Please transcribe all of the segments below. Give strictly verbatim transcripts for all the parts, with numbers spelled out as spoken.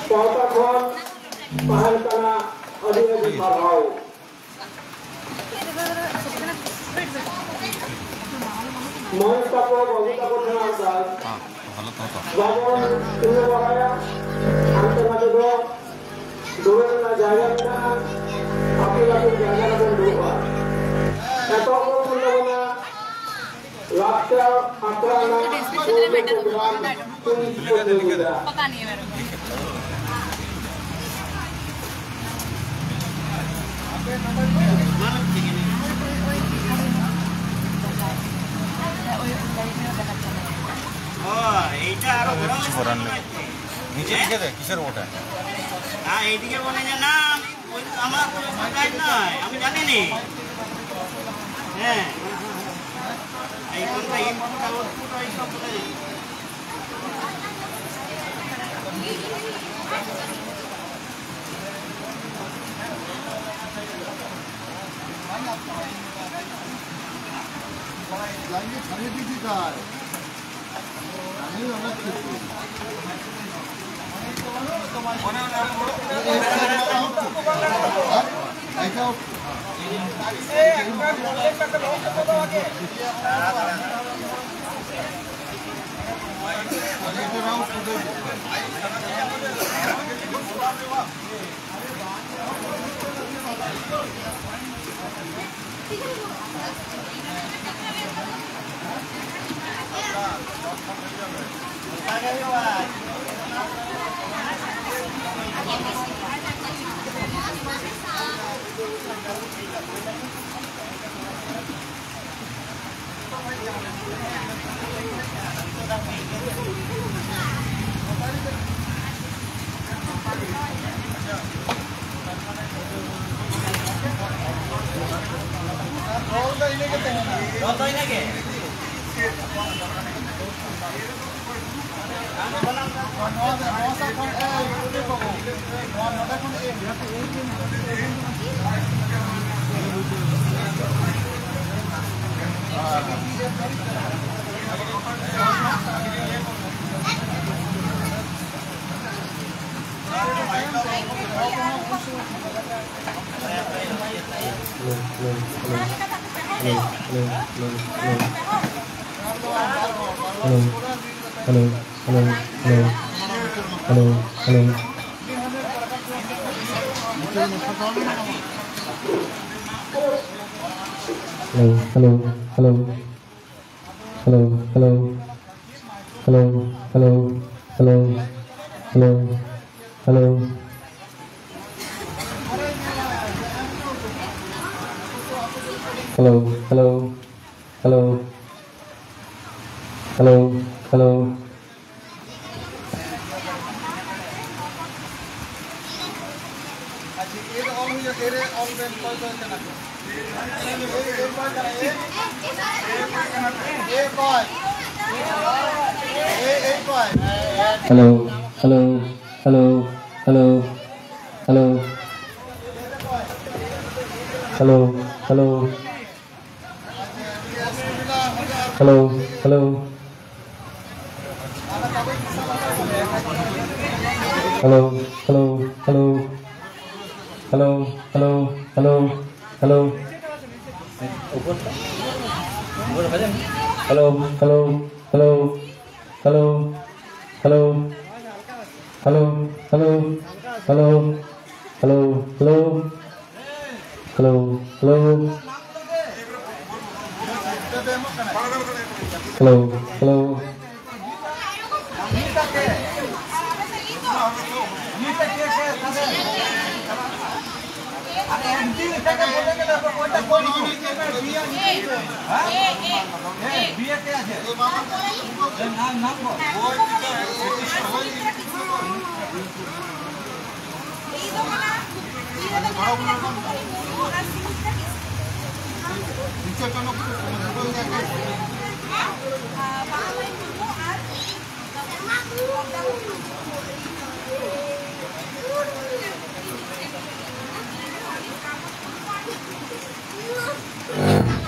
ᱯᱟᱦᱴᱟ ᱠᱷᱚᱱ ᱛᱟᱦᱮᱱ ᱠᱟᱱᱟ ᱟᱹᱰᱤ ᱟᱹᱰᱤ ᱥᱟᱨᱦᱟᱣ᱾ ᱢᱟᱹᱭ ᱛᱟᱠᱚ, ᱵᱟᱹᱵᱩ ᱛᱟᱠᱚ ᱴᱷᱮᱱ ᱟᱨᱫᱟᱥ, ᱵᱟᱵᱚᱱ ᱛᱤᱸᱜᱩ ᱵᱟᱲᱟᱭᱟ᱾ ᱦᱟᱱᱛᱮ ᱱᱟᱛᱮ ᱫᱚ ᱫᱩᱲᱩᱵ ᱨᱮᱱᱟᱜ ᱡᱟᱭᱜᱟ ᱢᱮᱱᱟᱜᱼᱟ᱾ ᱟᱹᱯᱤᱞ ᱟᱹᱯᱤᱞ ᱡᱟᱭᱜᱟ ᱨᱮᱵᱚᱱ ᱫᱩᱲᱩᱵᱼᱟ᱾ ᱮᱛᱚᱦᱚᱵ ᱵᱚᱱ ᱛᱟᱵᱚᱱᱟ ᱞᱟᱠᱪᱟᱨ ᱟᱠᱷᱲᱟ ᱨᱮᱱᱟᱜ ᱯᱳᱭᱞᱳ ᱯᱨᱳᱜᱨᱟᱢ ᱠᱩᱲᱤ ᱦᱚᱯᱚᱱ ᱠᱚ ᱞᱟᱹᱭᱟ᱾ ও, এইটা আরো বড় হচ্ছে মনে হচ্ছে। নিচে লিখে দে, কিসের ওটা? হ্যাঁ, এইদিকে মনে হয় না, আমি ওই আমার তো ওটাই নয়, আমি জানি নি। হ্যাঁ, এইখানটা ইনপুট আউটপুট ওই সব বোঝা যায়। Hello, hello, hello, hello, hello, hello. Hello, hello, hello. Hello, hello. Hello, hello, hello, hello, hello. Hello, hello, hello. Hello, hello. Hello, hello, hello, hello, hello, hello, hello. Hello, hello. Hello, hello, hello. Hello, hello, hello, hello. Hello, hello, hello, hello, hello, hello, hello, hello, hello, hello. Hello, hello. Hello, hello.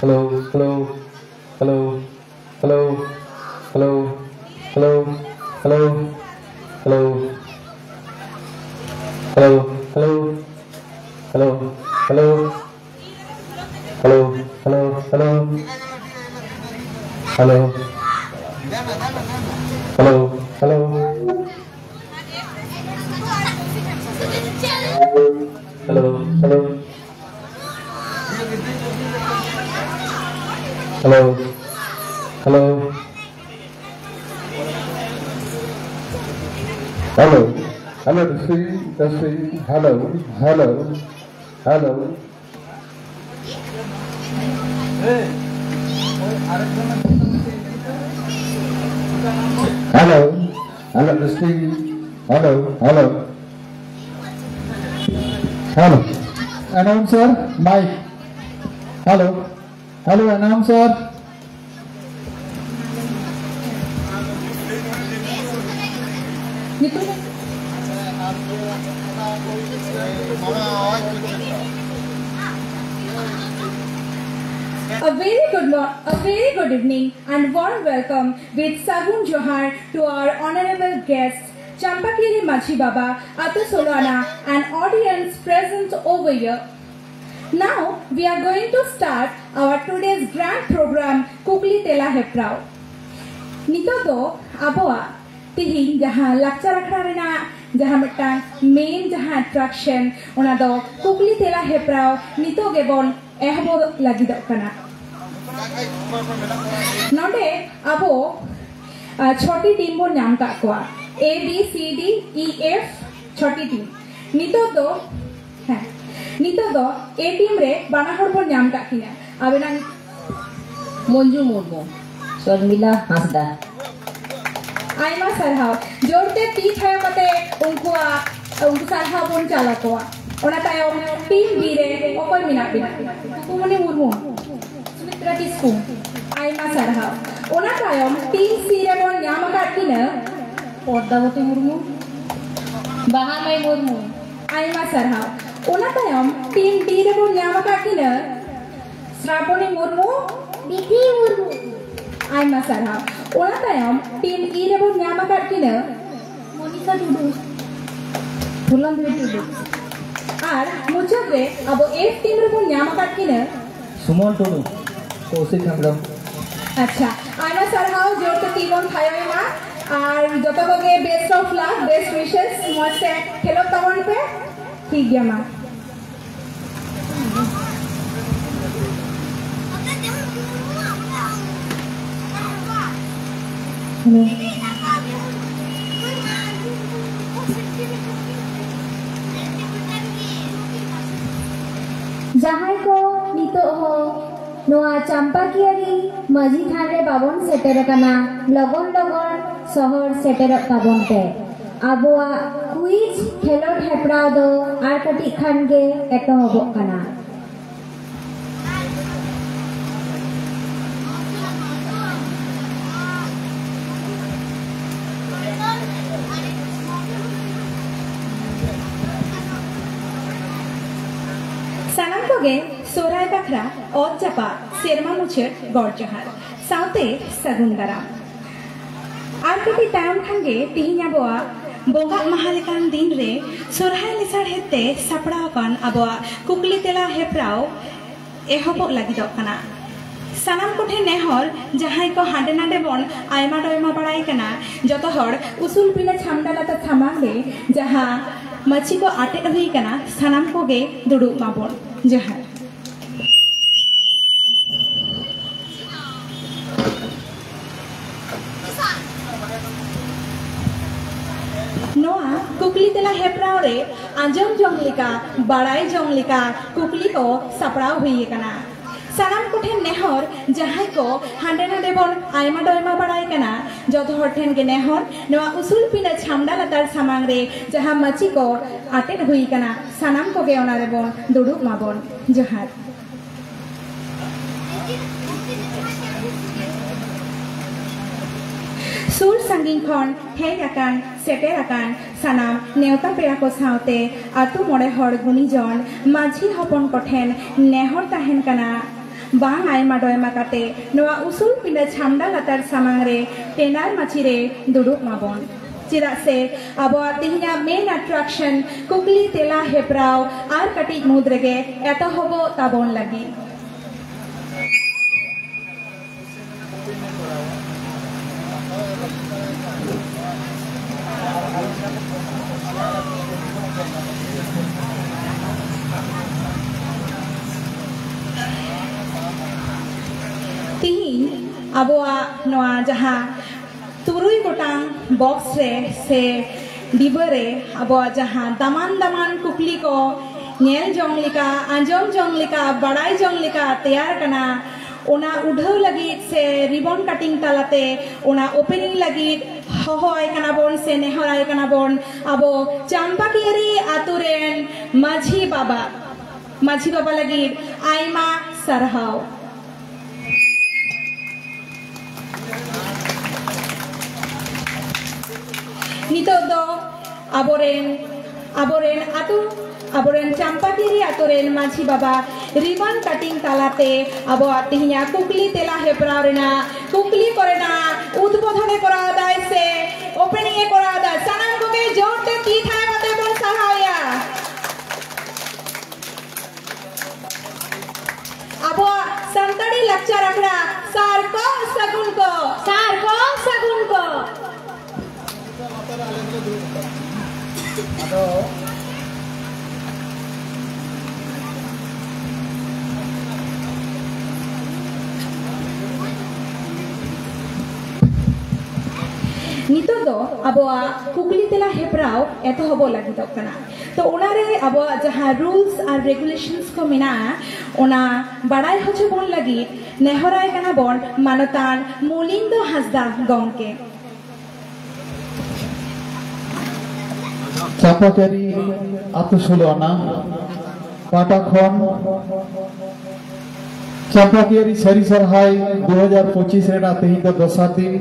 Hello, hello, hello, hello, hello, hello, hello, hello, hello, hello. Hello. Hello. Hello. Hello. Hello. Hello. Hello. Hello. Hello, testing, testing. Hello. Hello. Hello. Hello. Hello, testing. Hello. Hello. Hello. Announcer, mic. Hello. Hello, announcer. A very good mo- a very good evening and warm welcome with Sagun Johar to our honorable guests, Champakiri Majhi Baba, Atu Solana, and audience present over here. Now we are going to start our today's grand program, Kukli Tela Heprao. ᱱᱤᱛᱚᱜ ᱫᱚ ᱟᱵᱚᱣᱟᱜ ᱛᱤᱦᱤᱧ ᱡᱟᱦᱟᱸ ᱞᱟᱠᱪᱟᱨ ᱟᱠᱷᱲᱟ ᱨᱮᱱᱟᱜ ᱡᱟᱦᱟᱸ ᱢᱤᱫᱴᱟᱝ ᱢᱮᱱ ᱡᱟᱦᱟᱸ ᱮᱴᱨᱟᱠᱥᱚᱱ, ᱚᱱᱟ ᱫᱚ ᱠᱩᱠᱞᱤ ᱛᱮᱞᱟ ᱦᱮᱯᱨᱟᱣ ᱱᱤᱛᱚᱜ ᱜᱮᱵᱚᱱ ᱮᱦᱚᱵᱚᱜ ᱞᱟᱹᱜᱤᱫᱚᱜ ᱠᱟᱱᱟ᱾ ᱱᱚᱰᱮ ᱟᱵᱚ ᱪᱷᱚᱴᱤ ᱴᱤᱢ ᱵᱚᱱ ᱧᱟᱢ ᱠᱟᱜ ᱠᱚᱣᱟ, A B C D E F, ᱪᱷᱚᱴᱤ ᱴᱤᱢ᱾ ᱱᱤᱛᱚᱜ ᱫᱚ ᱦᱮᱸ, ᱱᱤᱛᱚᱜ ᱫᱚ A ᱴᱤᱢ ᱨᱮ ᱵᱟᱱᱟ ᱦᱚᱲ ᱵᱚᱱ ᱧᱟᱢ ᱠᱟᱜ ᱠᱤᱱᱟ᱾ ᱟᱵᱮᱱᱟᱜ ᱢᱚᱧᱡᱩ ᱢᱩᱨᱢᱩ, ᱥᱚᱨᱢᱤᱞᱟ ᱦᱟᱸᱥᱫᱟ᱾ ᱟᱭᱢᱟ ᱥᱟᱨᱦᱟᱣ᱾ ᱡᱳᱨᱛᱮ ᱛᱤ ᱛᱷᱟᱭᱚ ᱠᱟᱛᱮ ᱩᱱᱠᱩᱣᱟᱜ, ᱩᱱᱠᱩ ᱥᱟᱨᱦᱟᱣ ᱵᱚᱱ ᱪᱟᱞ ᱟᱠᱚᱣᱟ᱾ ᱚᱱᱟ ᱛᱟᱭᱚᱢ ᱴᱤᱢ B ᱨᱮ ᱚᱠᱚᱭ ᱢᱮᱱᱟᱜ ᱵᱤᱱᱟ? ᱠᱩᱠᱩᱢᱚᱱᱤ ᱢᱩᱨᱢᱩ, ᱥᱩᱢᱤᱛᱨᱟ ᱠᱤᱥᱠᱩ᱾ ᱟᱭᱢᱟ ᱥᱟᱨᱦᱟᱣ᱾ ᱚᱱᱟ ᱛᱟᱭᱚᱢ ᱴᱤᱢ C ᱨᱮᱵᱚᱱ ᱧᱟᱢ ᱟᱠᱟᱫ ᱠᱤᱱᱟ ᱯᱚᱫᱢᱟᱵᱚᱛᱤ ᱢᱩᱨᱢᱩ, ᱵᱟᱦᱟᱢᱟᱹᱭ ᱢᱩᱨᱢᱩ᱾ ᱟᱭᱢᱟ ᱥᱟᱨᱦᱟᱣ᱾ ᱚᱱᱟ ᱛᱟᱭᱚᱢ ᱴᱤᱢ D ᱨᱮᱵᱚᱱ ᱧᱟᱢ ᱟᱠᱟᱫ ᱠᱤᱱᱟ ᱥᱨᱟᱵᱚᱱᱤ ᱢᱩᱨᱢᱩ, ᱵᱤᱫᱷᱤ ᱢᱩᱨᱢᱩ᱾ ᱟᱭᱢᱟ ᱥᱟᱨᱦᱟᱣ᱾ ᱚᱱᱟ ᱛᱟᱭᱚᱢ ᱴᱤᱢ E ᱨᱮᱵᱚᱱ ᱧᱟᱢ ᱟᱠᱟᱫ ᱠᱤᱱᱟ ᱢᱚᱱᱤᱥᱟ ᱴᱩᱰᱩ, ᱯᱷᱩᱞᱟᱱᱫᱤ ᱴᱩᱰᱩ᱾ ᱟᱨ ᱢᱩᱪᱟᱹᱫ ᱨᱮ ᱟᱵᱚ F ᱴᱤᱢ ᱨᱮᱵᱚᱱ ᱧᱟᱢ ᱟᱠᱟᱫ ᱠᱤᱱᱟ ᱥᱩᱢᱚᱱ ᱴᱩᱰᱩ᱾ ᱠᱚᱣᱥᱤᱠ ᱦᱮᱢᱵᱨᱚᱢ᱾ ᱟᱪᱪᱷᱟ, ᱟᱭᱢᱟ ᱥᱟᱨᱦᱟᱣ, ᱡᱳᱨ ᱛᱮ ᱛᱤ ᱵᱚᱱ ᱛᱷᱟᱭᱚᱭᱮᱱᱟ᱾ ᱟᱨ ᱡᱚᱛᱚ ᱠᱚᱜᱮ best of luck, best wishes, ᱢᱚᱡᱽ ᱛᱮ ᱠᱷᱮᱞᱳᱰ ᱛᱟᱵᱚᱱ ᱯᱮ᱾ ᱴᱷᱤᱠ ᱜᱮᱭᱟ, ᱢᱟ᱾ ᱡᱟᱦᱟᱸᱭ ᱠᱚ ᱱᱤᱛᱚᱜ ᱦᱚᱸ ᱱᱚᱣᱟ ᱪᱟᱢᱯᱟᱠᱤᱭᱟᱹᱨᱤ ᱢᱟᱹᱡᱷᱤ ᱛᱷᱟᱱ ᱨᱮ ᱵᱟᱵᱚᱱ ᱥᱮᱴᱮᱨ ᱟᱠᱟᱱᱟ, ᱞᱚᱜᱚᱱ ᱞᱚᱜᱚᱱ ᱥᱚᱦᱚᱨ ᱥᱮᱴᱮᱨᱚᱜ ᱛᱟᱵᱚᱱ ᱯᱮ᱾ ᱟᱵᱚᱣᱟᱜ quiz ᱠᱷᱮᱞᱳᱰ ᱦᱮᱯᱨᱟᱣ ᱫᱚ ᱟᱨ ᱠᱟᱹᱴᱤᱡ ᱠᱷᱟᱱ ᱜᱮ ᱮᱛᱚᱦᱚᱵᱚᱜ ᱠᱟᱱᱟ᱾ ᱥᱟᱱᱟᱢ ᱠᱚᱜᱮ ᱥᱚᱦᱨᱟᱭ ᱵᱟᱠᱷᱨᱟ ᱚᱛ ᱡᱟᱯᱟᱜ ᱥᱮᱨᱢᱟ ᱢᱩᱪᱟᱹᱫ ᱜᱚᱰ ᱡᱚᱦᱟᱨ ᱥᱟᱶᱛᱮ ᱥᱟᱹᱜᱩᱱ ᱫᱟᱨᱟᱢ᱾ ᱟᱨ ᱠᱟᱹᱴᱤᱡ ᱛᱟᱭᱚᱢ ᱠᱷᱟᱱ ᱜᱮ ᱛᱤᱦᱤᱧ ᱟᱵᱚᱣᱟᱜ ᱵᱚᱸᱜᱟᱜ ᱢᱟᱦᱟ ᱞᱮᱠᱟᱱ ᱫᱤᱱ ᱨᱮ ᱥᱚᱨᱦᱟᱭ ᱞᱮᱥᱟᱲᱦᱮᱫ ᱛᱮ ᱥᱟᱯᱲᱟᱣ ᱟᱠᱟᱱ ᱟᱵᱚᱣᱟᱜ ᱠᱩᱠᱞᱤ ᱛᱮᱞᱟ ᱦᱮᱯᱨᱟᱣ ᱮᱦᱚᱵᱚᱜ ᱞᱟᱹᱜᱤᱫᱚᱜ ᱠᱟᱱᱟ᱾ ᱥᱟᱱᱟᱢ ᱠᱚᱴᱷᱮᱱ ᱱᱮᱦᱚᱨ, ᱡᱟᱦᱟᱸᱭ ᱠᱚ ᱦᱟᱸᱰᱮ ᱱᱟᱰᱮ ᱵᱚᱱ ᱟᱭᱢᱟ ᱰᱚᱭᱢᱟ ᱵᱟᱲᱟᱭ ᱠᱟᱱᱟ, ᱡᱚᱛᱚ ᱦᱚᱲ ᱩᱥᱩᱞ ᱯᱤᱸᱰᱟᱹ ᱪᱷᱟᱢᱰᱟ ᱞᱟᱛᱟᱨ ᱥᱟᱢᱟᱝ ᱨᱮ ᱡᱟᱦᱟᱸ ᱢᱟᱹᱪᱤ ᱠᱚ ᱟᱴᱮᱫ ᱦᱩᱭ ᱠᱟᱱᱟ, ᱥᱟᱱᱟᱢ ᱠᱚᱜᱮ ᱫᱩᱲᱩᱵ ᱢᱟᱵᱚᱱ᱾ ᱡᱚᱦᱟᱨ᱾ ᱱᱚᱣᱟ ᱠᱩᱠᱞᱤ ᱛᱮᱞᱟ ᱦᱮᱯᱨᱟᱣ ᱨᱮ ᱟᱸᱡᱚᱢ ᱡᱚᱝ ᱞᱮᱠᱟ, ᱵᱟᱲᱟᱭ ᱡᱚᱝ ᱞᱮᱠᱟ ᱠᱩᱠᱞᱤ ᱠᱚ ᱥᱟᱯᱲᱟᱣ ᱦᱩᱭ ᱟᱠᱟᱱᱟ᱾ ᱥᱟᱱᱟᱢ ᱠᱚᱴᱷᱮᱱ ᱱᱮᱦᱚᱨ, ᱡᱟᱦᱟᱸᱭ ᱠᱚ ᱦᱟᱸᱰᱮ ᱱᱟᱰᱮ ᱵᱚᱱ ᱟᱭᱢᱟ ᱰᱚᱭᱢᱟ ᱵᱟᱲᱟᱭ ᱠᱟᱱᱟ, ᱡᱚᱛᱚ ᱦᱚᱲ ᱴᱷᱮᱱ ᱜᱮ ᱱᱮᱦᱚᱨ, ᱱᱚᱣᱟ ᱩᱥᱩᱞ ᱯᱤᱸᱰᱟᱹ ᱪᱷᱟᱢᱰᱟ ᱞᱟᱛᱟᱨ ᱥᱟᱢᱟᱝ ᱨᱮ ᱡᱟᱦᱟᱸ ᱢᱟᱹᱪᱤ ᱠᱚ ᱟᱴᱮᱫ ᱦᱩᱭ ᱟᱠᱟᱱᱟ, ᱥᱟᱱᱟᱢ ᱠᱚᱜᱮ ᱚᱱᱟ ᱨᱮᱵᱚᱱ ᱫᱩᱲᱩᱵ ᱢᱟᱵᱚᱱ᱾ ᱡᱚᱦᱟᱨ᱾ ᱥᱩᱨ ᱥᱟᱺᱜᱤᱧ ᱠᱷᱚᱱ ᱦᱮᱡ ᱟᱠᱟᱱ, ᱥᱮᱴᱮᱨ ᱟᱠᱟᱱ ᱥᱟᱱᱟᱢ ᱱᱮᱣᱛᱟ ᱯᱮᱲᱟ ᱠᱚ ᱥᱟᱶᱛᱮ ᱟᱹᱛᱩ ᱢᱚᱬᱮ ᱦᱚᱲ ᱜᱩᱱᱤᱡᱚᱱ ᱢᱟᱹᱡᱷᱤ ᱦᱚᱯᱚᱱ ᱠᱚᱴᱷᱮᱱ ᱱᱮᱦᱚᱨ ᱛᱟᱦᱮᱱ ᱠᱟᱱᱟ, ᱵᱟᱝ ᱟᱭᱢᱟ ᱰᱚᱭᱢᱟ ᱠᱟᱛᱮ ᱱᱚᱣᱟ ᱩᱥᱩᱞ ᱯᱤᱸᱰᱟᱹ ᱪᱷᱟᱢᱰᱟ ᱞᱟᱛᱟᱨ ᱥᱟᱢᱟᱝ ᱨᱮ ᱴᱮᱱᱰᱟᱨ ᱢᱟᱹᱪᱤ ᱨᱮ ᱫᱩᱲᱩᱵ ᱢᱟᱵᱚᱱ᱾ ᱪᱮᱫᱟᱜ ᱥᱮ ᱟᱵᱚᱣᱟᱜ ᱛᱮᱦᱮᱧᱟᱜ main attraction ᱠᱩᱠᱞᱤ ᱛᱮᱞᱟ ᱦᱮᱯᱨᱟᱣ ᱟᱨ ᱠᱟᱹᱴᱤᱡ ᱢᱩᱫᱽ ᱨᱮᱜᱮ ᱮᱛᱚᱦᱚᱵᱚᱜ ᱛᱟᱵᱚᱱ ᱞᱟᱹᱜᱤᱫ᱾ ᱛᱤᱦᱤᱧ ᱟᱵᱚᱣᱟᱜ ᱱᱚᱣᱟ ᱡᱟᱦᱟᱸ ᱛᱩᱨᱩᱭ ᱜᱚᱴᱟᱝ ᱵᱚᱠᱥ ᱨᱮ ᱥᱮ ᱰᱤᱵᱟᱹ ᱨᱮ ᱟᱵᱚᱣᱟᱜ ᱡᱟᱦᱟᱸ ᱫᱟᱢᱟᱱ ᱫᱟᱢᱟᱱ ᱠᱩᱠᱞᱤ ᱠᱚ ᱧᱮᱞ ᱡᱚᱝ ᱞᱮᱠᱟ, ᱟᱸᱡᱚᱢ ᱡᱚᱝ ᱞᱮᱠᱟ, ᱵᱟᱲᱟᱭ ᱡᱚᱝ ᱞᱮᱠᱟ ᱛᱮᱭᱟᱨ ᱠᱟᱱᱟ, ᱚᱱᱟ ᱩᱰᱷᱟᱹᱣ ᱞᱟᱹᱜᱤᱫ ᱥᱮ ᱨᱤᱵᱚᱱ ᱠᱟᱴᱤᱝ ᱛᱟᱞᱟᱛᱮ ᱚᱱᱟ ᱳᱯᱮᱱᱤᱝ ᱞᱟᱹᱜᱤᱫ ᱦᱚᱦᱚ ᱟᱭ ᱠᱟᱱᱟ ᱵᱚᱱ ᱥᱮ ᱱᱮᱦᱚᱨ ᱟᱭ ᱠᱟᱱᱟ ᱵᱚᱱ ᱟᱵᱚ ᱪᱟᱢᱯᱟᱠᱤᱭᱟᱹᱨᱤ ᱟᱛᱳ ᱨᱮᱱ ᱢᱟᱹᱡᱷᱤ ᱵᱟᱵᱟ᱾ ᱢᱟᱹᱡᱷᱤ ᱵᱟᱵᱟ ᱞᱟᱹᱜᱤᱫ ᱟᱭᱢᱟ ᱥᱟᱨᱦᱟᱣ᱾ ᱱᱤᱛᱚᱜ ᱫᱚ ᱟᱵᱚᱨᱮᱱ, ᱟᱵᱚᱨᱮᱱ ᱟᱛᱳ, ᱟᱵᱚᱨᱮᱱ ᱪᱟᱢᱯᱟᱠᱤᱨᱤ ᱟᱛᱳ ᱨᱮᱱ ᱢᱟᱹᱡᱷᱤ ᱵᱟᱵᱟ ᱨᱤᱵᱚᱱ ᱠᱟᱴᱤᱝ ᱛᱟᱞᱟᱛᱮ ᱟᱵᱚᱣᱟᱜ ᱛᱮᱦᱮᱧᱟᱜ ᱠᱩᱠᱞᱤ ᱛᱮᱞᱟ ᱦᱮᱯᱨᱟᱣ ᱨᱮᱱᱟᱜ ᱠᱩᱠᱞᱤ ᱠᱚᱨᱮᱱᱟᱜ ᱩᱫᱵᱳᱫᱷᱚᱱᱮ ᱠᱚᱨᱟᱣ ᱫᱟᱭ ᱥᱮ ᱳᱯᱮᱱᱤᱝ ᱮ ᱠᱚᱨᱟᱣ ᱫᱟ᱾ ᱥᱟᱱᱟᱢ ᱠᱚᱜᱮ ᱡᱳᱨ ᱛᱮ ᱛᱤ ᱛᱷᱟᱭᱚ ᱠᱟᱛᱮ ᱵᱚᱱ ᱥᱟᱨᱦᱟᱣ ᱮᱭᱟ᱾ ᱟᱵᱚᱣᱟᱜ ᱥᱟᱱᱛᱟᱲᱤ ᱞᱟᱠᱪᱟᱨ ᱟᱠᱷᱲᱟ ᱥᱟᱨ ᱠᱚ ᱥᱟᱹᱜᱩᱱ ᱠᱚ᱾ ᱥᱟᱨ ᱠᱚ ᱥᱟᱹᱜᱩᱱ ᱠᱚ᱾ ᱟᱫᱚ ᱱᱤᱛᱚᱜ ᱫᱚ ᱟᱵᱚᱣᱟᱜ ᱠᱩᱠᱞᱤ ᱛᱮᱞᱟ ᱦᱮᱯᱨᱟᱣ ᱮᱛᱚᱦᱚᱵᱚᱜ ᱞᱟᱹᱜᱤᱫᱚᱜ ᱠᱟᱱᱟ᱾ ᱛᱚ, ᱚᱱᱟᱨᱮ ᱟᱵᱚᱣᱟᱜ ᱡᱟᱦᱟᱸ ᱨᱩᱞᱥ ᱟᱨ ᱨᱮᱜᱩᱞᱮᱥᱚᱱᱥ ᱠᱚ ᱢᱮᱱᱟᱜᱼᱟ, ᱚᱱᱟ ᱵᱟᱲᱟᱭ ᱦᱚᱪᱚ ᱵᱚᱱ ᱞᱟᱹᱜᱤᱫ ᱱᱮᱦᱚᱨᱟᱭ ᱠᱟᱱᱟ ᱵᱚᱱ ᱢᱟᱱᱚᱛᱟᱱ ᱢᱚᱞᱤᱱᱫᱚ ᱦᱟᱸᱥᱫᱟ ᱜᱚᱢᱠᱮ᱾ ᱪᱟᱯᱟᱠᱟᱨᱤ ᱟᱛᱳ ᱥᱳᱞᱳ ᱟᱱᱟ ᱯᱟᱦᱴᱟ ᱠᱷᱚᱱ ᱪᱟᱢᱯᱟᱠᱤᱭᱟᱹᱨᱤ ᱥᱟᱹᱨᱤ ᱥᱚᱨᱦᱟᱭ ᱫᱩ ᱦᱟᱡᱟᱨ ᱯᱚᱸᱪᱤᱥ ᱨᱮᱱᱟᱜ ᱛᱮᱦᱮᱧ ᱫᱚ ᱫᱚᱥᱟᱨ ᱫᱤᱱ,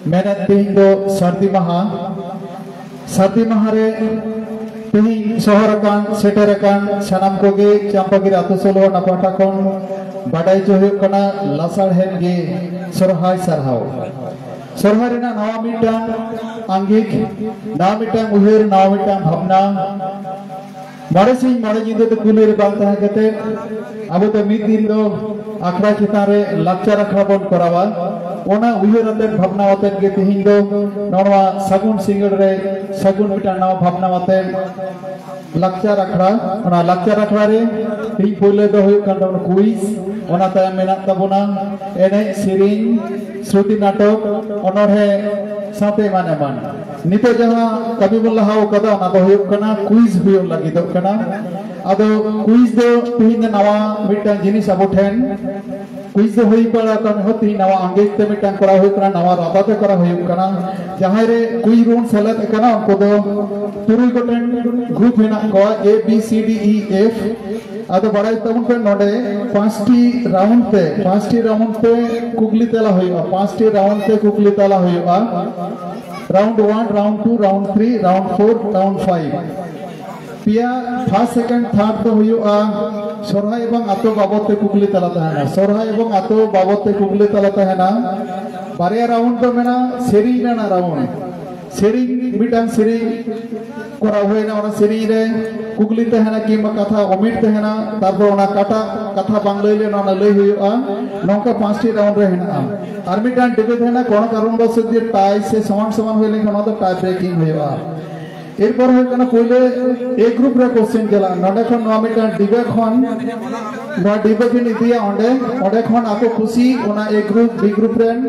ᱢᱮᱱᱮᱫ ᱛᱮᱦᱮᱧ ᱫᱚ ᱥᱟᱹᱨᱫᱤ ᱢᱟᱦᱟ᱾ ᱥᱟᱹᱨᱫᱤ ᱢᱟᱦᱟ ᱨᱮ ᱛᱮᱦᱮᱧ ᱥᱚᱦᱚᱨ ᱟᱠᱟᱱ, ᱥᱮᱴᱮᱨ ᱟᱠᱟᱱ ᱥᱟᱱᱟᱢ ᱠᱚᱜᱮ ᱪᱟᱢᱯᱟᱠᱤᱭᱟᱹᱨᱤ ᱟᱛᱳ ᱥᱳᱞᱳ ᱟᱱᱟ ᱯᱟᱦᱴᱟ ᱠᱷᱚᱱ ᱵᱟᱰᱟᱭ ᱦᱚᱪᱚ ᱦᱩᱭᱩᱜ ᱠᱟᱱᱟ, ᱞᱟᱥᱟᱲᱦᱮᱫ ᱜᱮ ᱥᱚᱨᱦᱟᱭ ᱥᱟᱨᱦᱟᱣ᱾ ᱥᱚᱨᱦᱟᱭ ᱨᱮᱱᱟᱜ ᱱᱟᱣᱟ ᱢᱤᱫᱴᱟᱝ ᱟᱝᱜᱤᱠ, ᱱᱟᱣᱟ ᱢᱤᱫᱴᱟᱝ ᱩᱭᱦᱟᱹᱨ, ᱱᱟᱣᱟ ᱢᱤᱫᱴᱟᱝ ᱵᱷᱟᱵᱽᱱᱟ, ᱢᱚᱬᱮ ᱥᱤᱧ ᱢᱚᱬᱮ ᱧᱤᱫᱟᱹ ᱫᱚ ᱠᱩᱞᱦᱤ ᱨᱮ ᱵᱟᱝ ᱛᱟᱦᱮᱸ ᱠᱟᱛᱮ ᱟᱵᱚ ᱫᱚ ᱢᱤᱫ ᱫᱤᱱ ᱫᱚ ᱟᱠᱷᱲᱟ ᱪᱮᱛᱟᱱ ᱨᱮ ᱞᱟᱠᱪᱟᱨ ᱟᱠᱷᱲᱟ ᱵᱚᱱ ᱠᱚᱨᱟᱣᱟ᱾ ᱚᱱᱟ ᱩᱭᱦᱟᱹᱨ ᱟᱛᱮᱫ, ᱵᱷᱟᱵᱽᱱᱟ ᱟᱛᱮᱫ ᱜᱮ ᱛᱮᱦᱮᱧ ᱫᱚ ᱱᱚᱣᱟ ᱥᱟᱹᱜᱩᱱ ᱥᱤᱸᱜᱟᱹᱲ ᱨᱮ ᱥᱟᱹᱜᱩᱱ ᱢᱤᱫᱴᱟᱝ ᱱᱟᱣᱟ ᱵᱷᱟᱵᱽᱱᱟ ᱟᱛᱮᱫ ᱞᱟᱠᱪᱟᱨ ᱟᱠᱷᱲᱟ, ᱚᱱᱟ ᱞᱟᱠᱪᱟᱨ ᱟᱠᱷᱲᱟ ᱨᱮ ᱛᱮᱦᱮᱧ ᱯᱳᱭᱞᱳ ᱫᱚ ᱦᱩᱭᱩᱜ ᱠᱟᱱ ᱛᱟᱵᱚᱱᱟ ᱠᱩᱭᱤᱡᱽ, ᱚᱱᱟ ᱛᱟᱭᱚᱢ ᱢᱮᱱᱟᱜ ᱛᱟᱵᱚᱱᱟ ᱮᱱᱮᱡ ᱥᱮᱨᱮᱧ, ᱥᱨᱩᱛᱤ ᱱᱟᱴᱚᱠ, ᱚᱱᱚᱬᱦᱮ ᱥᱟᱶᱛᱮ ᱮᱢᱟᱱ ᱮᱢᱟᱱ᱾ ᱱᱤᱛᱚᱜ ᱡᱟᱦᱟᱸ ᱠᱟᱹᱢᱤ ᱵᱚᱱ ᱞᱟᱦᱟ ᱟᱠᱟᱫᱟ, ᱚᱱᱟ ᱫᱚ ᱦᱩᱭᱩᱜ ᱠᱟᱱᱟ ᱠᱩᱭᱤᱡᱽ ᱦᱩᱭᱩᱜ ᱞᱟᱹᱜᱤᱫᱚᱜ ᱠᱟᱱᱟ᱾ ᱟᱫᱚ ᱠᱩᱭᱤᱡᱽ ᱫᱚ ᱛᱮᱦᱮᱧ ᱫᱚ ᱱᱟᱣᱟ ᱢᱤᱫᱴᱟᱝ ᱡᱤᱱᱤᱥ ᱟᱵᱚ ᱴᱷᱮᱱ, ᱠᱩᱭᱤᱡᱽ ᱫᱚ ᱦᱩᱭ ᱵᱟᱲᱟ ᱟᱠᱟᱱ ᱨᱮᱦᱚᱸ, ᱛᱮᱦᱮᱧ ᱱᱟᱣᱟ ᱟᱸᱜᱮᱡ ᱛᱮ ᱢᱤᱫᱴᱟᱝ ᱠᱚᱨᱟᱣ ᱦᱩᱭᱩᱜ ᱠᱟᱱᱟ, ᱱᱟᱣᱟ ᱨᱟᱫᱟ ᱛᱮ ᱠᱚᱨᱟᱣ ᱦᱩᱭᱩᱜ ᱠᱟᱱᱟ᱾ ᱡᱟᱦᱟᱸᱭ ᱨᱮ ᱠᱩᱭᱤᱡᱽ ᱵᱚᱱ ᱥᱮᱞᱮᱫ ᱟᱠᱟᱱᱟ, ᱩᱱᱠᱩ ᱫᱚ ᱛᱩᱨᱩᱭ ᱜᱚᱴᱮᱱ ᱜᱨᱩᱯ ᱦᱮᱱᱟᱜ ᱠᱚᱣᱟ, A B C D E F᱾ ᱟᱫᱚ ᱵᱟᱲᱟᱭ ᱛᱟᱵᱚᱱ ᱯᱮ, ᱱᱚᱰᱮ ᱯᱟᱸᱪᱴᱤ ᱨᱟᱣᱩᱱᱰ ᱛᱮ, ᱯᱟᱸᱪᱴᱤ ᱨᱟᱣᱩᱱᱰ ᱛᱮ ᱠᱩᱠᱞᱤ ᱛᱮᱞᱟ ᱦᱩᱭᱩᱜᱼᱟ, ᱯᱟᱸᱪᱴᱤ ᱨᱟᱣᱩᱱᱰ ᱛᱮ ᱠᱩᱠᱞᱤ ᱛᱮᱞᱟ ᱦᱩᱭᱩᱜᱼᱟ᱾ Round one, round two, round three, round four, round five᱾ ᱯᱮᱭᱟ, first, second, third ᱫᱚ ᱦᱩᱭᱩᱜᱼᱟ ᱥᱚᱨᱦᱟᱭ ᱮᱵᱚᱝ ᱟᱛᱳ ᱵᱟᱵᱚᱫ ᱛᱮ ᱠᱩᱠᱞᱤ ᱛᱟᱞᱟ ᱛᱟᱦᱮᱱᱟ᱾ ᱥᱚᱨᱦᱟᱭ ᱮᱵᱚᱝ ᱟᱛᱳ ᱵᱟᱵᱚᱫ ᱛᱮ ᱠᱩᱠᱞᱤ ᱛᱟᱞᱟ ᱛᱟᱦᱮᱱᱟ᱾ ᱵᱟᱨᱭᱟ ᱨᱟᱣᱩᱱᱰ ᱫᱚ ᱢᱮᱱᱟᱜᱼᱟ ᱥᱮᱨᱮᱧ ᱨᱮᱱᱟᱜ ᱨᱟᱣᱩᱱᱰ᱾ ᱥᱮᱨᱮᱧ, ᱢᱤᱫᱴᱟᱝ ᱥᱮᱨᱮᱧ ᱠᱚᱨᱟᱣ ᱦᱩᱭᱱᱟ, ᱚᱱᱟ ᱥᱮᱨᱮᱧ ᱨᱮ ᱠᱩᱠᱞᱤ ᱛᱟᱦᱮᱱᱟ ᱠᱤᱝᱵᱟ ᱠᱟᱛᱷᱟ ᱚᱢᱤᱴ ᱛᱟᱦᱮᱱᱟ, ᱛᱟᱨᱯᱚᱨ ᱚᱱᱟ ᱠᱟᱴᱟ ᱠᱟᱛᱷᱟ ᱵᱟᱝ ᱞᱟᱹᱭ ᱞᱮᱱᱟ, ᱚᱱᱟ ᱞᱟᱹᱭ ᱦᱩᱭᱩᱜᱼᱟ᱾ ᱱᱚᱝᱠᱟ ᱯᱟᱸᱪᱴᱤ ᱨᱟᱣᱩᱱᱰ ᱨᱮ ᱦᱮᱱᱟᱜᱼᱟ᱾ ᱟᱨ ᱢᱤᱫᱴᱟᱝ ᱰᱤᱵᱮᱴ ᱦᱮᱱᱟᱜᱼᱟ, ᱠᱳᱱᱳ ᱠᱟᱨᱚᱱ ᱵᱚᱥᱚᱛ ᱡᱩᱫᱤ ᱴᱟᱭ ᱥᱮ ᱥᱚᱢᱟᱱ ᱥᱚᱢᱟᱱ ᱦᱩᱭ ᱞᱮᱱᱠᱷᱟᱱ ᱚᱱᱟ ᱫᱚ ᱴᱟᱭ ᱵᱨᱮᱠᱤᱝ ᱦᱩᱭᱩᱜᱼᱟ᱾ ᱮᱨᱯᱚᱨ ᱦᱩᱭᱩᱜ ᱠᱟᱱᱟ ᱯᱳᱭᱞᱳ ᱮ ᱜᱨᱩᱯ ᱨᱮ ᱠᱚᱥᱪᱮᱱ ᱪᱟᱞᱟᱜᱼᱟ᱾ ᱱᱚᱰᱮ ᱠᱷᱚᱱ ᱱᱚᱣᱟ ᱢᱤᱫᱴᱟᱝ ᱰᱤᱵᱮ ᱠᱷᱚᱱ, ᱱᱚᱣᱟ ᱰᱤᱵᱮ ᱵᱤᱱ ᱤᱫᱤᱭᱟ ᱚᱸᱰᱮ, ᱚᱸᱰᱮ ᱠᱷᱚᱱ ᱟᱠᱚ ᱠᱩᱥᱤ ᱚᱱᱟ ᱮ ᱜᱨᱩᱯ, ᱵᱤ ᱜᱨᱩᱯ ᱨᱮᱱ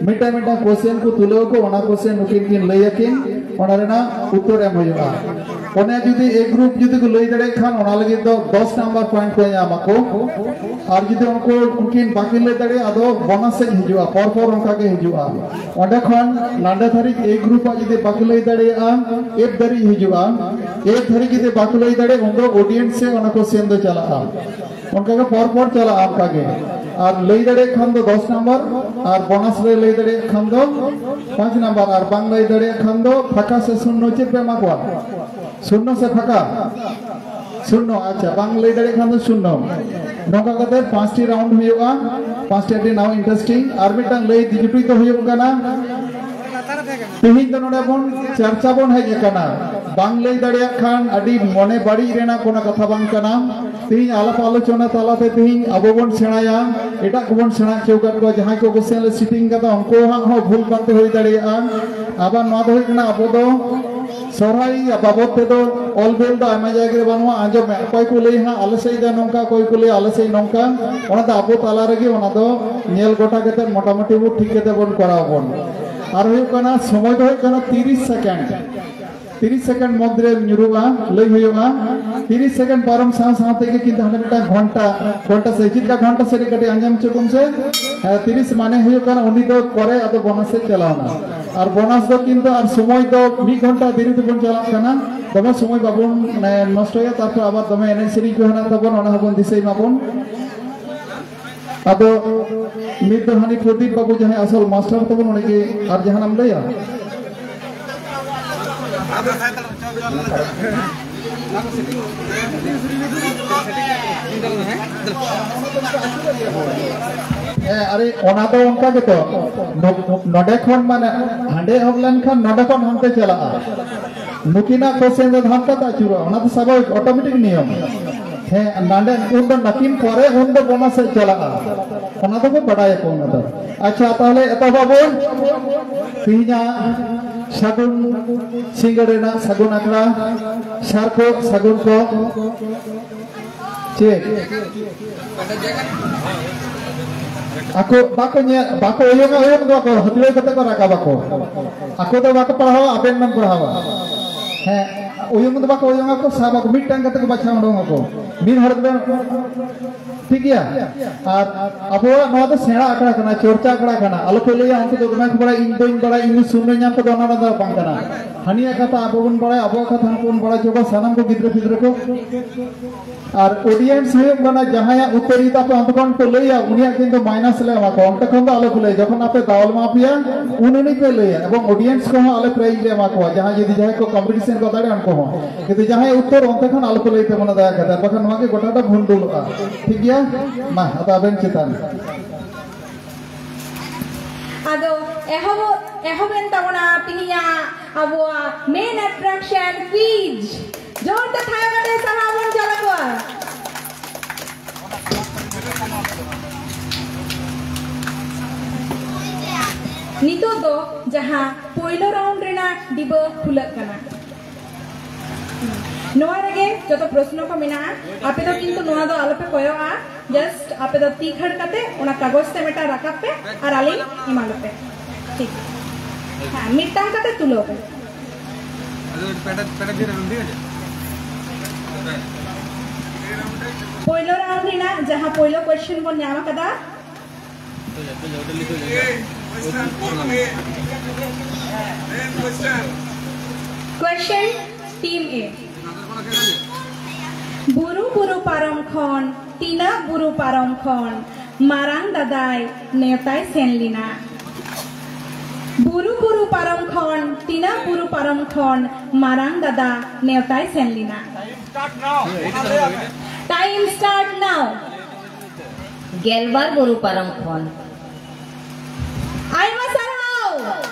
ᱢᱤᱫᱴᱟᱝ ᱢᱤᱫᱴᱟᱝ ᱠᱚᱥᱪᱮᱱ ᱠᱚ ᱛᱩᱞᱟᱹᱣ ᱟᱠᱚ, ᱚᱱᱟ ᱠᱚᱥᱪᱮᱱ ᱱᱩᱠᱤᱱ ᱠᱤᱱ ᱞᱟᱹᱭ ᱟᱹᱠᱤᱱ, ᱚᱱᱟ ᱨᱮᱱᱟᱜ ᱩᱛᱛᱚᱨ ᱮᱢ ᱦᱩᱭᱩᱜᱼᱟ᱾ ᱚᱱᱮ ᱡᱩᱫᱤ ᱮ ᱜᱨᱩᱯ ᱡᱩᱫᱤ ᱠᱚ ᱞᱟᱹᱭ ᱫᱟᱲᱮᱭᱟᱜ ᱠᱷᱟᱱ, ᱚᱱᱟ ᱞᱟᱹᱜᱤᱫ ᱫᱚ ᱫᱚᱥ ᱱᱟᱢᱵᱟᱨ ᱯᱚᱭᱮᱱᱴ ᱠᱚ ᱧᱟᱢ ᱟᱠᱚ᱾ ᱟᱨ ᱡᱩᱫᱤ ᱩᱱᱠᱩ, ᱩᱱᱠᱤᱱ ᱵᱟᱹᱠᱤᱱ ᱞᱟᱹᱭ ᱫᱟᱲᱮᱭᱟᱜᱼᱟ, ᱟᱫᱚ ᱵᱳᱱᱟᱥ ᱥᱮᱡ ᱦᱤᱡᱩᱜᱼᱟ, ᱯᱚᱨ ᱯᱚᱨ ᱚᱱᱠᱟ ᱜᱮ ᱦᱤᱡᱩᱜᱼᱟ᱾ ᱚᱸᱰᱮ ᱠᱷᱚᱱ ᱱᱟᱰᱮ ᱫᱷᱟᱹᱨᱤᱡ ᱮ ᱜᱨᱩᱯ ᱟᱜ ᱡᱩᱫᱤ ᱵᱟᱹᱠᱤ ᱞᱟᱹᱭ ᱫᱟᱲᱮᱭᱟᱜᱼᱟ, ᱮᱯᱷ ᱫᱷᱟᱹᱨᱤᱡ ᱦᱤᱡᱩᱜᱼᱟ᱾ ᱮᱯᱷ ᱫᱷᱟᱹᱨᱤᱡ ᱡᱩᱫᱤ ᱵᱟᱹᱠᱤ ᱞᱟᱹᱭ ᱫᱟᱲᱮᱭᱟᱜᱼᱟ, ᱩᱱᱫᱚ ᱚᱰᱤᱭᱮᱱᱥ ᱥᱮ ᱚᱱᱟ ᱠᱚᱥᱪᱮᱱ ᱫᱚ ᱪᱟᱞᱟᱜᱼᱟ᱾ ᱚᱱᱠᱟ ᱜᱮ ᱯᱚᱨ ᱯᱚᱨ ᱪᱟᱞᱟᱜᱼᱟ ᱚᱱᱠᱟ ᱜᱮ᱾ ᱟᱨ ᱞᱟᱹᱭ ᱫᱟᱲᱮᱭᱟᱜ ᱠᱷᱟᱱ ᱫᱚ ᱫᱚᱥ ᱱᱟᱢᱵᱟᱨ, ᱟᱨ ᱵᱳᱱᱟᱥ ᱨᱮ ᱞᱟᱹᱭ ᱫᱟᱲᱮᱭᱟᱜ ᱠᱷᱟᱱ ᱫᱚ ᱯᱟᱸᱪ ᱱᱟᱢᱵᱟᱨ, ᱟᱨ ᱵᱟᱝ ᱞᱟᱹᱭ ᱫᱟᱲᱮᱭᱟᱜ ᱠᱷᱟᱱ ᱫᱚ ᱯᱷᱟᱸᱠᱟ ᱥᱮ ᱥᱩᱱᱱᱚ ᱪᱮᱫ ᱯᱮ ᱮᱢᱟ ᱠᱚᱣᱟ? ᱥᱩᱱᱱᱚ ᱥᱮ ᱯᱷᱟᱸᱠᱟ? ᱥᱩᱱᱱᱚ᱾ ᱟᱪᱪᱷᱟ, ᱵᱟᱝ ᱞᱟᱹᱭ ᱫᱟᱲᱮᱭᱟᱜ ᱠᱷᱟᱱ ᱫᱚ ᱥᱩᱱᱱᱚ᱾ ᱱᱚᱝᱠᱟ ᱠᱟᱛᱮ ᱯᱟᱸᱪᱴᱤ ᱨᱟᱣᱩᱱᱰ ᱦᱩᱭᱩᱜᱼᱟ, ᱯᱟᱸᱪᱴᱤ ᱟᱹᱰᱤ ᱱᱟᱣᱟ ᱤᱱᱴᱟᱨᱮᱥᱴᱤᱝ᱾ ᱟᱨ ᱢᱤᱫᱴᱟᱝ ᱞᱟᱹᱭ ᱡᱩᱴᱤ ᱫᱚ ᱦᱩᱭᱩᱜ ᱠᱟᱱᱟ, ᱛᱮᱦᱮᱧ ᱫᱚ ᱱᱚᱰᱮ ᱵᱚᱱ ᱪᱟᱨᱪᱟ ᱵᱚᱱ ᱦᱮᱡ ᱟᱠᱟᱱᱟ᱾ ᱵᱟᱝ ᱞᱟᱹᱭ ᱫᱟᱲᱮᱭᱟᱜ ᱠᱷᱟᱱ ᱟᱹᱰᱤ ᱢᱚᱱᱮ ᱵᱟᱹᱲᱤᱡ ᱨᱮᱱᱟᱜ ᱠᱳᱱᱳ ᱠᱟᱛᱷᱟ ᱵᱟᱝ ᱠᱟᱱᱟ᱾ ᱛᱮᱦᱮᱧ ᱟᱞᱟᱯ ᱟᱞᱳᱪᱚᱱᱟ ᱛᱟᱞᱟᱛᱮ ᱛᱮᱦᱮᱧ ᱟᱵᱚ ᱵᱚᱱ ᱥᱮᱬᱟᱭᱟ, ᱮᱴᱟᱜ ᱠᱚᱵᱚᱱ ᱥᱮᱬᱟ ᱦᱚᱪᱚ ᱟᱠᱟᱫ ᱠᱚᱣᱟ, ᱡᱟᱦᱟᱸᱭ ᱠᱚ ᱠᱚ ᱥᱮᱱ ᱞᱮ ᱥᱤᱴᱤᱝ ᱠᱟᱫᱟ ᱩᱱᱠᱩᱣᱟᱜ ᱦᱚᱸ ᱵᱷᱩᱞ ᱵᱷᱨᱟᱱᱛᱤ ᱦᱩᱭ ᱫᱟᱲᱮᱭᱟᱜᱼᱟ᱾ ᱟᱵᱟᱨ ᱱᱚᱣᱟ ᱫᱚ ᱦᱩᱭᱩᱜ ᱠᱟᱱᱟ ᱟᱵᱚ ᱫᱚ ᱥᱚᱦᱨᱟᱭ ᱵᱟᱵᱚᱫ ᱛᱮᱫᱚ ᱚᱞ ᱵᱤᱞ ᱫᱚ ᱟᱭᱢᱟ ᱡᱟᱭᱜᱟ ᱨᱮ ᱵᱟᱹᱱᱩᱜᱼᱟ, ᱟᱸᱡᱚᱢ ᱢᱮ, ᱚᱠᱚᱭ ᱠᱚ ᱞᱟᱹᱭᱟ ᱦᱟᱸᱜ ᱟᱞᱮ ᱥᱮᱫ ᱫᱚ ᱱᱚᱝᱠᱟ, ᱚᱠᱚᱭ ᱠᱚ ᱞᱟᱹᱭᱟ ᱟᱞᱮ ᱥᱮᱫ ᱱᱚᱝᱠᱟ, ᱚᱱᱟ ᱫᱚ ᱟᱵᱚ ᱛᱟᱞᱟ ᱨᱮᱜᱮ ᱚᱱᱟ ᱫᱚ ᱧᱮᱞ ᱜᱚᱴᱟ ᱠᱟᱛᱮ ᱢᱚᱴᱟᱢᱩᱴᱤ ᱵᱚ ᱴᱷᱤᱠ ᱠᱟᱛᱮ ᱵᱚᱱ ᱠᱚᱨᱟᱣ ᱵᱚᱱ᱾ ᱟᱨ ᱦᱩᱭᱩᱜ ᱠᱟᱱᱟ ᱥᱚᱢᱚᱭ ᱫᱚ ᱦᱩᱭᱩᱜ ᱠᱟᱱᱟ ᱛᱤᱨᱤᱥ ᱥᱮᱠᱮᱱᱰ᱾ ᱛᱤᱨᱤᱥ ᱥᱮᱠᱮᱱᱰ ᱢᱚᱫᱽᱫᱷᱮ ᱧᱩᱨᱩᱜᱼᱟ, ᱞᱟᱹᱭ ᱦᱩᱭᱩᱜᱼᱟ᱾ ᱛᱤᱨᱤᱥ ᱥᱮᱠᱮᱱᱰ ᱯᱟᱨᱚᱢ ᱥᱟᱶ ᱥᱟᱶ ᱛᱮᱜᱮ ᱠᱤᱱᱛᱩ ᱦᱟᱸᱰᱮ ᱢᱤᱫᱴᱟᱝ ᱜᱷᱚᱱᱴᱟ, ᱜᱷᱚᱱᱴᱟ ᱥᱮ ᱪᱮᱫ ᱞᱮᱠᱟ ᱜᱷᱚᱱᱴᱟ ᱥᱮ ᱠᱟᱹᱴᱤᱡ ᱟᱸᱡᱚᱢ ᱦᱚᱪᱚ ᱠᱚᱢ ᱥᱮ᱾ ᱦᱮᱸ, ᱛᱤᱨᱤᱥ ᱢᱟᱱᱮ ᱦᱩᱭᱩᱜ ᱠᱟᱱᱟ ᱩᱱᱤ ᱫᱚ ᱯᱚᱨᱮ ᱟᱫᱚ ᱵᱳᱱᱟᱥ ᱥᱮᱫ ᱪᱟᱞᱟᱣ ᱮᱱᱟ᱾ ᱟᱨ ᱵᱳᱱᱟᱥ ᱫᱚ ᱠᱤᱱᱛᱩ ᱟᱨ ᱥᱚᱢᱚᱭ ᱫᱚ ᱢᱤᱫ ᱜᱷᱚᱱᱴᱟ ᱫᱮᱨᱤ ᱛᱮᱵᱚᱱ ᱪᱟᱞᱟᱜ ᱠᱟᱱᱟ, ᱫᱚᱢᱮ ᱥᱚᱢᱚᱭ ᱵᱟᱵᱚᱱ, ᱢᱟᱱᱮ, ᱱᱚᱥᱴᱚᱭᱟ᱾ ᱛᱟᱨᱯᱚᱨ ᱟᱵᱟᱨ ᱫᱚᱢᱮ ᱮᱱᱮᱡ ᱥᱮᱨᱮᱧ ᱠᱚ ᱦᱮᱱᱟᱜ ᱛᱟᱵᱚᱱ, ᱚᱱᱟ ᱦᱚᱸᱵᱚᱱ ᱫᱤᱥᱟᱹᱭ ᱢᱟᱵᱚᱱ᱾ ᱟᱫᱚ ᱢᱤᱫ ᱫᱚ ᱦᱟᱹᱱᱤ ᱯᱨᱚᱫᱤᱯ ᱵᱟᱹᱵᱩ ᱡᱟᱦᱟᱸᱭ ᱟᱥᱚᱞ ᱢᱟᱥᱴᱟᱨ ᱛᱟᱵᱚᱱ, ᱩᱱᱤ ᱜᱮ ᱟᱨ ᱡᱟᱦᱟᱱᱟᱜ ᱮᱢ ᱞᱟᱹᱭᱟ? ᱦᱮᱸ, ᱟᱨᱮ, ᱚᱱᱟ ᱫᱚ ᱚᱱᱠᱟ ᱜᱮᱛᱚ, ᱱᱚ-, ᱱᱚᱰᱮ ᱠᱷᱚᱱ, ᱢᱟᱱᱮ, ᱦᱟᱸᱰᱮ ᱮᱦᱚᱵ ᱞᱮᱱᱠᱷᱟᱱ ᱱᱚᱰᱮ ᱠᱷᱚᱱ ᱦᱟᱱᱛᱮ ᱪᱟᱞᱟᱜᱼᱟ᱾ ᱱᱩᱠᱤᱱᱟᱜ ᱠᱚ ᱥᱮᱱ ᱫᱚ ᱦᱟᱱᱛᱮ ᱛᱮ ᱟᱹᱪᱩᱨᱚᱜᱼᱟ, ᱚᱱᱟ ᱫᱚ ᱥᱟᱵᱷᱟᱵᱤᱠ, ᱚᱴᱳᱢᱮᱴᱤᱠ ᱱᱤᱭᱚᱢ᱾ ᱦᱮᱸ, ᱱᱟᱰᱮ ᱩᱱ ᱫᱚ ᱱᱟᱹᱠᱤᱱ ᱯᱚᱨᱮ ᱩᱱ ᱫᱚ ᱵᱳᱱᱟᱥ ᱥᱮᱫ ᱪᱟᱞᱟᱜᱼᱟ, ᱚᱱᱟ ᱫᱚᱠᱚ ᱵᱟᱰᱟᱭᱟᱠᱚ ᱚᱱᱟ ᱫᱚ᱾ ᱟᱪᱪᱷᱟ, ᱛᱟᱦᱚᱞᱮ ᱮᱛᱚᱦᱚᱵ ᱟᱵᱚᱱ ᱛᱮᱦᱮᱧᱟᱜ ᱥᱟᱹᱜᱩᱱ ᱥᱤᱸᱜᱟᱹᱲ ᱨᱮᱱᱟᱜ ᱥᱟᱹᱜᱩᱱ ᱟᱠᱷᱲᱟ, ᱥᱟᱨ ᱠᱚ ᱥᱟᱹᱜᱩᱱ ᱠᱚ᱾ ᱪᱮᱫ? ᱟᱠᱚ ᱵᱟᱠᱚ ᱧᱮᱞ, ᱵᱟᱠᱚ ᱩᱭᱩᱝᱟ, ᱩᱭᱩᱝ ᱫᱚ ᱵᱟᱠᱚ ᱦᱟᱹᱛᱲᱟᱹᱣ ᱠᱟᱛᱮ ᱠᱚ ᱨᱟᱠᱟᱵ ᱟᱠᱚ᱾ ᱟᱠᱚ ᱫᱚ ᱵᱟᱠᱚ ᱯᱟᱲᱦᱟᱣᱟ, ᱟᱵᱮᱱ ᱵᱮᱱ ᱯᱟᱲᱦᱟᱣᱟ᱾ ᱦᱮᱸ, ᱩᱭᱩᱝ ᱫᱚ ᱵᱟᱠᱚ ᱩᱭᱩᱝ ᱟᱠᱚ, ᱥᱟᱵ ᱟᱠᱚ, ᱢᱤᱫᱴᱟᱝ ᱠᱟᱛᱮ ᱠᱚ ᱵᱟᱪᱷᱟᱣ ᱩᱰᱩᱝ ᱟᱠᱚ᱾ ᱢᱤᱫ ᱦᱚᱲ ᱫᱚ, ᱴᱷᱤᱠ ᱜᱮᱭᱟ? ᱟᱨ ᱟᱵᱚᱣᱟᱜ ᱱᱚᱣᱟ ᱫᱚ ᱥᱮᱬᱟ ᱟᱠᱷᱲᱟ ᱠᱟᱱᱟ, ᱪᱚᱨᱪᱟ ᱟᱠᱷᱲᱟ ᱠᱟᱱᱟ᱾ ᱟᱞᱚ ᱯᱮ ᱞᱟᱹᱭᱟ, ᱩᱱᱠᱩ ᱫᱚ ᱫᱚᱢᱮ ᱠᱚ ᱵᱟᱲᱟᱭᱟ, ᱤᱧ ᱵᱟᱹᱧ ᱵᱟᱲᱟᱭᱟ, ᱤᱧ ᱫᱚ ᱥᱩᱱᱱᱚ ᱧᱟᱢ ᱠᱟᱫᱟ, ᱚᱱᱟ ᱫᱚ ᱵᱟᱝ ᱠᱟᱱᱟ᱾ ᱦᱟᱹᱱᱤᱭᱟᱜ ᱠᱟᱛᱷᱟ ᱟᱵᱚ ᱵᱚᱱ ᱵᱟᱲᱟᱭᱟ, ᱟᱵᱚᱣᱟᱜ ᱠᱟᱛᱷᱟ ᱩᱱᱠᱩ ᱵᱚᱱ ᱵᱟᱲᱟᱭ ᱦᱚᱪᱚ ᱠᱚᱣᱟ, ᱥᱟᱱᱟᱢ ᱠᱚ ᱜᱤᱫᱽᱨᱟᱹ ᱯᱤᱫᱽᱨᱟᱹ ᱠᱚ᱾ ᱟᱨ ᱚᱰᱤᱭᱮᱱᱥ ᱦᱩᱭᱩᱜ ᱠᱟᱱᱟ ᱡᱟᱦᱟᱸᱭᱟᱜ ᱩᱛᱛᱚᱨ ᱡᱩᱫᱤ ᱟᱯᱮ ᱚᱱᱛᱮ ᱠᱷᱚᱱ ᱯᱮ ᱞᱟᱹᱭᱟ, ᱩᱱᱤᱭᱟᱜ ᱠᱤᱱᱛᱩ ᱢᱟᱭᱱᱟᱥ ᱞᱮ ᱮᱢᱟ ᱠᱚᱣᱟ, ᱚᱱᱛᱮ ᱠᱷᱚᱱ ᱫᱚ ᱟᱞᱚ ᱯᱮ ᱞᱟᱹᱭᱟ᱾ ᱡᱚᱠᱷᱚᱱ ᱟᱯᱮ ᱫᱟᱣ ᱞᱮ ᱮᱢᱟ ᱯᱮᱭᱟ, ᱩᱱ ᱩᱱᱤ ᱯᱮ ᱞᱟᱹᱭᱟ, ᱮᱵᱚᱝ ᱚᱰᱤᱭᱮᱱᱥ ᱠᱚᱦᱚᱸ ᱟᱞᱮ ᱯᱨᱟᱭᱤᱡᱽ ᱞᱮ ᱮᱢᱟ ᱠᱚᱣᱟ, ᱡᱟᱦᱟᱸᱭ ᱡᱩᱫᱤ ᱡᱟᱦᱟᱸᱭ ᱠᱚ ᱠᱚᱢᱯᱤᱴᱤᱥᱚᱱ ᱠᱚ ᱫᱟᱲᱮᱭᱟᱜᱼᱟ ᱩᱱᱠᱩ ᱦᱚᱸ᱾ ᱠᱤᱱᱛᱩ ᱡᱟᱦᱟᱸᱭ ᱩᱛᱛᱚᱨ, ᱚᱱᱛᱮ ᱠᱷᱚᱱ ᱟᱞᱚ ᱯᱮ ᱞᱟᱹᱭ ᱛᱟᱵᱚᱱᱟ ᱫᱟᱭᱟ ᱠᱟᱛᱮ, ᱵᱟᱠᱷᱟᱱ ᱱᱚᱣᱟ ᱜᱮ ᱜᱚᱴᱟᱴᱟ ᱵᱷᱩᱱᱰᱩᱞᱚᱜᱼᱟ᱾ ᱴᱷᱤᱠ ᱜᱮᱭᱟ? ᱢᱟ, ᱟᱫᱚ ᱟᱵᱮᱱ ᱪᱮᱛᱟᱱ᱾ ᱟᱫᱚ ᱮᱦᱚᱵ, ᱮᱦᱚᱵ ᱮᱱ ᱛᱟᱵᱚᱱᱟ ᱛᱤᱦᱤᱧᱟᱜ ᱟᱵᱚᱣᱟᱜ ᱢᱮᱱ ᱮᱴᱨᱟᱠᱥᱚᱱ ᱠᱩᱭᱤᱡᱽ᱾ ᱡᱳᱨ ᱛᱮ ᱛᱷᱟᱭᱚ ᱠᱟᱛᱮ ᱥᱟᱨᱦᱟᱣ ᱵᱚᱱ ᱪᱟᱞ ᱟᱠᱚᱣᱟ᱾ ᱱᱤᱛᱚᱜ ᱫᱚ ᱡᱟᱦᱟᱸ ᱯᱳᱭᱞᱳ ᱨᱟᱣᱩᱱᱰ ᱨᱮᱱᱟᱜ ᱰᱤᱵᱟᱹ ᱠᱷᱩᱞᱟᱹᱜ ᱠᱟᱱᱟ, ᱱᱚᱣᱟ ᱨᱮᱜᱮ ᱡᱚᱛᱚ ᱯᱨᱚᱥᱱᱚ ᱠᱚ ᱢᱮᱱᱟᱜᱼᱟ᱾ ᱟᱯᱮ ᱫᱚ ᱠᱤᱱᱛᱩ ᱱᱚᱣᱟ ᱫᱚ ᱟᱞᱚᱯᱮ ᱠᱚᱭᱚᱜᱼᱟ, ᱡᱟᱥᱴ ᱟᱯᱮ ᱫᱚ ᱛᱤ ᱠᱷᱟᱹᱲ ᱠᱟᱛᱮ ᱚᱱᱟ ᱠᱟᱜᱚᱡᱽ ᱛᱮ ᱢᱤᱫᱴᱟᱝ ᱨᱟᱠᱟᱵ ᱯᱮ ᱟᱨ ᱟᱹᱞᱤᱧ ᱮᱢᱟᱞᱮᱯᱮ᱾ ᱴᱷᱤᱠ, ᱦᱮᱸ, ᱢᱤᱫᱴᱟᱝ ᱠᱟᱛᱮ ᱛᱩᱞᱟᱹᱣ ᱯᱮ᱾ ᱯᱳᱭᱞᱳ ᱨᱟᱣᱩᱱᱰ ᱨᱮᱱᱟᱜ ᱡᱟᱦᱟᱸ ᱯᱳᱭᱞᱳ ᱠᱚᱭᱮᱥᱪᱮᱱ ᱵᱚᱱ ᱧᱟᱢ ᱟᱠᱟᱫᱟ, ᱠᱚᱭᱮᱥᱪᱮᱱ ᱴᱤᱢ ᱮ, ᱵᱩᱨᱩ ᱵᱩᱨᱩ ᱯᱟᱨᱚᱢ ᱠᱷᱚᱱ, ᱛᱤᱱᱟᱹᱜ ᱵᱩᱨᱩ ᱯᱟᱨᱚᱢ ᱠᱷᱚᱱ ᱢᱟᱨᱟᱝ ᱫᱟᱫᱟᱭ ᱱᱮᱣᱛᱟᱭ ᱥᱮᱱ ᱞᱮᱱᱟ᱾ ᱵᱩᱨᱩ ᱵᱩᱨᱩ ᱯᱟᱨᱚᱢ ᱠᱷᱚᱱ, ᱛᱤᱱᱟᱹᱜ ᱵᱩᱨᱩ ᱯᱟᱨᱚᱢ ᱠᱷᱚᱱ ᱢᱟᱨᱟᱝ ᱫᱟᱫᱟ ᱱᱮᱣᱛᱟᱭ ᱥᱮᱱ ᱞᱮᱱᱟ᱾ Time start now. ᱜᱮᱞᱵᱟᱨ ᱵᱩᱨᱩ ᱯᱟᱨᱚᱢ ᱠᱷᱚᱱ᱾ ᱟᱭᱢᱟ ᱥᱟᱨᱦᱟᱣ,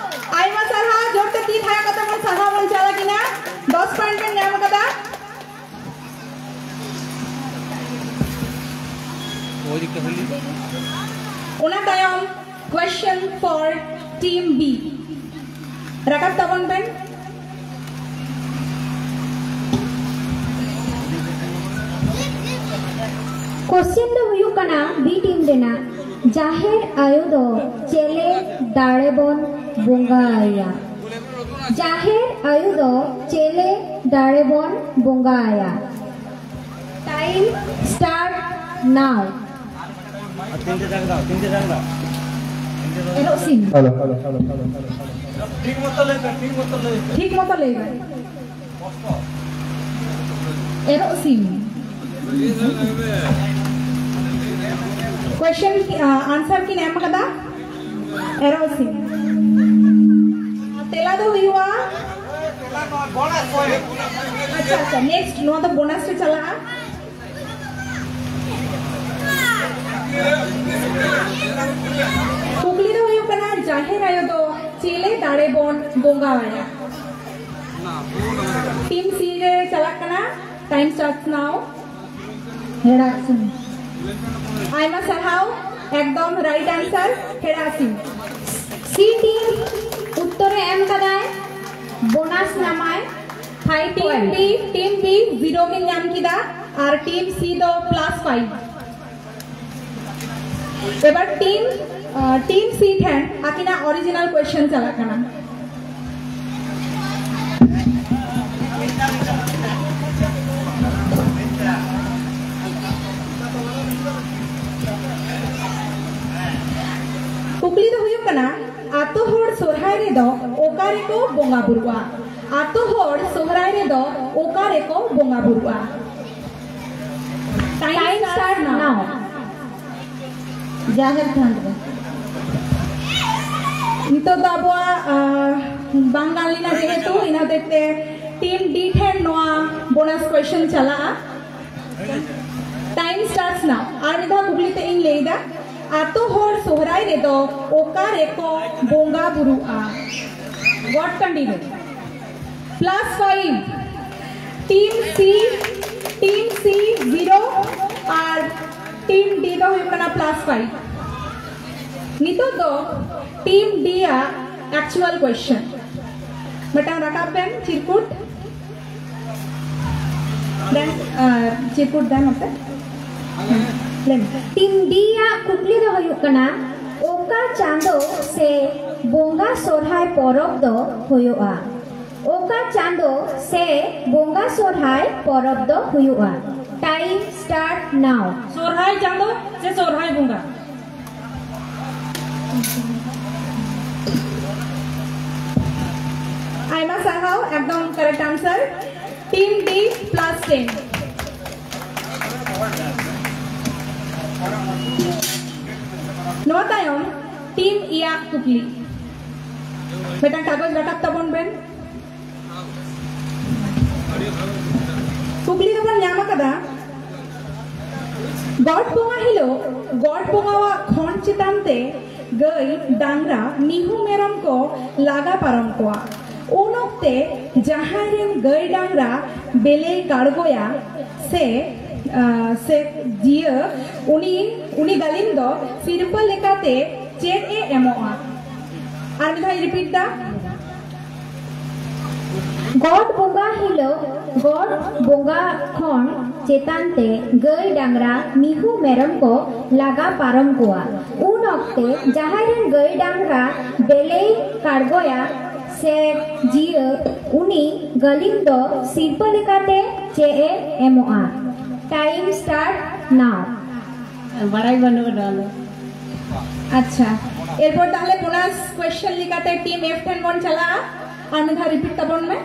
ᱟᱭᱢᱟ ᱥᱟᱨᱦᱟᱣ, ᱡᱳᱨᱛᱮ ᱛᱤ ᱛᱷᱟᱭᱚ ᱠᱟᱛᱮ ᱵᱚᱱ ᱥᱟᱨᱦᱟᱣ ᱵᱚᱱ ᱪᱟᱞ ᱟᱹᱠᱤᱱᱟ᱾ ᱫᱚᱥ ᱯᱚᱭᱮᱱᱴ ᱵᱮᱱ ᱧᱟᱢ ᱟᱠᱟᱫᱟ᱾ ᱚᱱᱟ ᱛᱟᱭᱚᱢ question for team B, ᱨᱟᱠᱟᱵ ᱛᱟᱵᱚᱱ ᱵᱮᱱ᱾ ᱠᱚᱥᱪᱮᱱ ᱫᱚ ᱦᱩᱭᱩᱜ ᱠᱟᱱᱟ ᱵᱤ ᱴᱤᱢ ᱨᱮᱱᱟᱜ, ᱡᱟᱦᱮᱨ ᱟᱭᱳ ᱫᱚ ᱪᱮᱞᱮ ᱫᱟᱲᱮ ᱵᱚᱱ ᱵᱚᱸᱜᱟ ᱟᱭᱟ? ᱡᱟᱦᱮᱨ ᱟᱭᱳ ᱫᱚ ᱪᱮᱞᱮ ᱫᱟᱲᱮ ᱵᱚᱱ ᱵᱚᱸᱜᱟ ᱟᱭᱟ? Time start now. ᱮᱨᱚᱜ ᱥᱤᱢ᱾ Hello, hello, hello, hello, hello. ᱴᱷᱤᱠ ᱢᱚᱛᱚ ᱞᱟᱹᱭ ᱵᱮᱱ, ᱴᱷᱤᱠ ᱢᱚᱛᱚ ᱞᱟᱹᱭ ᱵᱮᱱ᱾ ᱴᱷᱤᱠ ᱢᱚᱛᱚ ᱞᱟᱹᱭ ᱵᱮᱱ᱾ ᱮᱨᱚᱜ ᱥᱤᱢ᱾ ᱠᱚᱭᱮᱥᱪᱮᱱ, ᱟᱱᱥᱟᱨ ᱠᱤᱱ ᱮᱢ ᱟᱠᱟᱫᱟ ᱮᱨᱚᱜ ᱥᱤᱢ᱾ ᱛᱮᱞᱟ ᱫᱚ ᱦᱩᱭᱩᱜᱼᱟ, ᱟᱪᱪᱷᱟ, ᱟᱪᱪᱷᱟ, ᱱᱮᱠᱥᱴ, ᱱᱚᱣᱟ ᱫᱚ ᱵᱳᱱᱟᱥ ᱨᱮ ᱪᱟᱞᱟᱜᱼᱟ᱾ ᱠᱩᱠᱞᱤ ᱫᱚ ᱦᱩᱭᱩᱜ ᱠᱟᱱᱟ, ᱡᱟᱦᱮᱨ ᱟᱭᱳ ᱫᱚ ᱪᱮᱞᱮ ᱫᱟᱲᱮ ᱵᱚᱱ ᱵᱚᱸᱜᱟ ᱟᱭᱟ? ᱴᱤᱢ ᱥᱤ ᱨᱮ ᱪᱟᱞᱟᱜ ᱠᱟᱱᱟ, time starts now. ᱦᱮᱲᱟᱜ ᱥᱤᱢ᱾ ᱟᱭᱢᱟ ᱥᱟᱨᱦᱟᱣ, ᱮᱠᱫᱚᱢ ᱨᱟᱭᱤᱴ ᱟᱱᱥᱟᱨ, ᱦᱮᱲᱟᱜ ᱥᱤᱢ᱾ C team ᱩᱛᱛᱚᱨᱮ ᱮᱢ ᱠᱟᱫᱟᱭ, bonus ᱧᱟᱢᱟᱭ five point. Team B, team B zero ᱵᱤᱱ ᱧᱟᱢ ᱠᱮᱫᱟ ᱟᱨ team C ᱫᱚ plus five. ᱮᱵᱟᱨ team, team C ᱴᱷᱮᱱ ᱟᱹᱠᱤᱱᱟᱜ original question ᱪᱟᱞᱟᱜ ᱠᱟᱱᱟ. ᱠᱩᱠᱞᱤ ᱫᱚ ᱦᱩᱭᱩᱜ ᱠᱟᱱᱟ, ᱟᱛᱳ ᱦᱚᱲ ᱥᱚᱨᱦᱟᱭ ᱨᱮᱫᱚ ᱚᱠᱟ ᱨᱮᱠᱚ ᱵᱚᱸᱜᱟ ᱵᱩᱨᱩᱜᱼᱟ? ᱟᱛᱳ ᱦᱚᱲ ᱥᱚᱦᱨᱟᱭ ᱨᱮᱫᱚ ᱚᱠᱟ ᱨᱮᱠᱚ ᱵᱚᱸᱜᱟ ᱵᱩᱨᱩᱜᱼᱟ? Time start now. ᱡᱟᱦᱮᱨ ᱛᱷᱟᱱ ᱨᱮ. ᱱᱤᱛᱚᱜ ᱫᱚ ᱟᱵᱚᱣᱟᱜ ᱵᱟᱝ ᱜᱟᱱ ᱞᱮᱱᱟ ᱡᱮᱦᱮᱛᱩ, ᱤᱱᱟᱹ ᱦᱚᱛᱮᱡ ᱛᱮ team D ᱴᱷᱮᱱ ᱱᱚᱣᱟ bonus question ᱪᱟᱞᱟᱜᱼᱟ. Time starts now. ᱟᱨ ᱢᱤᱫ ᱫᱷᱟᱣ ᱠᱩᱠᱞᱤ ᱛᱮ ᱤᱧ ᱞᱟᱹᱭ ᱮᱫᱟ, ᱟᱛᱳ ᱦᱚᱲ ᱥᱚᱦᱨᱟᱭ ᱨᱮᱫᱚ ᱚᱠᱟ ᱨᱮᱠᱚ ᱵᱚᱸᱜᱟ ᱵᱩᱨᱩᱜᱼᱟ? ᱜᱚᱴ ᱴᱟᱺᱰᱤ ᱨᱮ. Plus five. Team C, team C zero ᱟᱨ team D ᱫᱚ ᱦᱩᱭᱩᱜ ᱠᱟᱱᱟ plus five. ᱱᱤᱛᱚᱜ ᱫᱚ team D ᱟᱜ actual question. ᱢᱤᱫᱴᱟᱝ ᱨᱟᱠᱟᱵ ᱵᱮᱱ ᱪᱤᱨᱠᱩᱴ. ᱫᱮᱱ ᱪᱤᱨᱠᱩᱴ ᱫᱮᱱ ᱱᱚᱛᱮ. ᱞᱟᱹᱭ ᱢᱮ. Team D ᱟᱜ ᱠᱩᱠᱞᱤ ᱫᱚ ᱦᱩᱭᱩᱜ ᱠᱟᱱᱟ, ᱚᱠᱟ ᱪᱟᱸᱫᱚ ᱥᱮ ᱵᱚᱸᱜᱟ ᱥᱚᱨᱦᱟᱭ ᱯᱚᱨᱚᱵᱽ ᱫᱚ ᱦᱩᱭᱩᱜᱼᱟ? ᱚᱠᱟ ᱪᱟᱸᱫᱚ ᱥᱮ ᱵᱚᱸᱜᱟ ᱥᱚᱨᱦᱟᱭ ᱯᱚᱨᱚᱵᱽ ᱫᱚ ᱦᱩᱭᱩᱜᱼᱟ? Time start now. ᱥᱚᱨᱦᱟᱭ ᱪᱟᱸᱫᱚ ᱥᱮ ᱥᱚᱨᱦᱟᱭ ᱵᱚᱸᱜᱟ? ᱟᱭᱢᱟ ᱥᱟᱨᱦᱟᱣ, ᱮᱠᱫᱚᱢ correct answer. Team D plus ten. ᱱᱚᱣᱟ ᱛᱟᱭᱚᱢ team E ᱟᱜ ᱠᱩᱠᱞᱤ. ᱢᱤᱫᱴᱟᱝ ᱠᱟᱜᱚᱡᱽ ᱨᱟᱠᱟᱵ ᱛᱟᱵᱚᱱ ᱵᱮᱱ. ᱠᱩᱠᱞᱤ ᱫᱚᱵᱚᱱ ᱧᱟᱢ ᱟᱠᱟᱫᱟ, ᱜᱚᱴ ᱵᱚᱸᱜᱟ ᱦᱤᱞᱳᱜ ᱜᱚᱴ ᱵᱚᱸᱜᱟᱣᱟᱜ ᱠᱷᱚᱸᱰ ᱪᱮᱛᱟᱱ ᱛᱮ ᱜᱟᱹᱭ, ᱰᱟᱝᱨᱟ, ᱢᱤᱦᱩ, ᱢᱮᱨᱚᱢ ᱠᱚ ᱞᱟᱜᱟ ᱯᱟᱨᱚᱢ ᱠᱚᱣᱟ᱾ ᱩᱱ ᱚᱠᱛᱮ ᱡᱟᱦᱟᱸᱭ ᱨᱮᱱ ᱜᱟᱹᱭ ᱰᱟᱝᱨᱟ ᱵᱮᱞᱮᱭ ᱠᱟᱲᱜᱚᱭᱟ ᱥᱮ, ᱟ, ᱥᱮ ᱡᱤᱭᱟᱹ, ᱩᱱᱤ, ᱩᱱᱤ ᱜᱟᱹᱞᱤᱢ ᱫᱚ ᱥᱤᱨᱯᱟᱹ ᱞᱮᱠᱟᱛᱮ ᱪᱮᱫ ᱮ ᱮᱢᱚᱜᱼᱟ? ᱟᱨ ᱢᱤᱫ ᱫᱷᱟᱣ ᱤᱧ ᱨᱤᱯᱤᱴ ᱫᱟ᱾ ᱜᱚᱰ ᱵᱚᱸᱜᱟ ᱦᱤᱞᱳᱜ ᱜᱚᱰ ᱵᱚᱸᱜᱟ ᱠᱷᱚᱱ ᱪᱮᱛᱟᱱ ᱛᱮ ᱜᱟᱹᱭ ᱰᱟᱝᱨᱟ ᱢᱤᱦᱩ ᱢᱮᱨᱚᱢ ᱠᱚ ᱞᱟᱜᱟ ᱯᱟᱨᱚᱢ ᱠᱚᱣᱟ᱾ ᱩᱱ ᱚᱠᱛᱮ ᱡᱟᱦᱟᱸᱭ ᱨᱮᱱ ᱜᱟᱹᱭ ᱰᱟᱝᱨᱟ ᱵᱮᱞᱮᱭ ᱠᱟᱲᱜᱚᱭᱟ ᱥᱮ ᱡᱤᱭᱟᱹ, ᱩᱱᱤ ᱜᱟᱹᱞᱤᱢ ᱫᱚ ᱥᱤᱨᱯᱟᱹ ᱞᱮᱠᱟᱛᱮ ᱪᱮᱫ ᱮ ᱮᱢᱚᱜᱼᱟ? Time start now. ᱵᱟᱲᱟᱭ ᱵᱟᱹᱱᱩᱜᱼᱟ ᱱᱚᱣᱟ ᱫᱚ᱾ ᱟᱪᱪᱷᱟ, ᱮᱨᱯᱚᱨ ᱛᱟᱦᱞᱮ ᱵᱳᱱᱟᱥ ᱠᱚᱭᱮᱥᱪᱮᱱ ᱞᱮᱠᱟᱛᱮ ᱴᱤᱢ ᱮᱯᱷ ᱴᱷᱮᱱ ᱵᱚᱱ ᱪᱟᱞᱟᱜᱼᱟ᱾ ᱟᱨ ᱢᱤᱫ ᱫᱷᱟᱣ ᱨᱤᱯᱤᱴ ᱛᱟᱵᱚᱱ ᱢᱮ᱾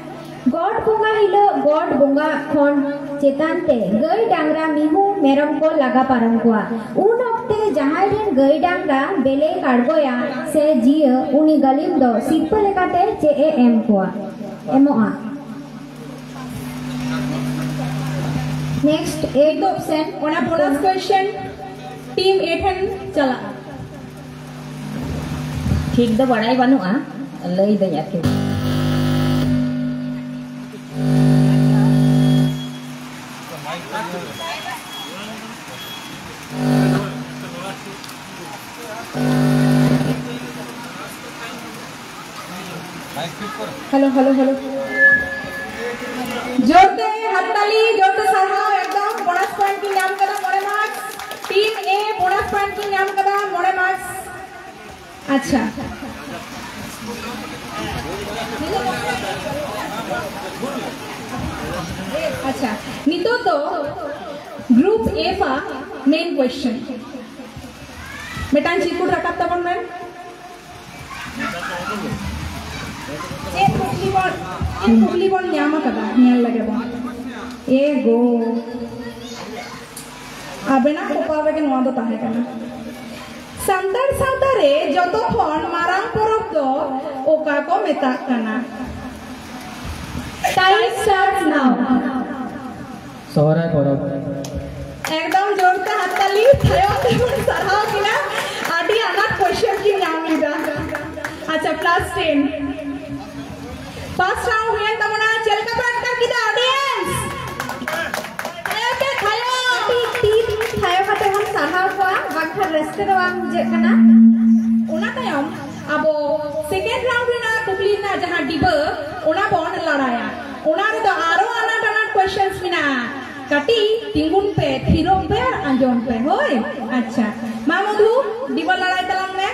ᱜᱚᱰ ᱵᱚᱸᱜᱟ ᱦᱤᱞᱳᱜ ᱜᱚᱰ ᱵᱚᱸᱜᱟ ᱠᱷᱚᱱ ᱪᱮᱛᱟᱱ ᱛᱮ ᱜᱟᱹᱭ ᱰᱟᱝᱨᱟ ᱢᱤᱦᱩ ᱢᱮᱨᱚᱢ ᱠᱚ ᱞᱟᱜᱟ ᱯᱟᱨᱚᱢ ᱠᱚᱣᱟ᱾ ᱩᱱ ᱚᱠᱛᱮ ᱡᱟᱦᱟᱸᱭ ᱨᱮᱱ ᱜᱟᱹᱭ ᱰᱟᱝᱨᱟ ᱵᱮᱞᱮ ᱠᱟᱲᱜᱚᱭᱟ ᱥᱮ ᱡᱤᱭᱟᱹ, ᱩᱱᱤ ᱜᱟᱹᱞᱤᱢ ᱫᱚ ᱥᱤᱨᱯᱟᱹ ᱞᱮᱠᱟᱛᱮ ᱪᱮᱫ ᱮ ᱮᱢ ᱠᱚᱣᱟ, ᱮᱢᱚᱜᱼᱟ? Next eight option. ᱚᱱᱟ ᱵᱳᱱᱟᱥ ᱠᱚᱭᱮᱥᱪᱮᱱ ᱴᱤᱢ ᱮ ᱴᱷᱮᱱ ᱪᱟᱞᱟᱜᱼᱟ᱾ ᱴᱷᱤᱠ ᱫᱚ ᱵᱟᱲᱟᱭ ᱵᱟᱹᱱᱩᱜᱼᱟ, ᱞᱟᱹᱭ ᱫᱟᱹᱧ ᱟᱨᱠᱤ᱾ Hello, hello, hello. ᱡᱳᱨᱛᱮ ᱦᱟᱛᱛᱟᱞᱤ, ᱡᱳᱨᱛᱮ ᱥᱟᱨᱦᱟᱣ, ᱮᱠᱫᱚᱢ ᱵᱳᱱᱟᱥ ᱯᱚᱭᱮᱱᱴ ᱠᱤᱱ ᱧᱟᱢ ᱠᱟᱫᱟ ᱢᱚᱬᱮ ᱢᱟᱨᱠᱥ᱾ ᱴᱤᱢ ᱮ ᱵᱳᱱᱟᱥ ᱯᱚᱭᱮᱱᱴ ᱠᱤᱱ ᱧᱟᱢ ᱠᱟᱫᱟ ᱢᱚᱬᱮ ᱢᱟᱨᱠᱥ᱾ ᱟᱪᱪᱷᱟ᱾ ᱟᱪᱪᱷᱟ, ᱱᱤᱛᱚᱜ ᱫᱚ ᱜᱨᱩᱯ ᱮᱯᱷ ᱟ ᱢᱮᱱ ᱠᱚᱭᱮᱥᱪᱮᱱ᱾ ᱢᱤᱫᱴᱟᱝ ᱪᱤᱨᱠᱩᱴ ᱨᱟᱠᱟᱵ ᱛᱟᱵᱚᱱ ᱢᱮ᱾ ᱪᱮᱫ ᱠᱩᱠᱞᱤ ᱵᱚᱱ, ᱪᱮᱫ ᱠᱩᱠᱞᱤ ᱵᱚᱱ ᱧᱟᱢ ᱟᱠᱟᱫᱟ, ᱧᱮᱞ ᱞᱮᱜᱮ ᱵᱚᱱ᱾ ᱮ ᱜᱳ, ᱟᱵᱮᱱᱟᱜ ᱠᱚᱯᱟᱞ ᱨᱮᱜᱮ ᱱᱚᱣᱟ ᱫᱚ ᱛᱟᱦᱮᱸ ᱠᱟᱱᱟ᱾ ᱥᱟᱱᱛᱟᱲ ᱥᱟᱶᱛᱟ ᱨᱮ ᱡᱚᱛᱚ ᱠᱷᱚᱱ ᱢᱟᱨᱟᱝ ᱯᱚᱨᱚᱵᱽ ᱫᱚ ᱚᱠᱟ ᱠᱚ ᱢᱮᱛᱟᱜ ᱠᱟᱱᱟ? Time starts now. ᱥᱚᱦᱨᱟᱭ ᱯᱚᱨᱚᱵᱽ᱾ ᱮᱠᱫᱚᱢ ᱡᱳᱨᱛᱮ ᱦᱟᱛᱛᱟᱞᱤ, ᱛᱟᱭᱚᱢ ᱛᱮᱵᱚᱱ ᱥᱟᱨᱦᱟᱣ ᱠᱤᱱᱟ᱾ ᱟᱹᱰᱤ ᱟᱱᱟᱴ ᱠᱚᱭᱥᱪᱮᱱ ᱠᱤᱱ ᱧᱟᱢ ᱞᱮᱫᱟ᱾ ᱟᱪᱪᱷᱟ, ᱯᱞᱟᱥ ᱴᱮᱱ᱾ ᱯᱟᱥ ᱨᱟᱣᱩᱱᱰ ᱦᱩᱭᱮᱱ ᱛᱟᱵᱚᱱᱟ᱾ ᱪᱮᱫ ᱞᱮᱠᱟ ᱯᱮ ᱟᱴᱠᱟᱨ ᱠᱮᱫᱟ, ᱚᱰᱤᱭᱮᱱᱥ? ᱛᱷᱟᱭᱚ ᱯᱮ, ᱛᱷᱟᱭᱚ᱾ ᱠᱟᱹᱴᱤᱡ ᱛᱤ ᱛᱷᱟᱭᱚ ᱠᱟᱛᱮ ᱵᱚᱱ ᱥᱟᱨᱦᱟᱣ ᱠᱚᱣᱟ, ᱵᱟᱝᱠᱷᱟᱱ ᱨᱟᱹᱥᱠᱟᱹ ᱫᱚ ᱵᱟᱝ ᱵᱩᱡᱷᱟᱹᱜ ᱠᱟᱱᱟ᱾ ᱚᱱᱟ ᱛᱟᱭᱚᱢ ᱟᱵᱚ ᱰᱤᱵᱟᱹ, ᱚᱱᱟ ᱵᱚᱱ ᱞᱟᱲᱟᱭᱟ᱾ ᱚᱱᱟ ᱨᱮᱫᱚ ᱟᱨᱚ ᱟᱱᱟᱴ ᱟᱱᱟᱴ questions ᱢᱮᱱᱟᱜᱼᱟ᱾ ᱠᱟᱹᱴᱤᱡ ᱛᱤᱸᱜᱩᱱ ᱯᱮ, ᱛᱷᱤᱨᱚᱜ ᱯᱮ ᱟᱨ ᱟᱸᱡᱚᱢ ᱯᱮ, ᱦᱳᱭ? ᱟᱪᱪᱷᱟ, ᱢᱟ ᱢᱚᱫᱷᱩ, ᱰᱤᱵᱟᱹ ᱞᱟᱲᱟᱭ ᱛᱟᱞᱟᱝ ᱢᱮ᱾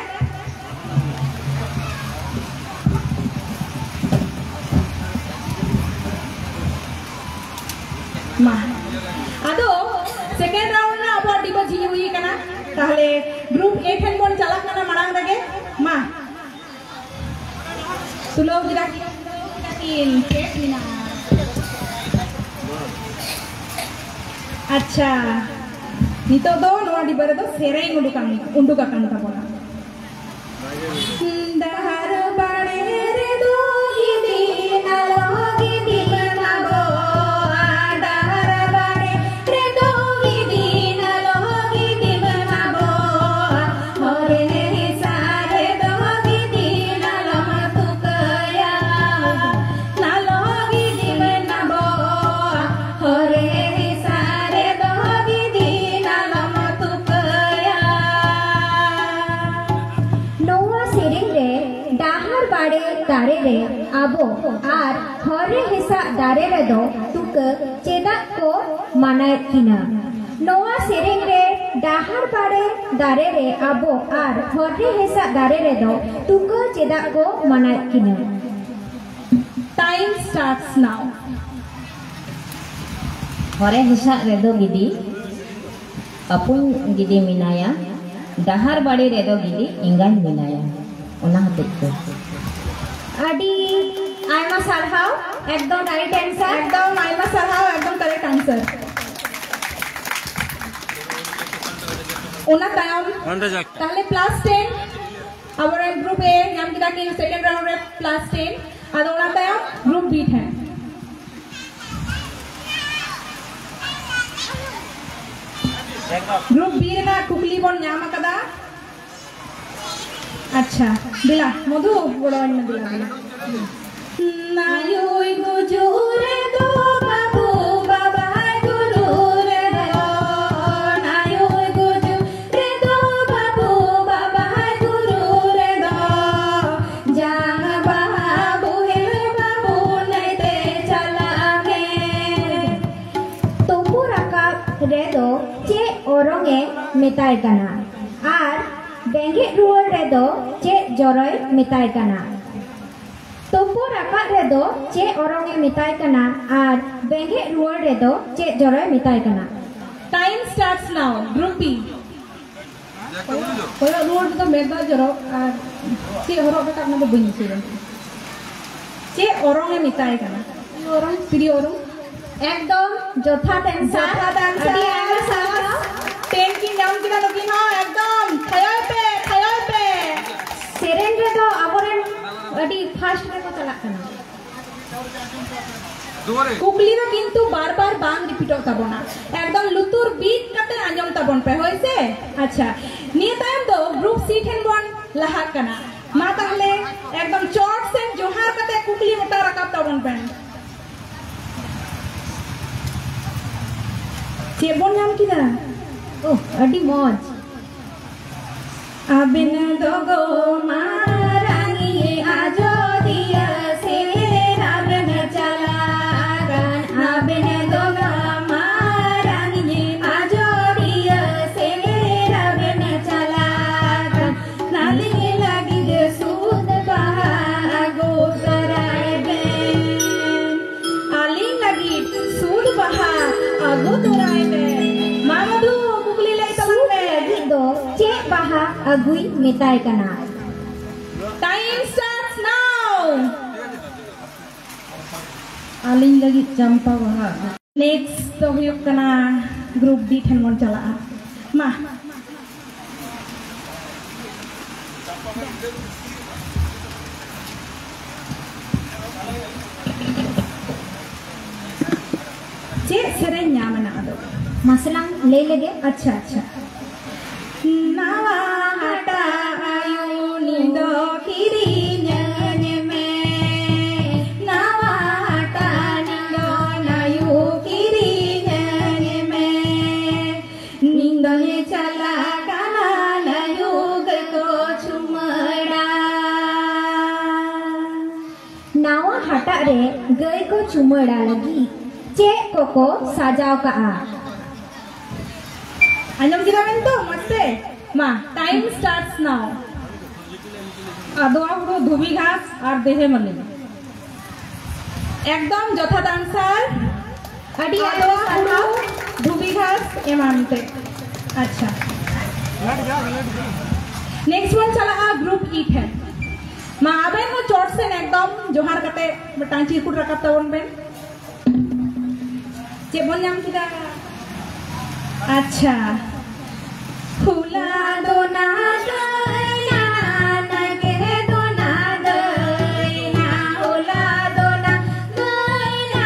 ᱢᱟ, ᱟᱫᱚ second round ᱨᱮᱱᱟᱜ ᱟᱵᱚᱣᱟᱜ ᱰᱤᱵᱟᱹ ᱡᱷᱤᱡ ᱦᱩᱭ ᱠᱟᱱᱟ᱾ ᱛᱟᱦᱞᱮ group A ᱴᱷᱮᱱ ᱵᱚᱱ ᱪᱟᱞᱟᱜ ᱠᱟᱱᱟ ᱢᱟᱲᱟᱝ ᱨᱮᱜᱮ᱾ ᱢᱟ, ᱛᱩᱞᱟᱹᱣ ᱠᱮᱫᱟ ᱠᱤᱱ, ᱪᱮᱫ ᱢᱮᱱᱟᱜᱼᱟ? ᱟᱪᱪᱷᱟ, ᱱᱤᱛᱚᱜ ᱫᱚ ᱱᱚᱣᱟ ᱰᱤᱵᱟᱹ ᱨᱮᱫᱚ ᱥᱮᱨᱮᱧ ᱩᱰᱩᱠᱟᱱ, ᱩᱰᱩᱠ ᱟᱠᱟᱱ ᱛᱟᱵᱚᱱᱟ᱾ ᱰᱟᱦᱟᱨ ᱵᱟᱲᱮ ᱨᱮᱫᱚ ᱜᱤᱫᱤ ᱱᱟᱞᱚ ᱜᱤᱫᱤ ᱵᱮᱱᱟᱵᱚ, ᱰᱟᱦᱟᱨ ᱵᱟᱲᱮ ᱨᱮᱫᱚ ᱜᱤᱫᱤ ᱱᱟᱞᱚ ᱜᱤᱫᱤ ᱵᱮᱱᱟᱵᱚ, ᱦᱚᱨᱮ ᱦᱮᱥᱟ ᱨᱮᱫᱚ ᱜᱤᱫᱤ ᱱᱟᱞᱚᱢ ᱛᱩᱠᱟᱹᱭᱟ, ᱱᱟᱞᱚ ᱜᱤᱫᱤ ᱵᱮᱱᱟᱵᱚ, ᱦᱚᱨᱮ ᱦᱮᱥᱟ ᱨᱮᱫᱚ ᱜᱤᱫᱤ ᱱᱟᱞᱚᱢ ᱛᱩᱠᱟᱹᱭᱟ᱾ ᱱᱚᱣᱟ ᱥᱮᱨᱮᱧ ᱨᱮ ᱰᱟᱦᱟᱨ ᱵᱟᱲᱮ ᱫᱟᱨᱮ ᱨᱮ ᱟᱵᱚ ᱟᱨ ᱦᱚᱨᱮ ᱦᱮᱥᱟᱜ ᱫᱟᱨᱮ ᱨᱮᱫᱚ ᱛᱩᱠᱟᱹ ᱪᱮᱫᱟᱜ ᱠᱚ ᱢᱟᱱᱟᱭᱮᱫ ᱠᱤᱱᱟ? ᱱᱚᱣᱟ ᱥᱮᱨᱮᱧ ᱨᱮ ᱰᱟᱦᱟᱨ ᱵᱟᱲᱮ ᱫᱟᱨᱮ ᱨᱮ ᱟᱵᱚ ᱟᱨ ᱦᱚᱨᱮ ᱦᱮᱥᱟᱜ ᱫᱟᱨᱮ ᱨᱮᱫᱚ ᱛᱩᱠᱟᱹ ᱪᱮᱫᱟᱜ ᱠᱚ ᱢᱟᱱᱟᱭᱮᱫ ᱠᱤᱱᱟ? Time starts now. ᱦᱚᱨᱮ ᱦᱮᱥᱟᱜ ᱨᱮᱫᱚ ᱜᱤᱫᱤ ᱟᱹᱯᱩᱧ ᱜᱤᱫᱤ ᱢᱮᱱᱟᱭᱟ, ᱰᱟᱦᱟᱨ ᱵᱟᱲᱮ ᱨᱮᱫᱚ ᱜᱤᱫᱤ ᱮᱸᱜᱟᱧ ᱢᱮᱱᱟᱭᱟ᱾ ᱚᱱᱟ ᱦᱚᱛᱮᱡ ᱛᱮ᱾ ᱟᱹᱰᱤ ᱟᱭᱢᱟ ᱥᱟᱨᱦᱟᱣ, ᱮᱠᱫᱚᱢ right answer᱾ ᱮᱠᱫᱚᱢ ᱟᱭᱢᱟ ᱥᱟᱨᱦᱟᱣ, ᱮᱠᱫᱚᱢ correct answer᱾ ᱚᱱᱟ ᱛᱟᱭᱚᱢ ᱚᱸᱰᱮ ᱡᱟᱠ᱾ ᱛᱟᱦᱞᱮ plus ten, ᱟᱵᱚᱨᱮᱱ group A ᱧᱟᱢ ᱠᱮᱫᱟ ᱠᱤᱱ second round ᱨᱮ plus ten᱾ ᱟᱫᱚ ᱚᱱᱟ ᱛᱟᱭᱚᱢ group B ᱴᱷᱮᱱ᱾ Group B ᱨᱮᱱᱟᱜ ᱠᱩᱠᱞᱤ ᱵᱚᱱ ᱧᱟᱢ ᱟᱠᱟᱫᱟ᱾ ᱟᱪᱪᱷᱟ, ᱫᱮᱞᱟ, ᱢᱚᱫᱷᱩ, ᱜᱚᱲᱚᱣᱟᱹᱧ ᱢᱮ, ᱫᱮᱞᱟ, ᱫᱮᱞᱟ᱾ ᱱᱟᱭᱩᱭ ᱜᱩᱡᱩᱜ ᱨᱮᱫᱚ ᱵᱟᱹᱵᱩ ᱵᱟᱵᱟᱭ ᱜᱩᱨᱩ ᱨᱮᱫᱚ, ᱱᱟᱭᱩᱭ ᱜᱩᱡᱩᱜ ᱨᱮᱫᱚ ᱵᱟᱹᱵᱩ ᱵᱟᱵᱟᱭ ᱜᱩᱨᱩ ᱨᱮᱫᱚ, ᱡᱟᱝ ᱵᱟᱦᱟ ᱨᱮᱫᱚ ᱪᱮᱫ ᱚᱨᱚᱝ ᱮ ᱢᱮᱛᱟᱭ ᱠᱟᱱᱟ? ᱟᱨ ᱵᱮᱸᱜᱮᱫ ᱨᱩᱣᱟᱹᱲ ᱨᱮᱫᱚ ᱪᱮᱫ ᱡᱚᱨᱚᱭ ᱢᱮᱛᱟᱭ ᱠᱟᱱᱟ? ᱛᱩᱯᱩ ᱨᱟᱠᱟᱵ ᱨᱮᱫᱚ ᱪᱮᱫ ᱚᱨᱚᱝ ᱮ ᱢᱮᱛᱟᱭ ᱠᱟᱱᱟ? ᱟᱨ ᱵᱮᱸᱜᱮᱫ ᱨᱩᱣᱟᱹᱲ ᱨᱮᱫᱚ ᱪᱮᱫ ᱡᱚᱨᱚᱭ ᱢᱮᱛᱟᱭ ᱠᱟᱱᱟ? Time starts now. Group B. ᱠᱚᱭᱚᱜ ᱨᱩᱣᱟᱹᱲ ᱨᱮᱫᱚ ᱢᱮᱫ ᱫᱟᱜ ᱡᱚᱨᱚᱜ ᱟᱨ ᱪᱮᱫ ᱦᱚᱨᱚᱜ ᱨᱟᱠᱟᱵ ᱚᱱᱟ ᱫᱚ ᱵᱟᱹᱧ ᱫᱤᱥᱟᱹᱭᱮᱫᱟ᱾ ᱪᱮᱫ ᱚᱨᱚᱝ ᱮ ᱢᱮᱛᱟᱭ ᱠᱟᱱᱟ? ᱛᱤᱨᱭᱳ ᱚᱨᱚᱝ, ᱛᱤᱨᱭᱳ ᱚᱨᱚᱝ᱾ ᱮᱠᱫᱚᱢ ᱡᱚᱛᱷᱟᱛ answer᱾ ᱡᱚᱛᱷᱟᱛ answer᱾ ᱟᱹᱰᱤ ᱟᱭᱢᱟ ᱥᱟᱨᱦᱟᱣ᱾ Ten ᱠᱤᱱ ᱧᱟᱢ ᱠᱮᱫᱟ ᱱᱩᱠᱤᱱ ᱦᱚᱸ, ᱮᱠᱫᱚᱢ ᱛᱷᱟᱭᱚᱭ ᱯᱮ, ᱛᱷᱟᱭᱚᱭ ᱯᱮ᱾ ᱥᱮᱨᱮᱧ ᱨᱮᱫᱚ ᱟᱵᱚᱨᱮᱱ ᱟᱹᱰᱤ fast ᱨᱮᱠᱚ ᱪᱟᱞᱟᱜ ᱠᱟᱱᱟ᱾ ᱠᱩᱠᱞᱤ ᱫᱚ ᱠᱤᱱᱛᱩ ᱵᱟᱨ ᱵᱟᱨ ᱵᱟᱝ repeatᱚᱜ ᱛᱟᱵᱚᱱᱟ, ᱮᱠᱫᱚᱢ ᱞᱩᱛᱩᱨ ᱵᱤᱫ ᱠᱟᱛᱮ ᱟᱸᱡᱚᱢ ᱛᱟᱵᱚᱱ ᱯᱮ, ᱦᱳᱭ ᱥᱮ? ᱟᱪᱪᱷᱟ, ᱱᱤᱭᱟᱹ ᱛᱟᱭᱚᱢ ᱫᱚ group C ᱴᱷᱮᱱ ᱵᱚᱱ ᱞᱟᱦᱟᱜ ᱠᱟᱱᱟ᱾ ᱢᱟ ᱛᱟᱦᱞᱮ ᱮᱠᱫᱚᱢ ᱪᱚᱴ ᱥᱮᱱ ᱡᱚᱦᱟᱨ ᱠᱟᱛᱮ ᱠᱩᱠᱞᱤ ᱢᱚᱴᱟ ᱨᱟᱠᱟᱵ ᱛᱟᱵᱚᱱ ᱯᱮ᱾ ᱪᱮᱫ ᱵᱚᱱ ᱧᱟᱢ ᱠᱮᱫᱟ? ᱳ, ᱟᱹᱰᱤ ᱢᱚᱡᱽ᱾ ᱟᱵᱮᱱ ᱫᱚ ᱜᱚ ᱢᱟᱨᱟᱝᱤᱭᱟᱹ ᱟᱡᱚᱫᱤᱭᱟᱹ ᱥᱮᱸᱫᱽᱨᱟ ᱵᱮᱱ ᱪᱟᱞᱟᱜ ᱠᱟᱱ᱾ ᱟᱵᱮᱱ ᱫᱚ ᱜᱚ ᱢᱟᱨᱟᱝᱤᱭᱟᱹ ᱟᱡᱚᱫᱤᱭᱟᱹ ᱥᱮᱸᱫᱽᱨᱟ ᱵᱮᱱ ᱪᱟᱞᱟᱜ ᱠᱟᱱ᱾ ᱟᱹᱞᱤᱧ ᱞᱟᱹᱜᱤᱫ ᱥᱩᱫ ᱵᱟᱦᱟ ᱟᱹᱜᱩ ᱛᱚᱨᱟᱭ ᱵᱮᱱ᱾ ᱟᱹᱞᱤᱧ ᱞᱟᱹᱜᱤᱫ ᱥᱩᱫ ᱵᱟᱦᱟ ᱟᱹᱜᱩ ᱛᱚᱨᱟᱭ ᱵᱮᱱ᱾ ᱢᱟ ᱢᱚᱫᱷᱩ, ᱠᱩᱠᱞᱤ ᱞᱟᱹᱭ ᱛᱟᱵᱚᱱ ᱥᱩᱫ ᱢᱮ᱾ ᱞᱟᱹᱜᱤᱫ ᱫᱚ ᱪᱮᱫ ᱵᱟᱦᱟ ᱟᱹᱜᱩᱭ ᱢᱮᱛᱟᱭ ᱠᱟᱱᱟ? Time starts now. ᱟᱹᱞᱤᱧ ᱞᱟᱹᱜᱤᱫ ᱪᱟᱢᱯᱟ ᱵᱟᱦᱟ᱾ Next ᱫᱚ ᱦᱩᱭᱩᱜ ᱠᱟᱱᱟ group D ᱴᱷᱮᱱ ᱵᱚᱱ ᱪᱟᱞᱟᱜᱼᱟ᱾ ᱢᱟ᱾ ᱪᱮᱫ ᱥᱮᱨᱮᱧ ᱧᱟᱢ ᱮᱱᱟ ᱟᱫᱚ? ᱢᱟᱥᱮ ᱞᱟᱝ ᱞᱟᱹᱭ ᱞᱮᱜᱮ᱾ ᱟᱪᱪᱷᱟ, ᱟᱪᱪᱷᱟ᱾ ᱱᱟᱣᱟ ᱦᱟᱴᱟᱜ ᱟᱭᱩ ᱱᱤᱫᱚ ᱠᱤᱨᱤᱧᱟᱹᱧ ᱢᱮ᱾ ᱱᱟᱣᱟ ᱦᱟᱴᱟᱜ ᱱᱤᱫᱚ ᱱᱟᱭᱩ ᱠᱤᱨᱤᱧᱟᱹᱧ ᱢᱮ᱾ ᱱᱤᱫᱚᱧ ᱪᱟᱞᱟᱜ ᱠᱟᱱᱟ ᱱᱟᱭᱩ ᱠᱚ ᱪᱩᱢᱟᱹᱲᱟ᱾ ᱱᱟᱣᱟ ᱦᱟᱴᱟᱜ ᱨᱮ ᱜᱟᱹᱭ ᱠᱚ ᱪᱩᱢᱟᱹᱲᱟ ᱞᱟᱹᱜᱤᱫ ᱪᱮᱫ ᱠᱚᱠᱚ ᱥᱟᱡᱟᱣ ᱠᱟᱜᱼᱟ? ᱟᱸᱡᱚᱢ ᱠᱮᱫᱟ ᱵᱮᱱ ᱛᱚ ᱢᱚᱡᱽ ᱛᱮ? ᱢᱟ, time starts now. ᱟᱫᱚᱣᱟ ᱦᱩᱲᱩ, ᱫᱷᱩᱵᱤ ᱜᱷᱟᱥ ᱟᱨ ᱫᱮᱦᱮ ᱢᱟᱹᱞᱤ᱾ ᱮᱠᱫᱚᱢ ᱡᱚᱛᱷᱟᱛ answer. ᱟᱹᱰᱤ ᱟᱹᱰᱤ ᱟᱫᱚᱣᱟ ᱦᱩᱲᱩ, ᱥᱟᱨᱦᱟᱣ. ᱫᱷᱩᱵᱤ ᱜᱷᱟᱥ ᱮᱢᱟᱱ ᱛᱮ. ᱟᱪᱪᱷᱟ, next ᱵᱚᱱ ᱪᱟᱞᱟᱜᱼᱟ group E ᱴᱷᱮᱱ. ᱢᱟ, ᱟᱵᱮᱱ ᱦᱚᱸ ᱪᱚᱴ ᱥᱮᱱ ᱮᱠᱫᱚᱢ ᱡᱚᱦᱟᱨ ᱠᱟᱛᱮ ᱢᱤᱫᱴᱟᱝ ᱪᱤᱨᱠᱩᱴ ᱨᱟᱠᱟᱵ ᱛᱟᱵᱚᱱ ᱵᱮᱱ. ᱪᱮᱫ ᱵᱚᱱ ᱧᱟᱢ ᱠᱮᱫᱟ? ᱟᱪᱪᱷᱟ. ᱦᱚᱞᱟ ᱫᱚ ᱱᱟᱦᱟᱜ ᱫᱟᱹᱭᱱᱟ, ᱱᱟᱜᱮ ᱫᱚ ᱱᱟᱦᱟᱜ ᱫᱟᱹᱭᱱᱟ, ᱦᱚᱞᱟ ᱫᱚ ᱱᱟᱦᱟᱜ ᱫᱟᱹᱭᱱᱟ,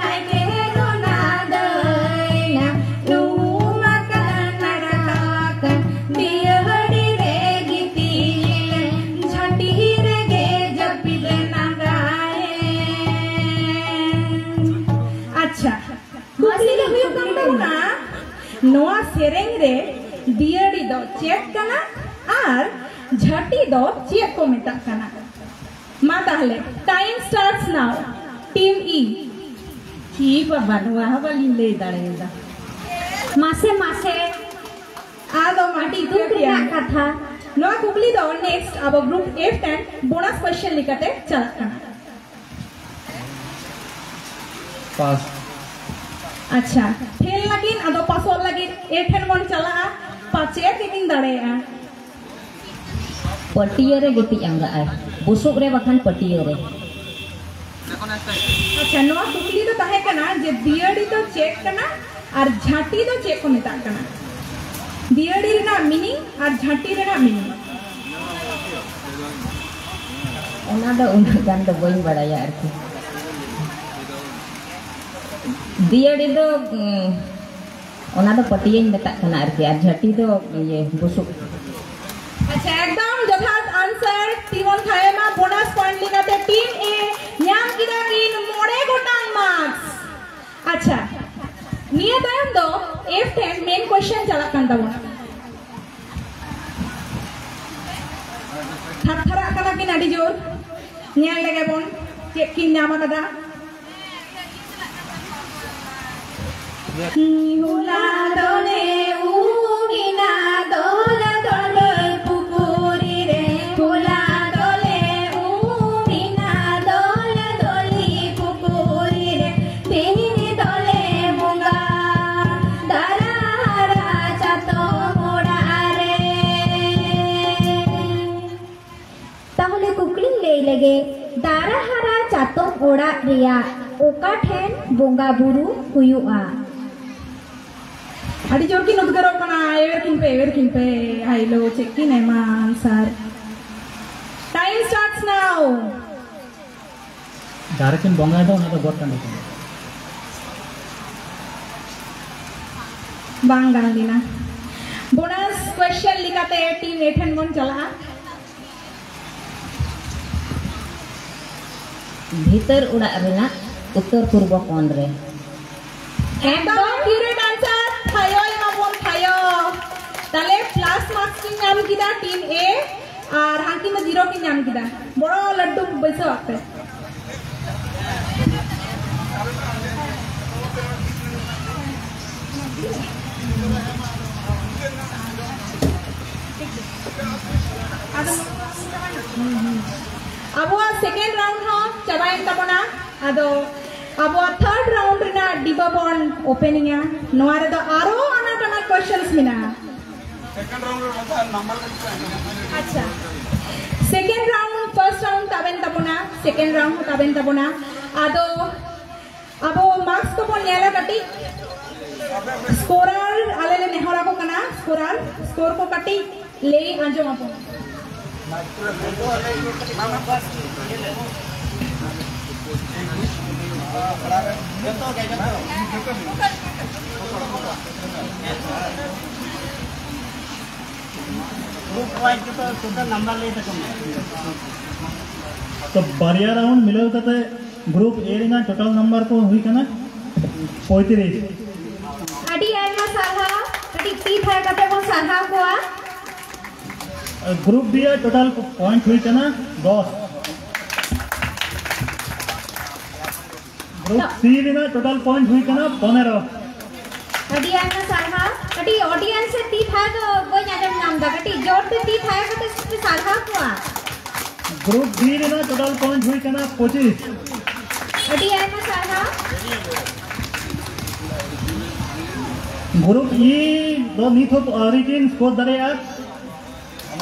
ᱱᱟᱜᱮ ᱫᱚ ᱱᱟᱦᱟᱜ ᱫᱟᱹᱭᱱᱟ, ᱱᱩᱢ ᱟᱠᱟᱱ ᱨᱟᱠᱟᱵ ᱟᱠᱟᱱ, ᱵᱤᱭᱟᱹᱦᱟᱹᱲᱤ ᱨᱮ ᱜᱤᱛᱤᱡ ᱞᱮᱱ, ᱡᱷᱟᱹᱴᱤ ᱨᱮᱜᱮ ᱡᱟᱹᱯᱤᱫ ᱞᱮᱱ ᱟᱸᱜᱟᱭᱮᱱ. ᱟᱪᱪᱷᱟ, ᱠᱩᱠᱞᱤ ᱫᱚ ᱦᱩᱭᱩᱜ ᱠᱟᱱ ᱛᱟᱵᱚᱱᱟ, ᱱᱚᱣᱟ ᱥᱮᱨᱮᱧ ᱨᱮ ᱫᱤᱭᱟᱹᱲᱤ ᱫᱚ ᱪᱮᱫ ᱠᱟᱱᱟ ᱟᱨ ᱡᱷᱟᱹᱴᱤ ᱫᱚ ᱪᱮᱫ ᱠᱚ ᱢᱮᱛᱟᱜ ᱠᱟᱱᱟ? ᱢᱟ ᱛᱟᱦᱞᱮ, time starts now. Team E. ᱪᱤ ᱵᱟᱵᱟ, ᱱᱚᱣᱟ ᱦᱚᱸ ᱵᱟᱹᱞᱤᱧ ᱞᱟᱹᱭ ᱫᱟᱲᱮᱭᱟᱫᱟ. ᱢᱟᱥᱮ, ᱢᱟᱥᱮ. ᱟᱫᱚ ᱢᱟ ᱟᱹᱰᱤ ᱫᱩᱠ ᱨᱮᱱᱟᱜ ᱠᱟᱛᱷᱟ. ᱱᱚᱣᱟ ᱠᱩᱠᱞᱤ ᱫᱚ next ᱟᱵᱚ group F ᱴᱷᱮᱱ bonus question ᱞᱮᱠᱟᱛᱮ ᱪᱟᱞᱟᱜ ᱠᱟᱱᱟ. ᱯᱟᱥ. ᱟᱪᱪᱷᱟ, ᱯᱷᱮᱞ ᱞᱟᱹᱜᱤᱫ, ᱟᱫᱚ ᱯᱟᱥᱚᱜ ᱞᱟᱹᱜᱤᱫ A ᱴᱷᱮᱱ ᱵᱚᱱ ᱪᱟᱞᱟᱜᱼᱟ, ᱯᱟᱪᱮ ᱛᱤᱠᱤᱱ ᱫᱟᱲᱮᱭᱟᱜᱼᱟ. ᱯᱟᱹᱴᱭᱟᱹ ᱨᱮ ᱜᱤᱛᱤᱡ ᱟᱸᱜᱟᱜᱼᱟᱭ, ᱵᱩᱥᱩᱵ ᱨᱮ ᱵᱟᱠᱷᱟᱱ ᱯᱟᱹᱴᱭᱟᱹ ᱨᱮ. ᱟᱪᱪᱷᱟ, ᱱᱚᱣᱟ ᱠᱩᱠᱞᱤ ᱫᱚ ᱛᱟᱦᱮᱸ ᱠᱟᱱᱟ ᱡᱮ ᱫᱤᱭᱟᱹᱲᱤ ᱫᱚ ᱪᱮᱫ ᱠᱟᱱᱟ ᱟᱨ ᱡᱷᱟᱹᱴᱤ ᱫᱚ ᱪᱮᱫ ᱠᱚ ᱢᱮᱛᱟᱜ ᱠᱟᱱᱟ? ᱫᱤᱭᱟᱹᱲᱤ ᱨᱮᱱᱟᱜ meaning ᱟᱨ ᱡᱷᱟᱹᱴᱤ ᱨᱮᱱᱟᱜ meaning. ᱚᱱᱟ ᱫᱚ ᱩᱱᱟᱹᱜ ᱜᱟᱱ ᱫᱚ ᱵᱟᱹᱧ ᱵᱟᱲᱟᱭᱟ ᱟᱨᱠᱤ. ᱫᱤᱭᱟᱹᱲᱤ ᱫᱚ, ᱩᱸ, ᱚᱱᱟ ᱫᱚ ᱯᱟᱹᱴᱭᱟᱹᱧ ᱢᱮᱛᱟᱜ ᱠᱟᱱᱟ ᱟᱨᱠᱤ, ᱟᱨ ᱡᱷᱟᱹᱴᱤ ᱫᱚ ᱤᱭᱟᱹ ᱵᱩᱥᱩᱵ. ᱟᱪᱪᱷᱟ, ᱮᱠᱫᱚᱢ ᱡᱚᱛᱷᱟᱛ answer. ᱛᱤ ᱵᱚᱱ ᱛᱷᱟᱭᱚ ᱢᱟ, bonus point ᱞᱮᱠᱟᱛᱮ Team A ᱧᱟᱢ ᱠᱮᱫᱟ ᱠᱤᱱ ᱢᱚᱬᱮ ᱜᱚᱴᱟᱝ marks. ᱟᱪᱪᱷᱟ, ᱱᱤᱭᱟᱹ ᱛᱟᱭᱚᱢ ᱫᱚ F ᱴᱷᱮᱱ main question ᱪᱟᱞᱟᱜ ᱠᱟᱱ ᱛᱟᱵᱚᱱᱟ. ᱛᱷᱟᱨ ᱛᱷᱟᱨᱟᱜ ᱠᱟᱱᱟ ᱠᱤᱱ ᱟᱹᱰᱤ ᱡᱳᱨ. ᱧᱮᱞ ᱞᱮᱜᱮ ᱵᱚᱱ ᱪᱮᱫ ᱠᱤᱱ ᱧᱟᱢ ᱟᱠᱟᱫᱟ. ᱦᱚᱞᱟ ᱫᱚᱞᱮ ᱚᱲᱟᱜ ᱨᱮᱭᱟᱜ ᱚᱠᱟ ᱴᱷᱮᱱ ᱵᱚᱸᱜᱟ ᱵᱩᱨᱩ ᱦᱩᱭᱩᱜᱼᱟ? ᱟᱹᱰᱤ ᱡᱳᱨ ᱠᱤᱱ ᱩᱫᱽᱜᱟᱹᱨᱚᱜ ᱠᱟᱱᱟ᱾ ᱮᱣᱮᱨ ᱠᱤᱱ ᱯᱮ, ᱮᱣᱮᱨ ᱠᱤᱱ ᱯᱮ᱾ ᱟᱭᱞᱳ, ᱪᱮᱫ ᱠᱤᱱ ᱮᱢᱟ answer? Time starts now. ᱡᱟᱦᱟᱸ ᱨᱮᱠᱤᱱ ᱵᱚᱸᱜᱟᱭ ᱫᱚ, ᱚᱱᱟ ᱫᱚ ᱜᱚᱴ ᱴᱟᱺᱰᱤ ᱠᱟᱱᱟ᱾ ᱵᱟᱝ ᱜᱟᱱ ᱞᱮᱱᱟ᱾ Bonus question ᱞᱮᱠᱟᱛᱮ team A ᱴᱷᱮᱱ ᱵᱚᱱ ᱪᱟᱞᱟᱜᱼᱟ᱾ ᱵᱷᱤᱛᱟᱹᱨ ᱚᱲᱟᱜ ᱨᱮᱱᱟᱜ ᱩᱛᱛᱚᱨ ᱯᱩᱨᱵᱚ ᱠᱚᱬ ᱨᱮ᱾ ᱮᱠᱫᱚᱢ accurate answer᱾ ᱛᱷᱟᱭᱚ ᱮᱢᱟᱵᱚᱱ, ᱛᱷᱟᱭᱚ᱾ ᱛᱟᱦᱞᱮ plus marks ᱠᱤᱱ ᱧᱟᱢ ᱠᱮᱫᱟ team A, ᱟᱨ ᱦᱟᱝᱠᱤᱱ ᱫᱚ zero ᱠᱤᱱ ᱧᱟᱢ ᱠᱮᱫᱟ᱾ ᱵᱚᱲᱚ ᱞᱟᱹᱰᱩ ᱵᱟᱹᱭᱥᱟᱹᱣ ᱟᱯᱮ᱾ ᱟᱫᱚ ᱟᱵᱚᱣᱟᱜ second round ᱦᱚᱸ ᱪᱟᱵᱟᱭᱮᱱ ᱛᱟᱵᱚᱱᱟ᱾ ᱟᱫᱚ ᱟᱵᱚᱣᱟᱜ third round ᱨᱮᱱᱟᱜ ᱰᱤᱵᱟᱹ ᱵᱚᱱ openingᱟ᱾ ᱱᱚᱣᱟ ᱨᱮᱫᱚ ᱟᱨᱚ ᱟᱱᱟᱴ ᱟᱱᱟᱴ questions ᱢᱮᱱᱟᱜᱼᱟ᱾ ᱟᱪᱪᱷᱟ, second round, first round ᱛᱟᱵᱮᱱ ᱛᱟᱵᱚᱱᱟ, second round ᱦᱚᱸ ᱛᱟᱵᱮᱱ ᱛᱟᱵᱚᱱᱟ᱾ ᱟᱫᱚ ᱟᱵᱚ marks ᱠᱚᱵᱚᱱ ᱧᱮᱞᱟ ᱠᱟᱹᱴᱤᱡ᱾ Scorer ᱟᱞᱮ ᱞᱮ ᱱᱮᱦᱚᱨ ᱟᱠᱚ ᱠᱟᱱᱟ, scorer, score ᱠᱚ ᱠᱟᱹᱴᱤᱡ ᱞᱟᱹᱭ ᱟᱸᱡᱚᱢ ᱟᱵᱚᱱ᱾ ᱛᱚ ᱵᱟᱨᱭᱟ round ᱢᱤᱞᱟᱹᱣ ᱠᱟᱛᱮ group A ᱨᱮᱱᱟᱜ total number ᱠᱚ ᱦᱩᱭ ᱠᱟᱱᱟ ᱯᱚᱸᱭᱛᱨᱤᱥ᱾ ᱟᱹᱰᱤ ᱟᱭᱢᱟ ᱥᱟᱨᱦᱟᱣ᱾ ᱠᱟᱹᱴᱤᱡ ᱛᱤ ᱛᱷᱟᱭᱚ ᱠᱟᱛᱮ ᱵᱚᱱ ᱥᱟᱨᱦᱟᱣ ᱠᱚᱣᱟ᱾ Group B ᱨᱮᱭᱟᱜ total point ᱦᱩᱭ ᱠᱟᱱᱟ ᱫᱚᱥ᱾ Group C ᱨᱮᱱᱟᱜ total point ᱦᱩᱭ ᱠᱟᱱᱟ ᱯᱚᱱᱮᱨᱚ᱾ ᱟᱹᱰᱤ ᱟᱭᱢᱟ ᱥᱟᱨᱦᱟᱣ᱾ ᱠᱟᱹᱴᱤᱡ audience ᱨᱮ ᱛᱤ ᱛᱷᱟᱭᱚ ᱫᱚ ᱵᱟᱹᱧ ᱟᱸᱡᱚᱢ ᱧᱟᱢ ᱮᱫᱟ, ᱠᱟᱹᱴᱤᱡ ᱡᱳᱨ ᱛᱮ ᱛᱤ ᱛᱷᱟᱭᱚ ᱠᱟᱛᱮ ᱯᱮ ᱥᱟᱨᱦᱟᱣ ᱠᱚᱣᱟ᱾ Group D ᱨᱮᱱᱟᱜ total point ᱦᱩᱭ ᱠᱟᱱᱟ ᱯᱚᱸᱪᱤᱥ᱾ ᱟᱹᱰᱤ ᱟᱭᱢᱟ ᱥᱟᱨᱦᱟᱣ᱾ Group E ᱫᱚ ᱱᱤᱛ ᱦᱚᱸ ᱟᱹᱣᱨᱤ ᱠᱤᱱ score ᱫᱟᱲᱮᱭᱟᱜᱼᱟ᱾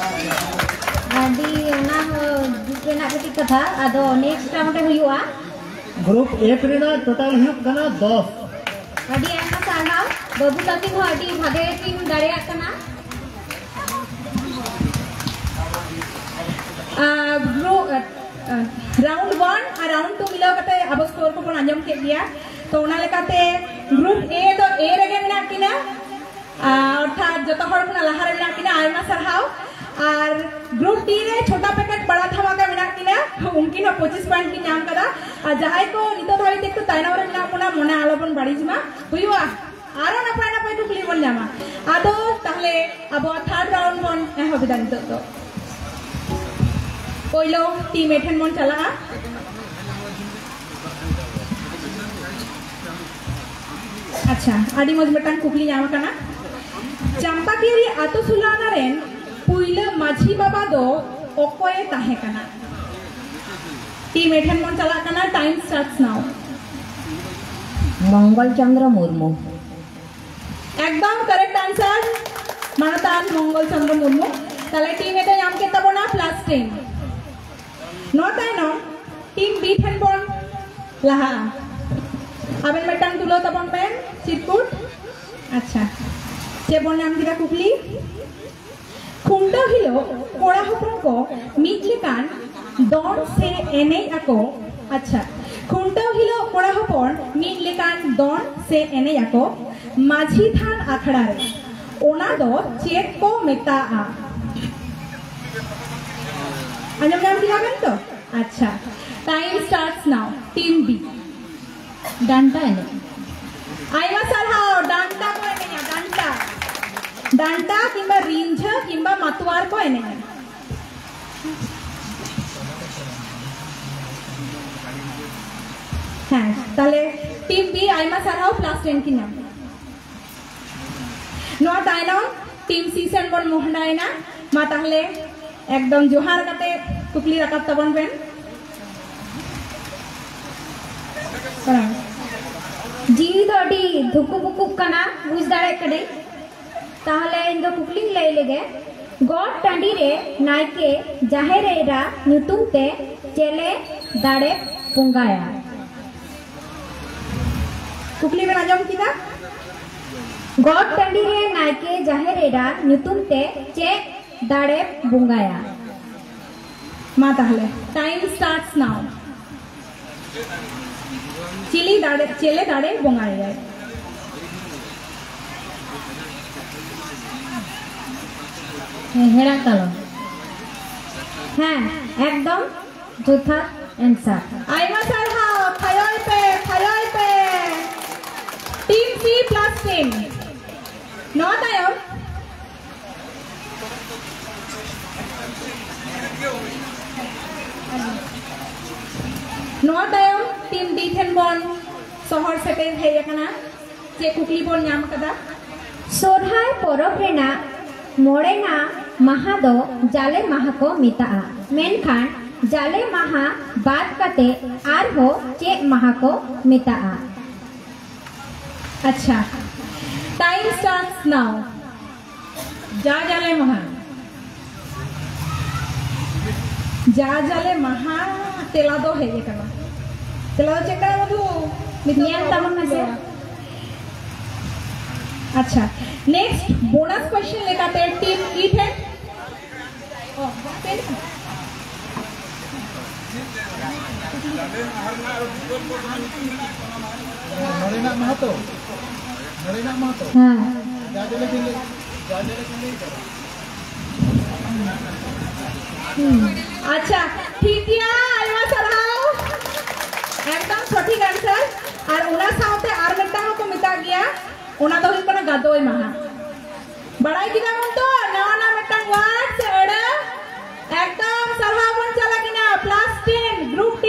ᱟᱹᱰᱤ, ᱚᱱᱟ ᱦᱚᱸ ᱫᱩᱠ ᱨᱮᱱᱟᱜ ᱠᱟᱹᱴᱤᱡ ᱠᱟᱛᱷᱟ᱾ ᱟᱫᱚ next round ᱨᱮ ᱦᱩᱭᱩᱜᱼᱟ᱾ ᱜᱨᱩᱯ ᱮᱯᱷ ᱨᱮᱱᱟᱜ ᱴᱳᱴᱟᱞ ᱦᱩᱭᱩᱜ ᱠᱟᱱᱟ ᱫᱚᱥ᱾ ᱟᱹᱰᱤ ᱟᱭᱢᱟ ᱥᱟᱨᱦᱟᱣ᱾ ᱵᱟᱹᱵᱩ ᱛᱟᱹᱠᱤᱱ ᱦᱚᱸ ᱟᱹᱰᱤ ᱵᱷᱟᱜᱮ ᱠᱤᱱ ᱫᱟᱲᱮᱭᱟᱜ ᱠᱟᱱᱟ᱾ ᱟᱨ ᱜᱨᱩᱯ, ᱟᱨ, ᱟᱨ, ᱨᱟᱣᱩᱱᱰ ᱚᱣᱟᱱ ᱟᱨ ᱨᱟᱣᱩᱱᱰ ᱴᱩ ᱢᱤᱞᱟᱹᱣ ᱠᱟᱛᱮ ᱟᱵᱚ ᱥᱠᱳᱨ ᱠᱚᱵᱚᱱ ᱟᱸᱡᱚᱢ ᱠᱮᱫ ᱜᱮᱭᱟ᱾ ᱛᱚ, ᱚᱱᱟ ᱞᱮᱠᱟᱛᱮ ᱜᱨᱩᱯ ᱮ ᱫᱚ ᱮ ᱨᱮᱜᱮ ᱢᱮᱱᱟᱜ ᱠᱤᱱᱟ᱾ ᱟᱨ ᱚᱨᱛᱷᱟᱛ ᱡᱚᱛᱚ ᱦᱚᱲ ᱠᱷᱚᱱᱟᱜ ᱞᱟᱦᱟ ᱨᱮ ᱢᱮᱱᱟᱜ ᱠᱤᱱᱟ, ᱟᱭᱢᱟ ᱥᱟᱨᱦᱟᱣ᱾ ᱟᱨ ᱜᱨᱩᱯ ᱰᱤ ᱨᱮ ᱪᱷᱳᱴᱟ ᱯᱮᱠᱮᱴ ᱵᱟᱲᱟ ᱫᱷᱟᱢᱟᱠᱟ ᱢᱮᱱᱟᱜ ᱠᱤᱱᱟ, ᱩᱱᱠᱤᱱ ᱦᱚᱸ ᱯᱚᱸᱪᱤᱥ ᱯᱚᱭᱮᱱᱴ ᱠᱤᱱ ᱧᱟᱢ ᱠᱟᱫᱟ᱾ ᱟᱨ ᱡᱟᱦᱟᱸᱭ ᱠᱚ ᱱᱤᱛᱚᱜ ᱫᱷᱟᱹᱵᱤᱡ ᱛᱮ ᱮᱠᱴᱩ ᱛᱟᱭᱱᱚᱢ ᱨᱮ ᱢᱮᱱᱟᱜ ᱵᱚᱱᱟ, ᱢᱚᱱᱮ ᱟᱞᱚᱵᱚᱱ ᱵᱟᱹᱲᱤᱡ ᱢᱟ, ᱦᱩᱭᱩᱜᱼᱟ, ᱟᱨᱚ ᱱᱟᱯᱟᱭ ᱱᱟᱯᱟᱭ ᱠᱩᱠᱞᱤ ᱵᱚᱱ ᱧᱟᱢᱟ᱾ ᱟᱫᱚ ᱛᱟᱦᱞᱮ ᱟᱵᱚᱣᱟᱜ ᱛᱷᱟᱨᱰ ᱨᱟᱣᱩᱱᱰ ᱵᱚᱱ ᱮᱦᱚᱵ ᱮᱫᱟ ᱱᱤᱛᱚᱜ ᱫᱚ᱾ ᱯᱳᱭᱞᱳ ᱴᱤᱢ ᱮ ᱴᱷᱮᱱ ᱵᱚᱱ ᱪᱟᱞᱟᱜᱼᱟ᱾ ᱟᱪᱪᱷᱟ, ᱟᱹᱰᱤ ᱢᱚᱡᱽ ᱢᱤᱫᱴᱟᱝ ᱠᱩᱠᱞᱤ ᱧᱟᱢ ᱟᱠᱟᱱᱟ᱾ ᱪᱟᱢᱯᱟᱠᱤᱭᱟᱹᱨᱤ ᱟᱛᱳ ᱥᱳᱞᱟᱱᱟ ᱨᱮᱱ ᱯᱩᱭᱞᱟᱹ ᱢᱟᱹᱡᱷᱤ ᱵᱟᱵᱟ ᱫᱚ ᱚᱠᱚᱭᱮ ᱛᱟᱦᱮᱸ ᱠᱟᱱᱟ? ᱴᱤᱢ ᱮ ᱴᱷᱮᱱ ᱵᱚᱱ ᱪᱟᱞᱟᱜ ᱠᱟᱱᱟ, time starts now. ᱢᱚᱝᱜᱚᱞ ᱪᱚᱸᱫᱽᱨᱚ ᱢᱩᱨᱢᱩ᱾ ᱮᱠᱫᱚᱢ ᱠᱟᱨᱮᱠᱴ ᱟᱱᱥᱟᱨ, ᱢᱟᱱᱚᱛᱟᱱ ᱢᱚᱝᱜᱚᱞ ᱪᱚᱸᱫᱽᱨᱚ ᱢᱩᱨᱢᱩ᱾ ᱛᱟᱦᱞᱮ ᱴᱤᱢ ᱮ ᱫᱚ ᱧᱟᱢ ᱠᱮᱫ ᱛᱟᱵᱚᱱᱟ ᱯᱞᱟᱥ ᱴᱮᱱ᱾ ᱱᱚᱣᱟ ᱛᱟᱭᱱᱚᱢ ᱴᱤᱢ ᱵᱤ ᱴᱷᱮᱱ ᱵᱚᱱ ᱞᱟᱦᱟᱜᱼᱟ᱾ ᱟᱵᱮᱱ ᱢᱤᱫᱴᱟᱝ ᱛᱩᱞᱟᱹᱣ ᱛᱟᱵᱚᱱ ᱵᱮᱱ ᱪᱤᱨᱠᱩᱴ᱾ ᱟᱪᱪᱷᱟ, ᱪᱮᱫ ᱵᱚᱱ ᱧᱟᱢ ᱠᱮᱫᱟ ᱠᱩᱠᱞᱤ? ᱠᱷᱩᱱᱴᱟᱹᱣ ᱦᱤᱞᱳᱜ ᱠᱚᱲᱟ ᱦᱚᱯᱚᱱ ᱠᱚ ᱢᱤᱫ ᱞᱮᱠᱟᱱ ᱫᱚᱱ ᱥᱮ ᱮᱱᱮᱡ ᱟᱠᱚ᱾ ᱟᱪᱪᱷᱟ, ᱠᱷᱩᱱᱴᱟᱹᱣ ᱦᱤᱞᱳᱜ ᱠᱚᱲᱟ ᱦᱚᱯᱚᱱ ᱢᱤᱫ ᱞᱮᱠᱟᱱ ᱫᱚᱱ ᱥᱮ ᱮᱱᱮᱡ ᱟᱠᱚ ᱢᱟᱹᱡᱷᱤ ᱛᱷᱟᱱ ᱟᱠᱷᱲᱟ ᱨᱮ, ᱚᱱᱟ ᱫᱚ ᱪᱮᱫ ᱠᱚ ᱢᱮᱛᱟᱜᱼᱟ? ᱟᱸᱡᱚᱢ ᱧᱟᱢ ᱠᱮᱫᱟ ᱵᱮᱱ ᱛᱚ? ᱟᱪᱪᱷᱟ, time starts now. Team B. ᱰᱟᱱᱴᱟ ᱮᱱᱮᱡ᱾ ᱟᱭᱢᱟ ᱥᱟᱨᱦᱟᱣ᱾ ᱰᱟᱱᱴᱟ ᱠᱚ ᱮᱱᱮᱡᱟ, ᱰᱟᱱᱴᱟ᱾ ᱰᱟᱱᱴᱟ ᱠᱤᱝᱵᱟ ᱨᱤᱸᱡᱷᱟᱹ ᱠᱤᱝᱵᱟ ᱢᱟᱛᱣᱟᱨ ᱠᱚ ᱮᱱᱮᱡᱟ᱾ ᱦᱮᱸ, ᱛᱟᱦᱞᱮ ᱴᱤᱢ ᱵᱤ ᱟᱭᱢᱟ ᱥᱟᱨᱦᱟᱣ, ᱯᱞᱟᱥ ᱴᱮᱱ ᱠᱤᱱ ᱧᱟᱢ᱾ ᱱᱚᱣᱟ ᱛᱟᱭᱱᱚᱢ ᱴᱤᱢ ᱥᱤ ᱥᱮᱱ ᱵᱚᱱ ᱢᱚᱦᱰᱟᱭᱮᱱᱟ᱾ ᱢᱟ ᱛᱟᱦᱞᱮ ᱮᱠᱫᱚᱢ ᱡᱚᱦᱟᱨ ᱠᱟᱛᱮ ᱠᱩᱠᱞᱤ ᱨᱟᱠᱟᱵ ᱛᱟᱵᱚᱱ ᱵᱮᱱ᱾ ᱡᱤᱣᱤ ᱫᱚ ᱟᱹᱰᱤ ᱫᱷᱩᱠᱩ ᱵᱩᱠᱩᱜ ᱠᱟᱱᱟ, ᱵᱩᱡᱽ ᱫᱟᱲᱮᱭᱟᱜ ᱠᱟᱹᱱᱟᱹᱧ᱾ ᱛᱟᱦᱞᱮ ᱤᱧ ᱫᱚ ᱠᱩᱠᱞᱤᱧ ᱞᱟᱹᱭ ᱞᱮᱜᱮ, ᱜᱚᱴ ᱴᱟᱺᱰᱤ ᱨᱮ ᱱᱟᱭᱠᱮ ᱡᱟᱦᱮᱨ ᱮᱨᱟ ᱧᱩᱛᱩᱢ ᱛᱮ ᱪᱮᱞᱮ ᱫᱟᱲᱮ ᱵᱚᱸᱜᱟᱭᱟ? ᱠᱩᱠᱞᱤ ᱵᱮᱱ ᱟᱸᱡᱚᱢ ᱠᱮᱫᱟ? ᱜᱚᱴ ᱴᱟᱺᱰᱤ ᱨᱮ ᱱᱟᱭᱠᱮ ᱡᱟᱦᱮᱨ ᱮᱨᱟ ᱧᱩᱛᱩᱢ ᱛᱮ ᱪᱮᱫ ᱫᱟᱲᱮ ᱵᱚᱸᱜᱟᱭᱟ? ᱢᱟ ᱛᱟᱦᱞᱮ, time starts now. ᱪᱤᱞᱤ ᱫᱟᱲᱮ, ᱪᱮᱞᱮ ᱫᱟᱲᱮ ᱵᱚᱸᱜᱟᱭᱟᱭ? ᱦᱮᱸ, ᱦᱮᱲᱟᱜ ᱠᱟᱞᱚᱢ᱾ ᱦᱮᱸ, ᱮᱠᱫᱚᱢ ᱡᱚᱛᱷᱟᱛ answer. ᱟᱭᱢᱟ ᱥᱟᱨᱦᱟᱣ, ᱛᱷᱟᱭᱚᱭ ᱯᱮ, ᱛᱷᱟᱭᱚᱭ ᱯᱮ᱾ Team C plus team. ᱱᱚᱣᱟ ᱛᱟᱭᱚᱢ, ᱱᱚᱣᱟ ᱛᱟᱭᱚᱢ team D ᱴᱷᱮᱱ ᱵᱚᱱ ᱥᱚᱦᱚᱨ ᱥᱮᱴᱮᱨ ᱦᱮᱡ ᱟᱠᱟᱱᱟ᱾ ᱪᱮᱫ ᱠᱩᱠᱞᱤ ᱵᱚᱱ ᱧᱟᱢ ᱟᱠᱟᱫᱟ? ᱥᱚᱨᱦᱟᱭ ᱯᱚᱨᱚᱵᱽ ᱨᱮᱱᱟᱜ ᱢᱚᱬᱮᱱᱟ ᱢᱟᱦᱟ ᱫᱚ ᱡᱟᱞᱮ ᱢᱟᱦᱟ ᱠᱚ ᱢᱮᱛᱟᱜᱼᱟ, ᱢᱮᱱᱠᱷᱟᱱ ᱡᱟᱞᱮ ᱢᱟᱦᱟ ᱵᱟᱫ ᱠᱟᱛᱮ ᱟᱨᱦᱚᱸ ᱪᱮᱫ ᱢᱟᱦᱟ ᱠᱚ ᱢᱮᱛᱟᱜᱼᱟ? ᱟᱪᱪᱷᱟ, time starts now. ᱡᱟ ᱡᱟᱞᱮ ᱢᱟᱦᱟ, ᱡᱟ ᱡᱟᱞᱮ ᱢᱟᱦᱟ ᱛᱮᱞᱟ ᱫᱚ ᱦᱮᱡ ᱟᱠᱟᱱᱟ᱾ ᱛᱮᱞᱟ ᱫᱚ ᱪᱮᱫ ᱠᱟᱱᱟ ᱢᱚᱫᱷᱩ? ᱱᱤᱛᱚᱜ ᱧᱮᱞ ᱫᱚ ᱛᱟᱵᱚᱱ ᱢᱮᱥᱮ᱾ ᱟᱪᱪᱷᱟ, next bonus question ᱞᱮᱠᱟᱛᱮ team E ᱴᱷᱮᱱ᱾ ᱚ, ᱵᱟᱝ ᱯᱮᱱ ᱠᱟᱱᱟ᱾ ᱱᱚᱰᱮᱱᱟᱜ ᱢᱟᱦᱟᱛᱚ, ᱱᱚᱰᱮᱱᱟᱜ ᱢᱟᱦᱟᱛᱚ᱾ ᱦᱮᱸ᱾ ᱡᱟ ᱡᱟᱞᱮ ᱵᱤᱱ ᱞᱟᱹᱭ, ᱡᱟ ᱡᱟᱞᱮ ᱵᱤᱱ ᱞᱟᱹᱭ ᱠᱟᱫᱟ᱾ ᱦᱩᱸ᱾ ᱟᱪᱪᱷᱟ, ᱴᱷᱤᱠ ᱜᱮᱭᱟ, ᱟᱭᱢᱟ ᱥᱟᱨᱦᱟᱣ᱾ ᱮᱠᱫᱚᱢ ᱥᱚᱴᱷᱤᱠ answer᱾ ᱟᱨ ᱚᱱᱟ ᱥᱟᱶᱛᱮ ᱟᱨ ᱢᱤᱫᱴᱟᱝ ᱦᱚᱸᱠᱚ ᱢᱮᱛᱟᱜ ᱜᱮᱭᱟ, ᱚᱱᱟ ᱫᱚ ᱦᱩᱭᱩᱜ ᱠᱟᱱᱟ ᱜᱟᱫᱚᱭ ᱢᱟᱦᱟ᱾ ᱵᱟᱲᱟᱭ ᱠᱮᱫᱟ ᱵᱚᱱ ᱛᱚ ᱱᱟᱣᱟ ᱱᱟᱣᱟ ᱢᱤᱫᱴᱟᱝ word ᱥᱮ ᱟᱹᱲᱟᱹ? ᱮᱠᱫᱚᱢ ᱥᱟᱨᱦᱟᱣ ᱵᱚᱱ ᱪᱟᱞ ᱟᱠᱤᱱᱟ, plus ten, group D᱾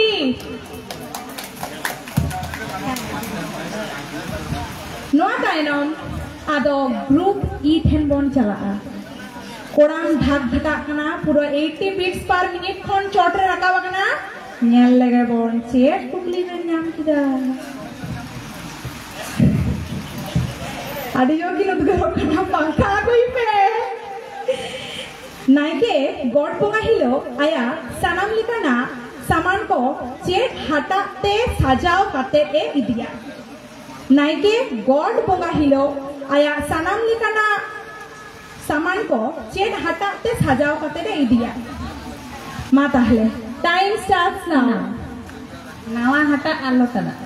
ᱱᱚᱣᱟ ᱛᱟᱭᱱᱚᱢ ᱟᱫᱚ group E ᱴᱷᱮᱱ ᱵᱚᱱ ᱪᱟᱞᱟᱜᱼᱟ᱾ ᱠᱚᱲᱟᱢ ᱫᱷᱟᱠ ᱫᱷᱟᱠᱟᱜ ᱠᱟᱱᱟ, ᱯᱩᱨᱟᱹ eighty beats per minute ᱠᱷᱚᱱ ᱪᱚᱴ ᱨᱮ ᱨᱟᱠᱟᱵ ᱟᱠᱟᱱᱟ᱾ ᱧᱮᱞ ᱞᱮᱜᱮ ᱵᱚᱱ ᱪᱮᱫ ᱠᱩᱠᱞᱤ ᱵᱮᱱ ᱧᱟᱢ ᱠᱮᱫᱟ᱾ ᱟᱹᱰᱤ ᱡᱳᱨ ᱜᱮ ᱩᱫᱽᱜᱟᱹᱨᱚᱜ ᱠᱟᱱᱟ, ᱯᱟᱝᱠᱷᱟ ᱟᱹᱜᱩᱭ ᱯᱮ᱾ ᱱᱟᱭᱠᱮ ᱜᱚᱴ ᱵᱚᱸᱜᱟ ᱦᱤᱞᱳᱜ ᱟᱭᱟᱜ ᱥᱟᱱᱟᱢ ᱞᱮᱠᱟᱱᱟᱜ ᱥᱟᱢᱟᱱ ᱠᱚ ᱪᱮᱫ ᱦᱟᱴᱟᱜ ᱛᱮ ᱥᱟᱡᱟᱣ ᱠᱟᱛᱮ ᱮ ᱤᱫᱤᱭᱟ? ᱱᱟᱭᱠᱮ ᱜᱚᱰ ᱵᱚᱸᱜᱟ ᱦᱤᱞᱳᱜ ᱟᱭᱟᱜ ᱥᱟᱱᱟᱢ ᱞᱮᱠᱟᱱᱟᱜ ᱥᱟᱢᱟᱱ ᱠᱚ ᱪᱮᱫ ᱦᱟᱴᱟᱜ ᱛᱮ ᱥᱟᱡᱟᱣ ᱠᱟᱛᱮ ᱮ ᱤᱫᱤᱭᱟ? ᱢᱟ ᱛᱟᱦᱞᱮ, time starts now. ᱱᱟᱣᱟ ᱦᱟᱴᱟᱜ ᱟᱨ ᱞᱚᱴᱟ ᱫᱟᱜ᱾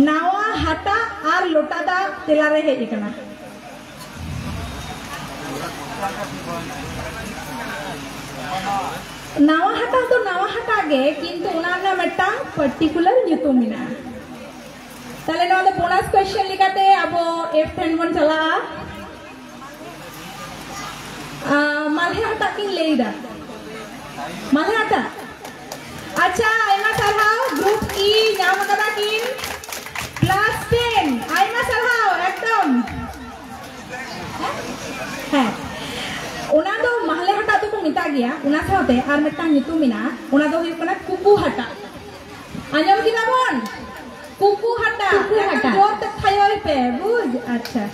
ᱱᱟᱣᱟ ᱦᱟᱴᱟᱜ ᱟᱨ ᱞᱚᱴᱟ ᱫᱟᱜ ᱛᱮᱞᱟᱨᱮ ᱦᱮᱡ ᱟᱠᱟᱱᱟ᱾ ᱱᱟᱣᱟ ᱦᱟᱴᱟᱜ ᱫᱚ ᱱᱟᱣᱟ ᱦᱟᱴᱟᱜ ᱜᱮ, ᱠᱤᱱᱛᱩ ᱚᱱᱟ ᱨᱮᱱᱟᱜ ᱢᱤᱫᱴᱟᱝ particular ᱧᱩᱛᱩᱢ ᱢᱮᱱᱟᱜᱼᱟ᱾ ᱛᱟᱦᱞᱮ ᱱᱚᱣᱟ ᱫᱚ bonus question ᱞᱮᱠᱟᱛᱮ ᱟᱵᱚ F ᱴᱷᱮᱱ ᱵᱚᱱ ᱪᱟᱞᱟᱜᱼᱟ᱾ ᱟᱸ, ᱢᱟᱞᱦᱮ ᱦᱟᱴᱟᱜ ᱠᱤᱱ ᱞᱟᱹᱭ ᱫᱟ᱾ ᱢᱟᱞᱦᱮ ᱦᱟᱴᱟᱜ᱾ ᱟᱪᱪᱷᱟ, ᱟᱭᱢᱟ ᱥᱟᱨᱦᱟᱣ, group E ᱧᱟᱢ ᱟᱠᱟᱫᱟ ᱠᱤᱱ plus ten᱾ ᱟᱭᱢᱟ ᱥᱟᱨᱦᱟᱣ, ᱮᱠᱫᱚᱢ᱾ ᱦᱮᱸ, ᱚᱱᱟ ᱫᱚ ᱢᱟᱦᱞᱮ ᱦᱟᱴᱟᱜ ᱫᱚᱠᱚ ᱢᱮᱛᱟᱜ ᱜᱮᱭᱟ᱾ ᱚᱱᱟ ᱥᱟᱶᱛᱮ ᱟᱨ ᱢᱤᱫᱴᱟᱝ ᱧᱩᱛᱩᱢ ᱢᱮᱱᱟᱜᱼᱟ, ᱚᱱᱟ ᱫᱚ ᱦᱩᱭᱩᱜ ᱠᱟᱱᱟ ᱠᱩᱠᱩ ᱦᱟᱴᱟᱜ᱾ ᱟᱸᱡᱚᱢ ᱠᱮᱫᱟ ᱵᱚᱱ? ᱠᱩᱠᱩ ᱦᱟᱴᱟᱜ᱾ ᱠᱩᱠᱩ ᱮᱠᱫᱚᱢ ᱦᱟᱴᱟᱜ᱾ ᱡᱳᱨ ᱛᱮ ᱛᱷᱟᱭᱚᱭ ᱯᱮ, ᱵᱩᱡᱽ? ᱟᱪᱪᱷᱟ,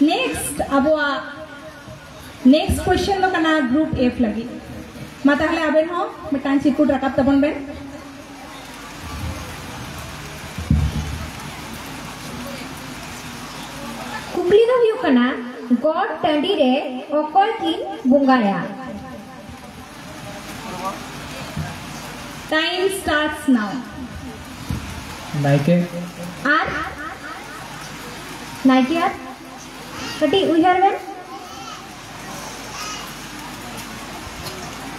next ᱟᱵᱚᱣᱟᱜ next question ᱫᱚ ᱠᱟᱱᱟ group F ᱞᱟᱹᱜᱤᱫ᱾ ᱢᱟ ᱛᱟᱦᱞᱮ ᱟᱵᱮᱱ ᱦᱚᱸ ᱢᱤᱫᱴᱟᱝ ᱪᱤᱨᱠᱩᱴ ᱨᱟᱠᱟᱵ ᱛᱟᱵᱚᱱ ᱵᱮᱱ᱾ ᱠᱩᱠᱞᱤ ᱫᱚ ᱦᱩᱭᱩᱜ ᱠᱟᱱᱟ, ᱜᱚᱴ ᱴᱟᱺᱰᱤ ᱨᱮ ᱚᱠᱚᱭ ᱠᱤᱱ ᱵᱚᱸᱜᱟᱭᱟ? Time starts now. ᱱᱟᱭᱠᱮ᱾ ᱟᱨ ᱱᱟᱭᱠᱮ ᱟᱨ ᱠᱟᱹᱴᱤᱡ ᱩᱭᱦᱟᱹᱨ ᱵᱮᱱ᱾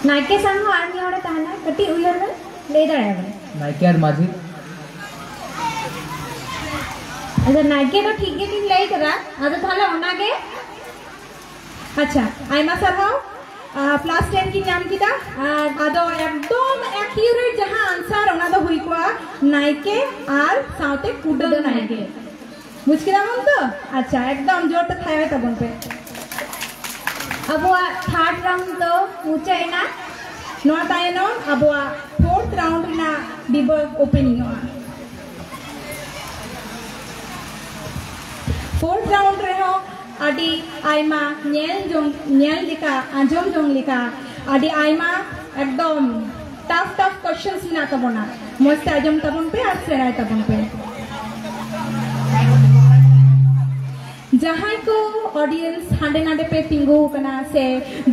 ᱱᱟᱭᱠᱮ ᱥᱟᱶ ᱦᱚᱸ ᱟᱨ ᱢᱤᱫ ᱦᱚᱲᱮ ᱛᱟᱦᱮᱱᱟ, ᱠᱟᱹᱴᱤᱡ ᱩᱭᱦᱟᱹᱨ ᱵᱮᱱ, ᱞᱟᱹᱭ ᱫᱟᱲᱮᱭᱟᱜᱼᱟ ᱵᱮᱱ᱾ ᱱᱟᱭᱠᱮ ᱟᱨ ᱢᱟᱹᱡᱷᱤ᱾ ᱟᱪᱪᱷᱟ, ᱱᱟᱭᱠᱮ ᱫᱚ ᱴᱷᱤᱠ ᱜᱮᱵᱤᱱ ᱞᱟᱹᱭ ᱠᱟᱫᱟ, ᱟᱫᱚ ᱛᱟᱦᱞᱮ ᱚᱱᱟᱜᱮ᱾ ᱟᱪᱪᱷᱟ, ᱟᱭᱢᱟ ᱥᱟᱨᱦᱟᱣ᱾ ᱟᱨ plus ten ᱠᱤᱱ ᱧᱟᱢ ᱠᱮᱫᱟ᱾ ᱟᱨ ᱟᱫᱚ ᱮᱠᱫᱚᱢ accurate ᱡᱟᱦᱟᱸ answer, ᱚᱱᱟ ᱫᱚ ᱦᱩᱭ ᱠᱚᱜᱼᱟ ᱱᱟᱭᱠᱮ ᱟᱨ ᱥᱟᱶᱛᱮ ᱠᱩᱰᱟᱹᱢ ᱱᱟᱭᱠᱮ᱾ ᱵᱩᱡᱽ ᱠᱮᱫᱟ ᱵᱚᱱ ᱛᱚ? ᱟᱪᱪᱷᱟ, ᱮᱠᱫᱚᱢ ᱡᱳᱨ ᱛᱮ ᱛᱷᱟᱭᱚᱭ ᱛᱟᱵᱚᱱ ᱯᱮ᱾ ᱟᱵᱚᱣᱟᱜ third round ᱫᱚ ᱢᱩᱪᱟᱹᱫ ᱮᱱᱟ᱾ ᱱᱚᱣᱟ ᱛᱟᱭᱱᱚᱢ ᱟᱵᱚᱣᱟᱜ fourth round ᱨᱮᱱᱟᱜ ᱰᱤᱵᱟᱹ openingᱚᱜᱼᱟ᱾ Fourth round ᱨᱮᱦᱚᱸ ᱟᱹᱰᱤ ᱟᱭᱢᱟ ᱧᱮᱞ ᱡᱚᱝ, ᱧᱮᱞ ᱞᱮᱠᱟ, ᱟᱸᱡᱚᱢ ᱡᱚᱝ ᱞᱮᱠᱟ ᱟᱹᱰᱤ ᱟᱭᱢᱟ ᱮᱠᱫᱚᱢ tough tough questions ᱢᱮᱱᱟᱜ ᱛᱟᱵᱚᱱᱟ, ᱢᱚᱡᱽ ᱛᱮ ᱟᱸᱡᱚᱢ ᱛᱟᱵᱚᱱ ᱯᱮ ᱟᱨ ᱥᱮᱬᱟᱭ ᱛᱟᱵᱚᱱ ᱯᱮ᱾ ᱡᱟᱦᱟᱸᱭ ᱠᱚ audience ᱦᱟᱸᱰᱮ ᱱᱟᱰᱮ ᱯᱮ ᱛᱤᱸᱜᱩ ᱟᱠᱟᱱᱟ ᱥᱮ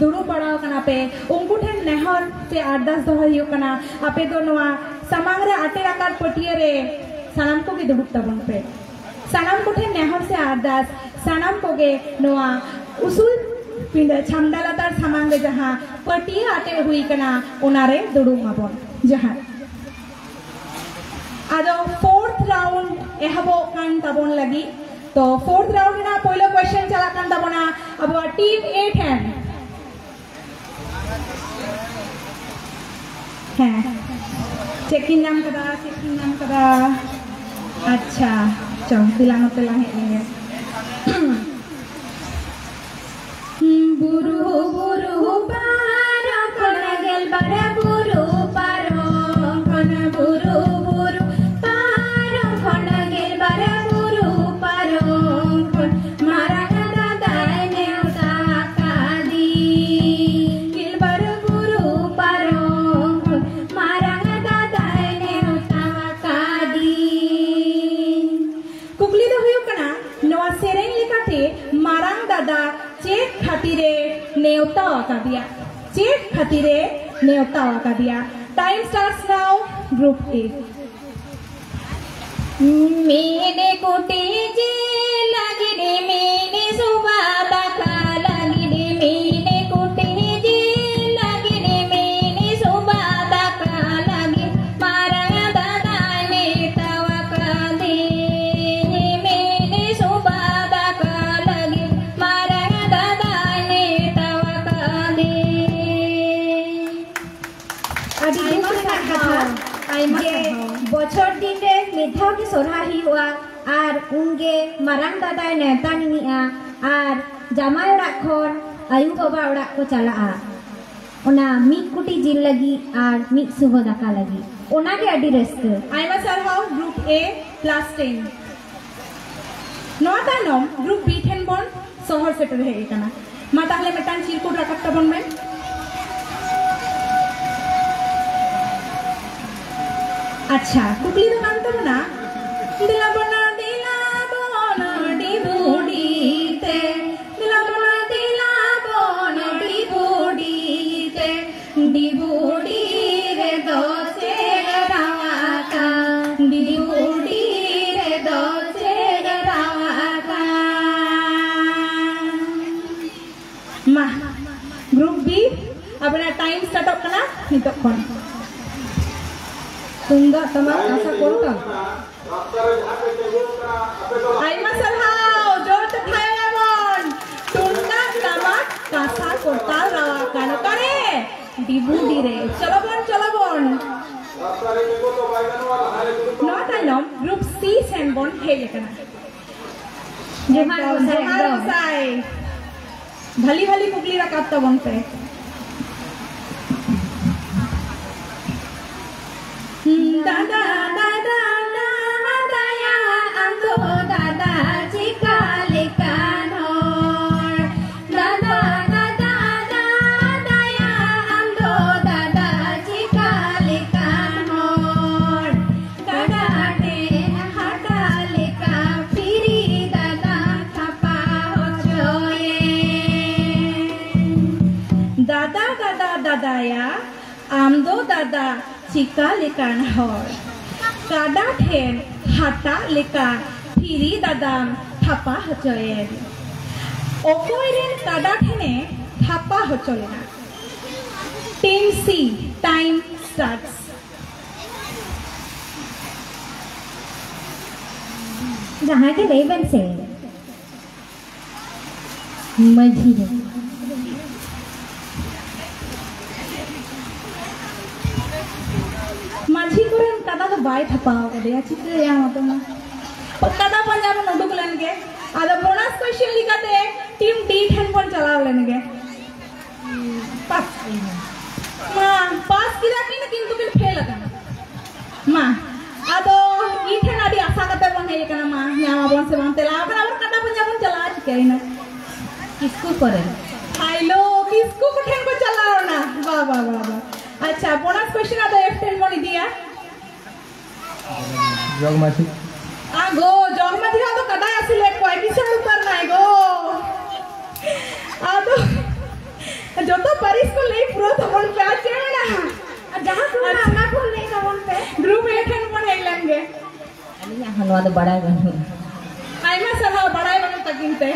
ᱫᱩᱲᱩᱵ ᱵᱟᱲᱟ ᱟᱠᱟᱱᱟ ᱯᱮ, ᱩᱱᱠᱩ ᱴᱷᱮᱱ ᱱᱮᱦᱚᱨ ᱥᱮ ᱟᱨᱫᱟᱥ ᱫᱚᱦᱚᱭ ᱦᱩᱭᱩᱜ ᱠᱟᱱᱟ, ᱟᱯᱮ ᱫᱚ ᱱᱚᱣᱟ ᱥᱟᱢᱟᱝ ᱨᱮ ᱟᱴᱮᱫ ᱟᱠᱟᱫ ᱯᱟᱹᱴᱭᱟᱹ ᱨᱮ ᱥᱟᱱᱟᱢ ᱠᱚᱜᱮ ᱫᱩᱲᱩᱵ ᱛᱟᱵᱚᱱ ᱯᱮ᱾ ᱥᱟᱱᱟᱢ ᱠᱚᱴᱷᱮᱱ ᱱᱮᱦᱚᱨ ᱥᱮ ᱟᱨᱫᱟᱥ, ᱥᱟᱱᱟᱢ ᱠᱚᱜᱮ ᱱᱚᱣᱟ ᱩᱥᱩᱞ ᱯᱤᱸᱰᱟᱹ ᱪᱷᱟᱢᱰᱟ ᱞᱟᱛᱟᱨ ᱥᱟᱢᱟᱝ ᱨᱮ ᱡᱟᱦᱟᱸ ᱯᱟᱹᱴᱭᱟᱹ ᱟᱴᱮᱫ ᱦᱩᱭ ᱠᱟᱱᱟ, ᱚᱱᱟᱨᱮ ᱫᱩᱲᱩᱵ ᱢᱟᱵᱚᱱ᱾ ᱡᱚᱦᱟᱨ᱾ ᱟᱫᱚ fourth round ᱮᱦᱚᱵᱚᱜ ᱠᱟᱱ ᱛᱟᱵᱚᱱ ᱞᱟᱹᱜᱤᱫ᱾ ᱛᱚ, fourth round ᱨᱮᱱᱟᱜ ᱯᱳᱭᱞᱳ question ᱪᱟᱞᱟᱜ ᱠᱟᱱ ᱛᱟᱵᱚᱱᱟ ᱟᱵᱚᱣᱟᱜ team A ᱴᱷᱮᱱ᱾ ᱦᱮᱸ, ᱪᱮᱫ ᱠᱤᱱ ᱧᱟᱢ ᱠᱟᱫᱟ, ᱪᱮᱫ ᱠᱤᱱ ᱧᱟᱢ ᱠᱟᱫᱟ? ᱟᱪᱪᱷᱟ, ᱪᱚ, ᱫᱮᱞᱟ ᱱᱚᱛᱮ ᱞᱟᱝ ᱦᱮᱡ ᱞᱮᱱᱜᱮ᱾ ᱵᱩᱨᱩ, ᱵᱩᱨᱩ ᱯᱟᱨᱚᱢ ᱠᱷᱚᱱ ᱜᱮᱞᱵᱟᱨ ᱵᱩᱨᱩ ᱯᱟᱨᱚᱢ ᱠᱷᱚᱱ, ᱵᱩᱨᱩ, ᱵᱩᱨᱩ ᱯᱟᱨᱚᱢ ᱠᱷᱚᱱ ᱜᱮᱞᱵᱟᱨ ᱵᱩᱨᱩ ᱯᱟᱨᱚᱢ ᱠᱷᱚᱱ ᱢᱟᱨᱟᱝ ᱫᱟᱫᱟᱭ ᱱᱮᱣᱛᱟ ᱟᱠᱟᱫᱤᱧ᱾ ᱜᱮᱞᱵᱟᱨ ᱵᱩᱨᱩ ᱯᱟᱨᱚᱢ ᱠᱷᱚᱱ ᱢᱟᱨᱟᱝ ᱫᱟᱫᱟᱭ ᱱᱮᱣᱛᱟ ᱟᱠᱟᱫᱤᱧ᱾ ᱠᱩᱠᱞᱤ ᱫᱚ ᱦᱩᱭᱩᱜ ᱠᱟᱱᱟ, ᱱᱚᱣᱟ ᱥᱮᱨᱮᱧ ᱞᱮᱠᱟᱛᱮ ᱢᱟᱨᱟᱝ ᱫᱟᱫᱟ ᱪᱮᱫ ᱠᱷᱟᱹᱛᱤᱨᱮ ᱱᱮᱣᱛᱟ ᱟᱠᱟᱫᱮᱭᱟ? ᱪᱮᱫ ᱠᱷᱟᱹᱛᱤᱨᱮ ᱱᱮᱣᱛᱟ ᱟᱠᱟᱫᱮᱭᱟ? Time starts now, group A. ᱢᱤᱫ ᱠᱩᱴᱤ ᱡᱤᱞ ᱞᱟᱹᱜᱤᱫ, ᱢᱤᱫ ᱥᱩᱵᱟ ᱫᱟᱠᱟ ᱞᱟᱹᱜᱤᱫ, ᱢᱤᱫ ᱠᱩᱴᱤ ᱡᱤᱞ ᱞᱟᱹᱜᱤᱫ, ᱢᱤᱫ ᱥᱩᱵᱟ ᱫᱟᱠᱟ ᱞᱟᱹᱜᱤᱫ ᱢᱟᱨᱟᱝ ᱫᱟᱫᱟᱭ ᱱᱮᱣᱛᱟ ᱟᱠᱟᱫᱤᱧ᱾ ᱢᱤᱫ ᱥᱩᱵᱟ ᱫᱟᱠᱟ ᱞᱟᱹᱜᱤᱫ ᱢᱟᱨᱟᱝ ᱫᱟᱫᱟᱭ ᱱᱮᱣᱛᱟ ᱟᱠᱟᱫᱤᱧ᱾ ᱟᱹᱰᱤ ᱫᱩᱠ ᱟᱭᱢᱟ ᱨᱮᱱᱟᱜ ᱥᱟᱨᱦᱟᱣ, ᱠᱟᱛᱷᱟ ᱟᱭᱢᱟ ᱡᱮ ᱥᱟᱨᱦᱟᱣ᱾ ᱵᱚᱪᱷᱚᱨ ᱫᱤᱱ ᱨᱮ ᱢᱤᱫ ᱫᱷᱟᱣ ᱜᱮ ᱥᱚᱨᱦᱟᱭ ᱦᱩᱭᱩᱜᱼᱟ ᱟᱨ ᱩᱱᱜᱮ ᱢᱟᱨᱟᱝ ᱫᱟᱫᱟᱭ ᱱᱮᱣᱛᱟ ᱞᱤᱧᱤᱜᱼᱟ ᱟᱨ ᱡᱟᱢᱟᱭ ᱚᱲᱟᱜ ᱠᱷᱚᱱ ᱟᱭᱩ ᱵᱟᱵᱟ ᱚᱲᱟᱜ ᱠᱚ ᱪᱟᱞᱟᱜᱼᱟ, ᱚᱱᱟ ᱢᱤᱫ ᱠᱩᱴᱤ ᱡᱤᱞ ᱞᱟᱹᱜᱤᱫ ᱟᱨ ᱢᱤᱫ ᱥᱩᱵᱟᱹ ᱫᱟᱠᱟ ᱞᱟᱹᱜᱤᱫ᱾ ᱚᱱᱟᱜᱮ ᱟᱹᱰᱤ ᱨᱟᱹᱥᱠᱟᱹ᱾ ᱟᱭᱢᱟ ᱥᱟᱨᱦᱟᱣ, group A plus ten᱾ ᱱᱚᱣᱟ ᱛᱟᱭᱱᱚᱢ group B ᱴᱷᱮᱱ ᱵᱚᱱ ᱥᱚᱦᱚᱨ ᱥᱮᱴᱮᱨ ᱦᱮᱡ ᱟᱠᱟᱱᱟ᱾ ᱢᱟ ᱛᱟᱦᱞᱮ ᱢᱤᱫᱴᱟᱝ ᱪᱤᱨᱠᱩᱴ ᱨᱟᱠᱟᱵ ᱛᱟᱵᱚᱱ ᱢᱮ᱾ ᱟᱪᱪᱷᱟ, ᱠᱩᱠᱞᱤ ᱫᱚ ᱠᱟᱱ ᱛᱟᱵᱚᱱᱟ, ᱫᱮᱞᱟ ᱵᱚᱱ, ᱫᱮᱞᱟ ᱵᱚᱱ ᱰᱤᱵᱩᱰᱤ ᱛᱮ, ᱫᱮᱞᱟ ᱵᱚᱱ, ᱫᱮᱞᱟ ᱵᱚᱱ ᱰᱤᱵᱩᱰᱤ ᱛᱮ, ᱰᱤᱵᱩᱰᱤ ᱨᱮᱫᱚ ᱪᱮᱫ ᱨᱟᱣᱟᱜ ᱠᱟᱱ, ᱰᱤᱵᱩᱰᱤ ᱨᱮᱫᱚ ᱪᱮᱫ ᱨᱟᱣᱟᱜ ᱠᱟᱱ? ᱢᱟ, ᱜᱨᱩᱯ ᱵᱤ, ᱟᱵᱮᱱᱟᱜ ᱴᱟᱭᱤᱢ ᱥᱴᱟᱨᱴᱚᱜ ᱠᱟᱱᱟ ᱱᱤᱛᱚᱜ ᱠᱷᱚᱱ᱾ ᱛᱩᱢᱫᱟᱜ, ᱴᱟᱢᱟᱠ, ᱠᱟᱸᱥᱟ, ᱠᱚᱨᱛᱟᱞ᱾ ᱟᱭᱢᱟ ᱥᱟᱨᱦᱟᱣ, ᱡᱳᱨ ᱛᱮ ᱛᱷᱟᱭᱚ ᱭᱟᱵᱚᱱ᱾ ᱛᱩᱢᱫᱟᱜ, ᱴᱟᱢᱟᱠ, ᱠᱟᱸᱥᱟ, ᱠᱚᱨᱛᱟᱞ, ᱨᱟᱣᱟᱜ ᱠᱟᱱ ᱚᱠᱟᱨᱮ? ᱰᱤᱵᱩᱰᱤ ᱨᱮ᱾ ᱪᱚᱞᱚ ᱵᱚᱱ, ᱪᱚᱞᱚ ᱵᱚᱱ᱾ ᱱᱚᱣᱟ ᱛᱟᱭᱱᱚᱢ ᱜᱨᱩᱯ ᱥᱤ ᱥᱮᱱ ᱵᱚᱱ ᱦᱮᱡ ᱟᱠᱟᱱᱟ᱾ ᱡᱚᱦᱟᱨ ᱮᱠᱫᱚᱢ, ᱜᱚᱸᱥᱟᱭ, ᱡᱚᱦᱟᱨ ᱮᱠᱫᱚᱢ᱾ ᱜᱚᱸᱥᱟᱭ᱾ ᱵᱷᱟᱞᱤ ᱵᱷᱟᱞᱤ ᱠᱩᱠᱞᱤ ᱨᱟᱠᱟᱵ ᱛᱟᱵᱚᱱ ᱯᱮ᱾ ᱫᱟᱫᱟ, ᱫᱟᱫᱟ, ᱫᱟᱫᱟᱭᱟ, ᱟᱢ ᱫᱚ ᱫᱟᱫᱟ ᱪᱮᱠᱟ ᱞᱮᱠᱟᱱ ᱦᱚᱲ? ᱫᱟᱫᱟ, ᱫᱟᱫᱟ, ᱫᱟᱫᱟᱭᱟ, ᱟᱢ ᱫᱚ ᱫᱟᱫᱟ ᱪᱮᱠᱟ ᱞᱮᱠᱟᱱ ᱦᱚᱲ? ᱠᱟᱰᱟ ᱴᱷᱮᱱ ᱦᱟᱴᱟᱜ ᱞᱮᱠᱟ ᱯᱷᱤᱨᱤ ᱫᱟᱫᱟ ᱛᱷᱟᱯᱟ ᱦᱚᱪᱚᱭᱮ᱾ ᱫᱟᱫᱟ, ᱫᱟᱫᱟ, ᱫᱟᱫᱟᱭᱟ, ᱟᱢ ᱫᱚ ᱫᱟᱫᱟ ᱪᱤᱠᱟ ᱞᱮᱠᱟᱱ ᱦᱚᱲ? ᱠᱟᱰᱟ ᱴᱷᱮᱱ ᱦᱟᱴᱟᱜ ᱞᱮᱠᱟ ᱯᱷᱤᱨᱤ ᱫᱟᱫᱟᱢ ᱛᱷᱟᱯᱟ ᱦᱚᱪᱚᱭᱮᱱ᱾ ᱚᱠᱚᱭ ᱨᱮᱱ ᱠᱟᱰᱟ ᱴᱷᱮᱱᱮ ᱛᱷᱟᱯᱟ ᱦᱚᱪᱚ ᱞᱮᱱᱟ? ᱴᱤᱢ ᱥᱤ, time starts. ᱡᱟᱦᱟᱸᱭ ᱜᱮ ᱞᱟᱹᱭ ᱵᱮᱱ ᱥᱮ᱾ ᱢᱟᱹᱡᱷᱤ ᱫᱚ᱾ ᱢᱟᱹᱡᱷᱤ ᱠᱚᱨᱮᱱ ᱠᱟᱰᱟ ᱫᱚ ᱵᱟᱭ ᱛᱷᱟᱯᱟᱣ ᱠᱟᱫᱮᱭᱟ, ᱪᱤᱠᱟᱹᱭᱟ ᱢᱟ ᱛᱚ ᱢᱟ᱾ ᱠᱟᱰᱟ ᱯᱟᱸᱡᱟ ᱵᱚᱱ ᱩᱰᱩᱠ ᱞᱮᱱ ᱜᱮ᱾ ᱟᱫᱚ ᱵᱳᱱᱟᱥ ᱠᱚᱭᱥᱮᱱ ᱞᱮᱠᱟᱛᱮ ᱴᱤᱢ ᱰᱤ ᱴᱷᱮᱱ ᱵᱚᱱ ᱪᱟᱞᱟᱣ ᱞᱮᱱ ᱜᱮ᱾ ᱯᱟᱥ ᱠᱮᱫᱟ᱾ ᱢᱟ, ᱯᱟᱥ ᱠᱮᱫᱟ ᱠᱤᱱ, ᱠᱤᱱᱛᱩ ᱠᱤᱱ ᱯᱷᱮᱞ ᱟᱠᱟᱱᱟ᱾ ᱢᱟ, ᱟᱫᱚ ᱤᱧ ᱴᱷᱮᱱ ᱟᱹᱰᱤ ᱟᱥᱟ ᱠᱟᱛᱮ ᱵᱚᱱ ᱦᱮᱡ ᱟᱠᱟᱱᱟ᱾ ᱢᱟ, ᱧᱟᱢ ᱟᱵᱚᱱ ᱥᱮ ᱵᱟᱝ ᱛᱮᱞᱟ? ᱟᱵᱚᱱ, ᱟᱵᱚᱱ ᱠᱟᱰᱟ ᱯᱟᱸᱡᱟ ᱵᱚᱱ ᱪᱟᱞᱟᱜᱼᱟ, ᱪᱤᱠᱟᱹᱭᱮᱱᱟ? ᱠᱤᱥᱠᱩ ᱠᱚᱨᱮ᱾ ᱦᱟᱭᱞᱳ, ᱠᱤᱥᱠᱩ ᱠᱚᱴᱷᱮᱱ ᱠᱚ ᱪᱟᱞᱟᱣ ᱮᱱᱟ᱾ ᱵᱟ, ᱵᱟ, ᱵᱟ, ᱵᱟ᱾ ᱟᱪᱪᱷᱟ, ᱵᱳᱱᱟᱥ ᱠᱚᱭᱥᱮᱱ ᱟᱫᱚ ᱮᱯᱷ ᱴᱷᱮᱱ ᱵᱚᱱ ᱤᱫᱤᱭᱟ᱾ ᱡᱚᱜᱽ ᱢᱟᱹᱡᱷᱤ᱾ ᱟᱜᱳ, ᱡᱚᱜᱽ ᱢᱟᱹᱡᱷᱤ ᱦᱚᱸ ᱟᱫᱚ ᱠᱟᱰᱟᱭ ᱟᱹᱥᱩᱞᱮᱫ ᱠᱚᱣᱟᱭ, ᱠᱤᱥᱟᱹᱬ ᱩᱛᱟᱹᱨ ᱱᱟᱭ ᱜᱳ᱾ ᱟᱫᱚ ᱡᱚᱛᱚ ᱯᱟᱹᱨᱤᱥ ᱠᱚ ᱞᱟᱹᱭ ᱯᱩᱨᱟᱹᱣ ᱛᱟᱵᱚᱱ ᱯᱮ, ᱟᱨ ᱪᱮᱫ ᱢᱮᱱᱟᱜᱼᱟ? ᱟᱨ ᱡᱟᱦᱟᱸ ᱠᱚ ᱢᱮᱱᱟᱜᱼᱟ, ᱚᱱᱟ ᱠᱚ ᱞᱟᱹᱭ ᱛᱟᱵᱚᱱ ᱯᱮ᱾ ᱜᱨᱩᱯ ᱮ ᱴᱷᱮᱱ ᱵᱚᱱ ᱦᱮᱡ ᱞᱮᱱ ᱜᱮ᱾ ᱟᱹᱞᱤᱧᱟᱜ ᱦᱚᱸ ᱱᱚᱣᱟ ᱫᱚ ᱵᱟᱲᱟᱭ ᱵᱟᱹᱱᱩᱜᱼᱟ᱾ ᱟᱭᱢᱟ ᱥᱟᱨᱦᱟᱣ, ᱵᱟᱲᱟᱭ ᱵᱟᱹᱱᱩᱜ ᱛᱟᱹᱠᱤᱱ ᱛᱮ᱾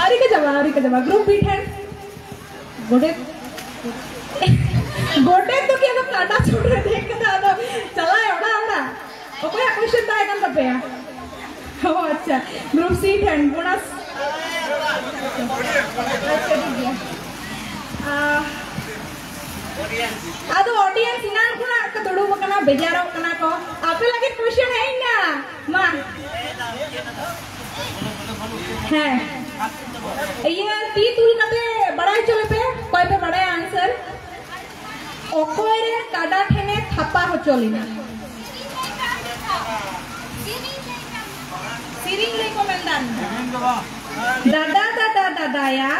ᱟᱹᱣᱨᱤ ᱠᱚ ᱪᱟᱵᱟ, ᱟᱹᱣᱨᱤ ᱠᱚ ᱪᱟᱵᱟ᱾ ᱜᱨᱩᱯ ᱵᱤ ᱴᱷᱮᱱ ᱜᱚᱰᱮᱛ, ᱜᱚᱰᱮᱛ ᱫᱚ ᱠᱤ ᱟᱫᱚ ᱠᱟᱰᱟ ᱥᱩᱨ ᱨᱮ ᱫᱮᱡ ᱠᱟᱛᱮ ᱟᱫᱚ ᱪᱟᱞᱟᱜ ᱚᱲᱟᱜ ᱚᱲᱟᱜ? ᱚᱠᱚᱭᱟᱜ ᱠᱚᱥᱪᱮᱱ ᱛᱟᱦᱮᱸ ᱠᱟᱱ ᱛᱟᱯᱮᱭᱟ? ᱚ, ᱟᱪᱪᱷᱟ, ᱜᱨᱩᱯ ᱥᱤ ᱴᱷᱮᱱ ᱵᱳᱱᱟᱥ᱾ ᱟᱪᱪᱷᱟ, ᱴᱷᱤᱠ ᱜᱮᱭᱟ᱾ ᱟᱦ, ᱟᱫᱚ ᱚᱰᱤᱭᱮᱱᱥ ᱮᱱᱟᱝ ᱠᱷᱚᱱᱟᱜ ᱠᱚ ᱫᱩᱲᱩᱵ ᱟᱠᱟᱱᱟ, ᱵᱮᱡᱟᱨᱚᱜ ᱠᱟᱱᱟ ᱠᱚ᱾ ᱟᱯᱮ ᱞᱟᱹᱜᱤᱫ ᱠᱚᱥᱪᱮᱱ ᱦᱮᱡ ᱮᱱᱟ, ᱢᱟ᱾ ᱦᱮᱸ, ᱤᱭᱟᱹ, ᱛᱤ ᱛᱩᱞ ᱠᱟᱛᱮ ᱵᱟᱲᱟᱭ ᱦᱚᱪᱚ ᱞᱮᱯᱮ, ᱚᱠᱚᱭ ᱯᱮ ᱵᱟᱲᱟᱭᱟ ᱟᱱᱥᱟᱨ᱾ ᱚᱠᱚᱭ ᱨᱮᱱ ᱠᱟᱰᱟ ᱴᱷᱮᱱᱮ ᱛᱷᱟᱯᱟ ᱦᱚᱪᱚ ᱞᱮᱱᱟ? ᱥᱮᱨᱮᱧ ᱞᱟᱹᱭ ᱠᱚ ᱢᱮᱱᱫᱟ᱾ ᱫᱟᱫᱟ, ᱫᱟᱫᱟ, ᱫᱟᱫᱟᱭᱟ,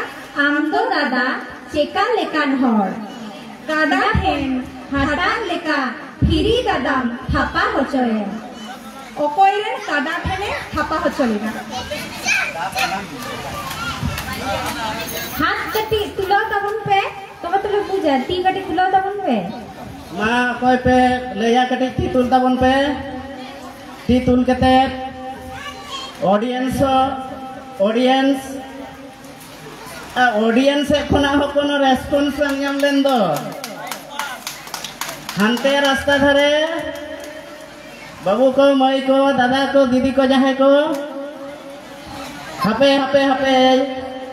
ᱟᱢ ᱫᱚ ᱫᱟᱫᱟ ᱪᱮᱠᱟ ᱞᱮᱠᱟᱱ ᱦᱚᱲ? ᱠᱟᱰᱟ ᱴᱷᱮᱱ ᱦᱟᱴᱟᱜ ᱞᱮᱠᱟ ᱯᱷᱤᱨᱤ ᱫᱟᱫᱟᱢ ᱛᱷᱟᱯᱟ ᱦᱚᱪᱚᱭᱮᱢ᱾ ᱚᱠᱚᱭ ᱨᱮᱱ ᱠᱟᱰᱟ ᱴᱷᱮᱱᱮ ᱛᱷᱟᱯᱟ ᱦᱚᱪᱚ ᱞᱮᱱᱟ? ᱦᱟᱛ ᱠᱟᱹᱴᱤᱡ ᱛᱩᱞᱟᱹᱣ ᱛᱟᱵᱚᱱ ᱯᱮ, ᱛᱚᱵᱮ ᱛᱚᱞᱮ ᱵᱩᱡᱟ᱾ ᱛᱤ ᱠᱟᱹᱴᱤᱡ ᱛᱩᱞᱟᱹᱣ ᱛᱟᱵᱚᱱ ᱯᱮ᱾ ᱢᱟ, ᱚᱠᱚᱭ ᱯᱮ ᱞᱟᱹᱭᱟ, ᱠᱟᱹᱴᱤᱡ ᱛᱤ ᱛᱩᱞ ᱛᱟᱵᱚᱱ ᱯᱮ᱾ ᱛᱤ ᱛᱩᱞ ᱠᱟᱛᱮ ᱚᱰᱤᱭᱮᱱᱥ ᱦᱚᱸ, ᱚᱰᱤᱭᱮᱱᱥ, ᱟᱨ ᱚᱰᱤᱭᱮᱱᱥ ᱥᱮᱫ ᱠᱷᱚᱱᱟᱜ ᱦᱚᱸ ᱠᱳᱱᱳ ᱨᱮᱥᱯᱚᱱᱥ ᱵᱟᱝ ᱧᱟᱢ ᱞᱮᱱ ᱫᱚ᱾ ᱦᱟᱱᱛᱮ ᱨᱟᱥᱛᱟ ᱫᱷᱟᱨᱮ ᱵᱟᱹᱵᱩ ᱠᱚ, ᱢᱟᱹᱭ ᱠᱚ, ᱫᱟᱫᱟ ᱠᱚ, ᱫᱤᱫᱤ ᱠᱚ, ᱡᱟᱦᱟᱸᱭ ᱠᱚ, ᱦᱟᱯᱮ, ᱦᱟᱯᱮ, ᱦᱟᱯᱮ,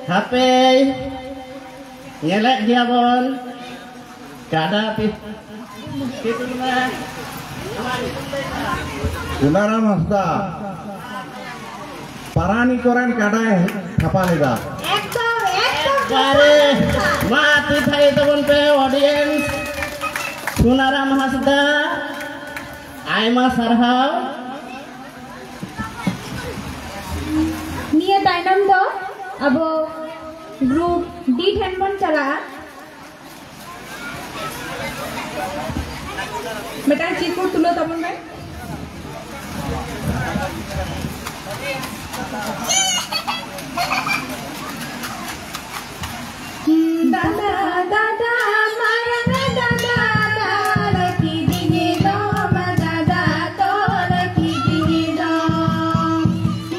ᱦᱟᱯᱮ, ᱧᱮᱞᱮᱫ ᱜᱮᱭᱟ ᱵᱚᱱ᱾ ᱠᱟᱰᱟ ᱯᱤ-, ᱥᱩᱱᱟᱨᱟᱢ ᱦᱟᱸᱥᱫᱟ ᱯᱟᱨᱟᱱᱤ ᱠᱚᱨᱮᱱ ᱠᱟᱰᱟᱭ ᱛᱷᱟᱯᱟ ᱞᱮᱫᱟ᱾ ᱮᱠᱫᱚᱢ, ᱮᱠᱫᱚᱢ᱾ ᱟᱨᱮ, ᱢᱟ ᱛᱤ ᱛᱷᱟᱭᱚ ᱛᱟᱵᱚᱱ ᱯᱮ, ᱚᱰᱤᱭᱮᱱᱥ᱾ ᱥᱩᱱᱟᱨᱟᱢ ᱦᱟᱸᱥᱫᱟ, ᱟᱭᱢᱟ ᱥᱟᱨᱦᱟᱣ᱾ ᱱᱤᱭᱟᱹ ᱛᱟᱭᱱᱚᱢ ᱫᱚ ᱟᱵᱚ ᱜᱨᱩᱯ ᱰᱤ ᱴᱷᱮᱱ ᱵᱚᱱ ᱪᱟᱞᱟᱜᱼᱟ᱾ ᱢᱤᱫᱴᱟᱝ ᱪᱤᱨ ᱠᱚ ᱛᱩᱞᱟᱹᱣ ᱛᱟᱵᱚᱱ ᱢᱮ᱾ ᱫᱟᱫᱟ, ᱫᱟᱫᱟ, ᱢᱟᱨᱟᱝ ᱫᱟᱫᱟ, ᱫᱟᱞ ᱠᱤᱫᱤᱧ ᱫᱚᱢ, ᱫᱟᱫᱟ, ᱛᱚᱞ ᱠᱤᱫᱤᱧ ᱫᱚᱢ,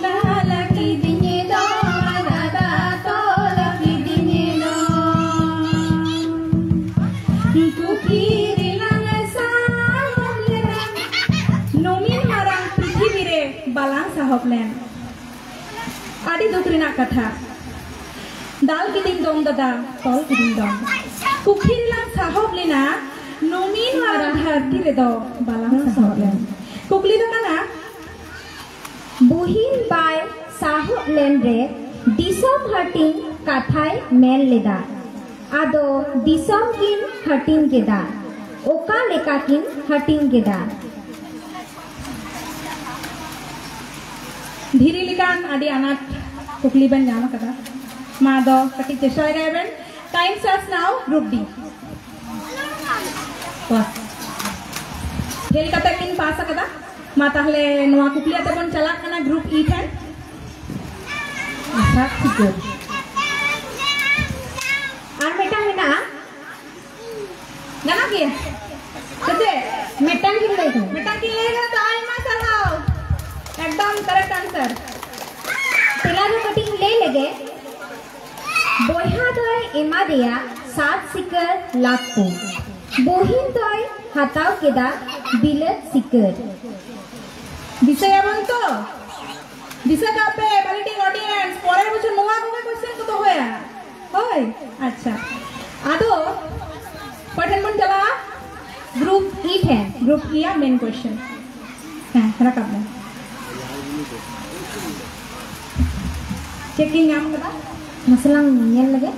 ᱫᱟᱞ ᱠᱤᱫᱤᱧ ᱫᱚᱢ, ᱫᱟᱫᱟ, ᱛᱚᱞ ᱠᱤᱫᱤᱧ ᱫᱚᱢ᱾ ᱯᱩᱛᱷᱤ ᱨᱮᱞᱟᱝ ᱥᱟᱦᱚᱵ ᱞᱮᱱᱟ, ᱱᱩᱢᱤᱱ ᱢᱟᱨᱟᱝ ᱯᱨᱤᱛᱷᱤᱵᱤ ᱨᱮ ᱵᱟᱞᱟᱝ ᱥᱟᱦᱚᱵ ᱞᱮᱱ᱾ ᱟᱹᱰᱤ ᱫᱩᱠ ᱨᱮᱱᱟᱜ ᱠᱟᱛᱷᱟ᱾ ᱫᱟᱞ ᱠᱤᱫᱤᱧ ᱫᱚᱢ ᱫᱟᱫᱟ, ᱛᱚᱞ ᱠᱤᱫᱤᱧ ᱫᱚᱢ᱾ ᱯᱩᱛᱷᱤ ᱨᱮᱞᱟᱝ ᱥᱟᱦᱚᱵ ᱞᱮᱱᱟ, ᱱᱩᱢᱤᱱ ᱢᱟᱨᱟᱝ ᱫᱷᱟᱹᱨᱛᱤ ᱨᱮᱫᱚ ᱵᱟᱞᱟᱝ ᱥᱟᱦᱚᱵ ᱞᱮᱱ᱾ ᱠᱩᱠᱞᱤ ᱫᱚ ᱠᱟᱱᱟ, ᱵᱩᱦᱤᱱ ᱵᱟᱭ ᱥᱟᱦᱚᱵ ᱞᱮᱱ ᱨᱮ ᱫᱤᱥᱚᱢ ᱦᱟᱹᱴᱤᱧ ᱠᱟᱛᱷᱟᱭ ᱢᱮᱱ ᱞᱮᱫᱟ᱾ ᱟᱫᱚ ᱫᱤᱥᱚᱢ ᱠᱤᱱ ᱦᱟᱹᱴᱤᱧ ᱠᱮᱫᱟ᱾ ᱚᱠᱟ ᱞᱮᱠᱟ ᱠᱤᱱ ᱦᱟᱹᱴᱤᱧ ᱠᱮᱫᱟ? ᱫᱷᱤᱨᱤ ᱞᱮᱠᱟᱱ ᱟᱹᱰᱤ ᱟᱱᱟᱴ ᱠᱩᱠᱞᱤ ᱵᱮᱱ ᱧᱟᱢ ᱟᱠᱟᱫᱟ᱾ ᱢᱟ ᱟᱫᱚ ᱠᱟᱹᱴᱤᱡ ᱪᱮᱥᱴᱟ ᱞᱮᱜᱟᱭ ᱵᱮᱱ᱾ Time starts now, group D. ᱵᱟᱥ᱾ ᱯᱷᱮᱞ ᱠᱟᱛᱮ ᱠᱤᱱ ᱯᱟᱥ ᱟᱠᱟᱫᱟ᱾ ᱢᱟ ᱛᱟᱦᱞᱮ ᱱᱚᱣᱟ ᱠᱩᱠᱞᱤ ᱟᱛᱮ ᱵᱚᱱ ᱪᱟᱞᱟᱜ ᱠᱟᱱᱟ group E ᱴᱷᱮᱱ᱾ ᱟᱥᱟ ᱴᱷᱤᱠᱟᱹ᱾ ᱟᱨ ᱢᱤᱫᱴᱟᱝ ᱢᱮᱱᱟᱜᱼᱟ᱾ ᱜᱟᱱᱚᱜ ᱜᱮᱭᱟ? ᱥᱮ ᱪᱮᱫ? ᱢᱤᱫᱴᱟᱝ ᱜᱤᱧ ᱞᱟᱹᱭ ᱠᱟᱫᱟ᱾ ᱢᱤᱫᱴᱟᱝ ᱜᱤᱧ ᱞᱟᱹᱭ ᱠᱟᱫᱟ ᱛᱚ, ᱟᱭᱢᱟ ᱥᱟᱨᱦᱟᱣ᱾ ᱮᱠᱫᱚᱢ correct answer᱾ ᱛᱮᱞᱟ ᱫᱚ ᱠᱟᱹᱴᱤᱡ ᱤᱧ ᱞᱟᱹᱭ ᱞᱮᱜᱮ᱾ ᱵᱚᱭᱦᱟ ᱫᱚᱭ ᱮᱢᱟ ᱫᱮᱭᱟ ᱥᱟᱛ ᱥᱤᱠᱟᱹᱨ ᱞᱟᱫ ᱠᱚ᱾ ᱵᱩᱦᱤᱱ ᱫᱚᱭ ᱦᱟᱛᱟᱣ ᱠᱮᱫᱟ ᱵᱤᱞᱟᱹᱛ ᱥᱤᱠᱟᱹᱨ᱾ ᱫᱤᱥᱟᱹᱭᱟᱵᱚᱱ ᱛᱚ? ᱫᱤᱥᱟᱹ ᱠᱟᱜ ᱯᱮ, ᱵᱷᱟᱹᱜᱤ ᱴᱷᱤᱠ audience, ᱯᱚᱨᱮᱨ ᱵᱚᱪᱷᱚᱨ ᱱᱚᱣᱟ ᱠᱚᱜᱮ question ᱠᱚ ᱫᱚᱦᱚᱭᱟ᱾ ᱦᱳᱭ, ᱟᱪᱪᱷᱟ᱾ ᱟᱫᱚ ᱚᱠᱚᱭ ᱴᱷᱮᱱ ᱵᱚᱱ ᱪᱟᱞᱟᱜᱼᱟ? Group E ᱴᱷᱮᱱ, group E ᱟᱜ main question᱾ ᱦᱮᱸ, ᱨᱟᱠᱟᱵ ᱢᱮ᱾ ᱪᱮᱫ ᱠᱤᱱ ᱧᱟᱢ ᱠᱟᱫᱟ? ᱱᱟᱥᱮ ᱞᱟᱝ ᱧᱮᱞ ᱞᱮᱜᱮ᱾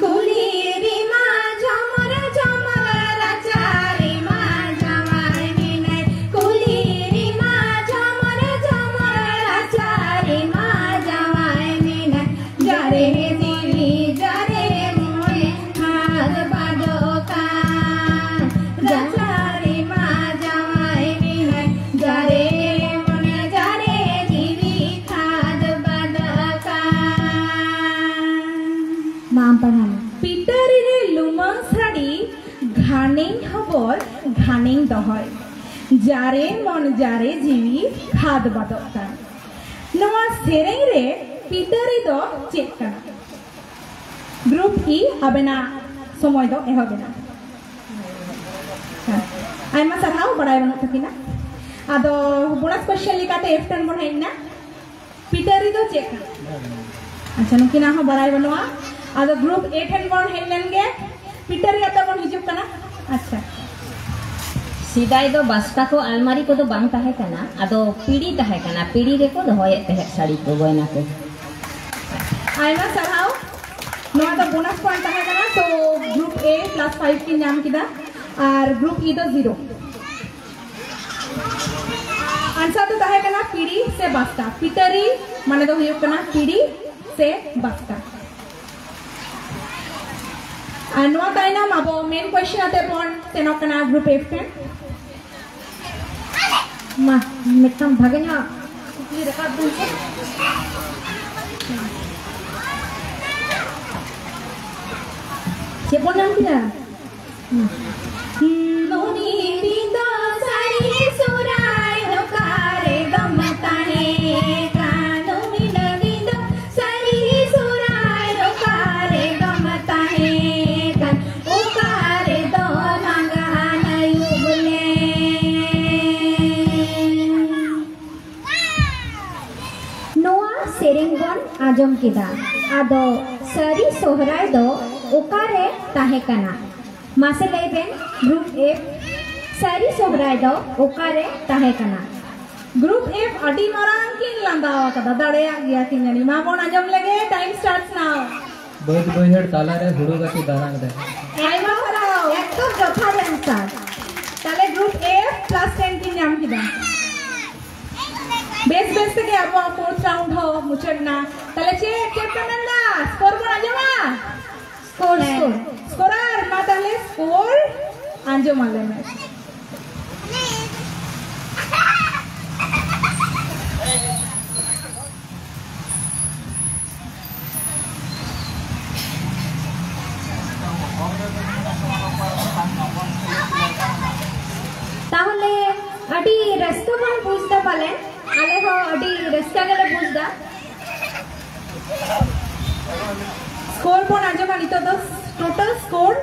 ᱠᱩᱞᱦᱤ ᱨᱮᱢᱟ ᱡᱷᱚᱢᱚᱨ ᱡᱷᱚᱢᱚᱨ, ᱨᱟᱪᱟ ᱨᱮᱢᱟ ᱡᱟᱶᱟᱭ ᱢᱮᱱᱟᱭ᱾ ᱠᱩᱞᱦᱤ ᱨᱮᱢᱟ ᱡᱷᱚᱢᱚᱨ ᱡᱷᱚᱢᱚᱨ, ᱨᱟᱪᱟ ᱨᱮᱢᱟ ᱡᱟᱶᱟᱭ ᱢᱮᱱᱟᱭ᱾ ᱡᱟᱨᱮ ᱛᱤᱨᱤ ᱡᱟᱨᱮ ᱢᱚᱬᱮ, ᱦᱟᱛ ᱵᱟᱰᱚ ᱜᱷᱟᱱᱮᱧ ᱦᱚᱵᱚᱨ ᱜᱷᱟᱱᱮᱧ ᱫᱚᱦᱚᱭ, ᱡᱟᱨᱮ ᱢᱚᱱ ᱡᱟᱨᱮ ᱡᱤᱣᱤ ᱠᱷᱟᱫᱽ ᱵᱟᱫᱚᱜ ᱠᱟᱱ᱾ ᱱᱚᱣᱟ ᱥᱮᱨᱮᱧ ᱨᱮ ᱯᱤᱴᱟᱹᱨᱤ ᱫᱚ ᱪᱮᱫ ᱠᱟᱱᱟ? ᱜᱨᱩᱯ ᱤ, ᱟᱵᱮᱱᱟᱜ ᱥᱚᱢᱚᱭ ᱫᱚ ᱮᱦᱚᱵ ᱮᱱᱟ᱾ ᱦᱮᱸ, ᱟᱭᱢᱟ ᱥᱟᱨᱦᱟᱣ, ᱵᱟᱲᱟᱭ ᱵᱟᱹᱱᱩᱜ ᱛᱟᱹᱠᱤᱱᱟ᱾ ᱟᱫᱚ ᱵᱳᱱᱟᱥ ᱠᱚᱭᱥᱚᱱ ᱞᱮᱠᱟᱛᱮ ᱮᱯᱷ ᱴᱮᱱ ᱵᱚᱱ ᱦᱮᱡ ᱮᱱᱟ᱾ ᱯᱤᱴᱟᱹᱨᱤ ᱫᱚ ᱪᱮᱫ ᱠᱟᱱᱟ? ᱟᱪᱪᱷᱟ, ᱱᱩᱠᱤᱱᱟᱜ ᱦᱚᱸ ᱵᱟᱲᱟᱭ ᱵᱟᱹᱱᱩᱜᱼᱟ᱾ ᱟᱫᱚ ᱜᱨᱩᱯ ᱮ ᱴᱷᱮᱱ ᱵᱚᱱ ᱦᱮᱡ ᱞᱮᱱ ᱜᱮ, ᱯᱤᱴᱟᱹᱨᱤ ᱟᱛᱮ ᱵᱚᱱ ᱦᱤᱡᱩᱜ ᱠᱟᱱᱟ᱾ ᱟᱪᱪᱷᱟ, ᱥᱮᱫᱟᱭ ᱫᱚ ᱵᱟᱥᱛᱟ ᱠᱚ, ᱟᱞᱢᱟᱨᱤ ᱠᱚᱫᱚ ᱵᱟᱝ ᱛᱟᱦᱮᱸ ᱠᱟᱱᱟ, ᱟᱫᱚ ᱯᱤᱲᱤ ᱛᱟᱦᱮᱸ ᱠᱟᱱᱟ, ᱯᱤᱲᱤ ᱨᱮᱠᱚ ᱫᱚᱦᱚᱭᱮᱫ ᱛᱟᱦᱮᱸᱫ ᱥᱟᱹᱲᱤ ᱠᱚ, ᱜᱚᱭᱱᱟ ᱠᱚ᱾ ᱟᱭᱢᱟ ᱥᱟᱨᱦᱟᱣ᱾ ᱱᱚᱣᱟ ᱫᱚ ᱵᱳᱱᱟᱥ ᱯᱚᱭᱮᱱᱴ ᱛᱟᱦᱮᱸ ᱠᱟᱱᱟ, ᱛᱚ ᱜᱨᱩᱯ ᱮ ᱯᱞᱟᱥ ᱯᱷᱟᱭᱤᱵᱷ ᱠᱤᱱ ᱧᱟᱢ ᱠᱮᱫᱟ ᱟᱨ ᱜᱨᱩᱯ ᱤ ᱫᱚ ᱡᱤᱨᱳ᱾ ᱟᱱᱥᱟᱨ ᱫᱚ ᱛᱟᱦᱮᱸ ᱠᱟᱱᱟ ᱯᱤᱲᱤ ᱥᱮ ᱵᱟᱥᱛᱟ᱾ ᱯᱤᱴᱟᱹᱨᱤ ᱢᱟᱱᱮ ᱫᱚ ᱦᱩᱭᱩᱜ ᱠᱟᱱᱟ ᱯᱤᱲᱤ ᱥᱮ ᱵᱟᱥᱛᱟ᱾ ᱟᱨ ᱱᱚᱣᱟ ᱛᱟᱭᱱᱚᱢ ᱟᱵᱚ ᱢᱮᱱ ᱠᱚᱭᱥᱚᱱ ᱟᱛᱮ ᱵᱚᱱ ᱥᱮᱱᱚᱜ ᱠᱟᱱᱟ ᱜᱨᱩᱯ ᱮᱯᱷ ᱴᱷᱮᱱ᱾ ᱢᱟ, ᱢᱤᱫᱴᱟᱝ ᱵᱷᱟᱜᱮ ᱧᱚᱜ ᱠᱩᱠᱞᱤ ᱨᱟᱠᱟᱵ ᱵᱮᱱ ᱥᱮ᱾ ᱪᱮᱫ ᱵᱚᱱ ᱧᱟᱢ ᱠᱮᱫᱟ? ᱦᱩᱸ᱾ ᱱᱩᱱᱤ ᱫᱤᱱ ᱫᱚ ᱥᱟᱹᱨᱤ ᱥᱚᱦᱨᱟᱭ ᱚᱠᱟᱨᱮ ᱫᱚᱢ ᱛᱟᱦᱮᱸ ᱠᱟᱱ? ᱱᱩᱱᱤ ᱫᱤᱱ ᱫᱚ ᱥᱟᱹᱨᱤ ᱥᱚᱦᱨᱟᱭ ᱚᱠᱟᱨᱮ ᱫᱚᱢ ᱛᱟᱦᱮᱸ ᱠᱟᱱ? ᱚᱠᱟᱨᱮ ᱫᱚ ᱢᱟᱸᱜᱟᱱ ᱟᱹᱭᱩᱵ ᱞᱮ? ᱱᱚᱣᱟ ᱥᱮᱨᱮᱧ ᱵᱚᱱ ᱟᱸᱡᱚᱢ ᱠᱮᱫᱟ᱾ ᱟᱫᱚ ᱥᱟᱹᱨᱤ ᱥᱚᱦᱨᱟᱭ ᱫᱚ ᱚᱠᱟᱨᱮ ᱛᱟᱦᱮᱸ ᱠᱟᱱᱟ? ᱢᱟᱥᱮ ᱞᱟᱹᱭ ᱵᱮᱱ, ᱜᱨᱩᱯ ᱮᱯᱷ, ᱥᱟᱹᱨᱤ ᱥᱚᱦᱨᱟᱭ ᱫᱚ ᱚᱠᱟᱨᱮ ᱛᱟᱦᱮᱸ ᱠᱟᱱᱟ? ᱜᱨᱩᱯ ᱮᱯᱷ ᱟᱹᱰᱤ ᱢᱟᱨᱟᱝ ᱠᱤᱱ ᱞᱟᱸᱫᱟ ᱟᱠᱟᱫᱟ, ᱫᱟᱲᱮᱭᱟᱜ ᱜᱮᱭᱟ ᱠᱤᱱ ᱡᱟᱹᱱᱤᱡ᱾ ᱢᱟ ᱵᱚᱱ ᱟᱸᱡᱚᱢ ᱞᱮᱜᱮ, time starts now. ᱵᱟᱹᱫᱽ ᱵᱟᱹᱭᱦᱟᱹᱲ ᱛᱟᱞᱟᱨᱮ ᱦᱩᱲᱩ ᱜᱟᱹᱪᱷᱤ ᱫᱟᱬᱟᱱ ᱨᱮ᱾ ᱟᱭᱢᱟ ᱥᱟᱨᱦᱟᱣ᱾ ᱮᱠᱫᱚᱢ ᱡᱚᱛᱷᱟᱛ answer᱾ ᱛᱟᱦᱞᱮ ᱜᱨᱩᱯ ᱮᱯᱷ ᱯᱞᱟᱥ ᱴᱮᱱ ᱠᱤᱱ ᱧᱟᱢ ᱠᱮᱫᱟ᱾ ᱵᱮᱥ ᱵᱮᱥ ᱛᱮᱜᱮ ᱟᱵᱚᱣᱟᱜ ᱯᱷᱳᱨᱛᱷ ᱨᱟᱣᱩᱱᱰ ᱦᱚᱸ ᱢᱩᱪᱟᱹᱫ ᱮᱱᱟ᱾ ᱛᱟᱦᱞᱮ ᱪᱮᱫ, ᱪᱮᱫ ᱯᱮ ᱢᱮᱱᱫᱟ? ᱥᱠᱳᱨ ᱵᱚᱱ ᱟᱸᱡᱚᱢᱟ? ᱥᱠᱳᱨ, ᱦᱮᱸ᱾ ᱥᱠᱳᱨ᱾ ᱥᱠᱳᱨᱟᱨ, ᱢᱟ ᱛᱟᱦᱞᱮ ᱥᱠᱳᱨ ᱟᱸᱡᱚᱢ ᱟᱞᱮ ᱢᱮ᱾ ᱟᱹᱰᱤ ᱨᱟᱹᱥᱠᱟᱹ ᱵᱚᱱ ᱵᱩᱡᱽ ᱫᱟ ᱯᱟᱞᱮᱱ᱾ ᱟᱞᱮ ᱦᱚᱸ ᱟᱹᱰᱤ ᱨᱟᱹᱥᱠᱟᱹ ᱜᱮᱞᱮ ᱵᱩᱡᱽ ᱫᱟ᱾ ᱥᱠᱳᱨ ᱵᱚᱱ ᱟᱸᱡᱚᱢᱟ ᱱᱤᱛᱚᱜ ᱫᱚ᱾ ᱴᱳᱴᱟᱞ ᱥᱠᱳᱨ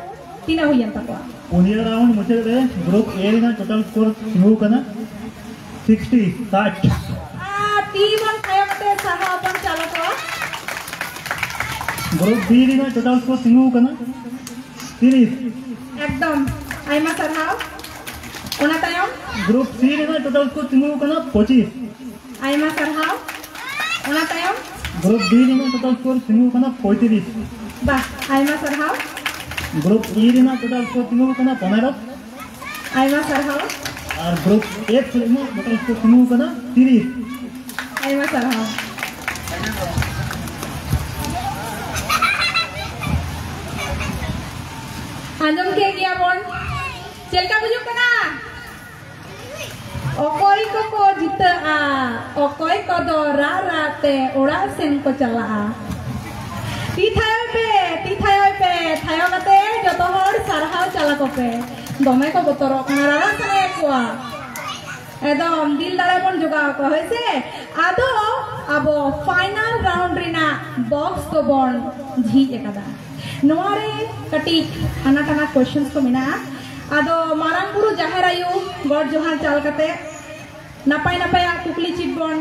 ᱛᱤᱱᱟᱹᱜ ᱦᱩᱭᱮᱱ ᱛᱟᱠᱚᱣᱟ? ᱯᱩᱱᱭᱟᱹ ᱨᱟᱣᱩᱱᱰ ᱢᱩᱪᱟᱹᱫ ᱨᱮ ᱜᱨᱩᱯ ᱮ ᱨᱮᱱᱟᱜ ᱴᱳᱴᱟᱞ ᱥᱠᱳᱨ ᱛᱤᱸᱜᱩ ᱠᱟᱱᱟ ᱥᱤᱠᱥᱴᱤ, ᱥᱟᱴ᱾ ᱟᱨ ᱛᱤ ᱵᱚᱱ ᱛᱷᱟᱭᱚ ᱠᱟᱛᱮ ᱥᱟᱨᱦᱟᱣ ᱵᱚᱱ ᱪᱟᱞ ᱟᱠᱚᱣᱟ᱾ ᱜᱨᱩᱯ ᱵᱤ ᱨᱮᱱᱟᱜ ᱴᱳᱴᱟᱞ ᱥᱠᱳᱨ ᱛᱤᱸᱜᱩ ᱠᱟᱱᱟ ᱛᱤᱨᱤᱥ᱾ ᱮᱠᱫᱚᱢ, ᱟᱭᱢᱟ ᱥᱟᱨᱦᱟᱣ᱾ ᱚᱱᱟ ᱛᱟᱭᱚᱢ? ᱜᱨᱩᱯ ᱥᱤ ᱨᱮᱱᱟᱜ ᱴᱳᱴᱟᱞ ᱥᱠᱳᱨ ᱛᱤᱸᱜᱩ ᱠᱟᱱᱟ ᱯᱚᱸᱪᱤᱥ᱾ ᱟᱭᱢᱟ ᱥᱟᱨᱦᱟᱣ᱾ ᱚᱱᱟ ᱛᱟᱭᱚᱢ? ᱜᱨᱩᱯ ᱰᱤ ᱨᱮᱱᱟᱜ ᱴᱳᱴᱟᱞ ᱥᱠᱳᱨ ᱛᱤᱸᱜᱩ ᱠᱟᱱᱟ ᱯᱚᱸᱭᱛᱨᱤᱥ᱾ ᱵᱟᱦ, ᱟᱭᱢᱟ ᱥᱟᱨᱦᱟᱣ᱾ ᱜᱨᱩᱯ ᱤ ᱨᱮᱱᱟᱜ ᱴᱳᱴᱟᱞ ᱥᱠᱳᱨ ᱛᱤᱸᱜᱩ ᱠᱟᱱᱟ ᱯᱚᱱᱮᱨᱚ᱾ ᱟᱭᱢᱟ ᱥᱟᱨᱦᱟᱣ᱾ ᱟᱨ ᱜᱨᱩᱯ ᱮᱯᱷ ᱨᱮᱱᱟᱜ ᱴᱳᱴᱟᱞ ᱥᱠᱳᱨ ᱛᱤᱸᱜᱩ ᱠᱟᱱᱟ ᱛᱤᱨᱤᱥ᱾ ᱟᱭᱢᱟ ᱥᱟᱨᱦᱟᱣ᱾ ᱟᱸᱡᱚᱢ ᱠᱮᱫ ᱜᱮᱭᱟ ᱵᱚᱱ᱾ ᱪᱮᱫ ᱞᱮᱠᱟ ᱵᱩᱡᱩᱜ ᱠᱟᱱᱟ? ᱚᱠᱚᱭ ᱠᱚᱠᱚ ᱡᱤᱛᱟᱹᱜᱼᱟ? ᱚᱠᱚᱭ ᱠᱚᱫᱚ ᱨᱟᱜ ᱨᱟᱜ ᱛᱮ ᱚᱲᱟᱜ ᱥᱮᱱ ᱠᱚ ᱪᱟᱞᱟᱜᱼᱟ? ᱛᱤ ᱛᱷᱟᱭᱚᱭ ᱯᱮ, ᱛᱤ ᱛᱷᱟᱭᱚᱭ ᱯᱮ, ᱛᱷᱟᱭᱚ ᱠᱟᱛᱮ ᱡᱚᱛᱚ ᱦᱚᱲ ᱥᱟᱨᱦᱟᱣ ᱪᱟᱞᱟ ᱠᱚᱯᱮ᱾ ᱫᱚᱢᱮ ᱠᱚ ᱵᱚᱛᱚᱨᱚᱜ ᱠᱟᱱᱟ, ᱨᱟᱨᱟ ᱥᱟᱱᱟᱭᱮᱫ ᱠᱚᱣᱟ᱾ ᱮᱠᱫᱚᱢ ᱫᱤᱞ ᱫᱟᱲᱮ ᱵᱚᱱ ᱡᱚᱜᱟᱣ ᱠᱚᱣᱟ, ᱦᱳᱭ ᱥᱮ? ᱟᱫᱚ ᱟᱵᱚ ᱯᱷᱟᱭᱱᱟᱞ ᱨᱟᱣᱩᱱᱰ ᱨᱮᱱᱟᱜ ᱵᱚᱠᱥ ᱫᱚᱵᱚᱱ ᱡᱷᱤᱡ ᱟᱠᱟᱫᱟ᱾ ᱱᱚᱣᱟ ᱨᱮ ᱠᱟᱹᱴᱤᱡ ᱟᱱᱟᱴ ᱟᱱᱟᱴ ᱠᱚᱥᱪᱮᱱᱥ ᱠᱚ ᱢᱮᱱᱟᱜᱼᱟ᱾ ᱟᱫᱚ ᱢᱟᱨᱟᱝ ᱵᱩᱨᱩ ᱡᱟᱦᱮᱨ ᱟᱭᱳ ᱜᱚᱰ ᱡᱚᱦᱟᱨ ᱪᱟᱞ ᱠᱟᱛᱮ ᱱᱟᱯᱟᱭ ᱱᱟᱯᱟᱭᱟᱜ ᱠᱩᱠᱞᱤ ᱪᱤᱛ ᱵᱚᱱ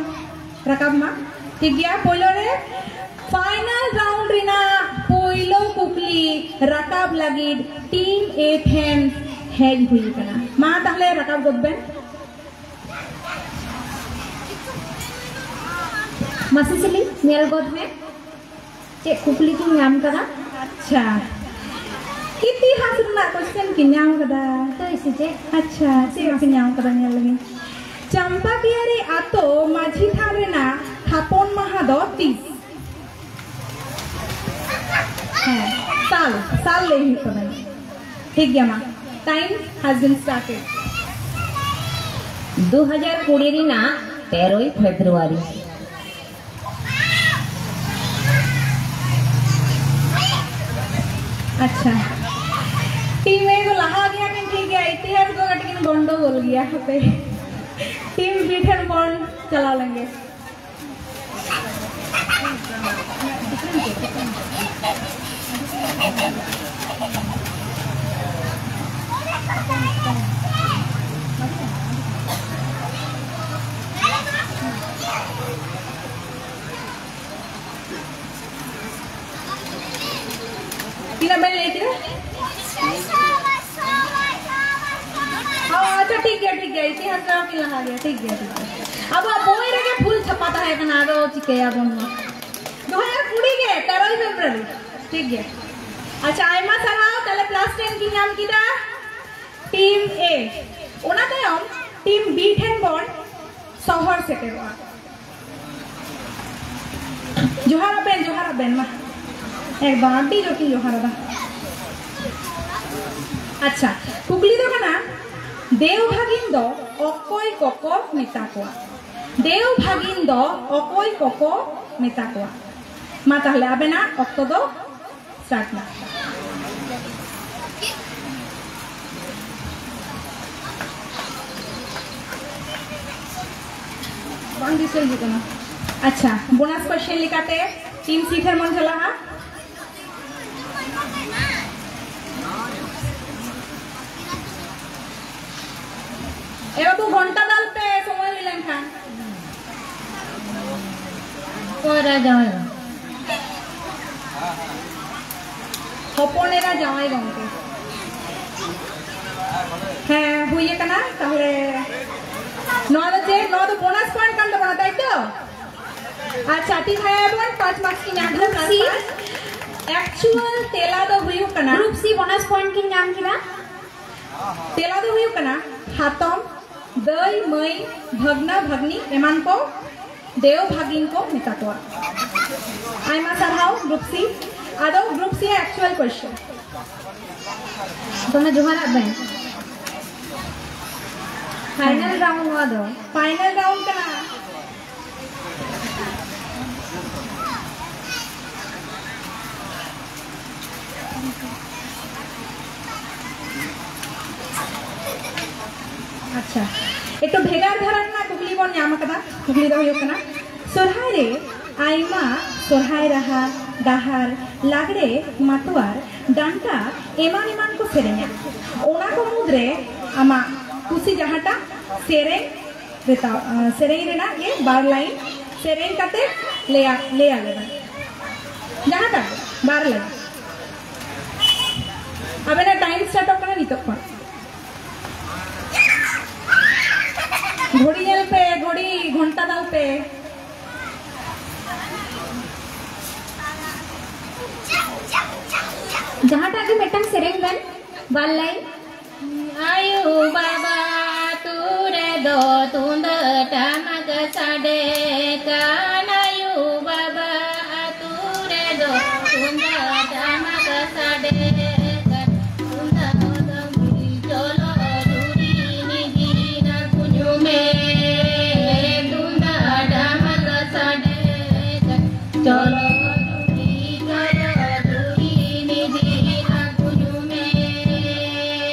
ᱨᱟᱠᱟᱵ ᱢᱟ᱾ ᱴᱷᱤᱠ ᱜᱮᱭᱟ, ᱯᱳᱭᱞᱳ ᱨᱮ ᱯᱷᱟᱭᱱᱟᱞ ᱨᱟᱣᱩᱱᱰ ᱨᱮᱱᱟᱜ ᱯᱳᱭᱞᱳ ᱠᱩᱠᱞᱤ ᱨᱟᱠᱟᱵ ᱞᱟᱹᱜᱤᱫ ᱴᱤᱢ ᱮ ᱴᱷᱮᱱ ᱦᱮᱡ ᱦᱩᱭ ᱟᱠᱟᱱᱟ᱾ ᱢᱟ ᱛᱟᱦᱞᱮ ᱨᱟᱠᱟᱵ ᱜᱚᱫ ᱵᱮᱱ᱾ ᱢᱟᱥᱮ ᱥᱤᱞᱤ, ᱧᱮᱞ ᱜᱚᱫ ᱢᱮ᱾ ᱪᱮᱫ ᱠᱩᱠᱞᱤ ᱠᱤᱱ ᱧᱟᱢ ᱠᱟᱫᱟ? ᱟᱪᱪᱷᱟ, ᱤᱛᱤᱦᱟᱥ ᱨᱮᱱᱟᱜ ᱠᱚᱥᱪᱮᱱ ᱠᱤᱱ ᱧᱟᱢ ᱠᱟᱫᱟ᱾ ᱛᱟᱹᱭ ᱥᱮ ᱪᱮᱫ? ᱟᱪᱪᱷᱟ, ᱪᱮᱫ ᱠᱤᱱ ᱧᱟᱢ ᱠᱟᱫᱟ, ᱧᱮᱞ ᱞᱮᱜᱮ᱾ ᱪᱟᱢᱯᱟᱠᱤᱭᱟᱹᱨᱤ ᱟᱛᱳ ᱢᱟᱹᱡᱷᱤ ᱛᱷᱟᱱ ᱨᱮᱱᱟᱜ ᱛᱷᱟᱯᱚᱱ ᱢᱟᱦᱟ ᱫᱚ ᱛᱤᱥ? ᱦᱮᱸ, ᱥᱟᱞ, ᱥᱟᱞ ᱞᱟᱹᱭ ᱦᱩᱭᱩᱜ ᱛᱟᱵᱮᱱᱟ᱾ ᱴᱷᱤᱠ ᱜᱮᱭᱟ, ᱢᱟ, time has been started. ᱫᱩ ᱦᱟᱡᱟᱨ ᱠᱩᱲᱤ ᱨᱮᱱᱟᱜ ᱛᱮᱨᱚᱭ ᱯᱷᱮᱵᱽᱨᱩᱣᱟᱨᱤ᱾ ᱟᱪᱪᱷᱟ, ᱴᱤᱢ ᱮ ᱫᱚ ᱞᱟᱦᱟ ᱜᱮᱭᱟ ᱠᱤᱱ, ᱴᱷᱤᱠ ᱜᱮᱭᱟ, ᱤᱛᱤᱦᱟᱥ ᱫᱚ ᱠᱟᱹᱴᱤᱡ ᱠᱤᱱ ᱜᱚᱱᱰᱚᱜᱳᱞ ᱜᱮᱭᱟ, ᱦᱟᱯᱮ᱾ ᱴᱤᱢ ᱵᱤ ᱴᱷᱮᱱ ᱵᱚᱱ ᱪᱟᱞᱟᱣ ᱞᱮᱱ ᱜᱮ᱾ ᱛᱤᱱᱟᱹᱜ ᱵᱮᱱ ᱞᱟᱹᱭ ᱠᱮᱫᱟ? ᱚ, ᱟᱪᱪᱷᱟ, ᱴᱷᱤᱠ ᱜᱮᱭᱟ, ᱴᱷᱤᱠ ᱜᱮᱭᱟ, ᱤᱛᱤᱦᱟᱥ ᱨᱮᱦᱚᱸ ᱠᱤᱱ ᱞᱟᱦᱟ ᱜᱮᱭᱟ, ᱴᱷᱤᱠ ᱜᱮᱭᱟ, ᱴᱷᱤᱠ ᱜᱮᱭᱟ᱾ ᱟᱵᱚᱣᱟᱜ ᱵᱳᱭ ᱨᱮᱜᱮ ᱵᱷᱩᱞ ᱪᱷᱟᱯᱟ ᱛᱟᱦᱮᱸ ᱠᱟᱱᱟ, ᱟᱫᱚ ᱪᱤᱠᱟᱹᱭᱟᱵᱚᱱ ᱢᱟ᱾ ᱫᱩ ᱦᱟᱡᱟᱨ ᱠᱩᱲᱤ ᱜᱮ, ᱛᱮᱨᱚᱭ ᱯᱷᱮᱵᱽᱨᱩᱣᱟᱨᱤ᱾ ᱴᱷᱤᱠ ᱜᱮᱭᱟ, ᱟᱪᱪᱷᱟ, ᱟᱭᱢᱟ ᱥᱟᱨᱦᱟᱣ᱾ ᱛᱟᱦᱞᱮ ᱯᱞᱟᱥ ᱴᱮᱱ ᱠᱤᱱ ᱧᱟᱢ ᱠᱮᱫᱟ ᱴᱤᱢ ᱮ᱾ ᱚᱱᱟ ᱛᱟᱭᱚᱢ ᱴᱤᱢ ᱵᱤ ᱴᱷᱮᱱ ᱵᱚᱱ ᱥᱚᱦᱚᱨ ᱥᱮᱴᱮᱨᱚᱜᱼᱟ᱾ ᱡᱚᱦᱟᱨ ᱟᱵᱮᱱ, ᱡᱚᱦᱟᱨ ᱟᱵᱮᱱ ᱢᱟ᱾ ᱮᱠᱫᱚᱢ ᱟᱹᱰᱤ ᱡᱳᱨ ᱠᱤᱱ ᱡᱚᱦᱟᱨ ᱟᱫᱟ᱾ ᱟᱪᱪᱷᱟ, ᱠᱩᱠᱞᱤ ᱫᱚ ᱠᱟᱱᱟ, ᱫᱮᱣ ᱵᱷᱟᱜᱤᱱ ᱫᱚ ᱚᱠᱚᱭ ᱠᱚᱠᱚ ᱢᱮᱛᱟ ᱠᱚᱣᱟ? ᱫᱮᱣ ᱵᱷᱟᱜᱤᱱ ᱫᱚ ᱚᱠᱚᱭ ᱠᱚᱠᱚ ᱢᱮᱛᱟ ᱠᱚᱣᱟ? ᱢᱟ ᱛᱟᱦᱞᱮ ᱟᱵᱮᱱᱟᱜ ᱚᱠᱛᱚ ᱫᱚ start ᱱᱟ᱾ ᱵᱟᱝ ᱫᱤᱥᱟᱹ ᱦᱤᱡᱩᱜ ᱠᱟᱱᱟ᱾ ᱟᱪᱪᱷᱟ, ᱵᱳᱱᱟᱥ ᱠᱚᱭᱥᱮᱱ ᱞᱮᱠᱟᱛᱮ ᱴᱤᱢ ᱥᱤ ᱴᱷᱮᱱ ᱵᱚᱱ ᱪᱟᱞᱟᱜᱼᱟ᱾ ᱮ ᱵᱟᱹᱵᱩ, ᱜᱷᱚᱱᱴᱟ ᱫᱟᱞ ᱯᱮ, ᱥᱚᱢᱚᱭ ᱦᱩᱭ ᱞᱮᱱᱠᱷᱟᱱ᱾ ᱚᱠᱚᱭ ᱨᱮ ᱡᱟᱶᱟᱭ ᱫᱚ? ᱦᱚᱯᱚᱱ ᱮᱨᱟ ᱡᱟᱶᱟᱭ ᱜᱚᱢᱠᱮ᱾ ᱦᱮᱸ, ᱦᱩᱭ ᱟᱠᱟᱱᱟ᱾ ᱛᱟᱦᱞᱮ ᱱᱚᱣᱟ ᱫᱚ ᱪᱮᱫ? ᱱᱚᱣᱟ ᱫᱚ ᱵᱳᱱᱟᱥ ᱯᱚᱭᱮᱱᱴ ᱠᱟᱱ ᱛᱟᱵᱚᱱᱟ, ᱛᱟᱭ ᱛᱚ? ᱟᱪᱪᱷᱟ, ᱴᱷᱤᱠ ᱜᱮᱭᱟ, ᱵᱚᱱ ᱯᱟᱸᱪ ᱢᱟᱨᱠᱥ ᱠᱤᱱ ᱧᱟᱢ ᱠᱮᱫᱟ᱾ Group C. ᱮᱠᱪᱩᱣᱟᱞ ᱛᱮᱞᱟ ᱫᱚ ᱦᱩᱭᱩᱜ ᱠᱟᱱᱟ, ᱜᱨᱩᱯ ᱥᱤ ᱵᱳᱱᱟᱥ ᱯᱚᱭᱮᱱᱴ ᱠᱤᱱ ᱧᱟᱢ ᱠᱮᱫᱟ᱾ ᱛᱮᱞᱟ ᱫᱚ ᱦᱩᱭᱩᱜ ᱠᱟᱱᱟ ᱦᱟᱛᱚᱢ, ᱫᱟᱹᱭ, ᱢᱟᱹᱭ, ᱵᱷᱟᱹᱜᱽᱱᱟᱹ, ᱵᱷᱟᱹᱜᱽᱱᱤ ᱮᱢᱟᱱ ᱠᱚ ᱫᱮᱣ ᱵᱷᱟᱜᱤᱱ ᱠᱚ ᱢᱮᱛᱟ ᱠᱚᱣᱟ᱾ ᱟᱭᱢᱟ ᱥᱟᱨᱦᱟᱣ ᱜᱨᱩᱯ ᱥᱤ᱾ ᱟᱫᱚ ᱜᱨᱩᱯ ᱥᱤ ᱟᱜ ᱮᱠᱪᱩᱣᱟᱞ ᱠᱚᱭᱥᱚᱱ᱾ ᱫᱚᱢᱮ ᱡᱚᱦᱟᱨᱟᱜ ᱵᱮᱱ᱾ ᱯᱷᱟᱭᱱᱟᱞ ᱨᱟᱣᱩᱱᱰ ᱱᱚᱣᱟ ᱫᱚ᱾ ᱯᱷᱟᱭᱱᱟᱞ ᱨᱟᱣᱩᱱᱰ ᱠᱟᱱᱟ᱾ ᱟᱪᱪᱷᱟ, ᱮᱠᱴᱩ ᱵᱷᱮᱜᱟᱨ ᱫᱷᱟᱨᱟ ᱨᱮᱱᱟᱜ ᱠᱩᱠᱞᱤ ᱵᱚᱱ ᱧᱟᱢ ᱟᱠᱟᱫᱟ᱾ ᱠᱩᱠᱞᱤ ᱫᱚ ᱦᱩᱭᱩᱜ ᱠᱟᱱᱟ, ᱥᱚᱨᱦᱟᱭ ᱨᱮ ᱟᱭᱢᱟ ᱥᱚᱨᱦᱟᱭ ᱨᱟᱦᱟ, ᱰᱟᱦᱟᱨ, ᱞᱟᱜᱽᱲᱮ, ᱢᱟᱛᱣᱟᱨ, ᱰᱟᱱᱴᱟ ᱮᱢᱟᱱ ᱮᱢᱟᱱ ᱠᱚ ᱥᱮᱨᱮᱧᱟ᱾ ᱚᱱᱟ ᱠᱚ ᱢᱩᱫᱽᱨᱮ ᱟᱢᱟᱜ ᱠᱩᱥᱤ ᱡᱟᱦᱟᱸᱴᱟᱜ ᱥᱮᱨᱮᱧ ᱨᱮᱛᱟ-, ᱟᱸ, ᱥᱮᱨᱮᱧ ᱨᱮᱱᱟᱜ ᱜᱮ ᱵᱟᱨ ᱞᱟᱭᱤᱱ ᱥᱮᱨᱮᱧ ᱠᱟᱛᱮ ᱞᱟᱹᱭᱟ-, ᱞᱟᱹᱭ ᱟᱞᱮ ᱢᱮ᱾ ᱡᱟᱦᱟᱸᱴᱟᱜ ᱜᱮ, ᱵᱟᱨ ᱞᱟᱭᱤᱱ᱾ ᱟᱵᱮᱱᱟᱜ ᱴᱟᱭᱤᱢ ᱥᱴᱟᱨᱴᱚᱜ ᱠᱟᱱᱟ ᱱᱤᱛᱚᱜ ᱠᱷᱚᱱ᱾ ᱜᱷᱚᱲᱤ ᱧᱮᱞ ᱯᱮ, ᱜᱷᱚᱲᱤ, ᱜᱷᱚᱱᱴᱟ ᱫᱟᱞ ᱯᱮ᱾ ᱡᱟᱦᱟᱸᱴᱟᱜ ᱜᱮ ᱢᱤᱫᱴᱟᱝ ᱥᱮᱨᱮᱧ ᱵᱮᱱ, ᱵᱟᱨ ᱞᱟᱭᱤᱱ᱾ ᱟᱭᱳ ᱵᱟᱵᱟ ᱟᱹᱛᱩ ᱨᱮᱫᱚ ᱛᱩᱢᱫᱟᱜ ᱴᱟᱢᱟᱠ ᱥᱟᱰᱮ ᱠᱟᱱ, ᱟᱭᱳ ᱵᱟᱵᱟ ᱟᱹᱛᱩ ᱨᱮᱫᱚ ᱛᱩᱢᱫᱟᱜ ᱴᱟᱢᱟᱠ ᱥᱟᱰᱮ ᱠᱟᱱ, ᱛᱩᱢᱫᱟᱜ ᱫᱚ ᱪᱚᱞᱚ ᱡᱩᱨᱤ ᱱᱤᱫᱤ ᱱᱟ ᱠᱩᱧᱩᱢᱮ, ᱛᱩᱢᱫᱟᱜ ᱴᱟᱢᱟᱠ ᱥᱟᱰᱮ ᱠᱟᱱ, ᱪᱚᱞᱚ ᱡᱩᱨᱤ, ᱪᱚᱞᱚ ᱡᱩᱨᱤ ᱱᱤᱫᱤ ᱱᱟ ᱠᱩᱧᱩᱢᱮ᱾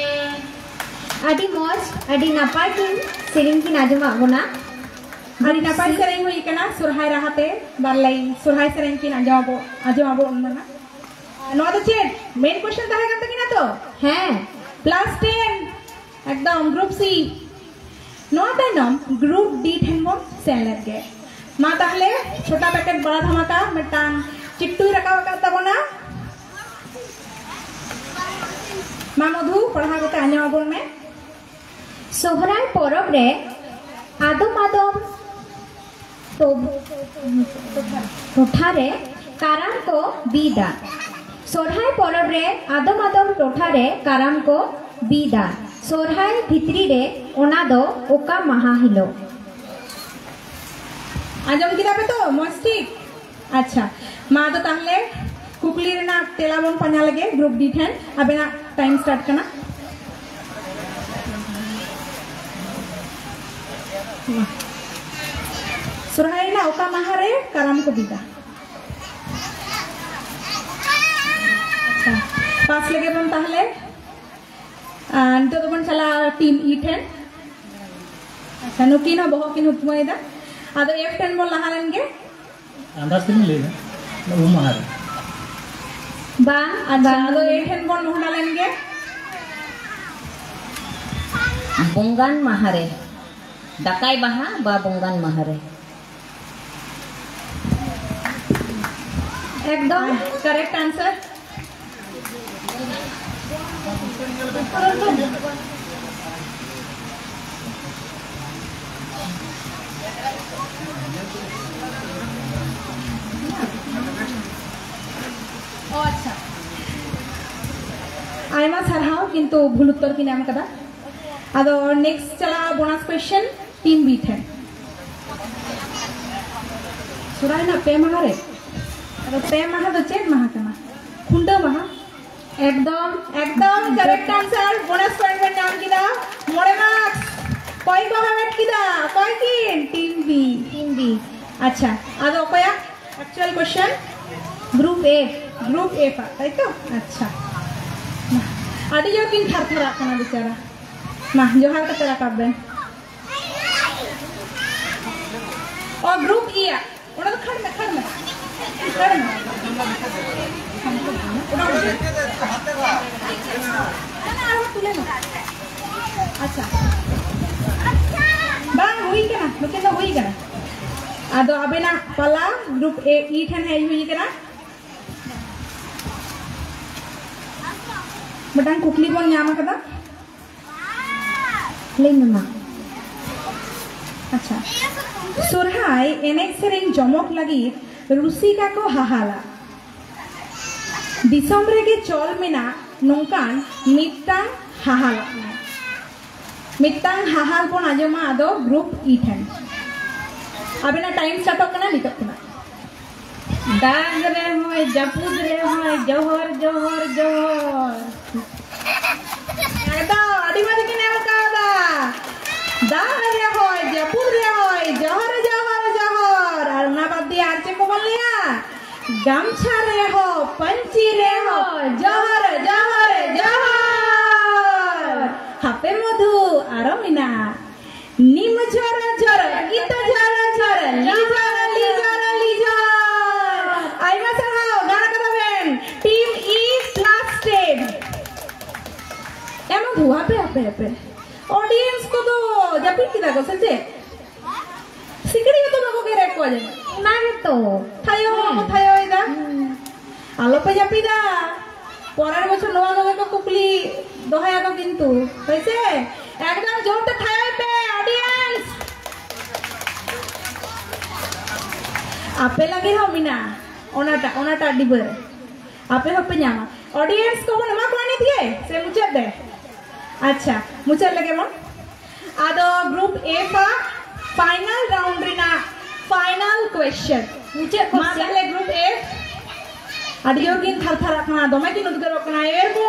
ᱟᱹᱰᱤ ᱢᱚᱡᱽ, ᱟᱹᱰᱤ ᱱᱟᱯᱟᱭ ᱠᱤᱱ ᱥᱮᱨᱮᱧ ᱠᱤᱱ ᱟᱸᱡᱚᱢᱟᱜ ᱵᱚᱱᱟ᱾ ᱟᱹᱰᱤ ᱱᱟᱯᱟᱭ ᱥᱮᱨᱮᱧ ᱦᱩᱭ ᱠᱟᱱᱟ ᱥᱚᱨᱦᱟᱭ ᱨᱟᱦᱟᱛᱮ, ᱵᱟᱨ ᱞᱟᱭᱤᱱ ᱥᱚᱨᱦᱟᱭ ᱥᱮᱨᱮᱧ ᱠᱤᱱ ᱟᱸᱡᱚᱢ ᱟᱵᱚ, ᱟᱸᱡᱚᱢ ᱟᱵᱚᱱ ᱠᱟᱱᱟ᱾ ᱱᱚᱣᱟ ᱫᱚ ᱪᱮᱫ ᱢᱮᱱ ᱠᱚᱥᱪᱮᱱ ᱛᱟᱦᱮᱸ ᱠᱟᱱ ᱛᱟᱹᱠᱤᱱᱟ ᱛᱚ? ᱦᱮᱸ᱾ ᱯᱞᱟᱥ ᱴᱮᱱ, ᱮᱠᱫᱚᱢ ᱜᱨᱩᱯ ᱥᱤ᱾ ᱱᱚᱣᱟ ᱛᱟᱭᱱᱚᱢ ᱜᱨᱩᱯ ᱰᱤ ᱴᱷᱮᱱ ᱵᱚᱱ ᱥᱮᱱ ᱞᱮᱱ ᱜᱮ᱾ ᱢᱟ ᱛᱟᱦᱞᱮ ᱪᱷᱳᱴᱟ ᱯᱮᱠᱮᱴ ᱵᱟᱲᱟ ᱫᱷᱟᱢᱟᱠᱟ ᱢᱤᱫᱴᱟᱝ ᱪᱤᱴᱴᱩᱭ ᱨᱟᱠᱟᱵ ᱟᱠᱟᱫ ᱛᱟᱵᱚᱱᱟ᱾ ᱢᱟ ᱢᱚᱫᱷᱩ, ᱯᱟᱲᱦᱟᱣ ᱠᱟᱛᱮ ᱟᱸᱡᱚᱢ ᱟᱵᱚᱱ ᱢᱮ᱾ ᱥᱚᱦᱨᱟᱭ ᱯᱚᱨᱚᱵᱽ ᱨᱮ ᱟᱫᱚᱢ ᱟᱫᱚᱢ ᱴᱚ-, ᱴᱚᱴᱷᱟ ᱨᱮ ᱠᱟᱨᱟᱢ ᱠᱚ ᱵᱤᱫᱟ᱾ ᱥᱚᱨᱦᱟᱭ ᱯᱚᱨᱚᱵᱽ ᱨᱮ ᱟᱫᱚᱢ ᱟᱫᱚᱢ ᱴᱚᱴᱷᱟ ᱨᱮ ᱠᱟᱨᱟᱢ ᱠᱚ ᱵᱤᱫᱟ᱾ ᱥᱚᱨᱦᱟᱭ ᱵᱷᱤᱛᱨᱤ ᱨᱮ ᱚᱱᱟ ᱫᱚ ᱚᱠᱟ ᱢᱟᱦᱟ ᱦᱤᱞᱳᱜ? ᱟᱸᱡᱚᱢ ᱠᱮᱫᱟ ᱯᱮ ᱛᱚ ᱢᱚᱡᱽ ᱴᱷᱤᱠ? ᱟᱪᱪᱷᱟ, ᱢᱟ ᱟᱫᱚ ᱛᱟᱦᱞᱮ ᱠᱩᱠᱞᱤ ᱨᱮᱱᱟᱜ ᱛᱮᱞᱟ ᱵᱚᱱ ᱯᱟᱸᱡᱟ ᱞᱮᱜᱮ ᱜᱨᱩᱯ ᱰᱤ ᱴᱷᱮᱱ᱾ ᱟᱵᱮᱱᱟᱜ ᱴᱟᱭᱤᱢ ᱥᱴᱟᱨᱴ ᱠᱟᱱᱟ᱾ ᱥᱚᱨᱦᱟᱭ ᱨᱮᱱᱟᱜ ᱚᱠᱟ ᱢᱟᱦᱟ ᱨᱮ ᱠᱟᱨᱟᱢ ᱠᱚ ᱵᱤᱫᱟ? ᱟᱪᱪᱷᱟ, ᱯᱟᱥ ᱞᱮᱜᱮ ᱵᱚᱱ ᱛᱟᱦᱞᱮ᱾ ᱟᱨ ᱱᱤᱛᱚᱜ ᱫᱚᱵᱚᱱ ᱪᱟᱞᱟᱜᱼᱟ ᱴᱤᱢ ᱤ ᱴᱷᱮᱱ᱾ ᱟᱪᱪᱷᱟ, ᱱᱩᱠᱤᱱ ᱦᱚᱸ ᱵᱚᱦᱚᱜ ᱠᱤᱱ ᱦᱩᱛᱢᱟᱹᱭᱮᱫᱟ᱾ ᱟᱫᱚ ᱮᱯ ᱴᱷᱮᱱ ᱵᱚᱱ ᱞᱟᱦᱟ ᱞᱮᱱ ᱜᱮ᱾ ᱟᱱᱫᱟᱡ ᱛᱮᱞᱤᱧ ᱞᱟᱹᱭᱫᱟ, ᱩᱢ ᱢᱟᱦᱟ ᱨᱮ᱾ ᱵᱟᱝ, ᱟᱪᱪᱷᱟ, ᱵᱟᱝ᱾ ᱟᱫᱚ ᱮ ᱴᱷᱮᱱ ᱵᱚᱱ ᱢᱚᱦᱰᱟ ᱞᱮᱱ ᱜᱮ᱾ ᱵᱚᱸᱜᱟᱱ ᱢᱟᱦᱟ ᱨᱮ, ᱫᱟᱠᱟᱭ ᱵᱟᱦᱟ ᱵᱟ ᱵᱚᱸᱜᱟᱱ ᱢᱟᱦᱟ ᱨᱮ᱾ ᱮᱠᱫᱚᱢ correct answer. ᱚ, ᱟᱪᱪᱷᱟ᱾ ᱟᱭᱢᱟ ᱥᱟᱨᱦᱟᱣ, ᱠᱤᱱᱛᱩ ᱵᱷᱩᱞ ᱩᱛᱛᱚᱨ ᱠᱤᱱ ᱮᱢ ᱠᱟᱫᱟ᱾ ᱟᱫᱚ next ᱪᱟᱞᱟᱜᱼᱟ bonus question team B ᱴᱷᱮᱱ᱾ ᱥᱚᱨᱦᱟᱭ ᱨᱮᱱᱟᱜ ᱯᱮ ᱢᱟᱦᱟ ᱨᱮ, ᱟᱫᱚ ᱯᱮ ᱢᱟᱦᱟ ᱫᱚ ᱪᱮᱫ ᱢᱟᱦᱟ ᱠᱟᱱᱟ? ᱠᱷᱩᱱᱴᱟᱹᱣ ᱢᱟᱦᱟ᱾ ᱮᱠᱫᱚᱢ, ᱮᱠᱫᱚᱢ correct answer. Bonus point ᱵᱮᱱ ᱧᱟᱢ ᱠᱮᱫᱟ, ᱢᱚᱬᱮ marks. ᱚᱠᱚᱭ ᱠᱚ ᱦᱟᱢᱮᱴ ᱠᱮᱫᱟ? ᱚᱠᱚᱭ ᱠᱤᱱ? Team B. Team B. ᱟᱪᱪᱷᱟ, ᱟᱫᱚ ᱚᱠᱚᱭᱟᱜ actual question? Group A. Group A ᱯᱟ, ᱛᱟᱭ ᱛᱚ? ᱟᱪᱪᱷᱟ, ᱢᱟ, ᱟᱹᱰᱤ ᱡᱳᱨ ᱠᱤᱱ ᱛᱷᱟᱨ ᱛᱷᱟᱨᱟᱜ ᱠᱟᱱᱟ ᱵᱮᱪᱟᱨᱟ᱾ ᱢᱟ, ᱡᱚᱦᱟᱨ ᱠᱟᱛᱮ ᱨᱟᱠᱟᱵ ᱵᱮᱱ᱾ ᱚ, group E ᱭᱟ᱾ ᱚᱱᱟ ᱫᱚ ᱠᱷᱟᱹᱲ ᱢᱮ, ᱠᱷᱟᱹᱲ ᱢᱮ᱾ ᱠᱷᱟᱹᱲ ᱢᱮ᱾ ᱚᱱᱟ ᱟᱨᱦᱚᱸ ᱛᱩᱞᱟᱹ ᱢᱮ᱾ ᱟᱪᱪᱷᱟ᱾ ᱵᱟᱝ, ᱦᱩᱭ ᱠᱟᱱᱟ᱾ ᱱᱩᱠᱤᱱ ᱫᱚ ᱦᱩᱭ ᱠᱟᱱᱟ᱾ ᱟᱫᱚ ᱟᱵᱮᱱᱟᱜ ᱯᱟᱞᱟ group A, E ᱴᱷᱮᱱ ᱦᱮᱡ ᱦᱩᱭ ᱠᱟᱱᱟ᱾ ᱢᱤᱫᱴᱟᱝ ᱠᱩᱠᱞᱤ ᱵᱚᱱ ᱧᱟᱢ ᱟᱠᱟᱫᱟ᱾ ᱞᱟᱹᱭ ᱢᱮ ᱢᱟ᱾ ᱟᱪᱪᱷᱟ, ᱥᱚᱨᱦᱟᱭ ᱮᱱᱮᱡ ᱥᱮᱨᱮᱧ ᱡᱚᱢᱚᱠ ᱞᱟᱹᱜᱤᱫ ᱨᱩᱥᱤᱠᱟ ᱠᱚ ᱦᱟᱦᱟᱞᱟ᱾ ᱫᱤᱥᱚᱢ ᱨᱮᱜᱮ ᱪᱚᱞ ᱢᱮᱱᱟᱜ ᱱᱚᱝᱠᱟᱱ ᱢᱤᱫᱴᱟᱝ ᱦᱟᱦᱟᱞᱟ᱾ ᱢᱤᱫᱴᱟᱝ ᱦᱟᱦᱟᱞ ᱵᱚᱱ ᱟᱸᱡᱚᱢᱟ, ᱟᱫᱚ group E ᱴᱷᱮᱱ᱾ ᱟᱵᱮᱱᱟᱜ time startᱚᱜ ᱠᱟᱱᱟ ᱱᱤᱛᱚᱜ ᱠᱷᱚᱱᱟᱜ᱾ ᱫᱟᱜ ᱨᱮᱦᱚᱸᱭ, ᱡᱟᱹᱯᱩᱫ ᱨᱮᱦᱚᱸᱭ, ᱡᱚᱦᱚᱨ, ᱡᱚᱦᱚᱨ, ᱡᱚᱦᱚᱨ᱾ ᱮᱠᱫᱚᱢ, ᱟᱹᱰᱤ ᱢᱚᱡᱽ ᱜᱮ ᱧᱮᱞ ᱠᱟᱣᱫᱟ᱾ ᱫᱟᱜ ᱨᱮᱦᱚᱸᱭ, ᱡᱟᱹᱯᱩᱫ ᱨᱮᱦᱚᱸᱭ, ᱡᱚᱦᱚᱨ, ᱡᱚᱦᱚᱨ, ᱡᱚᱦᱚᱨ᱾ ᱟᱨ ᱚᱱᱟ ᱵᱟᱫ ᱫᱤᱭᱮ ᱟᱨ ᱪᱮᱫ ᱠᱚᱵᱚᱱ ᱞᱟᱹᱭᱟ? ᱜᱟᱢᱪᱷᱟ ᱨᱮᱦᱚᱸ, ᱯᱟᱹᱧᱪᱤ ᱨᱮᱦᱚᱸ, ᱡᱚᱦᱚᱨ, ᱡᱚᱦᱚᱨ, ᱡᱚᱦᱚᱨ᱾ ᱦᱟᱯᱮ ᱢᱚᱫᱷᱩ, ᱟᱨᱚ ᱢᱮᱱᱟᱜᱼᱟ᱾ ᱱᱤᱢ ᱡᱷᱚᱨ ᱡᱷᱚᱨ, ᱤᱛᱟᱹ ᱡᱷᱚᱨ ᱡᱷᱚᱨ, ᱞᱤᱡᱷᱚᱨ ᱞᱤᱡᱷᱚᱨ ᱞᱤᱡᱷᱚᱨ᱾ ᱟᱭᱢᱟ ᱥᱟᱨᱦᱟᱣ, ᱜᱟᱱ ᱠᱟᱫᱟ ᱵᱮᱱ, team E plus ten᱾ ᱮ ᱢᱚᱫᱷᱩ, ᱦᱟᱯᱮ, ᱦᱟᱯᱮ, ᱦᱟᱯᱮ᱾ Audience ᱠᱚᱫᱚ ᱡᱟᱹᱯᱤᱫ ᱠᱮᱫᱟ ᱠᱚ ᱥᱮ ᱪᱮᱫ? ᱥᱤᱠᱲᱤ ᱦᱚᱸᱛᱚ ᱵᱟᱠᱚ ᱜᱮᱨᱮᱫ ᱠᱚᱣᱟ ᱡᱟᱹᱱᱤᱡ᱾ ᱚᱱᱟ ᱜᱮᱛᱚ᱾ ᱛᱷᱟᱭᱚ ᱦᱚᱸ ᱵᱟᱠᱚ ᱦᱮᱸ᱾ ᱛᱷᱟᱭᱚᱭᱮᱫᱟ᱾ ᱦᱩᱸ᱾ ᱟᱞᱚᱯᱮ ᱡᱟᱹᱯᱤᱫᱟ᱾ ᱯᱚᱨᱮᱨ ᱵᱚᱪᱷᱚᱨ ᱱᱚᱣᱟ ᱠᱚᱜᱮ ᱠᱚ ᱠᱩᱠᱞᱤ ᱫᱚᱦᱚᱭᱟᱠᱚ ᱠᱤᱱᱛᱩ᱾ ᱦᱳᱭ ᱥᱮ? ᱮᱠᱫᱚᱢ ᱡᱳᱨ ᱛᱮ ᱛᱷᱟᱭᱚᱭ ᱯᱮ, audience᱾ ᱟᱯᱮ ᱞᱟᱹᱜᱤᱫ ᱦᱚᱸ ᱢᱮᱱᱟᱜᱼᱟ ᱚᱱᱟᱴᱟᱜ, ᱚᱱᱟᱴᱟᱜ ᱰᱤᱵᱟᱹ ᱨᱮ᱾ ᱟᱯᱮ ᱦᱚᱸᱯᱮ ᱧᱟᱢᱟ᱾ Audience ᱠᱚᱵᱚᱱ ᱮᱢᱟ ᱠᱚᱣᱟ ᱱᱤᱛ ᱜᱮ ᱥᱮ ᱢᱩᱪᱟᱹᱫ ᱨᱮ? ᱟᱪᱪᱷᱟ, ᱢᱩᱪᱟᱹᱫ ᱞᱮᱜᱮ ᱵᱚᱱ᱾ ᱟᱫᱚ group F ᱟᱜ final round ᱨᱮᱱᱟᱜ final question᱾ ᱢᱩᱪᱟᱹᱫ ᱢᱟ question᱾ ᱛᱟᱦᱞᱮ group F᱾ ᱟᱹᱰᱤ ᱡᱳᱨ ᱠᱤᱱ ᱛᱷᱟᱨ ᱛᱷᱟᱨᱟᱜ ᱠᱟᱱᱟ, ᱫᱚᱢᱮ ᱠᱤᱱ ᱩᱫᱽᱜᱟᱹᱨᱚᱜ ᱠᱟᱱᱟ᱾ ᱮᱣᱮᱨ ᱠᱚ,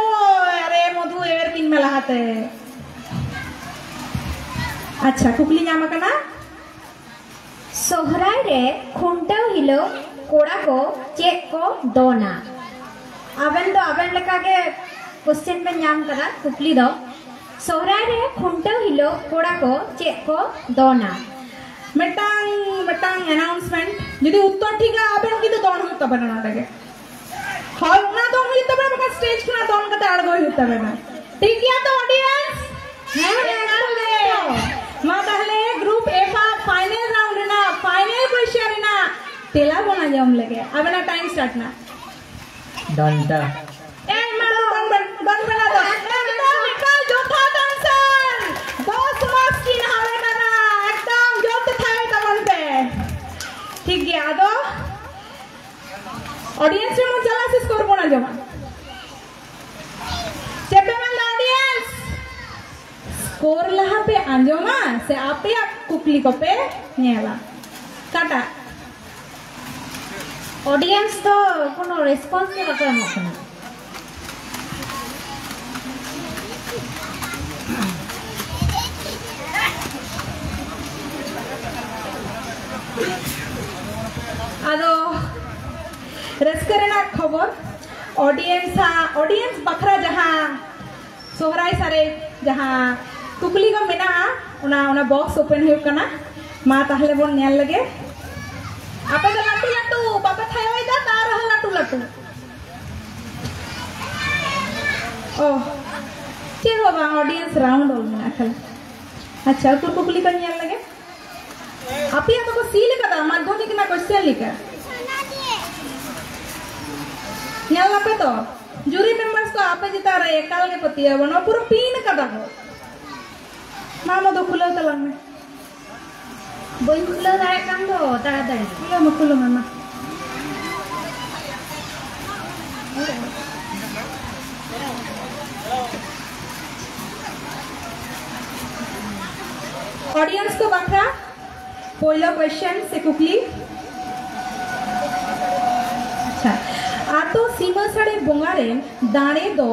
ᱟᱨᱮ ᱢᱚᱫᱷᱩ, ᱮᱣᱮᱨ ᱠᱤᱱ ᱢᱮ ᱞᱟᱦᱟᱛᱮ᱾ ᱟᱪᱪᱷᱟ, ᱠᱩᱠᱞᱤ ᱧᱟᱢ ᱟᱠᱟᱱᱟ᱾ ᱥᱚᱦᱨᱟᱭ ᱨᱮ ᱠᱷᱩᱱᱴᱟᱹᱣ ᱦᱤᱞᱳᱜ ᱠᱚᱲᱟ ᱠᱚ ᱪᱮᱫ ᱠᱚ ᱫᱚᱱᱟ? ᱟᱵᱮᱱ ᱫᱚ ᱟᱵᱮᱱ ᱞᱮᱠᱟ ᱜᱮ question ᱵᱮᱱ ᱧᱟᱢ ᱠᱟᱫᱟ, ᱠᱩᱠᱞᱤ ᱫᱚ, ᱥᱚᱦᱨᱟᱭ ᱨᱮ ᱠᱷᱩᱱᱴᱟᱹᱣ ᱦᱤᱞᱳᱜ ᱠᱚᱲᱟ ᱠᱚ ᱪᱮᱫ ᱠᱚ ᱫᱚᱱᱟ? ᱢᱤᱫᱴᱟᱝ, ᱢᱤᱫᱴᱟᱝ announcement, ᱡᱩᱫᱤ ᱩᱛᱛᱚᱨ ᱴᱷᱤᱠᱟ, ᱟᱵᱮᱱ ᱠᱤᱱᱛᱩ ᱫᱚᱱ ᱦᱩᱭᱩᱜ ᱛᱟᱵᱮᱱᱟ ᱱᱚᱰᱮ ᱜᱮ᱾ ᱦᱚᱞ ᱠᱷᱚᱱᱟᱜ ᱫᱚᱱ ᱦᱩᱭᱩᱜ ᱛᱟᱵᱮᱱᱟ, ᱵᱟᱠᱷᱟᱱ stage ᱠᱷᱚᱱᱟᱜ ᱫᱚᱱ ᱠᱟᱛᱮ ᱟᱬᱜᱚᱭ ᱦᱩᱭᱩᱜ ᱛᱟᱵᱮᱱᱟ᱾ ᱴᱷᱤᱠ ᱜᱮᱭᱟ ᱛᱚ, audience? ᱦᱮᱸ, ᱮᱠᱟᱞ ᱜᱮ᱾ ᱢᱟ ᱛᱟᱦᱞᱮ group F ᱟᱜ final round ᱨᱮᱱᱟᱜ final question ᱨᱮᱱᱟᱜ ᱛᱮᱞᱟ ᱵᱚᱱ ᱟᱸᱡᱚᱢ ᱞᱮᱜᱮ᱾ ᱟᱵᱮᱱᱟᱜ time start ᱱᱟ᱾ ᱰᱟᱱᱴᱟ᱾ ᱮᱭ ᱢᱟ ᱛᱚ ᱫᱚᱱ ᱵᱮᱱ, ᱫᱚᱱ ᱵᱮᱱ ᱟᱫᱚ᱾ ᱮᱠᱫᱚᱢ ᱮᱠᱟᱞ ᱡᱚᱛᱷᱟᱛ answer᱾ ᱫᱚᱥ marks ᱠᱤᱱ ᱦᱟᱢᱮᱴ ᱟᱠᱟᱫᱟ᱾ ᱮᱠᱫᱚᱢ ᱡᱳᱨ ᱛᱮ ᱛᱷᱟᱭᱚ ᱛᱟᱵᱚᱱ ᱯᱮ᱾ ᱴᱷᱤᱠ ᱜᱮᱭᱟ, ᱟᱫᱚ audience ᱨᱮ ᱵᱚᱱ ᱪᱟᱞᱟᱜᱼᱟ ᱥᱮ score ᱵᱚᱱ ᱟᱸᱡᱚᱢᱟ? ᱪᱮᱫ ᱯᱮ ᱢᱮᱱᱫᱟ audience? Score ᱞᱟᱦᱟ ᱯᱮ ᱟᱸᱡᱚᱢᱟ ᱥᱮ ᱟᱯᱮᱭᱟᱜ ᱠᱩᱠᱞᱤ ᱠᱚᱯᱮ ᱧᱮᱞᱟ? ᱚᱠᱟᱴᱟᱜ? Audience ᱫᱚ ᱠᱳᱱᱳ response ᱜᱮ ᱵᱟᱠᱚ ᱮᱢᱚᱜ ᱠᱟᱱᱟ᱾ ᱟᱫᱚ ᱨᱟᱹᱥᱠᱟᱹ ᱨᱮᱱᱟᱜ ᱠᱷᱚᱵᱚᱨ, audience ᱟᱜ, audience ᱵᱟᱠᱷᱨᱟ ᱡᱟᱦᱟᱸ ᱥᱚᱦᱨᱟᱭ ᱥᱟᱨᱮᱡ ᱡᱟᱦᱟᱸ ᱠᱩᱠᱞᱤ ᱠᱚ ᱢᱮᱱᱟᱜᱼᱟ, ᱚᱱᱟ, ᱚᱱᱟ ᱵᱚᱠᱥ ᱳᱯᱮᱱ ᱦᱩᱭᱩᱜ ᱠᱟᱱᱟ᱾ ᱢᱟ ᱛᱟᱦᱞᱮ ᱵᱚᱱ ᱧᱮᱞ ᱞᱮᱜᱮ᱾ ᱟᱯᱮ ᱫᱚ ᱞᱟᱹᱴᱩ ᱞᱟᱹᱴᱩ ᱵᱟᱯᱮ ᱛᱷᱟᱭᱚᱭᱮᱫᱟ, ᱛᱟᱣ ᱨᱮᱦᱚᱸ ᱞᱟᱹᱴᱩ ᱞᱟᱹᱴᱩ᱾ ᱚ, ᱪᱮᱫ ᱦᱚᱸ ᱵᱟᱝ, ᱚᱰᱤᱭᱮᱱᱥ ᱨᱟᱣᱩᱱᱰ ᱚᱞ ᱢᱮᱱᱟᱜᱼᱟ ᱠᱷᱟᱹᱞᱤ᱾ ᱟᱪᱪᱷᱟ, ᱩᱛᱛᱚᱨ ᱠᱩᱠᱞᱤ ᱠᱚ ᱧᱮᱞ ᱞᱮᱜᱮ᱾ ᱟᱯᱮᱭᱟᱜ ᱫᱚᱠᱚ ᱥᱤᱞ ᱠᱟᱫᱟ ᱢᱟᱫᱽᱫᱷᱚᱢᱤᱠ ᱨᱮᱱᱟᱜ ᱠᱚᱥᱪᱮᱱ ᱞᱮᱠᱟ᱾ ᱧᱮᱞ ᱟᱯᱮ ᱛᱚ, ᱡᱩᱨᱤ ᱢᱮᱢᱵᱟᱨᱥ ᱠᱚ ᱟᱯᱮ ᱪᱮᱛᱟᱱ ᱨᱮ ᱮᱠᱟᱞ ᱜᱮ ᱯᱟᱹᱛᱭᱟᱹᱣ ᱵᱟᱹᱱᱩᱜᱼᱟ, ᱯᱩᱨᱟᱹ ᱯᱤᱱ ᱠᱟᱫᱟ ᱠᱚ᱾ ᱢᱟ, ᱢᱟ ᱫᱚ ᱠᱷᱩᱞᱟᱹᱣ ᱛᱟᱞᱟᱝ ᱢᱮ᱾ ᱵᱟᱹᱧ ᱠᱷᱩᱞᱟᱹᱣ ᱫᱟᱲᱮᱭᱟᱜ ᱠᱟᱱ ᱫᱚ ᱛᱟᱲᱟᱛᱟᱲᱤ᱾ ᱠᱷᱩᱞᱟᱹᱣ ᱢᱮ, ᱠᱷᱩᱞᱟᱹᱣ ᱢᱮ, ᱢᱟ᱾ ᱚᱰᱤᱭᱮᱱᱥ ᱠᱚ ᱵᱟᱠᱷᱨᱟ ᱯᱳᱭᱞᱳ ᱠᱚᱭᱥᱪᱮᱱ ᱥᱮ ᱠᱩᱠᱞᱤ᱾ ᱟᱪᱪᱷᱟ, ᱟᱛᱳ ᱥᱤᱢᱟᱹ ᱥᱟᱹᱲᱮ ᱵᱚᱸᱜᱟ ᱨᱮᱱ ᱫᱟᱲᱮ ᱫᱚ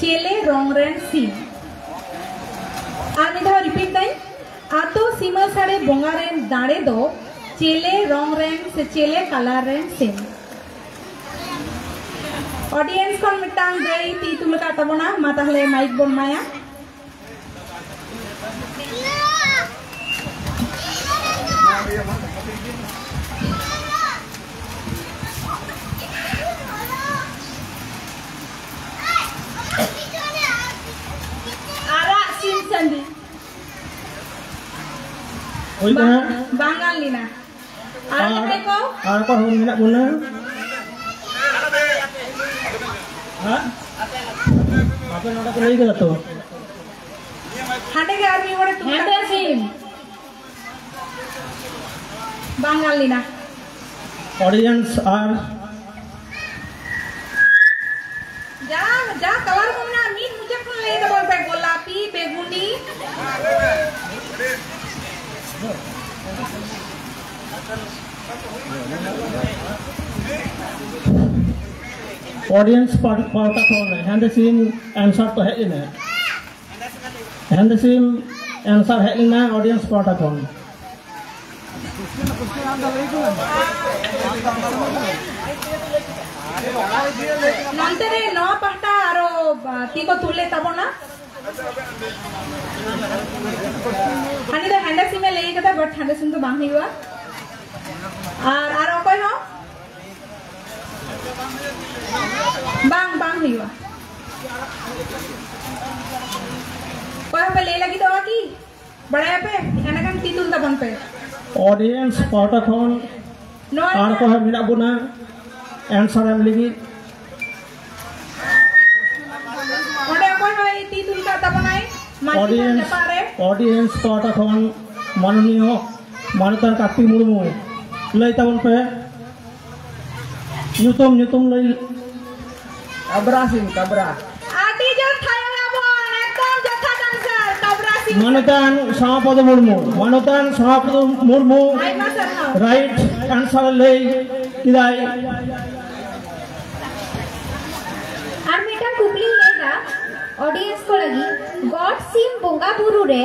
ᱪᱮᱞᱮ ᱨᱚᱝ ᱨᱮᱱ ᱥᱤᱢ? ᱟᱨ ᱢᱤᱫ ᱫᱷᱟᱣ ᱨᱤᱯᱤᱴ ᱫᱟᱹᱧ, ᱟᱛᱳ ᱥᱤᱢᱟᱹ ᱥᱟᱹᱲᱮ ᱵᱚᱸᱜᱟ ᱨᱮᱱ ᱫᱟᱲᱮ ᱫᱚ ᱪᱮᱞᱮ ᱨᱚᱝ ᱨᱮᱱ ᱥᱮ ᱪᱮᱞᱮ ᱠᱟᱞᱟᱨ ᱨᱮᱱ ᱥᱤᱢ? ᱚᱰᱤᱭᱮᱱᱥ ᱠᱷᱚᱱ ᱢᱤᱫᱴᱟᱝ ᱜᱟᱹᱭ ᱛᱤ ᱛᱩᱞ ᱟᱠᱟᱫ ᱛᱟᱵᱚᱱᱟ, ᱢᱟ ᱛᱟᱦᱞᱮ ᱢᱟᱭᱤᱠ ᱵᱚᱱ ᱮᱢᱟᱭᱟ᱾ ᱟᱨᱟᱜ ᱥᱤᱢ ᱥᱟᱺᱰᱤ᱾ ᱦᱩᱭ ᱠᱟᱱᱟ᱾ ᱵᱟᱝ, ᱵᱟᱝ ᱜᱟᱱ ᱞᱮᱱᱟ᱾ ᱟᱨ ᱟᱨ, ᱡᱟᱦᱟᱸᱭ ᱠᱚ? ᱟᱨ ᱚᱠᱚᱭ ᱦᱚᱸ ᱢᱮᱱᱟᱜ ᱵᱚᱱᱟ? ᱦᱮᱸ? ᱟᱯᱮ ᱱᱚᱰᱮ ᱠᱚ ᱞᱟᱹᱭ ᱠᱮᱫᱟ ᱛᱚ? ᱦᱟᱸᱰᱮ ᱜᱮ ᱟᱨ ᱢᱤᱫ ᱦᱚᱲᱮ ᱛᱩᱞ ᱦᱮᱸᱫᱮ ᱠᱟᱜ ᱥᱤᱢ᱾ ᱵᱟᱝ ᱜᱟᱱ ᱞᱮᱱᱟ᱾ ᱚᱰᱤᱭᱮᱱᱥ ᱟᱨ ᱡᱟ, ᱡᱟ ᱠᱟᱞᱟᱨ ᱠᱚ ᱢᱮᱱᱟᱜᱼᱟ, ᱢᱤᱫ ᱢᱩᱪᱟᱹᱫ ᱠᱷᱚᱱ ᱞᱟᱹᱭ ᱛᱟᱵᱚᱱ ᱯᱮ, ᱜᱳᱞᱟᱯᱤ, ᱵᱮᱜᱩᱱᱤ᱾ ᱚᱰᱤᱭᱮᱱᱥ ᱯᱟᱦ-, ᱯᱟᱦᱴᱟ ᱠᱷᱚᱱ ᱦᱮᱸᱫᱮ ᱥᱤᱢ ᱮᱱᱥᱟᱨ ᱛᱚ ᱦᱮᱡ ᱮᱱᱟ᱾ ᱦᱮᱸᱫᱮ ᱥᱤᱢ ᱮᱱᱥᱟᱨ ᱦᱮᱡ ᱞᱮᱱᱟ ᱚᱰᱤᱭᱮᱱᱥ ᱯᱟᱦᱴᱟ ᱠᱷᱚᱱ᱾ ᱱᱚᱱᱛᱮ ᱨᱮ ᱱᱚᱣᱟ ᱯᱟᱦᱴᱟ ᱟᱨᱚ, ᱟ, ᱛᱤ ᱠᱚ ᱛᱩᱞ ᱞᱮ ᱛᱟᱵᱚᱱᱟ᱾ ᱦᱟᱹᱱᱤ ᱫᱚ ᱦᱮᱸᱫᱮ ᱥᱤᱢᱮ ᱞᱟᱹᱭ ᱠᱟᱫᱟ, but ᱦᱮᱸᱫᱮ ᱥᱤᱢ ᱫᱚ ᱵᱟᱝ ᱦᱩᱭᱩᱜᱼᱟ᱾ ᱟᱨ, ᱟᱨ ᱚᱠᱚᱭ ᱦᱚᱸ? ᱵᱟᱝ, ᱵᱟᱝ ᱦᱩᱭᱩᱜᱼᱟ᱾ ᱚᱠᱚᱭ ᱦᱚᱸᱯᱮ ᱞᱟᱹᱭ ᱞᱟᱹᱜᱤᱫᱚᱜᱼᱟ ᱠᱤ? ᱵᱟᱲᱟᱭᱟᱯᱮ? ᱮᱸᱰᱮᱠᱷᱟᱱ ᱛᱤ ᱛᱩᱞ ᱛᱟᱵᱚᱱ ᱯᱮ᱾ ᱚᱰᱤᱭᱮᱱᱥ ᱯᱟᱦᱴᱟ ᱠᱷᱚᱱ ᱱᱚᱣᱟ ᱟᱨ ᱚᱠᱚᱭ ᱦᱚᱸ ᱢᱮᱱᱟᱜ ᱵᱚᱱᱟ ᱮᱱᱥᱟᱨ ᱮᱢ ᱞᱟᱹᱜᱤᱫ? ᱚᱸᱰᱮ ᱚᱠᱚᱭ ᱦᱚᱸ ᱛᱤ ᱛᱩᱞ ᱠᱟᱜ ᱛᱟᱵᱚᱱᱟᱭ ᱢᱟᱹᱡᱷᱤ ᱛᱷᱟᱱ ᱚᱰᱤᱭᱮᱱᱥ, ᱡᱟᱯᱟᱜ ᱨᱮ᱾ ᱚᱰᱤᱭᱮᱱᱥ ᱯᱟᱦᱴᱟ ᱠᱷᱚᱱ ᱢᱟᱱᱚᱱᱤᱭᱚ ᱢᱟᱱᱚᱛᱟᱱ ᱠᱟᱨᱛᱤᱠ ᱢᱩᱨᱢᱩ, ᱞᱟᱹᱭ ᱛᱟᱵᱚᱱ ᱯᱮ᱾ ᱧᱩᱛᱩᱢ, ᱧᱩᱛᱩᱢ ᱞᱟᱹᱭ᱾ ᱠᱟᱵᱨᱟ ᱥᱤᱝ, ᱠᱟᱵᱨᱟ᱾ ᱟᱹᱰᱤ ᱡᱳᱨ ᱛᱷᱟᱭᱚ ᱟᱵᱚᱱ, ᱮᱠᱫᱚᱢ ᱡᱚᱛᱷᱟᱛ answer, ᱠᱟᱵᱨᱟ ᱥᱤᱝ᱾ ᱢᱟᱱᱚᱛᱟᱱ ᱥᱟᱢᱟᱯᱚᱫᱚ ᱢᱩᱨᱢᱩ, ᱢᱟᱱᱚᱛᱟᱱ ᱥᱟᱢᱟᱯᱚᱫᱚ ᱢᱩᱨᱢᱩ ᱟᱭᱢᱟ ᱥᱟᱨᱦᱟᱣ᱾ Right answer ᱞᱟᱹᱭ ᱠᱮᱫᱟᱭ᱾ ᱟᱨ ᱢᱤᱫᱴᱟᱝ ᱠᱩᱠᱞᱤᱧ ᱞᱟᱹᱭᱫᱟ audience ᱠᱚ ᱞᱟᱹᱜᱤᱫ, ᱜᱚᱰ ᱥᱤᱢ ᱵᱚᱸᱜᱟ ᱵᱩᱨᱩ ᱨᱮ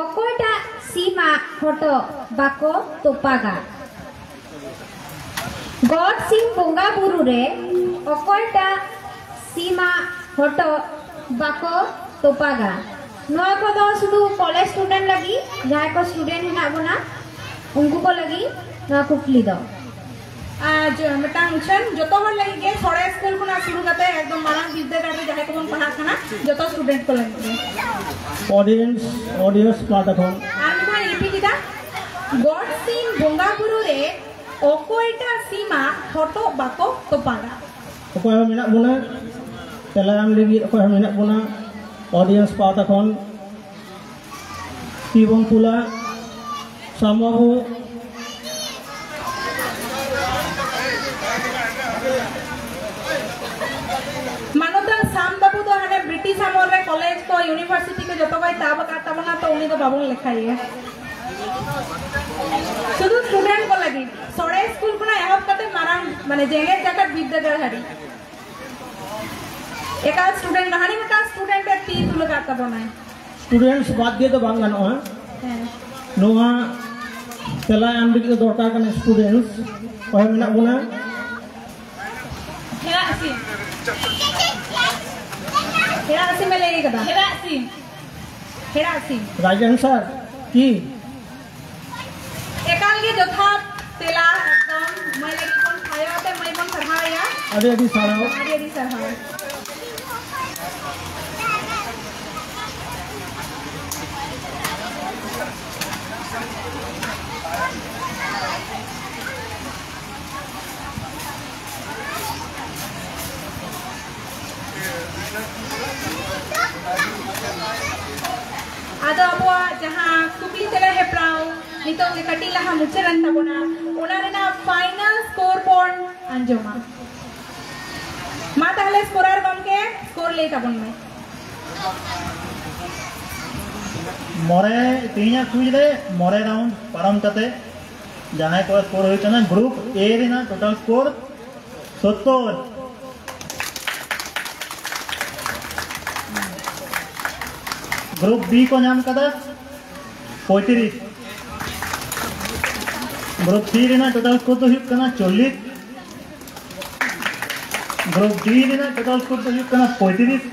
ᱚᱠᱚᱭᱴᱟᱜ ᱥᱤᱢᱟᱜ ᱦᱚᱴᱚᱜ ᱵᱟᱠᱚ ᱛᱚᱯᱟᱜᱟ? ᱜᱚᱰ ᱥᱤᱢ ᱵᱚᱸᱜᱟ ᱵᱩᱨᱩ ᱨᱮ ᱚᱠᱚᱭᱴᱟᱜ ᱥᱤᱢᱟᱜ ᱦᱚᱴᱚᱜ ᱵᱟᱠᱚ ᱛᱚᱯᱟᱜᱟ? ᱱᱚᱣᱟ ᱠᱚᱫᱚ ᱥᱩᱫᱷᱩ ᱠᱚᱞᱮᱡᱽ student ᱞᱟᱹᱜᱤᱫ, ᱡᱟᱦᱟᱸᱭ ᱠᱚ student ᱦᱮᱱᱟᱜ ᱵᱚᱱᱟ, ᱩᱱᱠᱩ ᱠᱚ ᱞᱟᱹᱜᱤᱫ ᱱᱚᱣᱟ ᱠᱩᱠᱞᱤ ᱫᱚ᱾ ᱟᱨ ᱡᱚ-, ᱢᱤᱫᱴᱟᱝ ᱢᱤᱫᱴᱟᱝ ᱡᱚᱛᱚ ᱦᱚᱲ ᱞᱟᱹᱜᱤᱫ ᱜᱮ, ᱥᱚᱲᱮ ᱥᱠᱩᱞ ᱠᱷᱚᱱᱟᱜ ᱥᱩᱨᱩ ᱠᱟᱛᱮ ᱮᱠᱫᱚᱢ ᱢᱟᱨᱟᱝ ᱵᱤᱨᱫᱟᱹᱜᱟᱲ ᱨᱮ ᱡᱟᱦᱟᱸᱭ ᱠᱚᱵᱚᱱ ᱯᱟᱲᱦᱟᱜ ᱠᱟᱱᱟ, ᱡᱚᱛᱚ student ᱠᱚ ᱞᱟᱹᱜᱤᱫ ᱜᱮ᱾ Audience, audience ᱯᱟᱦᱴᱟ ᱠᱷᱚᱱ᱾ ᱟᱨ ᱢᱤᱫ ᱫᱷᱟᱣ repeat ᱮᱫᱟ, ᱜᱚᱰ ᱥᱤᱢ ᱵᱚᱸᱜᱟ ᱵᱩᱨᱩ ᱨᱮ ᱚᱠᱚᱭᱴᱟᱜ ᱥᱤᱢᱟᱜ ᱦᱚᱴᱚᱜ ᱵᱟᱠᱚ ᱛᱚᱯᱟᱜᱟ? ᱚᱠᱚᱭ ᱦᱚᱸ ᱢᱮᱱᱟᱜ ᱵᱚᱱᱟ? ᱛᱮᱞᱟ ᱮᱢ ᱞᱟᱹᱜᱤᱫ ᱚᱠᱚᱭ ᱦᱚᱸ ᱢᱮᱱᱟᱜ ᱵᱚᱱᱟ? Audience ᱯᱟᱦᱴᱟ ᱠᱷᱚᱱ ᱛᱤ ᱵᱚᱱ ᱛᱩᱞᱟ᱾ ᱥᱟᱢ ᱵᱟᱹᱵᱩ᱾ ᱢᱟᱱᱚᱛᱟᱱ ᱥᱟᱢ ᱵᱟᱹᱵᱩ ᱫᱚ ᱦᱟᱱᱮ ᱵᱨᱤᱴᱤᱥ ᱟᱢᱚᱞ ᱨᱮ ᱠᱚᱞᱮᱡᱽ ᱠᱚ, university ᱠᱚ ᱡᱚᱛᱚ ᱠᱚᱭ ᱛᱟᱵ ᱟᱠᱟᱫ ᱛᱟᱵᱚᱱᱟ, ᱛᱚ ᱩᱱᱤ ᱫᱚ ᱵᱟᱵᱚᱱ ᱞᱮᱠᱷᱟᱭᱮᱭᱟ᱾ ᱥᱩᱫᱷᱩ student ᱠᱚ ᱞᱟᱹᱜᱤᱫ, ᱥᱚᱲᱮ ᱥᱠᱩᱞ ᱠᱷᱚᱱᱟᱜ ᱮᱦᱚᱵ ᱠᱟᱛᱮ ᱢᱟᱨᱟᱝ, ᱢᱟᱱᱮ, ᱡᱮᱜᱮᱛ ᱡᱟᱠᱟᱛ ᱵᱤᱨᱫᱟᱹᱜᱟᱲ ᱦᱟᱹᱵᱤᱡ᱾ ᱮᱠᱟᱞ student ᱫᱚ, ᱦᱟᱹᱱᱤ ᱢᱤᱫᱴᱟᱝ student ᱮ ᱛᱤ ᱛᱩᱞ ᱟᱠᱟᱫ ᱛᱟᱵᱚᱱᱟᱭ᱾ Students ᱵᱟᱫ ᱫᱤᱭᱮ ᱫᱚ ᱵᱟᱝ ᱜᱟᱱᱚᱜᱼᱟ᱾ ᱦᱮᱸ᱾ ᱱᱚᱣᱟ ᱛᱮᱞᱟ ᱮᱢ ᱞᱟᱹᱜᱤᱫ ᱫᱚ ᱫᱚᱨᱠᱟᱨ ᱠᱟᱱᱟ students᱾ ᱚᱠᱚᱭ ᱢᱮᱱᱟᱜ ᱵᱚᱱᱟ? ᱦᱮᱱᱟᱜ ᱥᱮ? ᱥᱤᱢ ᱮ ᱞᱟᱹᱭ ᱠᱟᱫᱟ᱾ ᱦᱮᱲᱟᱜ ᱥᱤᱢ᱾ ᱦᱮᱲᱟᱜ ᱥᱤᱢ᱾ Right answer ᱠᱤ? ᱮᱠᱟᱞ ᱜᱮ ᱡᱚᱛᱷᱟᱛ ᱛᱮᱞᱟ, ᱮᱠᱫᱚᱢ᱾ ᱢᱟᱹᱭ ᱞᱟᱹᱜᱤᱫ ᱵᱚᱱ ᱛᱷᱟᱭᱚ ᱟᱛᱮ ᱢᱟᱹᱭ ᱵᱚᱱ ᱥᱟᱨᱦᱟᱣᱮᱭᱟ᱾ ᱟᱹᱰᱤ ᱟᱹᱰᱤ ᱥᱟᱨᱦᱟᱣ᱾ ᱟᱹᱰᱤ ᱟᱹᱰᱤ ᱥᱟᱨᱦᱟᱣ᱾ ᱟᱫᱚ ᱟᱵᱚᱣᱟᱜ ᱡᱟᱦᱟᱸ ᱠᱩᱠᱞᱤ ᱛᱮᱞᱟ ᱦᱮᱯᱨᱟᱣ ᱱᱤᱛᱚᱜ ᱜᱮ ᱠᱟᱹᱴᱤᱡ ᱞᱟᱦᱟ ᱢᱩᱪᱟᱹᱫ ᱮᱱ ᱛᱟᱵᱚᱱᱟ, ᱚᱱᱟ ᱨᱮᱱᱟᱜ final score ᱵᱚᱱ ᱟᱸᱡᱚᱢᱟ᱾ ᱢᱟ ᱛᱟᱦᱞᱮ scorer ᱜᱚᱢᱠᱮ, score ᱞᱟᱹᱭ ᱛᱟᱵᱚᱱ ᱢᱮ᱾ ᱢᱚᱬᱮ, ᱛᱮᱦᱮᱧᱟᱜ ᱠᱩᱭᱤᱡ ᱨᱮ ᱢᱚᱬᱮ round ᱯᱟᱨᱚᱢ ᱠᱟᱛᱮ ᱡᱟᱦᱟᱸᱭ ᱠᱚᱣᱟᱜ score ᱦᱩᱭᱩᱜ ᱠᱟᱱᱟ, group A ᱨᱮᱱᱟᱜ total score ᱥᱚᱛᱛᱚᱨ, group B ᱠᱚ ᱧᱟᱢ ᱠᱟᱫᱟ ᱯᱚᱸᱭᱛᱨᱤᱥ, group C ᱨᱮᱱᱟᱜ total score ᱫᱚ ᱦᱩᱭᱩᱜ ᱠᱟᱱᱟ ᱪᱚᱞᱞᱤᱥ, group D ᱨᱮᱱᱟᱜ total score ᱫᱚ ᱦᱩᱭᱩᱜ ᱠᱟᱱᱟ ᱯᱚᱸᱭᱛᱨᱤᱥ,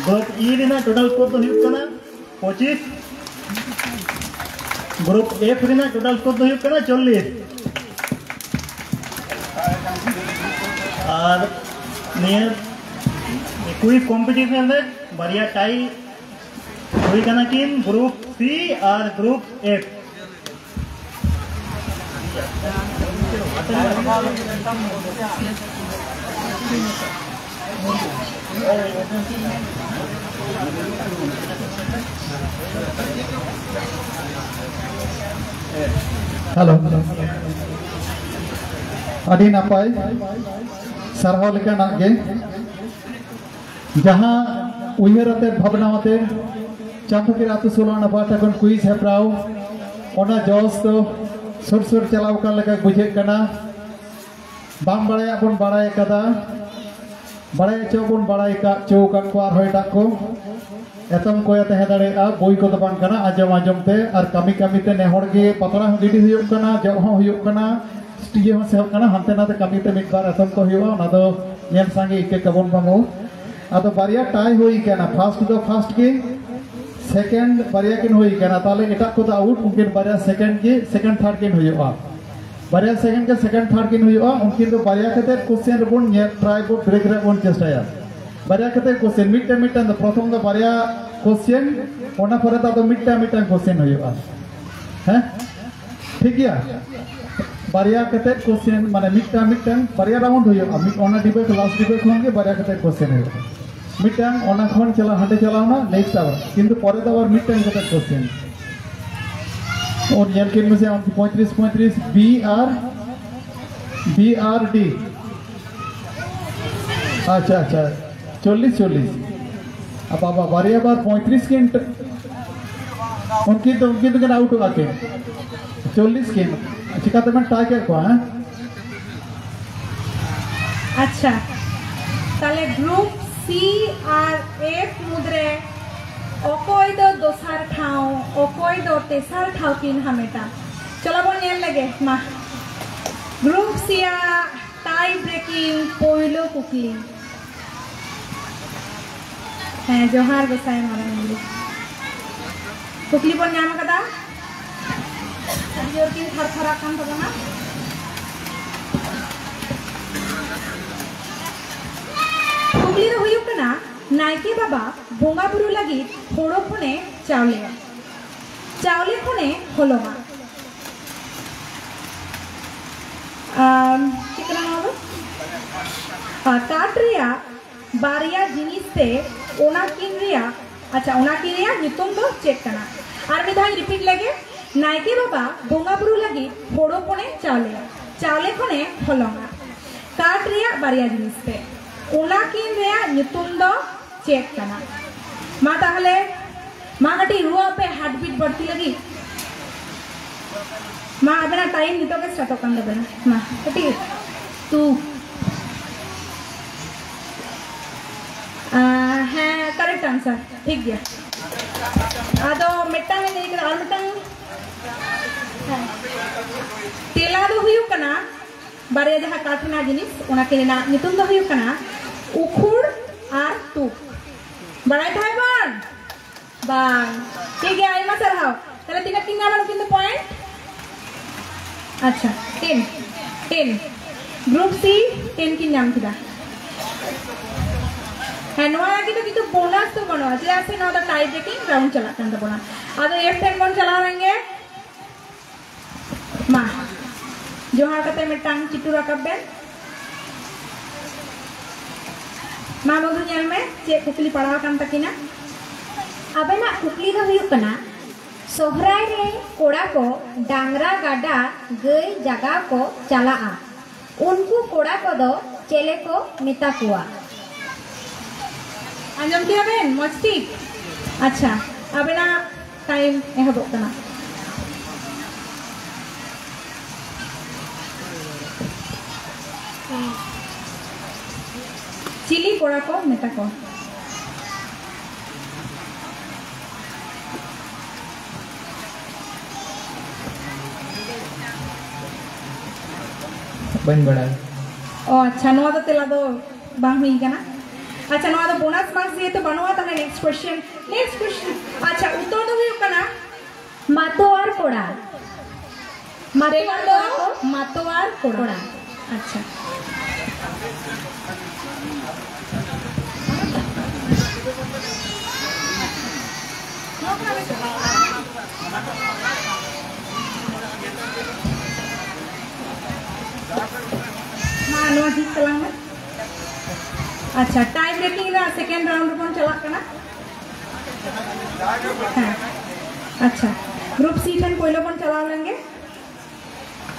group E ᱨᱮᱱᱟᱜ total score ᱫᱚ ᱦᱩᱭᱩᱜ ᱠᱟᱱᱟ ᱯᱚᱸᱪᱤᱥ, group F ᱨᱮᱱᱟᱜ total score ᱫᱚ ᱦᱩᱭᱩᱜ ᱠᱟᱱᱟ ᱪᱚᱞᱞᱤᱥ᱾ ᱟᱨ ᱱᱤᱭᱟᱹ quiz competition ᱨᱮ ᱵᱟᱨᱭᱟ tie ᱦᱩᱭ ᱠᱟᱱᱟ ᱠᱤᱱ, group C ᱟᱨ group F᱾ Hello. ᱟᱹᱰᱤ ᱱᱟᱯᱟᱭ, ᱥᱟᱨᱦᱟᱣ ᱞᱮᱠᱟᱱᱟᱜ ᱜᱮ᱾ ᱡᱟᱦᱟᱸ ᱩᱭᱦᱟᱹᱨ ᱟᱛᱮ, ᱵᱷᱟᱵᱽᱱᱟ ᱟᱛᱮ ᱪᱟᱸᱫᱚᱠᱤᱭᱟᱹ ᱟᱹᱛᱩ ᱥᱳᱞᱳ ᱟᱱᱟ ᱯᱟᱦᱴᱟ ᱠᱷᱚᱱ quiz ᱦᱮᱯᱨᱟᱣ, ᱚᱱᱟ ᱡᱚᱥ ᱫᱚ ᱥᱩᱨ ᱥᱩᱨ ᱪᱟᱞᱟᱣ ᱟᱠᱟᱱ ᱞᱮᱠᱟ ᱵᱩᱡᱷᱟᱹᱜ ᱠᱟᱱᱟ᱾ ᱵᱟᱝ ᱵᱟᱲᱟᱭᱟᱜ ᱵᱚᱱ ᱵᱟᱲᱟᱭ ᱟᱠᱟᱫᱟ, ᱵᱟᱲᱟᱭ ᱦᱚᱪᱚ ᱵᱚᱱ ᱵᱟᱲᱟᱭ ᱟᱠᱟᱫ, ᱪᱚ ᱟᱠᱟᱫ ᱠᱚᱣᱟ ᱟᱨᱦᱚᱸ ᱮᱴᱟᱜ ᱠᱚ᱾ ᱮᱛᱚᱢ ᱠᱚᱭᱮ ᱛᱟᱦᱮᱸ ᱫᱟᱲᱮᱭᱟᱜᱼᱟ, ᱵᱳᱭ ᱠᱚᱫᱚ ᱵᱟᱝ ᱠᱟᱱᱟ, ᱟᱸᱡᱚᱢ ᱟᱸᱡᱚᱢ ᱛᱮ᱾ ᱟᱨ ᱠᱟᱹᱢᱤ ᱠᱟᱹᱢᱤ ᱛᱮ ᱱᱮ ᱦᱚᱲ ᱜᱮ ᱯᱟᱛᱲᱟ ᱦᱚᱸ ᱜᱤᱰᱤ ᱦᱩᱭᱩᱜ ᱠᱟᱱᱟ, ᱡᱚᱜ ᱦᱚᱸ ᱦᱩᱭᱩᱜ ᱠᱟᱱᱟ, ᱥᱴᱤᱡᱮ ᱦᱚᱸ ᱥᱮᱱᱚᱜ ᱠᱟᱱᱟ, ᱦᱟᱱᱛᱮ ᱱᱟᱛᱮ ᱠᱟᱹᱢᱤ ᱛᱮ ᱢᱤᱫ ᱵᱟᱨ ᱮᱛᱚᱢ ᱠᱚ ᱦᱩᱭᱩᱜᱼᱟ, ᱚᱱᱟ ᱫᱚ ᱧᱮᱞ ᱥᱟᱸᱜᱮ ᱤᱠᱟᱹ ᱠᱟᱵᱚᱱ ᱵᱟᱹᱵᱩ᱾ ᱟᱫᱚ ᱵᱟᱨᱭᱟ tie ᱦᱩᱭ ᱠᱟᱱᱟ, first ᱫᱚ first ᱜᱮ, second ᱵᱟᱨᱭᱟ ᱠᱤᱱ ᱦᱩᱭ ᱠᱟᱱᱟ, ᱛᱟᱦᱞᱮ ᱮᱴᱟᱜ ᱠᱚᱫᱚ out, ᱩᱱᱠᱤᱱ ᱵᱟᱨᱭᱟ second ᱜᱮ, second third ᱠᱤᱱ ᱦᱩᱭᱩᱜᱼᱟ᱾ ᱵᱟᱨᱭᱟ second ᱜᱮ second third ᱠᱤᱱ ᱦᱩᱭᱩᱜᱼᱟ, ᱩᱱᱠᱤᱱ ᱫᱚ ᱵᱟᱨᱭᱟ ᱠᱟᱛᱮ question ᱨᱮᱵᱚᱱ ᱧᱮᱞ try ᱵᱚ break ᱨᱮᱭᱟᱜ ᱵᱚᱱ ᱪᱮᱥᱴᱟᱭᱟ᱾ ᱵᱟᱨᱭᱟ ᱠᱟᱛᱮ question, ᱢᱤᱫᱴᱟᱝ ᱢᱤᱫᱴᱟᱝ ᱫᱚ, ᱯᱨᱚᱛᱷᱚᱢ ᱫᱚ ᱵᱟᱨᱭᱟ question, ᱚᱱᱟ ᱯᱚᱨᱮ ᱫᱚ ᱟᱫᱚ ᱢᱤᱫᱴᱟᱝ ᱢᱤᱫᱴᱟᱝ question ᱦᱩᱭᱩᱜᱼᱟ᱾ ᱦᱮᱸ, ᱴᱷᱤᱠ ᱜᱮᱭᱟ᱾ ᱵᱟᱨᱭᱟ ᱠᱟᱛᱮ question, ᱢᱟᱱᱮ ᱢᱤᱫᱴᱟᱝ ᱢᱤᱫᱴᱟᱝ ᱵᱟᱨᱭᱟ round ᱦᱩᱭᱩᱜᱼᱟ, ᱢᱤᱫ ᱚᱱᱟ debate last debate ᱠᱷᱚᱱ ᱜᱮ ᱵᱟᱨᱭᱟ ᱠᱟᱛᱮ question ᱦᱩᱭᱩᱜᱼᱟ᱾ ᱢᱤᱫᱴᱟᱝ ᱚᱱᱟ ᱠᱷᱚᱱ ᱪᱟᱞᱟᱣ, ᱦᱟᱸᱰᱮ ᱪᱟᱞᱟᱣ ᱮᱱᱟ, next ᱟᱵᱟᱨ, ᱠᱤᱱᱛᱩ ᱯᱚᱨᱮ ᱫᱚ ᱟᱵᱟᱨ ᱢᱤᱫᱴᱟᱝ ᱠᱟᱛᱮ question᱾ ᱚᱱ ᱧᱮᱞ ᱠᱤᱱ ᱢᱮᱥᱮ, ᱟᱢ ᱯᱚᱸᱭᱛᱨᱤᱥ ᱯᱚᱸᱭᱛᱨᱤᱥ B R, B R D᱾ ᱟᱪᱪᱷᱟ, ᱟᱪᱪᱷᱟ, ᱪᱚᱞᱞᱤᱥ, ᱪᱚᱞᱞᱤᱥ᱾ ᱟ, ᱵᱟᱵᱟ, ᱵᱟᱨᱭᱟ ᱵᱟᱨ ᱯᱚᱸᱭᱛᱨᱤᱥ ᱠᱤᱱ ᱴ-, ᱩᱱᱠᱤᱱ ᱫᱚ, ᱩᱱᱠᱤᱱ ᱫᱚᱠᱤᱱ ᱟᱣᱩᱴᱚᱜᱼᱟ ᱠᱤᱱ᱾ ᱪᱚᱞᱞᱤᱥ ᱠᱤᱱ᱾ ᱪᱤᱠᱟᱹᱛᱮᱵᱮᱱ tie ᱠᱮᱫ ᱠᱚᱣᱟ, ᱦᱮᱸ? ᱟᱪᱪᱷᱟ, ᱛᱟᱦᱞᱮ group C ᱟᱨ F ᱢᱩᱫᱽᱨᱮ ᱚᱠᱚᱭ ᱫᱚ ᱫᱚᱥᱟᱨ ᱴᱷᱟᱶ, ᱚᱠᱚᱭ ᱫᱚ ᱛᱮᱥᱟᱨ ᱴᱷᱟᱶ ᱠᱤᱱ ᱦᱟᱢᱮᱴᱟ? ᱪᱚᱞᱚ ᱵᱚᱱ ᱧᱮᱞ ᱞᱮᱜᱮ, ᱢᱟ᱾ Group C ᱟᱜ tie breaking ᱯᱳᱭᱞᱳ ᱠᱩᱠᱞᱤ᱾ ᱦᱮᱸ, ᱡᱚᱦᱟᱨ ᱜᱚᱸᱥᱟᱭ ᱢᱟᱨᱟᱝ ᱵᱩᱨᱩ᱾ ᱠᱩᱠᱞᱤ ᱵᱚᱱ ᱧᱟᱢ ᱟᱠᱟᱫᱟ, ᱟᱹᱰᱤ ᱡᱳᱨ ᱠᱤᱱ ᱛᱷᱟᱨ ᱛᱷᱟᱨᱟᱜ ᱠᱟᱱ ᱛᱟᱵᱚᱱᱟ᱾ ᱠᱩᱠᱞᱤ ᱫᱚ ᱦᱩᱭᱩᱜ ᱠᱟᱱᱟ, ᱱᱟᱭᱠᱮ ᱵᱟᱵᱟ ᱵᱚᱸᱜᱟ ᱵᱩᱨᱩ ᱞᱟᱹᱜᱤᱫ ᱦᱳᱲᱳ ᱠᱷᱚᱱᱮ ᱪᱟᱣᱞᱮᱭᱟ, ᱪᱟᱣᱞᱮ ᱠᱷᱚᱱᱮ ᱦᱚᱞᱚᱝᱟ᱾ ᱟᱢ, ᱪᱮᱫ ᱠᱟᱱᱟ ᱱᱚᱣᱟ ᱫᱚ? ᱟᱨ ᱠᱟᱴ ᱨᱮᱭᱟᱜ ᱵᱟᱨᱭᱟ ᱡᱤᱱᱤᱥ ᱛᱮ ᱚᱱᱟ ᱠᱤᱱ ᱨᱮᱭᱟᱜ, ᱟᱪᱪᱷᱟ, ᱚᱱᱟ ᱠᱤᱱ ᱨᱮᱭᱟᱜ ᱧᱩᱛᱩᱢ ᱫᱚ ᱪᱮᱫ ᱠᱟᱱᱟ? ᱟᱨ ᱢᱤᱫ ᱫᱷᱟᱣ ᱤᱧ repeat ᱞᱮᱜᱮ, ᱱᱟᱭᱠᱮ ᱵᱟᱵᱟ ᱵᱚᱸᱜᱟ ᱵᱩᱨᱩ ᱞᱟᱹᱜᱤᱫ ᱦᱳᱲᱳ ᱠᱷᱚᱱᱮ ᱪᱟᱣᱞᱮᱭᱟ, ᱪᱟᱣᱞᱮ ᱠᱷᱚᱱᱮ ᱦᱚᱞᱚᱝᱟ, ᱠᱟᱴ ᱨᱮᱭᱟᱜ ᱵᱟᱨᱭᱟ ᱡᱤᱱᱤᱥ ᱛᱮ, ᱚᱱᱟ ᱠᱤᱱ ᱨᱮᱭᱟᱜ ᱧᱩᱛᱩᱢ ᱫᱚ ᱪᱮᱫ ᱠᱟᱱᱟ? ᱢᱟ ᱛᱟᱦᱞᱮ, ᱢᱟ ᱠᱟᱹᱴᱤᱡ ᱨᱩᱣᱟᱹᱜ ᱯᱮ heartbeat ᱵᱟᱹᱲᱛᱤ ᱞᱟᱹᱜᱤᱫ᱾ ᱢᱟ, ᱟᱵᱮᱱᱟᱜ time ᱱᱤᱛᱚᱜ ᱜᱮ startᱚᱜ ᱠᱟᱱ ᱛᱟᱵᱮᱱᱟ᱾ ᱢᱟ ᱠᱟᱹᱴᱤᱡ ᱛᱩ᱾ ᱟᱸ, ᱦᱮᱸ, correct answer, ᱴᱷᱤᱠ ᱜᱮᱭᱟ᱾ ᱟᱫᱚ ᱢᱤᱫᱴᱟᱝ ᱮ ᱞᱟᱹᱭ ᱠᱮᱫᱟ, ᱟᱨ ᱢᱤᱫᱴᱟᱝ, ᱦᱮᱸ᱾ ᱛᱮᱞᱟ ᱫᱚ ᱦᱩᱭᱩᱜ ᱠᱟᱱᱟ, ᱵᱟᱨᱭᱟ ᱡᱟᱦᱟᱸ ᱠᱟᱴ ᱨᱮᱱᱟᱜ ᱡᱤᱱᱤᱥ, ᱚᱱᱟ ᱠᱤᱱ ᱨᱮᱱᱟᱜ ᱧᱩᱛᱩᱢ ᱫᱚ ᱦᱩᱭᱩᱜ ᱠᱟᱱᱟ ᱩᱠᱷᱩᱲ ᱟᱨ ᱛᱩᱠ᱾ ᱵᱟᱲᱟᱭ ᱛᱟᱦᱮᱸ ᱵᱚᱱ? ᱵᱟᱝ᱾ ᱴᱷᱤᱠ ᱜᱮᱭᱟ, ᱟᱭᱢᱟ ᱥᱟᱨᱦᱟᱣ᱾ ᱛᱟᱦᱞᱮ ᱛᱤᱱᱟᱹᱜ ᱠᱤᱱ ᱧᱟᱢᱟ ᱱᱩᱠᱤᱱ ᱫᱚ ᱯᱚᱭᱮᱱᱴ? ᱟᱪᱪᱷᱟ, ᱴᱮᱱ, ᱴᱮᱱ᱾ ᱜᱨᱩᱯ ᱥᱤ ᱴᱮᱱ ᱠᱤᱱ ᱧᱟᱢ ᱠᱮᱫᱟ᱾ ᱦᱮᱸ, ᱱᱚᱣᱟ ᱞᱟᱹᱜᱤᱫ ᱫᱚ ᱠᱤᱱᱛᱩ ᱵᱳᱱᱟᱥ ᱫᱚ ᱵᱟᱹᱱᱩᱜᱼᱟ, ᱪᱮᱫᱟᱜ ᱥᱮ ᱱᱚᱣᱟ ᱫᱚ ᱴᱟᱭ ᱵᱨᱮᱠᱤᱝ ᱨᱟᱣᱩᱱᱰ ᱪᱟᱞᱟᱜ ᱠᱟᱱ ᱛᱟᱵᱚᱱᱟ᱾ ᱟᱫᱚ ᱮᱯ ᱴᱷᱮᱱ ᱵᱚᱱ ᱪᱟᱞᱟᱣ ᱞᱮᱱ ᱜᱮ᱾ ᱢᱟ, ᱡᱚᱦᱟᱨ ᱠᱟᱛᱮ ᱢᱤᱫᱴᱟᱝ ᱪᱤᱴᱩ ᱨᱟᱠᱟᱵ ᱵᱮᱱ᱾ ᱢᱟ ᱵᱚᱱᱫᱷᱩ, ᱧᱮᱞ ᱢᱮ ᱪᱮᱫ ᱠᱩᱠᱞᱤ ᱯᱟᱲᱟᱣ ᱟᱠᱟᱱ ᱛᱟᱹᱠᱤᱱᱟ᱾ ᱟᱵᱮᱱᱟᱜ ᱠᱩᱠᱞᱤ ᱫᱚ ᱦᱩᱭᱩᱜ ᱠᱟᱱᱟ, ᱥᱚᱦᱨᱟᱭ ᱨᱮ ᱠᱚᱲᱟ ᱠᱚ ᱰᱟᱝᱨᱟ ᱜᱟᱰᱟ ᱜᱟᱹᱭ ᱡᱟᱜᱟᱣ ᱠᱚ ᱪᱟᱞᱟᱜᱼᱟ, ᱩᱱᱠᱩ ᱠᱚᱲᱟ ᱠᱚᱫᱚ ᱪᱮᱞᱮ ᱠᱚ ᱢᱮᱛᱟ ᱠᱚᱣᱟ? ᱟᱸᱡᱚᱢ ᱠᱮᱫᱟ ᱵᱮᱱ ᱢᱚᱡᱽ ᱴᱷᱤᱠ? ᱟᱪᱪᱷᱟ, ᱟᱵᱮᱱᱟᱜ ᱴᱟᱭᱤᱢ ᱮᱦᱚᱵᱚᱜ ᱠᱟᱱᱟ᱾ ᱪᱤᱞᱤ ᱠᱚᱲᱟ ᱠᱚ ᱢᱮᱛᱟ ᱠᱚᱣᱟ? ᱵᱟᱹᱧ ᱵᱟᱲᱟᱭᱟ᱾ ᱚ, ᱟᱪᱪᱷᱟ, ᱱᱚᱣᱟ ᱫᱚ ᱛᱮᱞᱟ ᱫᱚ ᱵᱟᱝ ᱦᱩᱭ ᱠᱟᱱᱟ᱾ ᱟᱪᱪᱷᱟ, ᱱᱚᱣᱟ ᱫᱚ ᱵᱳᱱᱟᱥ ᱢᱟᱨᱠᱥ ᱡᱮᱦᱮᱛᱩ ᱵᱟᱹᱱᱩᱜᱼᱟ, ᱛᱟᱦᱞᱮ ᱱᱮᱠᱥᱴ ᱠᱚᱭᱮᱥᱪᱮᱱ, ᱱᱮᱠᱥᱴ ᱠᱚᱭᱮᱥᱪᱮᱱ᱾ ᱟᱪᱪᱷᱟ, ᱩᱛᱛᱚᱨ ᱫᱚ ᱦᱩᱭᱩᱜ ᱠᱟᱱᱟ ᱢᱟᱛᱳ ᱟᱨ ᱠᱚᱲᱟ᱾ ᱢᱟᱛᱳ ᱟᱨ ᱠᱚᱲᱟ ᱠᱚ? ᱢᱟᱛᱳ ᱟᱨ ᱠᱚᱲᱟ᱾ ᱠᱚᱲᱟ᱾ ᱟᱪᱪᱷᱟ᱾ ᱢᱟ, ᱱᱚᱣᱟ ᱡᱷᱤᱡ ᱛᱟᱞᱟᱝ ᱢᱮ᱾ ᱟᱪᱪᱷᱟ, ᱴᱟᱭ ᱵᱨᱮᱠᱤᱝ ᱨᱮ ᱥᱮᱠᱮᱱᱰ ᱨᱟᱣᱩᱱᱰ ᱨᱮᱵᱚᱱ ᱪᱟᱞᱟᱜ ᱠᱟᱱᱟ᱾ ᱦᱮᱸ, ᱟᱪᱪᱷᱟ, ᱜᱨᱩᱯ ᱥᱤ ᱴᱷᱮᱱ ᱯᱳᱭᱞᱳ ᱵᱚᱱ ᱪᱟᱞᱟᱣ ᱞᱮᱱ ᱜᱮ᱾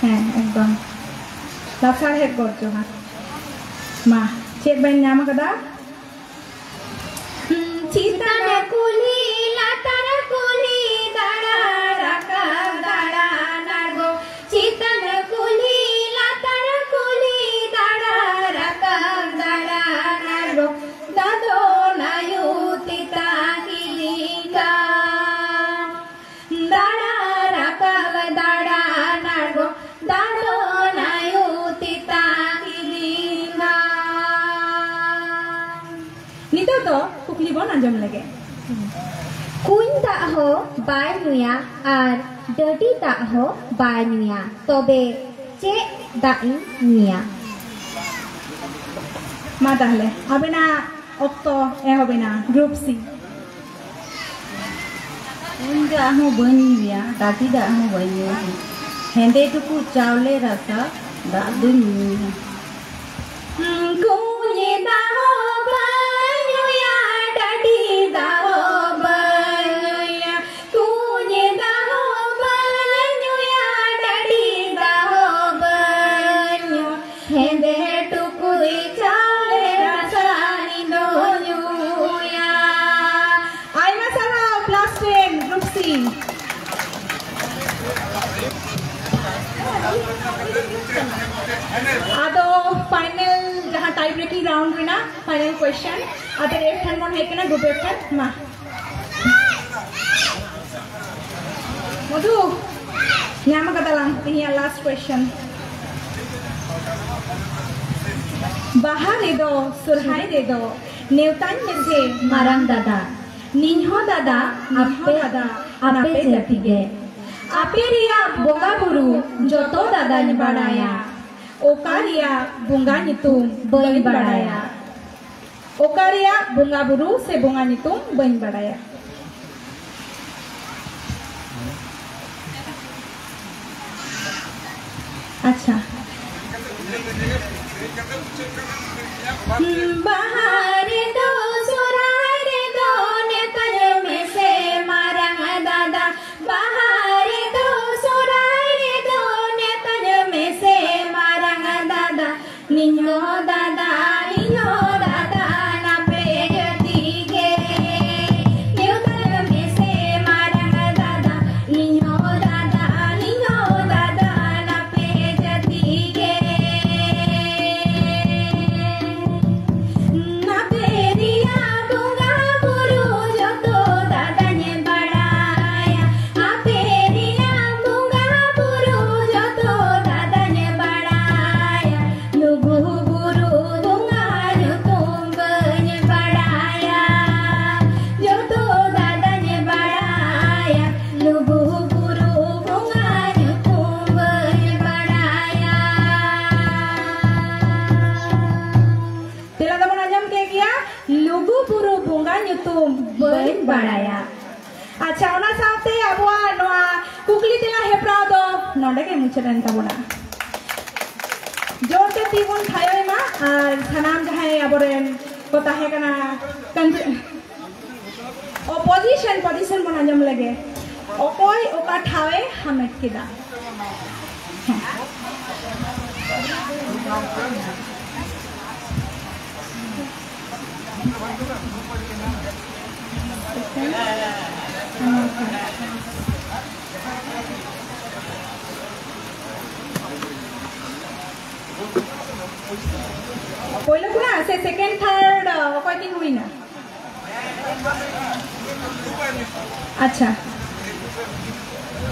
ᱦᱮᱸ, ᱮᱠᱫᱚᱢ᱾ ᱞᱟᱥᱟᱲᱦᱮᱫ ᱜᱚᱰ ᱡᱚᱦᱟᱨ᱾ ᱢᱟ, ᱪᱮᱫ ᱵᱮᱱ ᱧᱟᱢ ᱟᱠᱟᱫᱟ? ᱪᱮᱛᱟᱱ ᱠᱩᱞᱦᱤ ᱞᱟᱛᱟᱨ ᱠᱩᱞᱦᱤ ᱫᱟᱬᱟ ᱨᱟᱠᱟᱵ ᱫᱟᱬᱟ ᱟᱬᱜᱚ᱾ ᱪᱮᱛᱟᱱ ᱠᱩᱞᱦᱤ ᱞᱟᱛᱟᱨ ᱠᱩᱞᱦᱤ ᱫᱟᱬᱟ ᱨᱟᱠᱟᱵ ᱫᱟᱬᱟ ᱟᱬᱜᱚ᱾ ᱫᱟᱫᱚᱱ ᱟᱭᱳ ᱛᱮᱛᱟᱝ ᱤᱫᱤ ᱠᱟᱱ᱾ ᱫᱟᱬᱟ ᱨᱟᱠᱟᱵ ᱫᱟᱬᱟ ᱟᱬᱜᱚ᱾ ᱫᱟᱫᱚᱱ ᱟᱭᱳ ᱛᱮᱛᱟᱝ ᱤᱫᱤ ᱠᱟᱱ᱾ ᱟᱸᱡᱚᱢ ᱞᱮᱜᱮ᱾ ᱠᱩᱧ ᱫᱟᱜ ᱦᱚᱸ ᱵᱟᱭ ᱧᱩᱭᱟ ᱟᱨ ᱰᱟᱹᱰᱤ ᱫᱟᱜ ᱦᱚᱸ ᱵᱟᱭ ᱧᱩᱭᱟ, ᱛᱚᱵᱮ ᱪᱮᱫ ᱫᱟᱜ ᱤᱧ ᱧᱩᱭᱟ? ᱢᱟ ᱛᱟᱦᱞᱮ, ᱟᱵᱮᱱᱟᱜ ᱚᱠᱛᱚ ᱮᱦᱚᱵ ᱮᱱᱟ, ᱜᱨᱩᱯ ᱥᱤ᱾ ᱠᱩᱧ ᱫᱟᱜ ᱦᱚᱸ ᱵᱟᱹᱧ ᱧᱩᱭᱟ, ᱰᱟᱹᱰᱤ ᱫᱟᱜ ᱦᱚᱸ ᱵᱟᱹᱧ ᱧᱩᱭᱟ, ᱦᱮᱸᱫᱮ ᱴᱩᱠᱩᱡ ᱪᱟᱣᱞᱮ ᱨᱟᱥᱟ ᱫᱟᱜ ᱫᱩᱧ ᱧᱩᱭᱟ᱾ ᱠᱩᱧ ᱫᱟᱜ ᱦᱚᱸ ᱵᱟᱹᱧ ᱧᱩᱭᱟ, ᱰᱟᱹᱰᱤ ᱫᱟᱜ ᱦᱚᱸ ᱵᱟᱹᱧ ᱧᱩᱭᱟ, ᱠᱩᱧ ᱫᱟᱜ ᱦᱚᱸ ᱵᱟᱹᱧ ᱧᱩᱭᱟ, ᱰᱟᱹᱰᱤ ᱫᱟᱜ ᱦᱚᱸ ᱵᱟᱹᱧ ᱧᱩᱭᱟ, ᱦᱮᱸᱫᱮ ᱴᱩᱠᱩᱡ ᱪᱟᱣᱞᱮ ᱨᱟᱥᱟ ᱤᱧ ᱫᱚ ᱧᱩᱭᱟ᱾ ᱟᱭᱢᱟ ᱥᱟᱨᱦᱟᱣ, ᱠᱞᱟᱥ ᱴᱮᱱ, ᱜᱨᱩᱯ ᱥᱤ᱾ ᱟᱫᱚ ᱯᱷᱟᱭᱱᱮᱞ ᱡᱟᱦᱟᱸ ᱴᱟᱭ ᱵᱨᱮᱠᱤᱝ ᱨᱟᱣᱩᱱᱰ ᱨᱮᱱᱟᱜ ᱯᱷᱟᱭᱱᱮᱞ ᱠᱚᱭᱮᱥᱪᱮᱱ, ᱟᱫᱚ ᱮᱯᱷ ᱴᱷᱮᱱ ᱵᱚᱱ ᱦᱮᱡ ᱠᱟᱱᱟ, ᱜᱨᱩᱯ ᱮᱯᱷ ᱴᱷᱮᱱ᱾ ᱢᱟ ᱢᱚᱫᱷᱩ, ᱧᱟᱢ ᱠᱟᱫᱟᱞᱟᱝ ᱛᱮᱦᱮᱧᱟᱜ ᱞᱟᱥᱴ ᱠᱚᱭᱮᱥᱪᱮᱱ᱾ ᱵᱟᱦᱟ ᱨᱮᱫᱚ, ᱥᱚᱨᱦᱟᱭ ᱨᱮᱫᱚ ᱱᱮᱣᱛᱟᱧ ᱢᱮᱥᱮ ᱢᱟᱨᱟᱝ ᱫᱟᱫᱟ, ᱱᱤᱧ ᱦᱚᱸ ᱫᱟᱫᱟ, ᱟᱯᱮ, ᱟᱯᱮ ᱡᱟᱹᱛᱤ ᱜᱮ᱾ ᱟᱯᱮ ᱨᱮᱭᱟᱜ ᱵᱚᱸᱜᱟ ᱵᱩᱨᱩ ᱡᱚᱛᱚ ᱫᱟᱫᱟᱧ ᱵᱟᱲᱟᱭᱟ᱾ ᱚᱠᱟ ᱨᱮᱭᱟᱜ ᱵᱚᱸᱜᱟ ᱧᱩᱛᱩᱢ ᱵᱟᱹᱧ ᱵᱟᱲᱟᱭᱟ᱾ ᱚᱠᱟ ᱨᱮᱭᱟᱜ ᱵᱚᱸᱜᱟ ᱵᱩᱨᱩ ᱥᱮ ᱵᱚᱸᱜᱟ ᱧᱩᱛᱩᱢ ᱵᱟᱹᱧ ᱵᱟᱲᱟᱭᱟ᱾ ᱟᱪᱪᱷᱟ᱾ ᱵᱟᱦᱟ ᱨᱮᱫᱚ ᱥᱚᱨᱦᱟᱭ ᱨᱮᱫᱚ ᱱᱮᱣᱛᱟᱧ ᱢᱮᱥᱮ ᱢᱟᱨᱟᱝ ᱫᱟᱫᱟ᱾ ᱵᱟᱦᱟ ᱨᱮᱫᱚ ᱥᱚᱨᱦᱟᱭ ᱨᱮᱫᱚ ᱱᱮᱣᱛᱟᱧ ᱢᱮᱥᱮ ᱢᱟᱨᱟᱝ ᱫᱟᱫᱟ᱾ ᱱᱤᱧ ᱦᱚᱸ ᱫᱟᱫᱟ, ᱤᱧ ᱦᱚᱸ ᱫᱟᱫᱟ, ᱱᱟᱯᱮ ᱡᱟᱹᱛᱤ ᱜᱮ᱾ ᱱᱮᱣᱛᱟᱧ ᱢᱮᱥᱮ ᱢᱟᱨᱟᱝ ᱫᱟᱫᱟ, ᱤᱧ ᱦᱚᱸ ᱫᱟᱫᱟ, ᱤᱧ ᱦᱚᱸ ᱫᱟᱫᱟ, ᱱᱟᱯᱮ ᱡᱟᱹᱛᱤ ᱜᱮ᱾ ᱱᱟᱯᱮ ᱨᱮᱭᱟᱜ ᱛᱚ ᱵᱟᱹᱧ ᱵᱟᱲᱟᱭᱟ᱾ ᱟᱪᱪᱷᱟ, ᱚᱱᱟ ᱥᱟᱶᱛᱮ ᱟᱵᱚᱣᱟᱜ ᱱᱚᱣᱟ ᱠᱩᱠᱞᱤ ᱛᱮᱞᱟ ᱦᱮᱯᱨᱟᱣ ᱫᱚ ᱱᱚᱰᱮ ᱜᱮ ᱢᱩᱪᱟᱹᱫ ᱮᱱ ᱛᱟᱵᱚᱱᱟ᱾ ᱡᱳᱨ ᱛᱮ ᱛᱤ ᱵᱚᱱ ᱛᱷᱟᱭᱚᱭ ᱢᱟ ᱟᱨ ᱥᱟᱱᱟᱢ ᱡᱟᱦᱟᱸᱭ ᱟᱵᱚᱨᱮᱱ ᱠᱚ ᱛᱟᱦᱮᱸ ᱠᱟᱱᱟ, ᱠᱟᱱ-, ᱚᱯᱳᱡᱤᱥᱚᱱ, ᱯᱚᱡᱤᱥᱚᱱ ᱵᱚᱱ ᱟᱸᱡᱚᱢ ᱞᱮᱜᱮ᱾ ᱚᱠᱚᱭ ᱚᱠᱟ ᱴᱷᱟᱶ ᱮ ᱦᱟᱢᱮᱴ ᱠᱮᱫᱟ? ᱯᱳᱭᱞᱳ ᱠᱷᱚᱱᱟᱜ ᱥᱮ ᱥᱮᱠᱮᱱᱰ, ᱛᱷᱟᱨᱰ, ᱚᱠᱚᱭ ᱠᱤᱱ ᱦᱩᱭᱱᱟ? ᱟᱪᱪᱷᱟ,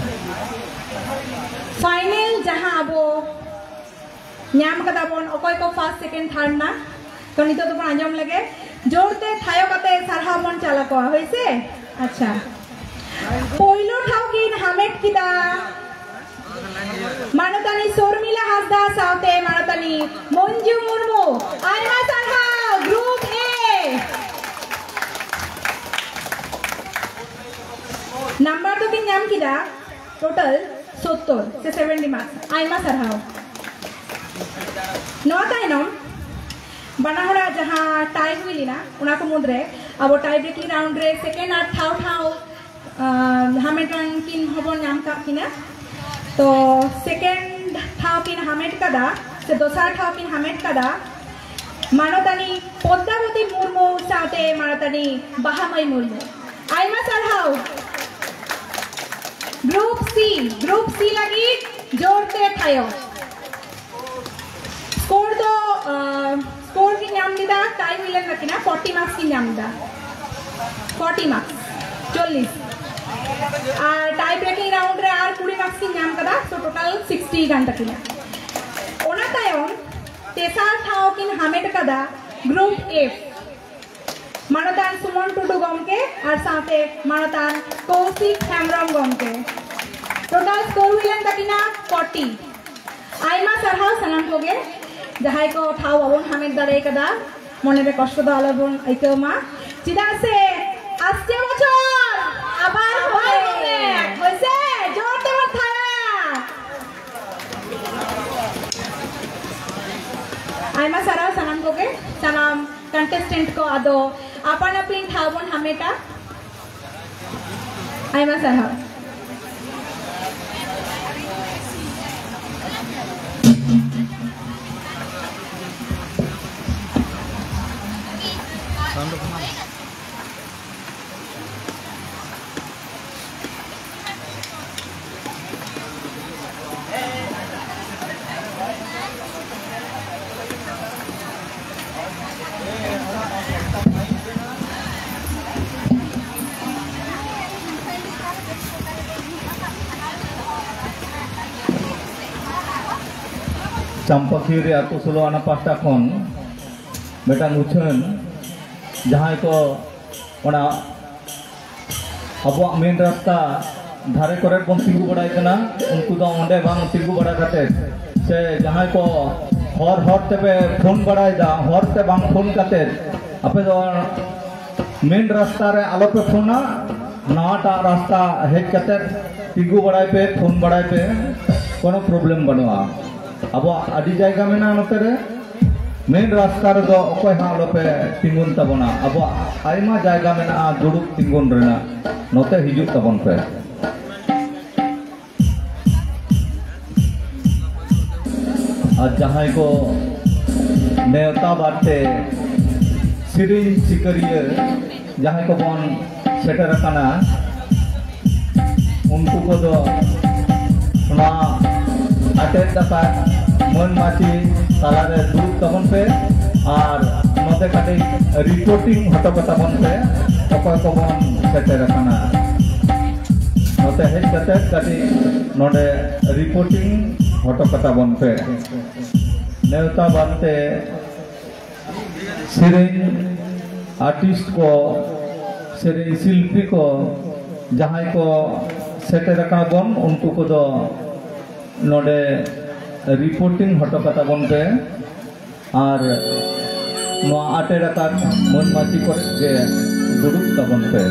ᱯᱷᱟᱭᱱᱮᱞ ᱡᱟᱦᱟᱸ ᱟᱵᱚ ᱧᱟᱢ ᱠᱟᱫᱟ ᱵᱚᱱ, ᱚᱠᱚᱭ ᱠᱚ ᱯᱷᱟᱨᱥᱴ, ᱥᱮᱠᱮᱱᱰ, ᱛᱷᱟᱨᱰ ᱱᱟ, ᱛᱚ ᱱᱤᱛᱚᱜ ᱫᱚᱵᱚᱱ ᱟᱸᱡᱚᱢ ᱞᱮᱜᱮ᱾ ᱡᱳᱨ ᱛᱮ ᱛᱷᱟᱭᱚ ᱠᱟᱛᱮ ᱥᱟᱨᱦᱟᱣ ᱵᱚᱱ ᱪᱟᱞ ᱟᱠᱚᱣᱟ, ᱦᱳᱭ ᱥᱮ? ᱟᱪᱪᱷᱟ, ᱯᱳᱭᱞᱳ ᱴᱷᱟᱶ ᱠᱤᱱ ᱦᱟᱢᱮᱴ ᱠᱮᱫᱟ ᱢᱟᱱᱚᱛᱟᱱᱤ ᱥᱚᱨᱢᱤᱞᱟ ᱦᱟᱸᱥᱫᱟ ᱥᱟᱶᱛᱮ ᱢᱟᱱᱚᱛᱟᱱᱤ ᱢᱚᱧᱡᱩ ᱢᱩᱨᱢᱩ᱾ ᱟᱭᱢᱟ ᱥᱟᱨᱦᱟᱣ, ᱜᱨᱩᱯ ᱮ᱾ ᱱᱟᱢᱵᱟᱨ ᱫᱚ ᱵᱤᱱ ᱧᱟᱢ ᱠᱮᱫᱟ ᱴᱳᱴᱟᱞ ᱥᱳᱛᱛᱳᱨ ᱥᱮ ᱥᱮᱵᱷᱮᱱᱴᱤ ᱢᱟᱨᱠᱥ᱾ ᱟᱭᱢᱟ ᱥᱟᱨᱦᱟᱣ᱾ ᱱᱚᱣᱟ ᱛᱟᱭᱱᱚᱢ ᱵᱟᱱᱟ ᱦᱚᱲᱟᱜ ᱡᱟᱦᱟᱸ ᱴᱟᱭ ᱦᱩᱭ ᱞᱮᱱᱟ, ᱚᱱᱟ ᱠᱚ ᱢᱩᱫᱽᱨᱮ ᱟᱵᱚ ᱴᱟᱭ ᱵᱨᱮᱠᱤᱝ ᱨᱟᱣᱩᱱᱰ ᱨᱮ ᱥᱮᱠᱮᱱᱰ ᱟᱨ ᱛᱷᱟᱨᱰ ᱴᱷᱟᱶ, ᱟᱸ, ᱦᱟᱢᱮᱴ ᱨᱮᱱ ᱠᱤᱱ ᱦᱚᱵᱚᱱ ᱧᱟᱢ ᱠᱟᱜ ᱠᱤᱱᱟ᱾ ᱛᱚ ᱥᱮᱠᱮᱱᱰ ᱴᱷᱟᱶ ᱠᱤᱱ ᱦᱟᱢᱮᱴ ᱠᱟᱫᱟ, ᱥᱮ ᱫᱚᱥᱟᱨ ᱴᱷᱟᱶ ᱠᱤᱱ ᱦᱟᱢᱮᱴ ᱠᱟᱫᱟ ᱢᱟᱱᱚᱛᱟᱱᱤ ᱯᱚᱫᱽᱫᱟᱵᱚᱛᱤ ᱢᱩᱨᱢᱩ ᱥᱟᱶᱛᱮ ᱢᱟᱱᱚᱛᱟᱱᱤ ᱵᱟᱦᱟᱢᱟᱹᱭ ᱢᱩᱨᱢᱩ᱾ ᱟᱭᱢᱟ ᱥᱟᱨᱦᱟᱣ᱾ ᱜᱨᱩᱯ ᱥᱤ, ᱜᱨᱩᱯ ᱥᱤ ᱞᱟᱹᱜᱤᱫ ᱡᱳᱨ ᱛᱮ ᱛᱷᱟᱭᱚ᱾ ᱥᱠᱳᱨ ᱫᱚ, ᱟᱸ, ᱥᱠᱳᱨ ᱠᱤᱱ ᱧᱟᱢ ᱞᱮᱫᱟ, ᱴᱟᱭ ᱦᱩᱭ ᱞᱮᱱ ᱛᱟᱹᱠᱤᱱᱟ, ᱯᱷᱳᱨᱴᱤ ᱢᱟᱨᱠᱥ ᱠᱤᱱ ᱧᱟᱢ ᱞᱮᱫᱟ, ᱯᱷᱳᱨᱴᱤ ᱢᱟᱨᱠᱥ, ᱪᱚᱞᱞᱤᱥ᱾ ᱟᱨ ᱴᱟᱭ ᱵᱨᱮᱠᱤᱝ ᱨᱟᱣᱩᱱᱰ ᱨᱮ ᱟᱨ ᱠᱩᱲᱤ ᱢᱟᱨᱠᱥ ᱠᱤᱱ ᱧᱟᱢ ᱠᱟᱫᱟ, ᱛᱚ ᱴᱳᱴᱟᱞ ᱥᱤᱠᱥᱴᱤ ᱠᱟᱱ ᱛᱟᱹᱠᱤᱱᱟ᱾ ᱚᱱᱟ ᱛᱟᱭᱚᱢ ᱛᱮᱥᱟᱨ ᱴᱷᱟᱶ ᱠᱤᱱ ᱦᱟᱢᱮᱴ ᱠᱟᱫᱟ ᱜᱨᱩᱯ ᱮᱯᱷ, ᱢᱟᱱᱚᱛᱟᱱ ᱥᱩᱢᱚᱱ ᱴᱩᱰᱩ ᱜᱚᱢᱠᱮ ᱟᱨ ᱥᱟᱶᱛᱮ ᱢᱟᱱᱚᱛᱟᱱ ᱠᱚᱣᱥᱤᱠ ᱦᱮᱢᱵᱨᱚᱢ ᱜᱚᱢᱠᱮ᱾ ᱴᱳᱴᱟᱞ ᱥᱠᱳᱨ ᱦᱩᱭ ᱞᱮᱱ ᱛᱟᱹᱠᱤᱱᱟ ᱯᱷᱳᱨᱴᱤ᱾ ᱟᱭᱢᱟ ᱥᱟᱨᱦᱟᱣ ᱥᱟᱱᱟᱢ ᱠᱚᱜᱮ, ᱡᱟᱦᱟᱸᱭ ᱠᱚ ᱴᱷᱟᱶ ᱵᱟᱵᱚᱱ ᱦᱟᱢᱮᱴ ᱫᱟᱲᱮ ᱠᱟᱫᱟ, ᱢᱚᱱᱮᱨᱮ ᱠᱚᱥᱴᱚ ᱫᱚ ᱟᱞᱚᱵᱚᱱ ᱟᱹᱭᱠᱟᱹᱣ ᱢᱟ, ᱪᱮᱫᱟᱜ ᱥᱮ ᱟᱥᱪᱮ ᱵᱚᱪᱷᱚᱨ ᱟᱵᱟᱨ ᱦᱚᱸ ᱦᱳᱭ᱾ ᱦᱳᱭ ᱥᱮ, ᱡᱳᱨ ᱛᱮᱵᱚᱱ ᱛᱷᱟᱭᱟ᱾ ᱟᱭᱢᱟ ᱥᱟᱨᱦᱟᱣ ᱥᱟᱱᱟᱢ ᱠᱚᱜᱮ, ᱥᱟᱱᱟᱢ ᱠᱚᱱᱴᱮᱥᱴᱮᱱᱴ ᱠᱚ᱾ ᱟᱫᱚ ᱟᱯᱟᱱ ᱟᱹᱯᱤᱱ ᱴᱷᱟᱶ ᱵᱚᱱ ᱦᱟᱢᱮᱴᱟ᱾ ᱟᱭᱢᱟ ᱥᱟᱨᱦᱟᱣ᱾ ᱪᱟᱢᱯᱟᱠᱷᱤᱨᱤ ᱟᱹᱛᱩ ᱥᱳᱞᱳ ᱟᱱᱟ ᱯᱟᱦᱴᱟ ᱠᱷᱚᱱ ᱢᱤᱫᱴᱟᱝ ᱩᱪᱷᱟᱹᱱ, ᱡᱟᱦᱟᱸᱭ ᱠᱚ ᱚᱱᱟ ᱟᱵᱚᱣᱟᱜ ᱢᱮᱱ ᱨᱟᱥᱛᱟ ᱫᱷᱟᱨᱮ ᱠᱚᱨᱮ ᱵᱚᱱ ᱛᱤᱸᱜᱩ ᱵᱟᱲᱟᱭ ᱠᱟᱱᱟ, ᱩᱱᱠᱩ ᱫᱚ ᱚᱸᱰᱮ ᱵᱟᱝ ᱛᱤᱸᱜᱩ ᱵᱟᱲᱟ ᱠᱟᱛᱮ, ᱥᱮ ᱡᱟᱦᱟᱸᱭ ᱠᱚ ᱦᱚᱨ ᱦᱚᱨ ᱛᱮᱯᱮ ᱯᱷᱳᱱ ᱵᱟᱲᱟᱭᱮᱫᱟ, ᱦᱚᱨ ᱛᱮ ᱵᱟᱝ ᱯᱷᱳᱱ ᱠᱟᱛᱮ ᱟᱯᱮ ᱫᱚ ᱢᱮᱱ ᱨᱟᱥᱛᱟ ᱨᱮ ᱟᱞᱚ ᱯᱮ ᱯᱷᱳᱱᱟ, ᱱᱟᱣᱟᱴᱟᱜ ᱨᱟᱥᱛᱟ ᱦᱮᱡ ᱠᱟᱛᱮ ᱛᱤᱸᱜᱩ ᱵᱟᱲᱟᱭ ᱯᱮ, ᱯᱷᱳᱱ ᱵᱟᱲᱟᱭ ᱯᱮ, ᱠᱳᱱᱳ ᱯᱨᱚᱵᱞᱮᱢ ᱵᱟᱹᱱᱩᱜᱼᱟ᱾ ᱟᱵᱚᱣᱟᱜ ᱟᱹᱰᱤ ᱡᱟᱭᱜᱟ ᱢᱮᱱᱟᱜᱼᱟ ᱱᱚᱛᱮ ᱨᱮ, ᱢᱮᱱ ᱨᱟᱥᱛᱟ ᱨᱮᱫᱚ ᱚᱠᱚᱭ ᱦᱚᱸ ᱟᱞᱚᱯᱮ ᱛᱤᱸᱜᱩᱱ ᱛᱟᱵᱚᱱᱟ᱾ ᱟᱵᱚᱣᱟᱜ ᱟᱭᱢᱟ ᱡᱟᱭᱜᱟ ᱢᱮᱱᱟᱜᱼᱟ ᱫᱩᱲᱩᱵ ᱛᱤᱸᱜᱩᱱ ᱨᱮᱱᱟᱜ, ᱱᱚᱛᱮ ᱦᱤᱡᱩᱜ ᱛᱟᱵᱚᱱ ᱯᱮ᱾ ᱟᱨ ᱡᱟᱦᱟᱸᱭ ᱠᱚ ᱱᱮᱣᱛᱟ ᱵᱟᱨᱛᱮ ᱥᱮᱨᱮᱧ ᱥᱤᱠᱟᱹᱨᱤᱭᱟᱹ ᱡᱟᱦᱟᱸᱭ ᱠᱚᱵᱚᱱ ᱥᱮᱴᱮᱨ ᱟᱠᱟᱱᱟ, ᱩᱱᱠᱩ ᱠᱚᱫᱚ ᱱᱚᱣᱟ ᱟᱴᱮᱫ ᱟᱠᱟᱫ ᱢᱟᱹᱱ ᱢᱟᱹᱪᱤ ᱛᱟᱞᱟᱨᱮ ᱫᱩᱲᱩᱵ ᱛᱟᱵᱚᱱ ᱯᱮ ᱟᱨ ᱱᱚᱛᱮ ᱠᱟᱹᱴᱤᱡ ᱨᱤᱯᱳᱨᱴᱤᱝ ᱦᱚᱴᱚ ᱠᱟᱛᱟ ᱵᱚᱱ ᱯᱮ, ᱚᱠᱚᱭ ᱠᱚᱵᱚᱱ ᱥᱮᱴᱮᱨ ᱟᱠᱟᱱᱟ᱾ ᱱᱚᱛᱮ ᱦᱮᱡ ᱠᱟᱛᱮ ᱠᱟᱹᱴᱤᱡ ᱱᱚᱰᱮ ᱨᱤᱯᱳᱨᱴᱤᱝ ᱦᱚᱴᱚ ᱠᱟᱛᱟ ᱵᱚᱱ ᱯᱮ᱾ ᱱᱮᱣᱛᱟ ᱵᱟᱨᱛᱮ ᱥᱮᱨᱮᱧ ᱟᱨᱴᱤᱥᱴ ᱠᱚ, ᱥᱮᱨᱮᱧ ᱥᱤᱞᱯᱤ ᱠᱚ, ᱡᱟᱦᱟᱸᱭ ᱠᱚ ᱥᱮᱴᱮᱨ ᱟᱠᱟᱱᱟ ᱵᱚᱱ, ᱩᱱᱠᱩ ᱠᱚᱫᱚ ᱱᱚᱰᱮ ᱨᱤᱯᱳᱨᱴᱤᱝ ᱦᱚᱴᱚ ᱠᱟᱛᱟ ᱵᱚᱱ ᱯᱮ᱾ ᱟᱨ ᱱᱚᱣᱟ ᱟᱴᱮᱨ ᱟᱠᱟᱱ ᱢᱟᱹᱱ ᱢᱟᱹᱪᱤ ᱠᱚᱨᱮ ᱜᱮ ᱫᱩᱲᱩᱵ ᱛᱟᱵᱚᱱ ᱯᱮ᱾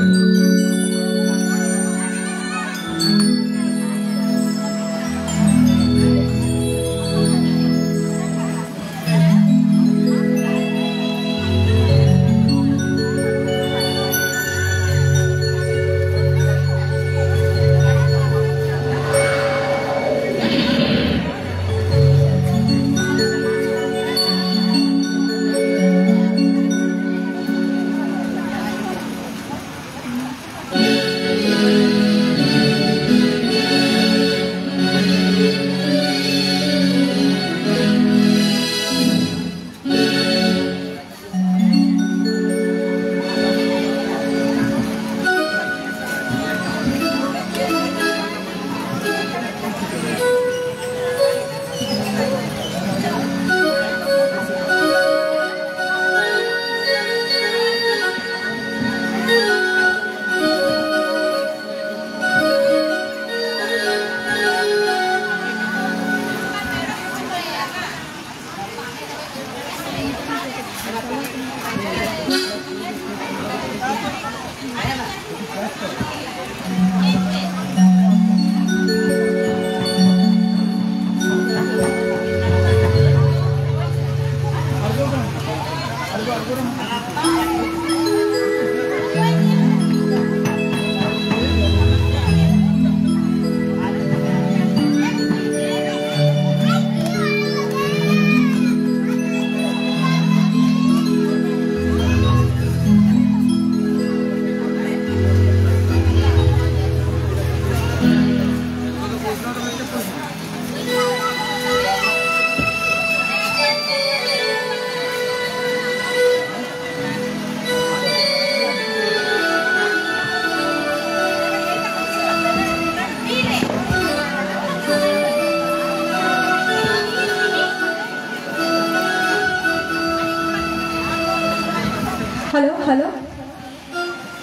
Hello, hello.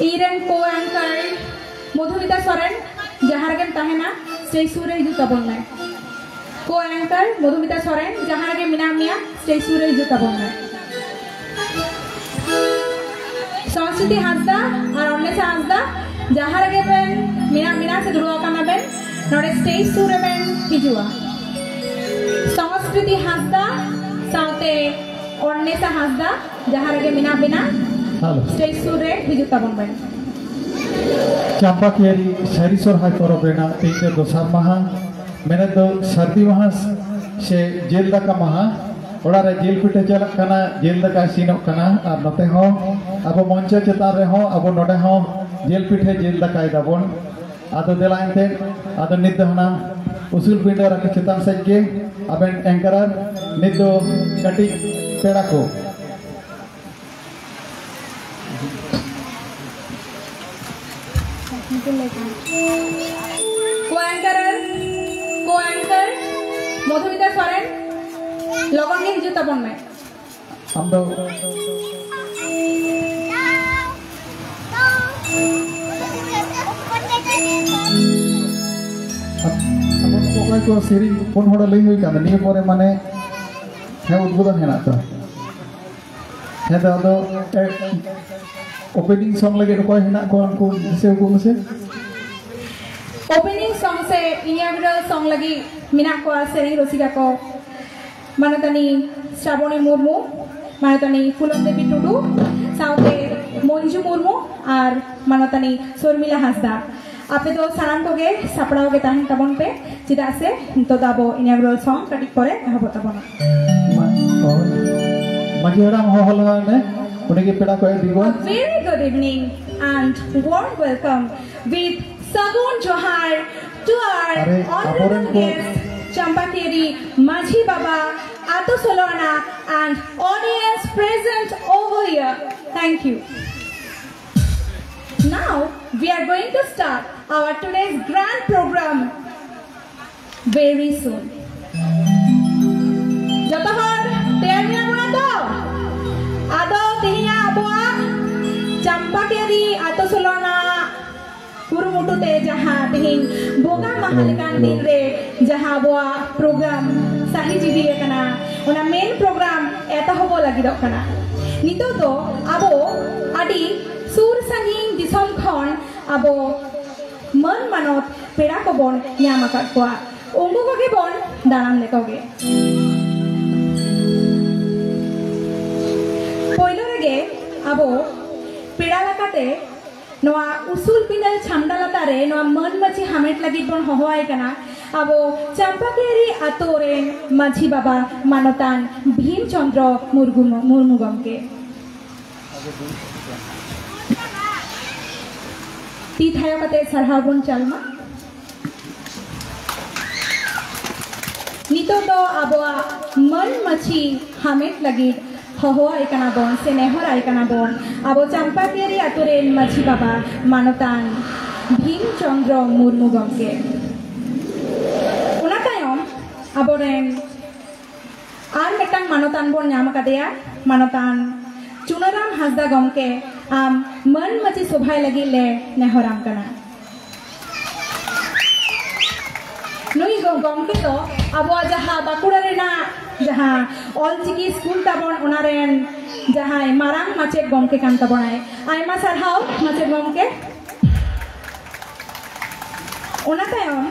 ᱤᱧ ᱨᱮᱱ ᱠᱳ ᱮᱝᱠᱟᱨ ᱢᱚᱫᱷᱩᱢᱤᱛᱟ ᱥᱚᱨᱮᱱ, ᱡᱟᱦᱟᱸ ᱨᱮᱜᱮᱢ ᱛᱟᱦᱮᱱᱟ, ᱥᱴᱮᱡᱽ ᱥᱩᱨ ᱨᱮ ᱦᱤᱡᱩᱜ ᱛᱟᱵᱚᱱ ᱢᱮ᱾ ᱠᱳ ᱮᱝᱠᱟᱨ ᱢᱚᱫᱷᱩᱢᱤᱛᱟ ᱥᱚᱨᱮᱱ, ᱡᱟᱦᱟᱸ ᱨᱮᱜᱮ ᱢᱮᱱᱟᱜ ᱢᱮᱭᱟ, ᱥᱴᱮᱡᱽ ᱥᱩᱨ ᱨᱮ ᱦᱤᱡᱩᱜ ᱛᱟᱵᱚᱱ ᱢᱮ᱾ ᱥᱚᱝᱥᱠᱨᱤᱛᱤ ᱦᱟᱸᱥᱫᱟ ᱟᱨ ᱚᱱᱱᱮᱥᱟ ᱦᱟᱸᱥᱫᱟ, ᱡᱟᱦᱟᱸ ᱨᱮᱜᱮ ᱵᱮᱱ ᱢᱮᱱᱟᱜ ᱵᱮᱱᱟ ᱥᱮ ᱫᱩᱲᱩᱵ ᱟᱠᱟᱱᱟ ᱵᱮᱱ, ᱱᱚᱰᱮ ᱥᱴᱮᱡᱽ ᱥᱩᱨ ᱨᱮᱵᱮᱱ ᱦᱤᱡᱩᱜᱼᱟ᱾ ᱥᱚᱝᱥᱠᱨᱤᱛᱤ ᱦᱟᱸᱥᱫᱟ ᱥᱟᱶᱛᱮ ᱚᱱᱱᱮᱥᱟ ᱦᱟᱸᱥᱫᱟ, ᱡᱟᱦᱟᱸ ᱨᱮᱜᱮ ᱢᱮᱱᱟᱜ ᱵᱮᱱᱟ, ᱦᱮᱞᱳ᱾ ᱥᱴᱮᱡᱽ ᱥᱩᱨ ᱨᱮ ᱦᱤᱡᱩᱜ ᱛᱟᱵᱚᱱ ᱵᱮᱱ᱾ ᱪᱟᱢᱯᱟᱠᱤᱭᱟᱹᱨᱤ ᱥᱟᱹᱨᱤ ᱥᱚᱨᱦᱟᱭ ᱯᱚᱨᱚᱵᱽ ᱨᱮᱱᱟᱜ ᱛᱮᱦᱮᱧ ᱫᱚ ᱫᱚᱥᱟᱨ ᱢᱟᱦᱟ, ᱢᱮᱱᱮᱫ ᱫᱚ ᱥᱟᱹᱨᱫᱤ ᱢᱟᱦᱟ ᱥᱮ ᱡᱤᱞ ᱫᱟᱠᱟ ᱢᱟᱦᱟ᱾ ᱚᱲᱟᱜ ᱨᱮ ᱡᱤᱞ ᱯᱤᱴᱷᱟᱹ ᱪᱟᱞᱟᱜ ᱠᱟᱱᱟ, ᱡᱤᱞ ᱫᱟᱠᱟ ᱤᱥᱤᱱᱚᱜ ᱠᱟᱱᱟ, ᱟᱨ ᱱᱚᱛᱮ ᱦᱚᱸ ᱟᱵᱚ ᱢᱚᱧᱪᱚ ᱪᱮᱛᱟᱱ ᱨᱮᱦᱚᱸ ᱟᱵᱚ ᱱᱚᱰᱮ ᱦᱚᱸ ᱡᱤᱞ ᱯᱤᱴᱷᱟᱹ ᱡᱤᱞ ᱫᱟᱠᱟᱭ ᱫᱟᱵᱚᱱ᱾ ᱟᱫᱚ ᱫᱮᱞᱟ ᱮᱱᱛᱮ, ᱟᱫᱚ ᱱᱤᱛ ᱫᱚ ᱦᱟᱱᱟ ᱩᱥᱩᱞ ᱯᱤᱸᱰᱟᱹ ᱨᱟᱠᱟᱵ ᱪᱮᱛᱟᱱ ᱥᱮᱫ ᱜᱮ ᱟᱵᱮᱱ ᱮᱝᱠᱟᱨᱟᱨ, ᱱᱤᱛ ᱫᱚ ᱠᱟᱹᱴᱤᱡ ᱯᱮᱲᱟ ᱠᱚ᱾ ᱠᱳ ᱮᱝᱠᱟᱨᱟᱨ, ᱠᱳ ᱮᱝᱠᱟᱨ ᱢᱚᱫᱷᱩᱢᱤᱛᱟ ᱥᱚᱨᱮᱱ, ᱞᱚᱜᱚᱱ ᱜᱮ ᱦᱤᱡᱩᱜ ᱛᱟᱵᱚᱱ ᱢᱮ᱾ ᱟᱢ ᱫᱚ ᱟᱵᱚ ᱚᱠᱚᱭ ᱠᱚ ᱥᱮᱨᱮᱧ ᱯᱩᱱ ᱦᱚᱲ ᱞᱟᱹᱭ ᱦᱩᱭ ᱠᱟᱱᱟ, ᱱᱤᱭᱟᱹ ᱯᱚᱨᱮ ᱢᱟᱱᱮ ᱦᱮᱸ ᱩᱫᱽᱵᱳᱫᱚᱱ ᱦᱮᱱᱟᱜ ᱛᱚ᱾ ᱦᱮᱸ ᱛᱚ, ᱟᱫᱚ ᱳᱯᱮᱱᱤᱝ ᱥᱚᱝ ᱞᱟᱹᱜᱤᱫ ᱚᱠᱚᱭ ᱦᱮᱱᱟᱜ ᱠᱚᱣᱟ ᱩᱱᱠᱩ ᱫᱤᱥᱟᱹ ᱟᱹᱜᱩ ᱢᱮᱥᱮ᱾ ᱳᱯᱮᱱᱤᱝ ᱥᱚᱝ ᱥᱮ ᱤᱱᱟᱜᱩᱨᱟᱞ ᱥᱚᱝ ᱞᱟᱹᱜᱤᱫ ᱢᱮᱱᱟᱜ ᱠᱚᱣᱟ ᱥᱮᱨᱮᱧ ᱨᱩᱥᱤᱠᱟ ᱠᱚ, ᱢᱟᱱᱚᱛᱟᱱᱤ ᱥᱨᱟᱵᱚᱱᱤ ᱢᱩᱨᱢᱩ, ᱢᱟᱱᱚᱛᱟᱱᱤ ᱯᱷᱩᱞᱚᱱ ᱫᱮᱵᱤ ᱴᱩᱰᱩ, ᱥᱟᱶᱛᱮ ᱢᱚᱧᱡᱩ ᱢᱩᱨᱢᱩ ᱟᱨ ᱢᱟᱱᱚᱛᱟᱱᱤ ᱥᱚᱨᱢᱤᱞᱟ ᱦᱟᱸᱥᱫᱟ᱾ ᱟᱯᱮ ᱫᱚ ᱥᱟᱱᱟᱢ ᱠᱚᱜᱮ ᱥᱟᱯᱲᱟᱣ ᱜᱮ ᱛᱟᱦᱮᱱ ᱛᱟᱵᱚᱱ ᱯᱮ, ᱪᱮᱫᱟᱜ ᱥᱮ ᱱᱤᱛᱚᱜ ᱫᱚ ᱟᱵᱚ ᱤᱱᱟᱜᱩᱨᱟᱞ ᱥᱚᱝ ᱠᱟᱹᱴᱤᱡ ᱯᱚᱨᱮ ᱮᱦᱚᱵᱚᱜ ᱛᱟᱵᱚᱱᱟ᱾ ᱢᱟ-, ᱦᱳᱭ᱾ ᱢᱟᱹᱡᱷᱤ ᱦᱟᱲᱟᱢ ᱦᱚᱦᱚ ᱞᱟᱦᱟ ᱢᱮ, ᱩᱱᱤᱜᱮ ᱯᱮᱲᱟ ᱠᱚ ᱤᱫᱤ ᱠᱚᱣᱟ᱾ A very good evening and warm welcome with ᱥᱟᱹᱜᱩᱱ ᱡᱚᱦᱟᱨ to our ᱟᱨᱮ, honorable ᱟᱵᱚᱨᱮᱱ ᱠᱚ guest, ᱪᱟᱢᱯᱟᱠᱤᱭᱟᱹᱨᱤ ᱢᱟᱹᱡᱷᱤ ᱵᱟᱵᱟ, ᱟᱛᱳ ᱥᱳᱞᱳ ᱟᱱᱟ, and audience present over here. Thank you. Now, we are going to start our today's grand program very soon. ᱡᱚᱛᱚ ᱦᱚᱲ ᱛᱮᱭᱟᱨ ᱢᱮᱱᱟᱜ ᱵᱚᱱᱟ ᱛᱚ? ᱟᱫᱚ ᱛᱮᱦᱮᱧᱟᱜ ᱟᱵᱚᱣᱟᱜ ᱪᱟᱢᱯᱟᱠᱤᱭᱟᱹᱨᱤ ᱟᱛᱳ ᱥᱳᱞᱳ ᱟᱱᱟ ᱠᱩᱨᱩᱢᱩᱴᱩ ᱛᱮ ᱡᱟᱦᱟᱸ ᱛᱮᱦᱮᱧ ᱵᱚᱸᱜᱟ ᱢᱟᱦᱟ ᱞᱮᱠᱟᱱ ᱫᱤᱱ ᱨᱮ ᱡᱟᱦᱟᱸ ᱟᱵᱚᱣᱟᱜ ᱯᱨᱳᱜᱨᱟᱢ ᱥᱟᱹᱦᱤ ᱡᱤᱣᱤ ᱟᱠᱟᱱᱟ, ᱚᱱᱟ ᱢᱮᱱ ᱯᱨᱳᱜᱨᱟᱢ ᱮᱛᱚᱦᱚᱵᱚᱜ ᱞᱟᱹᱜᱤᱫᱚᱜ ᱠᱟᱱᱟ᱾ ᱱᱤᱛᱚᱜ ᱫᱚ ᱟᱵᱚ ᱟᱹᱰᱤ ᱥᱩᱨ ᱥᱟᱺᱜᱤᱧ ᱫᱤᱥᱚᱢ ᱠᱷᱚᱱ ᱟᱵᱚ ᱢᱟᱹᱱ ᱢᱟᱱᱚᱛ ᱯᱮᱲᱟ ᱠᱚᱵᱚᱱ ᱧᱟᱢ ᱟᱠᱟᱫ ᱠᱚᱣᱟ᱾ ᱩᱱᱠᱩ ᱠᱚᱜᱮ ᱵᱚᱱ ᱫᱟᱨᱟᱢ ᱞᱮᱠᱚ ᱜᱮ᱾ ᱯᱳᱭᱞᱳ ᱨᱮᱜᱮ ᱟᱵᱚ ᱯᱮᱲᱟ ᱞᱮᱠᱟᱛᱮ ᱱᱚᱣᱟ ᱩᱥᱩᱞ ᱯᱤᱸᱰᱟᱹ ᱪᱷᱟᱢᱰᱟ ᱞᱟᱛᱟᱨ ᱨᱮ ᱱᱚᱣᱟ ᱢᱟᱹᱱ ᱢᱟᱹᱪᱤ ᱦᱟᱢᱮᱴ ᱞᱟᱹᱜᱤᱫ ᱵᱚᱱ ᱦᱚᱦᱚᱣᱟᱭ ᱠᱟᱱᱟ ᱟᱵᱚ ᱪᱟᱢᱯᱟᱠᱤᱭᱟᱹᱨᱤ ᱟᱛᱳ ᱨᱮᱱ ᱢᱟᱹᱡᱷᱤ ᱵᱟᱵᱟ ᱢᱟᱱᱚᱛᱟᱱ ᱵᱷᱤᱢ ᱪᱚᱸᱫᱽᱨᱚ ᱢᱩᱨᱢᱩ, ᱢᱩᱨᱢᱩ ᱜᱚᱢᱠᱮ᱾ ᱛᱤ ᱛᱷᱟᱭᱚ ᱠᱟᱛᱮ ᱥᱟᱨᱦᱟᱣ ᱵᱚᱱ ᱪᱟᱞ ᱢᱟ᱾ ᱱᱤᱛᱚᱜ ᱫᱚ ᱟᱵᱚᱣᱟᱜ ᱢᱟᱹᱱ ᱢᱟᱹᱪᱷᱤ ᱦᱟᱢᱮᱴ ᱞᱟᱹᱜᱤᱫ ᱦᱚᱦᱚᱣᱟᱭ ᱠᱟᱱᱟ ᱵᱚᱱ ᱥᱮ ᱱᱮᱦᱚᱨᱟᱭ ᱠᱟᱱᱟ ᱵᱚᱱ ᱟᱵᱚ ᱪᱟᱢᱯᱟᱠᱤᱭᱟᱹᱨᱤ ᱟᱛᱳ ᱨᱮᱱ ᱢᱟᱹᱡᱷᱤ ᱵᱟᱵᱟ ᱢᱟᱱᱚᱛᱟᱱ ᱵᱷᱤᱢ ᱪᱚᱸᱫᱽᱨᱚ ᱢᱩᱨᱢᱩ ᱜᱚᱢᱠᱮ᱾ ᱚᱱᱟ ᱛᱟᱭᱚᱢ ᱟᱵᱚᱨᱮᱱ ᱟᱨ ᱢᱤᱫᱴᱟᱝ ᱢᱟᱱᱚᱛᱟᱱ ᱵᱚᱱ ᱧᱟᱢ ᱟᱠᱟᱫᱮᱭᱟ, ᱢᱟᱱᱚᱛᱟᱱ ᱪᱩᱱᱟᱹᱨᱟᱢ ᱦᱟᱸᱥᱫᱟ ᱜᱚᱢᱠᱮ, ᱟᱢ ᱢᱟᱹᱱ ᱢᱟᱹᱪᱤ ᱥᱚᱵᱷᱟᱭ ᱞᱟᱹᱜᱤᱫ ᱞᱮ ᱱᱮᱦᱚᱨᱟᱢ ᱠᱟᱱᱟ᱾ ᱱᱩᱭ ᱜᱚ-, ᱜᱚᱢᱠᱮ ᱫᱚ ᱟᱵᱚᱣᱟᱜ ᱡᱟᱦᱟᱸ ᱵᱟᱸᱠᱩᱲᱟ ᱨᱮᱱᱟᱜ ᱡᱟᱦᱟᱸ ᱚᱞᱪᱤᱠᱤ ᱥᱠᱩᱞ ᱛᱟᱵᱚᱱ, ᱚᱱᱟ ᱨᱮᱱ ᱡᱟᱦᱟᱸᱭ ᱢᱟᱨᱟᱝ ᱢᱟᱪᱮᱫ ᱜᱚᱢᱠᱮ ᱠᱟᱱ ᱛᱟᱵᱚᱱᱟᱭ᱾ ᱟᱭᱢᱟ ᱥᱟᱨᱦᱟᱣ ᱢᱟᱪᱮᱫ ᱜᱚᱢᱠᱮ᱾ ᱚᱱᱟ ᱛᱟᱭᱚᱢ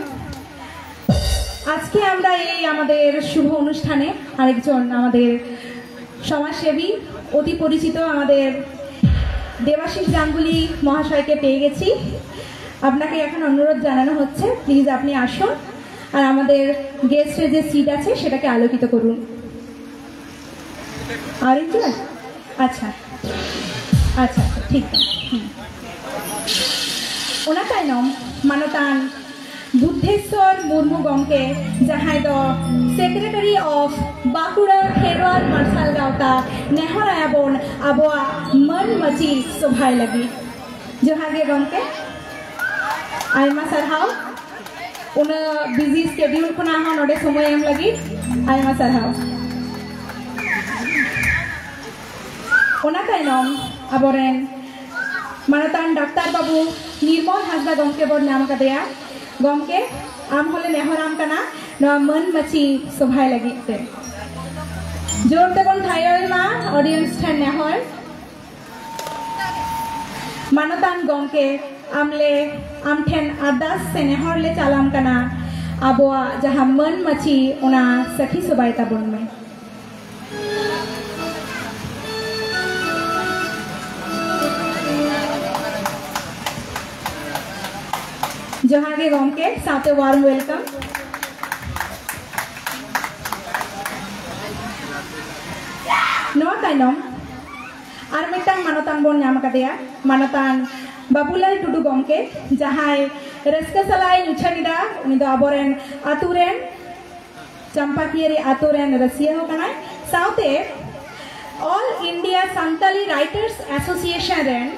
আজকে আমরা এই আমাদের শুভ অনুষ্ঠানে আরেকজন আমাদের সমাজসেবী, অতি পরিচিত আমাদের দেবাশিস গাঙ্গুলি মহাশয়কে পেয়ে গেছি। আপনাকে এখন অনুরোধ জানানো হচ্ছে, প্লিজ আপনি আসুন আর আমাদের গেস্টের যে সিট আছে সেটাকে আলোকিত করুন। Orange color? ᱟᱪᱪᱷᱟ, ᱟᱪᱪᱷᱟ, ᱴᱷᱤᱠ ᱜᱮᱭᱟ᱾ ᱦᱩᱸ᱾ ᱚᱱᱟ ᱛᱟᱭᱱᱚᱢ ᱢᱟᱱᱚᱛᱟᱱ ᱵᱩᱫᱽᱫᱷᱮᱥᱥᱚᱨ ᱢᱩᱨᱢᱩ ᱜᱚᱢᱠᱮ, ᱡᱟᱦᱟᱸᱭ ᱫᱚ Secretary of ᱵᱟᱸᱠᱩᱲᱟ ᱠᱷᱮᱨᱣᱟᱞ ᱢᱟᱨᱥᱟᱞ ᱜᱟᱶᱛᱟ, ᱱᱮᱦᱚᱨᱟᱭᱟ ᱵᱚᱱ ᱟᱵᱚᱣᱟᱜ ᱢᱟᱹᱱ ᱢᱟᱹᱪᱤ ᱥᱚᱵᱷᱟᱭ ᱞᱟᱹᱜᱤᱫ᱾ ᱡᱚᱦᱟᱨ ᱜᱮ ᱜᱚᱢᱠᱮ, ᱟᱭᱢᱟ ᱥᱟᱨᱦᱟᱣ᱾ ᱩᱱᱟᱹᱜ ᱵᱤᱡᱤ ᱥᱠᱮᱰᱤᱭᱩᱞ ᱠᱷᱚᱱᱟᱜ ᱦᱚᱸ ᱱᱚᱰᱮ ᱥᱚᱢᱚᱭ ᱮᱢ ᱞᱟᱹᱜᱤᱫ ᱟᱭᱢᱟ ᱥᱟᱨᱦᱟᱣ᱾ ᱚᱱᱟ ᱛᱟᱭᱱᱚᱢ ᱟᱵᱚᱨᱮᱱ ᱢᱟᱱᱚᱛᱟᱱ ᱰᱟᱠᱛᱟᱨ ᱵᱟᱹᱵᱩ ᱱᱤᱨᱢᱚᱞ ᱦᱟᱸᱥᱫᱟ ᱜᱚᱢᱠᱮ ᱵᱚᱱ ᱧᱟᱢ ᱟᱠᱟᱫᱮᱭᱟ᱾ ᱜᱚᱢᱠᱮ, ᱟᱢ ᱦᱚᱸᱞᱮ ᱱᱮᱦᱚᱨᱟᱢ ᱠᱟᱱᱟ ᱱᱚᱣᱟ ᱢᱟᱹᱱ ᱢᱟᱹᱪᱤ ᱥᱚᱵᱷᱟᱭ ᱞᱟᱹᱜᱤᱫ ᱛᱮ᱾ ᱡᱳᱨ ᱛᱮᱵᱚᱱ ᱛᱷᱟᱭᱚᱭ ᱢᱟ, ᱚᱰᱤᱭᱮᱱᱥ ᱴᱷᱮᱱ ᱱᱮᱦᱚᱨ᱾ ᱢᱟᱱᱚᱛᱟᱱ ᱜᱚᱢᱠᱮ, ᱟᱢᱞᱮ, ᱟᱢ ᱴᱷᱮᱱ ᱟᱨᱫᱟᱥ ᱥᱮ ᱱᱮᱦᱚᱨ ᱞᱮ ᱪᱟᱞᱟᱢ ᱠᱟᱱᱟ, ᱟᱵᱚᱣᱟᱜ ᱡᱟᱦᱟᱸ ᱢᱟᱹᱱ ᱢᱟᱹᱪᱤ, ᱚᱱᱟ ᱥᱟᱹᱠᱷᱤ ᱥᱚᱵᱷᱟᱭ ᱛᱟᱵᱚᱱ ᱢᱮ᱾ ᱡᱚᱦᱟᱨ ᱜᱮ ᱜᱚᱢᱠᱮ, ᱥᱟᱶᱛᱮ warm welcome᱾ ᱱᱚᱣᱟ ᱛᱟᱭᱱᱚᱢ ᱟᱨ ᱢᱤᱫᱴᱟᱝ ᱢᱟᱱᱚᱛᱟᱱ ᱵᱚᱱ ᱧᱟᱢ ᱟᱠᱟᱫᱮᱭᱟ, ᱢᱟᱱᱚᱛᱟᱱ ᱵᱟᱵᱩᱞᱟᱞ ᱴᱩᱰᱩ ᱜᱚᱢᱠᱮ, ᱡᱟᱦᱟᱸᱭ ᱨᱟᱹᱥᱠᱟᱹ ᱥᱟᱞᱟᱜ ᱤᱧ ᱩᱪᱷᱟᱹᱱ ᱮᱫᱟ᱾ ᱩᱱᱤ ᱫᱚ ᱟᱵᱚᱨᱮᱱ ᱟᱛᱳ ᱨᱮᱱ, ᱪᱟᱢᱯᱟᱠᱤᱭᱟᱹᱨᱤ ᱟᱛᱳ ᱨᱮᱱ ᱨᱟᱹᱥᱤᱭᱟᱹ ᱦᱚᱸ ᱠᱟᱱᱟᱭ, ᱥᱟᱶᱛᱮ All India Santali Writers Association ᱨᱮᱱ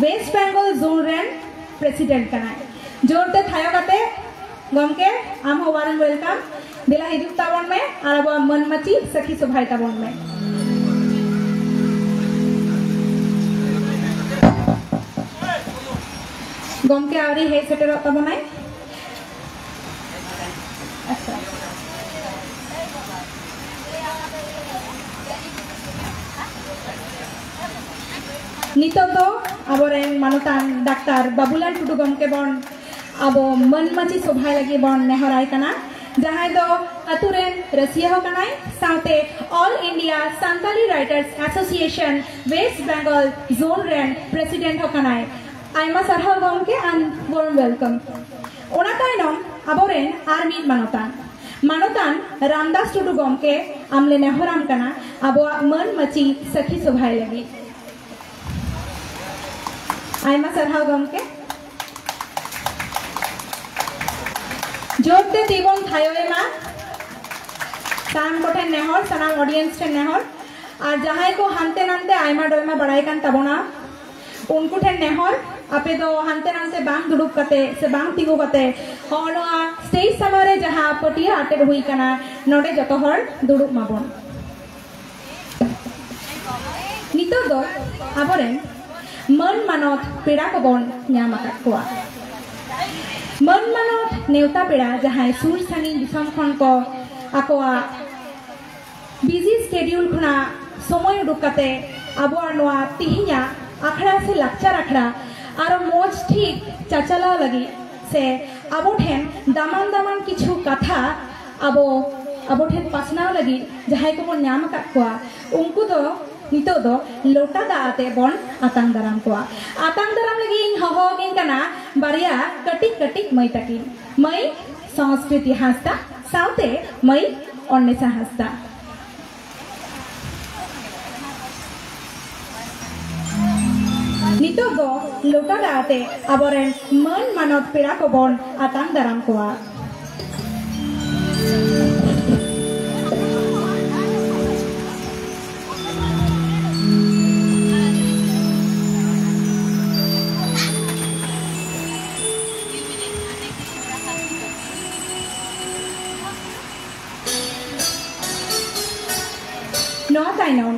West Bengal zone ᱨᱮᱱ president ᱠᱟᱱᱟᱭ᱾ ᱡᱳᱨ ᱛᱮ ᱛᱷᱟᱭᱚ ᱠᱟᱛᱮ ᱜᱚᱢᱠᱮ, ᱟᱢ ᱦᱚᱸ warm welcome᱾ ᱫᱮᱞᱟ ᱦᱤᱡᱩᱜ ᱛᱟᱵᱚᱱ ᱢᱮ ᱟᱨ ᱟᱵᱚᱣᱟᱜ ᱢᱟᱹᱱ ᱢᱟᱹᱪᱤ ᱥᱟᱹᱠᱷᱤ ᱥᱚᱵᱷᱟᱭ ᱛᱟᱵᱚᱱ ᱢᱮ᱾ ᱜᱚᱢᱠᱮ ᱟᱹᱣᱨᱤ ᱦᱮᱡ ᱥᱮᱴᱮᱨᱚᱜ ᱛᱟᱵᱚᱱᱟᱭ᱾ ᱟᱪᱪᱷᱟ᱾ ᱱᱤᱛᱚᱜ ᱫᱚ ᱟᱵᱚᱨᱮᱱ ᱢᱟᱱᱚᱛᱟᱱ ᱰᱟᱠᱛᱟᱨ ᱵᱟᱵᱩᱞᱟᱞ ᱴᱩᱰᱩ ᱜᱚᱢᱠᱮ ᱵᱚᱱ ᱟᱵᱚ ᱢᱟᱹᱱ ᱢᱟᱹᱪᱤ ᱥᱚᱵᱷᱟᱭ ᱞᱟᱹᱜᱤᱫ ᱵᱚᱱ ᱱᱮᱦᱚᱨᱟᱭ ᱠᱟᱱᱟ, ᱡᱟᱦᱟᱸᱭ ᱫᱚ ᱟᱛᱳ ᱨᱮᱱ ᱨᱟᱹᱥᱤᱭᱟᱹ ᱦᱚᱸ ᱠᱟᱱᱟᱭ, ᱥᱟᱶᱛᱮ All India Santali Writers Association West Bengal zone ᱨᱮᱱ president ᱦᱚᱸ ᱠᱟᱱᱟᱭ᱾ ᱟᱭᱢᱟ ᱥᱟᱨᱦᱟᱣ ᱜᱚᱢᱠᱮ, and warm welcome᱾ ᱚᱱᱟ ᱛᱟᱭᱱᱚᱢ ᱟᱵᱚᱨᱮᱱ ᱟᱨ ᱢᱤᱫ ᱢᱟᱱᱚᱛᱟᱱ, ᱢᱟᱱᱚᱛᱟᱱ ᱨᱟᱢᱫᱟᱥ ᱴᱩᱰᱩ ᱜᱚᱢᱠᱮ, ᱟᱢᱞᱮ ᱱᱮᱦᱚᱨᱟᱢ ᱠᱟᱱᱟ ᱟᱵᱚᱣᱟᱜ ᱢᱟᱹᱱ ᱢᱟᱹᱪᱤ ᱥᱟᱹᱠᱷᱤ ᱥᱚᱵᱷᱟᱭ ᱞᱟᱹᱜᱤᱫ᱾ ᱟᱭᱢᱟ ᱥᱟᱨᱦᱟᱣ ᱜᱚᱢᱠᱮ᱾ ᱡᱳᱨ ᱛᱮ ᱛᱤ ᱵᱚᱱ ᱛᱷᱟᱭᱚᱭ ᱢᱟ᱾ ᱥᱟᱱᱟᱢ ᱠᱚᱴᱷᱮᱱ ᱱᱮᱦᱚᱨ, ᱥᱟᱱᱟᱢ audience ᱴᱷᱮᱱ ᱱᱮᱦᱚᱨ, ᱟᱨ ᱡᱟᱦᱟᱸᱭ ᱠᱚ ᱦᱟᱱᱛᱮ ᱱᱟᱱᱛᱮ ᱟᱭᱢᱟ ᱰᱚᱭᱢᱟ ᱵᱟᱲᱟᱭ ᱠᱟᱱ ᱛᱟᱵᱚᱱᱟ, ᱩᱱᱠᱩ ᱴᱷᱮᱱ ᱱᱮᱦᱚᱨ, ᱟᱯᱮ ᱫᱚ ᱦᱟᱱᱛᱮ ᱱᱟᱱᱛᱮ ᱵᱟᱝ ᱫᱩᱲᱩᱵ ᱠᱟᱛᱮ ᱥᱮ ᱵᱟᱝ ᱛᱤᱸᱜᱩ ᱠᱟᱛᱮ ᱦᱚᱸᱜᱼᱚ ᱱᱚᱣᱟ stage ᱥᱟᱢᱟᱝ ᱨᱮ ᱡᱟᱦᱟᱸ ᱯᱟᱹᱴᱭᱟᱹ ᱟᱴᱮᱫ ᱦᱩᱭ ᱠᱟᱱᱟ, ᱱᱚᱰᱮ ᱡᱚᱛᱚ ᱦᱚᱲ ᱫᱩᱲᱩᱵ ᱢᱟᱵᱚᱱ᱾ ᱱᱤᱛᱚᱜ ᱫᱚ ᱟᱵᱚᱨᱮᱱ ᱢᱟᱹᱱ ᱢᱟᱱᱚᱛ ᱯᱮᱲᱟ ᱠᱚᱵᱚᱱ ᱧᱟᱢ ᱟᱠᱟᱫ ᱠᱚᱣᱟ᱾ ᱢᱟᱹᱱ ᱢᱟᱱᱚᱛ ᱱᱮᱣᱛᱟ ᱯᱮᱲᱟ ᱡᱟᱦᱟᱸᱭ ᱥᱩᱨ ᱥᱟᱺᱜᱤᱧ ᱫᱤᱥᱚᱢ ᱠᱷᱚᱱ ᱠᱚ ᱟᱠᱚᱣᱟᱜ busy schedule ᱠᱷᱚᱱᱟᱜ ᱥᱚᱢᱚᱭ ᱩᱰᱩᱠ ᱠᱟᱛᱮ ᱟᱵᱚᱣᱟᱜ ᱱᱚᱣᱟ ᱛᱤᱦᱤᱧᱟᱜ ᱟᱠᱷᱲᱟ ᱥᱮ ᱞᱟᱠᱪᱟᱨ ᱟᱠᱷᱲᱟ ᱟᱨᱚ ᱢᱚᱡᱽ ᱴᱷᱤᱠ ᱪᱟᱪᱟᱞᱟᱣ ᱞᱟᱹᱜᱤᱫ ᱥᱮ ᱟᱵᱚ ᱴᱷᱮᱱ ᱫᱟᱢᱟᱱ ᱫᱟᱢᱟᱱ ᱠᱤᱪᱷᱩ ᱠᱟᱛᱷᱟ ᱟᱵᱚ, ᱟᱵᱚ ᱴᱷᱮᱱ ᱯᱟᱥᱱᱟᱣ ᱞᱟᱹᱜᱤᱫ ᱡᱟᱦᱟᱸᱭ ᱠᱚᱵᱚᱱ ᱧᱟᱢ ᱟᱠᱟᱫ ᱠᱚᱣᱟ, ᱩᱱᱠᱩ ᱫᱚ ᱱᱤᱛᱚᱜ ᱫᱚ ᱞᱚᱴᱟ ᱫᱟᱜ ᱟᱛᱮ ᱵᱚᱱ ᱟᱛᱟᱝ ᱫᱟᱨᱟᱢ ᱠᱚᱣᱟ᱾ ᱟᱛᱟᱝ ᱫᱟᱨᱟᱢ ᱞᱟᱹᱜᱤᱫ ᱤᱧ ᱦᱚᱦᱚ ᱟᱹᱠᱤᱱ ᱠᱟᱱᱟ ᱵᱟᱨᱭᱟ ᱠᱟᱹᱴᱤᱡ ᱠᱟᱹᱴᱤᱡ ᱢᱟᱹᱭ ᱛᱟᱹᱠᱤᱱ, ᱢᱟᱹᱭ ᱥᱚᱝᱥᱠᱨᱤᱛᱤ ᱦᱟᱸᱥᱫᱟ ᱥᱟᱶᱛᱮ ᱢᱟᱹᱭ ᱚᱱᱱᱮᱥᱟ ᱦᱟᱸᱥᱫᱟ᱾ ᱱᱤᱛᱚᱜ ᱫᱚ ᱞᱚᱴᱟ ᱫᱟᱜ ᱟᱛᱮ ᱟᱵᱚᱨᱮᱱ ᱢᱟᱹᱱ ᱢᱟᱱᱚᱛ ᱯᱮᱲᱟ ᱠᱚᱵᱚᱱ ᱟᱛᱟᱝ ᱫᱟᱨᱟᱢ ᱠᱚᱣᱟ᱾ ᱱᱚᱣᱟ ᱛᱟᱭᱱᱚᱢ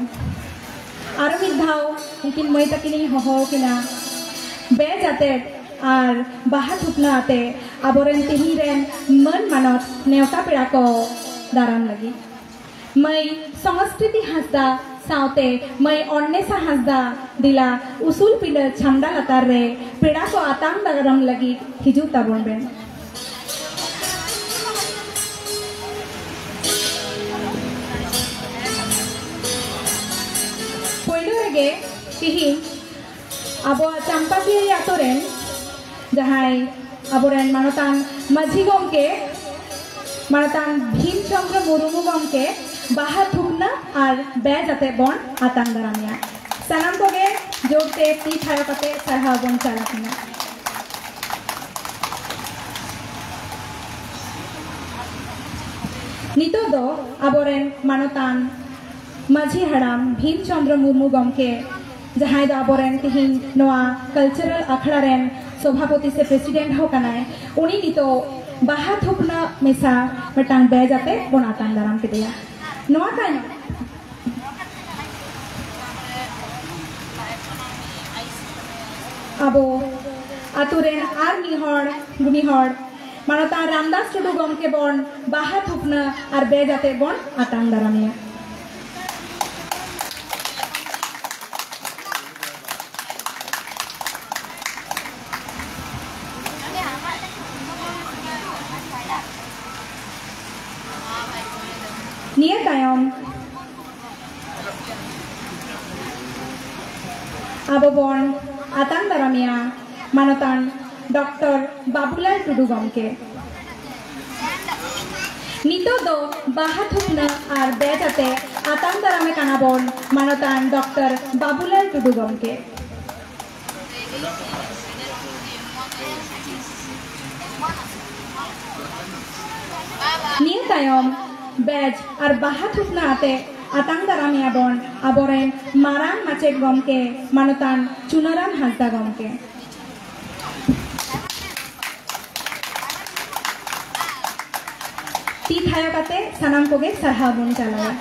ᱟᱨᱚ ᱢᱤᱫ ᱫᱷᱟᱣ ᱩᱱᱠᱤᱱ ᱢᱟᱹᱭ ᱛᱟᱹᱠᱤᱱᱤᱧ ᱦᱚᱦᱚ ᱟᱹᱠᱤᱱᱟ ᱵᱮᱡ ᱟᱛᱮᱫ ᱟᱨ ᱵᱟᱦᱟ ᱛᱷᱩᱯᱱᱟᱹ ᱟᱛᱮ ᱟᱵᱚᱨᱮᱱ ᱛᱮᱦᱮᱧ ᱨᱮᱱ ᱢᱟᱹᱱ ᱢᱟᱱᱚᱛ ᱱᱮᱣᱛᱟ ᱯᱮᱲᱟ ᱠᱚ ᱫᱟᱨᱟᱢ ᱞᱟᱹᱜᱤᱫ᱾ ᱢᱟᱹᱭ ᱥᱚᱝᱥᱠᱨᱤᱛᱤ ᱦᱟᱸᱥᱫᱟ ᱥᱟᱶᱛᱮ ᱢᱟᱹᱭ ᱚᱱᱱᱮᱥᱟ ᱦᱟᱸᱥᱫᱟ, ᱫᱮᱞᱟ ᱩᱥᱩᱞ ᱯᱤᱸᱰᱟᱹ ᱪᱷᱟᱢᱰᱟ ᱞᱟᱛᱟᱨ ᱨᱮ ᱯᱮᱲᱟ ᱠᱚ ᱟᱛᱟᱝ ᱫᱟᱨᱟᱢ ᱞᱟᱹᱜᱤᱫ ᱦᱤᱡᱩᱜ ᱛᱟᱵᱚᱱ ᱵᱮᱱ᱾ ᱯᱳᱭᱞᱳ ᱨᱮᱜᱮ ᱛᱤᱦᱤᱧ ᱟᱵᱚᱣᱟᱜ ᱪᱟᱢᱯᱟᱠᱤᱭᱟᱹ ᱟᱛᱳ ᱨᱮᱱ ᱡᱟᱦᱟᱸᱭ ᱟᱵᱚᱨᱮᱱ ᱢᱟᱱᱚᱛᱟᱱ ᱢᱟᱹᱡᱷᱤ ᱜᱚᱢᱠᱮ, ᱢᱟᱱᱚᱛᱟᱱ ᱵᱷᱤᱢ ᱪᱚᱸᱫᱽᱨᱚ ᱢᱩᱨᱢᱩ ᱜᱚᱢᱠᱮ ᱵᱟᱦᱟ ᱛᱷᱩᱯᱱᱟᱹ ᱟᱨ ᱵᱮᱡ ᱟᱛᱮ ᱵᱚᱱ ᱟᱛᱟᱝ ᱫᱟᱨᱟᱢᱮᱭᱟ᱾ ᱥᱟᱱᱟᱢ ᱠᱚᱜᱮ ᱡᱳᱨᱛᱮ ᱛᱤ ᱛᱷᱟᱭᱚ ᱠᱟᱛᱮ ᱥᱟᱨᱦᱟᱣ ᱵᱚᱱ ᱪᱟᱞ ᱟᱹᱠᱤᱱᱟ᱾ ᱱᱤᱛᱚᱜ ᱫᱚ ᱟᱵᱚᱨᱮᱱ ᱢᱟᱱᱚᱛᱟᱱ ᱢᱟᱹᱡᱷᱤ ᱦᱟᱲᱟᱢ ᱵᱷᱤᱢ ᱪᱚᱸᱫᱽᱨᱚ ᱢᱩᱨᱢᱩ ᱜᱚᱢᱠᱮ, ᱡᱟᱦᱟᱸᱭ ᱫᱚ ᱟᱵᱚᱨᱮᱱ ᱛᱤᱦᱤᱧ ᱱᱚᱣᱟ ᱠᱟᱞᱪᱟᱨᱟᱞ ᱟᱠᱷᱲᱟ ᱨᱮᱱ ᱥᱚᱵᱷᱟᱯᱚᱛᱤ ᱥᱮ ᱯᱨᱮᱥᱤᱰᱮᱱᱴ ᱦᱚᱸ ᱠᱟᱱᱟᱭ, ᱩᱱᱤ ᱱᱤᱛᱚᱜ ᱵᱟᱦᱟ ᱛᱷᱩᱯᱱᱟᱹ ᱢᱮᱥᱟ ᱢᱤᱫᱴᱟᱝ ᱵᱮᱡ ᱟᱛᱮ ᱵᱚᱱ ᱟᱛᱟᱝ ᱫᱟᱨᱟᱢ ᱠᱮᱫᱮᱭᱟ᱾ ᱱᱚᱣᱟ ᱛᱟᱭᱱᱚᱢ ᱟᱵᱚ ᱟᱛᱳ ᱨᱮᱱ ᱟᱨ ᱢᱤᱫ ᱦᱚᱲ, ᱜᱩᱱᱤ ᱦᱚᱲ, ᱢᱟᱱᱚᱛᱟᱱ ᱨᱟᱢᱫᱟᱥ ᱴᱩᱰᱩ ᱜᱚᱢᱠᱮ ᱵᱚᱱ ᱵᱟᱦᱟ ᱛᱷᱩᱯᱱᱟᱹ ᱟᱨ ᱵᱮᱡ ᱟᱛᱮ ᱵᱚᱱ ᱟᱛᱟᱝ ᱫᱟᱨᱟᱢᱮᱭᱟ᱾ ᱛᱟᱭᱚᱢ ᱟᱵᱚ ᱵᱚᱱ ᱟᱛᱟᱝ ᱫᱟᱨᱟᱢᱮᱭᱟ ᱢᱟᱱᱚᱛᱟᱱ ᱰᱚᱠᱴᱚᱨ ᱵᱟᱵᱩᱞᱟᱞ ᱴᱩᱰᱩ ᱜᱚᱢᱠᱮ᱾ ᱱᱤᱛᱚᱜ ᱫᱚ ᱵᱟᱦᱟ ᱛᱷᱩᱯᱱᱟᱹ ᱟᱨ ᱵᱮᱡᱽ ᱟᱛᱮ ᱟᱛᱟᱝ ᱫᱟᱨᱟᱢᱮ ᱠᱟᱱᱟ ᱵᱚᱱ ᱢᱟᱱᱚᱛᱟᱱ ᱰᱚᱠᱴᱚᱨ ᱵᱟᱵᱩᱞᱟᱞ ᱴᱩᱰᱩ ᱜᱚᱢᱠᱮ᱾ ᱱᱤᱭᱟᱹ ᱛᱟᱭᱚᱢ ᱵᱮᱡᱽ ᱟᱨ ᱵᱟᱦᱟ ᱛᱷᱩᱯᱱᱟᱹ ᱟᱛᱮ ᱟᱛᱟᱝ ᱫᱟᱨᱟᱢᱮᱭᱟ ᱵᱚᱱ ᱟᱵᱚᱨᱮᱱ ᱢᱟᱨᱟᱝ ᱢᱟᱪᱮᱫ ᱜᱚᱢᱠᱮ ᱢᱟᱱᱚᱛᱟᱱ ᱪᱩᱱᱟᱹᱨᱟᱢ ᱦᱟᱸᱥᱫᱟ ᱜᱚᱢᱠᱮ᱾ ᱛᱤ ᱛᱷᱟᱭᱚ ᱠᱟᱛᱮ ᱥᱟᱱᱟᱢ ᱠᱚᱜᱮ ᱥᱟᱨᱦᱟᱣ ᱵᱚᱱ ᱪᱟᱞᱟᱭᱟ᱾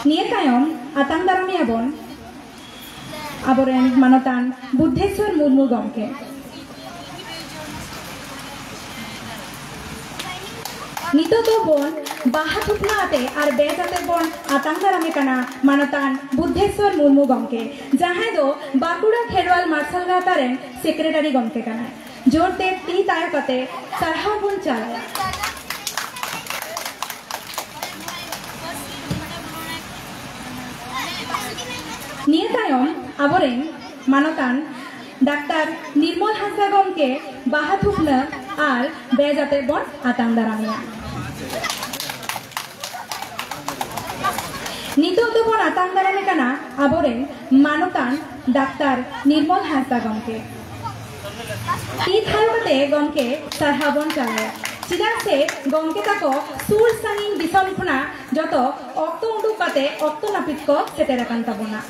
ᱱᱤᱭᱟᱹ ᱛᱟᱭᱚᱢ ᱟᱛᱟᱝ ᱫᱟᱨᱟᱢᱮᱭᱟ ᱵᱚᱱ ᱟᱵᱚᱨᱮᱱ ᱢᱟᱱᱚᱛᱟᱱ ᱵᱩᱫᱽᱫᱷᱮᱥᱣᱚᱨ ᱢᱩᱨᱢᱩ ᱜᱚᱢᱠᱮ᱾ ᱱᱤᱛᱚᱜ ᱫᱚ ᱵᱚᱱ ᱵᱟᱦᱟ ᱛᱷᱩᱯᱱᱟᱹ ᱟᱛᱮ ᱟᱨ ᱵᱮᱡᱽ ᱟᱛᱮ ᱵᱚᱱ ᱟᱛᱟᱝ ᱫᱟᱨᱟᱢᱮ ᱠᱟᱱᱟ ᱢᱟᱱᱚᱛᱟᱱ ᱵᱩᱫᱽᱫᱷᱮᱥᱣᱚᱨ ᱢᱩᱨᱢᱩ ᱜᱚᱢᱠᱮ, ᱡᱟᱦᱟᱸᱭ ᱫᱚ ᱵᱟᱸᱠᱩᱲᱟ ᱠᱷᱮᱨᱣᱟᱞ ᱢᱟᱨᱥᱟᱞ ᱜᱟᱶᱛᱟ ᱨᱮᱱ ᱥᱮᱠᱨᱮᱴᱟᱨᱤ ᱜᱚᱢᱠᱮ ᱠᱟᱱᱟᱭ᱾ ᱡᱳᱨᱛᱮ ᱛᱤ ᱛᱟᱭᱚ ᱠᱟᱛᱮ ᱥᱟᱨᱦᱟᱣ ᱵᱚᱱ ᱪᱟᱞᱟᱭᱟ᱾ ᱱᱤᱭᱟᱹ ᱛᱟᱭᱚᱢ ᱟᱵᱚᱨᱮᱱ ᱢᱟᱱᱚᱛᱟᱱ ᱰᱟᱠᱛᱟᱨ ᱱᱤᱨᱢᱚᱞ ᱦᱟᱸᱥᱫᱟ ᱜᱚᱢᱠᱮ ᱵᱟᱦᱟ ᱛᱷᱩᱯᱱᱟᱹ ᱟᱨ ᱵᱮᱡᱽ ᱟᱛᱮ ᱵᱚᱱ ᱟᱛᱟᱝ ᱫᱟᱨᱟᱢᱮᱭᱟ᱾ ᱱᱤᱛᱚᱜ ᱫᱚᱵᱚᱱ ᱟᱛᱟᱝ ᱫᱟᱨᱟᱢᱮ ᱠᱟᱱᱟ ᱟᱵᱚᱨᱮᱱ ᱢᱟᱱᱚᱛᱟᱱ ᱰᱟᱠᱛᱟᱨ ᱱᱤᱨᱢᱚᱞ ᱦᱟᱸᱥᱫᱟ ᱜᱚᱢᱠᱮ᱾ ᱛᱤ ᱛᱷᱟᱭᱚ ᱠᱟᱛᱮ ᱜᱚᱢᱠᱮ ᱥᱟᱨᱦᱟᱣ ᱵᱚᱱ ᱪᱟᱞᱟᱭᱟ, ᱪᱮᱫᱟᱜ ᱥᱮ ᱜᱚᱢᱠᱮ ᱛᱟᱠᱚ ᱥᱩᱨ ᱥᱟᱺᱜᱤᱧ ᱫᱤᱥᱚᱢ ᱠᱷᱚᱱᱟᱜ ᱡᱚᱛᱚ ᱚᱠᱛᱚ ᱩᱰᱩᱠ ᱠᱟᱛᱮ ᱚᱠᱛᱚ ᱱᱟᱹᱯᱤᱛ ᱠᱚ ᱥᱮᱴᱮᱨ ᱟᱠᱟᱱ ᱛᱟᱵᱚᱱᱟ᱾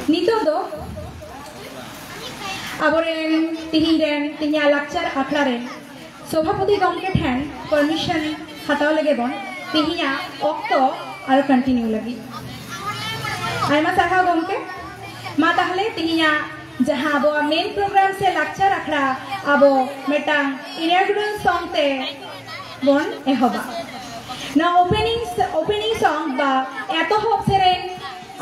ᱱᱤᱛᱚᱜ ᱫᱚ ᱟᱵᱚᱨᱮᱱ ᱛᱤᱦᱤᱧ ᱨᱮᱱ, ᱛᱤᱦᱤᱧᱟᱜ ᱞᱟᱠᱪᱟᱨ ᱟᱠᱷᱲᱟ ᱨᱮᱱ ᱥᱚᱵᱷᱟᱯᱚᱛᱤ ᱜᱚᱢᱠᱮ ᱴᱷᱮᱱ ᱯᱟᱨᱢᱤᱥᱚᱱ ᱦᱟᱛᱟᱣ ᱞᱟᱹᱜᱤᱫ ᱵᱚᱱ ᱛᱤᱦᱤᱧᱟᱜ ᱚᱠᱛᱚ ᱟᱨᱚ ᱠᱚᱱᱴᱤᱱᱤᱭᱩ ᱞᱟᱹᱜᱤᱫ᱾ ᱟᱭᱢᱟ ᱥᱟᱨᱦᱟᱣ ᱜᱚᱢᱠᱮ᱾ ᱢᱟ ᱛᱟᱦᱞᱮ ᱛᱤᱦᱤᱧᱟᱜ ᱡᱟᱦᱟᱸ ᱟᱵᱚᱣᱟᱜ ᱢᱮᱱ ᱯᱨᱳᱜᱨᱟᱢ ᱥᱮ ᱞᱟᱠᱪᱟᱨ ᱟᱠᱷᱲᱟ ᱟᱵᱚ ᱢᱤᱫᱴᱟᱝ ᱤᱱᱟᱜᱩᱨᱮᱞ ᱥᱚᱝ ᱛᱮ ᱵᱚᱱ ᱮᱦᱚᱵᱟ᱾ ᱱᱚᱣᱟ ᱳᱯᱮᱱᱤᱝ, ᱳᱯᱮᱱᱤᱝ ᱥᱚᱝ ᱵᱟ ᱮᱛᱚᱦᱚᱵ ᱥᱮᱨᱮᱧ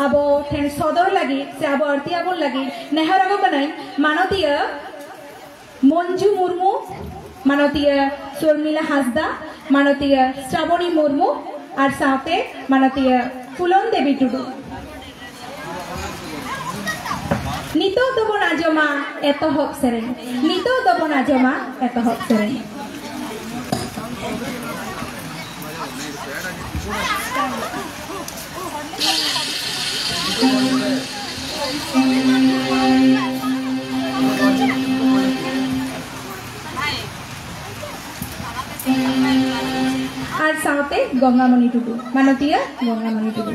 ᱟᱵᱚ ᱴᱷᱮᱱ ᱥᱚᱫᱚᱨ ᱞᱟᱹᱜᱤᱫ ᱥᱮ ᱟᱵᱚ ᱟᱹᱲᱛᱤ ᱟᱵᱚᱱ ᱞᱟᱹᱜᱤᱫ ᱱᱮᱦᱚᱨ ᱟᱠᱚ ᱠᱟᱹᱱᱟᱹᱧ ᱢᱟᱱᱚᱛᱤᱭᱟᱹ ᱢᱚᱧᱡᱩ ᱢᱩᱨᱢᱩ, ᱢᱟᱱᱚᱛᱤᱭᱟᱹ ᱥᱚᱨᱢᱤᱞᱟ ᱦᱟᱸᱥᱫᱟ, ᱢᱟᱱᱚᱛᱤᱭᱟᱹ ᱥᱨᱟᱵᱚᱱᱤ ᱢᱩᱨᱢᱩ ᱟᱨ ᱥᱟᱶᱛᱮ ᱢᱟᱱᱚᱛᱤᱭᱟᱹ ᱯᱷᱩᱞᱚᱱ ᱫᱮᱵᱤ ᱴᱩᱰᱩ᱾ ᱱᱤᱛᱚᱜ ᱫᱚᱵᱚᱱ ᱟᱸᱡᱚᱢᱟ ᱮᱛᱚᱦᱚᱵ ᱥᱮᱨᱮᱧ᱾ ᱱᱤᱛᱚᱜ ᱫᱚᱵᱚᱱ ᱟᱸᱡᱚᱢᱟ ᱮᱛᱚᱦᱚᱵ ᱥᱮᱨᱮᱧ᱾ ᱟᱨ ᱥᱟᱶᱛᱮ ᱜᱚᱝᱜᱟᱢᱚᱱᱤ ᱴᱩᱰᱩ, ᱢᱟᱱᱚᱛᱤᱭᱟᱹ ᱜᱚᱝᱜᱟᱢᱚᱱᱤ ᱴᱩᱰᱩ᱾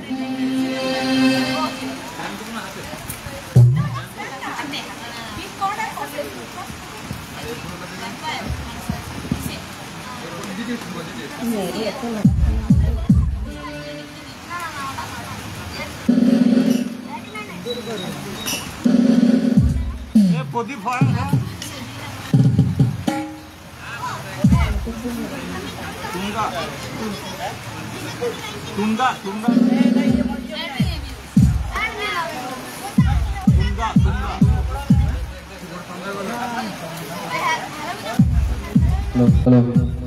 ᱮ, ᱯᱨᱚᱫᱤᱯ ᱦᱚᱲ᱾ ᱛᱩᱢᱫᱟᱜ᱾ ᱛᱩᱢᱫᱟᱜ, ᱛᱩᱢᱫᱟᱜ᱾ ᱛᱩᱢᱫᱟᱜ, ᱛᱩᱢᱫᱟᱜ᱾ Hello, hello.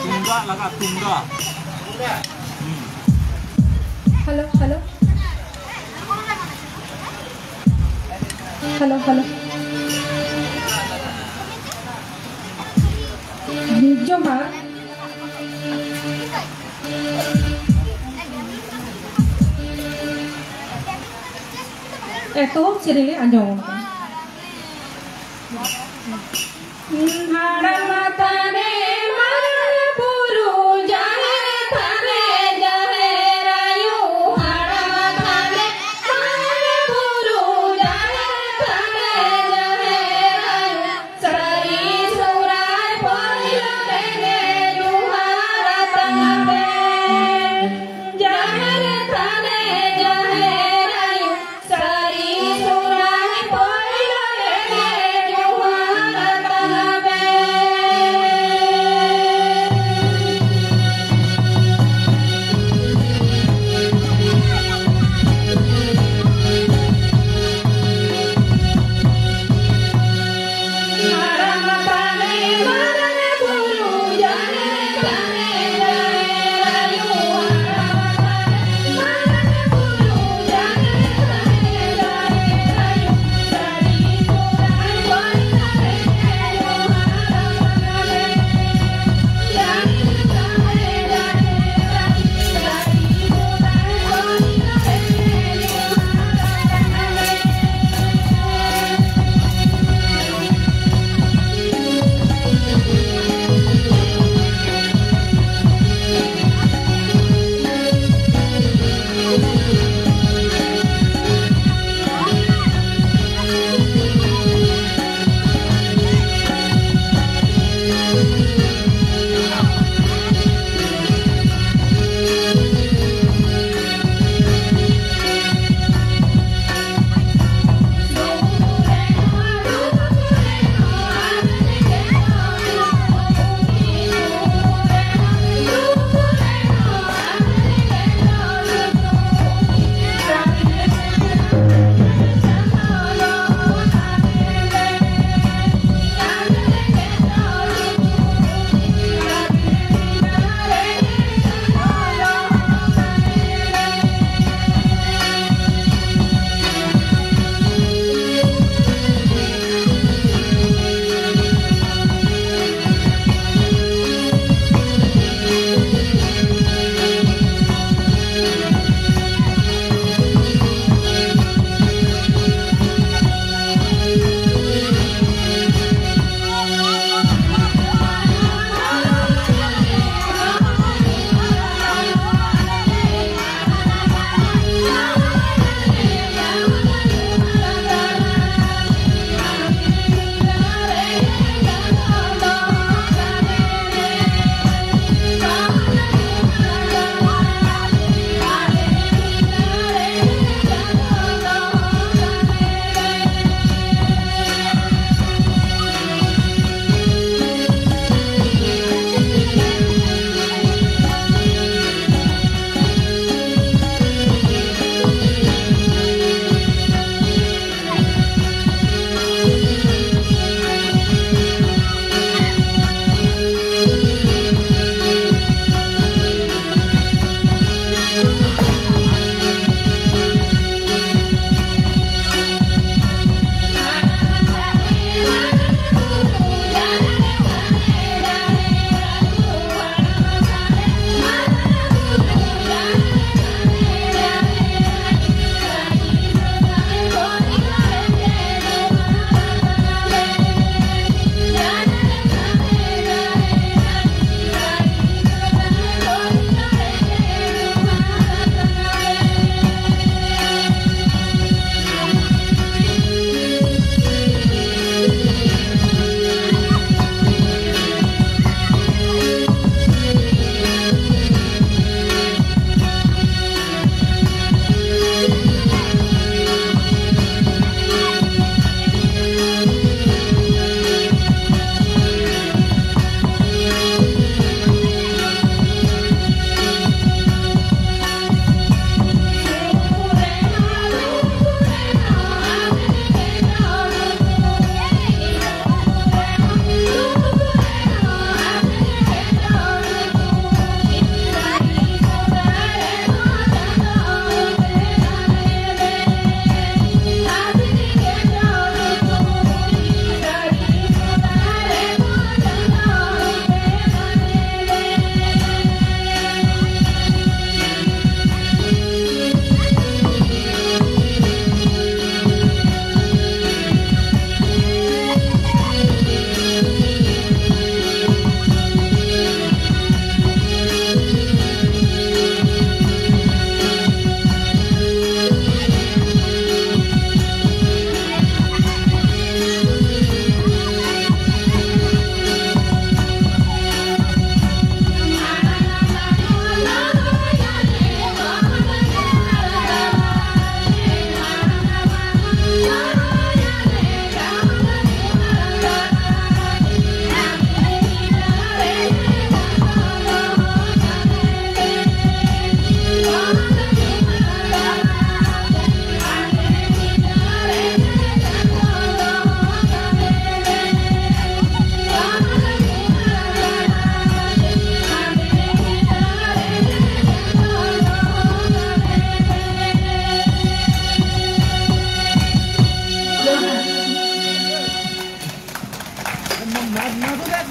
ᱛᱩᱢᱫᱟᱜ ᱞᱟᱜᱟᱜ, ᱛᱩᱢᱫᱟᱜ᱾ Hello, hello. Hello, hello. ᱡᱚᱦᱟᱨ᱾ ᱮᱛᱚᱦᱚᱵ ᱥᱮᱨᱮᱧ ᱞᱮ ᱟᱸᱡᱚᱢ ᱟᱵᱚᱱ ᱠᱟᱱᱟ᱾ ᱦᱟᱲᱟᱢ ᱛᱷᱟᱱᱮ ᱢᱟᱨᱟᱝ ᱵᱩᱨᱩ, ᱡᱟᱦᱮᱨ ᱛᱷᱟᱱᱮ ᱡᱟᱦᱮᱨ ᱟᱭᱳ, ᱦᱟᱲᱟᱢ ᱛᱷᱟᱱᱮ ᱢᱟᱨᱟᱝ ᱵᱩᱨᱩ, ᱡᱟᱦᱮᱨ ᱛᱷᱟᱱᱮ ᱡᱟᱦᱮᱨ ᱟᱭᱳ, ᱥᱟᱹᱨᱤ ᱥᱚᱦᱨᱟᱭ ᱯᱟᱹᱭᱞᱟᱹ ᱨᱮᱜᱮ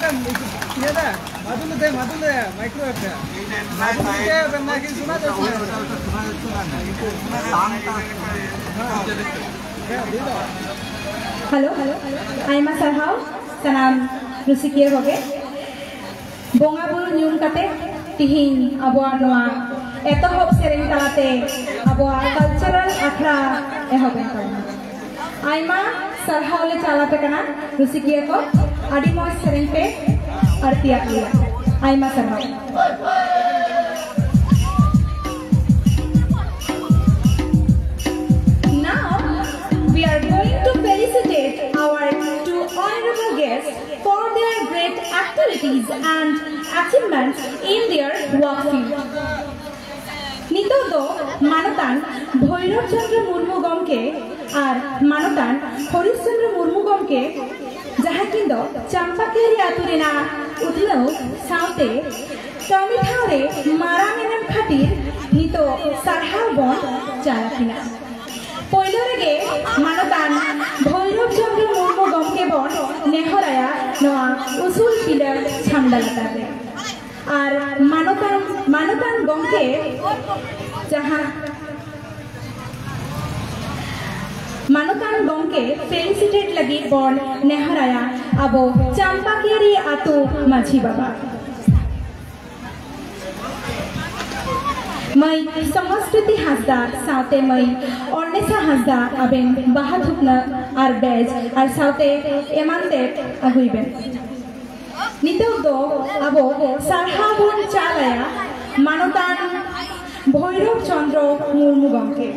ᱤᱭᱟᱹ ᱫᱟ, ᱢᱟᱫᱩᱞ ᱫᱮ, ᱢᱟᱫᱩᱞ ᱫᱮ, ᱢᱟᱭᱠᱨᱳ ᱮᱯ ᱫᱮ᱾ ᱢᱟᱫᱩᱞ ᱫᱮ, ᱚᱵᱮ ᱢᱟ ᱠᱤ ᱥᱩᱱᱟ ᱫᱮ, ᱥᱩᱱᱟ ᱫᱮ᱾ ᱦᱮᱸ, ᱫᱮ ᱫᱚ᱾ ᱦᱮᱞᱳ, ᱦᱮᱞᱳ, ᱟᱭᱢᱟ ᱥᱟᱨᱦᱟᱣ ᱥᱟᱱᱟᱢ ᱨᱩᱥᱤᱠᱤᱭᱟᱹ ᱠᱚᱜᱮ᱾ ᱵᱚᱸᱜᱟ ᱵᱩᱨᱩ ᱧᱩᱢ ᱠᱟᱛᱮ ᱛᱤᱦᱤᱧ ᱟᱵᱚᱣᱟᱜ ᱱᱚᱣᱟ ᱮᱛᱚᱦᱚᱵ ᱥᱮᱨᱮᱧ ᱛᱟᱞᱟᱛᱮ ᱟᱵᱚᱣᱟᱜ ᱠᱟᱞᱪᱟᱨᱟᱞ ᱟᱠᱷᱲᱟ ᱮᱦᱚᱵ ᱮᱱ ᱛᱟᱵᱚᱱᱟ᱾ ᱟᱭᱢᱟ ᱥᱟᱨᱦᱟᱣ ᱞᱮ ᱪᱟᱞ ᱟᱯᱮ ᱠᱟᱱᱟ ᱨᱩᱥᱤᱠᱤᱭᱟᱹ ᱠᱚ, ᱟᱹᱰᱤ ᱢᱚᱡᱽ ᱥᱮᱨᱮᱧ ᱯᱮ ᱟᱹᱲᱛᱤᱭᱟᱜ ᱞᱮᱭᱟ᱾ ᱟᱭᱢᱟ ᱥᱟᱨᱦᱟᱣ᱾ Now, we are going to felicitate our two honorable guests for their great activities and achievements in their work field. ᱱᱤᱛᱚᱜ ᱫᱚ ᱢᱟᱱᱚᱛᱟᱱ ᱵᱷᱳᱭᱨᱚᱵ ᱪᱚᱸᱫᱽᱨᱚ ᱢᱩᱨᱢᱩ ᱜᱚᱢᱠᱮ ᱟᱨ ᱢᱟᱱᱚᱛᱟᱱ ᱦᱚᱨᱤᱥ ᱪᱚᱸᱫᱽᱨᱚ ᱢᱩᱨᱢᱩ ᱜᱚᱢᱠᱮ, ᱡᱟᱦᱟᱸᱭ ᱠᱤᱱ ᱫᱚ ᱪᱟᱢᱯᱟᱠᱤᱭᱟᱹᱨᱤ ᱟᱹᱛᱩ ᱨᱮᱱᱟᱜ ᱩᱛᱱᱟᱹᱣ ᱥᱟᱶᱛᱮ ᱠᱟᱹᱢᱤ ᱴᱷᱟᱶ ᱨᱮ ᱢᱟᱨᱟᱝ ᱮᱱᱮᱢ ᱠᱷᱟᱹᱛᱤᱨ ᱱᱤᱛᱚᱜ ᱥᱟᱨᱦᱟᱣ ᱵᱚᱱ ᱪᱟᱞ ᱟᱹᱠᱤᱱᱟ᱾ ᱯᱳᱭᱞᱳ ᱨᱮᱜᱮ ᱢᱟᱱᱚᱛᱟᱱ ᱵᱷᱳᱭᱨᱚᱵ ᱪᱚᱸᱫᱽᱨᱚ ᱢᱩᱨᱢᱩ ᱜᱚᱢᱠᱮ ᱵᱚᱱ ᱱᱮᱦᱚᱨᱟᱭᱟ ᱱᱚᱣᱟ ᱩᱥᱩᱞ ᱯᱤᱞᱟᱹ ᱪᱷᱟᱢᱰᱟ ᱞᱟᱛᱟᱨ ᱨᱮ᱾ ᱟᱨ ᱢᱟᱱᱚᱛᱟᱱ, ᱢᱟᱱᱚᱛᱟᱱ ᱜᱚᱢᱠᱮ ᱡᱟᱦᱟᱸ, ᱢᱟᱱᱚᱛᱟᱱ ᱜᱚᱢᱠᱮ felicitate ᱞᱟᱹᱜᱤᱫ ᱵᱚᱱ ᱱᱮᱦᱚᱨᱟᱭᱟ ᱟᱵᱚ ᱪᱟᱢᱯᱟᱠᱤᱭᱟᱹᱨᱤ ᱟᱹᱛᱩ ᱢᱟᱹᱡᱷᱤ ᱵᱟᱵᱟ᱾ ᱢᱟᱹᱭ ᱥᱚᱢᱚᱥᱠᱨᱤᱛᱤ ᱦᱟᱸᱥᱫᱟ ᱥᱟᱶᱛᱮ ᱢᱟᱹᱭ ᱚᱨᱱᱮᱥᱟ ᱦᱟᱸᱥᱫᱟ, ᱟᱵᱮᱱ ᱵᱟᱦᱟ ᱛᱷᱩᱯᱱᱟᱹ ᱟᱨ ᱵᱮᱡᱽ ᱟᱨ ᱥᱟᱶᱛᱮ ᱮᱢᱟᱱ ᱛᱮᱫ ᱟᱹᱜᱩᱭ ᱵᱮᱱ᱾ ᱱᱤᱛᱚᱜ ᱫᱚ ᱟᱵᱚ ᱥᱟᱨᱦᱟᱣ ᱵᱚᱱ ᱪᱟᱞ ᱟᱭᱟ ᱢᱟᱱᱚᱛᱟᱱ ᱵᱷᱳᱭᱨᱚᱵ ᱪᱚᱸᱫᱽᱨᱚ ᱢᱩᱨᱢᱩ ᱜᱚᱢᱠᱮ᱾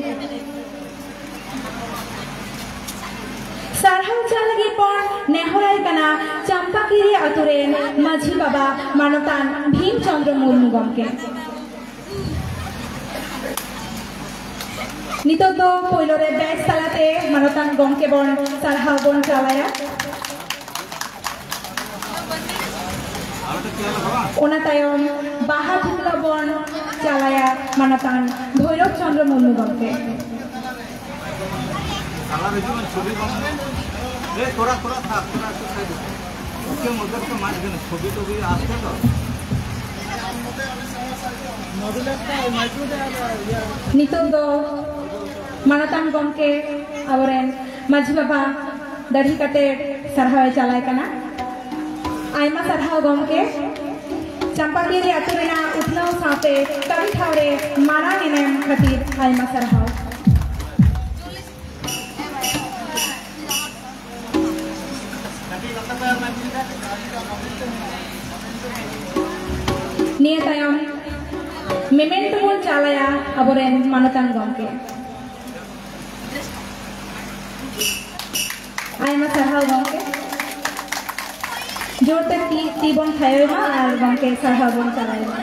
ᱥᱟᱨᱦᱟᱣ ᱪᱟᱞ ᱞᱟᱹᱜᱤᱫ ᱵᱚᱱ ᱱᱮᱦᱚᱨᱟᱭ ᱠᱟᱱᱟ ᱪᱟᱢᱯᱟᱠᱤᱨᱤ ᱟᱛᱳ ᱨᱮᱱ ᱢᱟᱹᱡᱷᱤ ᱵᱟᱵᱟ ᱢᱟᱱᱚᱛᱟᱱ ᱵᱷᱤᱢ ᱪᱚᱸᱫᱽᱨᱚ ᱢᱩᱨᱢᱩ ᱜᱚᱢᱠᱮ᱾ ᱱᱤᱛᱚᱜ ᱫᱚ ᱯᱳᱭᱞᱳ ᱨᱮ ᱵᱮᱡᱽ ᱛᱟᱞᱟᱛᱮ ᱢᱟᱱᱚᱛᱟᱱ ᱜᱚᱢᱠᱮ ᱵᱚᱱ ᱥᱟᱨᱦᱟᱣ ᱵᱚᱱ ᱪᱟᱞ ᱟᱭᱟ᱾ ᱚᱱᱟ ᱛᱟᱭᱚᱢ ᱵᱟᱦᱟ ᱛᱷᱩᱯᱞᱟᱹ ᱵᱚᱱ ᱪᱟᱞ ᱟᱭᱟ ᱢᱟᱱᱚᱛᱟᱱ ᱵᱷᱳᱭᱨᱚᱵ ᱪᱚᱸᱫᱽᱨᱚ ᱢᱩᱨᱢᱩ ᱜᱚᱢᱠᱮ᱾ ᱛᱷᱚᱲᱟ, ᱛᱷᱚᱲᱟ, ᱛᱷᱚᱲᱟ, ᱛᱷᱚᱲᱟ ᱮᱠᱴᱩ side ᱨᱮ᱾ ᱱᱤᱛᱚᱜ ᱫᱚ ᱢᱟᱱᱚᱛᱟᱱ ᱜᱚᱢᱠᱮ ᱟᱵᱚᱨᱮᱱ ᱢᱟᱹᱡᱷᱤ ᱵᱟᱵᱟ ᱫᱟᱹᱲᱦᱤ ᱠᱟᱛᱮ ᱥᱟᱨᱦᱟᱣ ᱮ ᱪᱟᱞᱟᱭ ᱠᱟᱱᱟ᱾ ᱟᱭᱢᱟ ᱥᱟᱨᱦᱟᱣ ᱜᱚᱢᱠᱮ, ᱪᱟᱢᱯᱟᱠᱤᱨᱤ ᱟᱹᱛᱩ ᱨᱮᱱᱟᱜ ᱩᱛᱱᱟᱹᱣ ᱥᱟᱶᱛᱮ ᱠᱟᱹᱢᱤ ᱴᱷᱟᱶ ᱨᱮ ᱢᱟᱨᱟᱝ ᱮᱱᱮᱢ ᱠᱷᱟᱹᱛᱤᱨ ᱟᱭᱢᱟ ᱥᱟᱨᱦᱟᱣ᱾ ᱱᱤᱭᱟᱹ ᱛᱟᱭᱚᱢ memento ᱵᱚᱱ ᱪᱟᱞᱟᱭᱟ ᱟᱵᱚᱨᱮᱱ ᱢᱟᱱᱚᱛᱟᱱ ᱜᱚᱢᱠᱮ᱾ ᱟᱭᱢᱟ ᱥᱟᱨᱦᱟᱣ ᱜᱚᱢᱠᱮ᱾ ᱡᱳᱨᱛᱮ ᱛᱤ, ᱛᱤ ᱵᱚᱱ ᱛᱷᱟᱭᱚᱭ ᱢᱟ ᱟᱨ ᱜᱚᱢᱠᱮ ᱥᱟᱨᱦᱟᱣ ᱵᱚᱱ ᱪᱟᱞᱟᱭ ᱢᱟ᱾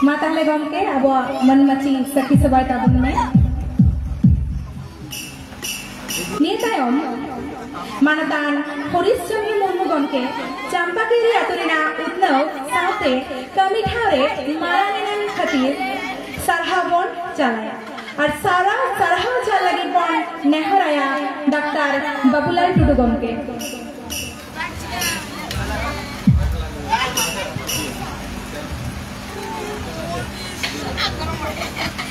ᱢᱟ ᱛᱟᱦᱞᱮ ᱜᱚᱢᱠᱮ, ᱟᱵᱚᱣᱟᱜ ᱢᱟᱹᱱ ᱢᱟᱹᱪᱤ ᱥᱟᱹᱠᱷᱤ ᱥᱚᱵᱷᱟᱭ ᱛᱟᱵᱚᱱ ᱢᱮ᱾ ᱱᱤᱭᱟᱹ ᱛᱟᱭᱚᱢ ᱢᱟᱱᱚᱛᱟᱱ ᱦᱚᱨᱤᱥ ᱪᱚᱱᱫᱨᱚ ᱢᱩᱨᱢᱩ ᱜᱚᱢᱠᱮ ᱪᱟᱢᱯᱟᱠᱤᱨᱤ ᱟᱹᱛᱩ ᱨᱮᱱᱟᱜ ᱩᱛᱱᱟᱹᱣ ᱥᱟᱶᱛᱮ ᱠᱟᱹᱢᱤ ᱴᱷᱟᱶ ᱨᱮ ᱢᱟᱨᱟᱝ ᱮᱱᱮᱢ ᱠᱷᱟᱹᱛᱤᱨ ᱥᱟᱨᱦᱟᱣ ᱵᱚᱱ ᱪᱟᱞᱟᱭᱟ᱾ ᱟᱨ ᱥᱟᱨᱦᱟᱣ, ᱥᱟᱨᱦᱟᱣ ᱪᱟᱞ ᱞᱟᱹᱜᱤᱫ ᱵᱚᱱ ᱱᱮᱦᱚᱨᱟᱭᱟ ᱰᱟᱠᱛᱟᱨ ᱵᱟᱵᱩᱞᱟᱞ ᱴᱩᱰᱩ ᱜᱚᱢᱠᱮ᱾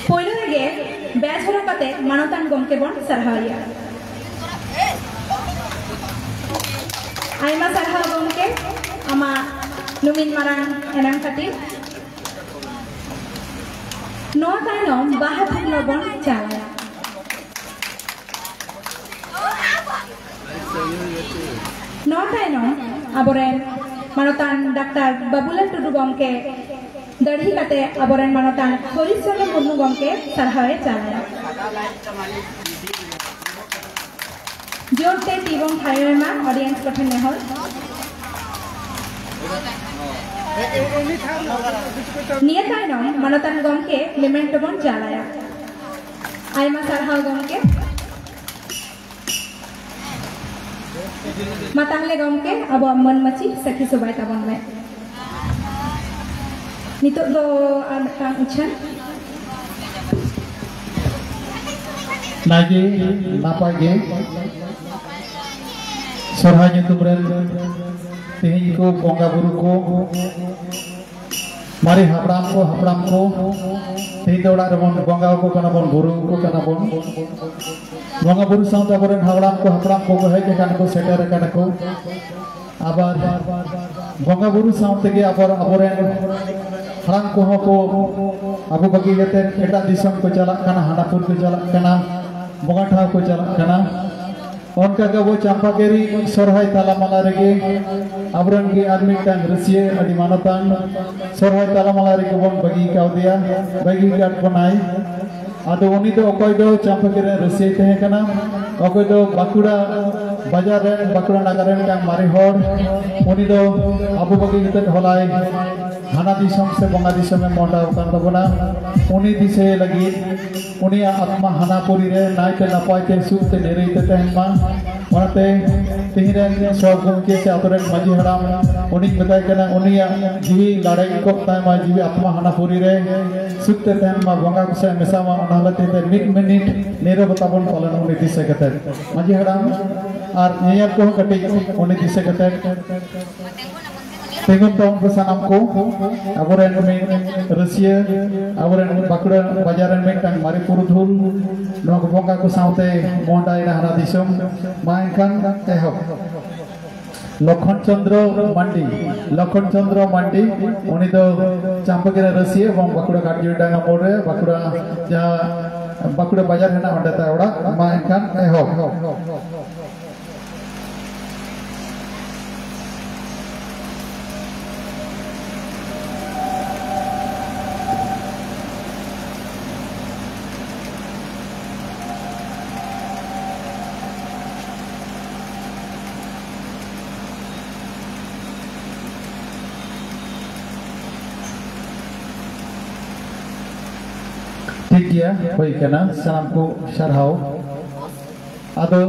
ᱯᱳᱭᱞᱳ ᱨᱮᱜᱮ badge ᱦᱚᱨᱚᱜ ᱠᱟᱛᱮ ᱢᱟᱱᱚᱛᱟᱱ ᱜᱚᱢᱠᱮ ᱵᱚᱱ ᱥᱟᱨᱦᱟᱣᱮᱭᱟ᱾ ᱟᱭᱢᱟ ᱥᱟᱨᱦᱟᱣ ᱜᱚᱢᱠᱮ, ᱟᱢᱟᱜ ᱱᱩᱢᱤᱱ ᱢᱟᱨᱟᱝ ᱮᱱᱮᱢ ᱠᱷᱟᱹᱛᱤᱨ᱾ ᱱᱚᱣᱟ ᱛᱟᱭᱱᱚᱢ ᱵᱟᱦᱟ ᱛᱷᱩᱢᱞᱟᱹ ᱵᱚᱱ ᱪᱟᱞᱟᱭᱟ᱾ ᱱᱚᱣᱟ ᱛᱟᱭᱱᱚᱢ ᱟᱵᱚᱨᱮᱱ ᱢᱟᱱᱚᱛᱟᱱ ᱰᱟᱠᱛᱟᱨ ᱵᱟᱵᱩᱞᱟᱞ ᱴᱩᱰᱩ ᱜᱚᱢᱠᱮ ᱫᱟᱹᱲᱦᱤ ᱠᱟᱛᱮ ᱟᱵᱚᱨᱮᱱ ᱢᱟᱱᱚᱛᱟᱱ ᱦᱚᱨᱤᱥ ᱪᱚᱱᱫᱨᱚ ᱢᱩᱨᱢᱩ ᱜᱚᱢᱠᱮ ᱥᱟᱨᱦᱟᱣ ᱮ ᱪᱟᱞᱟᱭᱟ᱾ ᱡᱳᱨᱛᱮ ᱛᱤ ᱵᱚᱱ ᱛᱷᱟᱭᱚᱭ ᱢᱟ, audience ᱠᱚᱴᱷᱮᱱ ᱱᱮᱦᱚᱨ᱾ ᱱᱤᱭᱟᱹ ᱛᱟᱭᱱᱚᱢ ᱢᱟᱱᱚᱛᱟᱱ ᱜᱚᱢᱠᱮ memento ᱵᱚᱱ ᱪᱟᱞᱟᱭᱟ᱾ ᱟᱭᱢᱟ ᱥᱟᱨᱦᱟᱣ ᱜᱚᱢᱠᱮ᱾ ᱢᱟ ᱛᱟᱦᱞᱮ ᱜᱚᱢᱠᱮ, ᱟᱵᱚᱣᱟᱜ ᱢᱟᱹᱱ ᱢᱟᱹᱪᱤ ᱥᱟᱹᱠᱷᱤ ᱥᱚᱵᱷᱟᱭ ᱛᱟᱵᱚᱱ ᱢᱮ᱾ ᱱᱤᱛᱚᱜ ᱫᱚ ᱟᱨ ᱢᱤᱫᱴᱟᱝ ᱩᱪᱷᱟᱹᱱ᱾ ᱱᱟᱭᱜᱮ ᱱᱟᱯᱟᱭ ᱜᱮ ᱥᱚᱨᱦᱟᱭ ᱧᱩᱛᱩᱢ ᱨᱮᱱ ᱛᱮᱦᱮᱧ ᱠᱚ ᱵᱚᱸᱜᱟ ᱵᱩᱨᱩ ᱠᱚ, ᱢᱟᱨᱮ ᱦᱟᱯᱲᱟᱢ ᱠᱚ, ᱦᱟᱯᱲᱟᱢ ᱠᱚ, ᱛᱮᱦᱮᱧ ᱫᱚ ᱚᱲᱟᱜ ᱨᱮᱵᱚᱱ ᱵᱚᱸᱜᱟ ᱟᱠᱚ ᱠᱟᱱᱟ ᱵᱚᱱ, ᱵᱩᱨᱩ ᱟᱠᱚ ᱠᱟᱱᱟ ᱵᱚᱱ᱾ ᱵᱚᱸᱜᱟ ᱵᱩᱨᱩ ᱥᱟᱶᱛᱮ ᱟᱵᱚᱨᱮᱱ ᱦᱟᱯᱲᱟᱢ ᱠᱚ, ᱦᱟᱯᱲᱟᱢ ᱠᱚᱠᱚ ᱦᱮᱡ ᱟᱠᱟᱱᱟ ᱠᱚ, ᱥᱮᱴᱮᱨ ᱟᱠᱟᱱᱟ ᱠᱚ᱾ ᱟᱵᱟᱨ ᱵᱚᱸᱜᱟ ᱵᱩᱨᱩ ᱥᱟᱶ ᱛᱮᱜᱮ ᱟᱵᱚ, ᱟᱵᱚᱨᱮᱱ ᱦᱟᱲᱟᱢ ᱠᱚᱦᱚᱸ ᱠᱚ ᱟᱵᱚ ᱵᱟᱹᱜᱤ ᱠᱟᱛᱮ ᱮᱴᱟᱜ ᱫᱤᱥᱚᱢ ᱠᱚ ᱪᱟᱞᱟᱜ ᱠᱟᱱᱟ, ᱦᱟᱱᱟᱯᱩᱨ ᱠᱚ ᱪᱟᱞᱟᱜ ᱠᱟᱱᱟ, ᱵᱚᱸᱜᱟ ᱴᱷᱟᱶ ᱠᱚ ᱪᱟᱞᱟᱜ ᱠᱟᱱᱟ᱾ ᱚᱱᱠᱟ ᱜᱮ ᱟᱵᱚ ᱪᱟᱢᱯᱟᱜᱮᱨᱤ ᱥᱚᱨᱦᱟᱭ ᱛᱟᱞᱟᱢᱟᱞᱟ ᱨᱮᱜᱮ ᱟᱵᱚᱨᱮᱱ ᱜᱮ ᱟᱨ ᱢᱤᱫᱴᱟᱝ ᱨᱟᱹᱥᱤᱭᱟᱹ ᱟᱹᱰᱤ ᱢᱟᱱᱚᱛᱟᱱ ᱥᱚᱨᱦᱟᱭ ᱛᱟᱞᱟᱢᱟᱞᱟ ᱨᱮᱜᱮ ᱵᱚᱱ ᱵᱟᱹᱜᱤ ᱠᱟᱣᱫᱮᱭᱟ, ᱵᱟᱹᱜᱤ ᱠᱟᱫ ᱵᱚᱱᱟᱭ᱾ ᱟᱫᱚ ᱩᱱᱤ ᱫᱚ ᱚᱠᱚᱭ ᱫᱚ ᱪᱟᱢᱯᱟᱜᱮᱨᱤ ᱨᱮᱱ ᱨᱟᱹᱥᱤᱭᱟᱹᱭ ᱛᱟᱦᱮᱸ ᱠᱟᱱᱟ, ᱚᱠᱚᱭ ᱫᱚ ᱵᱟᱸᱠᱩᱲᱟ ᱵᱟᱡᱟᱨ ᱨᱮᱱ, ᱵᱟᱸᱠᱩᱲᱟ ᱱᱟᱜᱟᱨ ᱨᱮᱱ ᱢᱤᱫᱴᱟᱝ ᱢᱟᱨᱮ ᱦᱚᱲ, ᱩᱱᱤ ᱫᱚ ᱟᱵᱚ ᱵᱟᱹᱜᱤ ᱠᱟᱛᱮ ᱦᱚᱞᱟᱭ ᱦᱟᱱᱟ ᱫᱤᱥᱚᱢ ᱥᱮ ᱵᱚᱸᱜᱟ ᱫᱤᱥᱚᱢᱮ ᱢᱚᱦᱰᱟ ᱟᱠᱟᱱ ᱛᱟᱵᱚᱱᱟ᱾ ᱩᱱᱤ ᱫᱤᱥᱟᱹᱭ ᱞᱟᱹᱜᱤᱫ, ᱩᱱᱤᱭᱟᱜ ᱟᱛᱢᱟ ᱦᱟᱱᱟᱯᱩᱨᱤ ᱨᱮ ᱱᱟᱭᱛᱮ ᱱᱟᱯᱟᱭ ᱛᱮ ᱥᱩᱠ ᱛᱮ ᱱᱤᱨᱟᱹᱭ ᱛᱮ ᱛᱟᱦᱮᱱ ᱢᱟ᱾ ᱚᱱᱟᱛᱮ ᱛᱮᱦᱮᱧ ᱨᱮᱱ ᱥᱚᱵ ᱜᱚᱢᱠᱮ ᱥᱮ ᱟᱛᱳ ᱨᱮᱱ ᱢᱟᱹᱡᱷᱤ ᱦᱟᱲᱟᱢ, ᱩᱱᱤᱧ ᱢᱮᱛᱟᱭ ᱠᱟᱱᱟ, ᱩᱱᱤᱭᱟᱜ ᱡᱤᱣᱤ ᱞᱟᱲᱮᱡ ᱠᱚᱜ ᱛᱟᱭ ᱢᱟ, ᱡᱤᱣᱤ ᱟᱛᱢᱟ ᱦᱟᱱᱟᱯᱩᱨᱤ ᱨᱮ ᱥᱩᱠ ᱛᱮ ᱛᱟᱦᱮᱱ ᱢᱟ, ᱵᱚᱸᱜᱟ ᱠᱚ ᱥᱟᱶ ᱢᱮᱥᱟ ᱢᱟ᱾ ᱚᱱᱟ ᱦᱚᱛᱮᱡ ᱛᱮ ᱢᱤᱫ ᱢᱤᱱᱤᱴ ᱱᱤᱨᱟᱹᱵᱚᱛᱟ ᱵᱚᱱ ᱯᱟᱞᱚᱱ ᱩᱱᱤ ᱫᱤᱥᱟᱹ ᱠᱟᱛᱮ᱾ ᱢᱟᱹᱡᱷᱤ ᱦᱟᱲᱟᱢ ᱟᱨ ᱧᱮᱧᱮᱞ ᱠᱚᱦᱚᱸ ᱠᱟᱹᱴᱤᱡ ᱩᱱᱤ ᱫᱤᱥᱟᱹ ᱠᱟᱛᱮ ᱛᱤᱸᱜᱩᱱ ᱛᱟᱵᱚᱱ ᱯᱮ ᱥᱟᱱᱟᱢ ᱠᱚ᱾ ᱟᱵᱚᱨᱮᱱ ᱢᱤᱫ ᱨᱟᱹᱥᱤᱭᱟᱹ, ᱟᱵᱚᱨᱮᱱ ᱵᱟᱸᱠᱩᱲᱟ ᱵᱟᱡᱟᱨ ᱨᱮᱱ ᱢᱤᱫᱴᱟᱝ ᱢᱟᱨᱮ ᱯᱩᱨᱩᱫᱷᱩᱞ, ᱱᱚᱣᱟ ᱠᱚ ᱵᱚᱸᱜᱟ ᱠᱚ ᱥᱟᱶᱛᱮ ᱢᱚᱦᱰᱟᱭᱮᱱᱟ ᱦᱟᱱᱟ ᱫᱤᱥᱚᱢ᱾ ᱢᱟ ᱮᱱᱠᱷᱟᱱ ᱮᱦᱚᱵ᱾ ᱞᱚᱠᱷᱚᱱ ᱪᱚᱸᱫᱽᱨᱚ ᱢᱟᱱᱰᱤ, ᱞᱚᱠᱷᱚᱱ ᱪᱚᱸᱫᱽᱨᱚ ᱢᱟᱱᱰᱤ, ᱩᱱᱤ ᱫᱚ ᱪᱟᱢᱯᱟᱜᱮᱨᱤ ᱨᱟᱹᱥᱤᱭᱟᱹ ᱮᱵᱚᱝ ᱵᱟᱸᱠᱩᱲᱟ ᱜᱟᱰᱡᱩᱲᱤ ᱰᱟᱸᱜᱟ ᱢᱳᱲ ᱨᱮ, ᱵᱟᱸᱠᱩᱲᱟ ᱡᱟᱦᱟᱸ ᱵᱟᱸᱠᱩᱲᱟ ᱵᱟᱡᱟᱨ ᱦᱮᱱᱟᱜ, ᱚᱸᱰᱮ ᱛᱟᱭ ᱚᱲᱟᱜ᱾ ᱢᱟ ᱮᱱᱠᱷᱟᱱ ᱮᱦᱚᱵ᱾ ᱴᱷᱤᱠ ᱜᱮᱭᱟ, ᱦᱩᱭ ᱠᱟᱱᱟ᱾ ᱥᱟᱱᱟᱢ ᱠᱚ ᱥᱟᱨᱦᱟᱣ᱾ ᱟᱫᱚ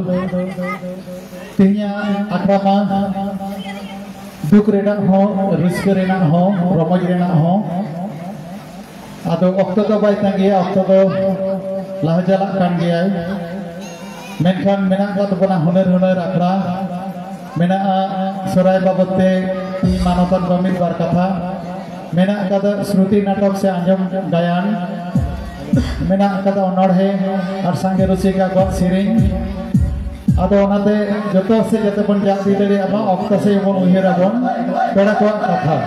ᱛᱮᱦᱮᱧᱟᱜ ᱟᱠᱷᱲᱟ ᱢᱟ ᱫᱩᱠ ᱨᱮᱱᱟᱜ ᱦᱚᱸ, ᱨᱟᱹᱥᱠᱟᱹ ᱨᱮᱱᱟᱜ ᱦᱚᱸ, ᱨᱚᱢᱚᱡᱽ ᱨᱮᱱᱟᱜ ᱦᱚᱸ᱾ ᱟᱫᱚ ᱚᱠᱛᱚ ᱫᱚ ᱵᱟᱭ ᱛᱟᱸᱜᱤᱭᱟ, ᱚᱠᱛᱚ ᱫᱚ ᱞᱟᱦᱟ ᱪᱟᱞᱟᱜ ᱠᱟᱱ ᱜᱮᱭᱟᱭ᱾ ᱢᱮᱱᱠᱷᱟᱱ ᱢᱮᱱᱟᱜ ᱟᱠᱟᱫ ᱛᱟᱵᱚᱱᱟ ᱦᱩᱱᱟᱹᱨ ᱦᱩᱱᱟᱹᱨ ᱟᱠᱷᱲᱟ, ᱢᱮᱱᱟᱜᱼᱟ ᱥᱚᱦᱨᱟᱭ ᱵᱟᱵᱚᱫ ᱛᱮ ᱛᱤᱦᱤᱧ ᱢᱟᱱᱚᱛᱟᱱ ᱠᱚ ᱢᱤᱫ ᱵᱟᱨ ᱠᱟᱛᱷᱟ, ᱢᱮᱱᱟᱜ ᱟᱠᱟᱫᱟ ᱥᱨᱩᱛᱤ ᱱᱟᱴᱚᱠ ᱥᱮ ᱟᱸᱡᱚᱢ ᱜᱟᱭᱟᱱ, ᱢᱮᱱᱟᱜ ᱟᱠᱟᱫᱟ ᱚᱱᱚᱬᱦᱮ ᱟᱨ ᱥᱟᱸᱜᱮ ᱨᱩᱥᱤᱠᱟ ᱠᱚᱣᱟᱜ ᱥᱮᱨᱮᱧ᱾ ᱟᱫᱚ ᱚᱱᱟᱛᱮ ᱡᱚᱛᱚ ᱥᱮᱫ ᱡᱟᱛᱮ ᱵᱚᱱ ᱡᱟᱜ ᱤᱫᱤ ᱫᱟᱲᱮᱭᱟᱜ ᱢᱟ, ᱚᱠᱛᱚ ᱥᱮᱫ ᱵᱚᱱ ᱩᱭᱦᱟᱹᱨ ᱟᱵᱚᱱ ᱯᱮᱲᱟ ᱠᱚᱣᱟᱜ ᱠᱟᱛᱷᱟ᱾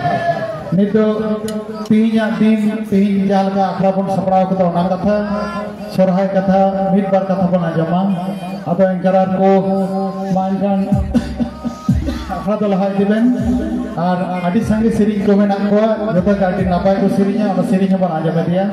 ᱱᱤᱛ ᱫᱚ ᱛᱤᱦᱤᱧᱟᱜ ᱫᱤᱱ, ᱛᱤᱦᱤᱧ ᱡᱟᱦᱟᱸ ᱞᱮᱠᱟ ᱟᱠᱷᱲᱟ ᱵᱚᱱ ᱥᱟᱯᱲᱟᱣ ᱠᱟᱫᱟ ᱚᱱᱟ ᱠᱟᱛᱷᱟ, ᱥᱚᱨᱦᱟᱭ ᱠᱟᱛᱷᱟ, ᱢᱤᱫ ᱵᱟᱨ ᱠᱟᱛᱷᱟ ᱵᱚᱱ ᱟᱸᱡᱚᱢᱟ᱾ ᱟᱫᱚ ᱮᱱᱠᱟᱨᱟᱨ ᱠᱚ ᱢᱟ ᱮᱱᱠᱷᱟᱱ ᱟᱠᱷᱲᱟ ᱫᱚ ᱞᱟᱦᱟ ᱤᱫᱤ ᱵᱮᱱ᱾ ᱟᱨ ᱟᱹᱰᱤ ᱥᱟᱸᱜᱮ ᱥᱮᱨᱮᱧ ᱠᱚ ᱢᱮᱱᱟᱜ ᱠᱚᱣᱟ, ᱡᱚᱛᱚ ᱜᱮ ᱟᱹᱰᱤ ᱱᱟᱯᱟᱭ ᱠᱚ ᱥᱮᱨᱮᱧᱟ, ᱚᱱᱟ ᱥᱮᱨᱮᱧ ᱦᱚᱸᱵᱚᱱ ᱟᱸᱡᱚᱢ ᱤᱫᱤᱭᱟ᱾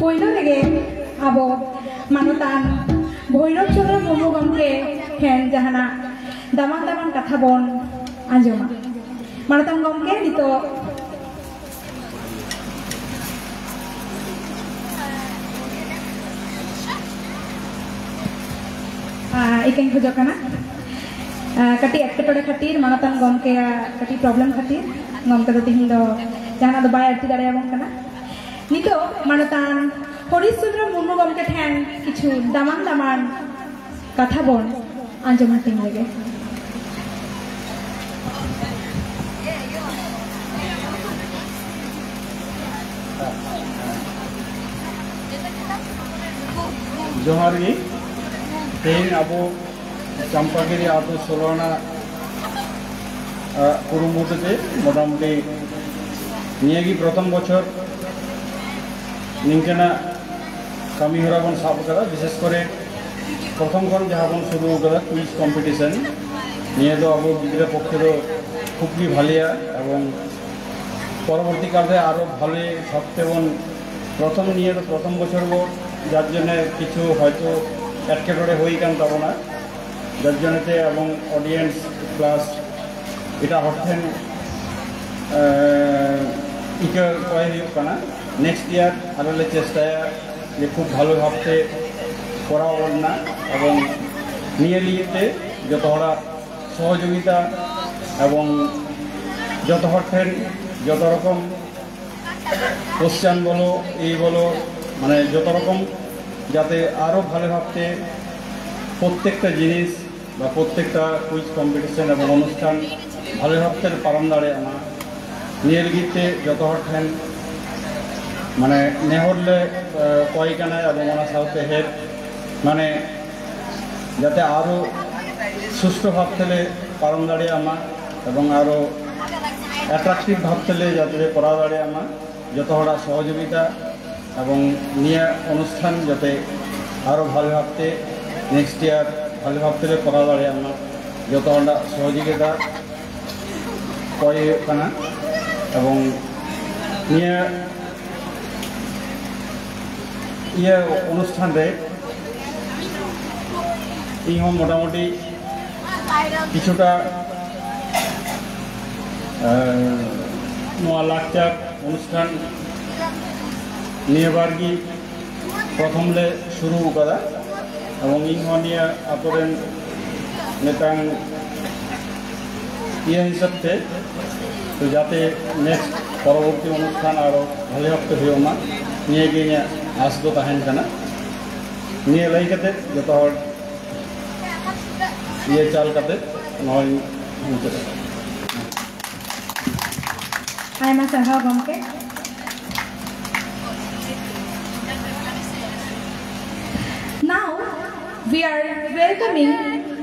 ᱯᱳᱭᱞᱳ ᱨᱮᱜᱮ ᱟᱵᱚ ᱢᱟᱱᱚᱛᱟᱱ ᱵᱷᱳᱭᱨᱳᱵ ᱪᱚᱸᱫᱽᱨᱚ ᱢᱩᱨᱢᱩ ᱜᱚᱢᱠᱮ ᱴᱷᱮᱱ ᱡᱟᱦᱟᱱᱟᱜ ᱫᱟᱢᱟᱱ ᱫᱟᱢᱟᱱ ᱠᱟᱛᱷᱟ ᱵᱚᱱ ᱟᱸᱡᱚᱢᱟ᱾ ᱢᱟᱱᱚᱛᱟᱱ ᱜᱚᱢᱠᱮ, ᱱᱤᱛᱚᱜ ᱟᱸ, ᱤᱠᱟᱹᱧ ᱠᱷᱚᱡᱚᱜ ᱠᱟᱱᱟ᱾ ᱟᱸ, ᱠᱟᱹᱴᱤᱡ ᱮᱴᱠᱮᱴᱚᱬᱮ ᱠᱷᱟᱹᱛᱤᱨ, ᱢᱟᱱᱚᱛᱟᱱ ᱜᱚᱢᱠᱮᱭᱟᱜ ᱠᱟᱹᱴᱤᱡ problem ᱠᱷᱟᱹᱛᱤᱨ ᱜᱚᱢᱠᱮ ᱫᱚ ᱛᱤᱦᱤᱧ ᱫᱚ ᱡᱟᱦᱟᱱᱟᱜ ᱫᱚ ᱵᱟᱭ ᱟᱹᱲᱛᱤ ᱫᱟᱲᱮᱭᱟᱵᱚᱱ ᱠᱟᱱᱟ᱾ ᱱᱤᱛᱚᱜ ᱢᱟᱱᱚᱛᱟᱱ ᱦᱚᱨᱤᱥ ᱪᱚᱸᱫᱽᱨᱚ ᱢᱩᱨᱢᱩ ᱜᱚᱢᱠᱮ ᱴᱷᱮᱱ ᱠᱤᱪᱷᱩ ᱫᱟᱢᱟᱱ ᱫᱟᱢᱟᱱ ᱠᱟᱛᱷᱟ ᱵᱚᱱ ᱟᱸᱡᱚᱢ ᱦᱟᱹᱴᱤᱧ ᱞᱮᱜᱮ᱾ ᱡᱚᱦᱟᱨ ᱜᱮ᱾ ᱛᱮᱦᱮᱧ ᱟᱵᱚ ᱪᱟᱢᱯᱟᱜᱤᱨᱤ ᱟᱹᱛᱩ ᱥᱳᱞᱳ ᱟᱱᱟ, ᱟᱜ, ᱠᱩᱨᱩᱢᱩᱴᱩ ᱛᱮ ᱢᱚᱴᱟᱢᱩᱴᱤ ᱱᱤᱭᱟᱹ ᱜᱮ ᱯᱨᱚᱛᱷᱚᱢ ᱵᱚᱪᱷᱚᱨ ᱱᱤᱝᱠᱟᱹᱱᱟᱜ ᱠᱟᱹᱢᱤ ᱦᱚᱨᱟ ᱵᱚᱱ ᱥᱟᱵ ᱟᱠᱟᱫᱟ᱾ ᱵᱤᱥᱮᱥ ᱠᱚᱨᱮ ᱯᱨᱚᱛᱷᱚᱢ ᱠᱷᱚᱱ ᱡᱟᱦᱟᱸ ᱵᱚᱱ ᱥᱩᱨᱩ ᱟᱠᱟᱫᱟ quiz competition, ᱱᱤᱭᱟᱹ ᱫᱚ ᱟᱵᱚ ᱜᱤᱫᱽᱨᱟᱹ ᱯᱚᱠᱠᱷᱮ ᱫᱚ ᱠᱷᱩᱵ ᱜᱮ ᱵᱷᱟᱞᱮᱭᱟ ᱮᱵᱚᱝ ᱯᱚᱨᱚᱵᱚᱨᱛᱤ ᱠᱟᱞ ᱨᱮ ᱟᱨᱚ ᱵᱷᱟᱞᱮ ᱵᱷᱟᱵ ᱛᱮᱵᱚᱱ, ᱯᱨᱚᱛᱷᱚᱢ ᱱᱤᱭᱟᱹ ᱫᱚ ᱯᱨᱚᱛᱷᱚᱢ ᱵᱚᱪᱷᱚᱨ ᱵᱚ, ᱡᱟᱨ ᱡᱚᱱᱱᱮ ᱠᱤᱪᱷᱩ ᱦᱚᱭᱛᱳ ᱮᱴᱠᱮᱴᱚᱬᱮ ᱦᱩᱭ ᱟᱠᱟᱱ ᱛᱟᱵᱚᱱᱟ, ᱡᱟᱨ ᱡᱚᱱᱱᱮ ᱛᱮ ᱮᱵᱚᱝ audience plus ᱮᱴᱟᱜ ᱦᱚᱲ ᱴᱷᱮᱱ, ᱮᱸ, ᱤᱠᱟᱹ ᱠᱚᱭ ᱦᱩᱭᱩᱜ ᱠᱟᱱᱟ᱾ ᱱᱮᱠᱥᱴ ᱤᱭᱟᱨ ᱟᱞᱮ ᱞᱮ ᱪᱮᱥᱴᱟᱭᱟ ᱡᱮ ᱠᱷᱩᱵ ᱵᱷᱟᱞᱚ ᱵᱷᱟᱵᱛᱮ ᱠᱚᱨᱟᱣ ᱨᱮᱱᱟᱜ, ᱮᱵᱚᱝ ᱱᱤᱭᱟᱹ ᱞᱟᱹᱜᱤᱫ ᱛᱮ ᱡᱚᱛᱚ ᱦᱚᱲᱟᱜ ᱥᱚᱦᱚᱡᱳᱜᱤᱛᱟ ᱮᱵᱚᱝ ᱡᱚᱛᱚ ᱦᱚᱲ ᱴᱷᱮᱱ ᱡᱚᱛᱚ ᱨᱚᱠᱚᱢ ᱠᱚᱥᱪᱟᱱ ᱵᱚᱞᱚ, ᱮᱭ ᱵᱚᱞᱚ, ᱢᱟᱱᱮ ᱡᱚᱛᱚ ᱨᱚᱠᱚᱢ ᱡᱟᱛᱮ ᱟᱨᱚ ᱵᱷᱟᱞᱮ ᱵᱷᱟᱵᱛᱮ ᱯᱨᱚᱛᱛᱮᱠᱴᱟ ᱡᱤᱱᱤᱥ ᱵᱟ ᱯᱨᱚᱛᱛᱮᱠᱴᱟ ᱠᱩᱭᱤᱡ ᱠᱚᱢᱯᱤᱴᱤᱥᱚᱱ ᱮᱵᱚᱝ ᱚᱱᱩᱥᱴᱷᱟᱱ ᱵᱷᱟᱞᱮ ᱵᱷᱟᱵᱛᱮ ᱯᱟᱨᱚᱢ ᱫᱟᱲᱮᱭᱟᱜ ᱢᱟ, ᱱᱤᱭᱟᱹ ᱞᱟᱹᱜᱤᱫ ᱛᱮ ᱡᱚᱛᱚ ᱦᱚᱲ ᱴᱷᱮᱱ ᱢᱟᱱᱮ ᱱᱮᱦᱚᱨ ᱞᱮ ᱠᱚᱭ ᱠᱟᱱᱟ ᱮᱵᱚᱝ ᱚᱱᱟ ᱥᱟᱶᱛᱮ ᱦᱮᱰ ᱢᱟᱱᱮ ᱡᱟᱛᱮ ᱟᱨᱚ ᱥᱩᱥᱴᱷᱩ ᱵᱷᱟᱵ ᱛᱮᱞᱮ ᱯᱟᱨᱚᱢ ᱫᱟᱲᱮᱭᱟᱜ ᱢᱟ ᱮᱵᱚᱝ ᱟᱨᱚ ᱮᱴᱨᱟᱠᱴᱤᱵᱷ ᱵᱷᱟᱵ ᱛᱮᱞᱮ ᱡᱟᱛᱮ ᱞᱮ ᱠᱚᱨᱟᱣ ᱫᱟᱲᱮᱭᱟᱜ ᱢᱟ᱾ ᱡᱚᱛᱚ ᱦᱚᱲᱟᱜ ᱥᱚᱦᱚᱡᱳᱜᱤᱛᱟ ᱮᱵᱚᱝ ᱱᱤᱭᱟᱹ ᱚᱱᱩᱥᱴᱷᱟᱱ ᱡᱟᱛᱮ ᱟᱨᱚ ᱵᱷᱟᱞᱮ ᱵᱷᱟᱵ ᱛᱮ ᱱᱮᱠᱥᱴ ᱤᱭᱟᱨ ᱵᱷᱟᱞᱮ ᱵᱷᱟᱵ ᱛᱮᱞᱮ ᱠᱚᱨᱟᱣ ᱫᱟᱲᱮᱭᱟᱜ ᱢᱟ, ᱡᱚᱛᱚ ᱦᱚᱲᱟᱜ ᱥᱚᱦᱚᱡᱳᱜᱤᱛᱟ ᱠᱚᱭ ᱦᱩᱭᱩᱜ ᱠᱟᱱᱟ᱾ ᱮᱵᱚᱝ ᱱᱤᱭᱟᱹ ᱤᱭᱟᱹ ᱚᱱᱩᱥᱴᱷᱟᱱ ᱨᱮ ᱤᱧ ᱦᱚᱸ ᱢᱚᱴᱟᱢᱩᱴᱤ ᱠᱤᱪᱷᱩᱴᱟ ᱱᱚᱣᱟ ᱞᱟᱠᱪᱟᱨ ᱚᱱᱩᱥᱴᱷᱟᱱ ᱱᱤᱭᱟᱹ ᱵᱟᱨ ᱜᱮ ᱯᱨᱚᱛᱷᱚᱢ ᱞᱮ ᱥᱩᱨᱩ ᱟᱠᱟᱫᱟ᱾ ᱮᱵᱚᱝ ᱤᱧ ᱦᱚᱸ ᱱᱤᱭᱟᱹ ᱟᱛᱳ ᱨᱮᱱ ᱢᱤᱫᱴᱟᱝ ᱤᱭᱟᱹ ᱦᱤᱥᱟᱹᱵ ᱛᱮ, ᱛᱚ ᱡᱟᱛᱮ ᱱᱮᱠᱥᱴ ᱯᱚᱨᱚᱵᱚᱨᱛᱤ ᱚᱱᱩᱥᱴᱷᱟᱱ ᱟᱨᱚ ᱵᱷᱟᱞᱮ ᱵᱷᱟᱵᱛᱮ ᱦᱩᱭᱩᱜ ᱢᱟ, ᱱᱤᱭᱟᱹ ᱜᱮ ᱤᱧᱟᱹᱜ ᱟᱥ ᱫᱚ ᱛᱟᱦᱮᱱ ᱠᱟᱱᱟ᱾ ᱱᱤᱭᱟᱹ ᱞᱟᱹᱭ ᱠᱟᱛᱮ ᱡᱚᱛᱚ ᱦᱚᱲ ᱤᱭᱟᱹ ᱪᱟᱞ ᱠᱟᱛᱮ ᱱᱚᱣᱟᱧ ᱢᱩᱪᱟᱹᱫ ᱮᱫᱟ᱾ ᱟᱭᱢᱟ ᱥᱟᱨᱦᱟᱣ ᱜᱚᱢᱠᱮ᱾ Now we are welcoming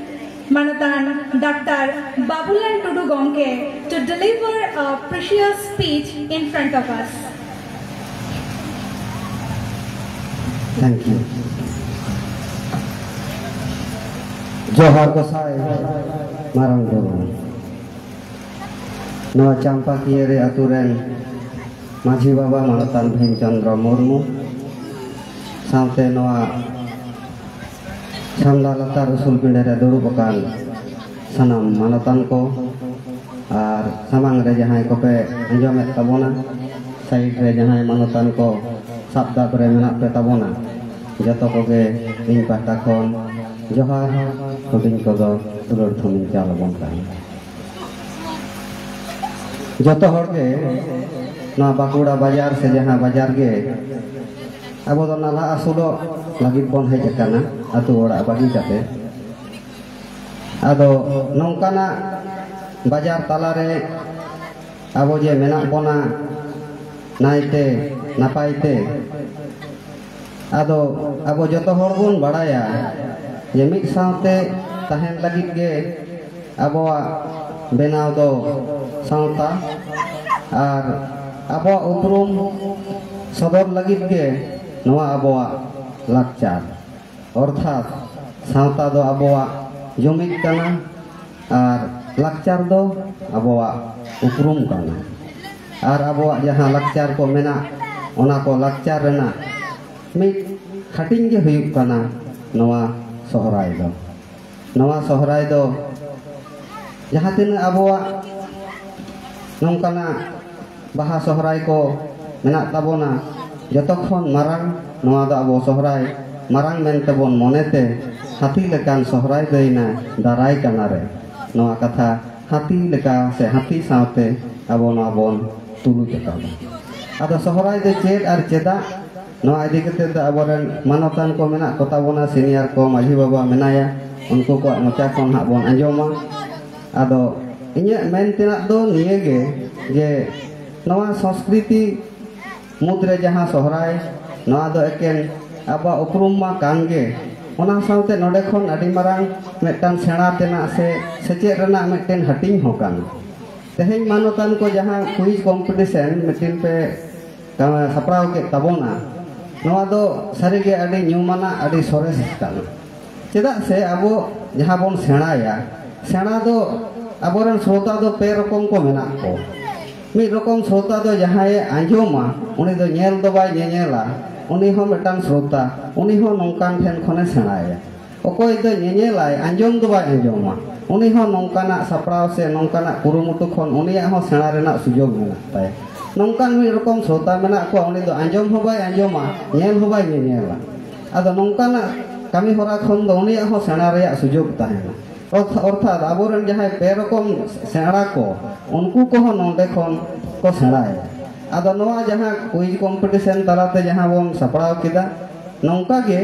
ᱢᱟᱱᱚᱛᱟᱱ ᱰᱟᱠᱛᱟᱨ ᱵᱟᱵᱩᱞᱟᱞ ᱴᱩᱰᱩ ᱜᱚᱢᱠᱮ to deliver a precious speech in front of us. Thank you. ᱡᱚᱦᱟᱨ ᱜᱚᱸᱥᱟᱭ ᱢᱟᱨᱟᱝ ᱵᱩᱨᱩ᱾ ᱱᱚᱣᱟ ᱪᱟᱢᱯᱟᱠᱤᱭᱟᱹᱨᱤ ᱟᱛᱳ ᱨᱮᱱ ᱢᱟᱹᱡᱷᱤ ᱵᱟᱵᱟ ᱢᱟᱱᱚᱛᱟᱱ ᱵᱷᱤᱢ ᱪᱚᱸᱫᱽᱨᱚ ᱢᱩᱨᱢᱩ ᱥᱟᱶᱛᱮ ᱱᱚᱣᱟ ᱪᱷᱟᱢᱰᱟ ᱞᱟᱛᱟᱨ ᱩᱥᱩᱞ ᱯᱤᱸᱰᱟᱹ ᱨᱮ ᱫᱩᱲᱩᱵ ᱟᱠᱟᱱ ᱥᱟᱱᱟᱢ ᱢᱟᱱᱚᱛᱟᱱ ᱠᱚ ᱟᱨ ᱥᱟᱢᱟᱝ ᱨᱮ ᱡᱟᱦᱟᱸᱭ ᱠᱚᱯᱮ ᱟᱸᱡᱚᱢᱮᱫ ᱛᱟᱵᱚᱱᱟ, ᱥᱟᱭᱤᱰ ᱨᱮ ᱡᱟᱦᱟᱸᱭ ᱢᱟᱱᱚᱛᱟᱱ ᱠᱚ ᱥᱟᱵ ᱫᱟᱵ ᱨᱮ ᱢᱮᱱᱟᱜ ᱯᱮ ᱛᱟᱵᱚᱱᱟ, ᱡᱚᱛᱚ ᱠᱚᱜᱮ ᱤᱧ ᱯᱟᱦᱴᱟ ᱠᱷᱚᱱ ᱡᱚᱦᱟᱨ, ᱦᱩᱰᱤᱧ ᱠᱚᱫᱚ ᱫᱩᱞᱟᱹᱲ ᱛᱷᱩᱢᱤᱧ ᱪᱟᱞ ᱟᱵᱚᱱ ᱠᱟᱱᱟ᱾ ᱡᱚᱛᱚ ᱦᱚᱲ ᱜᱮ ᱱᱚᱣᱟ ᱵᱟᱸᱠᱩᱲᱟ ᱵᱟᱡᱟᱨ ᱥᱮ ᱡᱟᱦᱟᱸ ᱵᱟᱡᱟᱨ ᱜᱮ ᱟᱵᱚ ᱫᱚ ᱱᱟᱞᱦᱟ ᱟᱹᱥᱩᱞᱚᱜ ᱞᱟᱹᱜᱤᱫ ᱵᱚᱱ ᱦᱮᱡ ᱟᱠᱟᱱᱟ, ᱟᱹᱛᱩ ᱚᱲᱟᱜ ᱵᱟᱹᱜᱤ ᱠᱟᱛᱮ᱾ ᱟᱫᱚ ᱱᱚᱝᱠᱟᱱᱟᱜ ᱵᱟᱡᱟᱨ ᱛᱟᱞᱟᱨᱮ ᱟᱵᱚ ᱡᱮ ᱢᱮᱱᱟᱜ ᱵᱚᱱᱟ ᱱᱟᱭᱛᱮ ᱱᱟᱯᱟᱭ ᱛᱮ, ᱟᱫᱚ ᱟᱵᱚ ᱡᱚᱛᱚ ᱦᱚᱲ ᱵᱚᱱ ᱵᱟᱲᱟᱭᱟ ᱡᱮ ᱢᱤᱫ ᱥᱟᱶᱛᱮ ᱛᱟᱦᱮᱱ ᱞᱟᱹᱜᱤᱫ ᱜᱮ ᱟᱵᱚᱣᱟᱜ ᱵᱮᱱᱟᱣ ᱫᱚ ᱥᱟᱶᱛᱟ, ᱟᱨ ᱟᱵᱚᱣᱟᱜ ᱩᱯᱨᱩᱢ ᱥᱚᱫᱚᱨ ᱞᱟᱹᱜᱤᱫ ᱜᱮ ᱱᱚᱣᱟ ᱟᱵᱚᱣᱟᱜ ᱞᱟᱠᱪᱟᱨ᱾ ᱚᱨᱛᱷᱟᱛ ᱥᱟᱶᱛᱟ ᱫᱚ ᱟᱵᱚᱣᱟᱜ ᱡᱩᱢᱤᱫ ᱠᱟᱱᱟ ᱟᱨ ᱞᱟᱠᱪᱟᱨ ᱫᱚ ᱟᱵᱚᱣᱟᱜ ᱩᱯᱨᱩᱢ ᱠᱟᱱᱟ᱾ ᱟᱨ ᱟᱵᱚᱣᱟᱜ ᱡᱟᱦᱟᱸ ᱞᱟᱠᱪᱟᱨ ᱠᱚ ᱢᱮᱱᱟᱜ, ᱚᱱᱟ ᱠᱚ ᱞᱟᱠᱪᱟᱨ ᱨᱮᱱᱟᱜ ᱢᱤᱫ ᱦᱟᱹᱴᱤᱧ ᱜᱮ ᱦᱩᱭᱩᱜ ᱠᱟᱱᱟ ᱱᱚᱣᱟ ᱥᱚᱦᱨᱟᱭ ᱫᱚ᱾ ᱱᱚᱣᱟ ᱥᱚᱦᱨᱟᱭ ᱫᱚ ᱡᱟᱦᱟᱸ ᱛᱤᱱᱟᱹᱜ ᱟᱵᱚᱣᱟᱜ ᱱᱚᱝᱠᱟᱱᱟᱜ ᱵᱟᱦᱟ ᱥᱚᱦᱨᱟᱭ ᱠᱚ ᱢᱮᱱᱟᱜ ᱛᱟᱵᱚᱱᱟ, ᱡᱚᱛᱚ ᱠᱷᱚᱱ ᱢᱟᱨᱟᱝ ᱱᱚᱣᱟ ᱫᱚ ᱟᱵᱚ ᱥᱚᱦᱨᱟᱭ ᱢᱟᱨᱟᱝ ᱢᱮᱱᱛᱮ ᱵᱚᱱ ᱢᱚᱱᱮᱛᱮ, ᱦᱟᱹᱛᱤ ᱞᱮᱠᱟᱱ ᱥᱚᱦᱨᱟᱭ ᱫᱟᱹᱭᱱᱟ ᱫᱟᱨᱟᱭ ᱠᱟᱱᱟ ᱨᱮ, ᱱᱚᱣᱟ ᱠᱟᱛᱷᱟ ᱦᱟᱹᱛᱤ ᱞᱮᱠᱟ ᱥᱮ ᱦᱟᱹᱛᱤ ᱥᱟᱶᱛᱮ ᱟᱵᱚ ᱱᱚᱣᱟ ᱵᱚᱱ ᱛᱩᱞᱩᱡ ᱟᱠᱟᱫᱟ᱾ ᱟᱫᱚ ᱥᱚᱦᱨᱟᱭ ᱫᱚ ᱪᱮᱫ ᱟᱨ ᱪᱮᱫᱟᱜ, ᱱᱚᱣᱟ ᱤᱫᱤ ᱠᱟᱛᱮ ᱫᱚ ᱟᱵᱚᱨᱮᱱ ᱢᱟᱱᱚᱛᱟᱱ ᱠᱚ ᱢᱮᱱᱟᱜ ᱠᱚ ᱛᱟᱵᱚᱱᱟ, ᱥᱤᱱᱤᱭᱟᱨ ᱠᱚ ᱢᱟᱹᱡᱷᱤ ᱵᱟᱵᱟ ᱢᱮᱱᱟᱭᱟ, ᱩᱱᱠᱩ ᱠᱚᱣᱟᱜ ᱢᱚᱪᱟ ᱠᱷᱚᱱ ᱦᱟᱸᱜ ᱵᱚᱱ ᱟᱸᱡᱚᱢᱟ᱾ ᱟᱫᱚ ᱤᱧᱟᱹᱜ ᱢᱮᱱ ᱛᱮᱱᱟᱜ ᱫᱚ ᱱᱤᱭᱟᱹ ᱜᱮ, ᱡᱮ ᱱᱚᱣᱟ ᱥᱚᱸᱥᱠᱨᱤᱛᱤ ᱢᱩᱫᱽᱨᱮ ᱡᱟᱦᱟᱸ ᱥᱚᱦᱨᱟᱭ, ᱱᱚᱣᱟ ᱫᱚ ᱮᱠᱮᱱ ᱟᱵᱚᱣᱟᱜ ᱩᱯᱨᱩᱢ ᱢᱟ ᱠᱟᱱ ᱜᱮ, ᱚᱱᱟ ᱥᱟᱶᱛᱮ ᱱᱚᱰᱮ ᱠᱷᱚᱱ ᱟᱹᱰᱤ ᱢᱟᱨᱟᱝ ᱢᱤᱫᱴᱟᱝ ᱥᱮᱬᱟ ᱛᱮᱱᱟᱜ ᱥᱮ ᱥᱮᱪᱮᱫ ᱨᱮᱱᱟᱜ ᱢᱤᱫᱴᱮᱱ ᱦᱟᱹᱴᱤᱧ ᱦᱚᱸ ᱠᱟᱱᱟ᱾ ᱛᱮᱦᱮᱧ ᱢᱟᱱᱚᱛᱟᱱ ᱠᱚ ᱡᱟᱦᱟᱸ quiz competition ᱢᱤᱫᱴᱮᱱ ᱯᱮ ᱥᱟᱯᱲᱟᱣ ᱠᱮᱫ ᱛᱟᱵᱚᱱᱟ, ᱱᱚᱣᱟ ᱫᱚ ᱥᱟᱹᱨᱤᱜᱮ ᱟᱹᱰᱤ ᱧᱩᱢᱟᱱᱟᱜ, ᱟᱹᱰᱤ ᱥᱚᱨᱮᱥ ᱠᱟᱱᱟ᱾ ᱪᱮᱫᱟᱜ ᱥᱮ ᱟᱵᱚ ᱡᱟᱦᱟᱸ ᱵᱚᱱ ᱥᱮᱬᱟᱭᱟ, ᱥᱮᱬᱟ ᱫᱚ ᱟᱵᱚᱨᱮᱱ ᱥᱨᱳᱛᱟ ᱫᱚ ᱯᱮ ᱨᱚᱠᱚᱢ ᱠᱚ ᱢᱮᱱᱟᱜ ᱠᱚ᱾ ᱢᱤᱫ ᱨᱚᱠᱚᱢ ᱥᱨᱳᱛᱟ ᱫᱚ ᱡᱟᱦᱟᱸᱭᱮ ᱟᱸᱡᱚᱢᱟ, ᱩᱱᱤ ᱫᱚ ᱧᱮᱞ ᱫᱚ ᱵᱟᱭ ᱧᱮᱧᱮᱞᱟ, ᱩᱱᱤ ᱦᱚᱸ ᱢᱤᱫᱴᱟᱝ ᱥᱨᱳᱛᱟ, ᱩᱱᱤ ᱦᱚᱸ ᱱᱚᱝᱠᱟᱱ ᱴᱷᱮᱱ ᱠᱷᱚᱱᱮ ᱥᱮᱬᱟᱭᱟ᱾ ᱚᱠᱚᱭ ᱫᱚ ᱧᱮᱧᱮᱞᱟᱭ, ᱟᱸᱡᱚᱢ ᱫᱚ ᱵᱟᱭ ᱟᱸᱡᱚᱢᱟ, ᱩᱱᱤ ᱦᱚᱸ ᱱᱚᱝᱠᱟᱱᱟᱜ ᱥᱟᱯᱲᱟᱣ ᱥᱮ ᱱᱚᱝᱠᱟᱱᱟᱜ ᱠᱩᱨᱩᱢᱩᱴᱩ ᱠᱷᱚᱱ ᱩᱱᱤᱭᱟᱜ ᱦᱚᱸ ᱥᱮᱬᱟ ᱨᱮᱱᱟᱜ ᱥᱩᱡᱳᱜᱽ ᱢᱮᱱᱟᱜ ᱛᱟᱭᱟ᱾ ᱱᱚᱝᱠᱟᱱ ᱢᱤᱫ ᱨᱚᱠᱚᱢ ᱥᱨᱳᱛᱟ ᱢᱮᱱᱟᱜ ᱠᱚᱣᱟ, ᱩᱱᱤ ᱫᱚ ᱟᱸᱡᱚᱢ ᱦᱚᱸ ᱵᱟᱭ ᱟᱸᱡᱚᱢᱟ, ᱧᱮᱞ ᱦᱚᱸ ᱵᱟᱭ ᱧᱮᱧᱮᱞᱟ᱾ ᱟᱫᱚ ᱱᱚᱝᱠᱟᱱᱟᱜ ᱠᱟᱹᱢᱤ ᱦᱚᱨᱟ ᱠᱷᱚᱱ ᱫᱚ ᱩᱱᱤᱭᱟᱜ ᱦᱚᱸ ᱥᱮᱬᱟ ᱨᱮᱭᱟᱜ ᱥᱩᱡᱳᱜᱽ ᱛᱟᱦᱮᱱᱟ᱾ ᱚᱨᱛᱷᱟ- ᱚᱨᱛᱷᱟᱛ ᱟᱵᱚᱨᱮᱱ ᱡᱟᱦᱟᱸᱭ ᱯᱮ ᱨᱚᱠᱚᱢ ᱥᱮᱬᱟ ᱠᱚ, ᱩᱱᱠᱩ ᱠᱚᱦᱚᱸ ᱱᱚᱰᱮ ᱠᱷᱚᱱ ᱠᱚ ᱥᱮᱬᱟᱭᱟ᱾ ᱟᱫᱚ ᱱᱚᱣᱟ ᱡᱟᱦᱟᱸ ᱠᱩᱭᱤᱡᱽ ᱠᱚᱢᱯᱤᱴᱤᱥᱚᱱ ᱛᱟᱞᱟᱛᱮ ᱡᱟᱦᱟᱸ ᱵᱚᱱ ᱥᱟᱯᱲᱟᱣ ᱠᱮᱫᱟ, ᱱᱚᱝᱠᱟ ᱜᱮ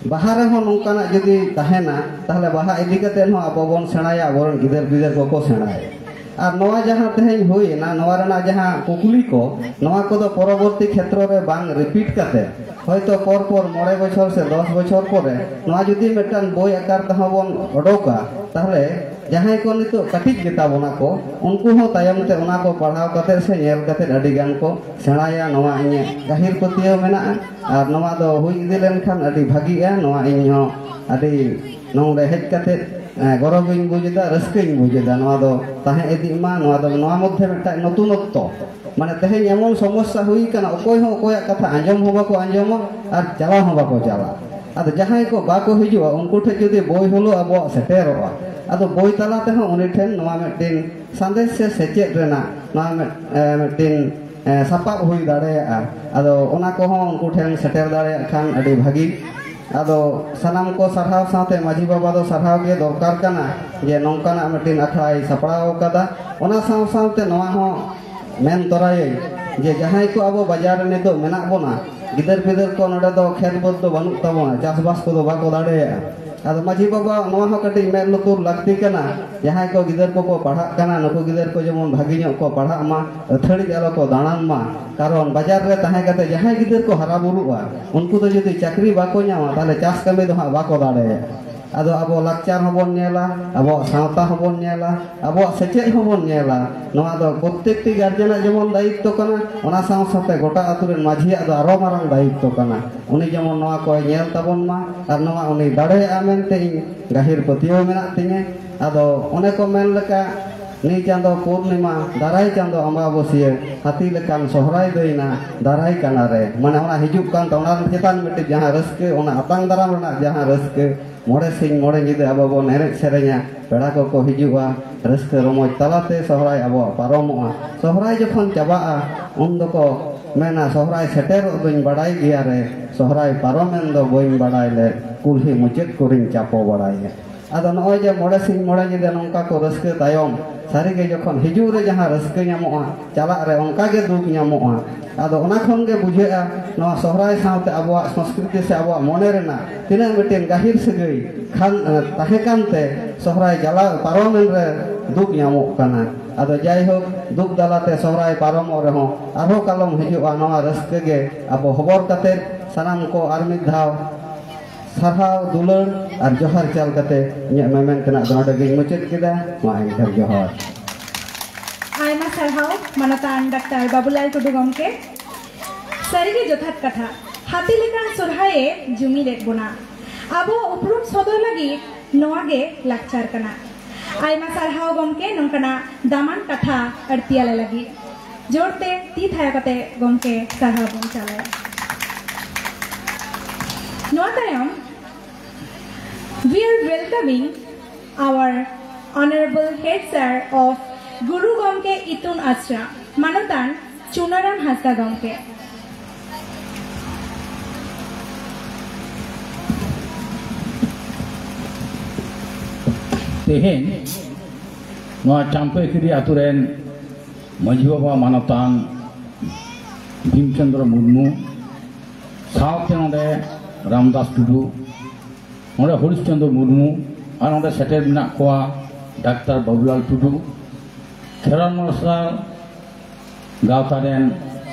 ᱵᱟᱦᱟ ᱨᱮᱦᱚᱸ ᱱᱚᱝᱠᱟᱱᱟᱜ ᱡᱩᱫᱤ ᱛᱟᱦᱮᱱᱟ, ᱛᱟᱦᱚᱞᱮ ᱵᱟᱦᱟ ᱤᱫᱤ ᱠᱟᱛᱮ ᱦᱚᱸ ᱟᱵᱚ ᱵᱚᱱ ᱥᱮᱬᱟᱭᱟ, ᱟᱵᱚᱨᱮᱱ ᱜᱤᱫᱟᱹᱨ ᱯᱤᱫᱟᱹᱨ ᱠᱚᱠᱚ ᱥᱮᱬᱟᱭᱟ᱾ ᱟᱨ ᱱᱚᱣᱟ ᱡᱟᱦᱟᱸ ᱛᱮᱦᱮᱧ ᱦᱩᱭᱮᱱᱟ, ᱱᱚᱣᱟ ᱨᱮᱱᱟᱜ ᱡᱟᱦᱟᱸ ᱠᱩᱠᱞᱤ ᱠᱚ, ᱱᱚᱣᱟ ᱠᱚᱫᱚ ᱯᱚᱨᱚᱵᱚᱨᱛᱤ ᱠᱷᱮᱛᱨᱚ ᱨᱮ ᱵᱟᱝ ᱨᱤᱯᱤᱴ ᱠᱟᱛᱮ, ᱦᱚᱭᱛᱚ ᱯᱚᱨ ᱯᱚᱨ ᱢᱚᱬᱮ ᱵᱚᱪᱷᱚᱨ ᱥᱮ ᱫᱚᱥ ᱵᱚᱪᱷᱚᱨ ᱯᱚᱨᱮ ᱱᱚᱣᱟ ᱡᱩᱫᱤ ᱢᱤᱫᱴᱟᱝ ᱵᱳᱭ ᱟᱠᱟᱨ ᱛᱮᱦᱚᱸ ᱵᱚᱱ ᱚᱰᱚᱠᱟ, ᱛᱟᱦᱚᱞᱮ ᱡᱟᱦᱟᱸᱭ ᱠᱚ ᱱᱤᱛᱚᱜ ᱠᱟᱹᱴᱤᱡ ᱜᱮᱛᱟ ᱵᱚᱱᱟ ᱠᱚ, ᱩᱱᱠᱩ ᱦᱚᱸ ᱛᱟᱭᱚᱢ ᱛᱮ ᱚᱱᱟ ᱠᱚ ᱯᱟᱲᱦᱟᱣ ᱠᱟᱛᱮ ᱥᱮ ᱧᱮᱞ ᱠᱟᱛᱮ ᱟᱹᱰᱤ ᱜᱟᱱ ᱠᱚ ᱥᱮᱬᱟᱭᱟ, ᱱᱚᱣᱟ ᱤᱧᱟᱹᱜ ᱜᱟᱹᱦᱤᱨ ᱯᱟᱹᱛᱭᱟᱹᱣ ᱢᱮᱱᱟᱜᱼᱟ᱾ ᱟᱨ ᱱᱚᱣᱟ ᱫᱚ ᱦᱩᱭ ᱤᱫᱤ ᱞᱮᱱᱠᱷᱟᱱ ᱟᱹᱰᱤ ᱵᱷᱟᱹᱜᱤᱜᱼᱟ᱾ ᱱᱚᱣᱟ ᱤᱧ ᱦᱚᱸ ᱟᱹᱰᱤ ᱱᱚᱰᱮ ᱦᱮᱡ ᱠᱟᱛᱮ, ᱮ, ᱜᱚᱨᱚᱵᱤᱧ ᱵᱩᱡᱽ ᱮᱫᱟ, ᱨᱟᱹᱥᱠᱟᱹᱧ ᱵᱩᱡᱽ ᱮᱫᱟ᱾ ᱱᱚᱣᱟ ᱫᱚ ᱛᱟᱦᱮᱸ ᱤᱫᱤᱜ ᱢᱟ, ᱱᱚᱣᱟ ᱫᱚ, ᱱᱚᱣᱟ ᱢᱚᱫᱽᱫᱷᱮ ᱢᱤᱫᱴᱟᱝ ᱱᱚᱛᱩᱱᱚᱛᱛᱚ, ᱢᱟᱱᱮ ᱛᱮᱦᱮᱧ ᱮᱢᱚᱱ ᱥᱚᱢᱚᱥᱥᱟ ᱦᱩᱭ ᱠᱟᱱᱟ, ᱚᱠᱚᱭ ᱦᱚᱸ ᱚᱠᱚᱭᱟᱜ ᱠᱟᱛᱷᱟ ᱟᱸᱡᱚᱢ ᱦᱚᱸ ᱵᱟᱠᱚ ᱟᱸᱡᱚᱢᱟ ᱟᱨ ᱪᱟᱞᱟᱣ ᱦᱚᱸ ᱵᱟᱠᱚ ᱪᱟᱞᱟᱜᱼᱟ᱾ ᱟᱫᱚ ᱡᱟᱦᱟᱸᱭ ᱠᱚ ᱵᱟᱠᱚ ᱦᱤᱡᱩᱜᱼᱟ, ᱩᱱᱠᱩ ᱴᱷᱮᱱ ᱡᱩᱫᱤ ᱵᱳᱭ ᱦᱩᱞᱟᱹ ᱟᱵᱚᱣᱟᱜ ᱥᱮᱴᱮᱨᱚᱜᱼᱟ, ᱟᱫᱚ ᱵᱳᱭ ᱛᱟᱞᱟ ᱛᱮᱦᱚᱸ ᱩᱱᱤ ᱴᱷᱮᱱ ᱱᱚᱣᱟ ᱢᱤᱫᱴᱤᱱ ᱥᱟᱸᱫᱮᱥ ᱥᱮ ᱥᱮᱪᱮᱫ ᱨᱮᱱᱟᱜ ᱱᱚᱣᱟ ᱢᱤᱫ, ᱮ, ᱢᱤᱫᱴᱤᱱ, ᱮ, ᱥᱟᱯᱟᱵ ᱦᱩᱭ ᱫᱟᱲᱮᱭᱟᱜᱼᱟ᱾ ᱟᱫᱚ ᱚᱱᱟ ᱠᱚᱦᱚᱸ ᱩᱱᱠᱩ ᱴᱷᱮᱱ ᱥᱮᱴᱮᱨ ᱫᱟᱲᱮᱭᱟᱜ ᱠᱷᱟᱱ ᱟᱹᱰᱤ ᱵᱷᱟᱹᱜᱤ᱾ ᱟᱫᱚ ᱥᱟᱱᱟᱢ ᱠᱚ ᱥᱟᱨᱦᱟᱣ ᱥᱟᱶᱛᱮ ᱢᱟᱹᱡᱷᱤ ᱵᱟᱵᱟ ᱫᱚ ᱥᱟᱨᱦᱟᱣ ᱜᱮ ᱫᱚᱨᱠᱟᱨ ᱠᱟᱱᱟ, ᱡᱮ ᱱᱚᱝᱠᱟᱱᱟᱜ ᱢᱤᱫᱴᱤᱱ ᱟᱠᱷᱲᱟᱭ ᱥᱟᱯᱲᱟᱣ ᱟᱠᱟᱫᱟ᱾ ᱚᱱᱟ ᱥᱟᱶ ᱥᱟᱶᱛᱮ ᱱᱚᱣᱟ ᱦᱚᱸ ᱢᱮᱱ ᱛᱚᱨᱟᱭᱟᱹᱧ, ᱡᱮ ᱡᱟᱦᱟᱸᱭ ᱠᱚ ᱟᱵᱚ ᱵᱟᱡᱟᱨ ᱨᱮ ᱱᱤᱛᱚᱜ ᱢᱮᱱᱟᱜ ᱵᱚᱱᱟ, ᱜᱤᱫᱟᱹᱨ ᱯᱤᱫᱟᱹᱨ ᱠᱚ ᱱᱚᱰᱮ ᱫᱚ ᱠᱷᱮᱛ ᱵᱟᱹᱫᱽ ᱫᱚ ᱵᱟᱹᱱᱩᱜ ᱛᱟᱵᱚᱱᱟ, ᱪᱟᱥᱵᱟᱥ ᱠᱚᱫᱚ ᱵᱟᱠᱚ ᱫᱟᱲᱮᱭᱟᱜᱼᱟ᱾ ᱟᱫᱚ ᱢᱟᱹᱡᱷᱤ ᱵᱟᱵᱟ, ᱱᱚᱣᱟ ᱦᱚᱸ ᱠᱟᱹᱴᱤᱡ ᱢᱮᱫ ᱞᱩᱛᱩᱨ ᱞᱟᱹᱠᱛᱤ ᱠᱟᱱᱟ᱾ ᱡᱟᱦᱟᱸᱭ ᱠᱚ ᱜᱤᱫᱟᱹᱨ ᱠᱚᱠᱚ ᱯᱟᱲᱦᱟᱜ ᱠᱟᱱᱟ, ᱱᱩᱠᱩ ᱜᱤᱫᱟᱹᱨ ᱠᱚ ᱡᱮᱢᱚᱱ ᱵᱷᱟᱹᱜᱤ ᱧᱚᱜ ᱠᱚ ᱯᱟᱲᱦᱟᱜ ᱢᱟ, ᱟᱹᱛᱷᱟᱹᱲᱤ ᱟᱞᱚ ᱠᱚ ᱫᱟᱬᱟᱱ ᱢᱟ᱾ ᱠᱟᱨᱚᱱ ᱵᱟᱡᱟᱨ ᱨᱮ ᱛᱟᱦᱮᱸ ᱠᱟᱛᱮ ᱡᱟᱦᱟᱸᱭ ᱜᱤᱫᱟᱹᱨ ᱠᱚ ᱦᱟᱨᱟ ᱵᱩᱨᱩᱜᱼᱟ, ᱩᱱᱠᱩ ᱫᱚ ᱡᱩᱫᱤ ᱪᱟᱹᱠᱨᱤ ᱵᱟᱠᱚ ᱧᱟᱢᱟ, ᱛᱟᱦᱚᱞᱮ ᱪᱟᱥ ᱠᱟᱹᱢᱤ ᱫᱚ ᱦᱟᱸᱜ ᱵᱟᱠᱚ ᱫᱟᱲᱮᱭᱟᱜᱼᱟ᱾ ᱟᱫᱚ ᱟᱵᱚ ᱞᱟᱠᱪᱟᱨ ᱦᱚᱸᱵᱚᱱ ᱧᱮᱞᱟ, ᱟᱵᱚᱣᱟᱜ ᱥᱟᱶᱛᱟ ᱦᱚᱸᱵᱚᱱ ᱧᱮᱞᱟ, ᱟᱵᱚᱣᱟᱜ ᱥᱮᱪᱮᱫ ᱦᱚᱸᱵᱚᱱ ᱧᱮᱞᱟ᱾ ᱱᱚᱣᱟ ᱫᱚ ᱯᱨᱚᱛᱮᱠᱴᱤ ᱜᱟᱨᱡᱮᱱᱟᱜ ᱡᱮᱢᱚᱱ ᱫᱟᱭᱤᱛᱛᱚ ᱠᱟᱱᱟ, ᱚᱱᱟ ᱥᱟᱶ ᱥᱟᱶᱛᱮ ᱜᱚᱴᱟ ᱟᱹᱛᱩ ᱨᱮᱱ ᱢᱟᱹᱡᱷᱤᱭᱟᱜ ᱫᱚ ᱟᱨᱚ ᱢᱟᱨᱟᱝ ᱫᱟᱭᱤᱛᱛᱚ ᱠᱟᱱᱟ᱾ ᱩᱱᱤ ᱡᱮᱢᱚᱱ ᱱᱚᱣᱟ ᱠᱚᱭ ᱧᱮᱞ ᱛᱟᱵᱚᱱ ᱢᱟ ᱟᱨ ᱱᱚᱣᱟ ᱩᱱᱤ ᱫᱟᱲᱮᱭᱟᱜᱼᱟ ᱢᱮᱱᱛᱮ ᱤᱧ ᱜᱟᱹᱦᱤᱨ ᱯᱟᱹᱛᱭᱟᱹᱣ ᱢᱮᱱᱟᱜ ᱛᱤᱧᱟᱹ᱾ ᱟᱫᱚ ᱚᱱᱮ ᱠᱚ ᱢᱮᱱ ᱞᱮᱠᱟ, ᱱᱤᱭ ᱪᱟᱸᱫᱚ ᱯᱩᱨᱱᱤᱢᱟ, ᱫᱟᱨᱟᱭ ᱪᱟᱸᱫᱚ ᱟᱢᱵᱟᱵᱟᱹᱥᱭᱟᱹ, ᱦᱟᱹᱛᱤ ᱞᱮᱠᱟᱱ ᱥᱚᱦᱨᱟᱭ ᱫᱟᱹᱭᱱᱟ ᱫᱟᱨᱟᱭ ᱠᱟᱱᱟ ᱨᱮ᱾ ᱢᱟᱱᱮ ᱚᱱᱟ ᱦᱤᱡᱩᱜ ᱠᱟᱱ ᱛᱟᱵᱚᱱᱟ, ᱚᱱᱟ ᱪᱮᱛᱟᱱ ᱢᱤᱫᱴᱤᱡ ᱡᱟᱦᱟᱸ ᱨᱟᱹᱥᱠᱟᱹ, ᱚᱱᱟ ᱟᱛᱟᱝ ᱫᱟᱨᱟᱢ ᱨᱮᱱᱟᱜ ᱡᱟᱦᱟᱸ ᱨᱟᱹᱥᱠᱟᱹ, ᱢᱚᱬᱮ ᱥᱤᱧ ᱢᱚᱬᱮ ᱧᱤᱫᱟᱹ ᱟᱵᱚ ᱵᱚᱱ ᱮᱱᱮᱡ ᱥᱮᱨᱮᱧᱟ, ᱯᱮᱲᱟ ᱠᱚᱠᱚ ᱦᱤᱡᱩᱜᱼᱟ, ᱨᱟᱹᱥᱠᱟᱹ ᱨᱚᱢᱚᱡᱽ ᱛᱟᱞᱟᱛᱮ ᱥᱚᱦᱨᱟᱭ ᱟᱵᱚᱣᱟᱜ ᱯᱟᱨᱚᱢᱚᱜᱼᱟ᱾ ᱥᱚᱦᱨᱟᱭ ᱡᱚᱠᱷᱚᱱ ᱪᱟᱵᱟᱜᱼᱟ, ᱩᱱ ᱫᱚᱠᱚ ᱢᱮᱱᱟ, "ᱥᱚᱦᱨᱟᱭ ᱥᱮᱴᱮᱨᱚᱜ ᱫᱚᱧ ᱵᱟᱰᱟᱭ ᱜᱮᱭᱟ ᱨᱮ, ᱥᱚᱦᱨᱟᱭ ᱯᱟᱨᱚᱢᱮᱱ ᱫᱚ ᱵᱟᱹᱧ ᱵᱟᱰᱟᱭ ᱞᱮᱫ, ᱠᱩᱞᱦᱤ ᱢᱩᱪᱟᱹᱫ ᱠᱚᱨᱮᱧ ᱪᱟᱯᱚ ᱵᱟᱲᱟᱭᱮᱫ᱾" ᱟᱫᱚ ᱱᱚᱜᱼᱚᱭ ᱡᱮ ᱢᱚᱬᱮ ᱥᱤᱧ ᱢᱚᱬᱮ ᱧᱤᱫᱟᱹ ᱱᱚᱝᱠᱟ ᱠᱚ ᱨᱟᱹᱥᱠᱟᱹ ᱛᱟᱭᱚᱢ, ᱥᱟᱹᱨᱤᱜᱮ ᱡᱚᱠᱷᱚᱱ ᱦᱤᱡᱩᱜ ᱨᱮ ᱡᱟᱦᱟᱸ ᱨᱟᱹᱥᱠᱟᱹ ᱧᱟᱢᱚᱜᱼᱟ, ᱪᱟᱞᱟᱜ ᱨᱮ ᱚᱱᱠᱟ ᱜᱮ ᱫᱩᱠ ᱧᱟᱢᱚᱜᱼᱟ᱾ ᱟᱫᱚ ᱚᱱᱟ ᱠᱷᱚᱱ ᱜᱮ ᱵᱩᱡᱷᱟᱹᱜᱼᱟ, ᱱᱚᱣᱟ ᱥᱚᱦᱨᱟᱭ ᱥᱟᱶᱛᱮ ᱟᱵᱚᱣᱟᱜ ᱥᱚᱝᱥᱠᱨᱤᱛᱤ ᱥᱮ ᱟᱵᱚᱣᱟᱜ ᱢᱚᱱᱮ ᱨᱮᱱᱟᱜ ᱛᱤᱱᱟᱹᱜ ᱢᱤᱫᱴᱮᱱ ᱜᱟᱹᱦᱤᱨ ᱥᱟᱹᱜᱟᱹᱭ ᱠᱷᱟᱱ, ᱛᱟᱦᱮᱸ ᱠᱟᱱᱛᱮ ᱥᱚᱦᱨᱟᱭ ᱪᱟᱞᱟᱣ ᱯᱟᱨᱚᱢᱮᱱ ᱨᱮ ᱫᱩᱠ ᱧᱟᱢᱚᱜ ᱠᱟᱱᱟ᱾ ᱟᱫᱚ ᱡᱟᱭᱦᱳᱠ, ᱫᱩᱠ ᱫᱟᱞᱟᱛᱮ ᱥᱚᱦᱨᱟᱭ ᱯᱟᱨᱚᱢᱚᱜ ᱨᱮᱦᱚᱸ ᱟᱨᱦᱚᱸ ᱠᱟᱞᱚᱢ ᱦᱤᱡᱩᱜᱼᱟ᱾ ᱱᱚᱣᱟ ᱨᱟᱹᱥᱠᱟᱹ ᱜᱮ ᱟᱵᱚ ᱦᱚᱵᱚᱨ ᱠᱟᱛᱮ ᱥᱟᱱᱟᱢ ᱠᱚ ᱟᱨ ᱢᱤᱫ ᱫᱷᱟᱣ ᱥᱟᱨᱦᱟᱣ, ᱫᱩᱞᱟᱹᱲ ᱟᱨ ᱡᱚᱦᱟᱨ ᱪᱟᱞ ᱠᱟᱛᱮ ᱤᱧᱟᱹᱜ ᱢᱮᱢᱮᱱ ᱛᱮᱱᱟᱜ ᱫᱚ ᱱᱚᱰᱮ ᱜᱤᱧ ᱢᱩᱪᱟᱹᱫ ᱠᱮᱫᱟ᱾ ᱢᱟ ᱮᱱᱠᱷᱟᱱ ᱡᱚᱦᱟᱨ᱾ ᱟᱭᱢᱟ ᱥᱟᱨᱦᱟᱣ ᱢᱟᱱᱚᱛᱟᱱ ᱰᱟᱠᱛᱟᱨ ᱵᱟᱵᱩᱞᱟᱞ ᱴᱩᱰᱩ ᱜᱚᱢᱠᱮ᱾ ᱥᱟᱹᱨᱤᱜᱮ ᱡᱚᱛᱷᱟᱛ ᱠᱟᱛᱷᱟ, ᱦᱟᱹᱛᱤ ᱞᱮᱠᱟᱱ ᱥᱚᱨᱦᱟᱭᱮ ᱡᱩᱢᱤᱫᱮᱫ ᱵᱚᱱᱟ᱾ ᱟᱵᱚ ᱩᱯᱨᱩᱢ ᱥᱚᱫᱚᱨ ᱞᱟᱹᱜᱤᱫ ᱱᱚᱣᱟ ᱜᱮ ᱞᱟᱠᱪᱟᱨ ᱠᱟᱱᱟ᱾ ᱟᱭᱢᱟ ᱥᱟᱨᱦᱟᱣ ᱜᱚᱢᱠᱮ ᱱᱚᱝᱠᱟᱱᱟᱜ ᱫᱟᱢᱟᱱ ᱠᱟᱛᱷᱟ ᱟᱹᱲᱛᱤᱭᱟᱞᱮ ᱞᱟᱹᱜᱤᱫ᱾ ᱡᱳᱨᱛᱮ ᱛᱤ ᱛᱷᱟᱭᱚ ᱠᱟᱛᱮ ᱜᱚᱢᱠᱮ ᱥᱟᱨᱦᱟᱣ ᱵᱚᱱ ᱪᱟᱞᱟᱭᱟ᱾ ᱱᱚᱣᱟ ᱛᱟᱭᱚᱢ, we are welcoming our honorable head sir of ᱜᱩᱨᱩ ᱜᱚᱢᱠᱮ ᱤᱛᱩᱱ ᱟᱥᱲᱟ, ᱢᱟᱱᱚᱛᱟᱱ ᱪᱩᱱᱟᱨᱟᱢ ᱦᱟᱸᱥᱫᱟ ᱜᱚᱢᱠᱮ᱾ ᱛᱮᱦᱮᱧ ᱱᱚᱣᱟ ᱪᱟᱢᱯᱟᱹᱭᱠᱤᱨᱤ ᱟᱛᱳ ᱨᱮᱱ ᱢᱟᱹᱡᱷᱤ ᱵᱟᱵᱟ ᱢᱟᱱᱚᱛᱟᱱ ᱵᱷᱤᱢ ᱪᱚᱸᱫᱽᱨᱚ ᱢᱩᱨᱢᱩ, ᱥᱟᱶᱛᱮ ᱱᱚᱰᱮ ᱨᱟᱢᱫᱟᱥ ᱴᱩᱰᱩ, ᱱᱚᱰᱮ ᱦᱚᱨᱤᱥ ᱪᱚᱸᱫᱽᱨᱚ ᱢᱩᱨᱢᱩ, ᱟᱨ ᱱᱚᱰᱮ ᱥᱮᱴᱮᱨ ᱢᱮᱱᱟᱜ ᱠᱚᱣᱟ ᱰᱟᱠᱛᱟᱨ ᱵᱟᱵᱩᱞᱟᱞ ᱴᱩᱰᱩ, ᱠᱷᱮᱨᱣᱟᱞ ᱢᱟᱨᱥᱟᱞ ᱜᱟᱶᱛᱟ ᱨᱮᱱ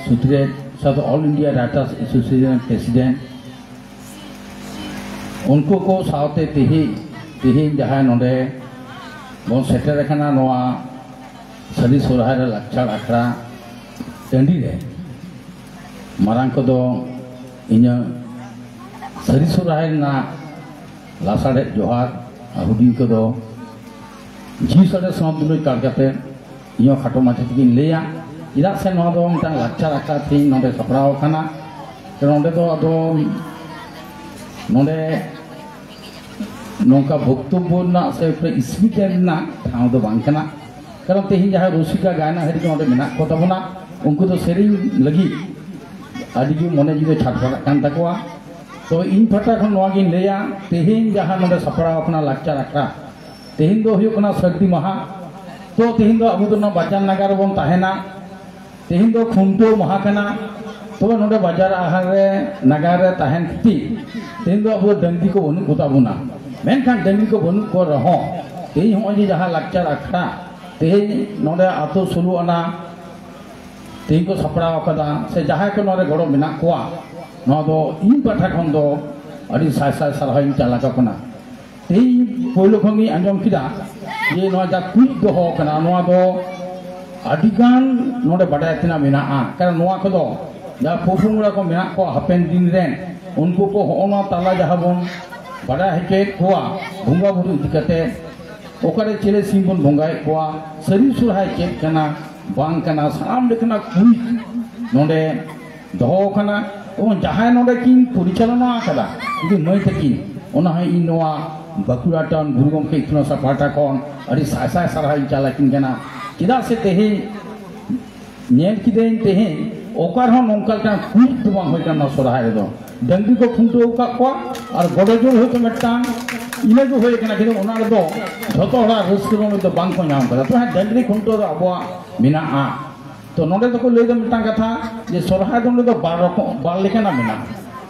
ᱥᱩᱛᱨᱮᱛ, ᱥᱟᱶᱛᱮ All India Writers Association President, ᱩᱱᱠᱩ ᱠᱚ ᱥᱟᱶᱛᱮ ᱛᱮᱦᱮᱧ, ᱛᱮᱦᱮᱧ ᱡᱟᱦᱟᱸᱭ ᱱᱚᱰᱮ ᱵᱚᱱ ᱥᱮᱴᱮᱨ ᱟᱠᱟᱱᱟ ᱱᱚᱣᱟ ᱥᱟᱹᱨᱤ ᱥᱚᱨᱦᱟᱭ ᱨᱮ ᱞᱟᱠᱪᱟᱨ ᱟᱠᱷᱲᱟ ᱴᱟᱺᱰᱤ ᱨᱮ, ᱢᱟᱨᱟᱝ ᱠᱚᱫᱚ ᱤᱧᱟᱹᱜ ᱥᱟᱹᱨᱤ ᱥᱚᱨᱦᱟᱭ ᱨᱮᱱᱟᱜ ᱞᱟᱥᱟᱲᱦᱮᱫ ᱡᱚᱦᱟᱨ, ᱟᱨ ᱦᱩᱰᱤᱧ ᱠᱚᱫᱚ ᱡᱤᱣᱤ ᱥᱟᱰᱮ ᱥᱟᱶ ᱫᱩᱞᱟᱹᱲ ᱠᱟᱲ ᱠᱟᱛᱮ ᱤᱧ ᱦᱚᱸ ᱠᱷᱟᱴᱚ ᱢᱟᱪᱷᱟ ᱛᱮᱜᱤᱧ ᱞᱟᱹᱭᱟ᱾ ᱪᱮᱫᱟᱜ ᱥᱮ ᱱᱚᱣᱟ ᱫᱚ ᱢᱤᱫᱴᱟᱝ ᱞᱟᱠᱪᱟᱨ ᱟᱠᱷᱲᱟ ᱛᱮᱦᱮᱧ ᱱᱚᱰᱮ ᱥᱟᱯᱲᱟᱣ ᱟᱠᱟᱱᱟ᱾ ᱛᱚ ᱱᱚᱰᱮ ᱫᱚ ᱟᱫᱚ ᱱᱚᱰᱮ ᱱᱚᱝᱠᱟ ᱵᱚᱠᱛᱚᱵᱵᱚ ᱨᱮᱱᱟᱜ ᱥᱮ ᱯᱨᱮᱥ ᱢᱤᱴ ᱨᱮᱱᱟᱜ ᱴᱷᱟᱶ ᱫᱚ ᱵᱟᱝ ᱠᱟᱱᱟ᱾ ᱠᱟᱨᱚᱱ ᱛᱮᱦᱮᱧ ᱡᱟᱦᱟᱸᱭ ᱨᱩᱥᱤᱠᱟ ᱜᱟᱭᱱᱟ ᱦᱟᱹᱨᱤ ᱠᱚ ᱚᱸᱰᱮ ᱢᱮᱱᱟᱜ ᱠᱚ ᱛᱟᱵᱚᱱᱟ, ᱩᱱᱠᱩ ᱫᱚ ᱥᱮᱨᱮᱧ ᱞᱟᱹᱜᱤᱫ ᱟᱹᱰᱤ ᱜᱮ ᱢᱚᱱᱮ ᱡᱤᱣᱤ ᱪᱷᱟᱴᱯᱟᱴᱟᱜ ᱠᱟᱱ ᱛᱟᱠᱚᱣᱟ᱾ ᱛᱚ ᱤᱧ ᱯᱟᱦᱴᱟ ᱠᱷᱚᱱ ᱱᱚᱣᱟ ᱜᱤᱧ ᱞᱟᱹᱭᱟ, ᱛᱮᱦᱮᱧ ᱡᱟᱦᱟᱸ ᱱᱚᱰᱮ ᱥᱟᱯᱲᱟᱣ ᱟᱠᱟᱱᱟ ᱞᱟᱠᱪᱟᱨ ᱟᱠᱷᱲᱟ, ᱛᱮᱦᱮᱧ ᱫᱚ ᱦᱩᱭᱩᱜ ᱠᱟᱱᱟ ᱥᱟᱹᱨᱫᱤ ᱢᱟᱦᱟ᱾ ᱛᱚ ᱛᱮᱦᱮᱧ ᱫᱚ ᱟᱵᱚ ᱫᱚ ᱱᱚᱣᱟ ᱵᱟᱡᱟᱨ ᱱᱟᱜᱟᱨ ᱨᱮᱵᱚᱱ ᱛᱟᱦᱮᱱᱟ, ᱛᱮᱦᱮᱧ ᱫᱚ ᱠᱷᱩᱱᱴᱟᱹᱣ ᱢᱟᱦᱟ ᱠᱟᱱᱟ᱾ ᱛᱚᱵᱮ ᱱᱚᱰᱮ ᱵᱟᱡᱟᱨ ᱟᱦᱟᱨ ᱨᱮ, ᱱᱟᱜᱟᱨ ᱨᱮ ᱛᱟᱦᱮᱱ ᱠᱷᱟᱹᱛᱤᱨ ᱛᱮᱦᱮᱧ ᱫᱚ ᱟᱵᱚ ᱰᱟᱹᱝᱨᱤ ᱠᱚ ᱵᱟᱹᱱᱩᱜ ᱠᱚᱛᱟ ᱵᱚᱱᱟ᱾ ᱢᱮᱱᱠᱷᱟᱱ ᱰᱟᱹᱝᱨᱤ ᱠᱚ ᱵᱟᱹᱱᱩᱜ ᱠᱚ ᱨᱮᱦᱚᱸ, ᱛᱮᱦᱮᱧ ᱦᱚᱸᱜᱼᱚᱭ ᱡᱮ ᱡᱟᱦᱟᱸ ᱞᱟᱠᱪᱟᱨ ᱟᱠᱷᱲᱟ ᱛᱮᱦᱮᱧ ᱱᱚᱰᱮ ᱟᱛᱳ ᱥᱳᱞᱳ ᱟᱱᱟ ᱛᱮᱦᱮᱧ ᱠᱚ ᱥᱟᱯᱲᱟᱣ ᱟᱠᱟᱫᱟ, ᱥᱮ ᱡᱟᱦᱟᱸᱭ ᱠᱚ ᱱᱚᱰᱮ ᱜᱚᱲᱚ ᱢᱮᱱᱟᱜ ᱠᱚᱣᱟ, ᱱᱚᱣᱟ ᱫᱚ ᱤᱧ ᱯᱟᱦᱴᱟ ᱠᱷᱚᱱ ᱫᱚ ᱟᱹᱰᱤ ᱥᱟᱭ ᱥᱟᱭ ᱥᱟᱨᱦᱟᱣ ᱤᱧ ᱪᱟᱞ ᱟᱠᱚ ᱠᱟᱱᱟ᱾ ᱛᱮᱦᱮᱧ ᱯᱳᱭᱞᱳ ᱠᱷᱚᱱ ᱜᱤᱧ ᱟᱸᱡᱚᱢ ᱠᱮᱫᱟ ᱡᱮ ᱱᱚᱣᱟ ᱡᱟ ᱠᱩᱪ ᱫᱚᱦᱚ ᱠᱟᱱᱟ, ᱱᱚᱣᱟ ᱫᱚ ᱟᱹᱰᱤᱜᱟᱱ ᱱᱚᱰᱮ ᱵᱟᱰᱟᱭ ᱛᱮᱱᱟᱜ ᱢᱮᱱᱟᱜᱼᱟ᱾ ᱠᱟᱨᱚᱱ ᱱᱚᱣᱟ ᱠᱚᱫᱚ ᱡᱟᱦᱟᱸ ᱯᱚᱯᱚᱝᱲᱟ ᱠᱚ ᱢᱮᱱᱟᱜ ᱠᱚᱣᱟ ᱦᱟᱯᱮᱱ ᱫᱤᱱ ᱨᱮᱱ, ᱩᱱᱠᱩ ᱠᱚ ᱦᱚᱸᱜᱼᱚ ᱱᱚᱣᱟ ᱛᱟᱞᱟ ᱡᱟᱦᱟᱸ ᱵᱚᱱ ᱵᱟᱰᱟᱭ ᱦᱚᱪᱚᱭᱮᱫ ᱠᱚᱣᱟ ᱵᱚᱸᱜᱟ ᱵᱩᱨᱩ ᱤᱫᱤ ᱠᱟᱛᱮ, ᱚᱠᱟᱨᱮ ᱪᱤᱞᱤ ᱥᱤᱢ ᱵᱚᱱ ᱵᱚᱸᱜᱟᱭᱮᱫ ᱠᱚᱣᱟ, ᱥᱟᱹᱨᱤ ᱥᱚᱨᱦᱟᱭ ᱪᱮᱫ ᱠᱟᱱᱟ ᱵᱟᱝ ᱠᱟᱱᱟ, ᱥᱟᱱᱟᱢ ᱞᱮᱠᱟᱱᱟᱜ ᱠᱩᱞᱤ ᱱᱚᱰᱮ ᱫᱚᱦᱚ ᱟᱠᱟᱱᱟ᱾ ᱮᱵᱚᱝ ᱡᱟᱦᱟᱸᱭ ᱱᱚᱰᱮ ᱠᱤᱱ ᱯᱚᱨᱤᱪᱟᱞᱚᱱᱟ ᱟᱠᱟᱫᱟ, ᱩᱱᱠᱤᱱ ᱢᱟᱹᱭ ᱛᱟᱹᱠᱤᱱ, ᱚᱱᱟ ᱦᱚᱸ ᱤᱧ ᱱᱚᱣᱟ ᱵᱟᱸᱠᱩᱲᱟ ᱴᱟᱣᱩᱱ ᱜᱩᱨᱩ ᱜᱚᱢᱠᱮ ᱤᱛᱩᱱ ᱟᱥᱲᱟ ᱯᱟᱦᱴᱟ ᱠᱷᱚᱱ ᱟᱹᱰᱤ ᱥᱟᱭ ᱥᱟᱭ ᱥᱟᱨᱦᱟᱣ ᱤᱧ ᱪᱟᱞ ᱟᱹᱠᱤᱱ ᱠᱟᱱᱟ᱾ ᱪᱮᱫᱟᱜ ᱥᱮ ᱛᱮᱦᱮᱧ ᱧᱮᱞ ᱠᱤᱫᱟᱹᱧ, ᱛᱮᱦᱮᱧ ᱚᱠᱟ ᱨᱮᱦᱚᱸ ᱱᱚᱝᱠᱟ ᱞᱮᱠᱟᱱ ᱠᱩᱪ ᱫᱚ ᱵᱟᱝ ᱦᱩᱭ ᱠᱟᱱᱟ ᱥᱚᱨᱦᱟᱭ ᱨᱮᱫᱚ᱾ ᱰᱟᱹᱝᱨᱤ ᱠᱚ ᱠᱷᱩᱱᱴᱟᱹᱣ ᱟᱠᱟᱫ ᱠᱚᱣᱟ ᱟᱨ ᱜᱚᱰᱚ ᱡᱳᱨ ᱦᱚᱭᱛᱳ ᱢᱤᱫᱴᱟᱝ, ᱤᱱᱟᱹ ᱜᱮ ᱦᱩᱭ ᱠᱟᱱᱟ, ᱠᱤᱱᱛᱩ ᱚᱱᱟ ᱨᱮᱫᱚ ᱡᱷᱚᱛᱚ ᱦᱚᱲᱟᱜ ᱨᱟᱹᱥᱠᱟᱹ ᱨᱚᱢᱚᱡᱽ ᱫᱚ ᱵᱟᱝ ᱠᱚ ᱧᱟᱢ ᱠᱟᱫᱟ᱾ ᱛᱚ ᱦᱮᱸ, ᱰᱟᱹᱝᱨᱤ ᱠᱷᱩᱱᱴᱟᱹᱣ ᱫᱚ ᱟᱵᱚᱣᱟᱜ ᱢᱮᱱᱟᱜᱼᱟ᱾ ᱛᱚ ᱱᱚᱰᱮ ᱫᱚᱠᱚ ᱞᱟᱹᱭ ᱫᱟ ᱢᱤᱫᱴᱟᱝ ᱠᱟᱛᱷᱟ, ᱡᱮ ᱥᱚᱨᱦᱟᱭ ᱫᱚ ᱱᱚᱰᱮ ᱫᱚ ᱵᱟᱨ ᱨᱚᱠᱚᱢ, ᱵᱟᱨ ᱞᱮᱠᱟᱱᱟᱜ ᱢᱮᱱᱟᱜᱼᱟ᱾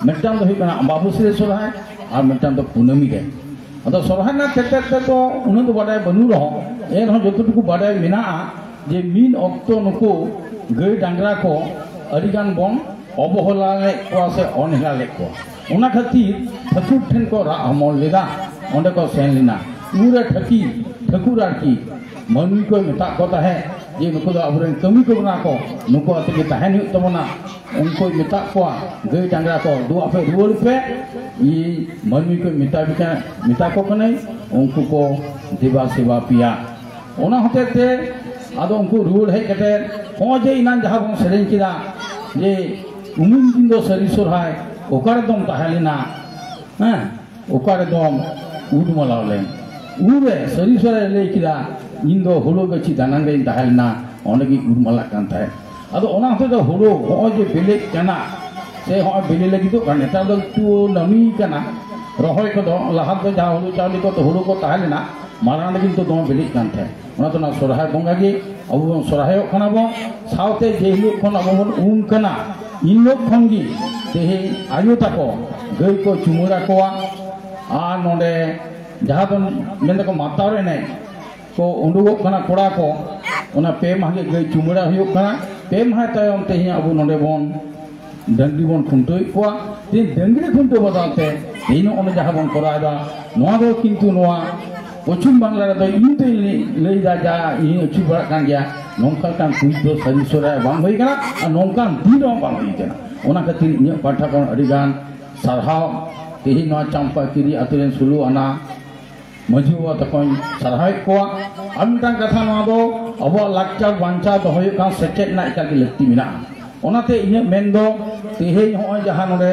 ᱢᱤᱫᱴᱟᱝ ᱫᱚ ᱦᱩᱭᱩᱜ ᱠᱟᱱᱟ ᱟᱢᱵᱟᱵᱟᱹᱥᱭᱟᱹ ᱥᱚᱨᱦᱟᱭ ᱟᱨ ᱢᱤᱫᱴᱟᱝ ᱫᱚ ᱠᱩᱱᱟᱹᱢᱤ ᱨᱮ᱾ ᱟᱫᱚ ᱥᱚᱨᱦᱟᱭ ᱨᱮᱱᱟᱜ ᱛᱮᱛᱮᱫ ᱛᱮᱫ ᱫᱚ ᱩᱱᱟᱹᱜ ᱫᱚ ᱵᱟᱰᱟᱭ ᱵᱟᱹᱱᱩᱜ ᱨᱮᱦᱚᱸ, ᱮᱱ ᱨᱮᱦᱚᱸ ᱡᱚᱛᱚᱴᱩᱠᱩ ᱵᱟᱰᱟᱭ ᱢᱮᱱᱟᱜᱼᱟ ᱡᱮ ᱢᱤᱫ ᱚᱠᱛᱚ ᱱᱩᱠᱩ ᱜᱟᱹᱭ ᱰᱟᱝᱨᱟ ᱠᱚ ᱟᱹᱰᱤᱜᱟᱱ ᱵᱚᱱ ᱚᱵᱚᱦᱮᱞᱟ ᱞᱮᱫ ᱠᱚᱣᱟ ᱥᱮ ᱚᱱᱦᱮᱞᱟ ᱞᱮᱫ ᱠᱚᱣᱟ᱾ ᱚᱱᱟ ᱠᱷᱟᱹᱛᱤᱨ ᱴᱷᱟᱹᱠᱩᱨ ᱴᱷᱮᱱ ᱠᱚ ᱨᱟᱜ ᱦᱚᱢᱚᱨ ᱞᱮᱫᱟ, ᱚᱸᱰᱮ ᱠᱚ ᱥᱮᱱ ᱞᱮᱱᱟ᱾ ᱩᱱᱨᱮ ᱴᱷᱟᱹᱠᱤ, ᱴᱷᱟᱹᱠᱩᱨ ᱟᱨᱠᱤ ᱢᱟᱹᱱᱢᱤ ᱠᱚᱭ ᱢᱮᱛᱟᱜ ᱠᱚ ᱛᱟᱦᱮᱸᱫ ᱡᱮ ᱱᱩᱠᱩ ᱫᱚ ᱟᱵᱚᱨᱮᱱ ᱠᱟᱹᱢᱤ ᱠᱚ ᱠᱟᱱᱟ ᱠᱚ, ᱱᱩᱠᱩ ᱟᱛᱮ ᱜᱮ ᱛᱟᱦᱮᱱ ᱦᱩᱭᱩᱜ ᱛᱟᱵᱚᱱᱟ᱾ ᱩᱱᱠᱩᱭ ᱢᱮᱛᱟᱜ ᱠᱚᱣᱟ, ᱜᱟᱹᱭ ᱰᱟᱝᱨᱟ ᱠᱚ, "ᱫᱩ ᱟᱯᱮ ᱨᱩᱣᱟᱹᱲ ᱯᱮ, ᱤᱧ ᱢᱟᱹᱱᱢᱤ ᱠᱚᱧ ᱢᱮᱛᱟ ᱯᱮ ᱠᱟᱱᱟ, ᱢᱮᱛᱟ ᱠᱚ ᱠᱟᱹᱱᱟᱹᱧ, ᱩᱱᱠᱩ ᱠᱚ ᱫᱮᱵᱟ ᱥᱮᱵᱟ ᱯᱮᱭᱟ᱾" ᱚᱱᱟ ᱦᱚᱛᱮᱡ ᱛᱮ ᱟᱫᱚ ᱩᱱᱠᱩ ᱨᱩᱣᱟᱹᱲ ᱦᱮᱡ ᱠᱟᱛᱮ, ᱦᱚᱸᱜᱼᱚᱭ ᱡᱮ ᱮᱱᱟᱝ ᱡᱟᱦᱟᱸ ᱵᱚᱱ ᱥᱮᱨᱮᱧ ᱠᱮᱫᱟ ᱡᱮ ᱩᱢᱩᱞ ᱫᱤᱱ ᱫᱚ ᱥᱟᱹᱨᱤ ᱥᱚᱨᱦᱟᱭ, ᱚᱠᱟ ᱨᱮᱫᱚᱢ ᱛᱟᱦᱮᱸ ᱞᱮᱱᱟ? ᱦᱮᱸ, ᱚᱠᱟ ᱨᱮᱫᱚᱢ ᱩᱨᱢᱟᱞᱟᱣ ᱞᱮᱱ᱾ ᱩᱱᱨᱮ ᱥᱟᱹᱨᱤ ᱥᱚᱨᱮ ᱞᱟᱹᱭ ᱠᱮᱫᱟ, "ᱤᱧ ᱫᱚ ᱦᱩᱲᱩ ᱜᱟᱹᱪᱷᱤ ᱫᱟᱱᱟᱝ ᱨᱮᱧ ᱛᱟᱦᱮᱸ ᱞᱮᱱᱟ, ᱚᱸᱰᱮ ᱜᱤᱧ ᱩᱨᱢᱟᱞᱟᱜ ᱠᱟᱱ ᱛᱟᱦᱮᱸᱫ᱾" ᱟᱫᱚ ᱚᱱᱟ ᱦᱚᱛᱮᱡ ᱛᱮ ᱦᱩᱲᱩ ᱦᱚᱸᱜᱼᱚᱭ ᱡᱮ ᱵᱤᱞᱤᱜ ᱠᱟᱱᱟ, ᱥᱮ ᱦᱚᱸᱜᱼᱚᱭ ᱵᱤᱞᱤ ᱞᱟᱹᱜᱤᱫᱚᱜ ᱠᱟᱱᱟ, ᱱᱮᱛᱟᱨ ᱫᱚ ᱮᱠᱴᱩ ᱱᱟᱹᱢᱤ ᱠᱟᱱᱟ᱾ ᱨᱚᱦᱚᱭ ᱠᱚᱫᱚ ᱞᱟᱦᱟ ᱫᱚ ᱡᱟᱦᱟᱸ ᱦᱩᱲᱩ ᱪᱟᱣᱞᱮ ᱠᱚ, ᱦᱩᱲᱩ ᱠᱚ ᱛᱟᱦᱮᱸ ᱞᱮᱱᱟ, ᱢᱟᱲᱟᱝ ᱨᱮ ᱠᱤᱱᱛᱩ ᱫᱚᱢᱮ ᱵᱤᱞᱤᱜ ᱠᱟᱱ ᱛᱟᱦᱮᱸᱫ᱾ ᱚᱱᱟ ᱫᱚ ᱚᱱᱟ ᱥᱚᱨᱦᱟᱭ ᱵᱚᱸᱜᱟ ᱜᱮ ᱟᱵᱚ ᱵᱚᱱ ᱥᱚᱨᱦᱟᱭᱚᱜ ᱠᱟᱱᱟ ᱵᱚᱱ᱾ ᱥᱟᱶᱛᱮ ᱡᱮ ᱦᱤᱞᱳᱜ ᱠᱷᱚᱱ ᱟᱵᱚ ᱵᱚᱱ ᱩᱢ ᱠᱟᱱᱟ, ᱤᱱ ᱦᱤᱞᱳᱜ ᱠᱷᱚᱱ ᱜᱮ ᱛᱮᱦᱮᱧ ᱟᱭᱳ ᱛᱟᱠᱚ ᱜᱟᱹᱭ ᱠᱚ ᱪᱩᱢᱟᱹᱲᱟ ᱠᱚᱣᱟ᱾ ᱟᱨ ᱱᱚᱰᱮ ᱡᱟᱦᱟᱸ ᱫᱚ ᱢᱮᱱ ᱫᱟᱠᱚ ᱢᱟᱛᱟᱣ ᱮᱱᱮᱡ ᱠᱚ ᱩᱰᱩᱠᱚᱜ ᱠᱟᱱᱟ ᱠᱚᱲᱟ ᱠᱚ, ᱚᱱᱟ ᱯᱮ ᱢᱟᱦᱟ ᱜᱮ ᱜᱟᱹᱭ ᱪᱩᱢᱟᱹᱲᱟ ᱦᱩᱭᱩᱜ ᱠᱟᱱᱟ᱾ ᱯᱮ ᱢᱟᱦᱟ ᱛᱟᱭᱚᱢ ᱛᱮᱦᱮᱧ ᱟᱵᱚ ᱱᱚᱰᱮ ᱵᱚᱱ ᱰᱟᱹᱝᱨᱤ ᱵᱚᱱ ᱠᱷᱩᱱᱴᱟᱹᱣᱮᱫ ᱠᱚᱣᱟ᱾ ᱛᱮᱦᱮᱧ ᱰᱟᱹᱝᱨᱤ ᱠᱷᱩᱱᱴᱟᱹᱣ ᱵᱚᱫᱚᱞ ᱛᱮ ᱛᱮᱦᱮᱧ ᱱᱚᱜᱼᱚᱭ ᱡᱟᱦᱟᱸ ᱵᱚᱱ ᱠᱚᱨᱟᱣ ᱮᱫᱟ, ᱱᱚᱣᱟ ᱫᱚ ᱠᱤᱱᱛᱩ ᱱᱚᱣᱟ ᱯᱚᱪᱷᱤᱢ ᱵᱟᱝᱞᱟ ᱨᱮᱫᱚ ᱤᱧ ᱫᱚᱧ ᱞᱟᱹᱭ ᱮᱫᱟ, ᱡᱟ ᱤᱧ ᱟᱹᱪᱩᱨ ᱵᱟᱲᱟᱜ ᱠᱟᱱ ᱜᱮᱭᱟ, ᱱᱚᱝᱠᱟ ᱞᱮᱠᱟᱱ ᱠᱩᱪ ᱫᱚ ᱥᱟᱹᱨᱤ ᱥᱚᱨᱦᱟᱭ ᱵᱟᱝ ᱦᱩᱭ ᱠᱟᱱᱟ ᱟᱨ ᱱᱚᱝᱠᱟᱱ ᱫᱤᱱ ᱦᱚᱸ ᱵᱟᱝ ᱦᱩᱭ ᱠᱟᱱᱟ᱾ ᱚᱱᱟ ᱠᱷᱟᱹᱛᱤᱨ ᱤᱧᱟᱹᱜ ᱯᱟᱦᱴᱟ ᱠᱷᱚᱱ ᱟᱹᱰᱤ ᱜᱟᱱ ᱥᱟᱨᱦᱟᱣ᱾ ᱛᱮᱦᱮᱧ ᱱᱚᱣᱟ ᱪᱟᱢᱯᱟᱠᱤᱨᱤ ᱟᱛᱳ ᱨᱮᱱ ᱥᱳᱞᱳ ᱟᱱᱟ ᱢᱟᱹᱡᱷᱤ ᱵᱟᱵᱟ ᱛᱟᱠᱚᱧ ᱥᱟᱨᱦᱟᱣᱮᱫ ᱠᱚᱣᱟ᱾ ᱟᱨ ᱢᱤᱫᱴᱟᱝ ᱠᱟᱛᱷᱟ, ᱱᱚᱣᱟ ᱫᱚ ᱟᱵᱚᱣᱟᱜ ᱞᱟᱠᱪᱟᱨ ᱵᱟᱧᱪᱟᱣ ᱫᱚᱦᱚ ᱦᱩᱭᱩᱜ ᱠᱟᱱ ᱥᱮᱪᱮᱫ ᱨᱮᱱᱟᱜ ᱮᱠᱟᱞ ᱜᱮ ᱞᱟᱹᱠᱛᱤ ᱢᱮᱱᱟᱜᱼᱟ᱾ ᱚᱱᱟᱛᱮ ᱤᱧᱟᱹᱜ ᱢᱮᱱ ᱫᱚ, ᱛᱮᱦᱮᱧ ᱦᱚᱸᱜᱼᱚᱭ ᱡᱟᱦᱟᱸ ᱱᱚᱰᱮ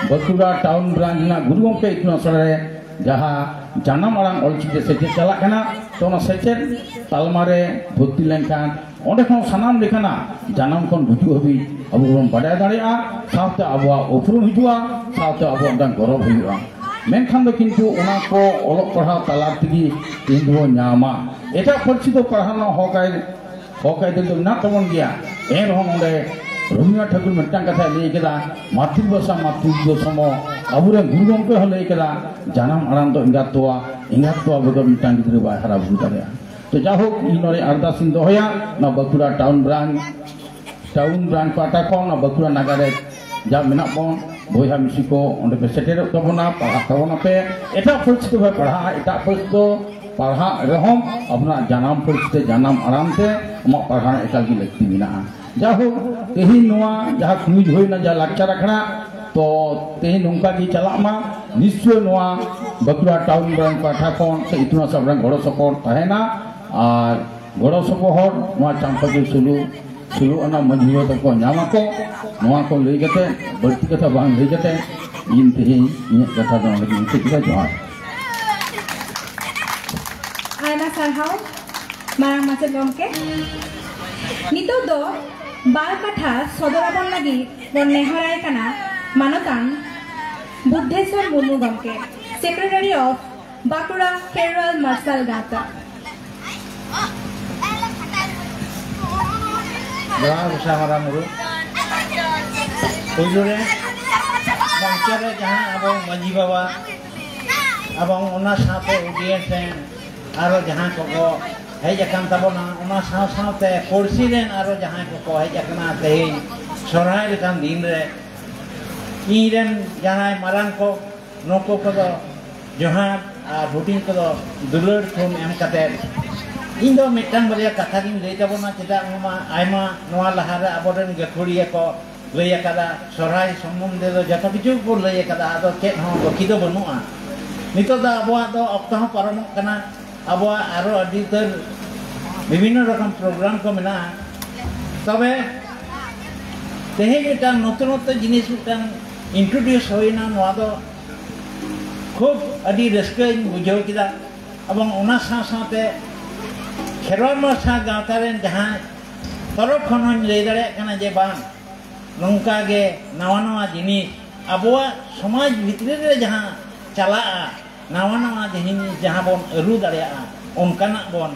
ᱵᱟᱸᱠᱩᱲᱟ ᱴᱟᱣᱩᱱ ᱵᱨᱟᱧᱪ ᱨᱮᱱᱟᱜ ᱜᱩᱨᱩ ᱜᱚᱢᱠᱮ ᱤᱛᱩᱱ ᱟᱥᱲᱟ ᱨᱮ ᱡᱟᱦᱟᱸ ᱡᱟᱱᱟᱢ ᱟᱲᱟᱝ ᱚᱞᱪᱤᱠᱤ ᱛᱮ ᱥᱮᱪᱮᱫ ᱪᱟᱞᱟᱜ ᱠᱟᱱᱟ, ᱛᱚ ᱚᱱᱟ ᱥᱮᱪᱮᱫ ᱛᱟᱞᱢᱟ ᱨᱮ ᱵᱷᱚᱨᱛᱤ ᱞᱮᱱᱠᱷᱟᱱ ᱚᱸᱰᱮ ᱠᱷᱚᱱ ᱥᱟᱱᱟᱢ ᱞᱮᱠᱟᱱᱟᱜ ᱡᱟᱱᱟᱢ ᱠᱷᱚᱱ ᱜᱩᱡᱩᱜ ᱦᱟᱹᱵᱤᱡ ᱟᱵᱚ ᱵᱚᱱ ᱵᱟᱰᱟᱭ ᱫᱟᱲᱮᱭᱟᱜᱼᱟ, ᱥᱟᱶᱛᱮ ᱟᱵᱚᱣᱟᱜ ᱩᱯᱨᱩᱢ ᱦᱤᱡᱩᱜᱼᱟ, ᱥᱟᱶᱛᱮ ᱟᱵᱚᱣᱟᱜ ᱢᱤᱫᱴᱟᱝ ᱜᱚᱨᱚᱵᱽ ᱦᱩᱭᱩᱜᱼᱟ᱾ ᱢᱮᱱᱠᱷᱟᱱ ᱫᱚ ᱠᱤᱱᱛᱩ ᱚᱱᱟ ᱠᱚ ᱚᱞᱚᱜ ᱯᱟᱲᱦᱟᱣ ᱛᱟᱞᱟ ᱛᱮᱜᱮ ᱛᱮᱦᱮᱧ ᱫᱚᱵᱚᱱ ᱧᱟᱢᱟ᱾ ᱮᱴᱟᱜ ᱯᱟᱹᱨᱥᱤ ᱫᱚ ᱯᱟᱲᱦᱟᱣ ᱨᱮᱱᱟᱜ ᱦᱚᱠ ᱟᱭ-, ᱦᱚᱠ ᱟᱹᱭᱫᱟᱹᱨ ᱫᱚ ᱢᱮᱱᱟᱜ ᱛᱟᱵᱚᱱ ᱜᱮᱭᱟ᱾ ᱮᱱ ᱨᱮᱦᱚᱸ ᱱᱚᱰᱮ ᱨᱚᱵᱤᱱᱫᱨᱚᱱᱟᱛᱷ ᱴᱷᱟᱹᱠᱩᱨ ᱢᱤᱫᱴᱟᱝ ᱠᱟᱛᱷᱟᱭ ᱞᱟᱹᱭ ᱠᱮᱫᱟ, "ᱢᱟᱛᱨᱤᱵᱷᱟᱥᱟ ᱢᱟᱛᱨᱤᱵᱷᱩᱡᱚ ᱥᱚᱢᱚ", ᱟᱵᱚᱨᱮᱱ ᱜᱩᱨᱩ ᱜᱚᱢᱠᱮ ᱦᱚᱸ ᱞᱟᱹᱭ ᱠᱮᱫᱟ, "ᱡᱟᱱᱟᱢ ᱟᱲᱟᱝ ᱫᱚ ᱮᱸᱜᱟᱛ ᱛᱚᱣᱟ, ᱮᱸᱜᱟᱛ ᱛᱚᱣᱟ ᱵᱮᱜᱚᱨ ᱢᱤᱫᱴᱟᱝ ᱜᱤᱫᱽᱨᱟᱹ ᱵᱟᱭ ᱦᱟᱨᱟ ᱵᱩᱨᱩ ᱫᱟᱲᱮᱭᱟᱜᱼᱟ᱾" ᱛᱚ ᱡᱟᱭᱦᱳᱠ, ᱤᱧ ᱱᱚᱰᱮ ᱟᱨᱫᱟᱥ ᱤᱧ ᱫᱚᱦᱚᱭᱟ, ᱱᱚᱣᱟ Bankura town branch, town branch ᱯᱟᱦᱴᱟ ᱠᱷᱚᱱ ᱱᱚᱣᱟ ᱵᱟᱸᱠᱩᱲᱟ ᱱᱟᱜᱟᱨ ᱨᱮ ᱡᱟ ᱢᱮᱱᱟᱜ ᱵᱚᱱ, ᱵᱚᱭᱦᱟ ᱢᱤᱥᱤ ᱠᱚ ᱚᱸᱰᱮ ᱯᱮ ᱥᱮᱴᱮᱨᱚᱜ ᱛᱟᱵᱚᱱᱟ, ᱯᱟᱲᱦᱟᱜ ᱛᱟᱵᱚᱱᱟ ᱯᱮ᱾ ᱮᱴᱟᱜ ᱯᱟᱹᱨᱥᱤ ᱛᱮᱯᱮ ᱯᱟᱲᱦᱟᱜᱼᱟ, ᱮᱴᱟᱜ ᱯᱟᱹᱨᱥᱤ ᱫᱚ ᱯᱟᱲᱦᱟᱜ ᱨᱮᱦᱚᱸ ᱟᱵᱚᱱᱟᱜ ᱡᱟᱱᱟᱢ ᱯᱟᱹᱨᱥᱤ ᱛᱮ, ᱡᱟᱱᱟᱢ ᱟᱲᱟᱝ ᱛᱮ ᱟᱢᱟᱜ ᱯᱟᱲᱦᱟᱣ ᱮᱠᱟᱞ ᱜᱮ ᱞᱟᱹᱠᱛᱤ ᱢᱮᱱᱟᱜᱼᱟ᱾ ᱡᱟᱭᱦᱳᱠ, ᱛᱮᱦᱮᱧ ᱱᱚᱣᱟ ᱡᱟᱦᱟᱸ ᱠᱩᱭᱤᱡᱽ ᱦᱩᱭᱱᱟ, ᱡᱟᱦᱟᱸ ᱞᱟᱠᱪᱟᱨ ᱟᱠᱷᱲᱟ, ᱛᱚ ᱛᱮᱦᱮᱧ ᱱᱚᱝᱠᱟ ᱜᱮ ᱪᱟᱞᱟᱜ ᱢᱟ᱾ ᱱᱤᱥᱪᱚᱭ ᱱᱚᱣᱟ ᱵᱟᱸᱠᱩᱲᱟ ᱴᱟᱣᱩᱱ ᱵᱨᱟᱧᱪ ᱯᱟᱦᱴᱟ ᱠᱷᱚᱱ ᱥᱮ ᱤᱛᱩᱱ ᱟᱥᱲᱟ ᱨᱮᱱ ᱜᱚᱲᱚ ᱥᱚᱯᱚᱦᱚᱫ ᱛᱟᱦᱮᱱᱟ, ᱟᱨ ᱜᱚᱲᱚ ᱥᱚᱯᱚᱦᱚᱫ ᱱᱚᱣᱟ ᱪᱟᱢᱯᱟᱠᱤ ᱥᱳᱞᱳ, ᱥᱳᱞᱳ ᱟᱱᱟ ᱢᱟᱹᱡᱷᱤ ᱵᱟᱵᱟ ᱛᱟᱠᱚ ᱧᱟᱢ ᱟᱠᱚ᱾ ᱱᱚᱣᱟ ᱠᱚ ᱞᱟᱹᱭ ᱠᱟᱛᱮ, ᱵᱟᱹᱲᱛᱤ ᱠᱟᱛᱷᱟ ᱵᱟᱝ ᱞᱟᱹᱭ ᱠᱟᱛᱮ, ᱤᱧ ᱛᱮᱦᱮᱧ ᱤᱧᱟᱹᱜ ᱠᱟᱛᱷᱟ ᱫᱚ ᱱᱚᱰᱮ ᱜᱤᱧ ᱢᱩᱪᱟᱹᱫ ᱠᱮᱫᱟ᱾ ᱡᱚᱦᱟᱨ᱾ ᱥᱟᱨᱦᱟᱣ ᱢᱟᱨᱟᱝ ᱢᱟᱪᱮᱫ ᱜᱚᱢᱠᱮ᱾ ᱱᱤᱛᱚᱜ ᱫᱚ ᱵᱟᱨ ᱠᱟᱛᱷᱟ ᱥᱚᱫᱚᱨ ᱟᱵᱚᱱ ᱞᱟᱹᱜᱤᱫ ᱵᱚᱱ ᱱᱮᱦᱚᱨᱟᱭ ᱠᱟᱱᱟ ᱢᱟᱱᱚᱛᱟᱱ ᱵᱩᱫᱽᱫᱷᱮᱥᱣᱚᱨ ᱢᱩᱨᱢᱩ ᱜᱚᱢᱠᱮ, Secretary of ᱵᱟᱸᱠᱩᱲᱟ ᱠᱷᱮᱨᱣᱟᱞ ᱢᱟᱨᱥᱟᱞ ᱜᱟᱶᱛᱟ᱾ ᱡᱚᱦᱟᱨ ᱜᱚᱸᱥᱟᱭ ᱢᱟᱨᱟᱝ ᱵᱩᱨᱩ᱾ ᱯᱩᱭᱞᱩ ᱨᱮ ᱢᱚᱧᱪᱚ ᱨᱮ ᱡᱟᱦᱟᱸ ᱟᱵᱚ ᱢᱟᱹᱡᱷᱤ ᱵᱟᱵᱟ ᱮᱵᱚᱝ ᱚᱱᱟ ᱥᱟᱶᱛᱮ audience ᱨᱮᱱ ᱟᱨᱚ ᱡᱟᱦᱟᱸᱭ ᱠᱚᱠᱚ ᱦᱮᱡ ᱟᱠᱟᱱ ᱛᱟᱵᱚᱱᱟ, ᱚᱱᱟ ᱥᱟᱶ ᱥᱟᱶᱛᱮ ᱯᱩᱲᱥᱤ ᱨᱮᱱ ᱟᱨᱚ ᱡᱟᱦᱟᱸᱭ ᱠᱚᱠᱚ ᱦᱮᱡ ᱟᱠᱟᱱᱟ ᱛᱮᱦᱮᱧ ᱥᱚᱨᱦᱟᱭ ᱞᱮᱠᱟᱱ ᱫᱤᱱ ᱨᱮ, ᱤᱧ ᱨᱮᱱ ᱡᱟᱦᱟᱸᱭ ᱢᱟᱨᱟᱝ ᱠᱚ, ᱱᱩᱠᱩ ᱠᱚᱫᱚ ᱡᱚᱦᱟᱨ ᱟᱨ ᱦᱩᱰᱤᱧ ᱠᱚᱫᱚ ᱫᱩᱞᱟᱹᱲ ᱛᱷᱩᱢ ᱮᱢ ᱠᱟᱛᱮ, ᱤᱧ ᱫᱚ ᱢᱤᱫᱴᱟᱝ ᱵᱟᱨᱭᱟ ᱠᱟᱛᱷᱟ ᱜᱤᱧ ᱞᱟᱹᱭ ᱛᱟᱵᱚᱱᱟ᱾ ᱪᱮᱫᱟᱜ ᱵᱟᱝᱢᱟ ᱟᱭᱢᱟ ᱱᱚᱣᱟ ᱞᱟᱦᱟᱨᱮ ᱟᱵᱚᱨᱮᱱ ᱜᱟᱹᱠᱷᱩᱲᱤᱭᱟᱹ ᱠᱚ ᱞᱟᱹᱭ ᱟᱠᱟᱫᱟ, ᱥᱚᱨᱦᱟᱭ ᱥᱚᱢᱵᱚᱱᱫᱷᱮ ᱫᱚ ᱡᱚᱛᱚ ᱠᱤᱪᱷᱩ ᱠᱚ ᱞᱟᱹᱭ ᱟᱠᱟᱫᱟ, ᱟᱫᱚ ᱪᱮᱫ ᱦᱚᱸ ᱵᱟᱹᱠᱤ ᱫᱚ ᱵᱟᱹᱱᱩᱜᱼᱟ᱾ ᱱᱤᱛᱚᱜ ᱫᱚ ᱟᱵᱚᱣᱟᱜ ᱫᱚ ᱚᱠᱛᱚ ᱦᱚᱸ ᱯᱟᱨᱚᱢᱚᱜ ᱠᱟᱱᱟ, ᱟᱵᱚᱣᱟᱜ ᱟᱨᱚ ᱟᱹᱰᱤ ᱩᱛᱟᱹᱨ ᱵᱤᱵᱷᱤᱱᱱᱚ ᱨᱚᱠᱚᱢ program ᱠᱚ ᱢᱮᱱᱟᱜᱼᱟ᱾ ᱛᱚᱵᱮ ᱛᱮᱦᱮᱧ ᱢᱤᱫᱴᱟᱝ ᱱᱚᱛᱩᱱᱚᱛᱛᱚ ᱡᱤᱱᱤᱥ ᱢᱤᱫᱴᱟᱝ introduce ᱦᱩᱭᱱᱟ, ᱱᱚᱣᱟ ᱫᱚ ᱠᱷᱩᱵ ᱟᱹᱰᱤ ᱨᱟᱹᱥᱠᱟᱹᱧ ᱵᱩᱡᱷᱟᱹᱣ ᱠᱮᱫᱟ᱾ ᱮᱵᱚᱝ ᱚᱱᱟ ᱥᱟᱶ ᱥᱟᱶᱛᱮ ᱠᱷᱮᱨᱣᱟᱞ ᱢᱟᱨᱥᱟᱞ ᱜᱟᱶᱛᱟ ᱨᱮᱱ ᱡᱟᱦᱟᱸᱭ ᱛᱚᱨᱚᱯ ᱠᱷᱚᱱ ᱦᱚᱸᱧ ᱞᱟᱹᱭ ᱫᱟᱲᱮᱭᱟᱜ ᱠᱟᱱᱟ ᱡᱮ ᱵᱟᱝ, ᱱᱚᱝᱠᱟ ᱜᱮ ᱱᱟᱣᱟ ᱱᱟᱣᱟ ᱡᱤᱱᱤᱥ ᱟᱵᱚᱣᱟᱜ ᱥᱚᱢᱟᱡᱽ ᱵᱷᱤᱛᱨᱤ ᱨᱮ ᱡᱟᱦᱟᱸ ᱪᱟᱞᱟᱜᱼᱟ, ᱱᱟᱣᱟ ᱱᱟᱣᱟ ᱡᱤᱱᱤᱥ ᱡᱟᱦᱟᱸ ᱵᱚᱱ ᱟᱹᱨᱩ ᱫᱟᱲᱮᱭᱟᱜᱼᱟ, ᱚᱱᱠᱟᱱᱟᱜ ᱵᱚᱱ,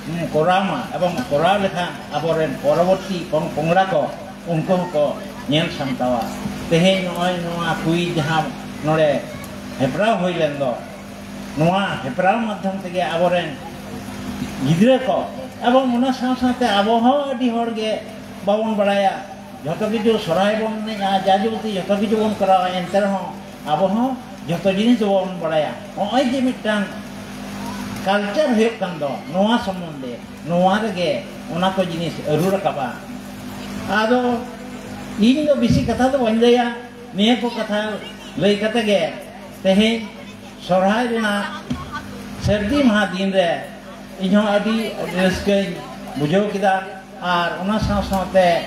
ᱩᱸ, ᱠᱚᱨᱟᱣ ᱢᱟ᱾ ᱮᱵᱚᱝ ᱠᱚᱨᱟᱣ ᱞᱮᱠᱷᱟᱱ ᱟᱵᱚᱨᱮᱱ ᱯᱚᱨᱚᱵᱚᱨᱛᱤ ᱯᱚᱝ ᱯᱚᱝᱲᱟ ᱠᱚ ᱩᱱᱠᱩ ᱦᱚᱸᱠᱚ ᱧᱮᱞ ᱥᱟᱢᱴᱟᱣᱟ᱾ ᱛᱮᱦᱮᱧ ᱱᱚᱜᱼᱚᱭ ᱱᱚᱣᱟ quiz ᱡᱟᱦᱟᱸ ᱱᱚᱰᱮ ᱦᱮᱯᱨᱟᱣ ᱦᱩᱭ ᱞᱮᱱ ᱫᱚ, ᱱᱚᱣᱟ ᱦᱮᱯᱨᱟᱣ ᱢᱟᱫᱽᱫᱷᱚᱢ ᱛᱮᱜᱮ ᱟᱵᱚᱨᱮᱱ ᱜᱤᱫᱽᱨᱟᱹ ᱠᱚ ᱮᱵᱚᱝ ᱚᱱᱟ ᱥᱟᱶ ᱥᱟᱶᱛᱮ ᱟᱵᱚ ᱦᱚᱸ ᱟᱹᱰᱤ ᱦᱚᱲ ᱜᱮ ᱵᱟᱵᱚᱱ ᱵᱟᱲᱟᱭᱟ᱾ ᱡᱷᱚᱛᱚ ᱠᱤᱪᱷᱩ ᱥᱚᱨᱦᱟᱭ ᱵᱚᱱ ᱮᱱᱮᱡᱼᱟ, ᱡᱟ ᱡᱟᱵᱚᱛᱤ ᱡᱷᱚᱛᱚ ᱠᱤᱪᱷᱩ ᱵᱚᱱ ᱠᱚᱨᱟᱣᱟ, ᱮᱱᱛᱮ ᱨᱮᱦᱚᱸ ᱟᱵᱚ ᱦᱚᱸ ᱡᱷᱚᱛᱚ ᱡᱤᱱᱤᱥ ᱫᱚ ᱵᱟᱵᱚᱱ ᱵᱟᱲᱟᱭᱟ᱾ ᱱᱚᱜᱼᱚᱭ ᱡᱮ ᱢᱤᱫᱴᱟᱝ culture ᱦᱩᱭᱩᱜ ᱠᱟᱱ ᱫᱚ, ᱱᱚᱣᱟ ᱥᱚᱢᱵᱚᱱᱫᱷᱮ, ᱱᱚᱣᱟ ᱨᱮᱜᱮ ᱚᱱᱟ ᱠᱚ ᱡᱤᱱᱤᱥ ᱟᱹᱨᱩ ᱨᱟᱠᱟᱵᱼᱟ᱾ ᱟᱫᱚ ᱤᱧ ᱫᱚ ᱵᱮᱥᱤ ᱠᱟᱛᱷᱟ ᱫᱚ ᱵᱟᱹᱧ ᱞᱟᱹᱭᱟ, ᱱᱤᱭᱟᱹ ᱠᱚ ᱠᱟᱛᱷᱟ ᱞᱟᱹᱭ ᱠᱟᱛᱮ ᱜᱮ ᱛᱮᱦᱮᱧ ᱥᱚᱨᱦᱟᱭ ᱨᱮᱱᱟᱜ ᱥᱟᱹᱨᱫᱤ ᱢᱟᱦᱟ ᱫᱤᱱ ᱨᱮ ᱤᱧᱦᱚᱸ ᱟᱹᱰᱤ ᱨᱟᱹᱥᱠᱟᱹᱧ ᱵᱩᱡᱷᱟᱹᱣ ᱠᱮᱫᱟ᱾ ᱟᱨ ᱚᱱᱟ ᱥᱟᱶ ᱥᱟᱶᱛᱮ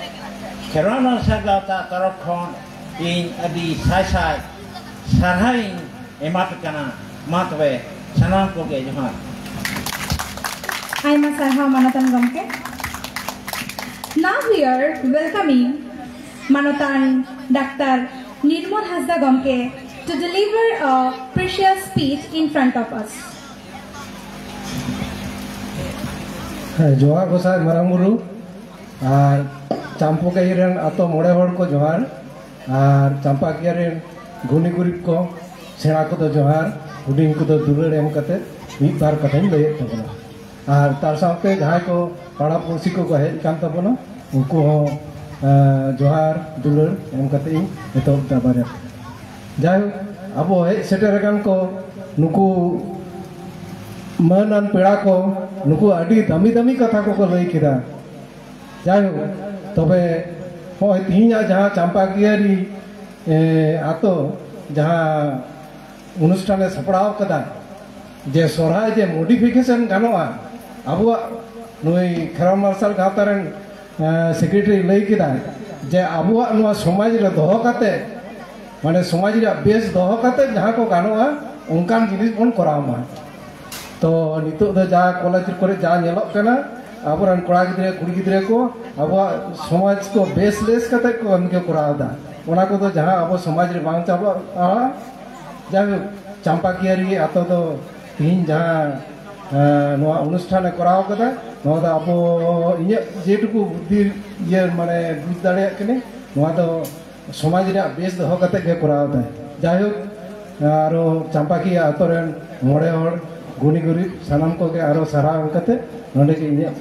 ᱠᱷᱮᱨᱣᱟᱞ ᱢᱟᱨᱥᱟᱞ ᱜᱟᱶᱛᱟ ᱛᱚᱨᱚᱯ ᱠᱷᱚᱱ ᱤᱧ ᱟᱹᱰᱤ ᱥᱟᱭ ᱥᱟᱭ ᱥᱟᱨᱦᱟᱣᱤᱧ ᱮᱢᱟᱯᱮ ᱠᱟᱱᱟ᱾ ᱢᱟ ᱛᱚᱵᱮ ᱥᱟᱱᱟᱢ ᱠᱚᱜᱮ ᱡᱚᱦᱟᱨ᱾ ᱟᱭᱢᱟ ᱥᱟᱨᱦᱟᱣ ᱢᱟᱱᱚᱛᱟᱱ ᱜᱚᱢᱠᱮ᱾ Now we are welcoming ᱢᱟᱱᱚᱛᱟᱱ ᱰᱟᱠᱛᱟᱨ ᱱᱤᱨᱢᱚᱞ ᱦᱟᱸᱥᱫᱟ ᱜᱚᱢᱠᱮ to deliver a precious speech in front of us. ᱦᱮᱸ, ᱡᱚᱦᱟᱨ ᱜᱚᱸᱥᱟᱭ ᱢᱟᱨᱟᱝ ᱵᱩᱨᱩ ᱟᱨ ᱪᱟᱢᱯᱚᱠᱟᱹᱭᱤ ᱨᱮᱱ ᱟᱛᱳ ᱢᱚᱬᱮ ᱦᱚᱲ ᱠᱚ ᱡᱚᱦᱟᱨ, ᱟᱨ ᱪᱟᱢᱯᱟᱠᱤᱭᱟᱹ ᱨᱮᱱ ᱜᱩᱱᱤ ᱜᱩᱨᱤᱵ ᱠᱚ, ᱥᱮᱬᱟ ᱠᱚᱫᱚ ᱡᱚᱦᱟᱨ, ᱦᱩᱰᱤᱧ ᱠᱚᱫᱚ ᱫᱩᱞᱟᱹᱲ ᱮᱢ ᱠᱟᱛᱮ ᱢᱤᱫ ᱵᱟᱨ ᱠᱟᱛᱷᱟᱧ ᱞᱟᱹᱭᱮᱫ ᱛᱟᱵᱚᱱᱟ᱾ ᱟᱨ ᱛᱟᱨ ᱥᱟᱶᱛᱮ ᱡᱟᱦᱟᱸᱭ ᱠᱚ ᱯᱟᱲᱟ ᱯᱩᱲᱥᱤ ᱠᱚᱠᱚ ᱦᱮᱡ ᱟᱠᱟᱱ ᱛᱟᱵᱚᱱᱟ, ᱩᱱᱠᱩ ᱦᱚᱸ ᱮᱸ, ᱡᱚᱦᱟᱨ ᱫᱩᱞᱟᱹᱲ ᱮᱢ ᱠᱟᱛᱮ ᱤᱧ ᱮᱛᱚᱦᱚᱵ ᱫᱟ ᱵᱟᱨᱭᱟ᱾ ᱡᱟᱭᱦᱳᱠ, ᱟᱵᱚ ᱦᱮᱡ ᱥᱮᱴᱮᱨ ᱟᱠᱟᱱ ᱠᱚ ᱱᱩᱠᱩ ᱢᱟᱹᱱ ᱟᱱ ᱯᱮᱲᱟ ᱠᱚ, ᱱᱩᱠᱩ ᱟᱹᱰᱤ ᱫᱟᱹᱢᱤ ᱫᱟᱹᱢᱤ ᱠᱟᱛᱷᱟ ᱠᱚᱠᱚ ᱞᱟᱹᱭ ᱠᱮᱫᱟ᱾ ᱡᱟᱭᱦᱳᱠ, ᱛᱚᱵᱮ ᱱᱚᱜᱼᱚᱭ ᱛᱮᱦᱮᱧᱟᱜ ᱡᱟᱦᱟᱸ ᱪᱟᱢᱯᱟᱠᱤᱭᱟᱹᱨᱤ ᱮ, ᱟᱛᱳ ᱡᱟᱦᱟᱸ ᱚᱱᱩᱥᱴᱷᱟᱱᱮ ᱥᱟᱯᱲᱟᱣ ᱠᱟᱫᱟ, ᱡᱮ ᱥᱚᱨᱦᱟᱭ ᱡᱮ ᱢᱚᱰᱤᱯᱷᱤᱠᱮᱥᱚᱱ ᱜᱟᱱᱚᱜᱼᱟ, ᱟᱵᱚᱣᱟᱜ ᱱᱩᱭ ᱠᱷᱮᱨᱣᱟᱞ ᱢᱟᱨᱥᱟᱞ ᱜᱟᱶᱛᱟ ᱨᱮᱱ ᱥᱮᱠᱨᱮᱴᱟᱨᱤ ᱞᱟᱹᱭ ᱠᱮᱫᱟᱭ ᱡᱮ ᱟᱵᱚᱣᱟᱜ ᱱᱚᱣᱟ ᱥᱚᱢᱟᱡᱽ ᱨᱮ ᱫᱚᱦᱚ ᱠᱟᱛᱮ, ᱢᱟᱱᱮ ᱥᱚᱢᱟᱡᱽ ᱨᱮᱭᱟᱜ ᱵᱮᱥ ᱫᱚᱦᱚ ᱠᱟᱛᱮ ᱡᱟᱦᱟᱸ ᱠᱚ ᱜᱟᱱᱚᱜᱼᱟ, ᱚᱱᱠᱟᱱ ᱡᱤᱱᱤᱥ ᱵᱚᱱ ᱠᱚᱨᱟᱣ ᱢᱟ᱾ ᱛᱚ ᱱᱤᱛᱚᱜ ᱫᱚ ᱡᱟ ᱠᱚᱞᱮᱡᱽ ᱠᱚᱨᱮ ᱡᱟ ᱧᱮᱞᱚᱜ ᱠᱟᱱᱟ, ᱟᱵᱚᱨᱮᱱ ᱠᱚᱲᱟ ᱜᱤᱫᱽᱨᱟᱹ ᱠᱩᱲᱤ ᱜᱤᱫᱽᱨᱟᱹ ᱠᱚ ᱟᱵᱚᱣᱟᱜ ᱥᱚᱢᱟᱡᱽ ᱠᱚ ᱵᱮᱥ ᱞᱮᱥ ᱠᱟᱛᱮ ᱠᱚ ᱠᱟᱹᱢᱤ ᱠᱚ ᱠᱚᱨᱟᱣ ᱮᱫᱟ, ᱚᱱᱟ ᱠᱚᱫᱚ ᱡᱟᱦᱟᱸ ᱟᱵᱚ ᱥᱚᱢᱟᱡᱽ ᱨᱮ ᱵᱟᱝ ᱪᱟᱵᱟᱜᱼᱟ᱾ ᱡᱟᱭᱦᱳᱠ, ᱪᱟᱢᱯᱟᱠᱤᱭᱟᱹᱨᱤ ᱟᱛᱳ ᱫᱚ ᱛᱮᱦᱮᱧ ᱡᱟᱦᱟᱸ ᱮᱸ, ᱱᱚᱣᱟ ᱚᱱᱩᱥᱴᱷᱟᱱᱮ ᱠᱚᱨᱟᱣ ᱠᱟᱫᱟ, ᱱᱚᱣᱟ ᱫᱚ ᱟᱵᱚ, ᱤᱧᱟᱹᱜ ᱡᱮᱴᱩᱠᱩ ᱵᱩᱫᱽᱫᱷᱤ ᱤᱭᱟᱹ ᱢᱟᱱᱮ ᱵᱩᱡᱽ ᱫᱟᱲᱮᱭᱟᱜ ᱠᱟᱹᱱᱟᱹᱧ, ᱱᱚᱣᱟ ᱫᱚ ᱥᱚᱢᱟᱡᱽ ᱨᱮᱭᱟᱜ ᱵᱮᱥ ᱫᱚᱦᱚ ᱠᱟᱛᱮ ᱜᱮ ᱠᱚᱨᱟᱣ ᱮᱫᱟᱭ᱾ ᱡᱟᱭᱦᱳᱠ, ᱟᱨᱚ ᱪᱟᱢᱯᱟᱠᱤᱭᱟᱹ ᱟᱛᱳ ᱨᱮᱱ ᱢᱚᱬᱮ ᱦᱚᱲ ᱜᱩᱱᱤ ᱜᱩᱨᱤᱵ ᱥᱟᱱᱟᱢ ᱠᱚᱜᱮ ᱟᱨᱚ ᱥᱟᱨᱦᱟᱣ ᱮᱢ ᱠᱟᱛᱮ ᱱᱚᱰᱮ ᱜᱮ ᱤᱧᱟᱹᱜ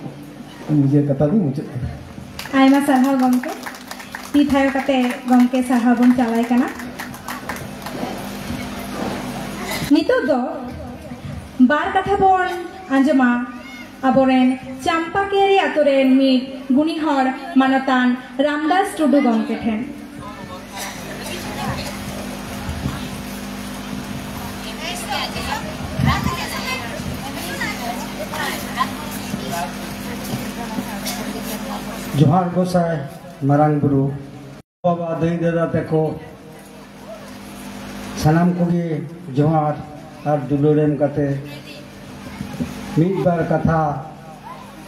ᱱᱤᱡᱮ ᱠᱟᱛᱷᱟ ᱫᱚᱧ ᱢᱩᱪᱟᱹᱫ ᱠᱮᱫᱟ᱾ ᱟᱭᱢᱟ ᱥᱟᱨᱦᱟᱣ ᱜᱚᱢᱠᱮ, ᱛᱤ ᱛᱷᱟᱭᱚ ᱠᱟᱛᱮ ᱜᱚᱢᱠᱮ ᱥᱟᱨᱦᱟᱣ ᱵᱚᱱ ᱪᱟᱞᱟᱭ ᱠᱟᱱᱟ᱾ ᱱᱤᱛᱚᱜ ᱫᱚ ᱵᱟᱨ ᱠᱟᱛᱷᱟ ᱵᱚᱱ ᱟᱸᱡᱚᱢᱟ ᱟᱵᱚᱨᱮᱱ ᱪᱟᱢᱯᱟᱠᱤᱭᱟᱹᱨᱤ ᱟᱛᱳ ᱨᱮᱱ ᱢᱤᱫ ᱜᱩᱱᱤ ᱦᱚᱲ ᱢᱟᱱᱚᱛᱟᱱ ᱨᱟᱢᱫᱟᱥ ᱴᱩᱰᱩ ᱜᱚᱢᱠᱮ ᱴᱷᱮᱱ᱾ ᱡᱚᱦᱟᱨ ᱜᱚᱸᱥᱟᱭ ᱢᱟᱨᱟᱝ ᱵᱩᱨᱩ, ᱵᱟᱵᱟ, ᱫᱟᱹᱭ, ᱫᱟᱫᱟ ᱛᱟᱠᱚ, ᱥᱟᱱᱟᱢ ᱠᱚᱜᱮ ᱡᱚᱦᱟᱨ ᱟᱨ ᱫᱩᱞᱟᱹᱲ ᱮᱢ ᱠᱟᱛᱮ ᱢᱤᱫ ᱵᱟᱨ ᱠᱟᱛᱷᱟ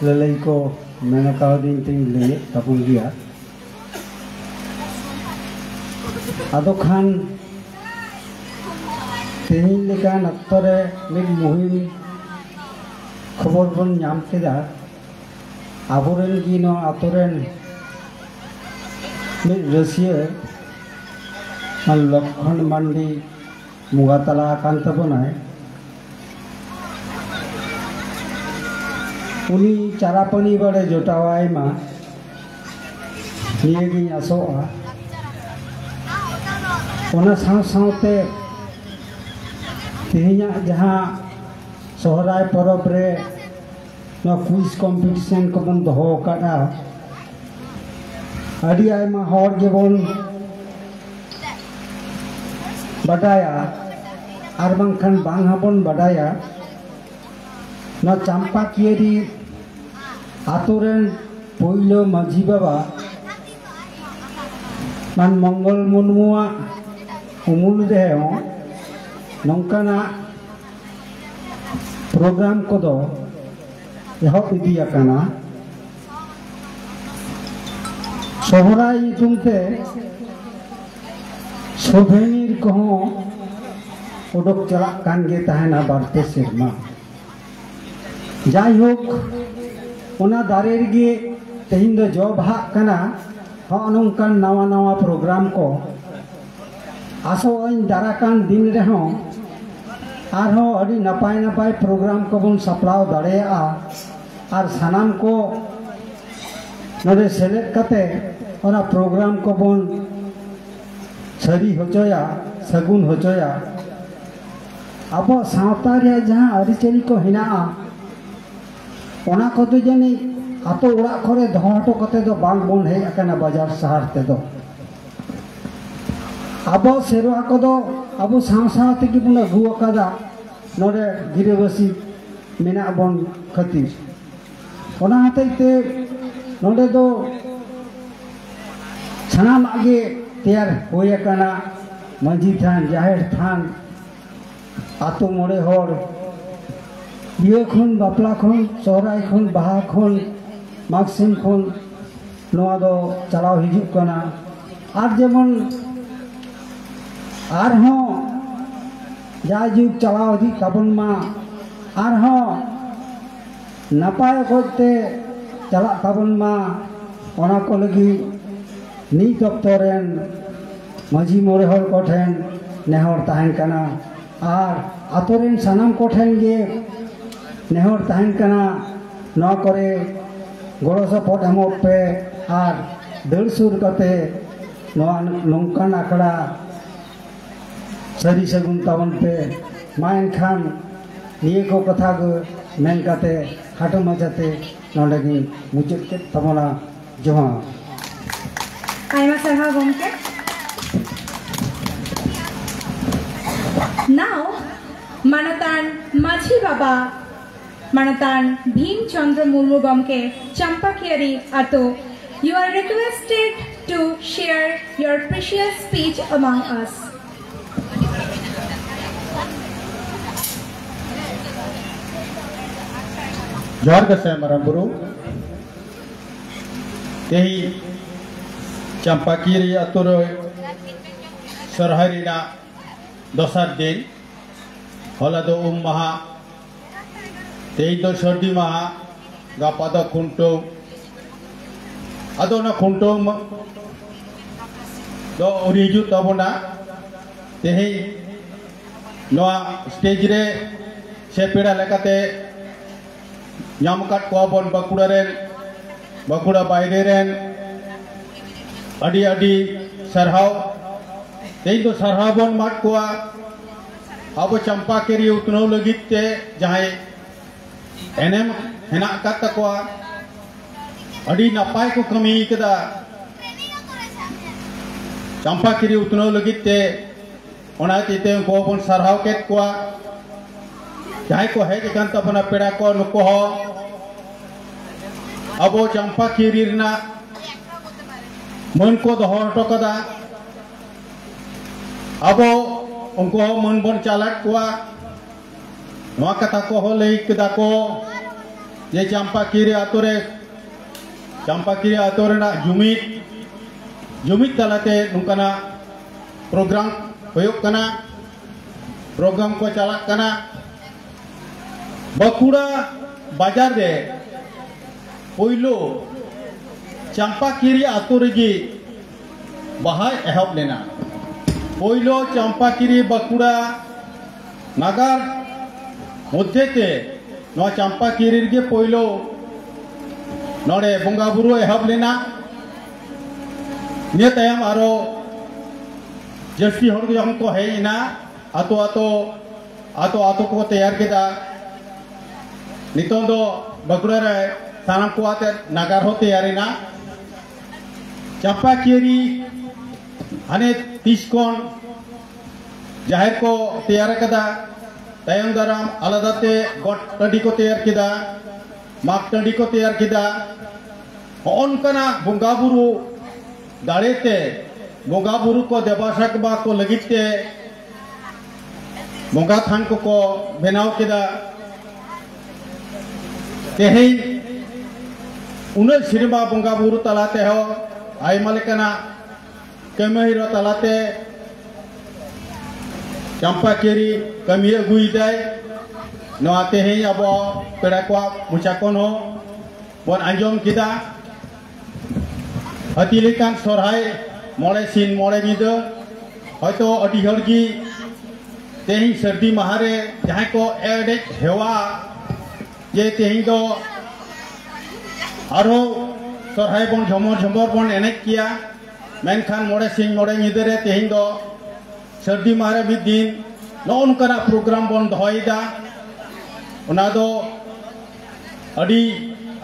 ᱞᱟᱹᱞᱟᱹᱭ ᱠᱚ ᱢᱮᱱ ᱠᱟᱣᱫᱤᱧ ᱛᱤᱧ ᱞᱟᱹᱭᱮᱫ ᱛᱟᱵᱚᱱ ᱜᱮᱭᱟ᱾ ᱟᱫᱚ ᱠᱷᱟᱱ ᱛᱮᱦᱮᱧ ᱞᱮᱠᱟᱱ ᱚᱠᱛᱚ ᱨᱮ ᱢᱤᱫ ᱢᱩᱦᱤᱢ ᱠᱷᱚᱵᱚᱨ ᱵᱚᱱ ᱧᱟᱢ ᱠᱮᱫᱟ᱾ ᱟᱵᱚᱨᱮᱱ ᱜᱮ ᱱᱚᱣᱟ ᱟᱛᱳ ᱨᱮᱱ ᱢᱤᱫ ᱨᱟᱹᱥᱤᱭᱟᱹ ᱞᱚᱠᱠᱷᱚᱱ ᱢᱟᱱᱰᱤ ᱵᱚᱸᱜᱟ ᱛᱟᱞᱟ ᱟᱠᱟᱱ ᱛᱟᱵᱚᱱᱟᱭ᱾ ᱩᱱᱤ ᱪᱟᱨᱟᱯᱟᱹᱱᱤ ᱵᱟᱲᱮ ᱡᱚᱴᱟᱣᱟᱭ ᱢᱟ, ᱱᱤᱭᱟᱹᱜᱤᱧ ᱟᱥᱚᱜᱼᱟ᱾ ᱚᱱᱟ ᱥᱟᱶ ᱥᱟᱶᱛᱮ ᱛᱮᱦᱮᱧᱟᱜ ᱡᱟᱦᱟᱸ ᱥᱚᱦᱨᱟᱭ ᱯᱚᱨᱚᱵᱽ ᱨᱮ ᱱᱚᱣᱟ ᱠᱩᱭᱤᱡᱽ ᱠᱚᱢᱯᱤᱴᱤᱥᱚᱱ ᱠᱚᱵᱚᱱ ᱫᱚᱦᱚ ᱟᱠᱟᱫᱼᱟ, ᱟᱹᱰᱤ ᱟᱭᱢᱟ ᱦᱚᱲ ᱜᱮᱵᱚᱱ ᱵᱟᱰᱟᱭᱟ ᱟᱨ ᱵᱟᱝᱠᱷᱟᱱ ᱵᱟᱝ ᱦᱚᱸᱵᱚᱱ ᱵᱟᱰᱟᱭᱟ᱾ ᱱᱚᱣᱟ ᱪᱟᱢᱯᱟᱠᱤᱭᱟᱹᱨᱤ ᱟᱛᱳ ᱨᱮᱱ ᱯᱳᱭᱞᱳ ᱢᱟᱹᱡᱷᱤ ᱵᱟᱵᱟ ᱢᱟᱱ ᱢᱚᱝᱜᱚᱞ ᱢᱩᱨᱢᱩᱣᱟᱜ ᱩᱢᱩᱞ ᱨᱮᱦᱚᱸ ᱱᱚᱝᱠᱟᱱᱟᱜ ᱯᱨᱳᱜᱨᱟᱢ ᱠᱚᱫᱚ ᱮᱦᱚᱵ ᱤᱫᱤ ᱟᱠᱟᱱᱟ᱾ ᱥᱚᱦᱨᱟᱭ ᱧᱩᱛᱩᱢ ᱛᱮ ᱥᱳᱵᱷᱮᱱᱤᱨ ᱠᱚᱦᱚᱸ ᱚᱰᱚᱠ ᱪᱟᱞᱟᱜ ᱠᱟᱱ ᱜᱮ ᱛᱟᱦᱮᱱᱟ ᱵᱟᱨ ᱯᱮ ᱥᱮᱨᱢᱟ᱾ ᱡᱟᱭᱦᱳᱠ, ᱚᱱᱟ ᱫᱟᱨᱮ ᱨᱮᱜᱮ ᱛᱮᱦᱮᱧ ᱫᱚ ᱡᱚ ᱵᱟᱦᱟᱜ ᱠᱟᱱᱟ᱾ ᱦᱚᱸᱜᱼᱚ ᱱᱚᱝᱠᱟᱱ ᱱᱟᱣᱟ ᱱᱟᱣᱟ ᱯᱨᱳᱜᱨᱟᱢ ᱠᱚ ᱟᱥᱚᱜ ᱟᱹᱧ ᱫᱟᱨᱟᱠᱟᱱ ᱫᱤᱱ ᱨᱮᱦᱚᱸ ᱟᱨᱦᱚᱸ ᱟᱹᱰᱤ ᱱᱟᱯᱟᱭ ᱱᱟᱯᱟᱭ ᱯᱨᱳᱜᱨᱟᱢ ᱠᱚᱵᱚᱱ ᱥᱟᱯᱲᱟᱣ ᱫᱟᱲᱮᱭᱟᱜᱼᱟ᱾ ᱟᱨ ᱥᱟᱱᱟᱢ ᱠᱚ ᱱᱚᱰᱮ ᱥᱮᱞᱮᱫ ᱠᱟᱛᱮ ᱚᱱᱟ ᱯᱨᱳᱜᱨᱟᱢ ᱠᱚᱵᱚᱱ ᱥᱟᱹᱨᱤ ᱦᱚᱪᱚᱭᱟ, ᱥᱟᱹᱜᱩᱱ ᱦᱚᱪᱚᱭᱟ᱾ ᱟᱵᱚ ᱥᱟᱶᱛᱟ ᱨᱮᱭᱟᱜ ᱡᱟᱦᱟᱸ ᱟᱹᱨᱤᱪᱟᱹᱞᱤ ᱠᱚ ᱦᱮᱱᱟᱜᱼᱟ, ᱚᱱᱟ ᱠᱚᱫᱚ ᱡᱟᱹᱱᱤᱡ ᱟᱛᱳ ᱚᱲᱟᱜ ᱠᱚᱨᱮ ᱫᱚᱦᱚ ᱦᱚᱴᱚ ᱠᱟᱛᱮ ᱫᱚ ᱵᱟᱝ ᱵᱚᱱ ᱦᱮᱡ ᱟᱠᱟᱱᱟ ᱵᱟᱡᱟᱨ ᱥᱟᱦᱟᱨ ᱛᱮᱫᱚ᱾ ᱟᱵᱚ ᱥᱮᱨᱣᱟ ᱠᱚᱫᱚ ᱟᱵᱚ ᱥᱟᱶ ᱥᱟᱶ ᱛᱮᱜᱮ ᱵᱚᱱ ᱟᱹᱜᱩ ᱟᱠᱟᱫᱟ, ᱱᱚᱰᱮ ᱜᱤᱨᱟᱹᱵᱟᱹᱥᱤ ᱢᱮᱱᱟᱜ ᱵᱚᱱ ᱠᱷᱟᱹᱛᱤᱨ᱾ ᱚᱱᱟ ᱦᱚᱛᱮᱡ ᱛᱮ ᱱᱚᱰᱮ ᱫᱚ ᱥᱟᱱᱟᱢᱟᱜ ᱜᱮ ᱛᱮᱭᱟᱨ ᱦᱩᱭ ᱟᱠᱟᱱᱟ᱾ ᱢᱟᱹᱡᱷᱤ ᱛᱷᱟᱱ, ᱡᱟᱦᱮᱨ ᱛᱷᱟᱱ, ᱟᱛᱳ ᱢᱚᱬᱮ ᱦᱚᱲ, ᱵᱤᱦᱟᱹ ᱠᱷᱚᱱ, ᱵᱟᱯᱞᱟ ᱠᱷᱚᱱ, ᱥᱚᱦᱨᱟᱭ ᱠᱷᱚᱱ, ᱵᱟᱦᱟ ᱠᱷᱚᱱ, ᱢᱟᱜᱽ ᱥᱤᱢ ᱠᱷᱚᱱ ᱱᱚᱣᱟ ᱫᱚ ᱪᱟᱞᱟᱣ ᱦᱤᱡᱩᱜ ᱠᱟᱱᱟ᱾ ᱟᱨ ᱡᱮᱢᱚᱱ ᱟᱨᱦᱚᱸ ᱡᱟᱭᱡᱩᱜᱽ ᱪᱟᱞᱟᱣ ᱤᱫᱤᱜ ᱛᱟᱵᱚᱱ ᱢᱟ, ᱟᱨᱦᱚᱸ ᱱᱟᱯᱟᱭ ᱚᱠᱚᱡ ᱛᱮ ᱪᱟᱞᱟᱜ ᱛᱟᱵᱚᱱ ᱢᱟ, ᱚᱱᱟ ᱠᱚ ᱞᱟᱹᱜᱤᱫ ᱱᱤᱛ ᱚᱠᱛᱚ ᱨᱮᱱ ᱢᱟᱹᱡᱷᱤ ᱢᱚᱬᱮ ᱦᱚᱲ ᱠᱚᱴᱷᱮᱱ ᱱᱮᱦᱚᱨ ᱛᱟᱦᱮᱱ ᱠᱟᱱᱟ᱾ ᱟᱨ ᱟᱛᱳ ᱨᱮᱱ ᱥᱟᱱᱟᱢ ᱠᱚᱴᱷᱮᱱ ᱜᱮ ᱱᱮᱦᱚᱨ ᱛᱟᱦᱮᱱ ᱠᱟᱱᱟ, ᱱᱚᱣᱟ ᱠᱚᱨᱮ ᱜᱚᱲᱚ ᱥᱚᱯᱚᱦᱚᱫ ᱮᱢᱚᱜ ᱯᱮ ᱟᱨ ᱫᱟᱹᱲ ᱥᱩᱨ ᱠᱟᱛᱮ ᱱᱚᱣᱟ ᱱᱚᱝᱠᱟᱱ ᱟᱠᱷᱲᱟ ᱥᱟᱹᱨᱤ ᱥᱟᱹᱜᱩᱱ ᱛᱟᱵᱚᱱ ᱯᱮ᱾ ᱢᱟ ᱮᱱᱠᱷᱟᱱ ᱱᱤᱭᱟᱹ ᱠᱚ ᱠᱟᱛᱷᱟ ᱜᱮ ᱢᱮᱱ ᱠᱟᱛᱮ ᱠᱷᱟᱴᱚ ᱢᱟᱪᱷᱟᱛᱮ ᱱᱚᱰᱮ ᱜᱤᱧ ᱢᱩᱪᱟᱹᱫ ᱠᱮᱫ ᱛᱟᱵᱚᱱᱟ᱾ ᱡᱚᱦᱟᱨ᱾ ᱟᱭᱢᱟ ᱥᱟᱨᱦᱟᱣ ᱜᱚᱢᱠᱮ᱾ Now, ᱢᱟᱱᱚᱛᱟᱱ ᱢᱟᱹᱡᱷᱤ ᱵᱟᱵᱟ, ᱢᱟᱱᱚᱛᱟᱱ ᱵᱷᱤᱢ ᱪᱚᱸᱫᱽᱨᱚ ᱢᱩᱨᱢᱩ ᱜᱚᱢᱠᱮ, ᱪᱟᱢᱯᱟᱠᱤᱭᱟᱨᱤ ᱟᱛᱳ, you are requested to share your precious speech among us. ᱡᱚᱦᱟᱨ ᱜᱮ ᱥᱮ ᱢᱟᱨᱟᱝ ᱵᱩᱨᱩ᱾ ᱛᱮᱦᱮᱧ ᱪᱟᱢᱯᱟᱠᱤᱭᱟᱨᱤ ᱟᱛᱳ ᱨᱮ ᱥᱚᱨᱦᱟᱭ ᱨᱮᱱᱟᱜ ᱫᱚᱥᱟᱨ ᱫᱤᱱ, ᱦᱚᱞᱟ ᱫᱚ ᱩᱢ ᱢᱟᱦᱟ, ᱛᱮᱦᱮᱧ ᱫᱚ ᱥᱟᱹᱨᱫᱤ ᱢᱟᱦᱟ, ᱜᱟᱯᱟ ᱫᱚ ᱠᱷᱩᱱᱴᱟᱹᱣ᱾ ᱟᱫᱚ ᱚᱱᱟ ᱠᱷᱩᱱᱴᱟᱹᱣ ᱢᱟ-, ᱫᱚ ᱟᱹᱣᱨᱤ ᱦᱤᱡᱩᱜ ᱛᱟᱵᱚᱱᱟ᱾ ᱛᱮᱦᱮᱧ ᱱᱚᱣᱟ ᱥᱴᱮᱡᱽ ᱨᱮ ᱥᱮ ᱯᱮᱲᱟ ᱞᱮᱠᱟᱛᱮ ᱧᱟᱢ ᱟᱠᱟᱫ ᱠᱚᱣᱟ ᱵᱚᱱ ᱵᱟᱸᱠᱩᱲᱟ ᱨᱮᱱ, ᱵᱟᱸᱠᱩᱲᱟ ᱵᱟᱭᱨᱮ ᱨᱮᱱ᱾ ᱟᱹᱰᱤ ᱟᱹᱰᱤ ᱥᱟᱨᱦᱟᱣ᱾ ᱛᱮᱦᱮᱧ ᱫᱚ ᱥᱟᱨᱦᱟᱣ ᱵᱚᱱ ᱮᱢᱟᱫ ᱠᱚᱣᱟ, ᱟᱵᱚ ᱪᱟᱢᱯᱟᱠᱤᱭᱟᱨᱤ ᱩᱛᱱᱟᱹᱣ ᱞᱟᱹᱜᱤᱫ ᱛᱮ ᱡᱟᱦᱟᱸᱭ ᱮᱱᱮᱢ ᱦᱮᱱᱟᱜ ᱟᱠᱟᱫ ᱛᱟᱠᱚᱣᱟ, ᱟᱹᱰᱤ ᱱᱟᱯᱟᱭ ᱠᱚ ᱠᱟᱹᱢᱤ ᱠᱟᱫᱟ ᱪᱟᱢᱯᱟᱠᱤᱭᱟᱨᱤ ᱩᱛᱱᱟᱹᱣ ᱞᱟᱹᱜᱤᱫ ᱛᱮ᱾ ᱚᱱᱟ ᱦᱚᱛᱮᱡ ᱛᱮ ᱩᱱᱠᱩ ᱦᱚᱸᱵᱚᱱ ᱥᱟᱨᱦᱟᱣ ᱠᱮᱫ ᱠᱚᱣᱟ᱾ ᱡᱟᱦᱟᱸᱭ ᱠᱚ ᱦᱮᱡ ᱟᱠᱟᱱ ᱛᱟᱵᱚᱱᱟ ᱯᱮᱲᱟ ᱠᱚ, ᱱᱩᱠᱩ ᱦᱚᱸ ᱟᱵᱚ ᱪᱟᱢᱯᱟᱠᱤᱭᱟᱨᱤ ᱨᱮᱱᱟᱜ ᱢᱟᱹᱱ ᱠᱚ ᱫᱚᱦᱚ ᱦᱚᱴᱚ ᱠᱟᱫᱟ᱾ ᱟᱵᱚ ᱩᱱᱠᱩ ᱦᱚᱸ ᱢᱟᱹᱱ ᱵᱚᱱ ᱪᱟᱞᱟᱫ ᱠᱚᱣᱟ᱾ ᱱᱚᱣᱟ ᱠᱟᱛᱷᱟ ᱠᱚᱦᱚᱸ ᱞᱟᱹᱭ ᱠᱮᱫᱟ ᱠᱚ ᱡᱮ ᱪᱟᱢᱯᱟᱠᱤᱨᱤ ᱟᱛᱳ ᱨᱮ, ᱪᱟᱢᱯᱟᱠᱤᱨᱤ ᱟᱛᱳ ᱨᱮᱱᱟᱜ ᱡᱩᱢᱤᱫ, ᱡᱩᱢᱤᱫ ᱛᱟᱞᱟᱛᱮ ᱱᱚᱝᱠᱟᱱᱟᱜ ᱯᱨᱳᱜᱨᱟᱢ ᱦᱩᱭᱩᱜ ᱠᱟᱱᱟ, ᱯᱨᱳᱜᱨᱟᱢ ᱠᱚ ᱪᱟᱞᱟᱜ ᱠᱟᱱᱟ᱾ ᱵᱟᱸᱠᱩᱲᱟ ᱵᱟᱡᱟᱨ ᱨᱮ ᱯᱳᱭᱞᱳ ᱪᱟᱢᱯᱟᱠᱤᱨᱤ ᱟᱛᱳ ᱨᱮᱜᱮ ᱵᱟᱦᱟᱭ ᱮᱦᱚᱵ ᱞᱮᱱᱟ᱾ ᱯᱳᱭᱞᱳ ᱪᱟᱢᱯᱟᱠᱤᱨᱤ ᱵᱟᱸᱠᱩᱲᱟ ᱱᱟᱜᱟᱨ ᱢᱚᱫᱽᱫᱷᱮ ᱛᱮ ᱱᱚᱣᱟ ᱪᱟᱢᱯᱟᱠᱤᱨᱤ ᱨᱮᱜᱮ ᱯᱳᱭᱞᱳ ᱱᱚᱰᱮ ᱵᱚᱸᱜᱟ ᱵᱩᱨᱩ ᱮᱦᱚᱵ ᱞᱮᱱᱟ᱾ ᱤᱱᱟᱹ ᱛᱟᱭᱚᱢ ᱟᱨᱚ ᱡᱟᱹᱥᱛᱤ ᱦᱚᱲ ᱡᱚᱠᱷᱚᱱ ᱠᱚ ᱦᱮᱡ ᱮᱱᱟ, ᱟᱛᱳ ᱟᱛᱳ, ᱟᱛᱳ ᱟᱛᱳ ᱠᱚ ᱛᱮᱭᱟᱨ ᱠᱮᱫᱟ᱾ ᱱᱤᱛᱚᱝ ᱫᱚ ᱵᱟᱸᱠᱩᱲᱟ ᱨᱮ ᱥᱟᱱᱟᱢ ᱠᱚ ᱟᱛᱮ ᱱᱟᱜᱟᱨ ᱦᱚᱸ ᱛᱮᱭᱟᱨ ᱮᱱᱟ᱾ ᱪᱟᱢᱯᱟᱠᱤᱨᱤ ᱦᱟᱱᱮ ᱛᱤᱥ ᱠᱷᱚᱱ ᱡᱟᱦᱮᱨ ᱠᱚ ᱛᱮᱭᱟᱨ ᱟᱠᱟᱫᱟ, ᱛᱟᱭᱚᱢ ᱫᱟᱨᱟᱢ ᱟᱞᱟᱫᱟ ᱛᱮ ᱜᱚᱴ ᱴᱟᱺᱰᱤ ᱠᱚ ᱛᱮᱭᱟᱨ ᱠᱮᱫᱟ, ᱢᱟᱜᱽ ᱴᱟᱺᱰᱤ ᱠᱚ ᱛᱮᱭᱟᱨ ᱠᱮᱫᱟ᱾ ᱦᱚᱸᱜᱼᱚ ᱱᱚᱝᱠᱟᱱᱟᱜ ᱵᱚᱸᱜᱟ ᱵᱩᱨᱩ ᱫᱟᱲᱮ ᱛᱮ ᱵᱚᱸᱜᱟ ᱵᱩᱨᱩ ᱠᱚ ᱫᱮᱵᱟ ᱥᱮᱵᱟ ᱠᱚ ᱞᱟᱹᱜᱤᱫ ᱛᱮ ᱵᱚᱸᱜᱟ ᱛᱷᱟᱱ ᱠᱚᱠᱚ ᱵᱮᱱᱟᱣ ᱠᱮᱫᱟ᱾ ᱛᱮᱦᱮᱧ ᱩᱱᱟᱹᱜ ᱥᱮᱨᱢᱟ ᱵᱚᱸᱜᱟ ᱵᱩᱨᱩ ᱛᱟᱞᱟ ᱛᱮᱦᱚᱸ ᱟᱭᱢᱟ ᱞᱮᱠᱟᱱᱟᱜ ᱠᱟᱹᱢᱤ ᱦᱚᱨᱟ ᱛᱟᱞᱟᱛᱮ ᱪᱟᱢᱯᱟᱠᱤᱨᱤ ᱠᱟᱹᱢᱤ ᱟᱹᱜᱩᱭᱮᱫᱟᱭ᱾ ᱱᱚᱣᱟ ᱛᱮᱦᱮᱧ ᱟᱵᱚ ᱯᱮᱲᱟ ᱠᱚᱣᱟᱜ ᱢᱚᱪᱟ ᱠᱷᱚᱱ ᱦᱚᱸ ᱵᱚᱱ ᱟᱸᱡᱚᱢ ᱠᱮᱫᱟ᱾ ᱦᱟᱹᱛᱤ ᱞᱮᱠᱟᱱ ᱥᱚᱨᱦᱟᱭ ᱢᱚᱬᱮ ᱥᱤᱧ ᱢᱚᱬᱮ ᱧᱤᱫᱟᱹ᱾ ᱦᱚᱭᱛᱳ ᱟᱹᱰᱤ ᱦᱚᱲ ᱜᱮ ᱛᱮᱦᱮᱧ ᱥᱟᱹᱨᱫᱤ ᱢᱟᱦᱟ ᱨᱮ ᱡᱟᱦᱟᱸᱭ ᱠᱚ ᱮᱱᱮᱡ ᱦᱮᱣᱟ ᱡᱮ ᱛᱮᱦᱮᱧ ᱫᱚ ᱟᱨᱦᱚᱸ ᱥᱚᱨᱦᱟᱭ ᱵᱚᱱ ᱡᱷᱚᱢᱚᱨ ᱡᱷᱚᱢᱚᱨ ᱵᱚᱱ ᱮᱱᱮᱡ ᱠᱮᱭᱟ, ᱢᱮᱱᱠᱷᱟᱱ ᱢᱚᱬᱮ ᱥᱤᱧ ᱢᱚᱬᱮ ᱧᱤᱫᱟᱹ ᱨᱮ ᱛᱮᱦᱮᱧ ᱫᱚ ᱥᱟᱹᱨᱫᱤ ᱢᱟᱦᱟ ᱨᱮ ᱢᱤᱫ ᱫᱤᱱ ᱱᱚᱜᱼᱚ ᱱᱚᱝᱠᱟᱱᱟᱜ ᱯᱨᱳᱜᱨᱟᱢ ᱵᱚᱱ ᱫᱚᱦᱚᱭᱮᱫᱟ᱾ ᱚᱱᱟ ᱫᱚ ᱟᱹᱰᱤ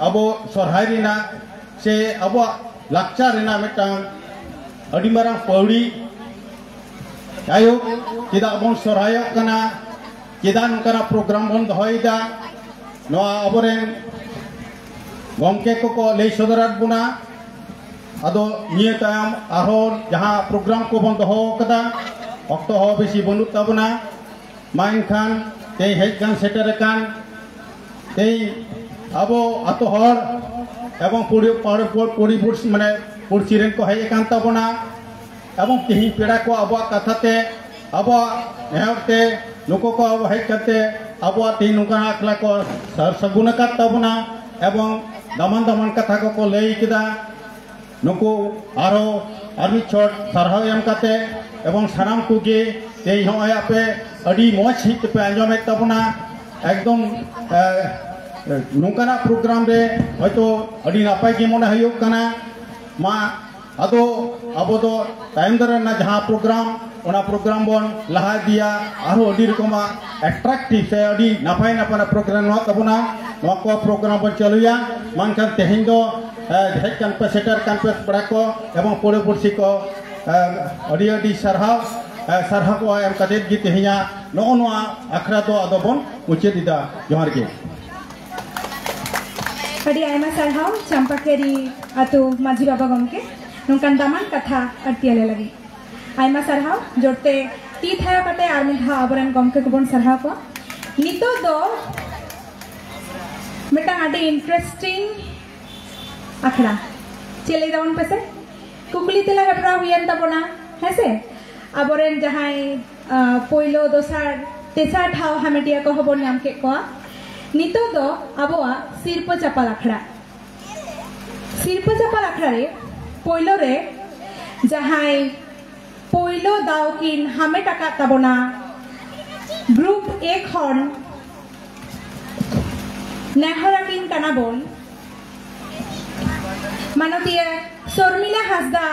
ᱟᱵᱚ ᱥᱚᱨᱦᱟᱭ ᱨᱮᱱᱟᱜ ᱥᱮ ᱟᱵᱚᱣᱟᱜ ᱞᱟᱠᱪᱟᱨ ᱨᱮᱱᱟᱜ ᱢᱤᱫᱴᱟᱝ ᱟᱹᱰᱤ ᱢᱟᱨᱟᱝ ᱯᱟᱹᱣᱲᱤ᱾ ᱡᱟᱭᱦᱳᱠ, ᱪᱮᱫᱟᱜ ᱵᱚᱱ ᱥᱚᱨᱦᱟᱭᱚᱜ ᱠᱟᱱᱟ, ᱪᱮᱫᱟᱜ ᱱᱚᱝᱠᱟᱱᱟᱜ ᱯᱨᱳᱜᱨᱟᱢ ᱵᱚᱱ ᱫᱚᱦᱚᱭᱮᱫᱟ, ᱱᱚᱣᱟ ᱟᱵᱚᱨᱮᱱ ᱜᱚᱢᱠᱮ ᱠᱚᱠᱚ ᱞᱟᱹᱭ ᱥᱚᱫᱚᱨᱟᱫ ᱵᱚᱱᱟ᱾ ᱟᱫᱚ ᱱᱤᱭᱟᱹ ᱛᱟᱭᱚᱢ ᱟᱨᱦᱚᱸ ᱡᱟᱦᱟᱸ ᱯᱨᱳᱜᱨᱟᱢ ᱠᱚᱵᱚᱱ ᱫᱚᱦᱚ ᱟᱠᱟᱫᱟ, ᱚᱠᱛᱚ ᱦᱚᱸ ᱵᱮᱥᱤ ᱵᱟᱹᱱᱩᱜ ᱛᱟᱵᱚᱱᱟ᱾ ᱢᱟ ᱮᱱᱠᱷᱟᱱ ᱛᱮᱦᱮᱧ ᱦᱮᱡ ᱠᱟᱱ ᱥᱮᱴᱮᱨ ᱟᱠᱟᱱ ᱛᱮᱦᱮᱧ ᱟᱵᱚ ᱟᱛᱳ ᱦᱚᱲ ᱮᱵᱚᱝ ᱯᱩᱲᱤ-, ᱯᱟᱲ-, ᱯᱩ-, ᱯᱩᱲᱤ ᱯᱩᱲᱥᱤ, ᱢᱟᱱᱮ ᱯᱩᱲᱥᱤ ᱨᱮᱱ ᱠᱚ ᱦᱮᱡ ᱟᱠᱟᱱ ᱛᱟᱵᱚᱱᱟ ᱮᱵᱚᱝ ᱛᱮᱦᱮᱧ ᱯᱮᱲᱟ ᱠᱚ ᱟᱵᱚᱣᱟᱜ ᱠᱟᱛᱷᱟ ᱛᱮ, ᱟᱵᱚᱣᱟᱜ ᱱᱮᱦᱚᱨ ᱛᱮ ᱱᱩᱠᱩ ᱠᱚ ᱟᱵᱚ ᱦᱮᱡ ᱠᱟᱛᱮ ᱟᱵᱚᱣᱟᱜ ᱛᱮᱦᱮᱧ ᱱᱚᱝᱠᱟᱱ ᱟᱠᱷᱲᱟ ᱠᱚ ᱥᱟᱨ ᱥᱟᱹᱜᱩᱱ ᱟᱠᱟᱫ ᱛᱟᱵᱚᱱᱟ ᱮᱵᱚᱝ ᱫᱟᱢᱟᱱ ᱫᱟᱢᱟᱱ ᱠᱟᱛᱷᱟ ᱠᱚᱠᱚ ᱞᱟᱹᱭ ᱠᱮᱫᱟ᱾ ᱱᱩᱠᱩ ᱟᱨᱦᱚᱸ ᱟᱨ ᱢᱤᱫ ᱪᱷᱚᱴ ᱥᱟᱨᱦᱟᱣ ᱮᱢ ᱠᱟᱛᱮ ᱮᱵᱚᱝ ᱥᱟᱱᱟᱢ ᱠᱚᱜᱮ ᱛᱮᱦᱮᱧ ᱦᱚᱸᱜᱼᱚᱭ ᱟᱯᱮ ᱟᱹᱰᱤ ᱢᱚᱡᱽ ᱥᱟᱺᱦᱤᱡ ᱛᱮᱯᱮ ᱟᱸᱡᱚᱢᱮᱫ ᱛᱟᱵᱚᱱᱟ᱾ ᱮᱠᱫᱚᱢ, ᱮ, ᱱᱚᱝᱠᱟᱱᱟᱜ ᱯᱨᱳᱜᱨᱟᱢ ᱨᱮ ᱦᱚᱭᱛᱳ ᱟᱹᱰᱤ ᱱᱟᱯᱟᱭ ᱜᱮ ᱢᱚᱱᱮ ᱦᱩᱭᱩᱜ ᱠᱟᱱᱟ᱾ ᱢᱟ ᱟᱫᱚ ᱟᱵᱚ ᱫᱚ ᱛᱟᱭᱚᱢ ᱫᱟᱨᱟᱢ ᱨᱮᱱᱟᱜ ᱡᱟᱦᱟᱸ ᱯᱨᱳᱜᱨᱟᱢ, ᱚᱱᱟ ᱯᱨᱳᱜᱨᱟᱢ ᱵᱚᱱ ᱞᱟᱦᱟ ᱤᱫᱤᱭᱟ, ᱟᱨᱦᱚᱸ ᱟᱹᱰᱤ ᱨᱚᱠᱚᱢᱟᱜ ᱮᱴᱨᱟᱠᱴᱤᱵᱷ ᱥᱮ ᱟᱹᱰᱤ ᱱᱟᱯᱟᱭ ᱱᱟᱯᱟᱭ ᱯᱨᱳᱜᱨᱟᱢ ᱢᱮᱱᱟᱜ ᱛᱟᱵᱚᱱᱟ, ᱱᱚᱣᱟ ᱠᱚ ᱯᱨᱳᱜᱨᱟᱢ ᱵᱚᱱ ᱪᱟᱹᱞᱩᱭᱟ᱾ ᱢᱮᱱᱠᱷᱟᱱ ᱛᱮᱦᱮᱧ ᱫᱚ, ᱮ, ᱦᱮᱡ ᱠᱟᱱ ᱯᱮ, ᱥᱮᱴᱮᱨ ᱠᱟᱱ ᱯᱮ ᱯᱮᱲᱟ ᱠᱚ ᱮᱵᱚᱝ ᱯᱟᱹᱲᱟᱹ ᱯᱩᱲᱥᱤ ᱠᱚ, ᱮ, ᱟᱹᱰᱤ ᱟᱹᱰᱤ ᱥᱟᱨᱦᱟᱣ᱾ ᱮ, ᱥᱟᱨᱦᱟᱣ ᱠᱚ ᱮᱢ ᱠᱟᱛᱮᱫ ᱜᱮ ᱛᱮᱦᱮᱧᱟᱜ ᱱᱚᱜᱼᱚ ᱱᱚᱣᱟ ᱟᱠᱷᱲᱟ ᱫᱚ ᱟᱫᱚ ᱵᱚᱱ ᱢᱩᱪᱟᱹᱫ ᱮᱫᱟ᱾ ᱡᱚᱦᱟᱨ ᱜᱮ᱾ ᱟᱹᱰᱤ ᱟᱭᱢᱟ ᱥᱟᱨᱦᱟᱣ ᱪᱟᱢᱯᱟᱠᱮᱨᱤ ᱟᱛᱳ ᱢᱟᱹᱡᱷᱤ ᱵᱟᱵᱟ ᱜᱚᱢᱠᱮ, ᱱᱚᱝᱠᱟᱱ ᱫᱟᱢᱟᱱ ᱠᱟᱛᱷᱟ ᱟᱹᱲᱛᱤ ᱟᱞᱮ ᱞᱟᱹᱜᱤᱫ᱾ ᱟᱭᱢᱟ ᱥᱟᱨᱦᱟᱣ᱾ ᱡᱳᱨᱛᱮ ᱛᱤ ᱛᱷᱟᱭᱚ ᱠᱟᱛᱮ ᱟᱨ ᱢᱤᱫ ᱫᱷᱟᱣ ᱟᱵᱚᱨᱮᱱ ᱜᱚᱢᱠᱮ ᱠᱚᱵᱚᱱ ᱥᱟᱨᱦᱟᱣ ᱠᱚᱣᱟ᱾ ᱱᱤᱛᱚᱜ ᱫᱚ ᱢᱤᱫᱴᱟᱝ ᱟᱹᱰᱤ ᱤᱱᱴᱟᱨᱮᱥᱴᱤᱝ ᱟᱠᱷᱲᱟ᱾ ᱪᱮᱫ ᱞᱟᱹᱭ ᱫᱟᱵᱚᱱ ᱯᱮᱥᱮ? ᱠᱩᱠᱞᱤ ᱛᱮᱞᱟ ᱦᱮᱯᱨᱟᱣ ᱦᱩᱭᱮᱱ ᱛᱟᱵᱚᱱᱟ, ᱦᱮᱸᱥᱮ? ᱟᱵᱚᱨᱮᱱ ᱡᱟᱦᱟᱸᱭ, ᱟ, ᱯᱳᱭᱞᱳ, ᱫᱚᱥᱟᱨ, ᱛᱮᱥᱟᱨ ᱴᱷᱟᱶ ᱦᱟᱢᱮᱴᱤᱭᱟᱹ ᱠᱚᱦᱚᱸ ᱵᱚᱱ ᱧᱟᱢ ᱠᱮᱫ ᱠᱚᱣᱟ᱾ ᱱᱤᱛᱚᱜ ᱫᱚ ᱟᱵᱚᱣᱟᱜ ᱥᱤᱨᱯᱟᱹ ᱪᱟᱯᱟᱞ ᱟᱠᱷᱲᱟ᱾ ᱥᱤᱨᱯᱟᱹ ᱪᱟᱯᱟᱞ ᱟᱠᱷᱲᱟ ᱨᱮ ᱯᱳᱭᱞᱳ ᱨᱮ ᱡᱟᱦᱟᱸᱭ ᱯᱳᱭᱞᱳ ᱫᱟᱣ ᱠᱤᱱ ᱦᱟᱢᱮᱴ ᱟᱠᱟᱫ ᱛᱟᱵᱚᱱᱟ, ᱜᱨᱩᱯ ᱮ ᱠᱷᱚᱱ ᱱᱮᱦᱚᱨ ᱟᱹᱠᱤᱱ ᱠᱟᱱᱟ ᱵᱚᱱ ᱢᱟᱱᱚᱛᱤᱭᱟᱹ ᱥᱚᱨᱢᱤᱞᱟ ᱦᱟᱸᱥᱫᱟ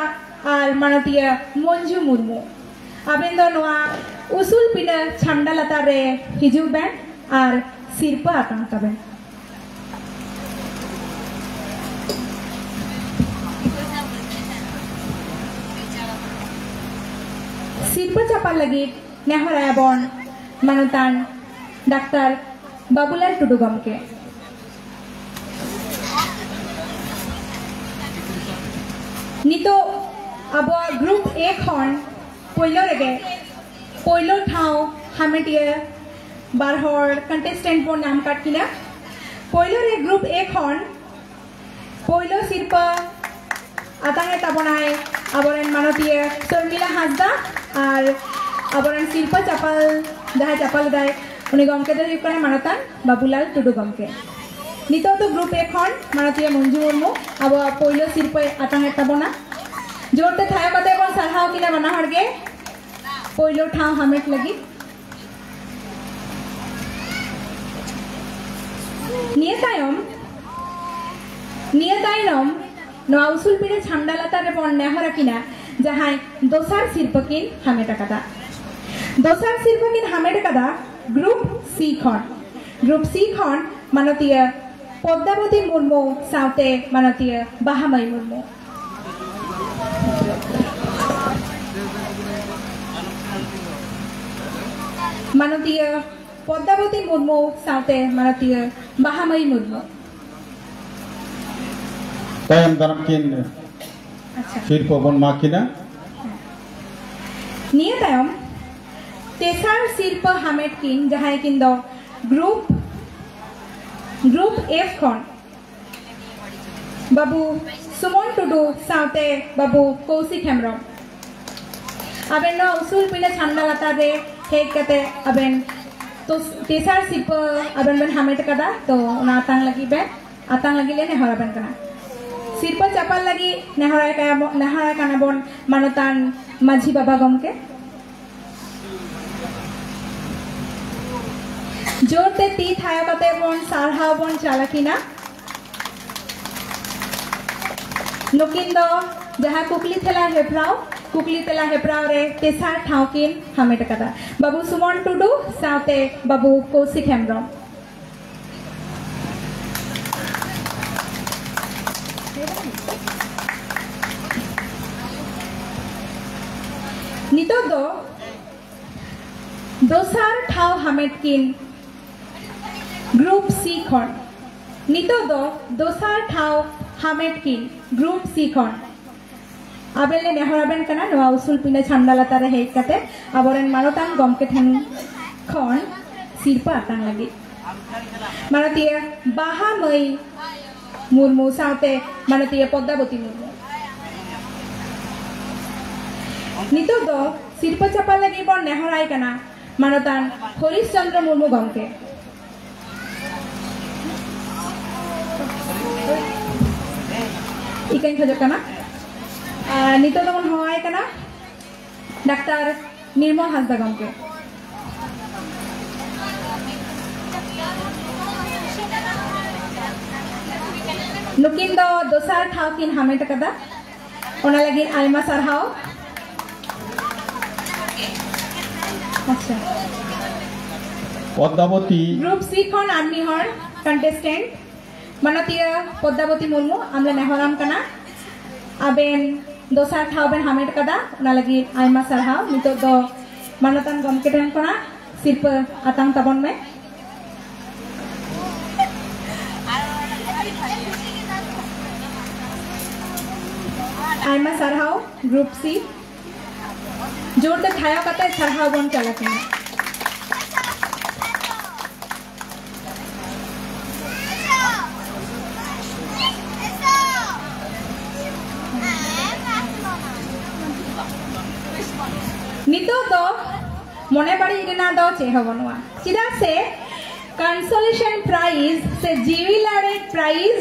ᱟᱨ ᱢᱟᱱᱚᱛᱤᱭᱟᱹ ᱢᱚᱧᱡᱩ ᱢᱩᱨᱢᱩ᱾ ᱟᱵᱮᱱ ᱫᱚ ᱱᱚᱣᱟ ᱩᱥᱩᱞ ᱯᱤᱸᱰᱟᱹ ᱪᱷᱟᱢᱰᱟ ᱞᱟᱛᱟᱨ ᱨᱮ ᱦᱤᱡᱩᱜ ᱵᱮᱱ ᱟᱨ ᱥᱤᱨᱯᱟᱹ ᱟᱛᱟᱝ ᱛᱟᱵᱮᱱ᱾ ᱥᱤᱨᱯᱟᱹ ᱪᱟᱯᱟᱞ ᱞᱟᱹᱜᱤᱫ ᱱᱮᱦᱚᱨᱟᱭᱟ ᱵᱚᱱ ᱢᱟᱱᱚᱛᱟᱱ ᱰᱟᱠᱛᱟᱨ ᱵᱟᱵᱩᱞᱟᱞ ᱴᱩᱰᱩ ᱜᱚᱢᱠᱮ᱾ ᱱᱤᱛᱚᱜ ᱟᱵᱚᱣᱟᱜ ᱜᱨᱩᱯ ᱮ ᱠᱷᱚᱱ ᱯᱳᱭᱞᱳ ᱨᱮᱜᱮ ᱯᱳᱭᱞᱳ ᱴᱷᱟᱶ ᱦᱟᱢᱮᱴᱤᱭᱟᱹ ᱵᱟᱨ ᱦᱚᱲ ᱠᱚᱱᱴᱮᱥᱴᱮᱱᱴ ᱵᱚᱱ ᱧᱟᱢ ᱟᱠᱟᱫ ᱠᱤᱱᱟ᱾ ᱯᱳᱭᱞᱳ ᱨᱮ ᱜᱨᱩᱯ ᱮ ᱠᱷᱚᱱ ᱯᱳᱭᱞᱳ ᱥᱤᱨᱯᱟᱹ ᱟᱛᱟᱝ ᱮ ᱛᱟᱵᱚᱱᱟᱭ ᱟᱵᱚᱨᱮᱱ ᱢᱟᱱᱚᱛᱤᱭᱟᱹ ᱥᱚᱨᱢᱤᱞᱟ ᱦᱟᱸᱥᱫᱟ ᱟᱨ ᱟᱵᱚᱨᱮᱱ ᱥᱤᱨᱯᱟᱹ ᱪᱟᱯᱟᱞ, ᱡᱟᱦᱟᱸᱭ ᱪᱟᱯᱟᱞ ᱮᱫᱟᱭ, ᱩᱱᱤ ᱜᱚᱢᱠᱮ ᱫᱚᱭ ᱦᱩᱭᱩᱜ ᱠᱟᱱᱟ ᱢᱟᱱᱚᱛᱟᱱ ᱵᱟᱵᱩᱞᱟᱞ ᱴᱩᱰᱩ ᱜᱚᱢᱠᱮ᱾ ᱱᱤᱛᱚᱜ ᱫᱚ ᱜᱨᱩᱯ ᱮ ᱠᱷᱚᱱ ᱢᱟᱱᱚᱛᱤᱭᱟᱹ ᱢᱚᱧᱡᱩ ᱢᱩᱨᱢᱩ ᱟᱵᱚᱣᱟᱜ ᱯᱳᱭᱞᱳ ᱥᱤᱨᱯᱟᱹᱭ ᱟᱛᱟᱝ ᱮᱫ ᱛᱟᱵᱚᱱᱟ᱾ ᱡᱳᱨᱛᱮ ᱛᱷᱟᱭᱚ ᱠᱟᱛᱮ ᱵᱚᱱ ᱥᱟᱨᱦᱟᱣ ᱠᱤᱱᱟ ᱵᱟᱱᱟ ᱦᱚᱲ ᱜᱮ ᱯᱳᱭᱞᱳ ᱴᱷᱟᱶ ᱦᱟᱢᱮᱴ ᱞᱟᱹᱜᱤᱫ᱾ ᱱᱤᱭᱟᱹ ᱛᱟᱭᱚᱢ, ᱱᱤᱭᱟᱹ ᱛᱟᱭᱱᱚᱢ ᱱᱚᱣᱟ ᱩᱥᱩᱞ ᱯᱤᱸᱰᱟᱹ ᱪᱷᱟᱢᱰᱟ ᱞᱟᱛᱟᱨ ᱨᱮᱵᱚᱱ ᱱᱮᱦᱚᱨ ᱟᱹᱠᱤᱱᱟ, ᱡᱟᱦᱟᱸᱭ ᱫᱚᱥᱟᱨ ᱥᱤᱨᱯᱟᱹ ᱠᱤᱱ ᱦᱟᱢᱮᱴ ᱟᱠᱟᱫᱟ᱾ ᱫᱚᱥᱟᱨ ᱥᱤᱨᱯᱟᱹ ᱠᱤᱱ ᱦᱟᱢᱮᱴ ᱟᱠᱟᱫᱟ ᱜᱨᱩᱯ ᱥᱤ ᱠᱷᱚᱱ᱾ ᱜᱨᱩᱯ ᱥᱤ ᱠᱷᱚᱱ ᱢᱟᱱᱚᱛᱤᱭᱟᱹ ᱯᱚᱫᱽᱫᱟᱵᱚᱛᱤ ᱢᱩᱨᱢᱩ ᱥᱟᱶᱛᱮ ᱢᱟᱱᱚᱛᱤᱭᱟᱹ ᱵᱟᱦᱟᱢᱟᱹᱭ ᱢᱩᱨᱢᱩ᱾ ᱢᱟᱱᱚᱛᱤᱭᱟᱹ ᱯᱚᱫᱽᱫᱟᱵᱚᱛᱤ ᱢᱩᱨᱢᱩ ᱥᱟᱶᱛᱮ ᱢᱟᱱᱚᱛᱤᱭᱟᱹ ᱵᱟᱦᱟᱢᱟᱹᱭ ᱢᱩᱨᱢᱩ᱾ ᱛᱟᱭᱚᱢ ᱫᱟᱨᱟᱢ ᱠᱤᱱ ᱟᱪᱪᱷᱟ᱾ ᱥᱤᱨᱯᱟᱹ ᱵᱚᱱ ᱮᱢᱟ ᱠᱤᱱᱟ᱾ ᱱᱤᱭᱟᱹ ᱛᱟᱭᱚᱢ ᱛᱮᱥᱟᱨ ᱥᱤᱨᱯᱟᱹ ᱦᱟᱢᱮᱴ ᱠᱤᱱ, ᱡᱟᱦᱟᱸᱭ ᱠᱤᱱ ᱫᱚ ᱜᱨᱩᱯ, ᱜᱨᱩᱯ ᱮᱯᱷ ᱠᱷᱚᱱ ᱵᱟᱹᱵᱩ ᱥᱩᱢᱚᱱ ᱴᱩᱰᱩ ᱥᱟᱶᱛᱮ ᱵᱟᱹᱵᱩ ᱠᱳᱣᱥᱤᱠ ᱦᱮᱢᱵᱨᱚᱢ᱾ ᱟᱵᱮᱱ ᱱᱚᱣᱟ ᱩᱥᱩᱞ ᱯᱤᱸᱰᱟᱹ ᱪᱷᱟᱢᱰᱟ ᱞᱟᱛᱟᱨ ᱨᱮ ᱦᱮᱡ ᱠᱟᱛᱮ ᱟᱵᱮᱱ ᱛᱚ ᱛᱮᱥᱟᱨ ᱥᱤᱨᱯᱟᱹ ᱟᱵᱮᱱ ᱵᱮᱱ ᱦᱟᱢᱮᱴ ᱟᱠᱟᱫᱟ, ᱛᱚ ᱚᱱᱟ ᱟᱛᱟᱝ ᱞᱟᱹᱜᱤᱫ ᱵᱮᱱ, ᱟᱛᱟᱝ ᱞᱟᱹᱜᱤᱫ ᱞᱮ ᱱᱮᱦᱚᱨ ᱟᱵᱮᱱ ᱠᱟᱱᱟ᱾ ᱥᱤᱨᱯᱟᱹ ᱪᱟᱯᱟᱞ ᱞᱟᱹᱜᱤᱫ ᱱᱮᱦᱚᱨᱟᱭ ᱠᱟᱱᱟ ᱵᱚᱱ, ᱱᱮᱦᱚᱨᱟᱭ ᱠᱟᱱᱟ ᱵᱚᱱ ᱢᱟᱱᱚᱛᱟᱱ ᱢᱟᱹᱡᱷᱤ ᱵᱟᱵᱟ ᱜᱚᱢᱠᱮ᱾ ᱡᱳᱨ ᱛᱮ ᱛᱤ ᱛᱷᱟᱭᱚ ᱠᱟᱛᱮ ᱵᱚᱱ ᱥᱟᱨᱦᱟᱣ ᱵᱚᱱ ᱪᱟᱞ ᱟᱹᱠᱤᱱᱟ᱾ ᱱᱩᱠᱤᱱ ᱫᱚ ᱡᱟᱦᱟᱸ ᱠᱩᱠᱞᱤ ᱛᱮᱞᱟ ᱦᱮᱯᱨᱟᱣ, ᱠᱩᱠᱞᱤ ᱛᱮᱞᱟ ᱦᱮᱯᱨᱟᱣ ᱨᱮ ᱛᱮᱥᱟᱨ ᱴᱷᱟᱶ ᱠᱤᱱ ᱦᱟᱢᱮᱴ ᱟᱠᱟᱫᱟ, ᱵᱟᱹᱵᱩ ᱥᱩᱢᱚᱱ ᱴᱩᱰᱩ ᱥᱟᱶᱛᱮ ᱵᱟᱹᱵᱩ ᱠᱳᱣᱥᱤᱠ ᱦᱮᱢᱵᱨᱚᱢ᱾ ᱱᱤᱛᱚᱜ ᱫᱚ ᱫᱚᱥᱟᱨ ᱴᱷᱟᱶ ᱦᱟᱢᱮᱴ ᱠᱤᱱ ᱜᱨᱩᱯ ᱥᱤ ᱠᱷᱚᱱ, ᱱᱤᱛᱚᱜ ᱫᱚ ᱫᱚᱥᱟᱨ ᱴᱷᱟᱶ ᱦᱟᱢᱮᱴ ᱠᱤᱱ ᱜᱨᱩᱯ ᱥᱤ ᱠᱷᱚᱱ ᱟᱵᱮᱱ ᱞᱮ ᱱᱮᱦᱚᱨ ᱟᱵᱮᱱ ᱠᱟᱱᱟ, ᱱᱚᱣᱟ ᱩᱥᱩᱞ ᱯᱤᱸᱰᱟᱹ ᱪᱷᱟᱢᱰᱟ ᱞᱟᱛᱟᱨ ᱨᱮ ᱦᱮᱡ ᱠᱟᱛᱮ ᱟᱵᱚᱨᱮᱱ ᱢᱟᱱᱚᱛᱟᱱ ᱜᱚᱢᱠᱮ ᱴᱷᱮᱱ ᱠᱷᱚᱱ ᱥᱤᱨᱯᱟᱹ ᱟᱛᱟᱝ ᱞᱟᱹᱜᱤᱫ ᱢᱟᱱᱚᱛᱤᱭᱟᱹ ᱵᱟᱦᱟ ᱢᱟᱹᱭ ᱢᱩᱨᱢᱩ ᱥᱟᱶᱛᱮ ᱢᱟᱱᱚᱛᱤᱭᱟᱹ ᱯᱚᱫᱽᱫᱟᱵᱚᱛᱤ ᱢᱩᱨᱢᱩ᱾ ᱱᱤᱛᱚᱜ ᱫᱚ ᱥᱤᱨᱯᱟᱹ ᱪᱟᱯᱟᱞ ᱞᱟᱹᱜᱤᱫ ᱵᱚᱱ ᱱᱮᱦᱚᱨᱟᱭ ᱠᱟᱱᱟ ᱢᱟᱱᱚᱛᱟᱱ ᱦᱚᱨᱤᱥ ᱪᱚᱱᱫᱨᱚ ᱢᱩᱨᱢᱩ ᱜᱚᱢᱠᱮ᱾ ᱤᱠᱟᱹᱧ ᱠᱷᱚᱡᱚᱜ ᱠᱟᱱᱟ᱾ ᱟᱨ ᱱᱤᱛᱚᱜ ᱫᱚᱵᱚᱱ ᱦᱚᱦᱚᱣᱟᱭ ᱠᱟᱱᱟ ᱰᱟᱠᱛᱟᱨ ᱱᱤᱨᱢᱚᱞ ᱦᱟᱸᱥᱫᱟ ᱜᱚᱢᱠᱮ᱾ ᱱᱩᱠᱤᱱ ᱫᱚ ᱫᱚᱥᱟᱨ ᱴᱷᱟᱶ ᱠᱤᱱ ᱦᱟᱢᱮᱴ ᱟᱠᱟᱫᱟ, ᱚᱱᱟ ᱞᱟᱹᱜᱤᱫ ᱟᱭᱢᱟ ᱥᱟᱨᱦᱟᱣ᱾ ᱟᱪᱪᱷᱟ, ᱯᱚᱫᱽᱫᱟᱵᱚᱛᱤ᱾ ᱜᱨᱩᱯ ᱥᱤ ᱠᱷᱚᱱ ᱟᱨ ᱢᱤᱫ ᱦᱚᱲ ᱠᱚᱱᱴᱮᱥᱴᱮᱱᱴ ᱢᱟᱱᱚᱛᱤᱭᱟᱹ ᱯᱚᱫᱽᱫᱟᱵᱚᱛᱤ ᱢᱩᱨᱢᱩ, ᱟᱢ ᱞᱮ ᱱᱮᱦᱚᱨᱟᱢ ᱠᱟᱱᱟ, ᱟᱵᱮᱱ ᱫᱚᱥᱟᱨ ᱴᱷᱟᱶ ᱵᱮᱱ ᱦᱟᱢᱮᱴ ᱠᱟᱫᱟ, ᱚᱱᱟ ᱞᱟᱹᱜᱤᱫ ᱟᱭᱢᱟ ᱥᱟᱨᱦᱟᱣ᱾ ᱱᱤᱛᱚᱜ ᱫᱚ ᱢᱟᱱᱚᱛᱟᱱ ᱜᱚᱢᱠᱮ ᱴᱷᱮᱱ ᱠᱷᱚᱱᱟᱜ ᱥᱤᱨᱯᱟᱹ ᱟᱛᱟᱝ ᱛᱟᱵᱚᱱ ᱢᱮ᱾ ᱟᱭᱢᱟ ᱥᱟᱨᱦᱟᱣ ᱜᱨᱩᱯ ᱥᱤ, ᱡᱳᱨᱛᱮ ᱛᱷᱟᱭᱚ ᱠᱟᱛᱮ ᱥᱟᱨᱦᱟᱣ ᱵᱚᱱ ᱪᱟᱞ ᱟᱠᱚ ᱢᱟ᱾ ᱱᱤᱛᱚᱜ ᱫᱚ ᱢᱚᱱᱮ ᱵᱟᱹᱲᱤᱡ ᱨᱮᱱᱟᱜ ᱫᱚ ᱪᱮᱫ ᱦᱚᱸ ᱵᱟᱹᱱᱩᱜᱼᱟ, ᱪᱮᱫᱟᱜ ᱥᱮ ᱠᱚᱱᱥᱳᱞᱮᱥᱚᱱ ᱯᱨᱟᱭᱤᱡᱽ ᱥᱮ ᱡᱤᱣᱤ ᱞᱟᱲᱮᱡ ᱯᱨᱟᱭᱤᱡᱽ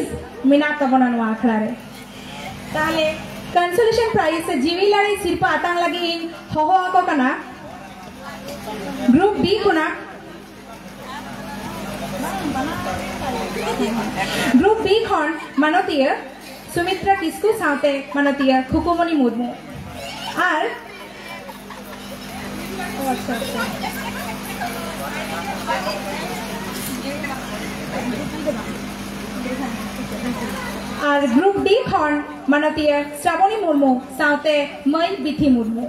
ᱢᱮᱱᱟᱜ ᱛᱟᱵᱚᱱᱟ ᱱᱚᱣᱟ ᱟᱠᱷᱲᱟ ᱨᱮ᱾ ᱛᱟᱦᱞᱮ ᱠᱚᱱᱥᱳᱞᱮᱥᱚᱱ ᱯᱨᱟᱭᱤᱡᱽ ᱥᱮ ᱡᱤᱣᱤ ᱞᱟᱲᱮᱡ ᱥᱤᱨᱯᱟᱹ ᱟᱛᱟᱝ ᱞᱟᱹᱜᱤᱫ ᱤᱧ ᱦᱚᱦᱚ ᱟᱠᱚ ᱠᱟᱱᱟ ᱜᱨᱩᱯ ᱵᱤ ᱠᱷᱚᱱᱟᱜ᱾ ᱜᱨᱩᱯ ᱵᱤ ᱠᱷᱚᱱ ᱢᱟᱱᱚᱛᱤᱭᱟᱹ ᱥᱩᱢᱤᱛᱨᱟ ᱠᱤᱥᱠᱩ ᱥᱟᱶᱛᱮ ᱢᱟᱱᱚᱛᱤᱭᱟᱹ ᱠᱷᱩᱠᱩᱢᱚᱱᱤ ᱢᱩᱨᱢᱩ᱾ ᱟᱨ ᱟᱨ ᱜᱨᱩᱯ ᱰᱤ ᱠᱷᱚᱱ ᱢᱟᱱᱚᱛᱤᱭᱟᱹ ᱥᱨᱟᱵᱚᱱᱤ ᱢᱩᱨᱢᱩ ᱥᱟᱶᱛᱮ ᱢᱟᱹᱭ ᱵᱤᱛᱷᱤ ᱢᱩᱨᱢᱩ᱾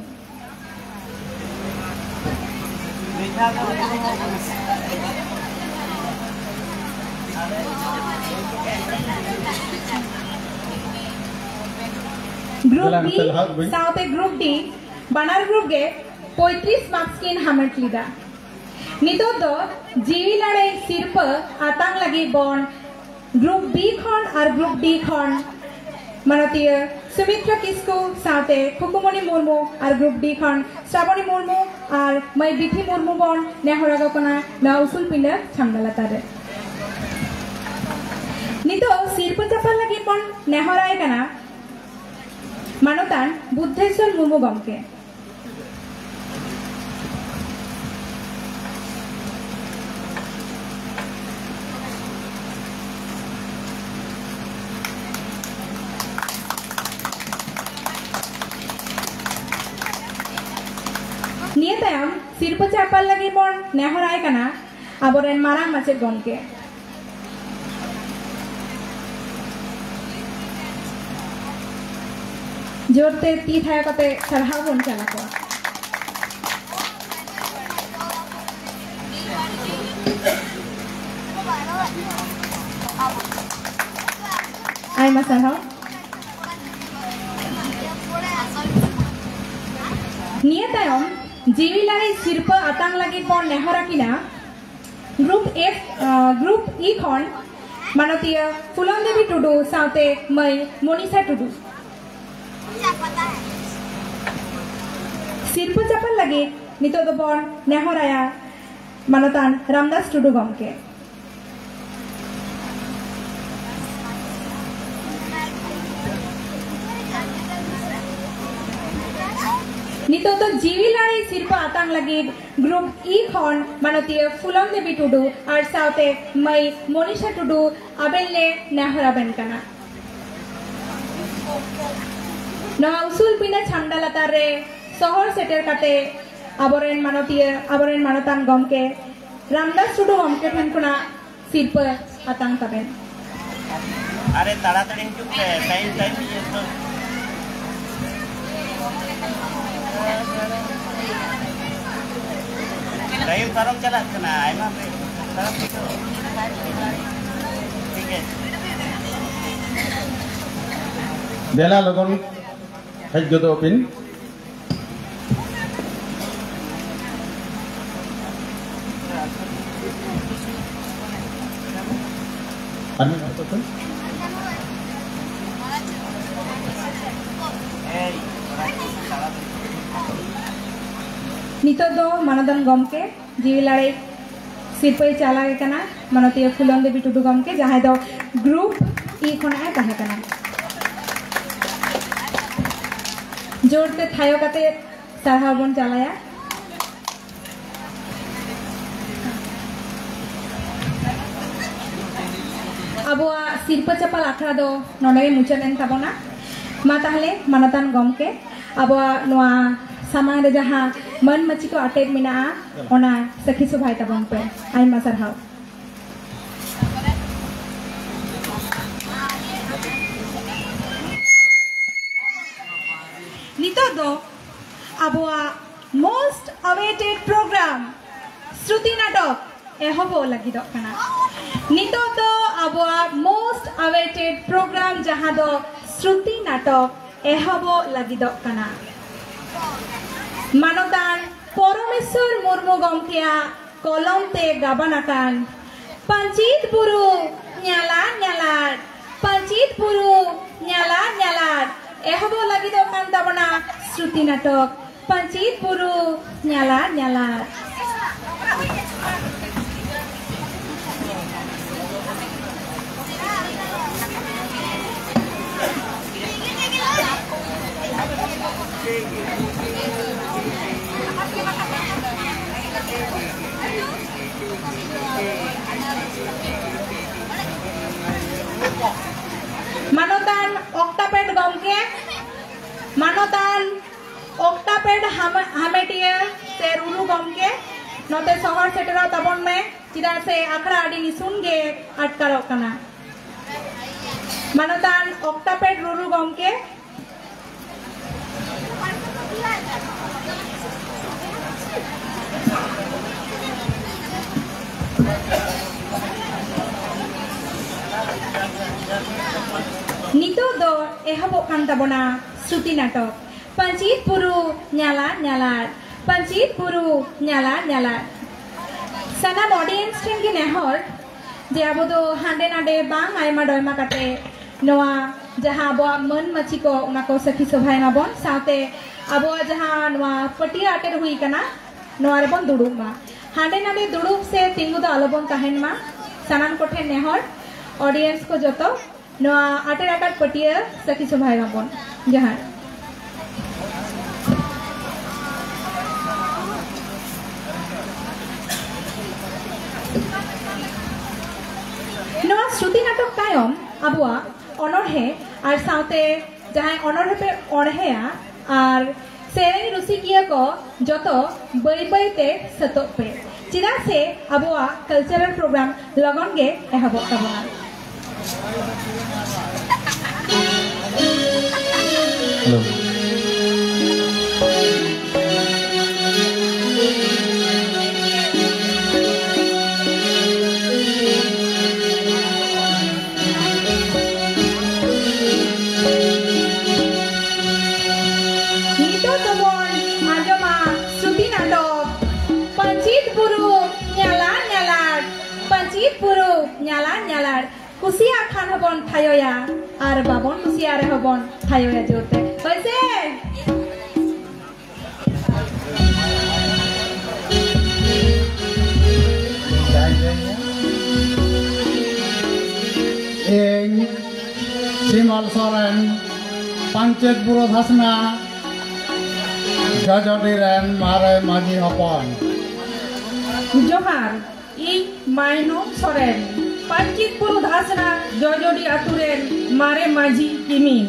ᱜᱨᱩᱯ ᱵᱤ ᱥᱟᱶᱛᱮ ᱜᱨᱩᱯ ᱰᱤ ᱵᱟᱱᱟᱨ ᱜᱨᱩᱯ ᱜᱮ ᱯᱚᱸᱭᱛᱨᱤᱥ ᱢᱟᱨᱠᱥ ᱠᱤᱱ ᱦᱟᱢᱮᱴ ᱞᱮᱫᱟ᱾ ᱱᱤᱛᱚᱜ ᱫᱚ ᱡᱤᱣᱤ ᱞᱟᱲᱮᱡ ᱥᱤᱨᱯᱟᱹ ᱟᱛᱟᱝ ᱞᱟᱹᱜᱤᱫ ᱵᱚᱱ ᱜᱨᱩᱯ ᱵᱤ ᱠᱷᱚᱱ ᱟᱨ ᱜᱨᱩᱯ ᱰᱤ ᱠᱷᱚᱱ ᱢᱟᱱᱚᱛᱤᱭᱟᱹ ᱥᱩᱢᱤᱛᱨᱟ ᱠᱤᱥᱠᱩ ᱥᱟᱶᱛᱮ ᱠᱷᱩᱠᱩᱢᱚᱱᱤ ᱢᱩᱨᱢᱩ ᱟᱨ ᱜᱨᱩᱯ ᱰᱤ ᱠᱷᱚᱱ ᱥᱨᱟᱵᱚᱱᱤ ᱢᱩᱨᱢᱩ ᱟᱨ ᱢᱟᱹᱭ ᱵᱤᱛᱷᱤ ᱢᱩᱨᱢᱩ ᱵᱚᱱ ᱱᱮᱦᱚᱨ ᱟᱠᱚ ᱠᱟᱱᱟ ᱱᱚᱣᱟ ᱩᱥᱩᱞ ᱯᱤᱸᱰᱟᱹ ᱪᱷᱟᱢᱰᱟ ᱞᱟᱛᱟᱨ ᱨᱮ᱾ ᱱᱤᱛᱚᱜ ᱥᱤᱨᱯᱟᱹ ᱪᱟᱯᱟᱞ ᱞᱟᱹᱜᱤᱫ ᱵᱚᱱ ᱱᱮᱦᱚᱨᱟᱭ ᱠᱟᱱᱟ ᱢᱟᱱᱚᱛᱟᱱ ᱵᱩᱫᱽᱫᱷᱮᱥᱣᱚᱨ ᱢᱩᱨᱢᱩ ᱜᱚᱢᱠᱮ᱾ ᱱᱤᱭᱟᱹ ᱛᱟᱭᱚᱢ ᱥᱤᱨᱯᱟᱹ ᱪᱟᱯᱟᱞ ᱞᱟᱹᱜᱤᱫ ᱵᱚᱱ ᱱᱮᱦᱚᱨᱟᱭ ᱠᱟᱱᱟ ᱟᱵᱚᱨᱮᱱ ᱢᱟᱨᱟᱝ ᱢᱟᱪᱮᱫ ᱜᱚᱢᱠᱮ᱾ ᱡᱳᱨᱛᱮ ᱛᱤ ᱛᱷᱟᱭᱚ ᱠᱟᱛᱮ ᱥᱟᱨᱦᱟᱣ ᱵᱚᱱ ᱪᱟᱞ ᱟᱠᱚᱣᱟ᱾ ᱟᱭᱢᱟ ᱥᱟᱨᱦᱟᱣ᱾ ᱱᱤᱭᱟᱹ ᱛᱟᱭᱚᱢ ᱡᱤᱣᱤ ᱞᱟᱹᱲᱦᱟᱹᱭ ᱥᱤᱨᱯᱟᱹ ᱟᱛᱟᱝ ᱞᱟᱹᱜᱤᱫ ᱵᱚᱱ ᱱᱮᱦᱚᱨ ᱟᱹᱠᱤᱱᱟ ᱜᱨᱩᱯ ᱮᱯᱷ, ᱟᱸ, ᱜᱨᱩᱯ ᱤ ᱠᱷᱚᱱ ᱢᱟᱱᱚᱛᱤᱭᱟᱹ ᱯᱷᱩᱞᱚᱱ ᱫᱮᱵᱤ ᱴᱩᱰᱩ ᱥᱟᱶᱛᱮ ᱢᱟᱹᱭ ᱢᱚᱱᱤᱥᱟ ᱴᱩᱰᱩ᱾ ᱥᱤᱨᱯᱟᱹ ᱪᱟᱯᱟᱞ ᱞᱟᱹᱜᱤᱫ ᱱᱤᱛᱚᱜ ᱫᱚᱵᱚᱱ ᱱᱮᱦᱚᱨᱟᱭᱟ ᱢᱟᱱᱚᱛᱟᱱ ᱨᱟᱢᱫᱟᱥ ᱴᱩᱰᱩ ᱜᱚᱢᱠᱮ᱾ ᱱᱤᱛᱚᱜ ᱫᱚ ᱡᱤᱣᱤ ᱞᱟᱹᱲᱦᱟᱹᱭ ᱥᱤᱨᱯᱟᱹ ᱟᱛᱟᱝ ᱞᱟᱹᱜᱤᱫ ᱜᱨᱩᱯ ᱤ ᱠᱷᱚᱱ ᱢᱟᱱᱚᱛᱤᱭᱟᱹ ᱯᱷᱩᱞᱚᱱ ᱫᱮᱵᱤ ᱴᱩᱰᱩ ᱟᱨ ᱥᱟᱶᱛᱮ ᱢᱟᱹᱭ ᱢᱚᱱᱤᱥᱟ ᱴᱩᱰᱩ ᱟᱵᱮᱱ ᱞᱮ ᱱᱮᱦᱚᱨ ᱟᱵᱮᱱ ᱠᱟᱱᱟ᱾ ᱱᱚᱣᱟ ᱩᱥᱩᱞ ᱯᱤᱸᱰᱟᱹ ᱪᱷᱟᱢᱰᱟ ᱞᱟᱛᱟᱨ ᱨᱮ ᱥᱚᱦᱚᱨ ᱥᱮᱴᱮᱨ ᱠᱟᱛᱮ ᱟᱵᱚᱨᱮᱱ ᱢᱟᱱᱚᱛᱤᱭᱟᱹ, ᱟᱵᱚᱨᱮᱱ ᱢᱟᱱᱚᱛᱟᱱ ᱜᱚᱢᱠᱮ ᱨᱟᱢᱫᱟᱥ ᱴᱩᱰᱩ ᱜᱚᱢᱠᱮ ᱴᱷᱮᱱ ᱠᱷᱚᱱᱟᱜ ᱥᱤᱨᱯᱟᱹ ᱟᱛᱟᱝ ᱛᱟᱵᱮᱱ᱾ ᱟᱨᱮ ᱛᱟᱲᱟᱛᱟᱲᱤ ᱦᱤᱡᱩᱜ ᱯᱮ, ᱴᱟᱭᱤᱢ, ᱴᱟᱭᱤᱢ ᱤᱭᱟᱹ ᱛᱚ᱾ ᱴᱟᱭᱤᱢ ᱯᱟᱨᱚᱢ ᱪᱟᱞᱟᱜ ᱠᱟᱱᱟ, ᱟᱭᱢᱟ ᱯᱮ ᱛᱟᱲᱟᱢ ᱛᱮᱫᱚ᱾ ᱴᱷᱤᱠ ᱟᱪᱷᱮ᱾ ᱫᱮᱞᱟ ᱞᱚᱜᱚᱱ ᱦᱮᱡ ᱜᱚᱫᱚᱜ ᱵᱤᱱ᱾ ᱱᱤᱛᱚᱜ ᱫᱚ ᱢᱟᱱᱚᱛᱟᱱ ᱜᱚᱢᱠᱮ ᱡᱤᱣᱤ ᱞᱟᱲᱮᱡ ᱥᱤᱨᱯᱟᱹᱭ ᱪᱟᱞᱟᱣᱮ ᱠᱟᱱᱟ ᱢᱟᱱᱚᱛᱤᱭᱟᱹ ᱯᱷᱩᱞᱚᱱ ᱫᱮᱵᱤ ᱴᱩᱰᱩ ᱜᱚᱢᱠᱮ, ᱡᱟᱦᱟᱸᱭ ᱫᱚ ᱜᱨᱩᱯ ᱤ ᱠᱷᱚᱱᱟᱜ ᱮ ᱛᱟᱦᱮᱸ ᱠᱟᱱᱟ᱾ ᱡᱳᱨᱛᱮ ᱛᱷᱟᱭᱚ ᱠᱟᱛᱮ ᱥᱟᱨᱦᱟᱣ ᱵᱚᱱ ᱪᱟᱞᱟᱭᱟ᱾ ᱟᱵᱚᱣᱟᱜ ᱥᱤᱨᱯᱟᱹ ᱪᱟᱯᱟᱞ ᱟᱠᱷᱲᱟ ᱫᱚ ᱱᱚᱰᱮ ᱜᱮ ᱢᱩᱪᱟᱹᱫ ᱮᱱ ᱛᱟᱵᱚᱱᱟ᱾ ᱢᱟ ᱛᱟᱦᱞᱮ ᱢᱟᱱᱚᱛᱟᱱ ᱜᱚᱢᱠᱮ, ᱟᱵᱚᱣᱟᱜ ᱱᱚᱣᱟ ᱥᱟᱢᱟᱝ ᱨᱮ ᱡᱟᱦᱟᱸ ᱢᱟᱹᱱ ᱢᱟᱹᱪᱤ ᱠᱚ ᱟᱴᱮᱫ ᱢᱮᱱᱟᱜᱼᱟ, ᱚᱱᱟ ᱥᱟᱹᱠᱷᱤ ᱥᱚᱵᱷᱟᱭ ᱛᱟᱵᱚᱱ ᱯᱮ᱾ ᱟᱭᱢᱟ ᱥᱟᱨᱦᱟᱣ᱾ ᱱᱤᱛᱚᱜ ᱫᱚ ᱟᱵᱚᱣᱟᱜ most awaited program ᱥᱨᱩᱛᱤ ᱱᱟᱴᱚᱠ ᱮᱦᱚᱵᱚᱜ ᱞᱟᱹᱜᱤᱫᱚᱜ ᱠᱟᱱᱟ᱾ ᱱᱤᱛᱚᱜ ᱫᱚ ᱟᱵᱚᱣᱟᱜ most awaited program, ᱡᱟᱦᱟᱸ ᱫᱚ ᱥᱨᱩᱛᱤ ᱱᱟᱴᱚᱠ, ᱮᱦᱚᱵᱚᱜ ᱞᱟᱹᱜᱤᱫᱚᱜ ᱠᱟᱱᱟ᱾ ᱢᱟᱱᱚᱛᱟᱱ ᱯᱚᱨᱚᱢᱮᱥᱣᱚᱨ ᱢᱩᱨᱢᱩ ᱜᱚᱢᱠᱮᱭᱟᱜ ᱠᱚᱞᱚᱢ ᱛᱮ ᱜᱟᱵᱟᱱ ᱟᱠᱟᱱ ᱯᱟᱹᱧᱪᱤᱛ ᱵᱩᱨᱩ ᱧᱟᱞᱟᱫ ᱧᱟᱞᱟᱫ, ᱯᱟᱹᱧᱪᱤᱛ ᱵᱩᱨᱩ ᱧᱟᱞᱟᱫ ᱧᱟᱞᱟᱫ ᱮᱦᱚᱵᱚᱜ ᱞᱟᱹᱜᱤᱫᱚᱜ ᱠᱟᱱ ᱛᱟᱵᱚᱱᱟ ᱥᱨᱩᱛᱤ ᱱᱟᱴᱚᱠ ᱯᱟᱹᱧᱪᱤᱛ ᱵᱩᱨᱩ ᱧᱟᱞᱟᱫ ᱧᱟᱞᱟᱫ᱾ ᱢᱟᱱᱚᱛᱟᱱ ᱚᱠᱛᱟᱯᱮᱰ ᱜᱚᱢᱠᱮ, ᱢᱟᱱᱚᱛᱟᱱ ᱚᱠᱛᱟᱯᱮᱰ ᱦᱟᱢ-, ᱦᱟᱢᱮᱴᱤᱭᱟᱹ ᱥᱮ ᱨᱩᱨᱩ ᱜᱚᱢᱠᱮ, ᱱᱚᱛᱮ ᱥᱚᱦᱚᱨ ᱥᱮᱴᱮᱨᱚᱜ ᱛᱟᱵᱚᱱ ᱢᱮ, ᱪᱮᱫᱟᱜ ᱥᱮ ᱟᱠᱷᱲᱟ ᱟᱹᱰᱤ ᱱᱤᱥᱩᱱ ᱜᱮ ᱟᱴᱠᱟᱨᱚᱜ ᱠᱟᱱᱟ᱾ ᱢᱟᱱᱚᱛᱟᱱ ᱚᱠᱛᱟᱯᱮᱰ ᱨᱩᱨᱩ ᱜᱚᱢᱠᱮ, ᱱᱤᱛᱚᱜ ᱫᱚ ᱮᱦᱚᱵᱚᱜ ᱠᱟᱱ ᱛᱟᱵᱚᱱᱟ ᱥᱨᱩᱛᱤ ᱱᱟᱴᱚᱠ ᱯᱟᱹᱧᱪᱤᱛ ᱵᱩᱨᱩ ᱧᱟᱞᱟᱫ ᱧᱟᱞᱟᱫ, ᱯᱟᱹᱧᱪᱤᱛ ᱵᱩᱨᱩ ᱧᱟᱞᱟᱫ ᱧᱟᱞᱟᱫ᱾ ᱥᱟᱱᱟᱢ audience ᱴᱷᱮᱱ ᱜᱮ ᱱᱮᱦᱚᱨ, ᱡᱮ ᱟᱵᱚ ᱫᱚ ᱦᱟᱸᱰᱮ ᱱᱟᱰᱮ ᱵᱟᱝ ᱟᱭᱢᱟ ᱰᱚᱭᱢᱟ ᱠᱟᱛᱮ ᱱᱚᱣᱟ ᱡᱟᱦᱟᱸ ᱟᱵᱚᱣᱟᱜ ᱢᱟᱹᱱ ᱢᱟᱹᱪᱤ ᱠᱚ, ᱚᱱᱟ ᱠᱚ ᱥᱟᱹᱠᱷᱤ ᱥᱚᱵᱷᱟᱭ ᱢᱟᱵᱚᱱ, ᱥᱟᱶᱛᱮ ᱟᱵᱚᱣᱟᱜ ᱡᱟᱦᱟᱸ ᱱᱚᱣᱟ ᱯᱟᱹᱴᱭᱟᱹ ᱟᱴᱮᱫ ᱦᱩᱭ ᱠᱟᱱᱟ, ᱱᱚᱣᱟ ᱨᱮᱵᱚᱱ ᱫᱩᱲᱩᱵ ᱢᱟ᱾ ᱦᱟᱸᱰᱮ ᱱᱟᱰᱮ ᱫᱩᱲᱩᱵ ᱥᱮ ᱛᱤᱸᱜᱩ ᱫᱚ ᱟᱞᱚᱵᱚᱱ ᱛᱟᱦᱮᱱ ᱢᱟ᱾ ᱥᱟᱱᱟᱢ ᱠᱚᱴᱷᱮᱱ ᱱᱮᱦᱚᱨ, audience ᱠᱚ ᱡᱚᱛᱚ ᱱᱚᱣᱟ ᱟᱴᱮᱫ ᱟᱠᱟᱫ ᱯᱟᱹᱴᱭᱟᱹ ᱥᱟᱹᱠᱷᱤ ᱥᱚᱵᱷᱟᱭ ᱢᱟᱵᱚᱱ᱾ ᱡᱚᱦᱟᱨ᱾ ᱱᱚᱣᱟ ᱥᱨᱩᱛᱤ ᱱᱟᱴᱚᱠ ᱛᱟᱭᱚᱢ ᱟᱵᱚᱣᱟᱜ ᱚᱱᱚᱬᱦᱮ ᱟᱨ ᱥᱟᱶᱛᱮ ᱡᱟᱦᱟᱸᱭ ᱚᱱᱚᱬᱦᱮ ᱯᱮ ᱚᱬᱦᱮᱭᱟ ᱟᱨ ᱥᱮᱨᱮᱧ ᱨᱩᱥᱤᱠᱤᱭᱟᱹ ᱠᱚ ᱡᱚᱛᱚ ᱵᱟᱹᱭ ᱵᱟᱹᱭ ᱛᱮ ᱥᱟᱹᱛᱚᱜ ᱯᱮ, ᱪᱮᱫᱟᱜ ᱥᱮ ᱟᱵᱚᱣᱟᱜ cultural program ᱞᱚᱜᱚᱱ ᱜᱮ ᱮᱦᱚᱵᱚᱜ ᱛᱟᱵᱚᱱᱟ᱾ ᱱᱤᱛᱚᱜ ᱫᱚᱵᱚᱱ ᱟᱸᱡᱚᱢᱟ ᱥᱨᱩᱛᱤ ᱱᱟᱴᱚᱠ ᱯᱟᱹᱧᱪᱤᱛ ᱵᱩᱨᱩ ᱧᱟᱞᱟᱲ ᱧᱟᱞᱟᱲ, ᱯᱟᱹᱧᱪᱤᱛ ᱵᱩᱨᱩ ᱧᱟᱞᱟᱲ ᱧᱟᱞᱟᱲ᱾ ᱠᱩᱥᱤᱭᱟᱜ ᱠᱷᱟᱱ ᱦᱚᱸᱵᱚᱱ ᱛᱷᱟᱭᱚᱭᱟ, ᱟᱨ ᱵᱟᱵᱚᱱ ᱠᱩᱥᱤᱭᱟᱜ ᱨᱮᱦᱚᱸ ᱵᱚᱱ ᱛᱷᱟᱭᱚᱭᱟ ᱡᱳᱨᱛᱮ᱾ ᱦᱳᱭ ᱥᱮ? ᱤᱧ ᱥᱤᱢᱟᱞ ᱥᱚᱨᱮᱱ, ᱯᱟᱧᱪᱮᱛ ᱵᱩᱨᱩ ᱫᱷᱟᱥᱱᱟ, ᱡᱚᱡᱚᱰᱤ ᱨᱮᱱ ᱢᱟᱨᱮ ᱢᱟᱹᱡᱷᱤ ᱦᱚᱯᱚᱱ᱾ ᱡᱚᱦᱟᱨ, ᱤᱧ ᱢᱟᱭᱱᱚᱢ ᱥᱚᱨᱮᱱ, ᱯᱟᱧᱪᱮᱛ ᱵᱩᱨᱩ ᱫᱷᱟᱥᱱᱟ, ᱡᱚᱡᱚᱰᱤ ᱟᱹᱛᱩ ᱨᱮᱱ ᱢᱟᱨᱮ ᱢᱟᱹᱡᱷᱤ ᱠᱤᱢᱤᱱ᱾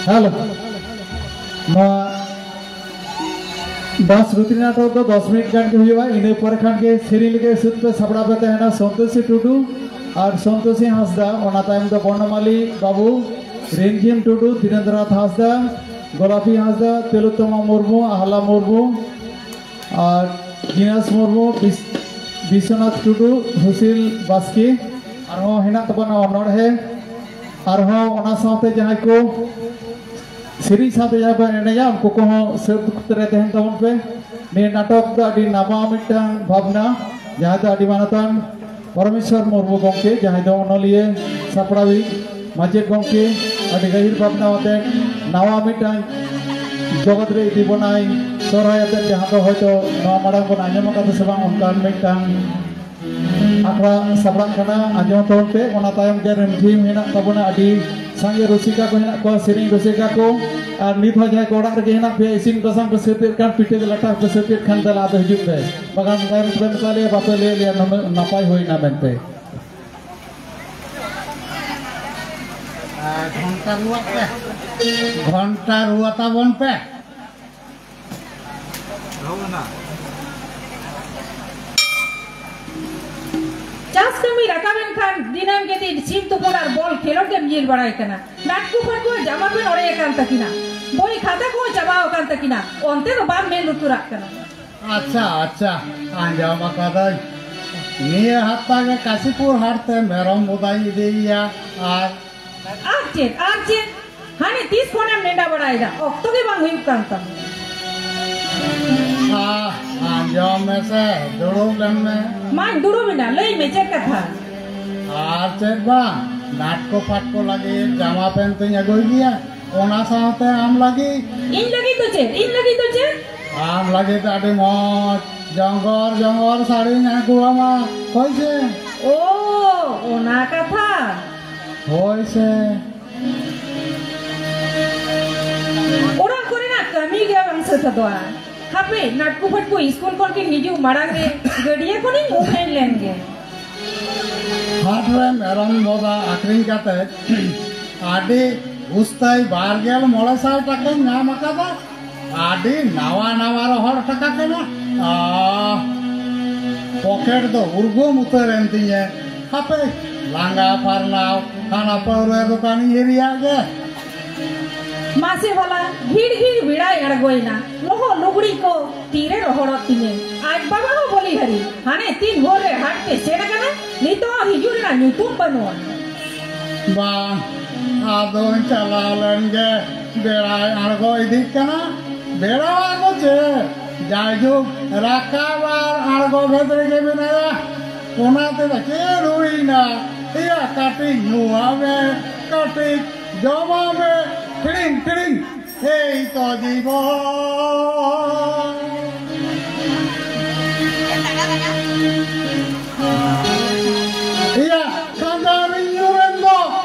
ᱦᱮᱞᱳ, ᱱᱚᱣᱟ ᱫᱟᱥ ᱜᱩᱛᱨᱤ ᱱᱟᱴᱚᱠ ᱫᱚ ᱫᱚᱥ ᱢᱤᱱᱤᱴ ᱜᱟᱱ ᱜᱮ ᱦᱩᱭᱩᱜᱼᱟ᱾ ᱤᱱᱟᱹ ᱯᱚᱨᱮ ᱠᱷᱟᱱ ᱜᱮ ᱥᱮᱨᱮᱧ ᱞᱟᱹᱜᱤᱫ ᱥᱟᱹᱛ ᱯᱮ ᱥᱟᱯᱲᱟᱣ ᱯᱮ ᱛᱟᱦᱮᱱᱟ ᱥᱚᱱᱛᱳᱥᱤ ᱴᱩᱰᱩ ᱟᱨ ᱥᱚᱱᱛᱳᱥᱤ ᱦᱟᱸᱥᱫᱟ᱾ ᱚᱱᱟ ᱛᱟᱭᱚᱢ ᱫᱚ ᱵᱚᱨᱱᱚᱢᱟᱞᱤ ᱵᱟᱹᱵᱩ, ᱨᱤᱢᱡᱷᱤᱢ ᱴᱩᱰᱩ, ᱫᱷᱤᱨᱮᱱᱫᱨᱚᱱᱟᱛᱷ ᱦᱟᱸᱥᱫᱟ, ᱜᱳᱞᱟᱯᱤ ᱦᱟᱸᱥᱫᱟ, ᱛᱤᱞᱳᱛᱛᱚᱢᱟ ᱢᱩᱨᱢᱩ, ᱟᱦᱞᱟ ᱢᱩᱨᱢᱩ, ᱟᱨ ᱡᱤᱱᱟᱥ ᱢᱩᱨᱢᱩ, ᱵᱤᱥ-, ᱵᱤᱥᱥᱚᱱᱟᱛᱷ ᱴᱩᱰᱩ, ᱦᱩᱥᱤᱞ ᱵᱟᱥᱠᱮ᱾ ᱟᱨᱦᱚᱸ ᱦᱮᱱᱟᱜ ᱛᱟᱵᱚᱱᱟ ᱚᱱᱚᱬᱦᱮ᱾ ᱟᱨᱦᱚᱸ ᱚᱱᱟ ᱥᱟᱶᱛᱮ ᱡᱟᱦᱟᱸᱭ ᱠᱚ ᱥᱮᱨᱮᱧ ᱥᱟᱶᱛᱮ ᱡᱟᱦᱟᱸᱭ ᱵᱚᱱ ᱮᱱᱮᱡᱟ, ᱩᱱᱠᱩ ᱠᱚᱦᱚᱸ ᱥᱟᱹᱛ ᱨᱮ ᱛᱟᱦᱮᱱ ᱛᱟᱵᱚᱱ ᱯᱮ᱾ ᱱᱤᱭᱟᱹ ᱱᱟᱴᱚᱠ ᱫᱚ ᱟᱹᱰᱤ ᱱᱟᱣᱟ ᱢᱤᱫᱴᱟᱝ ᱵᱷᱟᱵᱽᱱᱟ, ᱡᱟᱦᱟᱸ ᱫᱚ ᱟᱹᱰᱤ ᱢᱟᱱᱚᱛᱟᱱ ᱯᱚᱨᱚᱢᱮᱥᱣᱚᱨ ᱢᱩᱨᱢᱩ ᱜᱚᱢᱠᱮ, ᱡᱟᱦᱟᱸᱭ ᱫᱚ ᱚᱱᱚᱞᱤᱭᱟᱹ, ᱥᱟᱯᱲᱟᱣᱤᱡ, ᱢᱟᱪᱮᱫ ᱜᱚᱢᱠᱮ, ᱟᱹᱰᱤ ᱜᱟᱹᱦᱤᱨ ᱵᱷᱟᱵᱽᱱᱟ ᱟᱛᱮ ᱱᱟᱣᱟ ᱢᱤᱫᱴᱟᱝ ᱡᱚᱜᱚᱛ ᱨᱮ ᱤᱫᱤ ᱵᱚᱱᱟᱭ ᱥᱚᱨᱦᱟᱭ ᱟᱛᱮ, ᱡᱟᱦᱟᱸ ᱫᱚ ᱦᱚᱭᱛᱳ ᱱᱚᱣᱟ ᱢᱟᱲᱟᱝ ᱵᱚᱱ ᱟᱸᱡᱚᱢ ᱟᱠᱟᱫᱟ ᱥᱮ ᱵᱟᱝ, ᱚᱱᱠᱟᱱ ᱢᱤᱫᱴᱟᱝ ᱟᱠᱷᱲᱟ ᱥᱟᱯᱲᱟᱜ ᱠᱟᱱᱟ᱾ ᱟᱸᱡᱚᱢ ᱛᱟᱵᱚᱱ ᱯᱮ᱾ ᱚᱱᱟ ᱛᱟᱭᱚᱢ ᱜᱮ ᱨᱤᱢᱡᱷᱤᱢ ᱦᱮᱱᱟᱜ ᱛᱟᱵᱚᱱᱟ, ᱟᱹᱰᱤ ᱥᱟᱸᱜᱮ ᱨᱩᱥᱤᱠᱟ ᱠᱚ ᱦᱮᱱᱟᱜ ᱠᱚᱣᱟ, ᱥᱮᱨᱮᱧ ᱨᱩᱥᱤᱠᱟ ᱠᱚ᱾ ᱟᱨ ᱱᱤᱛ ᱦᱚᱸ ᱡᱟᱦᱟᱸᱭ ᱠᱚ ᱚᱲᱟᱜ ᱨᱮᱜᱮ ᱦᱮᱱᱟᱜ ᱯᱮᱭᱟ, ᱤᱥᱤᱱ ᱵᱟᱥᱟᱝ ᱯᱮ ᱥᱟᱹᱛ ᱮᱫ ᱠᱷᱟᱱ, ᱯᱤᱴᱷᱟᱹ ᱞᱟᱴᱷᱟ ᱯᱮ ᱥᱟᱹᱛ ᱮᱫ ᱠᱷᱟᱱ, ᱫᱮᱞᱟ ᱟᱫᱚ ᱦᱤᱡᱩᱜ ᱯᱮ᱾ ᱵᱟᱠᱷᱟᱱ ᱛᱟᱭᱚᱢ ᱛᱮᱯᱮ ᱢᱮᱛᱟ ᱞᱮᱭᱟ, ᱵᱟᱯᱮ ᱞᱟᱹᱭ ᱞᱮᱭᱟ ᱱᱩᱱᱟᱹᱜ ᱱᱟᱯᱟᱭ ᱦᱩᱭᱱᱟ ᱢᱮᱱᱛᱮ᱾ ᱟᱨ ᱜᱷᱚᱱᱴᱟ ᱨᱩᱣᱟᱜ ᱯᱮ, ᱜᱷᱚᱱᱴᱟ ᱨᱩᱣᱟ ᱛᱟᱵᱚᱱ ᱯᱮ᱾ ᱪᱟᱥ ᱠᱟᱹᱢᱤ ᱨᱟᱠᱟᱵ ᱮᱱ ᱠᱷᱟᱱ ᱫᱤᱱᱟᱹᱢ ᱜᱮ ᱫᱤᱱ ᱥᱤᱢ ᱛᱩᱯᱩᱫ ᱟᱨ ᱵᱚᱞ ᱠᱷᱮᱞᱳᱰ ᱜᱮᱢ ᱧᱤᱨ ᱵᱟᱲᱟᱭ ᱠᱟᱱᱟ᱾ ᱱᱟᱴᱠᱩ ᱯᱷᱟᱴᱠᱩ ᱡᱟᱢᱟ ᱯᱮᱱ ᱚᱲᱮᱡ ᱟᱠᱟᱱ ᱛᱟᱹᱠᱤᱱᱟ, ᱵᱳᱭ ᱠᱷᱟᱛᱟ ᱠᱚᱦᱚᱸ ᱪᱟᱵᱟ ᱟᱠᱟᱱ ᱛᱟᱹᱠᱤᱱᱟ, ᱚᱱᱛᱮ ᱫᱚ ᱵᱟᱢ ᱢᱮᱫ ᱞᱩᱛᱩᱨᱟᱜ ᱠᱟᱱᱟ᱾ ᱟᱪᱪᱷᱟ, ᱟᱪᱪᱷᱟ, ᱟᱸᱡᱚᱢ ᱟᱠᱟᱫᱟᱹᱧ᱾ ᱱᱤᱭᱟᱹ ᱦᱟᱯᱛᱟ ᱜᱮ ᱠᱟᱥᱤᱯᱩᱨ ᱦᱟᱴ ᱛᱮ ᱢᱮᱨᱚᱢ ᱵᱚᱫᱟᱧ ᱤᱫᱤᱭᱮᱭᱟ᱾ ᱟᱨ ᱟᱨ ᱪᱮᱫ, ᱟᱨ ᱪᱮᱫ? ᱦᱟᱱᱮ ᱛᱤᱥ ᱠᱷᱚᱱᱮᱢ ᱱᱮᱰᱟ ᱵᱟᱲᱟᱭᱮᱫᱟ, ᱚᱠᱛᱚ ᱜᱮ ᱵᱟᱝ ᱦᱩᱭᱩᱜ ᱠᱟᱱ ᱛᱟᱢᱟ᱾ ᱟᱦ, ᱟᱸᱡᱚᱢ ᱢᱮᱥᱮ, ᱫᱩᱲᱩᱵ ᱞᱮᱱ ᱢᱮ᱾ ᱢᱟᱧ ᱫᱩᱲᱩᱵ ᱮᱱᱟ, ᱞᱟᱹᱭ ᱢᱮ ᱪᱮᱫ ᱠᱟᱛᱷᱟ? ᱟᱨ ᱪᱮᱫ ᱵᱟᱝ, ᱱᱟᱴᱠᱚ ᱯᱷᱟᱴᱠᱚ ᱞᱟᱹᱜᱤᱫ ᱡᱟᱢᱟ ᱯᱮᱱᱴ ᱛᱩᱧ ᱟᱹᱜᱩᱭ ᱜᱮᱭᱟ, ᱚᱱᱟ ᱥᱟᱶᱛᱮ ᱟᱢ ᱞᱟᱹᱜᱤᱫ᱾ ᱤᱧ ᱞᱟᱹᱜᱤᱫ ᱫᱚ ᱪᱮᱫ? ᱤᱧ ᱞᱟᱹᱜᱤᱫ ᱫᱚ ᱪᱮᱫ? ᱟᱢ ᱞᱟᱹᱜᱤᱫ ᱟᱹᱰᱤ ᱢᱚᱡᱽ ᱡᱚᱝᱜᱚᱨ ᱡᱚᱝᱜᱚᱨ ᱥᱟᱹᱲᱤᱧ ᱟᱹᱜᱩ ᱟᱢᱟ, ᱦᱳᱭ ᱥᱮ? ᱳ, ᱚᱱᱟ ᱠᱟᱛᱷᱟ᱾ ᱦᱳᱭ ᱥᱮ᱾ ᱚᱲᱟᱜ ᱠᱚᱨᱮᱱᱟᱜ ᱠᱟᱹᱢᱤ ᱜᱮ ᱵᱟᱝ ᱥᱟᱹᱛ ᱦᱚᱫᱚᱜᱼᱟ᱾ ᱦᱟᱯᱮ, ᱱᱟᱴᱠᱩ ᱯᱷᱟᱴᱠᱩ ᱤᱥᱠᱩᱞ ᱠᱷᱚᱱ ᱠᱤᱱ ᱦᱤᱡᱩᱜ ᱢᱟᱲᱟᱝ ᱨᱮ ᱜᱟᱹᱰᱭᱟᱹ ᱠᱷᱚᱱᱤᱧ ᱩᱢ ᱦᱮᱡ ᱞᱮᱱ ᱜᱮ᱾ ᱦᱟᱴ ᱨᱮ ᱢᱮᱨᱚᱢ ᱵᱚᱫᱟ ᱟᱹᱠᱷᱨᱤᱧ ᱠᱟᱛᱮ ᱟᱹᱰᱤ ᱩᱥᱛᱟᱹᱭ ᱵᱟᱨ ᱜᱮᱞ ᱢᱚᱬᱮ ᱥᱟᱭ ᱴᱟᱠᱟᱧ ᱧᱟᱢ ᱟᱠᱟᱫᱟ᱾ ᱟᱹᱰᱤ ᱱᱟᱣᱟ ᱱᱟᱣᱟ ᱨᱚᱦᱚᱲ ᱴᱟᱠᱟ ᱠᱟᱱᱟ᱾ ᱟᱦ, ᱯᱚᱠᱮᱴ ᱫᱚ ᱩᱨᱜᱩᱢ ᱩᱛᱟᱹᱨ ᱮᱱ ᱛᱤᱧᱟᱹ᱾ ᱦᱟᱯᱮ, ᱞᱟᱸᱜᱟ ᱯᱷᱟᱨᱱᱟᱣ ᱦᱟᱱᱟ ᱯᱟᱹᱣᱨᱟᱹ ᱫᱚᱠᱟᱱᱤᱧ ᱦᱤᱨᱤᱭᱟᱜ ᱜᱮ᱾ ᱢᱟᱥᱮ ᱵᱷᱟᱞᱟ, ᱜᱷᱤᱲ ᱜᱷᱤᱲ ᱵᱮᱲᱟᱭ ᱟᱬᱜᱚᱭᱮᱱᱟ᱾ ᱞᱚᱦᱚᱫ ᱞᱩᱜᱽᱲᱤ ᱠᱚ ᱛᱤᱨᱮ ᱨᱚᱦᱚᱲᱚᱜ ᱛᱤᱧᱟᱹ? ᱟᱡ ᱵᱟᱵᱟ ᱦᱚᱸ ᱵᱚᱞᱤᱦᱟᱨᱤ, ᱦᱟᱱᱮ ᱛᱤᱱ ᱵᱷᱳᱨ ᱨᱮ ᱦᱟᱴ ᱛᱮ ᱥᱮᱱ ᱟᱠᱟᱱᱟ, ᱱᱤᱛᱚᱜ ᱦᱚᱸ ᱦᱤᱡᱩᱜ ᱨᱮᱱᱟᱜ ᱧᱩᱛᱩᱢ ᱵᱟᱹᱱᱩᱜᱼᱟ᱾ ᱵᱟᱝ, ᱟᱫᱚᱧ ᱪᱟᱞᱟᱣ ᱞᱮᱱ ᱜᱮ, ᱵᱮᱲᱟᱭ ᱟᱬᱜᱚ ᱤᱫᱤᱜ ᱠᱟᱱᱟ᱾ ᱵᱮᱲᱟ ᱟᱬᱜᱚ ᱪᱮᱫ, ᱡᱟᱭᱡᱩᱜᱽ ᱨᱟᱠᱟᱵ ᱟᱨ ᱟᱬᱜᱚ ᱵᱷᱮᱫ ᱨᱮᱜᱮ ᱢᱮᱱᱟᱭᱟ᱾ ᱚᱱᱟ ᱛᱮᱫᱚ ᱪᱮᱫ ᱦᱩᱭᱱᱟ? ᱮᱭᱟ, ᱠᱟᱹᱴᱤᱡ ᱧᱩᱣᱟᱜ ᱢᱮ, ᱠᱟᱹᱴᱤᱡ ᱡᱚᱢᱟᱜ ᱢᱮ, ᱯᱷᱤᱲᱤᱝ ᱯᱷᱤᱲᱤᱝ᱾ ᱮᱭ ᱛᱚ ᱡᱤᱵᱚᱱ᱾ ᱤᱭᱟ, ᱠᱷᱟᱸᱡᱟᱝ ᱨᱤᱧ ᱧᱩᱨᱮᱱ ᱫᱚ᱾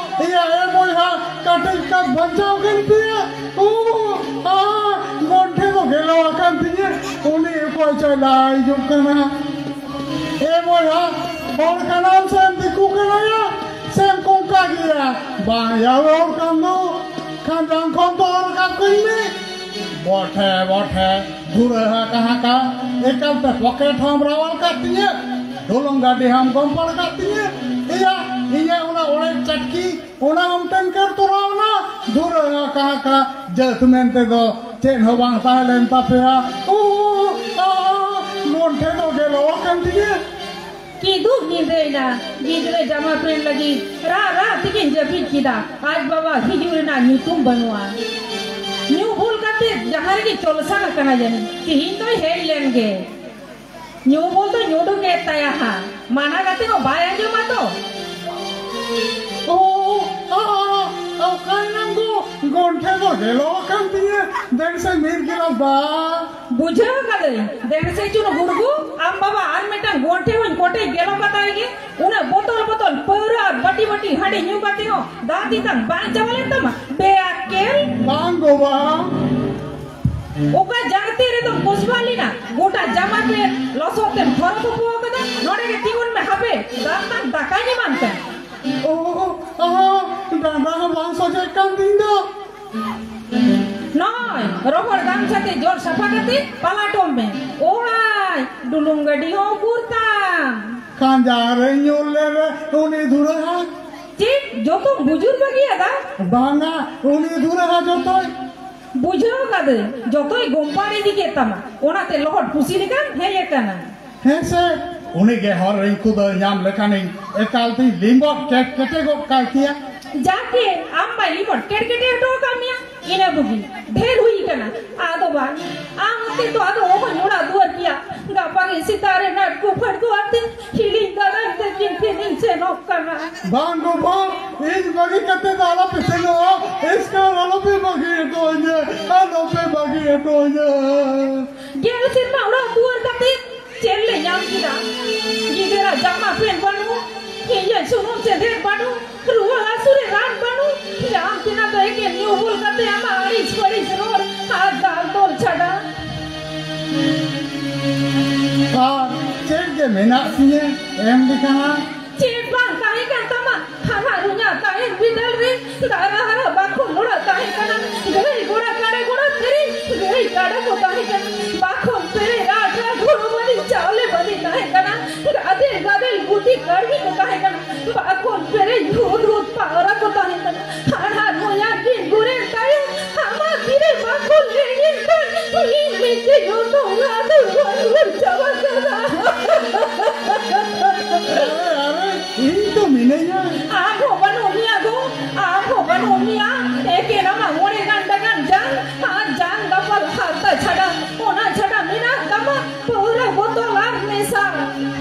ᱤᱭᱟ, ᱮ ᱵᱚᱭᱦᱟ, ᱠᱟᱹᱴᱤᱡ ᱠᱟᱛ ᱵᱟᱧᱪᱟᱣ ᱠᱟᱱ ᱛᱤᱧᱟ᱾ ᱩ, ᱟ, ᱜᱚᱱᱴᱷᱮ ᱫᱚ ᱜᱮᱞᱚ ᱟᱠᱟᱱ ᱛᱤᱧᱟ᱾ ᱩᱱᱤ ᱚᱠᱚᱭ ᱪᱚᱭ ᱞᱟᱭ ᱦᱤᱡᱩᱜ ᱠᱟᱱᱟ᱾ ᱮ ᱵᱚᱭᱦᱟ, ᱦᱚᱲ ᱠᱟᱱᱟᱢ ᱥᱮᱢ ᱫᱤᱠᱩ ᱠᱟᱱᱟᱭᱟ, ᱥᱮᱢ ᱠᱚᱝᱠᱟ ᱜᱮᱭᱟ? ᱵᱟᱝ ᱭᱟ, ᱦᱚᱲ ᱠᱟᱱ ᱫᱚ᱾ ᱠᱷᱟᱸᱡᱟᱝ ᱠᱷᱚᱱ ᱫᱚ ᱨᱟᱠᱟᱵ ᱠᱟᱹᱧ ᱢᱮ᱾ ᱵᱚᱴᱷᱮ, ᱵᱚᱴᱷᱮ, ᱫᱷᱩᱨᱟᱹ ᱦᱟ ᱠᱟᱦᱟᱸ ᱠᱟ, ᱮᱠᱟᱞ ᱛᱮ ᱯᱚᱠᱮᱴ ᱦᱚᱸᱢ ᱨᱟᱣᱟᱞ ᱠᱟᱫ ᱛᱤᱧᱟᱹ, ᱰᱩᱞᱩᱝ ᱜᱟᱹᱰᱤ ᱦᱚᱸᱢ ᱜᱚᱢᱯᱟᱲ ᱠᱟᱫ ᱛᱤᱧᱟᱹ᱾ ᱮᱭᱟ, ᱤᱧᱟᱹᱜ ᱚᱱᱟ ᱚᱲᱮᱡ ᱪᱟᱴᱠᱤ, ᱚᱱᱟ ᱦᱚᱸᱢ ᱴᱮᱱᱠᱟᱨ ᱛᱚᱨᱟᱣ ᱱᱟ᱾ ᱫᱷᱩᱨᱟᱹ ᱦᱟ ᱠᱟᱦᱟᱸ ᱠᱟ, ᱡᱟᱹᱛ ᱢᱮᱱᱛᱮ ᱫᱚ ᱪᱮᱫ ᱦᱚᱸ ᱵᱟᱝ ᱛᱟᱦᱮᱸ ᱞᱮᱱ ᱛᱟᱯᱮᱭᱟ᱾ ᱩ, ᱟ, ᱜᱚᱱᱴᱷᱮ ᱫᱚ ᱜᱮᱞᱚ ᱟᱠᱟᱱ ᱛᱤᱧᱟᱹ᱾ ᱠᱤᱫᱩᱵ ᱧᱤᱫᱟᱹᱭᱮᱱᱟ, ᱜᱤᱫᱽᱨᱟᱹ ᱡᱟᱢᱟ ᱯᱮᱱᱴ ᱞᱟᱹᱜᱤᱫ ᱨᱟᱜ ᱨᱟᱜ ᱛᱮᱜᱤᱧ ᱡᱟᱹᱯᱤᱫ ᱠᱮᱫᱟ᱾ ᱟᱡ ᱵᱟᱵᱟ ᱦᱤᱡᱩᱜ ᱨᱮᱱᱟᱜ ᱧᱩᱛᱩᱢ ᱵᱟᱹᱱᱩᱜᱼᱟ᱾ ᱧᱩ ᱵᱷᱩᱞ ᱠᱟᱛᱮ ᱡᱟᱦᱟᱸ ᱨᱮᱜᱮ ᱪᱚᱞᱥᱟᱱ ᱟᱠᱟᱱᱟ ᱡᱟᱹᱱᱤᱡ, ᱛᱤᱦᱤᱧ ᱫᱚᱭ ᱦᱮᱡ ᱞᱮᱱ ᱜᱮ᱾ ᱧᱩ ᱵᱷᱩᱞ ᱫᱚ ᱧᱩ ᱩᱰᱩᱠ ᱮᱫ ᱛᱟᱭᱟ ᱦᱟᱸᱜ, ᱢᱟᱱᱟ ᱠᱟᱛᱮ ᱦᱚᱸ ᱵᱟᱭ ᱟᱸᱡᱚᱢᱟ ᱛᱚ᱾ ᱳ, ᱟ, ᱟ, ᱟ, ᱚᱠᱟᱭᱮᱱᱟᱢ ᱜᱚ? ᱜᱚᱱᱴᱷᱮ ᱫᱚ ᱜᱮᱞᱚ ᱟᱠᱟᱱ ᱛᱤᱧᱟᱹ, ᱫᱮᱱ ᱥᱮ ᱢᱤᱫ ᱜᱤᱞᱟᱥ ᱫᱟᱜ᱾ ᱵᱩᱡᱷᱟᱹᱣ ᱠᱟᱹᱫᱟᱹᱧ, ᱫᱮᱱ ᱥᱮ ᱪᱩᱱᱩ ᱜᱩᱲᱜᱩ, ᱟᱢ ᱵᱟᱵᱟ ᱟᱨ ᱢᱤᱫᱴᱟᱝ ᱜᱚᱱᱴᱷᱮ ᱦᱚᱸᱧ ᱠᱚᱴᱮᱡ ᱜᱮᱞᱚ ᱠᱟᱛᱟᱭ ᱜᱮ᱾ ᱩᱱᱟᱹᱜ ᱵᱚᱛᱚᱞ ᱵᱚᱛᱚᱞ ᱯᱟᱹᱣᱨᱟᱹ ᱟᱨ ᱵᱟᱹᱴᱤ ᱵᱟᱹᱴᱤ ᱦᱟᱺᱰᱤ ᱧᱩ ᱠᱟᱛᱮ ᱦᱚᱸ ᱫᱟᱜ ᱛᱮᱛᱟᱝ ᱵᱟᱝ ᱪᱟᱵᱟ ᱞᱮᱱ ᱛᱟᱢᱟ? ᱵᱮᱼᱟᱠᱮᱞ! ᱵᱟᱝ ᱜᱚ, ᱵᱟᱝ᱾ ᱚᱠᱟ ᱡᱟᱝ ᱛᱤ ᱨᱮᱫᱚᱢ ᱠᱚᱥᱵᱟ ᱞᱮᱱᱟ? ᱜᱚᱴᱟ ᱡᱟᱢᱟ ᱛᱮ ᱞᱚᱥᱚᱫ ᱛᱮᱢ ᱛᱷᱚᱨᱚ ᱛᱚᱯᱚ ᱟᱠᱟᱫᱟ᱾ ᱱᱚᱰᱮ ᱜᱮ ᱛᱤᱸᱜᱩᱱ ᱢᱮ, ᱦᱟᱯᱮ, ᱫᱟᱜ ᱛᱟᱝ ᱫᱟᱠᱟᱧ ᱮᱢᱟᱢ ᱠᱟᱱᱟ᱾ ᱳ, ᱳ, ᱳ, ᱰᱟᱸᱰᱟ ᱦᱚᱸ ᱵᱟᱝ ᱥᱚᱡᱷᱮᱜ ᱠᱟᱱ ᱛᱤᱧ ᱫᱚ᱾ ᱱᱚᱜᱼᱚᱭ, ᱨᱚᱦᱚᱲ ᱜᱟᱢᱪᱷᱟ ᱛᱮ ᱡᱚᱨ ᱥᱟᱯᱷᱟ ᱠᱟᱛᱮ ᱯᱟᱞᱟᱴᱚᱜ ᱢᱮ᱾ ᱳᱲᱟᱭ, ᱰᱩᱞᱩᱝ ᱜᱟᱹᱰᱤ ᱦᱚᱸ ᱩᱠᱩᱨ ᱛᱟᱢ᱾ ᱠᱷᱟᱸᱡᱟ ᱨᱮ ᱧᱩᱨ ᱞᱮᱨᱮ ᱩᱱᱤ ᱫᱷᱩᱨᱟᱹ ᱦᱟᱸ᱾ ᱪᱮᱫ? ᱡᱚᱛᱚᱢ ᱵᱩᱡᱩᱨ ᱵᱟᱹᱜᱤᱭᱟᱫᱟ? ᱵᱟᱝᱟ, ᱩᱱᱤ ᱫᱷᱩᱨᱟᱹ ᱦᱟᱸ ᱡᱚᱛᱚᱭ᱾ ᱵᱩᱡᱷᱟᱹᱣ ᱠᱟᱫᱟᱹᱧ, ᱡᱚᱛᱚᱭ ᱜᱚᱢᱯᱟᱲ ᱤᱫᱤ ᱠᱮᱫ ᱛᱟᱢᱟ, ᱚᱱᱟᱛᱮ ᱞᱚᱦᱚᱫ ᱯᱩᱥᱤ ᱞᱮᱠᱟᱢ ᱦᱮᱡ ᱟᱠᱟᱱᱟ᱾ ᱦᱮᱸ ᱥᱮ, ᱩᱱᱤ ᱜᱮ ᱦᱚᱨ ᱨᱤᱧ ᱠᱷᱩᱫᱟᱹᱣ ᱧᱟᱢ ᱞᱮᱠᱷᱟᱱᱤᱧ ᱮᱠᱟᱞ ᱛᱤᱧ ᱞᱤᱸᱵᱚᱫ ᱠᱮᱴ ᱠᱮᱴᱮ ᱜᱚᱫ ᱠᱟᱭ ᱠᱮᱭᱟ᱾ ᱡᱟᱠᱮ, ᱟᱢ ᱢᱟᱭ ᱞᱤᱸᱵᱚᱫ ᱠᱮᱴ ᱠᱮᱴᱮ ᱦᱚᱴᱚ ᱟᱠᱟᱫ ᱢᱮᱭᱟ, ᱤᱱᱟᱹ ᱵᱩᱜᱤ, ᱰᱷᱮᱨ ᱦᱩᱭ ᱠᱟᱱᱟ᱾ ᱟᱫᱚ ᱵᱟᱝ, ᱟᱢ ᱦᱚᱛᱮ ᱛᱚ ᱟᱫᱚ ᱚᱦᱚᱧ ᱚᱲᱟᱜ ᱫᱩᱣᱟᱹᱨ ᱠᱮᱭᱟ᱾ ᱜᱟᱯᱟ ᱜᱮ ᱥᱮᱛᱟᱜ ᱨᱮ ᱱᱟᱴᱠᱩ ᱯᱷᱟᱴᱠᱩ ᱟᱛᱮ ᱦᱤᱲᱤᱧ ᱫᱟᱨᱟᱢ ᱛᱮ ᱠᱤᱱ ᱴᱷᱮᱱᱤᱧ ᱥᱮᱱᱚᱜ ᱠᱟᱱᱟ᱾ ᱵᱟᱝ ᱜᱚ ᱵᱟᱝ, ᱤᱧ ᱵᱟᱹᱜᱤ ᱠᱟᱛᱮ ᱫᱚ ᱟᱞᱚᱯᱮ ᱥᱮᱱᱚᱜᱼᱟ᱾ ᱮᱥᱠᱟᱨ ᱟᱞᱚᱯᱮ ᱵᱟᱹᱜᱤ ᱦᱚᱴᱚ ᱟᱹᱧᱟ, ᱟᱞᱚᱯᱮ ᱵᱟᱹᱜᱤ ᱦᱚᱴᱚ ᱟᱹᱧᱟ᱾ ᱜᱮᱞ ᱥᱮᱨᱢᱟ ᱚᱲᱟᱜ ᱫᱩᱣᱟᱹᱨ ᱠᱟᱛᱮ ᱪᱮᱫ ᱞᱮ ᱧᱟᱢ ᱠᱮᱫᱟ? ᱜᱤᱫᱟᱹᱨᱟᱜ ᱡᱟᱢᱟ ᱯᱮᱱ ᱵᱟᱹᱱᱩᱜ, ᱤᱧᱟᱹᱜ ᱥᱩᱱᱩᱢ ᱪᱮᱫᱮᱫ ᱵᱟᱹᱱᱩᱜ, ᱨᱩᱣᱟᱹ ᱦᱟᱹᱥᱩ ᱨᱮ ᱨᱟᱱ ᱵᱟᱹᱱᱩᱜ, ᱧᱟᱢ ᱛᱮᱱᱟᱜ ᱫᱚ ᱮᱠᱮᱱ ᱧᱩ ᱵᱩᱞ ᱠᱟᱛᱮ ᱟᱢᱟᱜ ᱟᱹᱲᱤᱥ ᱵᱟᱹᱲᱤᱥ ᱨᱚᱲ ᱟᱨ ᱫᱟᱞ ᱛᱚᱞ ᱪᱷᱟᱰᱟ᱾ ᱟᱨ ᱪᱮᱫ ᱜᱮ ᱢᱮᱱᱟᱜ ᱛᱤᱧᱟᱹ ᱮᱢ ᱞᱮᱠᱟᱱᱟᱜ? ᱪᱮᱫ ᱵᱟᱝ ᱛᱟᱦᱮᱸ ᱠᱟᱱ ᱛᱟᱢᱟ? ᱦᱟᱱᱟ ᱨᱩᱧᱟ ᱛᱟᱦᱮᱸᱱ ᱵᱤᱫᱟᱹᱞ ᱨᱮ ᱫᱟᱨᱟ ᱦᱟᱨᱟ ᱵᱟᱠᱷᱳᱞ ᱞᱚᱲᱟ ᱛᱟᱦᱮᱸ ᱠᱟᱱᱟ᱾ ᱜᱟᱹᱭ ᱜᱚᱲᱟ ᱠᱟᱰᱟ ᱜᱚᱲᱟ ᱯᱮᱨᱮᱡ, ᱜᱟᱹᱭ ᱠᱟᱰᱟ ᱠᱚ ᱛᱟᱦᱮᱸ ᱠᱟᱱᱟ᱾ ᱵᱟᱠᱷᱳᱞ ᱯᱮᱨᱮᱡ ᱨᱟᱴ ᱨᱟᱴ ᱦᱩᱲᱩ ᱵᱟᱹᱞᱤ ᱪᱟᱣᱞᱮ ᱵᱟᱹᱞᱤ ᱛᱟᱦᱮᱸ ᱠᱟᱱᱟ᱾ ᱜᱟᱫᱮᱞ ᱜᱟᱫᱮᱞ ᱜᱩᱛᱤ ᱠᱟᱹᱲᱢᱤ ᱠᱚ ᱛᱟᱦᱮᱸ ᱠᱟᱱᱟ᱾ ᱵᱟᱠᱷᱳᱞ ᱯᱮᱨᱮᱡ ᱦᱩᱫ ᱦᱩᱫ ᱯᱟᱣᱨᱟ ᱠᱚ ᱛᱟᱦᱮᱸ ᱠᱟᱱᱟ᱾ ᱦᱟᱲᱦᱟᱫ ᱢᱚᱭᱟ ᱠᱤᱱ ᱜᱩᱨᱮᱱ ᱛᱟᱭᱚᱢ, ᱟᱢᱟᱜ ᱛᱤᱨᱮ ᱵᱟᱠᱷᱳᱞ ᱞᱮᱸᱡᱮᱨ ᱠᱷᱟᱱ, ᱤᱧ ᱢᱤᱫᱴᱮᱡ ᱦᱚᱸ ᱛᱚᱣᱟ ᱫᱚ ᱵᱟᱹᱧ ᱧᱩ ᱪᱟᱵᱟ ᱠᱟᱫᱟ᱾ ᱟᱨᱮ, ᱟᱨᱮ, ᱤᱧ ᱛᱚ ᱢᱤᱱᱟᱹᱧᱟ᱾ ᱟᱢ ᱦᱚᱸ ᱵᱟᱹᱱᱩᱜ ᱢᱮᱭᱟ ᱜᱚ, ᱟᱢ ᱦᱚᱸ ᱵᱟᱹᱱᱩᱜ ᱢᱮᱭᱟ᱾ ᱮᱠᱮᱱ ᱟᱢᱟᱜ ᱢᱚᱬᱮ ᱜᱟᱱᱰᱟ ᱜᱟᱱ ᱡᱟᱝ, ᱟᱨ ᱡᱟᱝ ᱫᱟᱯᱟᱞ ᱦᱟᱨᱛᱟ ᱪᱷᱟᱰᱟ, ᱚᱱᱟ ᱪᱷᱟᱰᱟ ᱢᱮᱱᱟᱜ ᱛᱟᱢᱟ ᱯᱟᱹᱣᱨᱟᱹ ᱵᱚᱛᱚᱞ ᱟᱨ ᱱᱮᱥᱟ᱾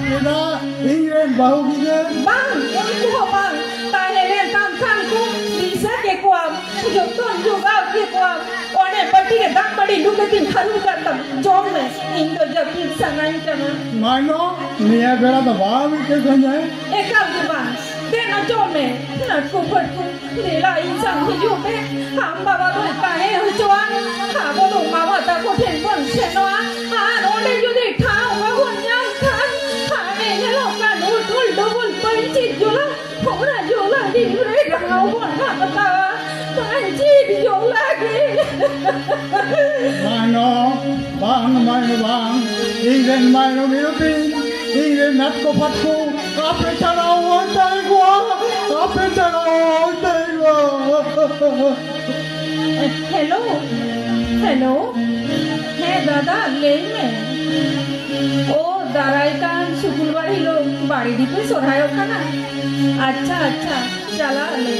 ᱪᱮᱫᱟᱜ ᱤᱧ ᱨᱮᱱ ᱵᱟᱹᱦᱩ ᱜᱤᱫᱟᱹᱨ? ᱵᱟᱝ, ᱩᱱᱠᱩ ᱦᱚᱸ ᱵᱟᱝ᱾ ᱛᱟᱦᱮᱸ ᱞᱮᱱ ᱛᱟᱢ ᱠᱷᱟᱱ ᱠᱚ ᱫᱤᱥᱟᱹ ᱠᱮᱠᱚᱣᱟᱢ, ᱡᱚᱛᱚᱱ ᱡᱚᱜᱟᱣ ᱠᱮᱠᱚᱣᱟᱢ᱾ ᱚᱱᱮ ᱵᱟᱹᱴᱤ ᱨᱮ ᱫᱟᱜ ᱢᱟᱹᱰᱤ ᱞᱩ ᱠᱟᱛᱮᱧ ᱦᱟᱹᱨᱩᱵ ᱠᱟᱜ ᱛᱟᱢᱟ᱾ ᱡᱚᱢ ᱢᱮ, ᱤᱧ ᱫᱚ ᱡᱟᱹᱯᱤᱫ ᱥᱟᱱᱟᱧ ᱠᱟᱱᱟ᱾ ᱢᱟᱭᱱᱚ, ᱱᱤᱭᱟᱹ ᱵᱮᱲᱟ ᱫᱚ ᱵᱟᱢ ᱤᱠᱟᱹ ᱠᱟᱹᱧᱟ᱾ ᱮᱠᱟᱞ ᱜᱮ ᱵᱟᱝ᱾ ᱫᱮᱱᱟ ᱡᱚᱢ ᱢᱮ, ᱱᱟᱹᱴᱠᱩ ᱯᱷᱟᱹᱴᱠᱩ᱾ ᱫᱮᱞᱟ ᱤᱧ ᱥᱟᱶ ᱦᱤᱡᱩᱜ ᱢᱮ᱾ ᱟᱢ ᱵᱟᱵᱟ ᱫᱚᱭ ᱛᱟᱦᱮᱸ ᱦᱚᱪᱚᱣᱟᱱ᱾ ᱟᱵᱚ ᱫᱚ ᱢᱟᱢᱟ ᱛᱟᱠᱚ ᱴᱷᱮᱱ ᱵᱚᱱ ᱥᱮᱱᱚᱜᱼᱟ᱾ ᱟᱨ ᱚᱸᱰᱮ ᱡᱩᱫᱤ ᱴᱷᱟᱶ ᱵᱟᱵᱚᱱ ᱧᱟᱢ ᱠᱷᱟᱱ, ᱦᱟᱱᱮ ᱧᱮᱞᱚᱜ ᱠᱟᱱ ᱩᱴᱩᱞ ᱰᱩᱵᱩᱞ ᱯᱟᱹᱧᱪᱤ ᱡᱩᱞᱟ, ᱚᱱᱟ ᱡᱩᱞᱟ ᱰᱤᱢ ᱨᱮ ᱰᱷᱟᱶ ᱵᱚᱱ ᱦᱟᱛᱟᱣᱟ, ᱵᱟᱝ ᱡᱤᱣᱤ ᱡᱚᱞᱟ ᱜᱮ᱾ ᱢᱟᱭᱱᱚ, ᱵᱟᱝ, ᱢᱟᱭᱱᱚ, ᱵᱟᱝ᱾ ᱤᱧ ᱨᱮᱱ ᱢᱟᱭᱱᱚ ᱢᱤᱨᱩ ᱛᱤᱧ, ᱤᱧ ᱨᱮᱱ ᱱᱟᱴᱠᱚ ᱯᱷᱟᱴᱠᱚ, ᱟᱯᱮ ᱪᱷᱟᱲᱟ ᱚᱦᱚᱧ ᱛᱟᱦᱮᱸ ᱠᱚᱜᱼᱟ, ᱟᱯᱮ ᱪᱷᱟᱲᱟ ᱚᱦᱚᱧ ᱛᱟᱦᱮᱸ ᱠᱚᱜᱼᱟ᱾ Hello, hello. ᱦᱮᱸ ᱫᱟᱫᱟ, ᱞᱟᱹᱭ ᱢᱮ᱾ ᱳ, ᱫᱟᱨᱟᱭ ᱠᱟᱱ ᱥᱩᱠᱩᱞ ᱵᱟᱨ ᱦᱤᱞᱳᱜ ᱵᱟᱲᱮᱰᱤ ᱯᱮ ᱥᱚᱨᱦᱟᱭᱚᱜ ᱠᱟᱱᱟ? ᱟᱪᱪᱷᱟ, ᱟᱪᱪᱷᱟ, ᱪᱟᱞᱟᱜ ᱟᱞᱮ᱾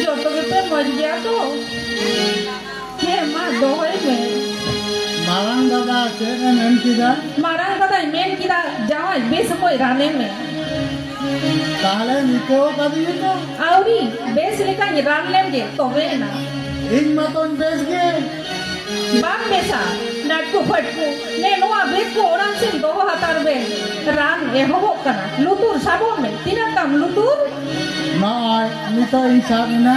ᱡᱚᱛᱚ ᱜᱮᱯᱮ ᱢᱚᱡᱽ ᱜᱮᱭᱟ ᱛᱚ? ᱦᱮᱸ, ᱢᱟ ᱫᱚᱦᱚᱭ ᱢᱮ᱾ ᱢᱟᱨᱟᱝ ᱫᱟᱫᱟ ᱪᱮᱫ ᱮ ᱢᱮᱱ ᱠᱮᱫᱟ? ᱢᱟᱨᱟᱝ ᱫᱟᱫᱟᱭ ᱢᱮᱱ ᱠᱮᱫᱟ, ᱡᱟᱶᱟᱭ ᱵᱮᱥ ᱚᱠᱚᱡ ᱨᱟᱱᱮ ᱢᱮ᱾ ᱛᱟᱦᱞᱮ ᱱᱤᱛᱚᱜ ᱠᱟᱹᱫᱤᱧ ᱛᱚ? ᱟᱹᱣᱨᱤ, ᱵᱮᱥ ᱞᱮᱠᱟᱧ ᱨᱟᱱ ᱞᱮᱢ ᱜᱮ ᱛᱚᱵᱮ ᱮᱱᱟ᱾ ᱤᱧ ᱢᱟᱛᱚᱧ ᱵᱮᱥ ᱜᱮ᱾ ᱵᱟᱢ ᱵᱮᱥᱟ, ᱱᱟᱴᱠᱩ ᱯᱷᱟᱴᱠᱩ᱾ ᱱᱮ ᱱᱚᱣᱟ ᱵᱮᱜᱽ ᱠᱚ ᱚᱲᱟᱜ ᱥᱮᱱ ᱫᱚᱦᱚ ᱦᱟᱛᱟᱲ ᱵᱮᱱ᱾ ᱨᱟᱱ ᱮᱦᱚᱵᱚᱜ ᱠᱟᱱᱟ᱾ ᱞᱩᱛᱩᱨ ᱥᱟᱵᱚᱜ ᱢᱮ᱾ ᱛᱤᱱᱟᱹᱜ ᱛᱟᱢ ᱞᱩᱛᱩᱨ? ᱱᱚᱜᱼᱚᱭ ᱱᱤᱛᱚᱜ ᱤᱧ ᱥᱟᱵ ᱮᱱᱟ᱾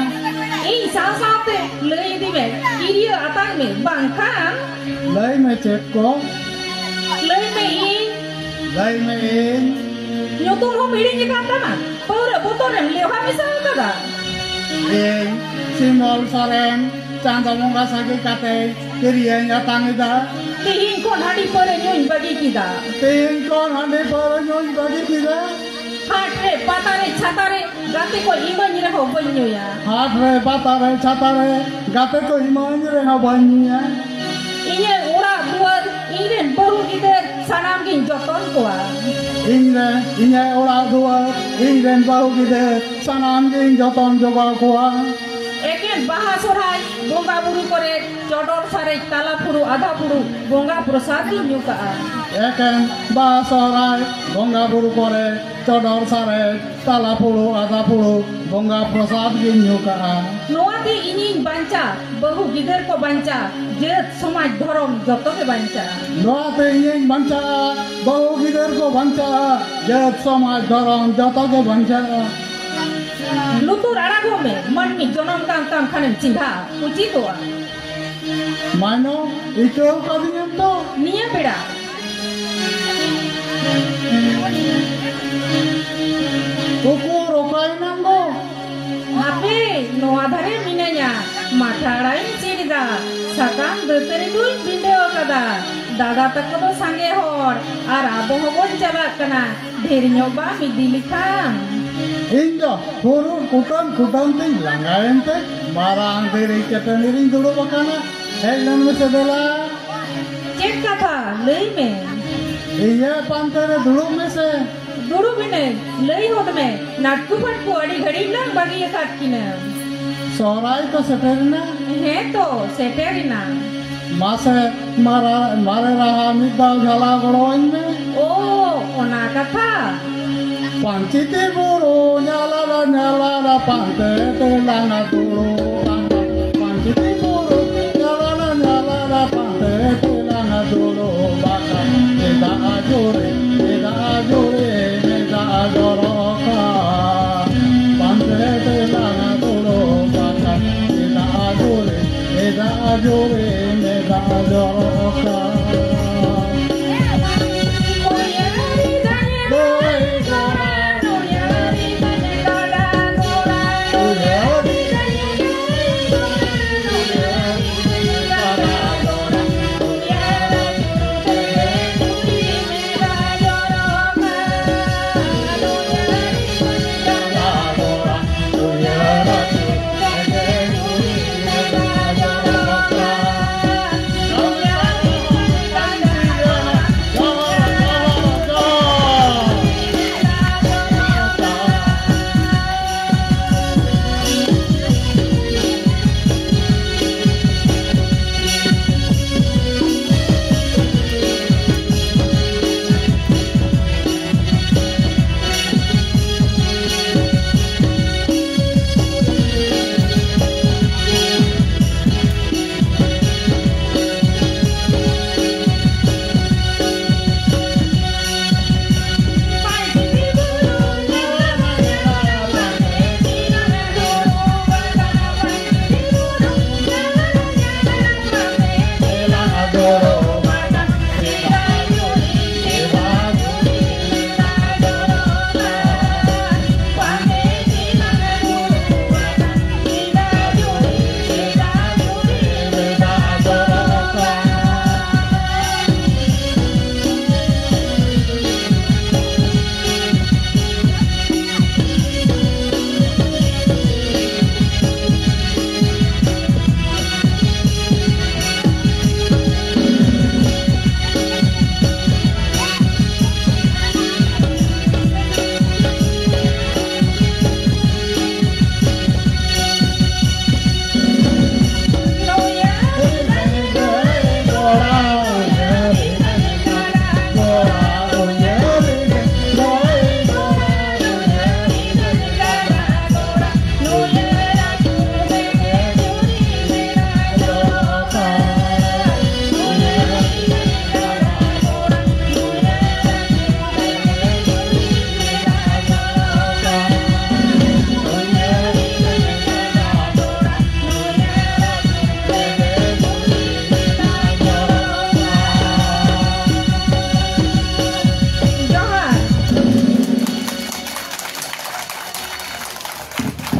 ᱤᱧ ᱥᱟᱶ ᱥᱟᱶᱛᱮ ᱞᱟᱹᱭ ᱤᱫᱤ ᱢᱮ, ᱠᱤᱨᱭᱟᱹ ᱟᱛᱟᱝ ᱢᱮ, ᱵᱟᱝᱠᱷᱟᱱ ᱞᱟᱹᱭ ᱢᱮ ᱪᱮᱫ ᱠᱚ? ᱞᱟᱹᱭ ᱢᱮ ᱤᱧ᱾ ᱞᱟᱹᱭ ᱢᱮ ᱤᱧ᱾ ᱧᱩᱛᱩᱢ ᱦᱚᱸ ᱦᱤᱲᱤᱧ ᱟᱠᱟᱱ ᱛᱟᱢᱟ᱾ ᱯᱟᱹᱣᱨᱟᱹ ᱵᱚᱛᱚᱞ ᱨᱮᱢ ᱞᱮᱣᱦᱟ ᱢᱮᱥᱟ ᱟᱠᱟᱫᱟ᱾ ᱤᱧ ᱥᱤᱢᱚᱞ ᱥᱚᱨᱮᱱ ᱪᱟᱸᱫᱚ ᱵᱚᱸᱜᱟ ᱥᱟᱹᱜᱟᱹᱭ ᱠᱟᱛᱮ ᱠᱤᱨᱭᱟᱹᱧ ᱟᱛᱟᱝ ᱮᱫᱟ᱾ ᱛᱤᱦᱤᱧ ᱠᱷᱚᱱ ᱦᱟᱺᱰᱤ ᱯᱟᱹᱣᱨᱟᱹ ᱧᱩᱧ ᱵᱟᱹᱜᱤ ᱠᱮᱫᱟ᱾ ᱛᱤᱦᱤᱧ ᱠᱷᱚᱱ ᱦᱟᱺᱰᱤ ᱯᱟᱹᱣᱨᱟᱹ ᱧᱩᱧ ᱵᱟᱹᱜᱤ ᱠᱮᱫᱟ᱾ ᱦᱟᱴ ᱨᱮ, ᱯᱟᱛᱟ ᱨᱮ, ᱪᱷᱟᱛᱟ ᱨᱮ ᱜᱟᱛᱮ ᱠᱚ ᱤᱢᱟᱹᱧ ᱨᱮᱦᱚᱸ ᱵᱟᱹᱧ ᱧᱩᱭᱟ᱾ ᱦᱟᱴ ᱨᱮ, ᱯᱟᱛᱟ ᱨᱮ, ᱪᱷᱟᱛᱟ ᱨᱮ ᱜᱟᱛᱮ ᱠᱚ ᱤᱢᱟᱹᱧ ᱨᱮᱦᱚᱸ ᱵᱟᱹᱧ ᱧᱩᱭᱟ᱾ ᱤᱧᱟᱹᱜ ᱚᱲᱟᱜ ᱫᱩᱣᱟᱹᱨ, ᱤᱧ ᱨᱮᱱ ᱵᱟᱹᱦᱩ ᱜᱤᱫᱟᱹᱨ ᱥᱟᱱᱟᱢ ᱜᱤᱧ ᱡᱚᱛᱚᱱ ᱠᱚᱣᱟ᱾ ᱤᱧ ᱨᱮ, ᱤᱧᱟᱹᱜ ᱚᱲᱟᱜ ᱫᱩᱣᱟᱹᱨ, ᱤᱧ ᱨᱮᱱ ᱵᱟᱹᱦᱩ ᱜᱤᱫᱟᱹᱨ ᱥᱟᱱᱟᱢ ᱜᱤᱧ ᱡᱚᱛᱚᱱ ᱡᱚᱜᱟᱣ ᱠᱚᱣᱟ᱾ ᱮᱠᱮᱱ ᱵᱟᱦᱟ ᱥᱚᱨᱦᱟᱭ ᱵᱚᱸᱜᱟ ᱵᱩᱨᱩ ᱠᱚᱨᱮ ᱪᱚᱰᱚᱨ ᱥᱟᱨᱮᱡ ᱛᱟᱞᱟ ᱯᱷᱩᱲᱩ ᱟᱫᱷᱟ ᱯᱷᱩᱲᱩ ᱵᱚᱸᱜᱟ ᱯᱨᱚᱥᱟᱫ ᱜᱤᱧ ᱧᱩ ᱠᱟᱜᱼᱟ᱾ ᱮᱠᱮᱱ ᱵᱟᱦᱟ ᱥᱚᱦᱨᱟᱭ ᱵᱚᱸᱜᱟ ᱵᱩᱨᱩ ᱠᱚᱨᱮ ᱪᱚᱰᱚᱨ ᱥᱟᱨᱮᱡ ᱛᱟᱞᱟ ᱯᱷᱩᱲᱩ ᱟᱫᱷᱟ ᱯᱷᱩᱲᱩ ᱵᱚᱸᱜᱟ ᱯᱨᱚᱥᱟᱫ ᱜᱤᱧ ᱧᱩ ᱠᱟᱜᱼᱟ᱾ ᱱᱚᱣᱟ ᱛᱮ ᱤᱧᱤᱧ ᱵᱟᱧᱪᱟᱜ, ᱵᱟᱹᱦᱩ ᱜᱤᱫᱟᱹᱨ ᱠᱚ ᱵᱟᱧᱪᱟᱜ, ᱡᱟᱹᱛ ᱥᱚᱢᱟᱡᱽ ᱫᱷᱚᱨᱚᱢ ᱡᱚᱛᱚ ᱜᱮ ᱵᱟᱧᱪᱟᱜᱼᱟ᱾ ᱱᱚᱣᱟ ᱛᱮ ᱤᱧᱤᱧ ᱵᱟᱧᱪᱟᱜᱼᱟ, ᱵᱟᱹᱦᱩ ᱜᱤᱫᱟᱹᱨ ᱠᱚ ᱵᱟᱧᱪᱟᱜᱼᱟ, ᱡᱟᱹᱛ ᱥᱚᱢᱟᱡᱽ ᱫᱷᱚᱨᱚᱢ ᱡᱚᱛᱚ ᱜᱮ ᱵᱟᱧᱪᱟᱜᱼᱟ᱾ ᱞᱩᱛᱩᱨ ᱟᱲᱟᱜᱚᱜ ᱢᱮ, ᱢᱟᱹᱱᱢᱤ ᱡᱚᱱᱚᱢ ᱠᱟᱱ ᱛᱟᱢ ᱠᱷᱟᱱᱮᱢ ᱪᱮᱸᱜᱷᱟ ᱩᱪᱤᱛᱚᱜᱼᱟ᱾ ᱢᱟᱭᱱᱚ, ᱤᱠᱟᱹᱣ ᱠᱟᱫᱤᱧᱟᱢ ᱛᱚ? ᱱᱤᱭᱟᱹ ᱵᱮᱲᱟ᱾ ᱩᱠᱩᱨ ᱚᱠᱟᱭᱮᱱᱟᱢ ᱜᱚ? ᱦᱮᱸ, ᱱᱚᱣᱟ ᱫᱷᱟᱨᱮ ᱢᱤᱱᱟᱹᱧᱟ᱾ ᱢᱟᱴᱷᱟ ᱟᱲᱟᱜ ᱤᱧ ᱥᱤᱫ ᱮᱫᱟ᱾ ᱥᱟᱠᱟᱢ ᱫᱟᱹᱛᱟᱹᱱᱤ ᱠᱚᱧ ᱵᱤᱸᱰᱟᱹᱣ ᱟᱠᱟᱫᱟ᱾ ᱫᱟᱫᱟ ᱛᱟᱠᱚ ᱫᱚ ᱥᱟᱸᱜᱮ ᱦᱚᱲ, ᱟᱨ ᱟᱵᱚ ᱦᱚᱸᱵᱚᱱ ᱪᱟᱞᱟᱜ ᱠᱟᱱᱟ᱾ ᱰᱷᱮᱨ ᱧᱚᱜ ᱵᱟᱢ ᱤᱫᱤ ᱞᱮᱠᱷᱟᱱ᱾ ᱤᱧ ᱫᱚ ᱦᱩᱨᱩ ᱠᱩᱴᱟᱹᱢ ᱠᱩᱴᱟᱹᱢ ᱛᱤᱧ ᱞᱟᱸᱜᱟᱭᱮᱱ ᱛᱮ ᱢᱟᱨᱟᱝ ᱫᱷᱤᱨᱤ ᱪᱟᱹᱴᱟᱹᱱᱤ ᱨᱤᱧ ᱫᱩᱲᱩᱵ ᱟᱠᱟᱱᱟ᱾ ᱦᱮᱡ ᱞᱮᱱ ᱢᱮᱥᱮ ᱫᱮᱞᱟ᱾ ᱪᱮᱫ ᱠᱟᱛᱷᱟ? ᱞᱟᱹᱭ ᱢᱮ᱾ ᱤᱭᱟᱹ ᱯᱟᱱᱛᱮ ᱨᱮ ᱫᱩᱲᱩᱵ ᱢᱮᱥᱮ᱾ ᱫᱩᱲᱩᱵ ᱮᱱᱟᱹᱧ᱾ ᱞᱟᱹᱭ ᱦᱚᱫ ᱢᱮ, ᱱᱟᱴᱠᱩ ᱯᱷᱟᱴᱠᱩ ᱟᱹᱰᱤ ᱜᱷᱟᱹᱲᱤᱡ ᱞᱟᱝ ᱵᱟᱹᱜᱤ ᱟᱠᱟᱫ ᱠᱤᱱᱟᱹ᱾ ᱥᱚᱦᱨᱟᱭ ᱛᱚ ᱥᱮᱴᱮᱨᱮᱱᱟ᱾ ᱦᱮᱸ ᱛᱚ, ᱥᱮᱴᱮᱨᱮᱱᱟ᱾ ᱢᱟᱥᱮ, ᱢᱟᱨᱟ-, ᱢᱟᱨᱮ ᱨᱟᱦᱟ ᱢᱤᱫ ᱫᱷᱟᱣ ᱡᱷᱟᱞᱟᱣ ᱜᱚᱲᱚᱣᱟᱹᱧ ᱢᱮ᱾ ᱳ, ᱚᱱᱟ ᱠᱟᱛᱷᱟ᱾ ᱯᱟᱧᱪᱤᱛᱤ ᱵᱩᱨᱩ ᱧᱟᱞᱟᱞᱟ ᱧᱟᱞᱟᱞᱟ ᱯᱟᱱᱛᱮ ᱛᱮᱞᱟᱝ ᱫᱩᱲᱩᱵ ᱟᱠᱟᱱ᱾ ᱯᱟᱧᱪᱤᱛᱤ ᱵᱩᱨᱩ ᱧᱟᱞᱟᱞᱟ ᱧᱟᱞᱟᱞᱟ ᱯᱟᱱᱛᱮ ᱛᱮᱞᱟᱝ ᱫᱩᱲᱩᱵ ᱟᱠᱟᱱ᱾ ᱪᱮᱫᱟᱜ ᱡᱩᱨᱤ, ᱪᱮᱫᱟᱜ ᱡᱩᱨᱤ, ᱪᱮᱫᱟᱜ ᱡᱚᱨᱚᱜ ᱠᱟᱱ? ᱯᱟᱱᱛᱮ ᱛᱮᱞᱟᱝ ᱫᱩᱲᱩᱵ ᱟᱠᱟᱱ᱾ ᱪᱮᱫᱟᱜ ᱡᱩᱨᱤ, ᱪᱮᱫᱟᱜ ᱡᱩᱨᱤ, ᱪᱮᱫᱟᱜ ᱡᱚᱨᱚᱜ ᱠᱟᱱ?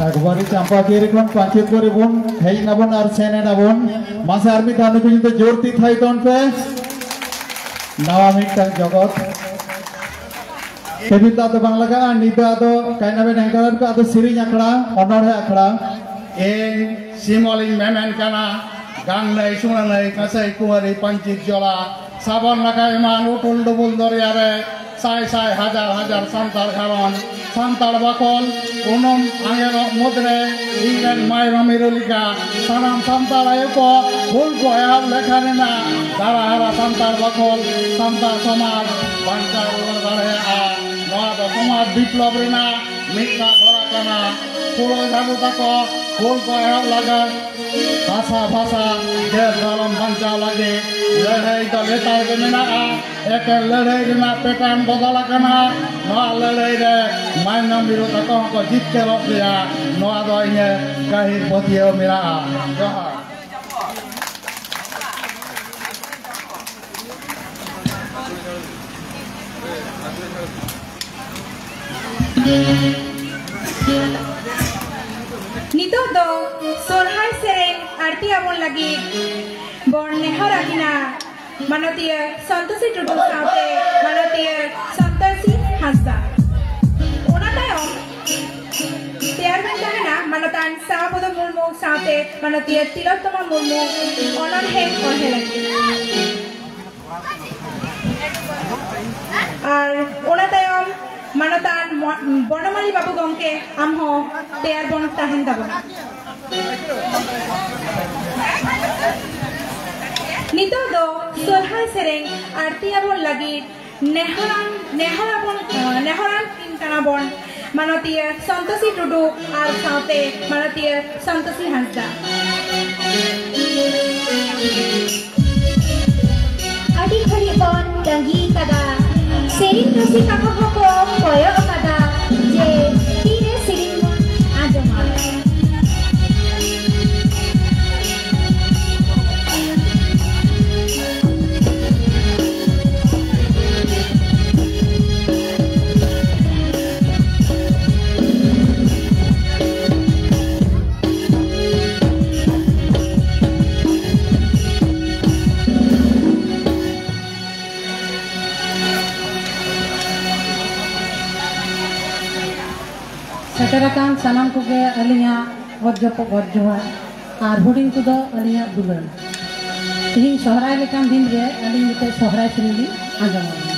ᱮᱠᱵᱟᱨᱮ ᱪᱟᱢᱯᱟ ᱠᱤᱨᱤ ᱠᱷᱚᱱ ᱯᱟᱧᱪᱮᱛ ᱠᱚᱨᱮ ᱵᱚᱱ ᱦᱮᱡ ᱱᱟᱵᱚᱱ ᱟᱨ ᱥᱮᱱ ᱮᱱᱟᱵᱚᱱ᱾ ᱢᱟᱥᱮ ᱟᱨ ᱢᱤᱫ ᱫᱷᱟᱣ ᱱᱩᱠᱩ ᱧᱩᱛᱩᱢ ᱡᱳᱨ ᱛᱤ ᱛᱷᱟᱭ ᱛᱟᱵᱚᱱ ᱯᱮ᱾ ᱱᱟᱣᱟ ᱢᱤᱫᱴᱟᱝ ᱡᱚᱜᱚᱛ᱾ ᱠᱮᱵᱤᱱ ᱫᱚ ᱟᱫᱚ ᱵᱟᱝ ᱞᱟᱜᱟᱜᱼᱟ, ᱱᱤᱛ ᱫᱚ ᱟᱫᱚ ᱠᱟᱭᱱᱟ ᱵᱮᱱ ᱮᱝᱠᱟᱨ ᱠᱚ ᱟᱫᱚ ᱥᱮᱨᱮᱧ ᱟᱠᱷᱲᱟ, ᱚᱱᱚᱬᱦᱮ ᱟᱠᱷᱲᱟ᱾ ᱤᱧ ᱥᱤᱢᱚᱞᱤᱧ ᱢᱮᱢᱮᱱ ᱠᱟᱱᱟ, ᱜᱟᱝᱱᱟᱹᱭ ᱥᱩᱲᱟᱹᱱᱟᱹᱭ ᱠᱟᱹᱥᱟᱹᱭ ᱠᱩᱢᱟᱨᱤ ᱯᱟᱹᱧᱪᱤᱛ ᱡᱚᱞᱟ, ᱥᱟᱵᱚᱱ ᱞᱟᱠᱟ ᱮᱢᱟᱱ ᱩᱴᱩᱞ ᱰᱩᱵᱩᱞ ᱫᱚᱨᱭᱟ ᱨᱮ ᱥᱟᱭ ᱥᱟᱭ ᱦᱟᱡᱟᱨ ᱦᱟᱡᱟᱨ ᱥᱟᱱᱛᱟᱲ ᱜᱷᱟᱨᱚᱸᱡᱽ, ᱥᱟᱱᱛᱟᱲ ᱵᱟᱠᱷᱳᱞ, ᱩᱱᱩᱢ ᱟᱸᱜᱮᱨᱚᱜ ᱢᱩᱫᱽᱨᱮ ᱤᱧ ᱨᱮᱱ ᱢᱟᱭ ᱢᱟᱢᱤᱨᱳ ᱞᱮᱠᱟ ᱥᱟᱱᱟᱢ ᱥᱟᱱᱛᱟᱲ ᱟᱭᱳ ᱠᱚ ᱦᱩᱞ ᱠᱚ ᱮᱦᱚᱵ ᱞᱮᱠᱷᱟᱱ ᱮᱱᱟ ᱫᱟᱨᱟ ᱦᱟᱨᱟ ᱥᱟᱱᱛᱟᱲ ᱵᱟᱠᱷᱳᱞ, ᱥᱟᱱᱛᱟᱲ ᱥᱚᱢᱟᱡᱽ ᱵᱟᱧᱪᱟᱣ ᱨᱩᱣᱟᱹᱲ ᱫᱟᱲᱮᱭᱟᱜᱼᱟ᱾ ᱱᱚᱣᱟ ᱫᱚ ᱥᱚᱢᱟᱡᱽ ᱵᱤᱯᱞᱚᱵ ᱨᱮᱱᱟᱜ ᱢᱤᱫᱴᱟᱝ ᱦᱚᱨᱟ ᱠᱟᱱᱟ᱾ ᱯᱷᱩᱞᱳ ᱡᱷᱟᱱᱩ ᱛᱟᱠᱚ ᱦᱩᱞ ᱠᱚ ᱮᱦᱚᱵ ᱞᱟᱹᱜᱤᱫ ᱵᱷᱟᱥᱟ ᱵᱷᱟᱥᱟ ᱡᱟᱹᱛ ᱫᱷᱚᱨᱚᱢ ᱵᱟᱧᱪᱟᱣ ᱞᱟᱹᱜᱤᱫ ᱞᱟᱹᱲᱦᱟᱹᱭ ᱫᱚ ᱞᱮᱛᱟᱲ ᱜᱮ ᱢᱮᱱᱟᱜᱼᱟ᱾ ᱮᱠᱮᱱ ᱞᱟᱹᱲᱦᱟᱹᱭ ᱨᱮᱱᱟᱜ ᱯᱮᱴᱟᱨᱱ ᱵᱚᱫᱚᱞ ᱟᱠᱟᱱᱟ᱾ ᱱᱚᱣᱟ ᱞᱟᱹᱲᱦᱟᱹᱭ ᱨᱮ ᱢᱟᱭᱱᱚᱢ ᱵᱤᱨᱩ ᱛᱟᱠᱚ ᱦᱚᱸᱠᱚ ᱡᱤᱛᱠᱟᱹᱨᱚᱜ ᱜᱮᱭᱟ᱾ ᱱᱚᱣᱟ ᱫᱚ ᱤᱧᱟᱹᱜ ᱜᱟᱹᱦᱤᱨ ᱯᱟᱹᱛᱭᱟᱹᱣ ᱢᱮᱱᱟᱜᱼᱟ᱾ ᱡᱚᱦᱟᱨ᱾ ᱱᱤᱛᱚᱜ ᱫᱚ ᱥᱚᱨᱦᱟᱭ ᱥᱮᱨᱮᱧ ᱟᱹᱲᱛᱤ ᱟᱵᱚᱱ ᱞᱟᱹᱜᱤᱫ ᱵᱚᱱ ᱱᱮᱦᱚᱨ ᱟᱹᱠᱤᱱᱟ ᱢᱟᱱᱚᱛᱤᱭᱟᱹ ᱥᱚᱱᱛᱳᱥᱤ ᱴᱩᱰᱩ ᱥᱟᱶᱛᱮ ᱢᱟᱱᱚᱛᱤᱭᱟᱹ ᱥᱚᱱᱛᱳᱥᱤ ᱦᱟᱸᱥᱫᱟ᱾ ᱚᱱᱟ ᱛᱟᱭᱚᱢ ᱛᱮᱭᱟᱨ ᱵᱮᱱ ᱛᱟᱦᱮᱱᱟ ᱢᱟᱱᱚᱛᱟᱱ ᱥᱟᱢᱟᱯᱚᱫᱚ ᱢᱩᱨᱢᱩ ᱥᱟᱶᱛᱮ ᱢᱟᱱᱚᱛᱤᱭᱟᱹ ᱛᱤᱞᱳᱛᱛᱚᱢᱟ ᱢᱩᱨᱢᱩ ᱚᱱᱚᱬᱦᱮ ᱚᱬᱦᱮ ᱞᱟᱹᱜᱤᱫ᱾ ᱟᱨ ᱚᱱᱟ ᱛᱟᱭᱚᱢ ᱢᱟᱱᱚᱛᱟᱱ ᱢᱚ-, ᱵᱚᱱᱚᱢᱟᱞᱤ ᱵᱟᱹᱵᱩ ᱜᱚᱢᱠᱮ, ᱟᱢ ᱦᱚᱸ ᱛᱮᱭᱟᱨ ᱵᱚᱱ ᱛᱟᱦᱮᱱ ᱛᱟᱵᱚᱱᱟ᱾ ᱱᱤᱛᱚᱜ ᱫᱚ ᱥᱚᱨᱦᱟᱭ ᱥᱮᱨᱮᱧ ᱟᱹᱲᱛᱤ ᱟᱵᱚᱱ ᱞᱟᱹᱜᱤᱫ ᱱᱮᱦᱚᱨᱟᱱ, ᱱᱮᱦᱚᱨᱟᱵᱚᱱ, ᱱᱮᱦᱚᱨᱟᱱ ᱠᱤᱱ ᱠᱟᱱᱟ ᱵᱚᱱ ᱢᱟᱱᱚᱛᱤᱭᱟᱹ ᱥᱚᱱᱛᱳᱥᱤ ᱴᱩᱰᱩ ᱟᱨ ᱥᱟᱶᱛᱮ ᱢᱟᱱᱚᱛᱤᱭᱟᱹ ᱥᱚᱱᱛᱳᱥᱤ ᱦᱟᱸᱥᱫᱟ᱾ ᱟᱹᱰᱤ ᱜᱷᱟᱹᱲᱤᱡ ᱵᱚᱱ ᱛᱟᱺᱜᱤ ᱠᱟᱫᱟ, ᱥᱮᱨᱮᱧ ᱨᱩᱥᱤᱠᱟ ᱠᱚᱦᱚᱸ ᱠᱚ ᱠᱚᱭᱚᱜ ᱠᱟᱫᱟ ᱡᱮ ᱛᱤᱨᱮ ᱥᱮᱨᱮᱧ ᱵᱚᱱ ᱟᱸᱡᱚᱢᱟ᱾ ᱠᱟᱱ ᱥᱟᱱᱟᱢ ᱠᱚᱜᱮ ᱟᱹᱞᱤᱧᱟᱜ ᱚᱛ ᱡᱚᱯᱚᱜ ᱚᱛ ᱡᱚᱦᱟᱨ ᱟᱨ ᱦᱩᱰᱤᱧ ᱠᱚᱫᱚ ᱟᱹᱞᱤᱧᱟᱜ ᱫᱩᱞᱟᱹᱲ᱾ ᱛᱮᱦᱮᱧ ᱥᱚᱦᱨᱟᱭ ᱞᱮᱠᱟᱱ ᱫᱤᱱ ᱨᱮ ᱟᱹᱞᱤᱧ ᱢᱤᱫᱴᱮᱡ ᱥᱚᱦᱨᱟᱭ ᱥᱮᱨᱮᱧ ᱞᱤᱧ ᱟᱸᱡᱚᱢ ᱟᱵᱚᱱᱟ᱾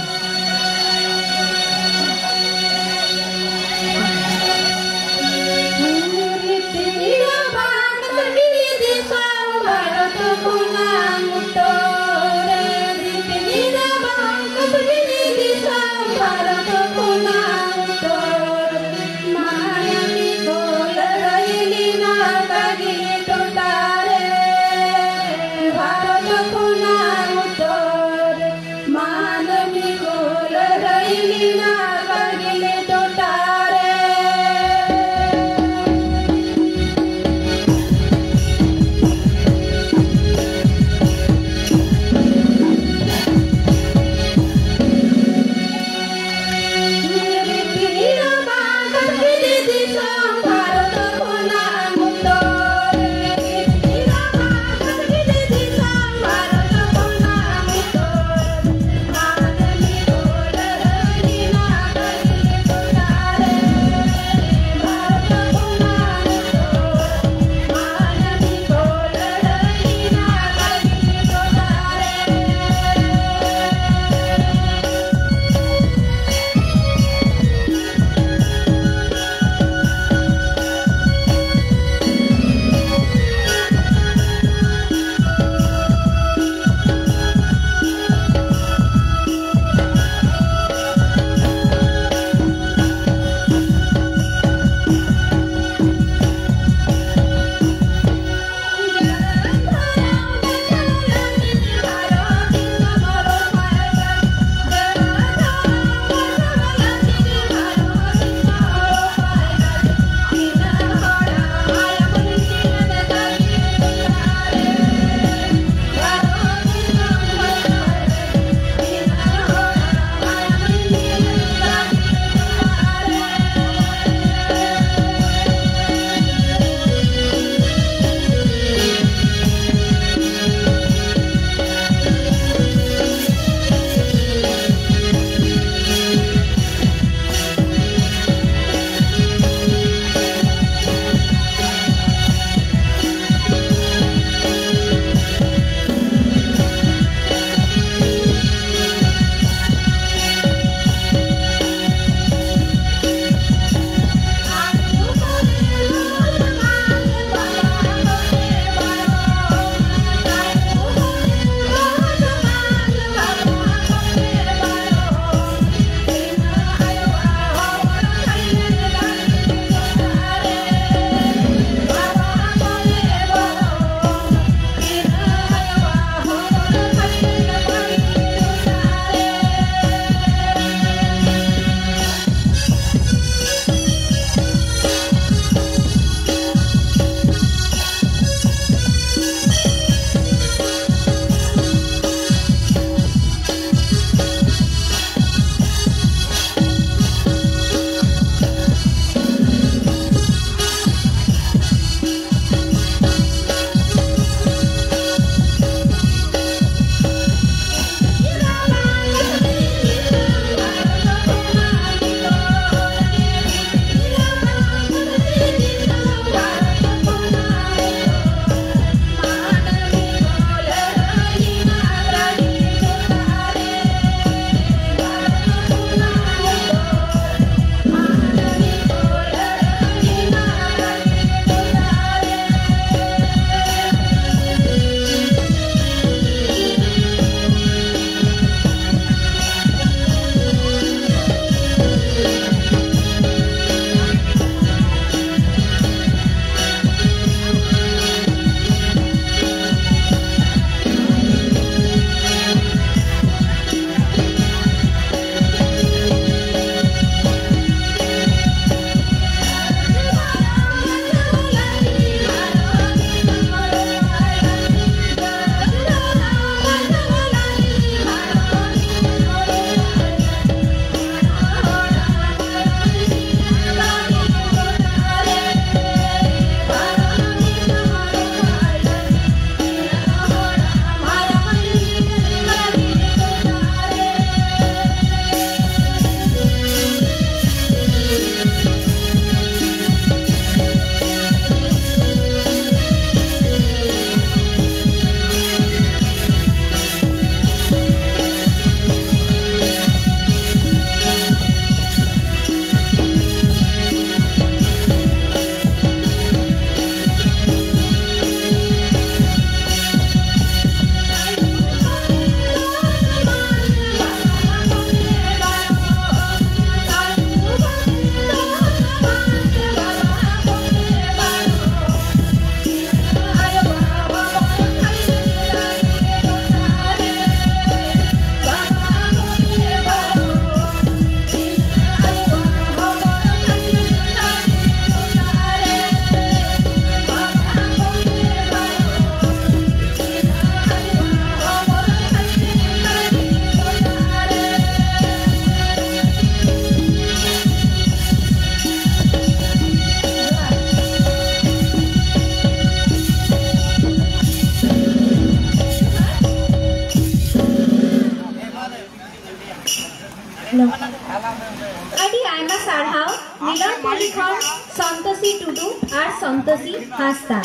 ᱟᱹᱰᱤ ᱟᱭᱢᱟ ᱥᱟᱨᱦᱟᱣ ᱢᱤᱞᱚᱱᱯᱩᱨᱤ ᱠᱷᱚᱱ ᱥᱚᱱᱛᱳᱥᱤ ᱴᱩᱰᱩ ᱟᱨ ᱥᱚᱱᱛᱳᱥᱤ ᱦᱟᱸᱥᱫᱟ᱾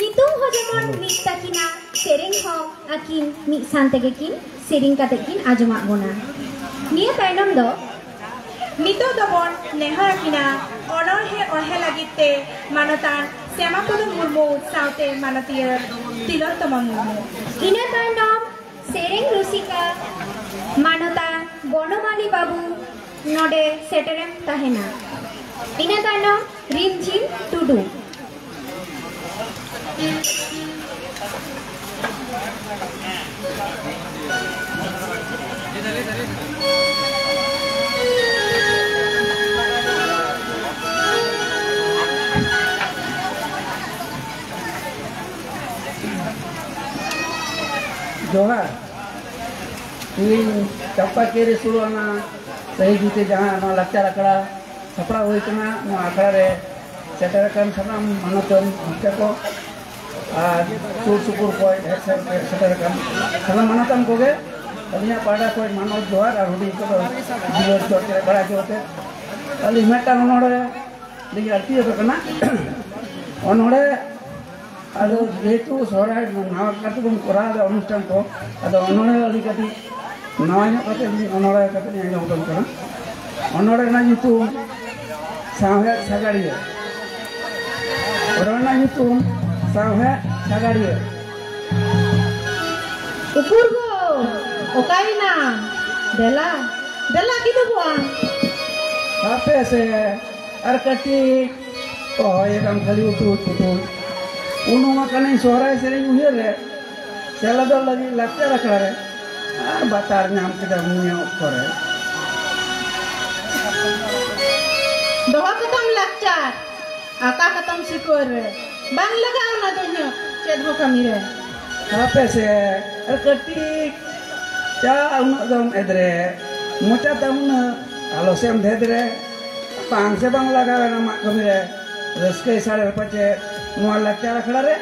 ᱧᱩᱛᱩᱢ ᱦᱚᱸ ᱡᱮᱢᱚᱱ ᱢᱤᱫ ᱛᱟᱹᱠᱤᱱᱟ, ᱥᱮᱨᱮᱧ ᱦᱚᱸ ᱟᱹᱠᱤᱱ ᱢᱤᱫ ᱥᱟᱶ ᱛᱮᱜᱮ ᱠᱤᱱ ᱥᱮᱨᱮᱧ ᱠᱟᱛᱮ ᱠᱤᱱ ᱟᱸᱡᱚᱢᱟᱫ ᱵᱚᱱᱟ᱾ ᱱᱤᱭᱟᱹ ᱛᱟᱭᱱᱚᱢ ᱫᱚ ᱱᱤᱛᱚᱜ ᱫᱚᱵᱚᱱ ᱱᱮᱦᱚᱨ ᱟᱹᱠᱤᱱᱟ ᱚᱱᱚᱬᱦᱮ ᱚᱬᱦᱮ ᱞᱟᱹᱜᱤᱫ ᱛᱮ ᱢᱟᱱᱚᱛᱟᱱ ᱥᱮᱢᱟ ᱯᱚᱫᱚ ᱢᱩᱨᱢᱩ ᱥᱟᱶᱛᱮ ᱢᱟᱱᱚᱛᱤᱭᱟᱹ ᱛᱤᱞᱚᱠᱛᱚᱢᱟ ᱢᱩᱨᱢᱩ᱾ ᱤᱱᱟᱹ ᱛᱟᱭᱱᱚᱢ ᱥᱮᱨᱮᱧ ᱨᱩᱥᱤᱠᱟ ᱢᱟᱱᱚᱛᱟᱱ ᱵᱚᱱᱚᱢᱟᱞᱤ ᱵᱟᱹᱵᱩ ᱱᱚᱰᱮ ᱥᱮᱴᱮᱨᱮᱢ ᱛᱟᱦᱮᱱᱟ᱾ ᱤᱱᱟᱹ ᱛᱟᱭᱱᱚᱢ ᱨᱤᱢᱡᱷᱤᱢ ᱴᱩᱰᱩ᱾ ᱡᱚᱦᱟᱨ᱾ ᱛᱮᱦᱮᱧ ᱪᱟᱢᱯᱟᱠᱤᱭᱟᱹᱨᱤ ᱥᱳᱞᱳ ᱟᱱᱟ ᱥᱟᱹᱦᱤ ᱡᱩᱛᱮ ᱡᱟᱦᱟᱸ ᱱᱚᱣᱟ ᱞᱟᱠᱪᱟᱨ ᱟᱠᱷᱲᱟ ᱥᱟᱯᱲᱟᱣ ᱦᱩᱭ ᱠᱟᱱᱟ, ᱱᱚᱣᱟ ᱟᱠᱷᱲᱟ ᱨᱮ ᱥᱮᱴᱮᱨ ᱟᱠᱟᱱ ᱥᱟᱱᱟᱢ ᱢᱟᱱᱚᱛᱟᱱ ᱜᱚᱢᱠᱮ ᱠᱚ ᱟᱨ ᱥᱩᱨ ᱥᱩᱯᱩᱨ ᱠᱷᱚᱱ ᱦᱮᱡ ᱥᱮᱴᱮᱨ ᱟᱠᱟᱱ ᱥᱟᱱᱟᱢ ᱢᱟᱱᱚᱛᱟᱱ ᱠᱚᱜᱮ ᱟᱹᱞᱤᱧᱟᱜ ᱯᱟᱦᱴᱟ ᱠᱷᱚᱱ ᱢᱟᱱᱚᱛ ᱡᱚᱦᱟᱨ ᱟᱨ ᱦᱩᱰᱤᱧ ᱠᱚᱫᱚ ᱫᱩᱞᱟᱹᱲ ᱡᱚᱦᱟᱨ ᱪᱮᱨᱮᱡ ᱵᱟᱲᱟ ᱦᱚᱪᱚ ᱠᱟᱛᱮ ᱟᱹᱞᱤᱧ ᱢᱤᱫᱴᱟᱝ ᱚᱱᱚᱬᱦᱮ ᱞᱤᱧ ᱟᱹᱲᱛᱤ ᱟᱠᱚ ᱠᱟᱱᱟ᱾ ᱚᱱᱚᱬᱦᱮ ᱟᱫᱚ ᱡᱮᱦᱮᱛᱩ ᱥᱚᱦᱨᱟᱭ ᱱᱟᱣᱟ ᱠᱟᱨ ᱛᱮᱵᱚᱱ ᱠᱚᱨᱟᱣ ᱮᱫᱟ ᱚᱱᱩᱥᱴᱷᱟᱱ ᱠᱚ, ᱟᱫᱚ ᱚᱱᱚᱬᱦᱮ ᱟᱹᱰᱤ ᱠᱟᱹᱴᱤᱡ ᱱᱟᱣᱟ ᱧᱚᱜ ᱠᱟᱛᱮ ᱞᱤᱧ ᱚᱱᱚᱬᱦᱮ ᱠᱟᱛᱮ ᱞᱤᱧ ᱟᱸᱡᱚᱢ ᱟᱵᱚᱱ ᱠᱟᱱᱟ᱾ ᱚᱱᱚᱬᱦᱮ ᱨᱮᱱᱟᱜ ᱧᱩᱛᱩᱢ ᱥᱟᱶᱦᱮᱫ ᱥᱟᱜᱟᱲᱤᱭᱟᱹ᱾ ᱚᱱᱚᱬᱦᱮ ᱨᱮᱱᱟᱜ ᱧᱩᱛᱩᱢ ᱥᱟᱶᱦᱮᱫ ᱥᱟᱜᱟᱲᱤᱭᱟᱹ᱾ ᱩᱠᱩᱨ ᱜᱚ, ᱚᱠᱟᱭᱮᱱᱟᱢ? ᱫᱮᱞᱟ, ᱫᱮᱞᱟ ᱠᱤᱫᱩᱵᱚᱜᱼᱟ᱾ ᱦᱟᱯᱮ ᱥᱮ, ᱟᱨ ᱠᱟᱹᱴᱤᱡ ᱦᱚᱭᱮᱫᱟᱢ ᱠᱷᱟᱹᱞᱤ ᱩᱴᱩᱡ ᱯᱩᱴᱩᱡ᱾ ᱩᱱᱩᱢ ᱟᱠᱟᱱᱟᱹᱧ ᱥᱚᱦᱨᱟᱭ ᱥᱮᱨᱮᱧ ᱩᱭᱦᱟᱹᱨ ᱨᱮ, ᱥᱮᱞᱮᱫᱚᱜ ᱞᱟᱹᱜᱤᱫ ᱞᱟᱠᱪᱟᱨ ᱟᱠᱷᱲᱟ ᱨᱮ, ᱟᱨ ᱵᱟᱛᱟᱨ ᱧᱟᱢ ᱠᱮᱫᱟᱢ ᱱᱤᱭᱟᱹ ᱚᱠᱛᱚ ᱨᱮ᱾ ᱫᱚᱦᱚ ᱠᱟᱛᱟᱢ ᱞᱟᱠᱪᱟᱨ, ᱟᱠᱟ ᱠᱟᱛᱟᱢ ᱥᱤᱠᱟᱹᱨ ᱨᱮ, ᱵᱟᱝ ᱞᱟᱜᱟᱜᱼᱟ ᱚᱱᱟ ᱫᱚ ᱤᱧᱟᱹᱜ ᱪᱮᱫ ᱦᱚᱸ ᱠᱟᱹᱢᱤ ᱨᱮ᱾ ᱦᱟᱯᱮ ᱥᱮ, ᱟᱨ ᱠᱟᱹᱴᱤᱡ ᱪᱟ ᱩᱱᱟᱹᱜ ᱫᱚᱢ ᱮᱫᱽᱨᱮ, ᱢᱚᱪᱟ ᱛᱟᱢ ᱩᱱᱟᱹᱜ ᱟᱞᱚ ᱥᱮᱢ ᱫᱷᱮᱫᱽᱨᱮ᱾ ᱵᱟᱝ ᱥᱮ ᱵᱟᱝ ᱞᱟᱜᱟᱣ ᱮᱱᱟ ᱢᱟᱜ ᱠᱟᱹᱢᱤ ᱨᱮ, ᱨᱟᱹᱥᱠᱟᱹᱭ ᱥᱟᱲᱮᱨ ᱯᱟᱪᱮ ᱱᱚᱣᱟ ᱞᱟᱠᱪᱟᱨ ᱟᱠᱷᱲᱟ ᱨᱮ᱾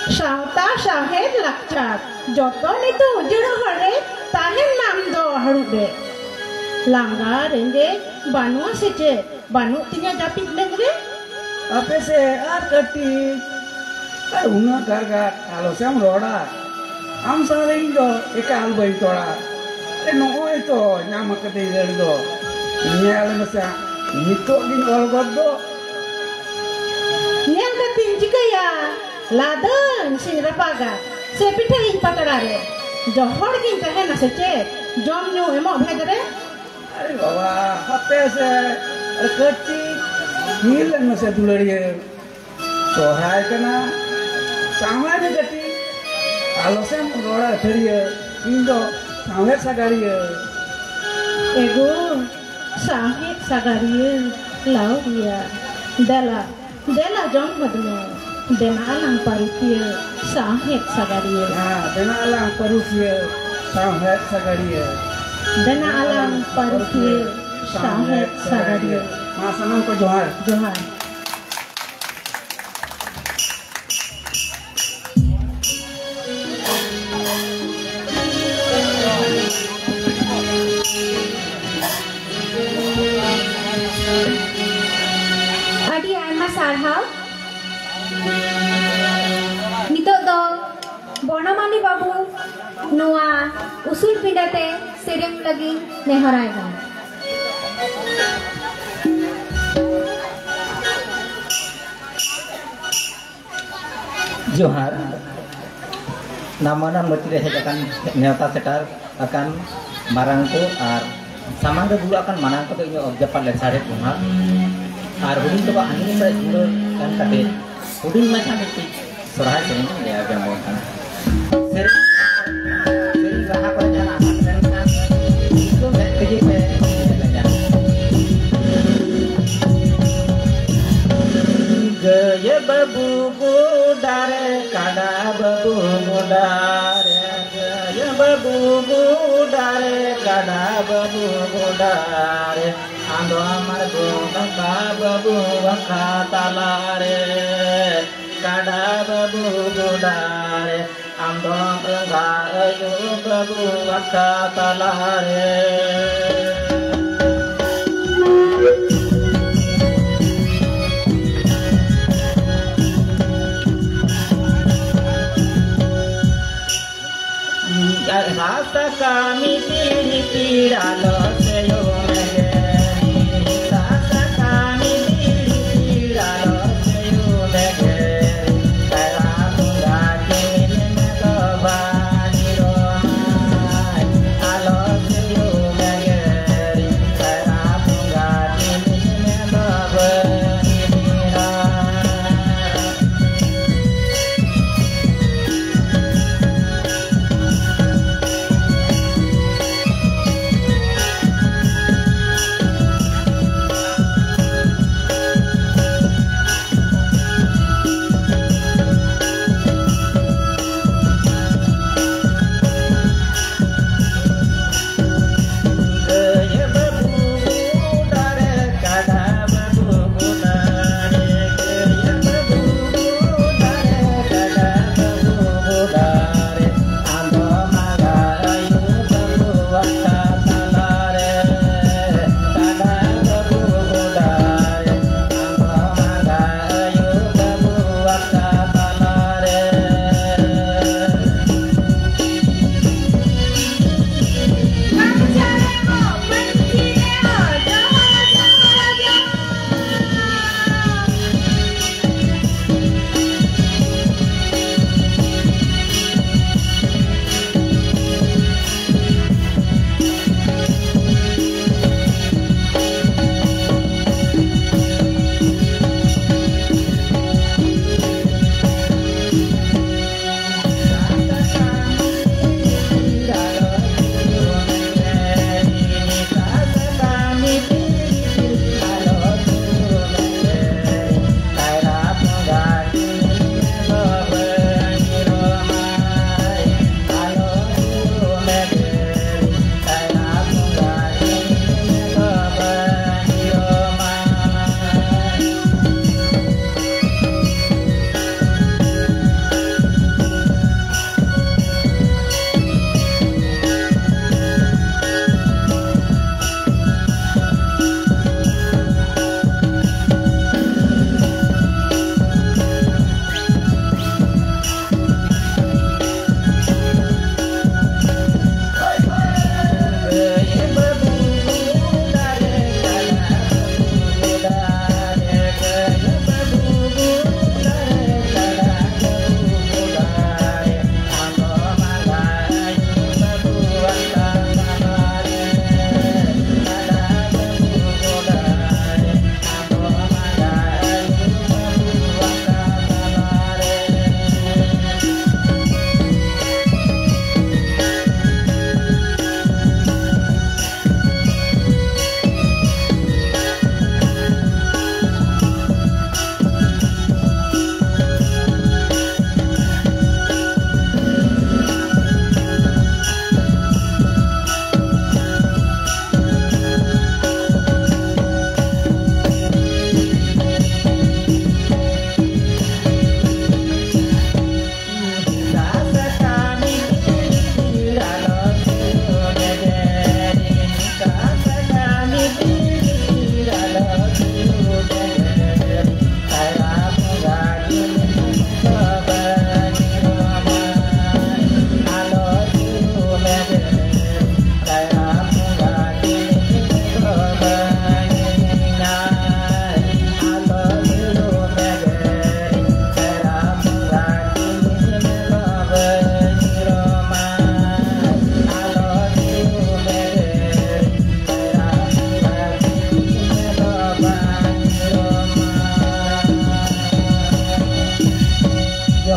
ᱥᱟᱶᱛᱟ ᱥᱟᱶᱦᱮᱫ ᱞᱟᱠᱪᱟᱨ ᱡᱚᱛᱚ ᱱᱤᱛᱚᱜ ᱩᱡᱟᱹᱲᱚᱜ ᱦᱚᱨ ᱨᱮ ᱛᱟᱦᱮᱱ ᱢᱟ ᱟᱢ ᱫᱚ ᱦᱟᱹᱨᱩᱵ ᱨᱮ᱾ ᱞᱟᱸᱜᱟ ᱨᱮᱸᱜᱮᱡ ᱵᱟᱹᱱᱩᱜᱼᱟ ᱥᱮ ᱪᱮᱫ? ᱵᱟᱹᱱᱩᱜ ᱛᱤᱧᱟ ᱡᱟᱹᱯᱤᱫ ᱞᱟᱹᱜᱤᱫ ᱨᱮ᱾ ᱟᱯᱮ ᱥᱮ ᱟᱨ ᱠᱟᱹᱴᱤᱡ, ᱟᱨ ᱩᱱᱟᱹᱜ ᱜᱟᱨᱜᱟᱨ ᱟᱞᱚ ᱥᱮᱢ ᱨᱚᱲᱟ᱾ ᱟᱢ ᱥᱟᱶ ᱨᱮ ᱤᱧ ᱫᱚ ᱮᱠᱟᱞ ᱵᱟᱹᱧ ᱛᱚᱲᱟ᱾ ᱟᱨᱮ ᱱᱚᱜᱼᱚᱭ ᱛᱚ ᱧᱟᱢ ᱟᱠᱟᱫᱟᱹᱧ ᱨᱟᱹᱲ ᱫᱚ᱾ ᱧᱮᱞ ᱢᱮᱥᱮ, ᱱᱤᱛᱚᱜ ᱜᱤᱧ ᱚᱞ ᱜᱚᱫ ᱫᱚ᱾ ᱧᱮᱞ ᱠᱟᱛᱮᱧ ᱪᱤᱠᱟᱹᱭᱟ? ᱞᱟᱫᱟᱹᱧ ᱥᱮᱧ ᱨᱟᱯᱟᱜᱟ, ᱥᱮ ᱯᱤᱴᱷᱟᱹᱭᱤᱧ ᱯᱟᱛᱲᱟ ᱨᱮ? ᱡᱚᱦᱚᱲ ᱜᱤᱧ ᱛᱟᱦᱮᱱᱟ ᱥᱮ ᱪᱮᱫ, ᱡᱚᱢ ᱧᱩ ᱮᱢᱚᱜ ᱵᱷᱮᱫ ᱨᱮ? ᱟᱨᱮ ᱵᱟᱵᱟ, ᱦᱟᱯᱮ ᱥᱮ, ᱟᱨ ᱠᱟᱹᱴᱤᱡ ᱛᱷᱤᱨ ᱞᱮᱱ ᱢᱮᱥᱮ ᱫᱩᱞᱟᱹᱲᱤᱭᱟᱹ᱾ ᱥᱚᱦᱨᱟᱭ ᱠᱟᱱᱟ, ᱥᱟᱶᱟᱭ ᱢᱮ ᱠᱟᱹᱴᱤᱡ, ᱟᱞᱚ ᱥᱮᱢ ᱨᱚᱲᱟ ᱟᱹᱛᱷᱟᱹᱲᱤᱭᱟᱹ᱾ ᱤᱧ ᱫᱚ ᱥᱟᱶᱦᱮᱫ ᱥᱟᱜᱟᱲᱤᱭᱟᱹ᱾ ᱮᱜᱳ, ᱥᱟᱶᱦᱮᱫ ᱥᱟᱜᱟᱲᱤᱭᱟᱹ, ᱞᱟᱣᱨᱤᱭᱟ, ᱫᱮᱞᱟ, ᱫᱮᱞᱟ ᱡᱚᱢ ᱦᱚᱫ ᱢᱮ, ᱫᱮᱱᱟ ᱟᱞᱟᱝ ᱯᱟᱹᱨᱩᱠᱷᱤᱭᱟᱹ, ᱥᱟᱶᱦᱮᱫ ᱥᱟᱜᱟᱲᱤᱭᱟᱹ᱾ ᱦᱮᱸ, ᱫᱮᱱᱟ ᱟᱞᱟᱝ ᱯᱟᱹᱨᱩᱠᱷᱤᱭᱟᱹ, ᱥᱟᱶᱦᱮᱫ ᱥᱟᱜᱟᱲᱤᱭᱟᱹ᱾ ᱫᱮᱱᱟ ᱟᱞᱟᱝ ᱯᱟᱹᱨᱩᱠᱷᱤᱭᱟᱹ, ᱥᱟᱶᱦᱮᱫ ᱥᱟᱜᱟᱲᱤᱭᱟᱹ᱾ ᱢᱟ ᱥᱟᱱᱟᱢ ᱠᱚ ᱡᱚᱦᱟᱨ᱾ ᱡᱚᱦᱟᱨ᱾ ᱟᱹᱰᱤ ᱟᱭᱢᱟ ᱥᱟᱨᱦᱟᱣ᱾ ᱱᱤᱛᱚᱜ ᱫᱚ ᱵᱚᱱᱚᱢᱟᱞᱤ ᱵᱟᱹᱵᱩ ᱱᱚᱣᱟ ᱩᱥᱩᱞ ᱯᱤᱸᱰᱟᱹ ᱛᱮ ᱥᱮᱨᱮᱧ ᱞᱟᱹᱜᱤᱫ ᱱᱮᱦᱚᱨᱟᱭ ᱠᱟᱱᱟ᱾ ᱡᱚᱦᱟᱨ᱾ ᱱᱟᱢᱟᱱᱟᱢ ᱢᱟᱹᱪᱤ ᱨᱮ ᱦᱮᱡ ᱟᱠᱟᱱ, ᱱᱮᱣᱛᱟ ᱥᱮᱴᱮᱨ ᱟᱠᱟᱱ ᱢᱟᱨᱟᱝ ᱠᱚ ᱟᱨ ᱥᱟᱢᱟᱝ ᱨᱮ ᱫᱩᱲᱩᱵ ᱟᱠᱟᱱ ᱢᱟᱨᱟᱝ ᱠᱚᱫᱚ ᱤᱧᱟᱹᱜ ᱚᱛ ᱡᱟᱯᱟᱜ ᱞᱮᱥᱟᱲᱦᱮᱫ ᱡᱚᱦᱟᱨ᱾ ᱟᱨ ᱦᱩᱰᱤᱧ ᱠᱚᱫᱚ ᱟᱸᱡᱚᱢ ᱨᱮ ᱡᱩᱲᱟᱹ ᱮᱢ ᱠᱟᱛᱮ ᱦᱩᱰᱤᱧ ᱢᱟᱪᱷᱟ ᱢᱤᱫᱴᱤᱡ ᱥᱚᱨᱦᱟᱭ ᱥᱮᱨᱮᱧ ᱤᱧ ᱞᱟᱹᱭ ᱟᱸᱡᱚᱢ ᱟᱵᱚᱱ ᱠᱟᱱᱟ᱾ ᱥᱮᱨᱮᱧ, ᱥᱮᱨᱮᱧ ᱨᱟᱦᱟ ᱠᱚᱨᱮ ᱡᱟᱦᱟᱱᱟᱜ ᱟᱱᱟᱴ ᱞᱮᱱᱠᱷᱟᱱ ᱤᱧ ᱫᱚ ᱢᱮᱫ ᱛᱮᱜᱮ ᱯᱮ ᱧᱮᱞ ᱤᱧᱟ᱾ ᱜᱟᱹᱭ ᱵᱟᱹᱵᱩ ᱜᱚᱰᱟ ᱨᱮ, ᱠᱟᱰᱟ ᱵᱟᱹᱵᱩ ᱜᱚᱰᱟ ᱨᱮ, ᱜᱟᱹᱭ ᱵᱟᱹᱵᱩ ᱜᱚᱰᱟ ᱨᱮ, ᱠᱟᱰᱟ ᱵᱟᱹᱵᱩ ᱜᱚᱰᱟ ᱨᱮ, ᱟᱫᱚ ᱟᱢᱟᱨ ᱜᱚᱰᱟ ᱵᱟᱹᱵᱩ ᱟᱠᱷᱲᱟ ᱛᱟᱞᱟ ᱨᱮ, ᱠᱟᱰᱟ ᱵᱟᱹᱵᱩ ᱜᱚᱰᱟ ᱨᱮ ᱟᱢ ᱫᱚᱢ ᱵᱚᱸᱜᱟ ᱟᱹᱭᱩᱵ ᱵᱟᱹᱵᱩ ᱟᱠᱟ ᱛᱟᱞᱟ ᱨᱮ᱾ ᱟᱨ ᱦᱟᱥ ᱠᱟᱹᱢᱤ ᱛᱤᱨᱤ ᱯᱤᱲᱟ ᱞᱚ ᱥᱮᱭᱚ ᱢᱮᱜᱮ᱾ ᱦᱟᱥ ᱠᱟᱹᱢᱤ ᱛᱤᱨᱤ ᱯᱤᱲᱟ ᱞᱚ ᱥᱮᱭᱚ ᱢᱮᱜᱮ᱾ ᱛᱟᱨᱟ ᱵᱚᱸᱜᱟ ᱠᱤᱱ ᱢᱮ ᱫᱚ ᱵᱟᱹᱱᱤ ᱨᱚᱢᱟᱭ᱾ ᱟᱞᱚ ᱥᱮᱭᱚ ᱢᱮᱜᱮ᱾ ᱛᱟᱨᱟ ᱵᱚᱸᱜᱟ ᱠᱤᱱ ᱢᱮ ᱫᱚ ᱵᱟᱹᱱᱤ ᱨᱚᱢᱟᱭ᱾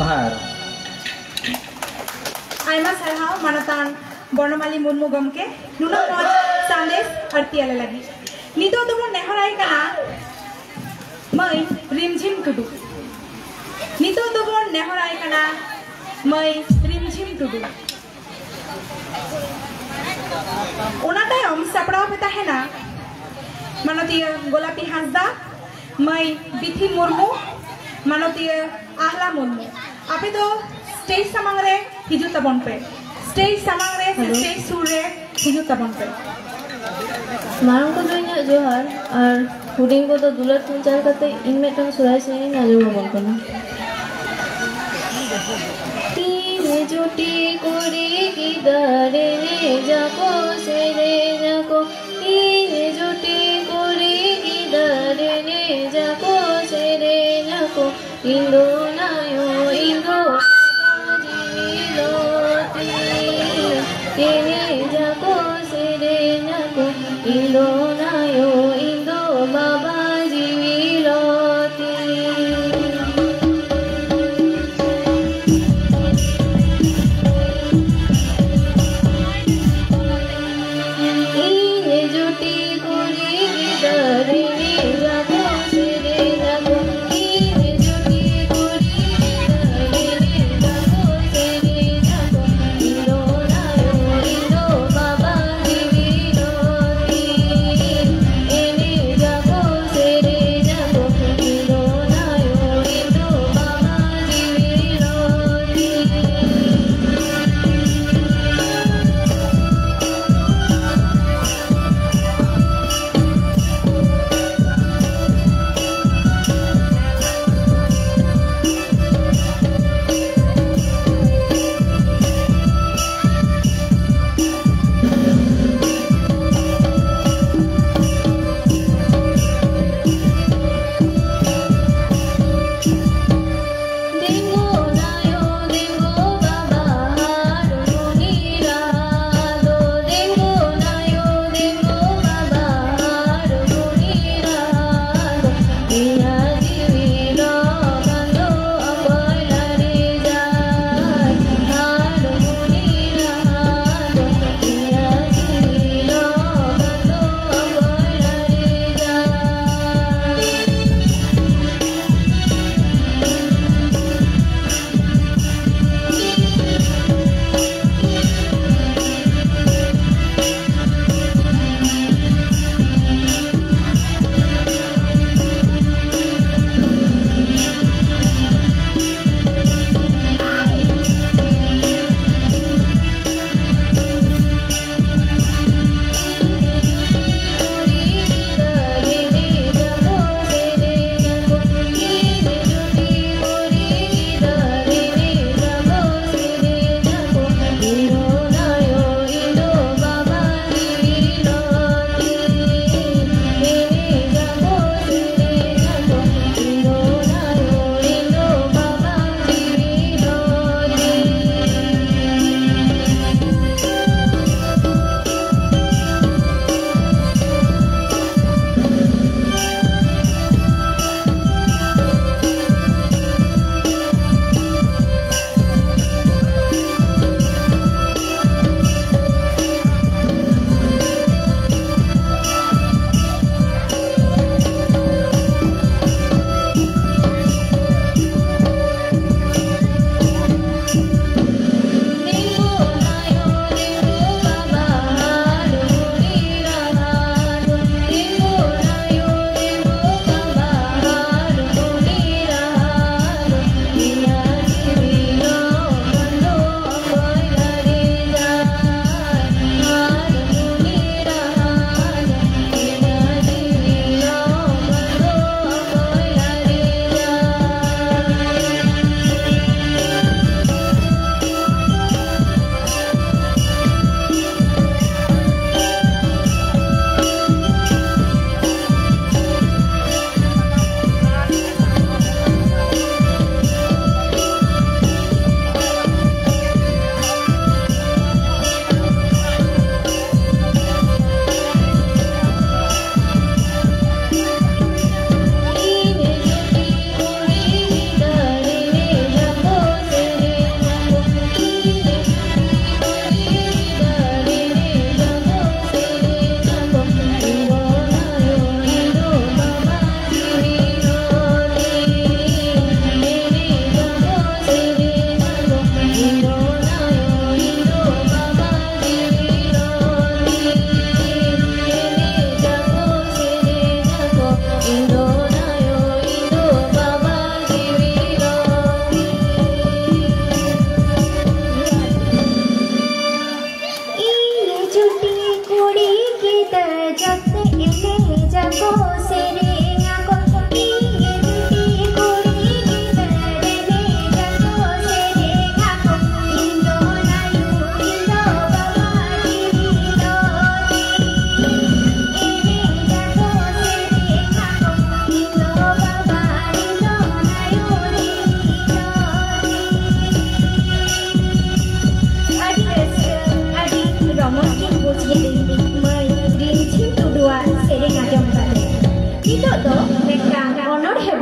ᱟᱨ ᱟᱭᱢᱟ ᱥᱟᱨᱦᱟᱣ ᱢᱟᱱᱚᱛᱟᱱ ᱵᱚᱨᱱᱚᱢᱟᱞᱤ ᱢᱩᱨᱢᱩ ᱜᱚᱢᱠᱮ, ᱱᱩᱱᱟᱹᱜ ᱢᱚᱡᱽ ᱥᱟᱸᱫᱮᱥ ᱟᱹᱲᱛᱤ ᱟᱞᱮ ᱞᱟᱹᱜᱤᱫ᱾ ᱱᱤᱛᱚᱜ ᱫᱚᱵᱚᱱ ᱱᱮᱦᱚᱨᱟᱭ ᱠᱟᱱᱟ ᱢᱟᱹᱭ ᱨᱤᱢᱡᱷᱤᱢ ᱴᱩᱰᱩ᱾ ᱱᱤᱛᱚᱜ ᱫᱚᱵᱚᱱ ᱱᱮᱦᱚᱨᱟᱭ ᱠᱟᱱᱟ ᱢᱟᱹᱭ ᱨᱤᱢᱡᱷᱤᱢ ᱴᱩᱰᱩ᱾ ᱚᱱᱟ ᱛᱟᱭᱚᱢ ᱥᱟᱯᱲᱟᱣ ᱯᱮ ᱛᱟᱦᱮᱱᱟ ᱢᱟᱱᱚᱛᱤᱭᱟᱹ ᱜᱳᱞᱟᱯᱤ ᱦᱟᱸᱥᱫᱟ, ᱢᱟᱹᱭ ᱵᱤᱛᱷᱤ ᱢᱩᱨᱢᱩ, ᱢᱟᱱᱚᱛᱤᱭᱟᱹ ᱟᱦᱞᱟ ᱢᱩᱨᱢᱩ᱾ ᱟᱯᱮ ᱫᱚ ᱥᱴᱮᱡᱽ ᱥᱟᱢᱟᱝ ᱨᱮ ᱦᱤᱡᱩᱜ ᱛᱟᱵᱚᱱ ᱯᱮ, ᱥᱴᱮᱡᱽ ᱥᱟᱢᱟᱝ ᱨᱮ ᱥᱮ ᱦᱮᱞᱳ᱾ ᱥᱴᱮᱡᱽ ᱥᱩᱨ ᱨᱮ ᱦᱤᱡᱩᱜ ᱛᱟᱵᱚᱱ ᱯᱮ᱾ ᱢᱟᱨᱟᱝ ᱠᱚᱫᱚ ᱤᱧᱟᱹᱜ ᱡᱚᱦᱟᱨ ᱟᱨ ᱦᱩᱰᱤᱧ ᱠᱚᱫᱚ ᱫᱩᱞᱟᱹᱲ ᱛᱤᱧ ᱪᱟᱞ ᱠᱟᱛᱮ ᱤᱧ ᱢᱤᱫᱴᱟᱝ ᱥᱚᱨᱦᱟᱭ ᱥᱮᱨᱮᱧ ᱤᱧ ᱟᱸᱡᱚᱢ ᱟᱵᱚᱱ ᱠᱟᱱᱟ᱾ ᱛᱤᱱ ᱡᱩᱴᱤ ᱠᱩᱲᱤ ᱜᱤᱫᱟᱹᱨ ᱮᱱᱮᱡᱟᱠᱚ ᱥᱮᱨᱮᱧᱟᱠᱚ, ᱛᱤᱱ ᱡᱩᱴᱤ ᱠᱩᱲᱤ ᱜᱤᱫᱟᱹᱨ ᱮᱱᱮᱡᱟᱠᱚ ᱥᱮᱨᱮᱧᱟᱠᱚ, ᱤᱧ ᱫᱚ ᱱᱟᱭᱚ, ᱤᱧ ᱫᱚ ᱵᱟᱵᱟ ᱡᱤᱣᱤ ᱞᱚ ᱛᱤᱧ᱾ ᱮᱱᱮᱡᱟᱠᱚ, ᱥᱮᱨᱮᱧᱟᱠᱚ, ᱤᱧ ᱫᱚ ᱱᱟᱭᱚ, ᱤᱧ ᱫᱚ ᱵᱟᱵᱟ ᱡᱤᱣᱤ ᱞᱚ ᱛᱤᱧ᱾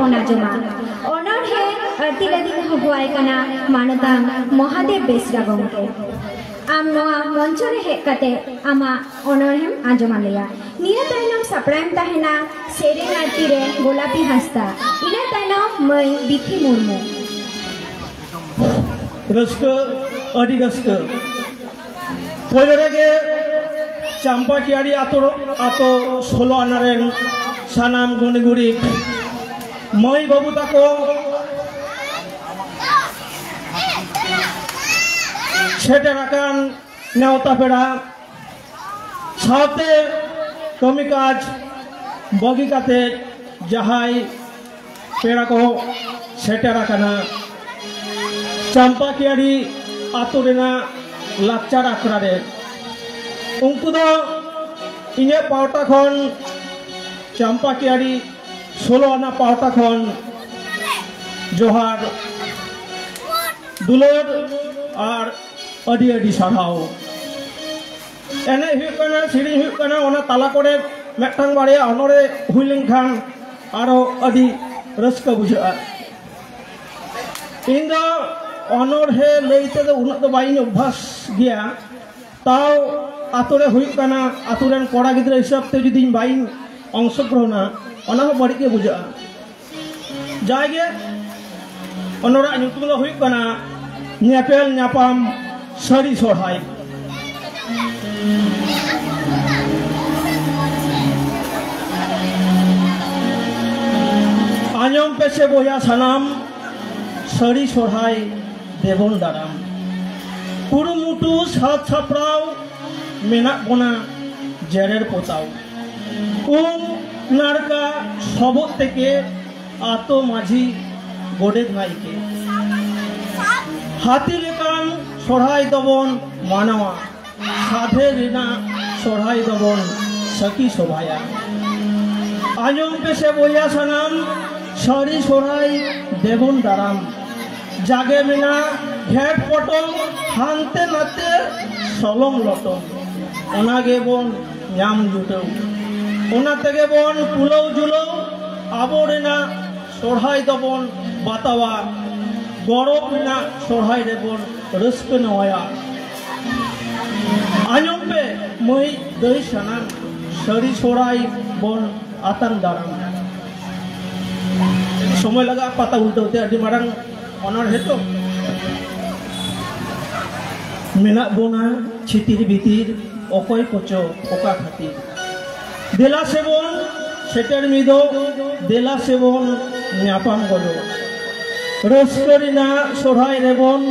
ᱚᱱᱟ ᱡᱚᱢᱟ᱾ ᱚᱱᱚᱬᱦᱮ ᱟᱹᱲᱛᱤ ᱞᱟᱹᱜᱤᱫ ᱦᱚᱦᱚᱣᱟᱭ ᱠᱟᱱᱟ ᱢᱟᱱᱚᱛᱟᱱ ᱢᱚᱦᱟᱫᱮᱵ ᱵᱮᱥᱨᱟ ᱜᱚᱢᱠᱮ᱾ ᱟᱢ ᱱᱚᱣᱟ ᱢᱚᱧᱪᱚ ᱨᱮ ᱦᱮᱡ ᱠᱟᱛᱮ ᱟᱢᱟᱜ ᱚᱱᱚᱬᱦᱮᱢ ᱟᱸᱡᱚᱢ ᱟᱞᱮᱭᱟ᱾ ᱱᱤᱭᱟᱹ ᱛᱟᱭᱱᱚᱢ ᱥᱟᱯᱲᱟᱣᱮᱢ ᱛᱟᱦᱮᱱᱟ ᱥᱮᱨᱮᱧ ᱟᱲᱛᱤ ᱨᱮ ᱜᱳᱞᱟᱯᱤ ᱦᱟᱸᱥᱫᱟ, ᱤᱱᱟᱹ ᱛᱟᱭᱱᱚᱢ ᱢᱟᱹᱭ ᱵᱤᱛᱷᱤ ᱢᱩᱨᱢᱩ᱾ ᱨᱟᱹᱥᱠᱟᱹ, ᱟᱹᱰᱤ ᱨᱟᱹᱥᱠᱟᱹ᱾ ᱯᱳᱭᱞᱳ ᱨᱮᱜᱮ ᱪᱟᱢᱯᱟ ᱠᱤᱭᱟᱲᱤ ᱟᱛᱳ, ᱟᱛᱳ ᱥᱳᱞᱳ ᱟᱱᱟ ᱨᱮᱱ ᱥᱟᱱᱟᱢ ᱜᱩᱱᱤ ᱜᱩᱨᱤᱵ ᱢᱟᱹᱭ ᱵᱟᱹᱵᱩ ᱛᱟᱠᱚ, ᱥᱮᱴᱮᱨ ᱟᱠᱟᱱ ᱱᱮᱣᱛᱟ ᱯᱮᱲᱟ, ᱥᱟᱶᱛᱮ ᱠᱟᱹᱢᱤ ᱠᱟᱡᱽ ᱵᱟᱹᱜᱤ ᱠᱟᱛᱮ ᱡᱟᱦᱟᱸᱭ ᱯᱮᱲᱟ ᱠᱚ ᱥᱮᱴᱮᱨ ᱟᱠᱟᱱᱟ ᱪᱟᱢᱯᱟ ᱠᱤᱭᱟᱲᱤ ᱟᱛᱳ ᱨᱮᱱᱟᱜ ᱞᱟᱠᱪᱟᱨ ᱟᱠᱷᱲᱟ ᱨᱮ, ᱩᱱᱠᱩ ᱫᱚ ᱤᱧᱟᱹᱜ ᱯᱟᱦᱴᱟ ᱠᱷᱚᱱ, ᱪᱟᱢᱯᱟ ᱠᱤᱭᱟᱲᱤ ᱥᱳᱞᱳ ᱟᱱᱟ ᱯᱟᱦᱴᱟ ᱠᱷᱚᱱ ᱡᱚᱦᱟᱨ, ᱫᱩᱞᱟᱹᱲ ᱟᱨ ᱟᱹᱰᱤ ᱟᱹᱰᱤ ᱥᱟᱨᱦᱟᱣ᱾ ᱮᱱᱮᱡ ᱦᱩᱭᱩᱜ ᱠᱟᱱᱟ, ᱥᱮᱨᱮᱧ ᱦᱩᱭᱩᱜ ᱠᱟᱱᱟ, ᱚᱱᱟ ᱛᱟᱞᱟ ᱠᱚᱨᱮ ᱢᱤᱫᱴᱟᱝ ᱵᱟᱨᱭᱟ ᱚᱱᱚᱬᱦᱮ ᱦᱩᱭ ᱞᱮᱱᱠᱷᱟᱱ ᱟᱨᱚ ᱟᱹᱰᱤ ᱨᱟᱹᱥᱠᱟᱹ ᱵᱩᱡᱷᱟᱹᱜᱼᱟ᱾ ᱤᱧ ᱫᱚ ᱚᱱᱚᱬᱦᱮ ᱞᱟᱹᱭ ᱛᱮᱫᱚ ᱩᱱᱟᱹᱜ ᱫᱚ ᱵᱟᱹᱧ ᱚᱵᱵᱷᱟᱥ ᱜᱮᱭᱟ, ᱛᱟᱣ ᱟᱛᱳ ᱨᱮ ᱦᱩᱭᱩᱜ ᱠᱟᱱᱟ, ᱟᱛᱳ ᱨᱮᱱ ᱠᱚᱲᱟ ᱜᱤᱫᱽᱨᱟᱹ ᱦᱤᱥᱟᱹᱵ ᱛᱮ ᱡᱩᱫᱤᱧ ᱵᱟᱹᱧ ᱚᱝᱥᱚᱜᱨᱚᱦᱚᱱᱟ, ᱚᱱᱟ ᱦᱚᱸ ᱵᱟᱹᱲᱤᱡ ᱜᱮ ᱵᱩᱡᱷᱟᱹᱜᱼᱟ᱾ ᱡᱟᱭᱜᱮ, ᱚᱱᱚᱬᱦᱮ ᱧᱩᱛᱩᱢ ᱫᱚ ᱦᱩᱭᱩᱜ ᱠᱟᱱᱟ ᱧᱮᱯᱮᱞ ᱧᱟᱯᱟᱢ ᱥᱟᱹᱨᱤ ᱥᱚᱨᱦᱟᱭ᱾ ᱟᱸᱡᱚᱢ ᱯᱮᱥᱮ ᱵᱚᱭᱦᱟ ᱥᱟᱱᱟᱢ, ᱥᱟᱹᱨᱤ ᱥᱚᱨᱦᱟᱭ ᱫᱮᱵᱚᱱ ᱫᱟᱨᱟᱢ᱾ ᱠᱩᱨᱩᱢᱩᱴᱩ ᱥᱟᱛ ᱥᱟᱯᱲᱟᱣ ᱢᱮᱱᱟᱜ ᱵᱚᱱᱟ ᱡᱮᱨᱮᱲ ᱯᱚᱛᱟᱣ᱾ ᱩᱢ ᱱᱟᱲᱠᱟ ᱥᱚᱵᱚᱫ ᱛᱮᱠᱮ ᱟᱛᱳ ᱢᱟᱹᱡᱷᱤ ᱜᱚᱰᱮᱛ ᱱᱟᱭᱠᱮ᱾ ᱦᱟᱹᱛᱤ ᱞᱮᱠᱟᱱ ᱥᱚᱨᱦᱟᱭ ᱫᱚᱵᱚᱱ ᱢᱟᱱᱟᱣᱟ, ᱥᱟᱫᱷᱮ ᱨᱮᱱᱟᱜ ᱥᱚᱨᱦᱟᱭ ᱫᱚᱵᱚᱱ ᱥᱟᱹᱠᱷᱤ ᱥᱚᱵᱷᱟᱭᱟ᱾ ᱟᱸᱡᱚᱢ ᱯᱮᱥᱮ ᱵᱚᱭᱦᱟ ᱥᱟᱱᱟᱢ, ᱥᱟᱹᱨᱤ ᱥᱚᱨᱦᱟᱭ ᱫᱮᱵᱚᱱ ᱫᱟᱨᱟᱢ᱾ ᱡᱟᱜᱮ ᱢᱮᱱᱟᱜ ᱜᱷᱮᱴ ᱯᱚᱴᱚᱢ, ᱦᱟᱱᱛᱮ ᱱᱟᱛᱮ ᱥᱚᱞᱚᱝ ᱞᱚᱴᱚᱢ, ᱚᱱᱟ ᱜᱮᱵᱚᱱ ᱧᱟᱢ ᱡᱩᱴᱟᱹᱣ᱾ ᱚᱱᱟ ᱛᱮᱜᱮ ᱵᱚᱱ ᱠᱩᱞᱟᱹᱣ ᱡᱩᱞᱟᱹᱣ ᱟᱵᱚ ᱨᱮᱱᱟᱜ ᱥᱚᱨᱦᱟᱭ ᱫᱚᱵᱚᱱ ᱵᱟᱛᱟᱣᱟ, ᱜᱚᱨᱚᱵ ᱨᱮᱱᱟᱜ ᱥᱚᱨᱦᱟᱭ ᱨᱮᱵᱚᱱ ᱨᱟᱹᱥᱠᱟᱹ ᱱᱚᱣᱟᱭᱟ᱾ ᱟᱸᱡᱚᱢ ᱯᱮ ᱢᱟᱹᱭ ᱫᱟᱹᱭ ᱥᱟᱱᱟᱢ, ᱥᱟᱹᱨᱤ ᱥᱚᱨᱦᱟᱭ ᱵᱚᱱ ᱟᱛᱟᱝ ᱫᱟᱨᱟᱢ᱾ ᱥᱚᱢᱚᱭ ᱞᱟᱜᱟᱜᱼᱟ ᱯᱟᱛᱟ ᱩᱞᱴᱟᱹᱣ ᱛᱮ, ᱟᱹᱰᱤ ᱢᱟᱨᱟᱝ ᱚᱱᱚᱬᱦᱮ ᱛᱚ᱾ ᱢᱮᱱᱟᱜ ᱵᱚᱱᱟ ᱪᱷᱤᱛᱤᱨ ᱵᱷᱤᱛᱤᱨ, ᱚᱠᱚᱭ ᱠᱚᱪᱚ ᱚᱠᱟ ᱠᱷᱟᱹᱛᱤᱨ᱾ ᱫᱮᱞᱟ ᱥᱮᱵᱚᱱ ᱥᱮᱴᱮᱨ ᱢᱤᱫᱚᱜ, ᱫᱮᱞᱟ ᱥᱮᱵᱚᱱ ᱧᱟᱯᱟᱢ ᱜᱚᱫᱚᱜ᱾ ᱨᱟᱹᱥᱠᱟᱹ ᱨᱮᱱᱟᱜ ᱥᱚᱨᱦᱟᱭ ᱨᱮᱵᱚᱱ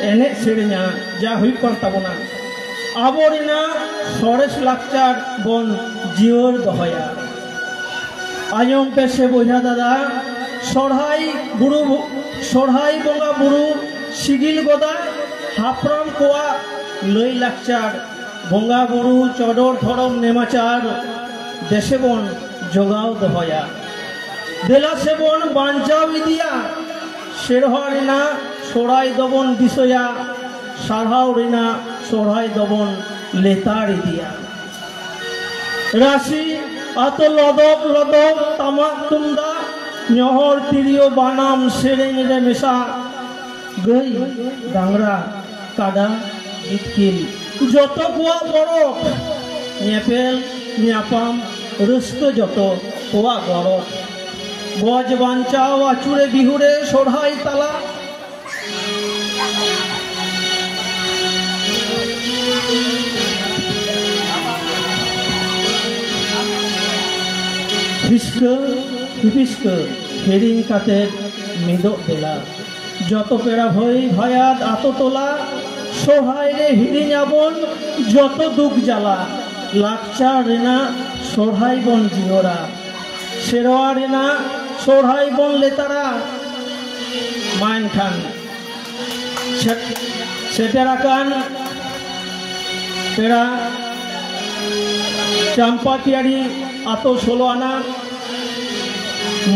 ᱮᱱᱮᱡ ᱥᱮᱨᱮᱧᱟ, ᱡᱟ ᱦᱩᱭᱩᱜ ᱠᱟᱱ ᱛᱟᱵᱚᱱᱟ᱾ ᱟᱵᱚ ᱨᱮᱱᱟᱜ ᱥᱚᱨᱮᱥ ᱞᱟᱠᱪᱟᱨ ᱵᱚᱱ ᱡᱤᱭᱟᱹᱲ ᱫᱚᱦᱚᱭᱟ᱾ ᱟᱸᱡᱚᱢ ᱯᱮ ᱥᱮ ᱵᱚᱭᱦᱟ ᱫᱟᱫᱟ, ᱥᱚᱨᱦᱟᱭ ᱵᱩᱨᱩ, ᱥᱚᱨᱦᱟᱭ ᱵᱚᱸᱜᱟ ᱵᱩᱨᱩ ᱥᱤᱜᱤᱞ ᱜᱚᱫᱟ ᱦᱟᱯᱲᱟᱢ ᱠᱚᱣᱟᱜ ᱞᱟᱹᱭ ᱞᱟᱠᱪᱟᱨ, ᱵᱚᱸᱜᱟ ᱵᱩᱨᱩ ᱪᱚᱰᱚᱨ ᱫᱷᱚᱨᱚᱢ ᱱᱮᱢᱟᱪᱟᱨ ᱫᱮᱥᱮ ᱵᱚᱱ ᱡᱚᱜᱟᱣ ᱫᱚᱦᱚᱭᱟ᱾ ᱫᱮᱞᱟ ᱥᱮᱵᱚᱱ ᱵᱟᱧᱪᱟᱣ ᱤᱫᱤᱭᱟ, ᱥᱮᱨᱣᱟ ᱨᱮᱱᱟᱜ ᱥᱚᱨᱦᱟᱭ ᱫᱚᱵᱚᱱ ᱫᱤᱥᱟᱹᱭᱟ, ᱥᱟᱨᱦᱟᱣ ᱨᱮᱱᱟᱜ ᱥᱚᱨᱦᱟᱭ ᱫᱚᱵᱚᱱ ᱞᱮᱛᱟᱲ ᱤᱫᱤᱭᱟ᱾ ᱨᱟᱥᱤ ᱟᱛᱳ ᱞᱚᱫᱚᱵ ᱞᱚᱫᱚᱵ ᱴᱟᱢᱟᱠ ᱛᱩᱢᱫᱟᱜ, ᱧᱚᱦᱚᱲ ᱛᱤᱨᱭᱳ ᱵᱟᱱᱟᱢ ᱥᱮᱨᱮᱧ ᱨᱮ ᱢᱮᱥᱟ, ᱜᱟᱹᱭ ᱰᱟᱝᱨᱟ ᱠᱟᱰᱟ ᱵᱤᱛᱠᱤᱞ ᱡᱚᱛᱚ ᱠᱚᱣᱟᱜ ᱯᱚᱨᱚᱵᱽ, ᱧᱮᱯᱮᱞ ᱧᱟᱯᱟᱢ ᱨᱟᱹᱥᱠᱟᱹ ᱡᱚᱛᱚ ᱠᱚᱣᱟᱜ ᱜᱚᱨᱚᱵᱽ᱾ ᱜᱚᱡ ᱵᱟᱧᱪᱟᱣ ᱟᱹᱪᱩᱨᱮ ᱵᱤᱦᱩᱨᱮ ᱥᱚᱨᱦᱟᱭ ᱛᱟᱞᱟ, ᱦᱤᱥᱠᱟᱹ ᱦᱤᱯᱤᱥᱠᱟᱹ ᱦᱤᱲᱤᱧ ᱠᱟᱛᱮ ᱢᱤᱫᱚᱜ ᱫᱮᱞᱟ᱾ ᱡᱚᱛᱚ ᱯᱮᱲᱟ ᱵᱷᱟᱹᱭ ᱵᱷᱟᱭᱟᱫ ᱟᱛᱳ ᱴᱚᱞᱟ, ᱥᱚᱨᱦᱟᱭ ᱨᱮ ᱦᱤᱲᱤᱧ ᱟᱵᱚᱱ ᱡᱚᱛᱚ ᱫᱩᱠ ᱡᱟᱞᱟ᱾ ᱞᱟᱠᱪᱟᱨ ᱨᱮᱱᱟᱜ ᱥᱚᱨᱦᱟᱭ ᱵᱚᱱ ᱡᱤᱭᱟᱹᱲᱟ, ᱥᱮᱨᱣᱟ ᱨᱮᱱᱟᱜ ᱥᱚᱨᱦᱟᱭ ᱵᱚᱱ ᱞᱮᱛᱟᱲᱟ᱾ ᱢᱟ ᱮᱱᱠᱷᱟᱱ ᱥᱮᱴ-, ᱥᱮᱴᱮᱨ ᱟᱠᱟᱱ ᱯᱮᱲᱟ ᱪᱟᱢᱯᱟᱴᱤᱭᱟᱨᱤ ᱟᱛᱳ ᱥᱳᱞᱳ ᱟᱱᱟ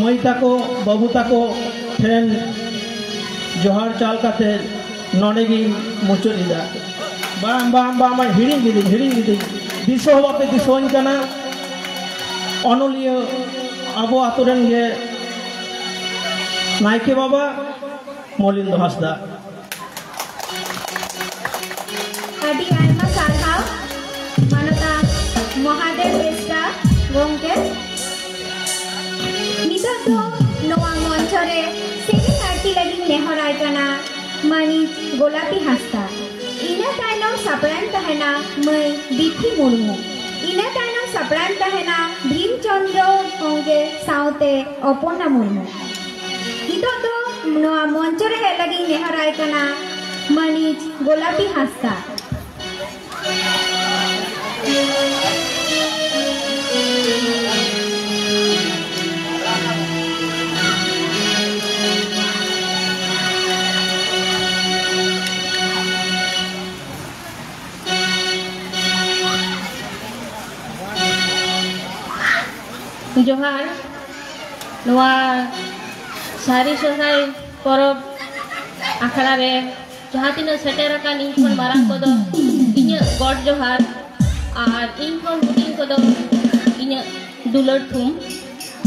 ᱢᱟᱹᱭ ᱛᱟᱠᱚ, ᱵᱟᱹᱵᱩ ᱛᱟᱠᱚ ᱴᱷᱮᱱ ᱡᱚᱦᱟᱨ ᱪᱟᱞ ᱠᱟᱛᱮ ᱱᱚᱰᱮ ᱜᱤᱧ ᱢᱩᱪᱟᱹᱫ ᱮᱫᱟ᱾ ᱵᱟᱝ, ᱵᱟᱝ, ᱵᱟᱝ, ᱵᱟᱝ, ᱦᱤᱲᱤᱧ ᱠᱤᱫᱟᱹᱧ, ᱦᱤᱲᱤᱧ ᱠᱤᱫᱟᱹᱧ᱾ ᱫᱤᱥᱟᱹ ᱦᱚᱸ ᱵᱟᱯᱮ ᱫᱤᱥᱟᱹᱣᱟᱹᱧ ᱠᱟᱱᱟ᱾ ᱚᱱᱚᱞᱤᱭᱟᱹ ᱟᱵᱚ ᱟᱛᱳ ᱨᱮᱱ ᱜᱮ ᱱᱟᱭᱠᱮ ᱵᱟᱵᱟ ᱢᱚᱞᱤᱱᱫᱚ ᱦᱟᱸᱥᱫᱟ᱾ ᱟᱹᱰᱤ ᱟᱭᱢᱟ ᱥᱟᱨᱦᱟᱣ ᱢᱟᱱᱚᱛᱟᱱ ᱢᱚᱦᱟᱫᱮᱵ ᱵᱮᱥᱨᱟ ᱜᱚᱢᱠᱮ᱾ ᱱᱤᱛᱚᱜ ᱫᱚ ᱱᱚᱣᱟ ᱢᱚᱧᱪᱚ ᱨᱮ ᱥᱮᱨᱮᱧ ᱟᱹᱲᱛᱤ ᱞᱟᱹᱜᱤᱫ ᱱᱮᱦᱚᱨᱟᱭ ᱠᱟᱱᱟ ᱢᱟᱹᱱᱤᱡ ᱜᱳᱞᱟᱯᱤ ᱦᱟᱸᱥᱫᱟ᱾ ᱤᱱᱟᱹ ᱛᱟᱭᱱᱚᱢ ᱥᱟᱯᱲᱟᱣᱮᱱ ᱛᱟᱦᱮᱱᱟ ᱢᱟᱹᱭ ᱵᱤᱛᱷᱤ ᱢᱩᱨᱢᱩ᱾ ᱤᱱᱟᱹ ᱛᱟᱭᱱᱚᱢ ᱥᱟᱯᱲᱟᱣᱮᱱ ᱛᱟᱦᱮᱱᱟ ᱵᱷᱤᱢ ᱪᱚᱸᱫᱽᱨᱚ ᱠᱚᱝᱜᱮ ᱥᱟᱶᱛᱮ ᱚᱯᱚᱨᱱᱟ ᱢᱩᱨᱢᱩ᱾ ᱱᱤᱛᱚᱜ ᱫᱚ ᱱᱚᱣᱟ ᱢᱚᱧᱪᱚ ᱨᱮ ᱦᱮᱡ ᱞᱟᱹᱜᱤᱫ ᱱᱮᱦᱚᱨᱟᱭ ᱠᱟᱱᱟ ᱢᱟᱹᱱᱤᱡ ᱜᱳᱞᱟᱯᱤ ᱦᱟᱸᱥᱫᱟ᱾ ᱡᱚᱦᱟᱨ᱾ ᱱᱚᱣᱟ ᱥᱟᱹᱨᱤ ᱥᱚᱦᱨᱟᱭ ᱯᱚᱨᱚᱵᱽ ᱟᱠᱷᱲᱟ ᱨᱮ ᱡᱟᱦᱟᱸ ᱛᱤᱱᱟᱹᱜ ᱥᱮᱴᱮᱨ ᱟᱠᱟᱱ ᱤᱧ ᱠᱷᱚᱱ ᱢᱟᱨᱟᱝ ᱠᱚᱫᱚ ᱤᱧᱟᱹᱜ ᱜᱚᱰ ᱡᱚᱦᱟᱨ, ᱟᱨ ᱤᱧ ᱠᱷᱚᱱ ᱦᱩᱰᱤᱧ ᱠᱚᱫᱚ ᱤᱧᱟᱹᱜ ᱫᱩᱞᱟᱹᱲ ᱛᱷᱩᱢ᱾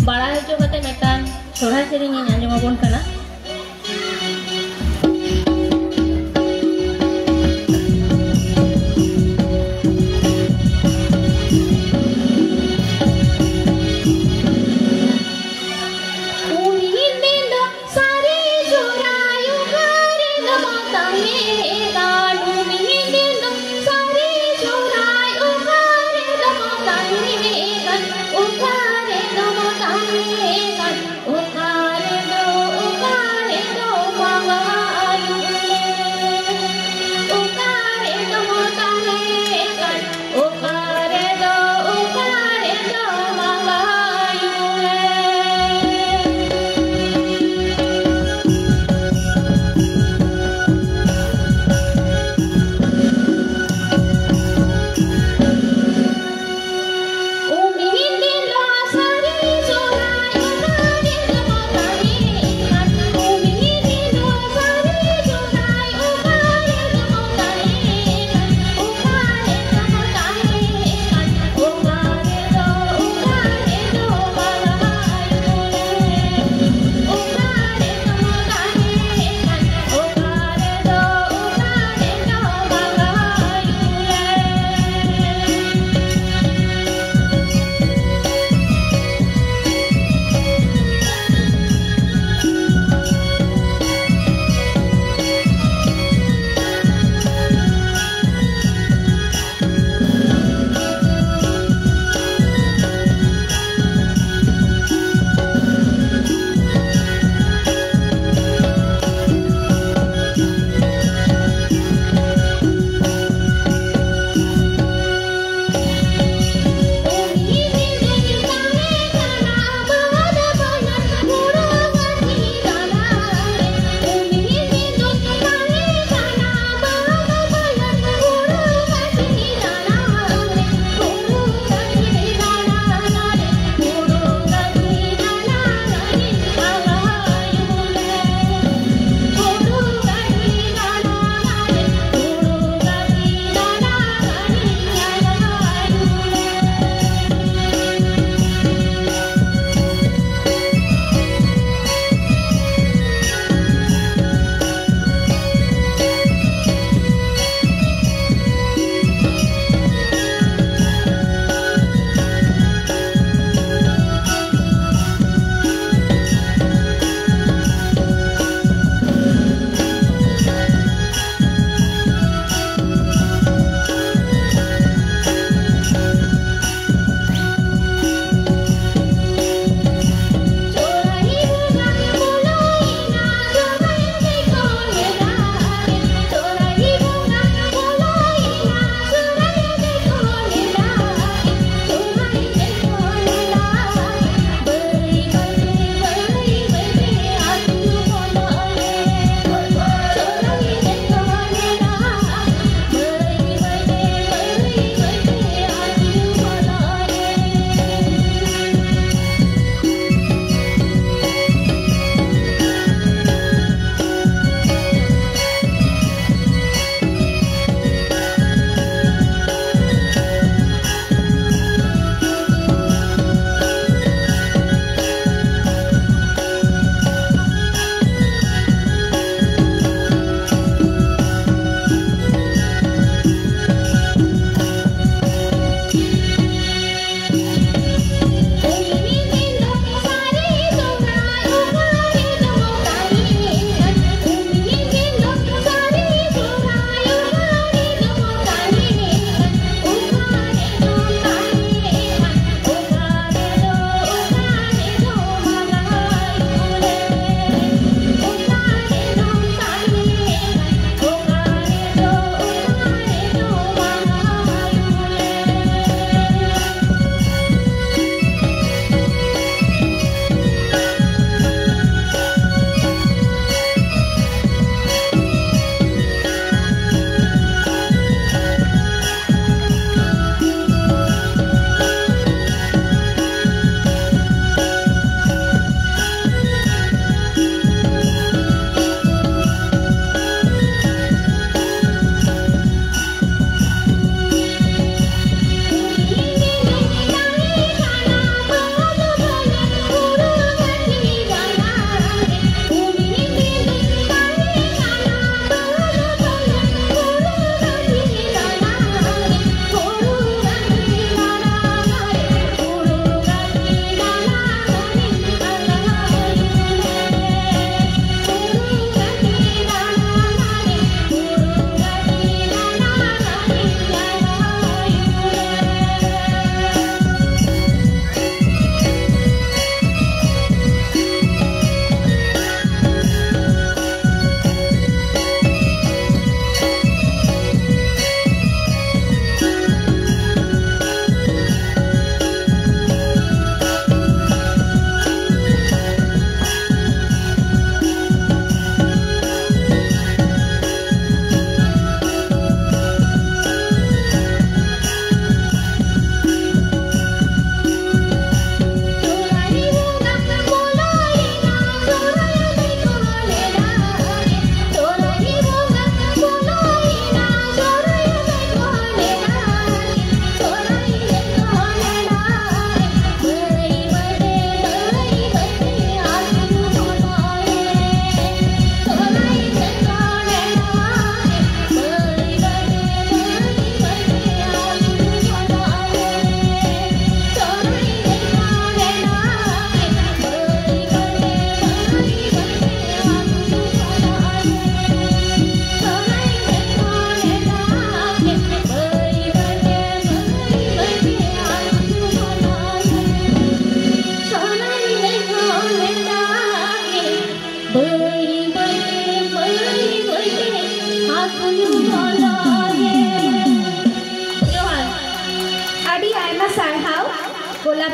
ᱵᱟᱲᱟᱭ ᱦᱚᱪᱚ ᱠᱟᱛᱮ ᱢᱤᱫᱴᱟᱝ ᱥᱚᱦᱨᱟᱭ ᱥᱮᱨᱮᱧ ᱤᱧ ᱟᱸᱡᱚᱢ ᱟᱵᱚᱱ ᱠᱟᱱᱟ᱾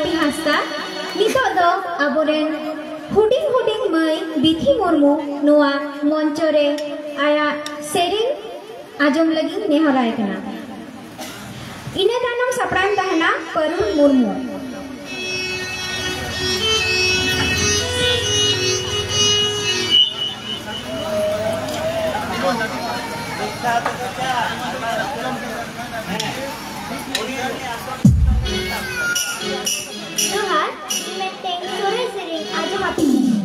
ᱦᱟᱸᱥᱫᱟ᱾ ᱱᱤᱛᱚᱜ ᱫᱚ ᱟᱵᱚᱨᱮᱱ ᱦᱩᱰᱤᱧ ᱦᱩᱰᱤᱧ ᱢᱟᱹᱭ ᱵᱤᱛᱷᱤ ᱢᱩᱨᱢᱩ ᱱᱚᱣᱟ ᱢᱚᱧᱪᱚ ᱨᱮ ᱟᱭᱟᱜ ᱥᱮᱨᱮᱧ ᱟᱸᱡᱚᱢ ᱞᱟᱹᱜᱤᱫ ᱱᱮᱦᱚᱨᱟᱭ ᱠᱟᱱᱟ᱾ ᱤᱱᱟᱹ ᱛᱟᱭᱱᱚᱢ ᱥᱟᱯᱲᱟᱣ ᱛᱟᱦᱮᱱᱟ ᱯᱟᱹᱨᱩᱞ ᱢᱩᱨᱢᱩ᱾ ᱡᱚᱦᱟᱨ, ᱤᱧ ᱢᱤᱫᱴᱮᱱ ᱥᱚᱨᱮᱥ ᱥᱮᱨᱮᱧ ᱟᱸᱡᱚᱢ ᱟᱯᱮ ᱠᱟᱹᱱᱟᱹᱧ᱾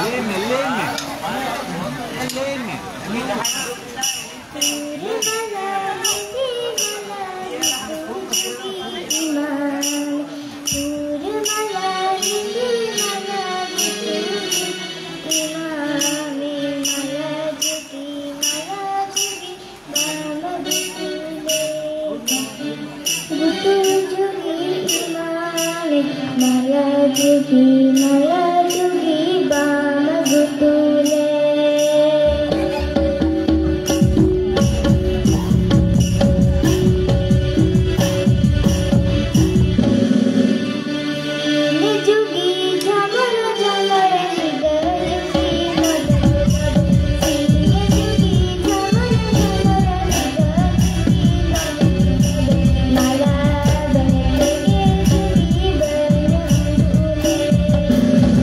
ᱞᱟᱹᱭ ᱢᱮ, ᱞᱟᱹᱭ ᱢᱮ, ᱞᱟᱹᱭ ᱢᱮ᱾ ᱢᱟᱞᱟ ᱡᱩᱜᱤ, ᱢᱟᱞᱟ ᱡᱩᱜᱤ, ᱵᱟᱢ ᱜᱩᱛᱩᱞᱮ᱾ ᱡᱩᱜᱤ ᱡᱷᱟᱢᱚᱨ ᱡᱷᱟᱢᱚᱨ ᱜᱤᱫᱟᱹᱨ ᱡᱩᱜᱤ ᱢᱟᱞᱟ ᱡᱩᱜᱤ ᱡᱷᱟᱢᱚᱨ ᱡᱷᱟᱢᱚᱨ ᱜᱤᱫᱟᱹᱨ ᱡᱩᱜᱤ ᱢᱟᱞᱟ ᱡᱩᱜᱤ ᱢᱟᱞᱟ ᱵᱟᱹᱧ ᱛᱮᱜᱮ ᱡᱩᱜᱤ ᱵᱟᱹᱧ ᱩᱰᱩᱞᱮ᱾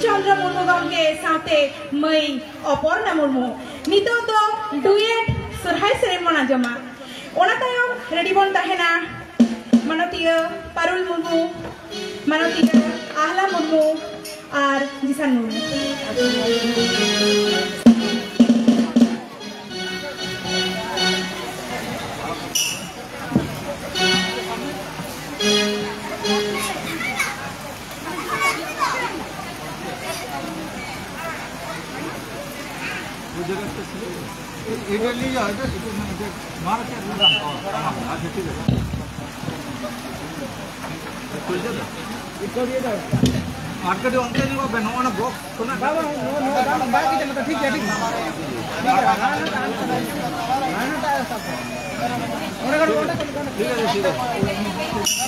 ᱪᱚᱱᱫᱨᱚ ᱢᱩᱨᱢᱩ ᱜᱚᱢᱠᱮ ᱥᱟᱶᱛᱮ ᱢᱟᱹᱭ ᱚᱯᱚᱨᱱᱟ ᱢᱩᱨᱢᱩ᱾ ᱱᱤᱛᱚᱜ ᱫᱚ ᱰᱩᱭᱮᱴ ᱥᱚᱨᱦᱟᱭ ᱥᱮᱨᱮᱧ ᱵᱚᱱ ᱟᱸᱡᱚᱢᱟ᱾ ᱚᱱᱟ ᱛᱟᱭᱚᱢ ᱨᱮᱰᱤ ᱵᱚᱱ ᱛᱟᱦᱮᱱᱟ ᱢᱟᱱᱚᱛᱤᱭᱟᱹ ᱯᱟᱨᱩᱞ ᱢᱩᱨᱢᱩ, ᱢᱟᱱᱚᱛᱤᱭᱟᱹ ᱟᱦᱞᱟ ᱢᱩᱨᱢᱩ ᱟᱨ ᱡᱤᱥᱟᱱ ᱢᱩᱨᱢᱩ᱾ वो जगह पे इधर ले जाओ, इधर, इधर, इधर, मार के इधर डाल। हाँ, हाँ, अच्छा, ठीक है। खुल जाता। ᱟᱨ ᱠᱟᱹᱴᱤᱡ ᱚᱱᱛᱮ ᱧᱚᱜᱚᱜ ᱵᱮᱱ, ᱱᱚᱜᱼᱚ ᱱᱟ ᱵᱚᱠᱥ ᱠᱷᱚᱱᱟᱜ᱾ ᱵᱟᱝ, ᱵᱟᱝ, ᱱᱚᱣᱟ, ᱱᱚᱣᱟ ᱵᱟᱝ, ᱵᱟᱝ ᱤᱫᱤ ᱞᱮᱠᱷᱟᱱ ᱴᱷᱤᱠ ᱜᱮᱭᱟ, ᱴᱷᱤᱠ ᱜᱮᱭᱟ᱾ ᱴᱷᱤᱠ ᱜᱮᱭᱟ, ᱦᱟᱱᱟ, ᱦᱟᱱᱟ, ᱦᱟᱱᱟᱴᱟᱜ ᱥᱟᱵ ᱠᱚᱢ᱾ ᱚᱸᱰᱮ ᱠᱷᱚᱱ, ᱚᱸᱰᱮ ᱠᱷᱚᱱ, ᱚᱸᱰᱮ ᱠᱷᱚᱱ᱾ ᱴᱷᱤᱠ ᱟᱪᱷᱮ, ᱴᱷᱤᱠ ᱟᱪᱷᱮ᱾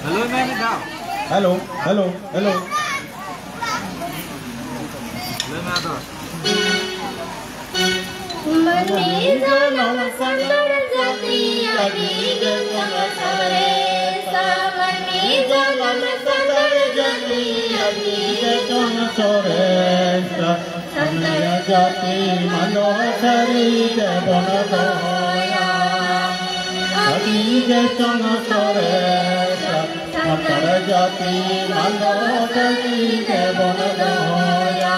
ᱦᱮᱞᱳ, ᱢᱮ ᱢᱤᱫ ᱫᱷᱟᱣ᱾ Hello, hello, hello. ᱞᱟᱹᱭ ᱢᱮ ᱟᱫᱚ᱾ ᱢᱟᱹᱱᱢᱤ ᱡᱟᱱᱟᱢ ᱥᱟᱱᱛᱟᱲ ᱡᱟᱹᱛᱤ ᱟᱹᱰᱤ ᱜᱮ ᱥᱚᱨᱮᱥᱟ᱾ ᱢᱟᱹᱱᱢᱤ ᱡᱟᱱᱟᱢ ᱥᱟᱱᱛᱟᱲ ᱡᱟᱹᱛᱤ ᱟᱹᱰᱤ ᱜᱮ ᱥᱚᱨᱮᱥᱟ᱾ ᱥᱟᱱᱛᱟᱲ ᱡᱟᱹᱛᱤ ᱢᱟᱱᱚᱛ ᱥᱟᱹᱨᱤ ᱜᱮᱵᱚᱱ ᱫᱚᱦᱚᱭᱟ᱾ ᱟᱹᱰᱤ ᱜᱮ ᱥᱚᱨᱮᱥᱟ᱾ ᱥᱟᱱᱛᱟᱲ ᱡᱟᱹᱛᱤ ᱢᱟᱱᱚᱛ ᱥᱟᱹᱨᱤ ᱜᱮᱵᱚᱱ ᱫᱚᱦᱚᱭᱟ᱾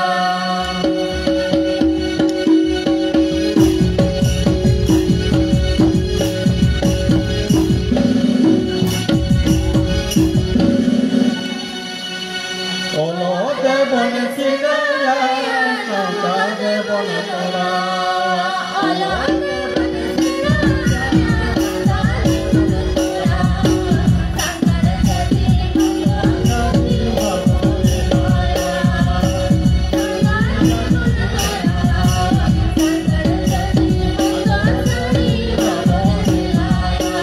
ᱚᱞᱚᱜ ᱛᱮᱵᱚᱱ ᱥᱮᱬᱟᱭᱟ, ᱥᱟᱶᱛᱟ ᱜᱮᱵᱚᱱ ᱛᱚᱨᱟᱣᱟ᱾ ᱚᱞᱚᱜ ᱛᱮᱵᱚᱱ ᱥᱮᱬᱟᱭᱟ, ᱥᱟᱶᱛᱟ ᱜᱮᱵᱚᱱ ᱛᱚᱨᱟᱣᱟ᱾ ᱥᱟᱱᱛᱟᱲ ᱡᱟᱹᱛᱤ ᱢᱚᱛᱚ ᱜᱮᱵᱚᱱ ᱛᱚᱨᱟᱣᱟ᱾ ᱥᱟᱱᱛᱟᱲ ᱜᱮᱵᱚᱱ ᱛᱚᱨᱟᱣᱟ᱾ ᱥᱟᱱᱛᱟᱲ ᱡᱟᱹᱛᱤ ᱢᱚᱛᱚ ᱥᱟᱹᱨᱤ ᱵᱟᱵᱚᱱ ᱥᱮᱬᱟᱭᱟ᱾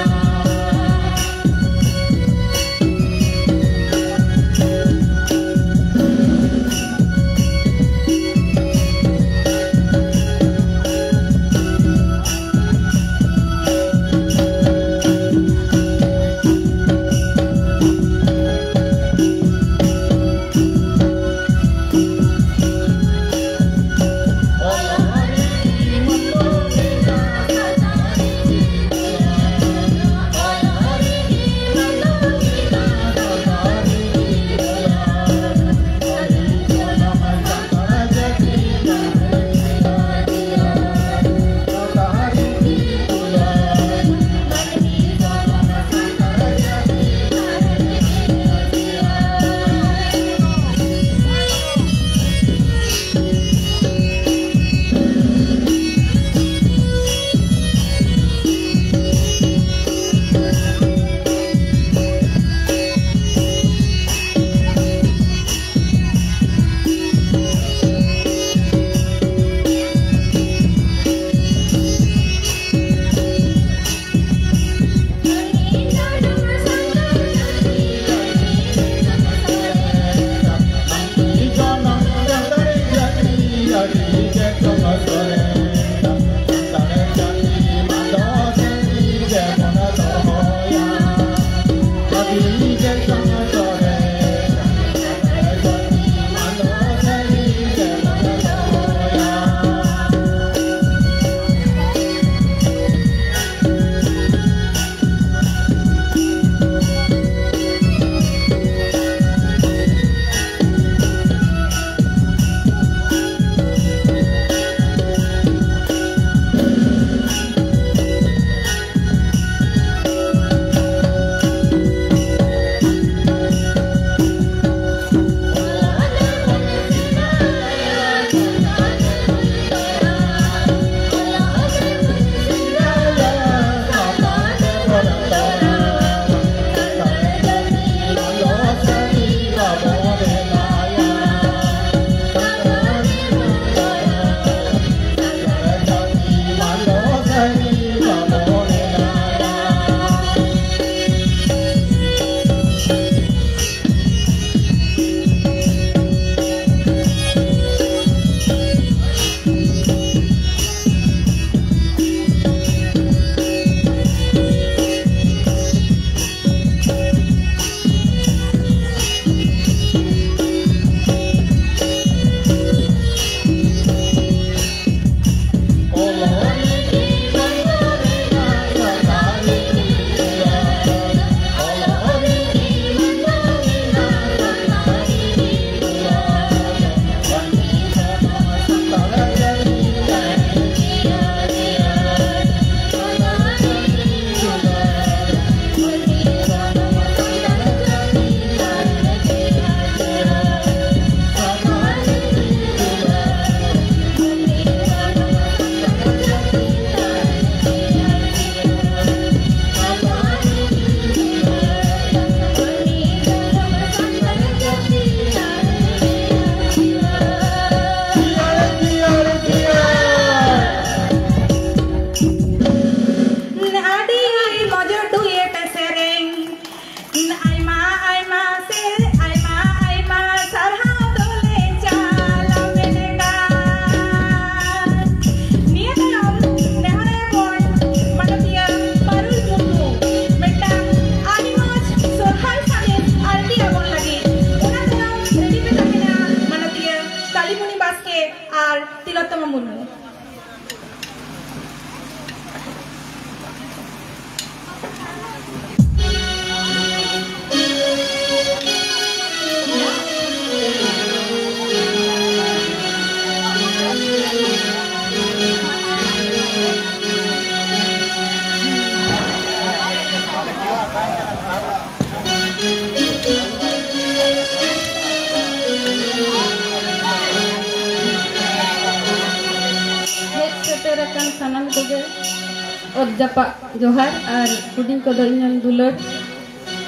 ᱚᱛ ᱡᱟᱯᱟᱜ ᱡᱚᱦᱟᱨ ᱟᱨ ᱦᱩᱰᱤᱧ ᱠᱚᱫᱚ ᱤᱧᱟᱹᱝ ᱫᱩᱞᱟᱹᱲ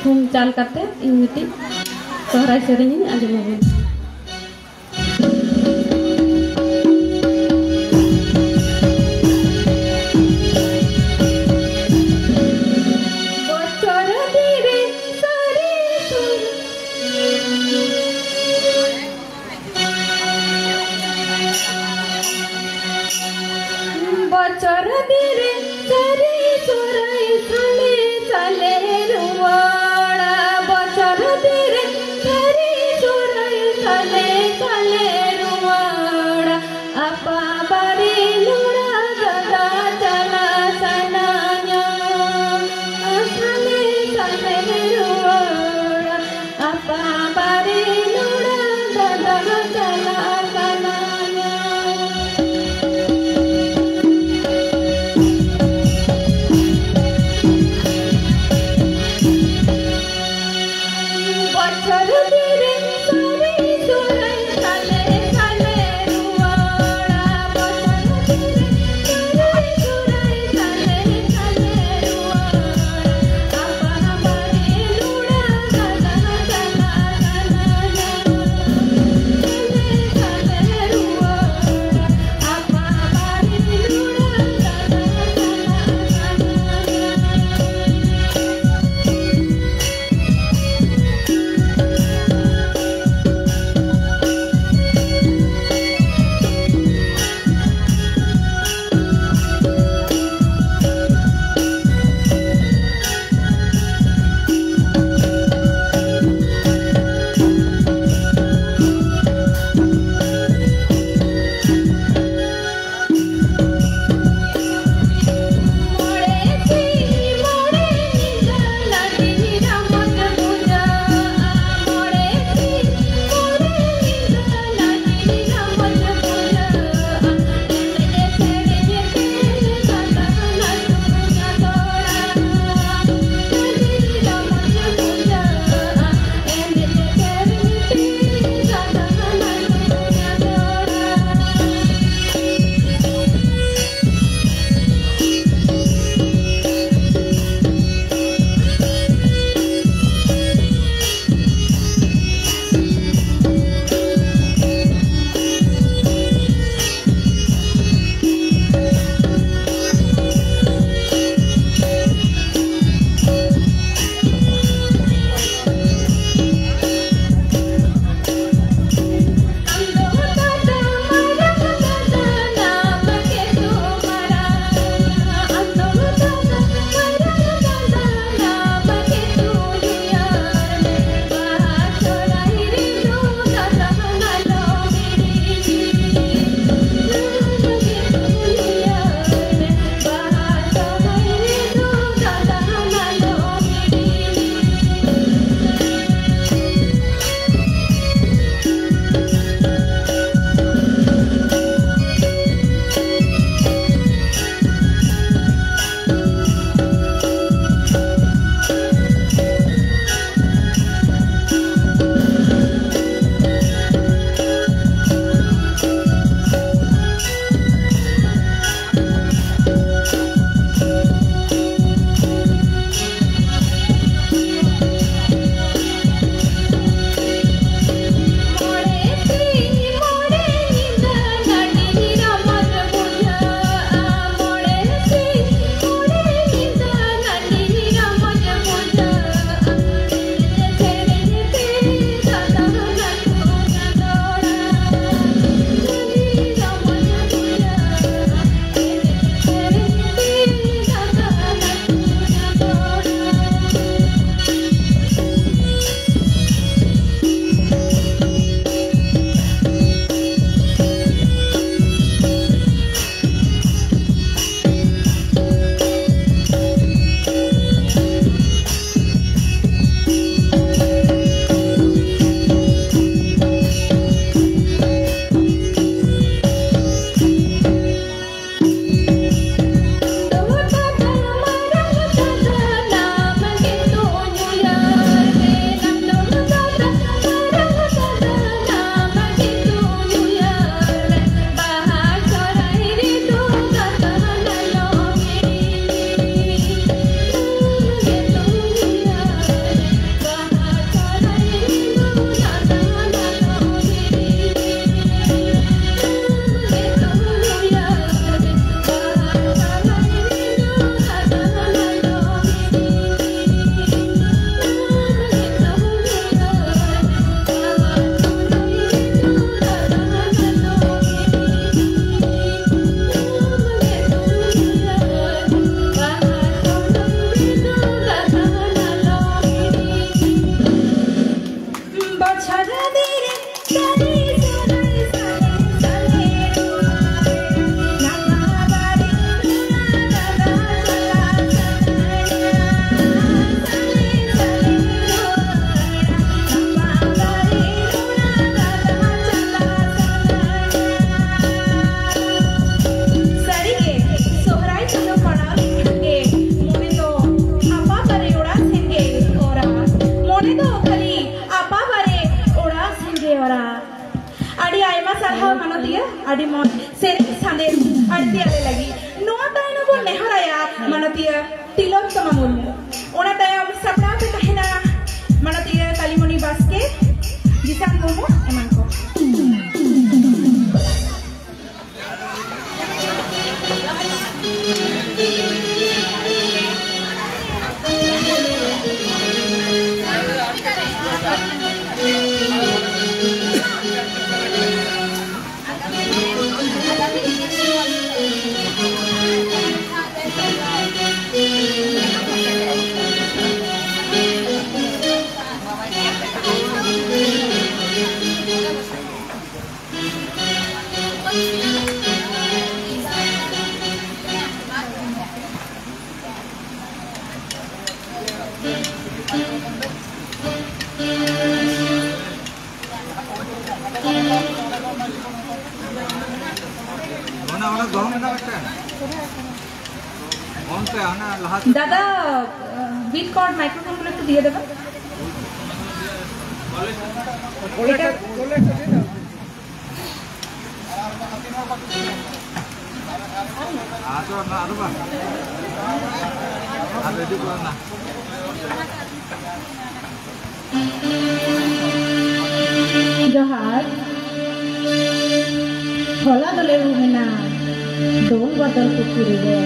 ᱛᱷᱩᱢ ᱪᱟᱞ ᱠᱟᱛᱮ ᱤᱧ ᱢᱤᱫᱴᱤᱡ ᱥᱚᱦᱨᱟᱭ ᱥᱮᱨᱮᱧ ᱤᱧ ᱟᱸᱡᱚᱢ ᱟᱵᱚᱱ᱾ ᱥᱟᱹᱨᱤᱜᱮ, ᱥᱚᱦᱨᱟᱭ ᱪᱟᱸᱫᱳ ᱯᱟᱲᱟᱣ ᱞᱮᱱᱠᱷᱟᱱ ᱜᱮ ᱢᱚᱱᱮ ᱫᱚ ᱟᱯᱟ ᱵᱟᱨᱮ ᱚᱲᱟᱜ ᱥᱮᱱ ᱜᱮ ᱚᱨᱟ᱾ ᱢᱚᱱᱮ ᱫᱚ ᱠᱷᱟᱹᱞᱤ ᱟᱯᱟ ᱵᱟᱨᱮ ᱚᱲᱟᱜ ᱥᱮᱱ ᱜᱮ ᱚᱨᱟ᱾ ᱟᱹᱰᱤ ᱟᱭᱢᱟ ᱥᱟᱨᱦᱟᱣ ᱢᱟᱱᱚᱛᱤᱭᱟᱹ, ᱟᱹᱰᱤ ᱢᱚᱡᱽ ᱥᱮᱨᱮᱧ ᱥᱟᱸᱫᱮᱥ ᱟᱹᱲᱛᱤ ᱟᱞᱮ ᱞᱟᱹᱜᱤᱫ᱾ ᱱᱚᱣᱟ ᱛᱟᱭᱱᱚᱢ ᱵᱚᱱ ᱱᱮᱦᱚᱨᱟᱭᱟ ᱢᱟᱱᱚᱛᱤᱭᱟᱹ ᱛᱤᱞᱚᱠᱛᱚᱢᱟ ᱢᱩᱨᱢᱩ᱾ ᱚᱱᱟ ᱛᱟᱭᱚᱢ ᱥᱟᱯᱲᱟᱣ ᱛᱮ ᱛᱟᱦᱮᱱᱟ ᱢᱟᱱᱚᱛᱤᱭᱟᱹ ᱠᱟᱞᱤᱢᱚᱱᱤ ᱵᱟᱥᱠᱮ, ᱡᱤᱥᱟᱱ ᱢᱩᱨᱢᱩ ᱮᱢᱟᱱ ᱠᱚ᱾ ᱚᱱᱟ, ᱚᱱᱟ ᱫᱚᱦᱚ ᱢᱮᱱᱟᱜ ᱢᱤᱫᱴᱟᱝ᱾ ᱚᱱᱛᱮ ᱦᱟᱱᱟ ᱞᱟᱦᱟ ᱥᱮᱫ᱾ দাদা, আহ, বিট কর্ড মাইক্রোফোনগুলো একটু দিয়ে দেবেন। এটা ᱟᱫᱚ ᱱᱟ, ᱟᱫᱚ ᱵᱟᱝ᱾ ᱟᱫᱚ ᱦᱤᱡᱩᱜ ᱠᱟᱱᱟ ᱱᱟ᱾ ᱡᱚᱦᱟᱨ᱾ ᱦᱚᱞᱟ ᱫᱚᱞᱮ ᱩᱢ ᱮᱱᱟ ᱫᱳᱞ ᱵᱟᱫᱚᱞ ᱯᱩᱠᱷᱩᱨᱤ ᱨᱮ,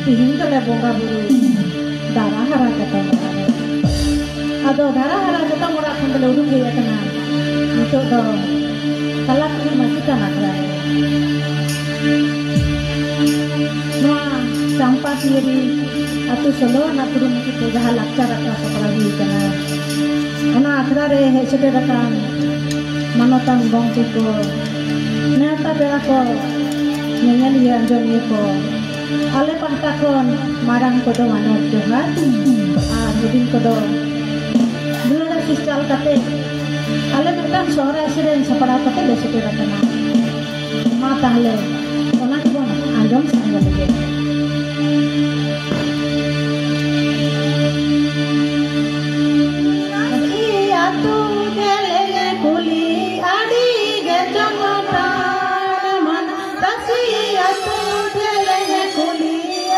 ᱛᱤᱦᱤᱧ ᱫᱚᱞᱮ ᱵᱚᱸᱜᱟ ᱵᱩᱨᱩ ᱫᱟᱨᱟ ᱦᱟᱨᱟ ᱪᱟᱛᱚᱢ ᱚᱲᱟᱜ ᱨᱮ᱾ ᱟᱫᱚ ᱫᱟᱨᱟ ᱦᱟᱨᱟ ᱪᱟᱛᱚᱢ ᱚᱲᱟᱜ ᱠᱷᱚᱱ ᱫᱚᱞᱮ ᱩᱰᱩᱠ ᱦᱮᱡ ᱟᱠᱟᱱᱟ ᱱᱤᱛᱚᱜ ᱫᱚ ᱛᱟᱞᱟ ᱠᱩᱞᱦᱤ ᱢᱟᱹᱡᱷᱤ ᱛᱷᱟᱱ ᱟᱠᱷᱲᱟ ᱨᱮ᱾ ᱱᱚᱣᱟ ᱪᱟᱢᱯᱟ ᱯᱤᱭᱟᱹᱨᱤ ᱟᱹᱛᱩ ᱥᱳᱞᱳ ᱟᱱᱟᱜ ᱠᱩᱨᱩᱢᱩᱴᱩ ᱛᱮ ᱡᱟᱦᱟᱸ ᱞᱟᱠᱪᱟᱨ ᱟᱠᱷᱲᱟ ᱥᱟᱯᱲᱟᱣ ᱦᱩᱭ ᱟᱠᱟᱱᱟ, ᱚᱱᱟ ᱟᱠᱷᱲᱟ ᱨᱮ ᱦᱮᱡ ᱥᱮᱴᱮᱨ ᱟᱠᱟᱱ ᱢᱟᱱᱚᱛᱟᱱ ᱜᱚᱢᱠᱮ ᱠᱚ, ᱱᱮᱣᱛᱟ ᱯᱮᱲᱟ ᱠᱚ, ᱧᱮᱧᱮᱞᱤᱭᱟᱹ ᱟᱸᱡᱚᱢᱤᱭᱟᱹ ᱠᱚ, ᱟᱞᱮ ᱯᱟᱦᱴᱟ ᱠᱷᱚᱱ ᱢᱟᱨᱟᱝ ᱠᱚᱫᱚ ᱢᱟᱱᱚᱛ ᱡᱚᱦᱟᱨ ᱟᱨ ᱦᱩᱰᱤᱧ ᱠᱚᱫᱚ ᱫᱩᱞᱟᱹᱲ ᱟᱥᱤᱥ ᱪᱟᱞ ᱠᱟᱛᱮ ᱟᱞᱮ ᱢᱤᱫᱴᱟᱝ ᱥᱚᱦᱨᱟᱭ ᱥᱮᱨᱮᱧ ᱥᱟᱯᱲᱟᱣ ᱠᱟᱛᱮ ᱞᱮ ᱥᱮᱴᱮᱨ ᱟᱠᱟᱱᱟ᱾ ᱢᱟ ᱛᱟᱦᱞᱮ ᱚᱱᱟ ᱜᱮᱵᱚᱱ ᱟᱸᱡᱚᱢ ᱥᱟᱸᱜᱮ ᱞᱮᱜᱮ᱾ ᱟᱹᱛᱩ ᱡᱮᱞᱮᱧ ᱠᱩᱞᱦᱤ ᱟᱹᱰᱤ ᱜᱮ ᱪᱚᱝ ᱛᱟᱲᱟᱢᱟᱱ, ᱨᱟᱹᱥᱤ ᱟᱹᱛᱩ ᱡᱮᱞᱮᱧ ᱠᱩᱞᱦᱤ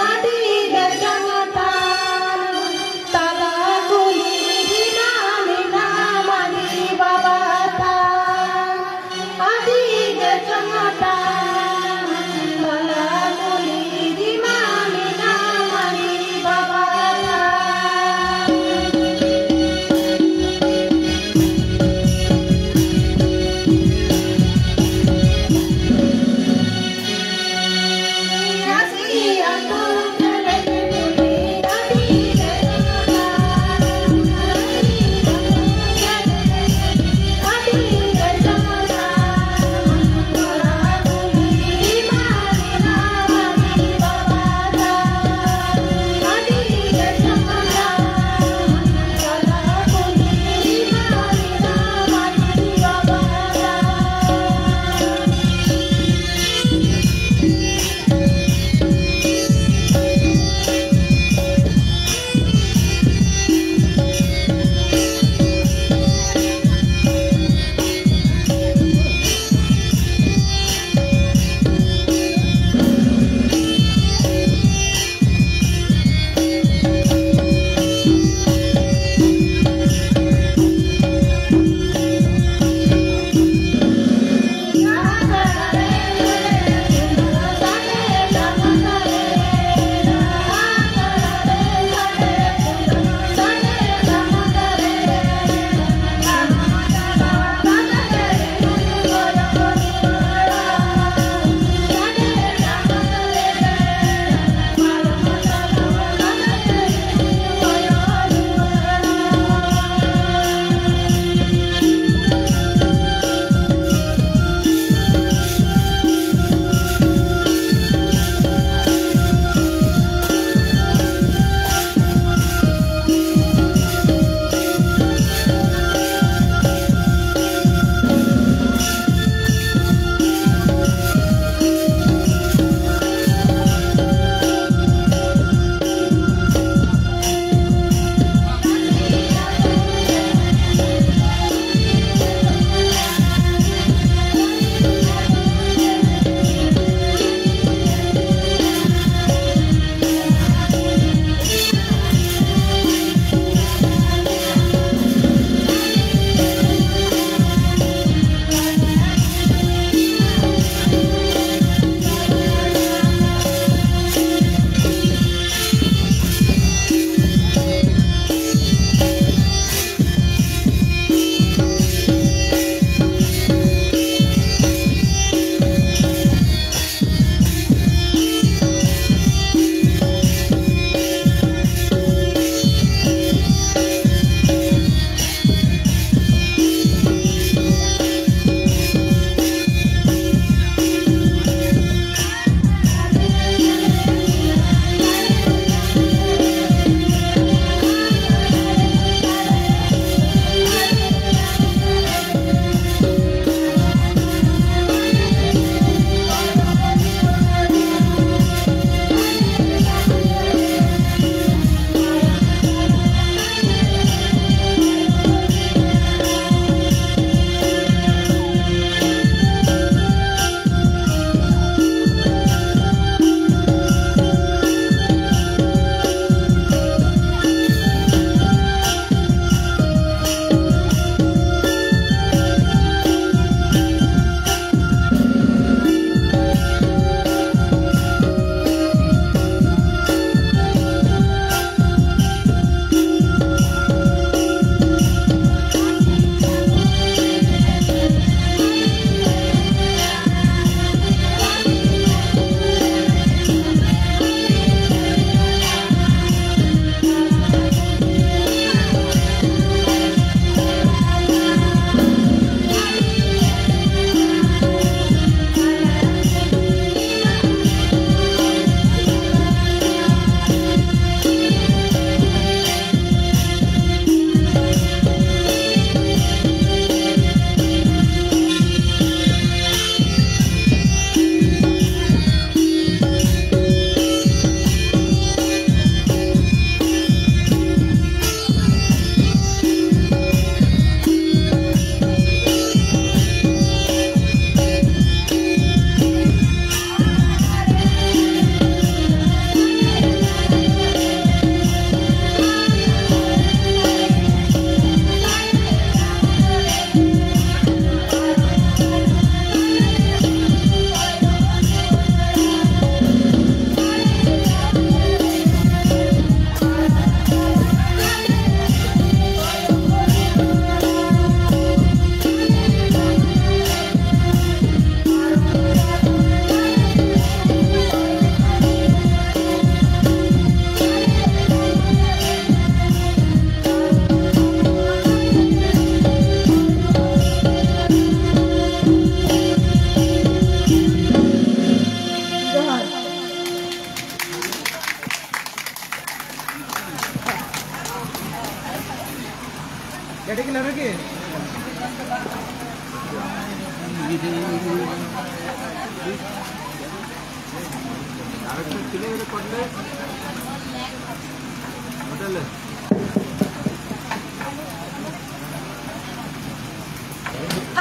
ᱟᱹᱰᱤ ᱜᱮ ᱪᱚᱝ ᱛᱟᱲᱟᱢᱟᱱ, ᱛᱟᱞᱟ ᱠᱩᱞᱦᱤ ᱨᱮᱱᱟᱜ ᱢᱮᱱᱟᱜ ᱢᱟᱹᱡᱷᱤ ᱵᱟᱵᱟ ᱛᱷᱟᱱ᱾ ᱟᱹᱰᱤ ᱜᱮ ᱪᱚᱝ ᱛᱟᱲᱟᱢᱟᱱ, ᱛᱟᱞᱟ ᱠᱩᱞᱦᱤ ᱨᱮᱱᱟᱜ ᱢᱮᱱᱟᱜ ᱢᱟᱹᱡᱷᱤ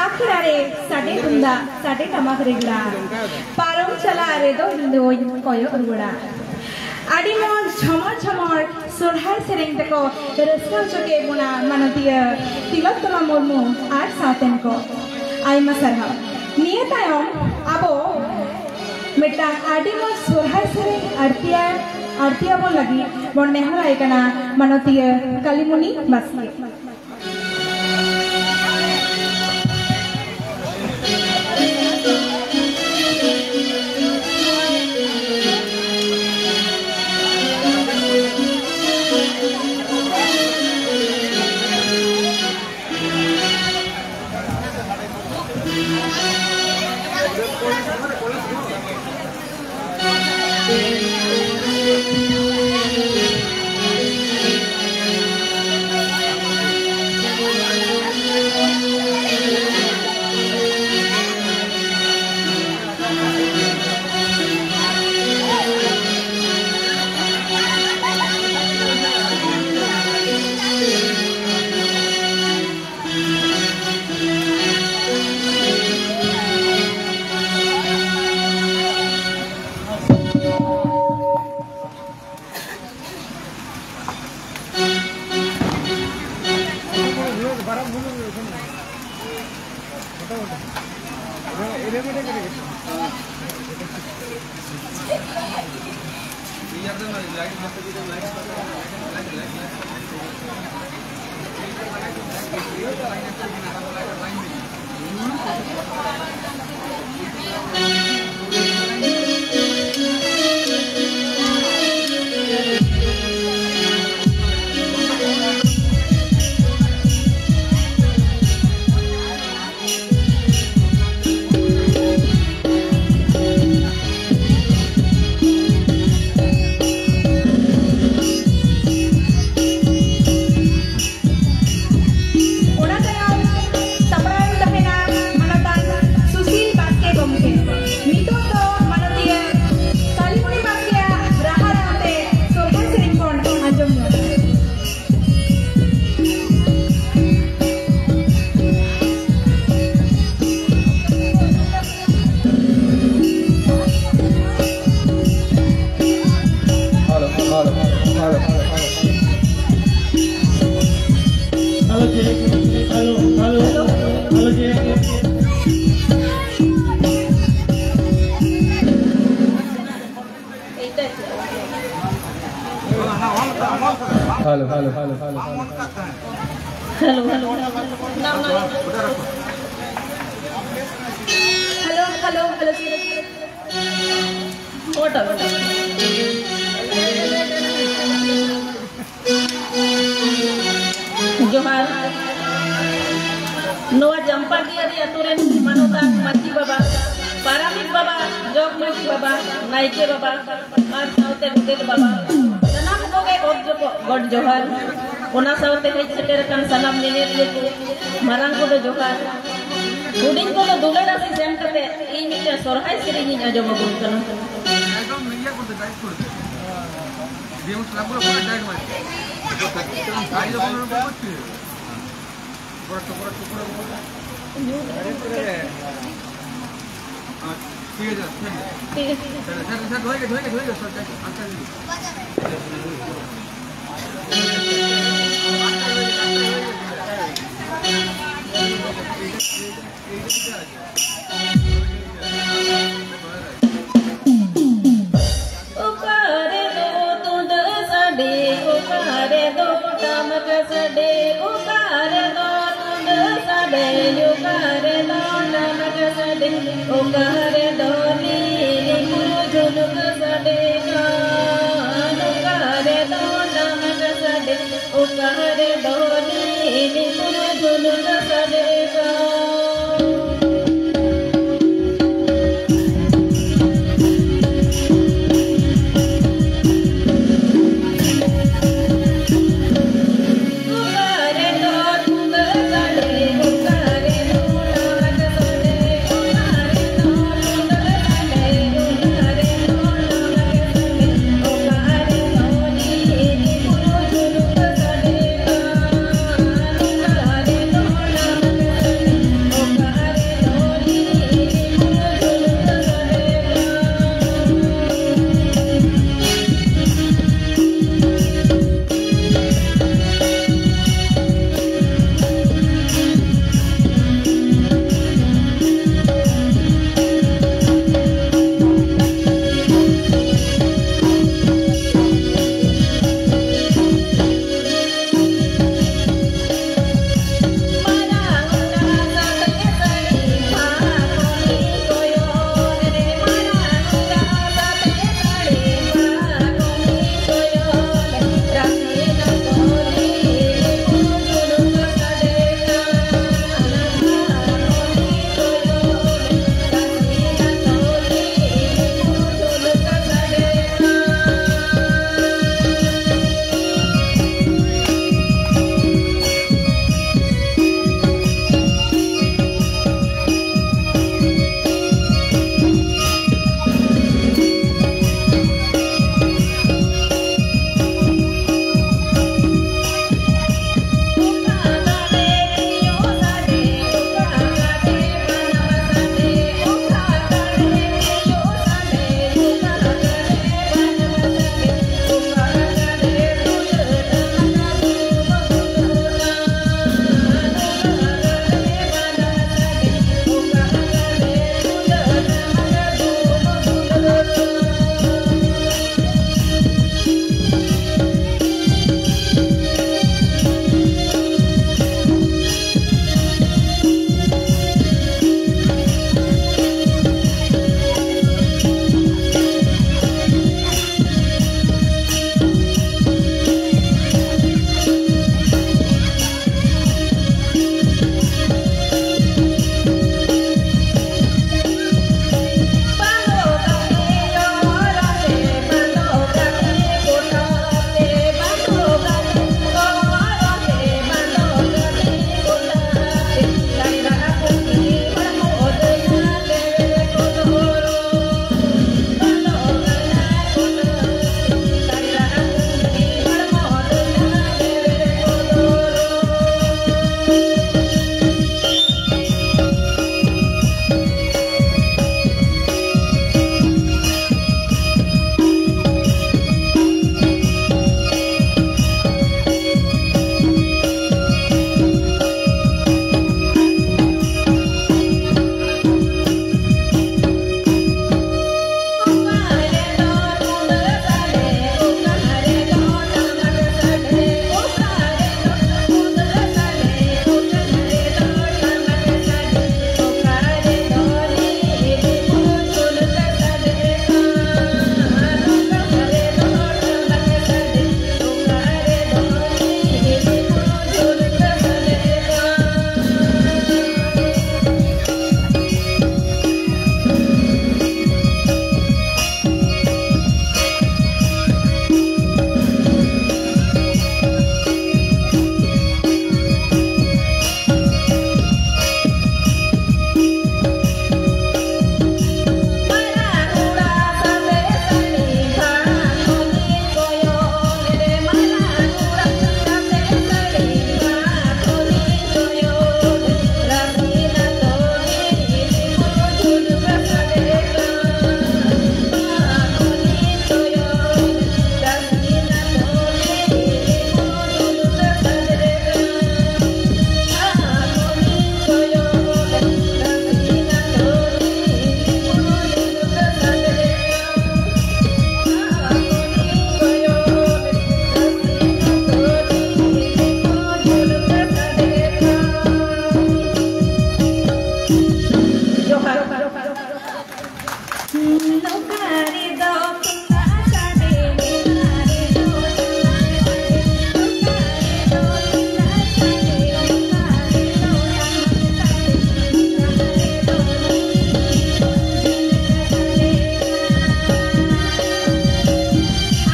ᱟᱠᱷᱲᱟ ᱨᱮ ᱥᱟᱰᱮ ᱛᱩᱢᱫᱟᱜ, ᱥᱟᱰᱮ ᱴᱟᱢᱟᱠ ᱨᱮᱜᱽᱲᱟ, ᱯᱟᱨᱚᱢ ᱪᱟᱞᱟᱜ ᱨᱮᱫᱚ ᱤᱧ ᱫᱚᱧ ᱠᱚᱭᱚᱜ ᱨᱩᱣᱟᱹᱲᱟ᱾ ᱟᱹᱰᱤ ᱢᱚᱡᱽ ᱡᱷᱚᱢᱚᱨ ᱡᱷᱚᱢᱚᱨ ᱥᱚᱨᱦᱟᱭ ᱥᱮᱨᱮᱧ ᱛᱮᱠᱚ ᱨᱟᱹᱥᱠᱟᱹ ᱦᱚᱪᱚ ᱠᱮᱫ ᱵᱚᱱᱟ ᱢᱟᱱᱚᱛᱤᱭᱟᱹ ᱛᱤᱞᱳᱛᱛᱚᱢᱟ ᱢᱩᱨᱢᱩ ᱟᱨ ᱥᱟᱶᱛᱮᱱ ᱠᱚ᱾ ᱟᱭᱢᱟ ᱥᱟᱨᱦᱟᱣ᱾ ᱱᱤᱭᱟᱹ ᱛᱟᱭᱚᱢ ᱟᱵᱚ ᱢᱤᱫᱴᱟᱝ ᱟᱹᱰᱤ ᱢᱚᱡᱽ ᱥᱚᱨᱦᱟᱭ ᱥᱮᱨᱮᱧ ᱟᱹᱲᱛᱤᱭᱟ, ᱟᱹᱲᱛᱤᱭᱟᱵᱚᱱ ᱞᱟᱹᱜᱤᱫ ᱵᱚᱱ ᱱᱮᱦᱚᱨᱟᱭ ᱠᱟᱱᱟ ᱢᱟᱱᱚᱛᱤᱭᱟᱹ ᱠᱟᱞᱤᱢᱩᱱᱤ ᱵᱟᱥᱠᱮ᱾ Hello, hello, hello, hello. Hello, hello. Hello, hello, hello. Order. ᱡᱚᱦᱟᱨ᱾ ᱱᱚᱣᱟ ᱪᱟᱢᱯᱟᱰᱤᱦᱟᱹᱨᱤ ᱟᱛᱳ ᱨᱮᱱ ᱢᱟᱱᱚᱛᱟᱱ ᱢᱟᱹᱡᱷᱤ ᱵᱟᱵᱟ, ᱯᱟᱨᱟᱱᱤᱠ ᱵᱟᱵᱟ, ᱡᱚᱜᱽ ᱢᱟᱹᱡᱷᱤ ᱵᱟᱵᱟ, ᱱᱟᱭᱠᱮ ᱵᱟᱵᱟ ᱟᱨ ᱥᱟᱶᱛᱮ ᱜᱚᱰᱮᱛ ᱵᱟᱵᱟ, ᱥᱟᱱᱟᱢ ᱠᱚᱜᱮ ᱜᱚᱰ ᱡᱚᱯᱚ-, ᱜᱚᱰ ᱡᱚᱦᱟᱨ᱾ ᱚᱱᱟ ᱥᱟᱶᱛᱮ ᱦᱮᱡ ᱥᱮᱴᱮᱨ ᱟᱠᱟᱱ ᱥᱟᱱᱟᱢ ᱧᱮᱧᱮᱞᱤᱭᱟᱹ ᱠᱚ, ᱢᱟᱨᱟᱝ ᱠᱚᱫᱚ ᱡᱚᱦᱟᱨ᱾ ᱦᱩᱰᱤᱧ ᱠᱚᱫᱚ ᱫᱩᱞᱟᱹᱲ ᱟᱥᱤᱥ ᱮᱢ ᱠᱟᱛᱮ ᱤᱧ ᱢᱤᱫᱴᱟᱝ ᱥᱚᱨᱦᱟᱭ ᱥᱮᱨᱮᱧ ᱤᱧ ᱟᱸᱡᱚᱢ ᱟᱵᱚᱱ ᱠᱟᱱᱟ᱾ ᱴᱷᱤᱠ ᱟᱪᱷᱮ, ᱴᱷᱤᱠ ᱟᱪᱷᱮ᱾ ᱴᱷᱤᱠ ᱟᱪᱷᱮ᱾ ᱥᱮᱨ, ᱥᱮᱨ, ᱥᱮᱨ, ᱫᱚᱦᱚᱭ ᱜᱮ, ᱫᱚᱦᱚᱭ ᱜᱮ, ᱫᱚᱦᱚᱭ ᱜᱮ, ᱥᱮᱨ, ᱥᱮᱨ, ᱟᱪᱪᱷᱟ, ᱴᱷᱤᱠ ᱟᱪᱷᱮ᱾ ᱚᱠᱟ ᱨᱮᱫᱚ ᱛᱩᱢᱫᱟᱹᱜ ᱥᱟᱰᱮ, ᱚᱠᱟ ᱨᱮᱫᱚ ᱴᱟᱢᱟᱠ ᱥᱟᱰᱮ, ᱚᱠᱟ ᱨᱮᱫᱚ ᱛᱩᱢᱫᱟᱹᱜ ᱥᱟᱰᱮ, ᱚᱠᱟ ᱨᱮᱫᱚ ᱴᱟᱢᱟᱠ ᱥᱟᱰᱮ, ᱚᱠᱟ ᱨᱮᱫᱚ ᱞᱤᱞᱤ ᱵᱩᱨᱩ ᱡᱷᱩᱱᱩᱠ ᱥᱟᱰᱮ ᱠᱟᱱ, ᱚᱠᱟ ᱨᱮᱫᱚ ᱴᱟᱢᱟᱠ ᱥᱟᱰᱮ, ᱚᱠᱟ ᱨᱮᱫᱚ ᱞᱤᱞᱤ ᱵᱩᱨᱩ ᱡᱷᱩᱱᱩᱠ ᱥᱟᱰᱮ ᱠᱟᱱ᱾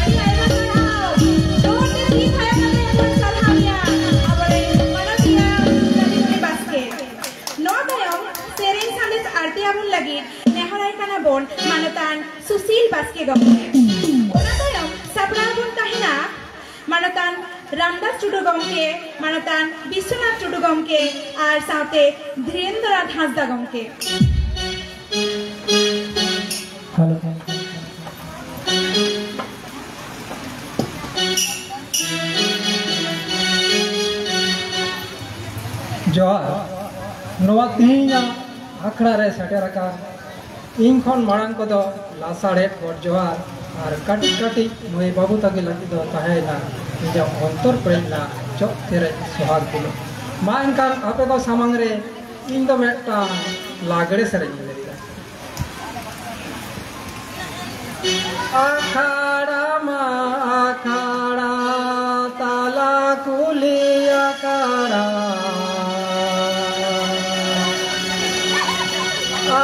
ᱟᱹᱰᱤ ᱟᱭᱢᱟ ᱥᱟᱨᱦᱟᱣ᱾ ᱡᱳᱨ ᱛᱮ ᱛᱤ ᱛᱷᱟᱭᱚ ᱠᱟᱛᱮ ᱵᱚᱱ ᱥᱟᱨᱦᱟᱣᱮᱭᱟ ᱟᱵᱚᱨᱮᱱ ᱢᱟᱱᱚᱛᱤᱭᱟᱹ ᱨᱟᱱᱤᱢᱚᱱᱤ ᱵᱟᱥᱠᱮ᱾ ᱱᱚᱣᱟ ᱛᱟᱭᱚᱢ ᱥᱮᱨᱮᱧ ᱥᱟᱸᱫᱮᱥ ᱟᱨ ᱛᱮᱭᱟᱵᱚᱱ ᱞᱟᱹᱜᱤᱫ ᱱᱮᱦᱚᱨᱟᱭ ᱠᱟᱱᱟ ᱵᱚᱱ ᱢᱟᱱᱚᱛᱟᱱ ᱥᱩᱥᱤᱞ ᱵᱟᱥᱠᱮ ᱜᱚᱢᱠᱮ᱾ ᱚᱱᱟ ᱛᱟᱭᱚᱢ ᱥᱟᱯᱲᱟᱣ ᱵᱚᱱ ᱛᱟᱦᱮᱱᱟ ᱢᱟᱱᱚᱛᱟᱱ ᱨᱟᱢᱫᱟᱥ ᱴᱩᱰᱩ ᱜᱚᱢᱠᱮ, ᱢᱟᱱᱚᱛᱟᱱ ᱵᱤᱥᱥᱚᱱᱟᱛᱷ ᱴᱩᱰᱩ ᱜᱚᱢᱠᱮ ᱟᱨ ᱥᱟᱶᱛᱮ ᱫᱷᱤᱨᱮᱱᱫᱨᱚᱱᱟᱛᱷ ᱦᱟᱸᱥᱫᱟ ᱜᱚᱢᱠᱮ᱾ ᱦᱮᱞᱳ᱾ ᱡᱚᱦᱟᱨ᱾ ᱱᱚᱣᱟ ᱛᱮᱦᱮᱧᱟᱜ ᱟᱠᱷᱲᱟ ᱨᱮ ᱥᱮᱴᱮᱨ ᱟᱠᱟᱱ ᱤᱧ ᱠᱷᱚᱱ ᱢᱟᱲᱟᱝ ᱠᱚᱫᱚ ᱞᱟᱥᱟᱲᱦᱮᱫ ᱜᱚᱰ ᱡᱚᱦᱟᱨ ᱟᱨ ᱠᱟᱹᱴᱤᱡ ᱠᱟᱹᱴᱤᱡ ᱢᱟᱹᱭ ᱵᱟᱹᱵᱩ ᱛᱟᱠᱚ ᱞᱟᱹᱜᱤᱫ ᱫᱚ ᱛᱟᱦᱮᱸᱭᱮᱱᱟ ᱤᱧᱟᱹᱜ ᱚᱱᱛᱚᱨ ᱯᱮᱨᱮᱡ ᱞᱟ ᱪᱚᱜ ᱯᱮᱨᱮᱡ ᱥᱚᱦᱟᱜ ᱫᱩᱞᱟᱹᱲ᱾ ᱢᱟ ᱮᱱᱠᱷᱟᱱ ᱟᱯᱮ ᱠᱚ ᱥᱟᱢᱟᱝ ᱨᱮ ᱤᱧ ᱫᱚ ᱢᱤᱫᱴᱟᱝ ᱞᱟᱜᱽᱲᱮ ᱥᱮᱨᱮᱧ ᱤᱧ ᱞᱟᱹᱭᱫᱟ᱾ ᱟᱠᱷᱟᱲᱟ ᱢᱟ ᱟᱠᱷᱟᱲᱟ, ᱛᱟᱞᱟ ᱠᱩᱞᱦᱤ ᱟᱠᱷᱟᱲᱟ᱾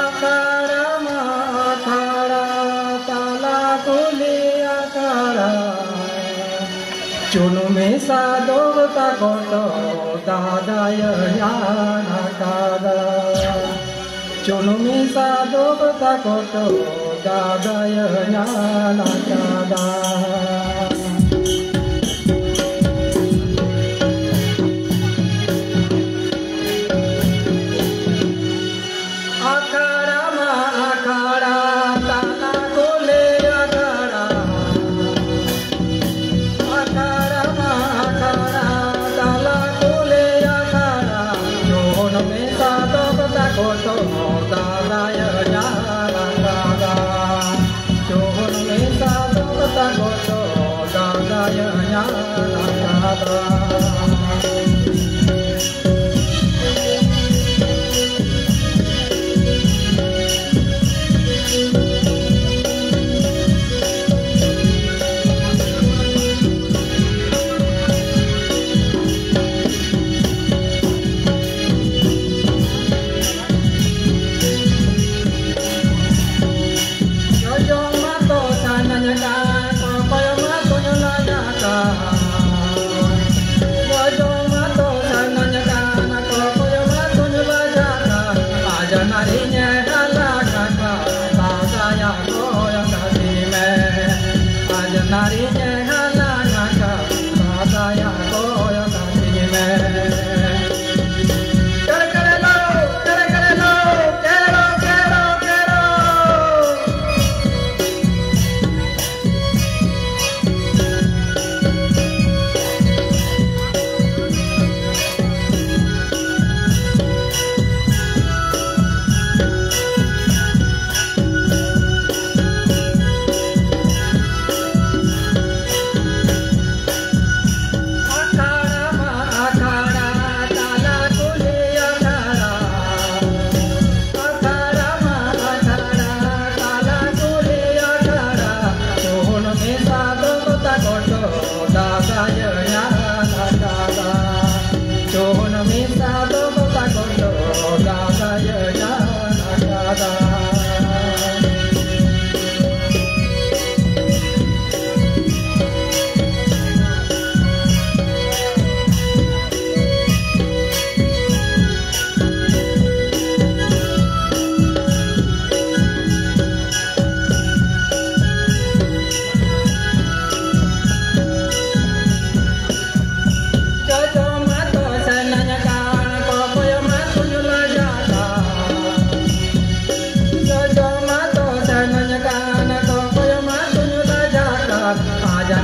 ᱟᱠᱷᱟᱲᱟ ᱢᱟ ᱟᱠᱷᱟᱲᱟ, ᱛᱟᱞᱟ ᱠᱩᱞᱦᱤ ᱟᱠᱷᱟᱲᱟ᱾ ᱪᱩᱱᱩᱢᱤ ᱥᱟᱫᱚᱢ ᱛᱟᱠᱚ ᱫᱚ ᱫᱟᱫᱟᱭ ᱧᱟᱢ ᱟᱠᱟᱫᱟ᱾ ᱪᱩᱱᱩᱢᱤ ᱥᱟᱫᱚᱢ ᱛᱟᱠᱚ ᱫᱚ ᱫᱟᱫᱟᱭ ᱧᱟᱢ ᱟᱠᱟᱫᱟ᱾ ᱟᱠᱷᱟᱲᱟ ᱢᱟ ᱟᱠᱷᱟᱲᱟ, ᱛᱟᱞᱟ ᱠᱩᱞᱦᱤ ᱟᱠᱷᱟᱲᱟ᱾ ᱟᱠᱷᱟᱲᱟ ᱢᱟ ᱟᱠᱷᱟᱲᱟ, ᱛᱟᱞᱟ ᱠᱩᱞᱦᱤ ᱟᱠᱷᱟᱲᱟ᱾ ᱪᱩᱱᱩᱢᱤ ᱥᱟᱫᱚᱢ ᱛᱟᱠᱚ ᱫᱚ ᱫᱟᱫᱟᱭ ᱧᱟᱢ ᱟᱠᱟᱫᱟ᱾ ᱪᱩᱱᱩᱢᱤ ᱥᱟᱫᱚᱢ ᱛᱟᱠᱚ ᱫᱚ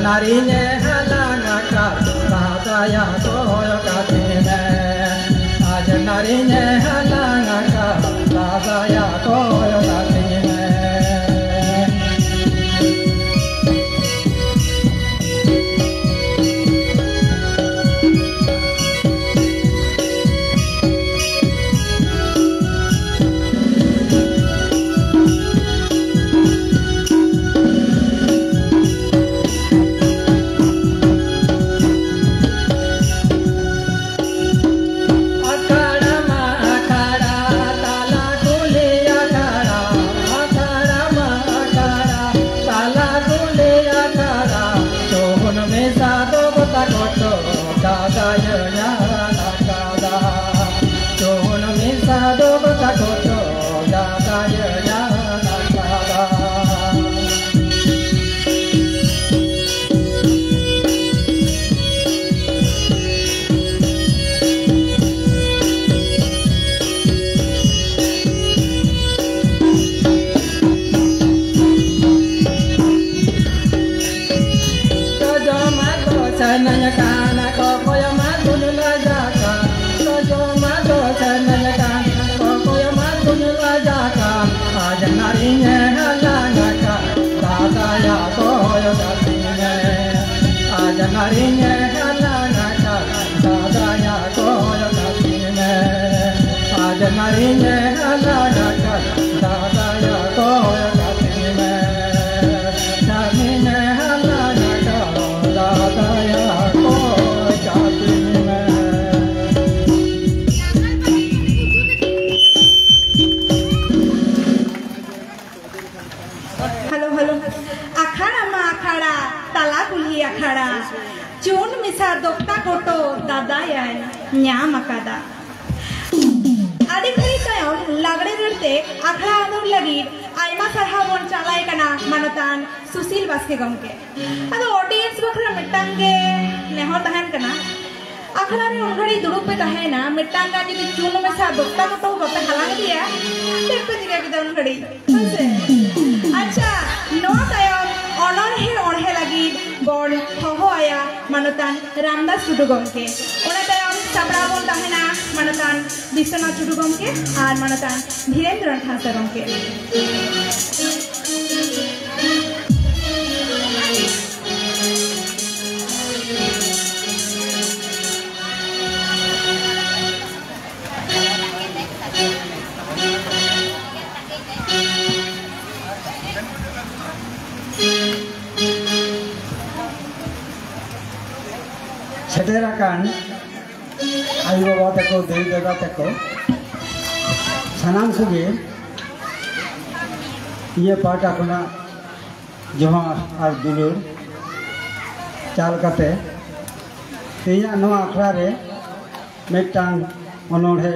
ᱱᱟᱹᱨᱤᱧᱮ ᱦᱟᱞᱟᱝ ᱟᱠᱟᱫ, ᱫᱟᱫᱟᱭᱟ ᱠᱚᱭᱚᱜ ᱠᱟᱹᱛᱤᱧ ᱢᱮ᱾ ᱟᱡ ᱱᱟᱹᱨᱤᱧᱮ ᱦᱟᱞᱟᱝ ᱟᱠᱟᱫ, ᱫᱟᱫᱟᱭᱟ ᱠᱚᱭᱚᱜ ᱠᱟᱹᱛᱤᱧ ᱢᱮ᱾ ᱟᱠᱷᱟᱲᱟ ᱢᱟ ᱟᱠᱷᱟᱲᱟ, ᱛᱟᱞᱟ ᱠᱩᱞᱦᱤ ᱟᱠᱷᱟᱲᱟ, ᱟᱠᱷᱟᱲᱟ ᱢᱟ ᱟᱠᱷᱟᱲᱟ, ᱛᱟᱞᱟ ᱠᱩᱞᱦᱤ ᱟᱠᱷᱟᱲᱟ, ᱪᱩᱱ ᱢᱮᱥᱟ ᱫᱚ ᱜᱚᱴᱟ ᱜᱚᱴᱚ, ᱫᱟᱫᱟᱭᱟᱹᱧ ᱟᱲᱟᱜ ᱠᱟᱫᱟ᱾ ᱪᱩᱱ ᱢᱮᱥᱟ ᱫᱚ ᱜᱚᱴᱟ ᱜᱚᱴᱚ, ᱫᱟᱫᱟᱭᱟᱹᱧ ᱟᱲᱟᱜ ᱠᱟᱫᱟ᱾ ᱡᱚᱡᱚ ᱢᱟ ᱫᱚ ᱥᱟᱱᱟᱧ ᱠᱟᱱᱟ, ᱠᱚᱠᱚᱭ ᱢᱟ ᱫᱩᱧ ᱞᱟᱡᱟᱜ ᱠᱟᱱ᱾ ᱡᱚᱡᱚ ᱢᱟ ᱫᱚ ᱥᱟᱱᱟᱧ ᱠᱟᱱᱟ, ᱠᱚᱠᱚᱭ ᱢᱟ ᱫᱩᱧ ᱞᱟᱡᱟᱜ ᱠᱟᱱ᱾ ᱟᱡ ᱱᱟᱹᱨᱤᱧᱮ ᱦᱟᱞᱟᱝ ᱟᱠᱟᱫ, ᱫᱟᱫᱟᱭᱟ ᱠᱚᱭᱚᱜ ᱠᱟᱹᱛᱤᱧ ᱢᱮ᱾ ᱟᱡ ᱱᱟᱹᱨᱤᱧᱮ ᱦᱟᱞᱟᱝ ᱟᱠᱟᱫ, ᱫᱟᱫᱟᱭᱟ ᱠᱚᱭᱚᱜ ᱠᱟᱹᱛᱤᱧ ᱢᱮ᱾ ᱟᱡ ᱱᱟᱹᱨᱤᱧᱮ ᱦᱟᱞᱟᱝ ᱟᱠᱟᱫ, ᱫᱟᱫᱟᱭᱟ ᱠᱚᱭᱚᱜ ᱠᱟᱹᱛᱤᱧ ᱢᱮ᱾ ᱱᱟᱹᱨᱤᱧᱮ ᱦᱟᱞᱟᱝ ᱟᱠᱟᱫ, ᱫᱟᱫᱟᱭᱟ ᱠᱚᱭᱚᱜ ᱠᱟᱹᱛᱤᱧ ᱢᱮ᱾ Hello, hello. ᱟᱠᱷᱟᱲᱟ ᱢᱟ ᱟᱠᱷᱟᱲᱟ, ᱛᱟᱞᱟ ᱠᱩᱞᱦᱤ ᱟᱠᱷᱟᱲᱟ᱾ ᱪᱩᱱ ᱢᱮᱥᱟ ᱫᱚᱠᱛᱟ ᱠᱚᱴᱚ, ᱫᱟᱫᱟᱭᱟᱧ ᱧᱟᱢ ᱟᱠᱟᱫᱟ᱾ ᱟᱹᱰᱤ ᱜᱷᱟᱹᱲᱤ ᱛᱟᱭᱚᱢ ᱞᱟᱜᱽᱲᱮ ᱨᱟᱹᱲ ᱛᱮ ᱟᱠᱷᱲᱟ ᱟᱫᱚᱨ ᱞᱟᱹᱜᱤᱫ ᱟᱭᱢᱟ ᱥᱟᱨᱦᱟᱣ ᱵᱚᱱ ᱪᱟᱞᱟᱭ ᱠᱟᱱᱟ ᱢᱟᱱᱚᱛᱟᱱ ᱥᱩᱥᱤᱞ ᱵᱟᱥᱠᱮ ᱜᱚᱢᱠᱮ᱾ ᱟᱫᱚ audience ᱵᱟᱠᱷᱨᱟ ᱢᱤᱫᱴᱟᱝ ᱜᱮ ᱱᱮᱦᱚᱨ ᱛᱟᱦᱮᱱ ᱠᱟᱱᱟ, ᱟᱠᱷᱲᱟ ᱨᱮ ᱩᱱ ᱜᱷᱟᱹᱲᱤᱡ ᱫᱩᱲᱩᱵ ᱯᱮ ᱛᱟᱦᱮᱸᱭᱮᱱᱟ, ᱢᱤᱫᱴᱟᱝ ᱜᱟᱱ ᱡᱩᱫᱤ ᱪᱩᱱ ᱢᱮᱥᱟ ᱫᱚᱠᱛᱟ ᱠᱚᱴᱚ ᱵᱟᱯᱮ ᱦᱟᱞᱟᱝ ᱤᱫᱤᱭᱟ, ᱪᱮᱫ ᱯᱮ ᱪᱤᱠᱟᱹ ᱠᱮᱫᱟ ᱩᱱ ᱜᱷᱟᱹᱲᱤᱡ? ᱦᱳᱭ ᱥᱮ? ᱟᱪᱪᱷᱟ, ᱱᱚᱣᱟ ᱛᱟᱭᱚᱢ ᱚᱱᱚᱬᱦᱮ ᱚᱬᱦᱮ ᱞᱟᱹᱜᱤᱫ ᱵᱚᱲ ᱨᱟᱢᱫᱟᱥ ᱴᱩᱰᱩ ᱜᱚᱢᱠᱮ᱾ ᱚᱱᱟ ᱛᱟᱭᱚᱢ ᱥᱟᱯᱲᱟᱣ ᱵᱚᱱ ᱛᱟᱦᱮᱱᱟ ᱢᱟᱱᱚᱛᱟᱱ ᱵᱤᱥᱥᱚᱱᱟᱛᱷ ᱴᱩᱰᱩ ᱜᱚᱢᱠᱮ ᱟᱨ ᱢᱟᱱᱚᱛᱟᱱ ᱫᱷᱤᱨᱮᱱᱫᱨᱚᱱᱟᱛᱷ ᱦᱟᱸᱥᱫᱟ ᱜᱚᱢᱠᱮ᱾ ᱥᱮᱴᱮᱨ ᱟᱠᱟᱱ ᱟᱭᱳ ᱵᱟᱵᱟ ᱛᱟᱠᱚ, ᱫᱟᱹᱭ ᱫᱟᱫᱟ ᱛᱟᱠᱚ, ᱥᱟᱱᱟᱢ ᱠᱚᱜᱮ ᱤᱧᱟᱹᱜ ᱯᱟᱦᱴᱟ ᱠᱷᱚᱱᱟᱜ ᱡᱚᱦᱟᱨ ᱟᱨ ᱫᱩᱞᱟᱹᱲ ᱪᱟᱞ ᱠᱟᱛᱮ, ᱛᱮᱦᱮᱧᱟᱜ ᱱᱚᱣᱟ ᱟᱠᱷᱲᱟ ᱨᱮ ᱢᱤᱫᱴᱟᱝ ᱚᱱᱚᱬᱦᱮ,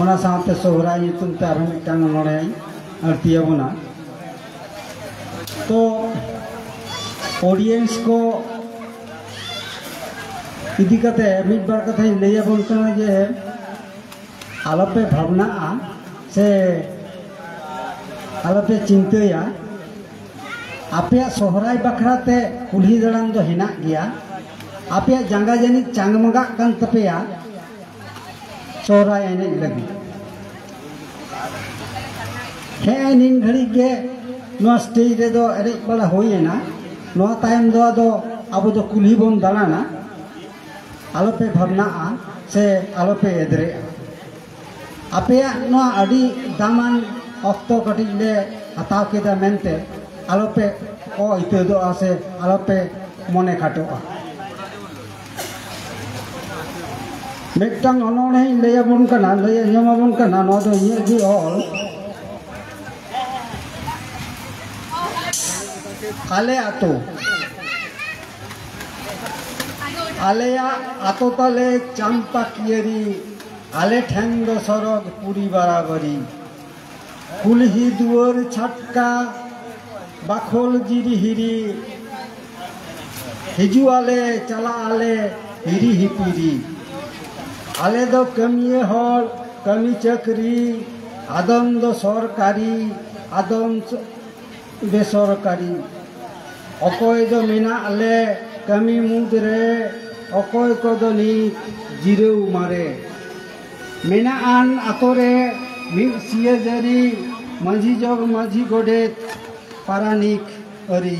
ᱚᱱᱟ ᱥᱟᱶᱛᱮ ᱥᱚᱦᱨᱟᱭ ᱧᱩᱛᱩᱢ ᱛᱮ ᱟᱨᱦᱚᱸ ᱢᱤᱫᱴᱟᱝ ᱚᱱᱚᱬᱦᱮᱧ ᱟᱹᱲᱛᱤ ᱟᱵᱚᱱᱟ᱾ ᱛᱚ, ᱚᱰᱤᱭᱮᱱᱥ ᱠᱚ ᱤᱫᱤ ᱠᱟᱛᱮ ᱢᱤᱫ ᱵᱟᱨ ᱠᱟᱛᱷᱟᱧ ᱞᱟᱹᱭ ᱟᱵᱚᱱ ᱠᱟᱱᱟ ᱡᱮ, ᱟᱞᱚᱯᱮ ᱵᱷᱟᱵᱽᱱᱟᱜᱼᱟ ᱥᱮ ᱟᱞᱚᱯᱮ ᱪᱤᱱᱛᱟᱹᱭᱟ᱾ ᱟᱯᱮᱭᱟᱜ ᱥᱚᱦᱨᱟᱭ ᱵᱟᱠᱷᱨᱟ ᱛᱮ ᱠᱩᱞᱦᱤ ᱫᱟᱬᱟᱱ ᱫᱚ ᱦᱮᱱᱟᱜ ᱜᱮᱭᱟ᱾ ᱟᱯᱮᱭᱟᱜ ᱡᱟᱸᱜᱟ ᱡᱟᱹᱱᱤᱡ ᱪᱟᱝᱢᱟᱜᱟᱜ ᱠᱟᱱ ᱛᱟᱯᱮᱭᱟ ᱥᱚᱦᱨᱟᱭ ᱮᱱᱮᱡ ᱞᱟᱹᱜᱤᱫ᱾ ᱦᱮᱸ, ᱱᱤᱱ ᱜᱷᱟᱹᱲᱤᱡ ᱜᱮ ᱱᱚᱣᱟ ᱥᱴᱮᱡ ᱨᱮᱫᱚ ᱮᱱᱮᱡ ᱵᱟᱲᱟ ᱦᱩᱭ ᱮᱱᱟ᱾ ᱱᱚᱣᱟ ᱛᱟᱭᱚᱢ ᱫᱚ ᱟᱫᱚ ᱟᱵᱚ ᱫᱚ ᱠᱩᱞᱦᱤ ᱵᱚᱱ ᱫᱟᱬᱟᱱᱟ᱾ ᱟᱞᱚᱯᱮ ᱵᱷᱟᱵᱽᱱᱟᱜᱼᱟ ᱥᱮ ᱟᱞᱚᱯᱮ ᱮᱫᱽᱨᱮᱜᱼᱟ᱾ ᱟᱯᱮᱭᱟᱜ ᱱᱚᱣᱟ ᱟᱹᱰᱤ ᱫᱟᱢᱟᱱ ᱚᱠᱛᱚ ᱠᱟᱹᱴᱤᱡ ᱞᱮ ᱦᱟᱛᱟᱣ ᱠᱮᱫᱟ ᱢᱮᱱᱛᱮ ᱟᱞᱚᱯᱮ ᱚ ᱤᱛᱟᱹᱫᱚᱜᱼᱟ ᱥᱮ ᱟᱞᱚᱯᱮ ᱢᱚᱱᱮ ᱠᱷᱟᱴᱚᱜᱼᱟ᱾ ᱢᱤᱫᱴᱟᱝ ᱚᱱᱚᱬᱦᱮᱧ ᱞᱟᱹᱭ ᱟᱵᱚᱱ ᱠᱟᱱᱟ, ᱞᱟᱹᱭ ᱟᱸᱡᱚᱢ ᱟᱵᱚᱱ ᱠᱟᱱᱟ, ᱱᱚᱣᱟ ᱫᱚ ᱤᱧᱟᱹᱜ ᱜᱮ ᱚᱞ᱾ ᱟᱞᱮ ᱟᱛᱳ, ᱟᱞᱮᱭᱟᱜ ᱟᱛᱳ ᱛᱟᱞᱮ ᱪᱟᱢᱯᱟ ᱠᱤᱭᱟᱹᱨᱤ, ᱟᱞᱮ ᱴᱷᱮᱱ ᱫᱚ ᱥᱚᱨᱚᱜᱽ ᱯᱩᱨᱤ ᱵᱟᱨᱟᱵᱟᱨᱤ᱾ ᱠᱩᱞᱦᱤ ᱫᱩᱣᱟᱹᱨ ᱪᱷᱟᱴᱠᱟ, ᱵᱟᱠᱷᱳᱞ ᱡᱤᱨᱤ ᱦᱤᱨᱤ, ᱦᱤᱡᱩᱜ ᱟᱞᱮ ᱪᱟᱞᱟᱜ ᱟᱞᱮ ᱦᱤᱨᱤ ᱦᱤᱯᱤᱨᱤ᱾ ᱟᱞᱮ ᱫᱚ ᱠᱟᱹᱢᱤᱭᱟᱹ ᱦᱚᱲ, ᱠᱟᱹᱢᱤ ᱪᱟᱹᱠᱨᱤ, ᱟᱫᱚᱢ ᱫᱚ ᱥᱚᱨᱠᱟᱨᱤ, ᱟᱫᱚᱢ ᱥᱚ-, ᱵᱮᱥᱚᱨᱠᱟᱨᱤ᱾ ᱚᱠᱚᱭ ᱫᱚ ᱢᱮᱱᱟᱜ ᱞᱮ ᱠᱟᱹᱢᱤ ᱢᱩᱫᱽ ᱨᱮ ᱚᱠᱚᱭ ᱠᱚᱫᱚ ᱱᱤᱛ ᱡᱤᱨᱟᱹᱣ ᱢᱟᱨᱮ᱾ ᱢᱮᱱᱟᱜ ᱟᱱ ᱟᱛᱳ ᱨᱮ ᱢᱤᱫ ᱥᱤᱭᱟᱹ ᱡᱟᱹᱨᱤ, ᱢᱟᱹᱡᱷᱤ ᱡᱚᱜᱽ ᱢᱟᱹᱡᱷᱤ ᱜᱚᱰᱮᱛ ᱯᱟᱨᱟᱱᱤᱠ ᱟᱹᱨᱤ᱾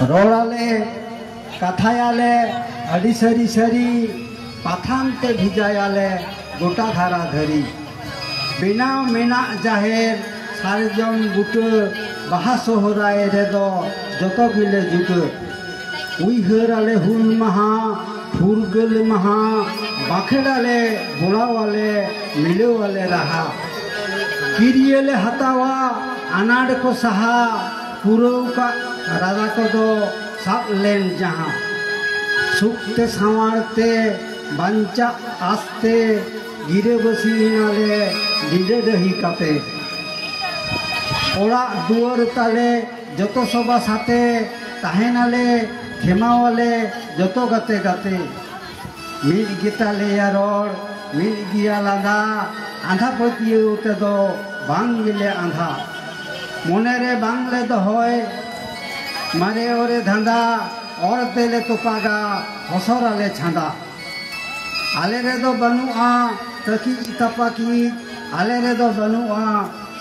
ᱨᱚᱲ ᱟᱞᱮ, ᱠᱟᱛᱷᱟᱭᱟᱞᱮ ᱟᱹᱰᱤ ᱥᱟᱹᱨᱤ ᱥᱟᱹᱨᱤ, ᱯᱟᱛᱷᱟᱢ ᱛᱮ ᱵᱷᱮᱡᱟᱭᱟᱞᱮ ᱜᱚᱴᱟ ᱫᱷᱟᱨᱟ ᱫᱷᱟᱹᱨᱤ᱾ ᱵᱮᱱᱟᱣ ᱢᱮᱱᱟᱜ ᱡᱟᱦᱮᱨ ᱥᱟᱨᱡᱚᱢ ᱵᱩᱴᱟᱹ, ᱵᱟᱦᱟ ᱥᱚᱦᱨᱟᱭ ᱨᱮᱫᱚ ᱡᱚᱛᱚ ᱜᱮᱞᱮ ᱡᱩᱴᱟᱹ᱾ ᱩᱭᱦᱟᱹᱨ ᱟᱞᱮ ᱦᱩᱞ ᱢᱟᱦᱟ, ᱯᱷᱩᱨᱜᱟᱹᱞ ᱢᱟᱦᱟ, ᱵᱟᱸᱠᱷᱮᱲ ᱟᱞᱮ ᱵᱚᱲᱟᱣ ᱟᱞᱮ ᱢᱤᱞᱟᱹᱣ ᱟᱞᱮ ᱨᱟᱦᱟ᱾ ᱠᱤᱨᱤᱭᱟᱹ ᱞᱮ ᱦᱟᱛᱟᱣᱟ ᱟᱱᱟᱴ ᱠᱚ ᱥᱟᱦᱟ, ᱯᱩᱨᱟᱹᱣ ᱠᱟᱜ ᱨᱟᱫᱟ ᱠᱚᱫᱚ ᱥᱟᱵ ᱞᱮᱱ ᱡᱟᱦᱟᱸ᱾ ᱥᱩᱠ ᱛᱮ ᱥᱟᱶᱟᱨ ᱛᱮ ᱵᱟᱧᱪᱟᱜ ᱟᱥᱛᱮ, ᱜᱤᱨᱟᱹᱵᱟᱹᱥᱤ ᱮᱱᱟᱞᱮ ᱰᱤᱸᱰᱟᱹ ᱰᱟᱹᱦᱤ ᱠᱟᱛᱮ᱾ ᱚᱲᱟᱜ ᱫᱩᱣᱟᱹᱨ ᱛᱟᱞᱮ ᱡᱚᱛᱚ ᱥᱚᱵᱟ ᱥᱟᱛᱮ, ᱛᱟᱦᱮᱱᱟᱞᱮ ᱠᱷᱮᱢᱟᱣᱟᱞᱮ ᱡᱚᱛᱚ ᱜᱟᱛᱮ ᱜᱟᱛᱮ᱾ ᱢᱤᱫ ᱜᱮᱛᱟᱞᱮᱭᱟ ᱨᱚᱲ, ᱢᱤᱫ ᱜᱮᱭᱟ ᱞᱟᱸᱫᱟ, ᱟᱸᱫᱷᱟ ᱯᱟᱹᱛᱭᱟᱹᱣ ᱛᱮᱫᱚ ᱵᱟᱝ ᱜᱮᱞᱮ ᱟᱸᱫᱷᱟ᱾ ᱢᱚᱱᱮ ᱨᱮ ᱵᱟᱝ ᱞᱮ ᱫᱚᱦᱚᱭ ᱢᱟᱨᱮ ᱚᱨᱮ ᱫᱷᱟᱸᱫᱟ, ᱚᱨ ᱛᱮᱞᱮ ᱛᱚᱯᱟᱜᱟ ᱦᱚᱥᱚᱨ ᱟᱞᱮ ᱪᱷᱟᱸᱫᱟ᱾ ᱟᱞᱮ ᱨᱮᱫᱚ ᱵᱟᱹᱱᱩᱜᱼᱟ ᱛᱟᱹᱠᱤᱡ ᱛᱟᱯᱟᱠᱤᱡ, ᱟᱞᱮ ᱨᱮᱫᱚ ᱵᱟᱹᱱᱩᱜᱼᱟ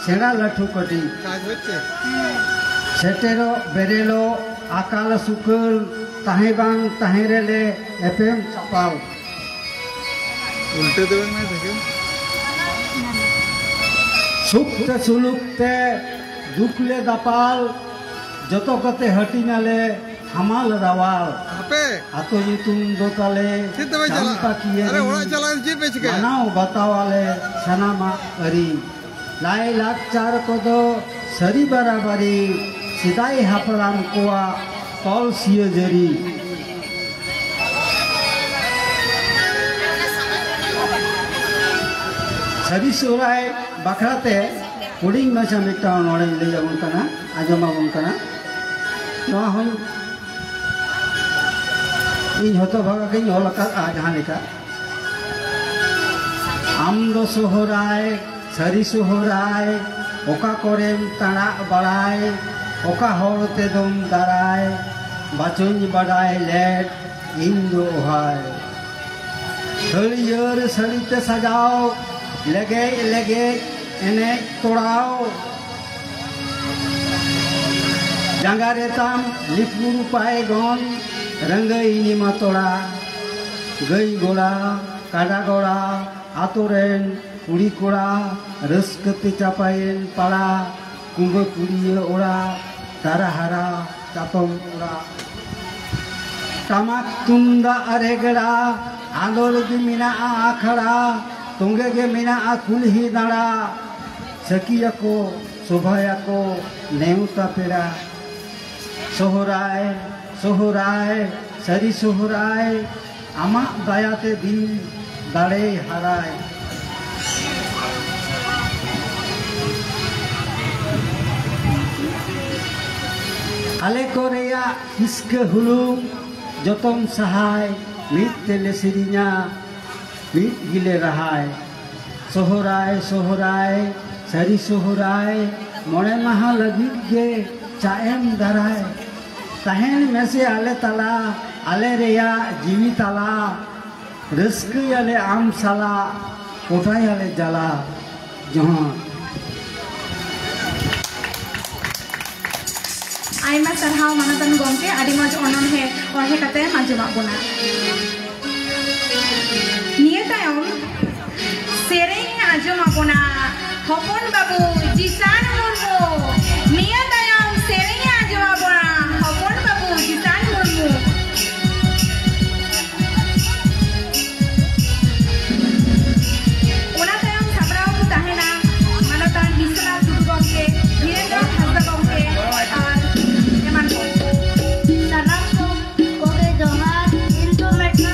ᱥᱮᱬᱟ ᱞᱟᱹᱴᱷᱩ ᱠᱟᱹᱴᱤᱡ᱾ ᱥᱮᱴᱮᱨᱚᱜ ᱵᱮᱨᱮᱞᱚᱜ ᱟᱠᱟᱞ ᱥᱩᱠᱟᱹᱞ, ᱛᱟᱦᱮᱸ ᱵᱟᱝ ᱛᱟᱦᱮᱸ ᱨᱮᱞᱮ ᱮᱯᱮᱢ ᱪᱟᱯᱟᱞ᱾ ᱩᱞᱴᱟᱹ ᱫᱚ ᱵᱟᱝ ᱢᱮ ᱥᱟᱹᱜᱩᱱ᱾ ᱥᱩᱠ ᱛᱮ ᱥᱩᱞᱩᱠ ᱛᱮ ᱫᱩᱠ ᱞᱮ ᱫᱟᱯᱟᱞ, ᱡᱚᱛᱚ ᱠᱚᱛᱮ ᱦᱟᱹᱴᱤᱧᱟᱞᱮ ᱦᱟᱢᱟᱞ ᱨᱟᱣᱟᱞ᱾ ᱦᱟᱯᱮ᱾ ᱟᱛᱳ ᱧᱩᱛᱩᱢ ᱫᱚ ᱛᱟᱞᱮ ᱪᱮᱫ ᱛᱮᱯᱮ ᱪᱟᱞᱟᱜᱼᱟ? ᱪᱟᱢᱯᱟ ᱠᱤᱭᱟᱹᱨᱤ᱾ ᱟᱨᱮ, ᱚᱲᱟᱜ ᱪᱟᱞᱟᱣ ᱪᱮᱫ ᱯᱮ ᱪᱤᱠᱟᱹᱭᱟ? ᱢᱟᱱᱟᱣ ᱵᱟᱛᱟᱣᱟᱞᱮ ᱥᱟᱱᱟᱢᱟᱜ ᱟᱹᱨᱤ᱾ ᱞᱟᱭ ᱞᱟᱠᱪᱟᱨ ᱠᱚᱫᱚ ᱥᱟᱹᱨᱤ ᱵᱟᱨᱟᱵᱟᱨᱤ, ᱥᱮᱫᱟᱭ ᱦᱟᱯᱲᱟᱢ ᱠᱚᱣᱟᱜ ᱛᱚᱞ ᱥᱤᱭᱟᱹ ᱡᱟᱹᱨᱤ᱾ ᱥᱟᱹᱨᱤ ᱥᱚᱦᱨᱟᱭ ᱵᱟᱠᱷᱨᱟ ᱛᱮ ᱦᱩᱰᱤᱧ ᱢᱟᱪᱷᱟ ᱢᱤᱫᱴᱟᱝ ᱚᱱᱚᱬᱦᱮᱧ ᱞᱟᱹᱭ ᱟᱵᱚᱱ ᱠᱟᱱᱟ, ᱟᱸᱡᱚᱢ ᱟᱵᱚᱱ ᱠᱟᱱᱟ᱾ ᱱᱚᱣᱟ ᱦᱚᱸ ᱤᱧ ᱦᱚᱛᱚ ᱵᱷᱟᱜᱟ ᱜᱤᱧ ᱚᱞ ᱟᱠᱟᱫᱼᱟ ᱡᱟᱦᱟᱸ ᱞᱮᱠᱟ᱾ ᱟᱢ ᱫᱚ ᱥᱚᱦᱨᱟᱭ, ᱥᱟᱹᱨᱤ ᱥᱚᱦᱨᱟᱭ, ᱚᱠᱟ ᱠᱚᱨᱮᱢ ᱛᱟᱲᱟᱜ ᱵᱟᱲᱟᱭ, ᱚᱠᱟ ᱦᱚᱨ ᱛᱮᱫᱚᱢ ᱫᱟᱨᱟᱭ, ᱵᱟᱪᱚᱧ ᱵᱟᱰᱟᱭ ᱞᱮᱫ ᱤᱧ ᱫᱚ ᱚᱦᱟᱭ᱾ ᱦᱟᱹᱨᱭᱟᱹᱲ ᱥᱟᱹᱲᱤ ᱛᱮ ᱥᱟᱡᱟᱣ, ᱞᱮᱜᱮᱡ ᱞᱮᱜᱮᱡ ᱮᱱᱮᱡ ᱛᱚᱲᱟᱣ᱾ ᱡᱟᱸᱜᱟ ᱨᱮ ᱛᱟᱢ ᱞᱤᱯᱩᱨ ᱯᱟᱭᱜᱚᱱ, ᱨᱟᱹᱝᱜᱟᱹᱭ ᱱᱤᱢᱟ ᱛᱚᱲᱟ᱾ ᱜᱟᱹᱭ ᱜᱚᱲᱟ, ᱠᱟᱰᱟ ᱜᱚᱲᱟ, ᱟᱛᱳ ᱨᱮᱱ ᱠᱩᱲᱤ ᱠᱚᱲᱟ, ᱨᱟᱹᱥᱠᱟᱹ ᱛᱮ ᱪᱟᱯᱟᱭᱮᱱ ᱯᱟᱲᱟ, ᱠᱩᱸᱵᱟᱹ ᱠᱩᱲᱤᱭᱟᱹ ᱚᱲᱟᱜ, ᱫᱟᱨᱟ ᱦᱟᱨᱟ ᱪᱟᱛᱚᱢ ᱚᱲᱟᱜ᱾ ᱴᱟᱢᱟᱠ ᱛᱩᱢᱫᱟᱜ ᱨᱮᱜᱽᱲᱟ, ᱟᱸᱫᱳᱲ ᱜᱮ ᱢᱮᱱᱟᱜᱼᱟ ᱟᱠᱷᱲᱟ, ᱛᱚᱸᱜᱮ ᱜᱮ ᱢᱮᱱᱟᱜᱼᱟ ᱠᱩᱞᱦᱤ ᱫᱟᱬᱟ᱾ ᱥᱟᱹᱠᱷᱤᱭᱟᱠᱚ, ᱥᱚᱵᱷᱟᱭᱟᱠᱚ, ᱱᱮᱣᱛᱟ ᱯᱮᱲᱟ᱾ ᱥᱚᱦᱨᱟᱭ, ᱥᱚᱦᱨᱟᱭ, ᱥᱟᱹᱨᱤ ᱥᱚᱦᱨᱟᱭ, ᱟᱢᱟᱜ ᱫᱟᱭᱟᱛᱮ ᱫᱤᱱ ᱫᱟᱲᱮᱭ ᱦᱟᱨᱟᱭ᱾ ᱟᱞᱮ ᱠᱚ ᱨᱮᱭᱟᱜ ᱦᱤᱥᱠᱟᱹ ᱦᱩᱞᱩᱝ ᱡᱚᱛᱚᱢ ᱥᱟᱦᱟᱭ, ᱢᱤᱫ ᱛᱮᱞᱮ ᱥᱮᱨᱮᱧᱟ, ᱢᱤᱫ ᱜᱮᱞᱮ ᱨᱟᱦᱟᱭ᱾ ᱥᱚᱦᱨᱟᱭ, ᱥᱚᱦᱨᱟᱭ, ᱥᱟᱹᱨᱤ ᱥᱚᱦᱨᱟᱭ, ᱢᱚᱬᱮ ᱢᱟᱦᱟ ᱞᱟᱹᱜᱤᱫ ᱜᱮ ᱪᱟᱜ ᱮᱢ ᱫᱟᱨᱟᱭ᱾ ᱛᱟᱦᱮᱱ ᱢᱮᱥᱮ ᱟᱞᱮ ᱛᱟᱞᱟ, ᱟᱞᱮ ᱨᱮᱭᱟᱜ ᱡᱤᱣᱤ ᱛᱟᱞᱟ, ᱨᱟᱹᱥᱠᱟᱹᱭᱟᱞᱮ ᱟᱢ ᱥᱟᱞᱟᱜ, ᱠᱚᱴᱟᱭᱟᱞᱮ ᱡᱟᱞᱟ᱾ ᱡᱚᱦᱟᱨ᱾ ᱟᱭᱢᱟ ᱥᱟᱨᱦᱟᱣ ᱢᱟᱱᱚᱛᱟᱱ ᱜᱚᱢᱠᱮ, ᱟᱹᱰᱤ ᱢᱚᱡᱽ ᱚᱱᱚᱬᱦᱮ ᱚᱬᱦᱮ ᱠᱟᱛᱮᱢ ᱟᱸᱡᱚᱢᱟᱜ ᱵᱚᱱᱟ᱾ ᱱᱤᱭᱟᱹ ᱛᱟᱭᱚᱢ ᱥᱮᱨᱮᱧ ᱟᱸᱡᱚᱢᱟᱜ ᱵᱚᱱᱟ ᱦᱚᱯᱚᱱ ᱵᱟᱹᱵᱩ ᱡᱤᱥᱟᱱ ᱢᱩᱨᱢᱩ᱾ ᱱᱤᱭᱟᱹ ᱛᱟᱭᱚᱢ ᱥᱮᱨᱮᱧ ᱟᱸᱡᱚᱢᱟᱜ ᱵᱚᱱᱟ ᱦᱚᱯᱚᱱ ᱵᱟᱹᱵᱩ ᱡᱤᱥᱟᱱ ᱢᱩᱨᱢᱩ᱾ ᱚᱱᱟ ᱛᱟᱭᱚᱢ ᱥᱟᱯᱲᱟᱣ ᱠᱚ ᱛᱟᱦᱮᱱᱟ ᱢᱟᱱᱚᱛᱟᱱ ᱵᱤᱥᱥᱚᱱᱟᱛᱷ ᱴᱩᱰᱩ ᱜᱚᱢᱠᱮ, ᱫᱷᱤᱨᱮᱱᱫᱨᱚ ᱦᱟᱸᱥᱫᱟ ᱜᱚᱢᱠᱮ ᱟᱨ ᱮᱢᱟᱱ ᱠᱚ᱾ ᱥᱟᱱᱟᱢ ᱠᱚ ᱠᱚᱜᱮ ᱡᱚᱦᱟᱨ᱾ ᱤᱧ ᱫᱚ ᱢᱤᱫᱴᱟᱝ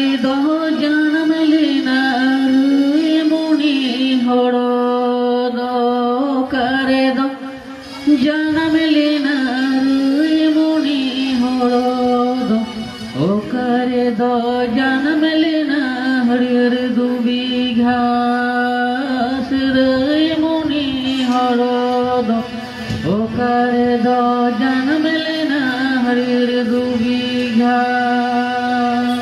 ᱨᱮᱫᱚ ᱡᱟᱱᱟᱢ ᱞᱮᱱᱟ ᱨᱟᱹᱭᱢᱚᱱᱤ ᱦᱚᱲ ᱫᱚ? ᱚᱠᱟ ᱨᱮᱫᱚ ᱡᱟᱱᱟᱢ ᱞᱮᱱᱟ ᱨᱟᱹᱭᱢᱚᱱᱤ ᱦᱚᱲ ᱫᱚ? ᱚᱠᱟ ᱨᱮᱫᱚ ᱡᱟᱱᱟᱢ ᱞᱮᱱᱟ ᱦᱟᱹᱨᱭᱟᱹᱲ ᱫᱷᱩᱵᱤ ᱜᱷᱟᱥ? ᱨᱟᱹᱭᱢᱚᱱᱤ ᱦᱚᱲ ᱫᱚ ᱚᱠᱟ ᱨᱮᱫᱚ ᱡᱟᱱᱟᱢ ᱞᱮᱱᱟ ᱦᱟᱹᱨᱭᱟᱹᱲ ᱫᱷᱩᱵᱤ ᱜᱷᱟᱥ?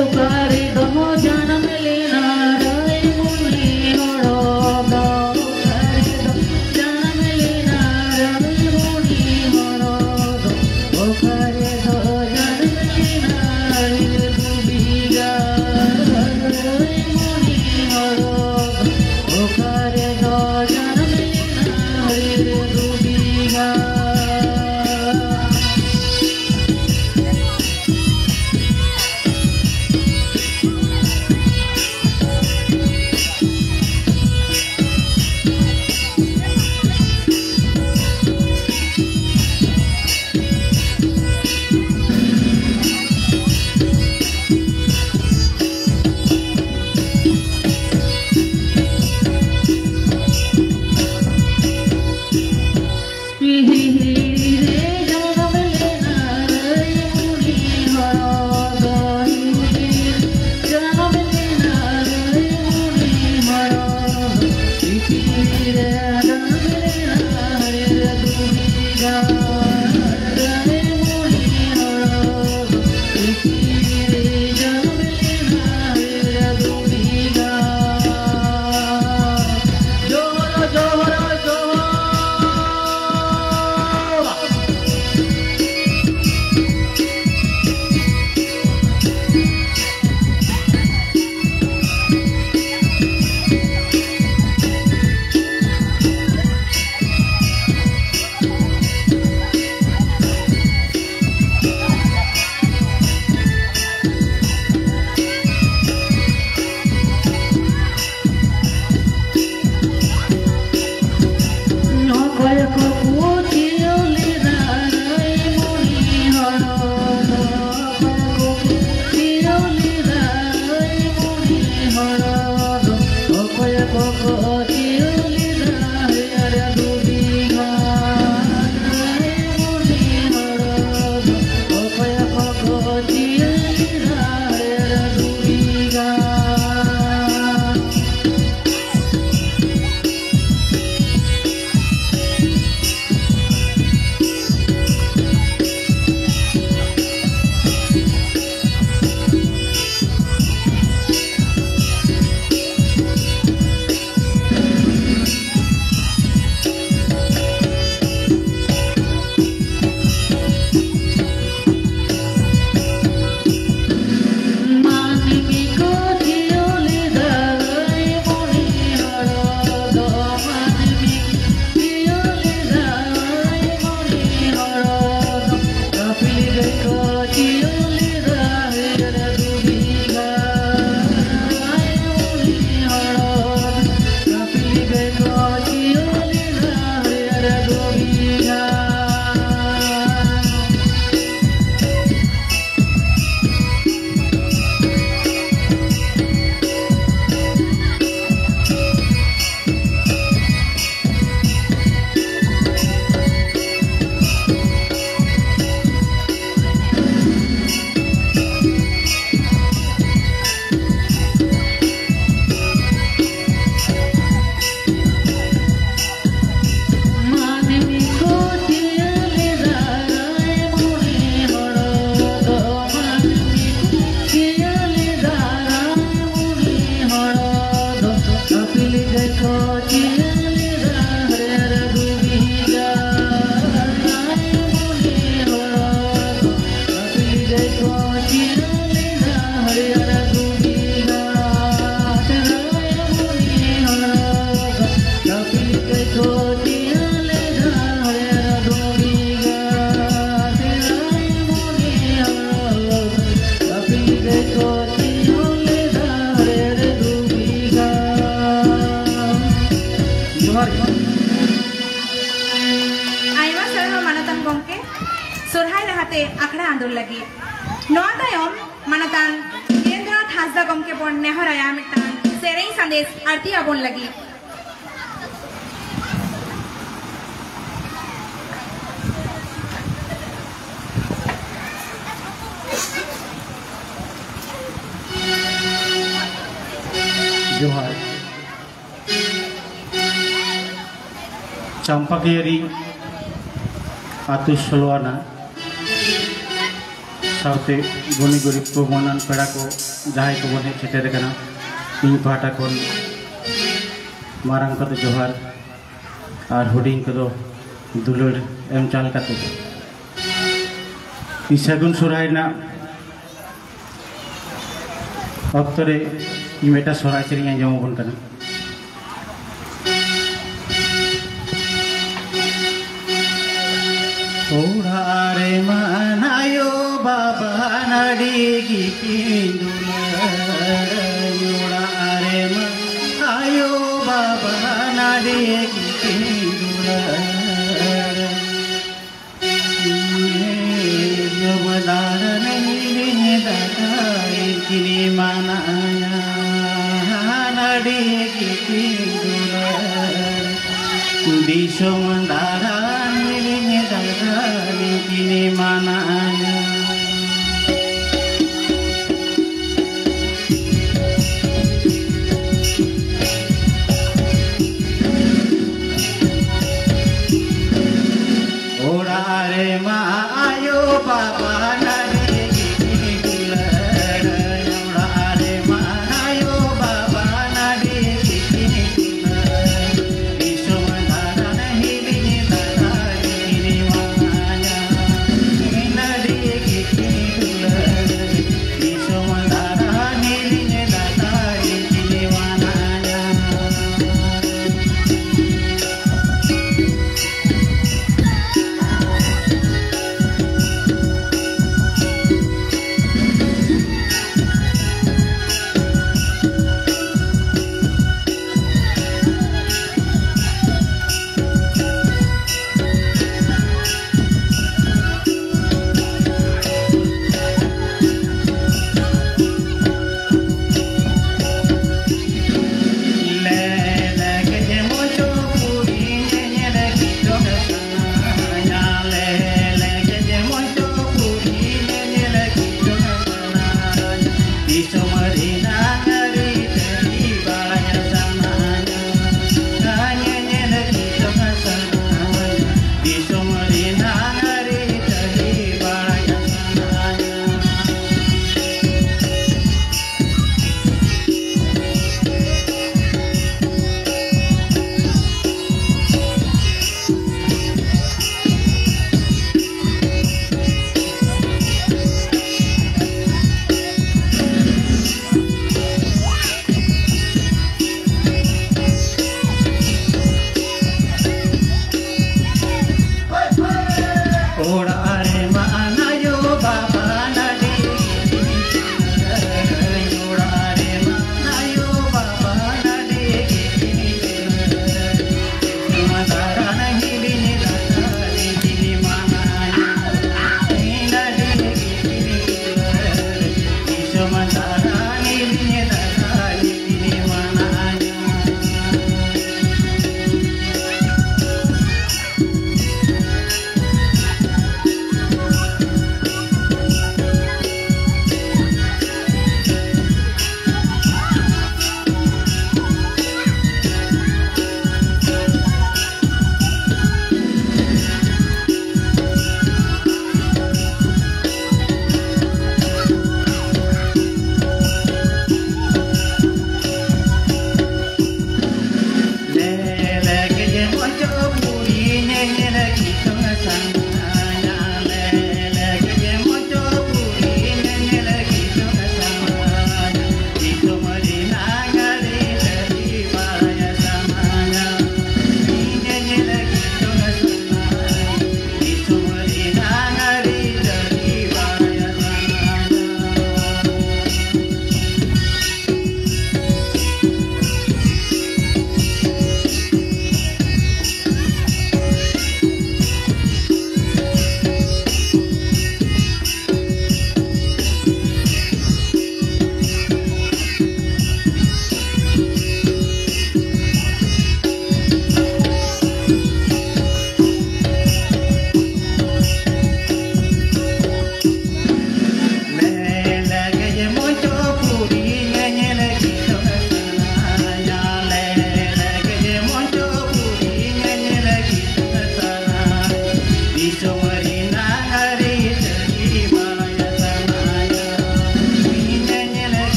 ᱚᱠᱟ ᱨᱮᱫᱚ ᱡᱟᱱᱟᱢ ᱞᱮᱱᱟ ᱨᱟᱹᱭᱢᱚᱱᱤ ᱦᱚᱲ ᱫᱚ? ᱚᱠᱟ ᱨᱮᱫᱚ ᱡᱟᱱᱟᱢ ᱞᱮᱱᱟ ᱨᱟᱹᱭᱢᱚᱱᱤ ᱦᱚᱲ ᱫᱚ? ᱚᱠᱟ ᱨᱮᱫᱚ ᱡᱟᱱᱟᱢ ᱞᱮᱱᱟ ᱨᱟᱹᱭᱢᱚᱱᱤ ᱦᱚᱲ ᱫᱚ? ᱚᱠᱟ ᱨᱮᱫᱚ ᱡᱚᱦᱟᱨ ᱜᱮ᱾ ᱟᱭᱢᱟ ᱥᱟᱨᱦᱟᱣ ᱢᱟᱱᱚᱛᱟᱱ ᱜᱚᱢᱠᱮ, ᱥᱚᱨᱦᱟᱭ ᱞᱟᱦᱟᱛᱮ ᱟᱠᱷᱲᱟ ᱟᱸᱫᱳᱲ ᱞᱟᱹᱜᱤᱫ᱾ ᱱᱚᱣᱟ ᱛᱟᱭᱚᱢ ᱢᱟᱱᱚᱛᱟᱱ ᱵᱤᱨᱮᱱᱫᱨᱚᱱᱟᱛᱷ ᱦᱟᱸᱥᱫᱟ ᱜᱚᱢᱠᱮ ᱵᱚᱱ ᱱᱮᱦᱚᱨᱟᱭᱟ ᱢᱤᱫᱴᱟᱝ ᱥᱮᱨᱮᱧ ᱥᱟᱸᱫᱮᱥ ᱟᱨᱛᱤ ᱟᱵᱚᱱ ᱞᱟᱹᱜᱤᱫ᱾ ᱡᱚᱦᱟᱨ᱾ ᱪᱟᱢᱯᱟᱠᱤᱭᱟᱹᱨᱤ ᱟᱹᱛᱩ ᱥᱳᱞᱳ ᱟᱱᱟ ᱥᱟᱶᱛᱮ ᱜᱩᱱᱤ ᱜᱩᱨᱤᱵ ᱠᱚ, ᱢᱟᱹᱱᱟᱱ ᱯᱮᱲᱟ ᱠᱚ, ᱡᱟᱦᱟᱸᱭ ᱠᱚᱵᱚᱱ ᱦᱮᱡ ᱥᱮᱴᱮᱨ ᱟᱠᱟᱱᱟ, ᱤᱧ ᱯᱟᱦᱴᱟ ᱠᱷᱚᱱ ᱢᱟᱨᱟᱝ ᱠᱚᱫᱚ ᱡᱚᱦᱟᱨ ᱟᱨ ᱦᱩᱰᱤᱧ ᱠᱚᱫᱚ ᱫᱩᱞᱟᱹᱲ ᱮᱢ ᱪᱟᱞ ᱠᱟᱛᱮ, ᱤᱧ ᱥᱟᱹᱜᱩᱱ ᱥᱚᱨᱦᱟᱭ ᱨᱮᱱᱟᱜ ᱚᱠᱛᱚ ᱨᱮ ᱤᱧ ᱢᱤᱫᱴᱟᱝ ᱥᱚᱨᱦᱟᱭ ᱥᱮᱨᱮᱧ ᱟᱸᱡᱚᱢ ᱟᱵᱚᱱ ᱠᱟᱱᱟ᱾ ᱚᱲᱟᱜ ᱨᱮᱢᱟ ᱟᱭᱳ ᱵᱟᱵᱟ ᱱᱟᱹᱰᱤ ᱜᱮᱠᱤᱱ ᱫᱩᱞᱟᱹᱲ᱾ ᱚᱲᱟᱜ ᱨᱮᱢᱟ ᱟᱭᱳ ᱵᱟᱵᱟ ᱱᱟᱹᱰᱤ ᱜᱮᱠᱤᱱ ᱫᱩᱞᱟᱹᱲ᱾ ᱡᱚᱢ ᱫᱟᱲᱟᱱ ᱦᱤᱲᱤᱧ ᱫᱟᱠᱟᱭ ᱠᱤᱱᱤ ᱢᱟᱱᱟᱭᱟ, ᱱᱟᱹᱰᱤ ᱜᱮᱠᱤᱱ ᱫᱩᱞᱟᱹᱲ᱾ ᱫᱤᱥᱚᱢ ᱫᱟᱬᱟᱱ ᱦᱤᱲᱤᱧ ᱫᱟᱲᱟᱱ ᱠᱤᱱᱤ ᱢᱟᱱᱟᱭᱟ᱾ ᱚᱲᱟᱜ ᱨᱮᱢᱟ ᱟᱭᱳ ᱵᱟᱵᱟ ᱱᱟᱹᱰᱤ ᱜᱮᱠᱤᱱ ᱫᱩᱞᱟᱹᱲ᱾ ᱚᱲᱟᱜ ᱨᱮᱢᱟ ᱟᱭᱳ ᱵᱟᱵᱟ ᱱᱟᱹᱰᱤ ᱜᱮᱠᱤᱱ ᱫᱩᱞᱟᱹᱲ᱾ ᱫᱤᱥᱚᱢ ᱫᱟᱬᱟᱱ ᱦᱤᱲᱤᱧ ᱫᱟᱬᱟᱱ ᱠᱤᱱ ᱢᱟᱱᱟᱧᱟ᱾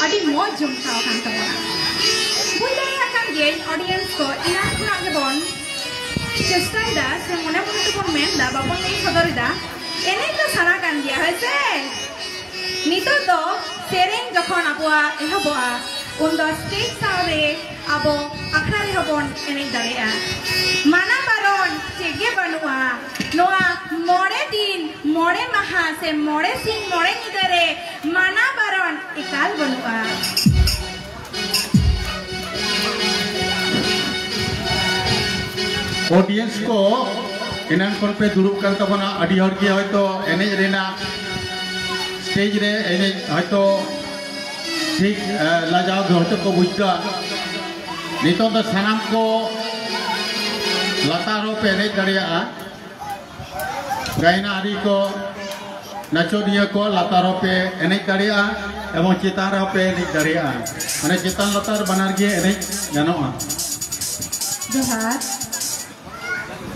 ᱟᱹᱰᱤ ᱢᱚᱡᱽ ᱡᱚᱢᱠᱟᱣ ᱟᱠᱟᱱ ᱛᱟᱵᱚᱱᱟ᱾ ᱵᱩᱡᱽ ᱫᱟᱲᱮᱭᱟᱜ ᱠᱟᱱ ᱜᱤᱭᱟᱹᱧ, audience ᱠᱚ ᱮᱱᱟᱝ ᱠᱷᱚᱱᱟᱜ ᱜᱮᱵᱚᱱ ᱪᱮᱥᱴᱟᱭᱮᱫᱟ ᱥᱮ ᱢᱚᱱᱮ ᱢᱚᱱᱮ ᱛᱮᱵᱚᱱ ᱢᱮᱱᱫᱟ, ᱵᱟᱵᱚᱱ ᱞᱟᱹᱭ ᱥᱚᱫᱚᱨᱮᱫᱟ, ᱮᱱᱮᱡ ᱫᱚ ᱥᱟᱱᱟ ᱠᱟᱱ ᱜᱮᱭᱟ, ᱦᱳᱭ ᱥᱮ? ᱱᱤᱛᱚᱜ ᱫᱚ ᱥᱮᱨᱮᱧ ᱡᱚᱠᱷᱚᱱ ᱟᱵᱚᱣᱟᱜ ᱮᱦᱚᱵᱚᱜᱼᱟ, ᱩᱱᱫᱚ stage ᱥᱟᱶᱨᱮ ᱟᱵᱚ ᱟᱠᱷᱲᱟ ᱨᱮᱦᱚᱸ ᱵᱚᱱ ᱮᱱᱮᱡ ᱫᱟᱲᱮᱭᱟᱜᱼᱟ᱾ ᱢᱟᱱᱟ ᱵᱟᱨᱚᱱ ᱪᱮᱫ ᱜᱮ ᱵᱟᱹᱱᱩᱜᱼᱟ᱾ ᱱᱚᱣᱟ ᱢᱚᱬᱮ ᱫᱤᱱ, ᱢᱚᱬᱮ ᱢᱟᱦᱟ ᱥᱮ ᱢᱚᱬᱮ ᱥᱤᱧ ᱢᱚᱬᱮ ᱧᱤᱫᱟᱹ ᱨᱮ ᱢᱟᱱᱟ ᱵᱟᱨᱚᱱ ᱮᱠᱟᱞ ᱵᱟᱹᱱᱩᱜᱼᱟ᱾ Audience ᱠᱚ, ᱮᱱᱟᱝ ᱠᱷᱚᱱ ᱯᱮ ᱫᱩᱲᱩᱵ ᱠᱟᱱ ᱛᱟᱵᱚᱱᱟ᱾ ᱟᱹᱰᱤ ᱦᱚᱲ ᱜᱮ ᱦᱚᱭᱛᱳ ᱮᱱᱮᱡ ᱨᱮᱱᱟᱜ, stage ᱨᱮ ᱮᱱᱮᱡ ᱦᱚᱭᱛᱳ ᱴᱷᱤᱠ, ᱮ, ᱞᱟᱡᱟᱣ ᱜᱮ ᱦᱚᱭᱛᱳ ᱠᱚ ᱵᱩᱡᱽ ᱮᱫᱟ᱾ ᱱᱤᱛᱚᱜ ᱫᱚ ᱥᱟᱱᱟᱢ ᱠᱚ ᱞᱟᱛᱟᱨ ᱦᱚᱸᱯᱮ ᱮᱱᱮᱡ ᱫᱟᱲᱮᱭᱟᱜᱼᱟ᱾ ᱜᱟᱭᱱᱟ ᱟᱹᱨᱤ ᱠᱚ, ᱱᱟᱪᱚᱱᱤᱭᱟᱹ ᱠᱚ ᱞᱟᱛᱟᱨ ᱦᱚᱸᱯᱮ ᱮᱱᱮᱡ ᱫᱟᱲᱮᱭᱟᱜᱼᱟ ᱮᱵᱚᱝ ᱪᱮᱛᱟᱱ ᱨᱮᱦᱚᱸ ᱯᱮ ᱮᱱᱮᱡ ᱫᱟᱲᱮᱭᱟᱜᱼᱟ᱾ ᱢᱟᱱᱮ ᱪᱮᱛᱟᱱ ᱞᱟᱛᱟᱨ ᱵᱟᱱᱟᱨ ᱜᱮ ᱮᱱᱮᱡ ᱜᱟᱱᱚᱜᱼᱟ᱾ ᱡᱚᱦᱟᱨ᱾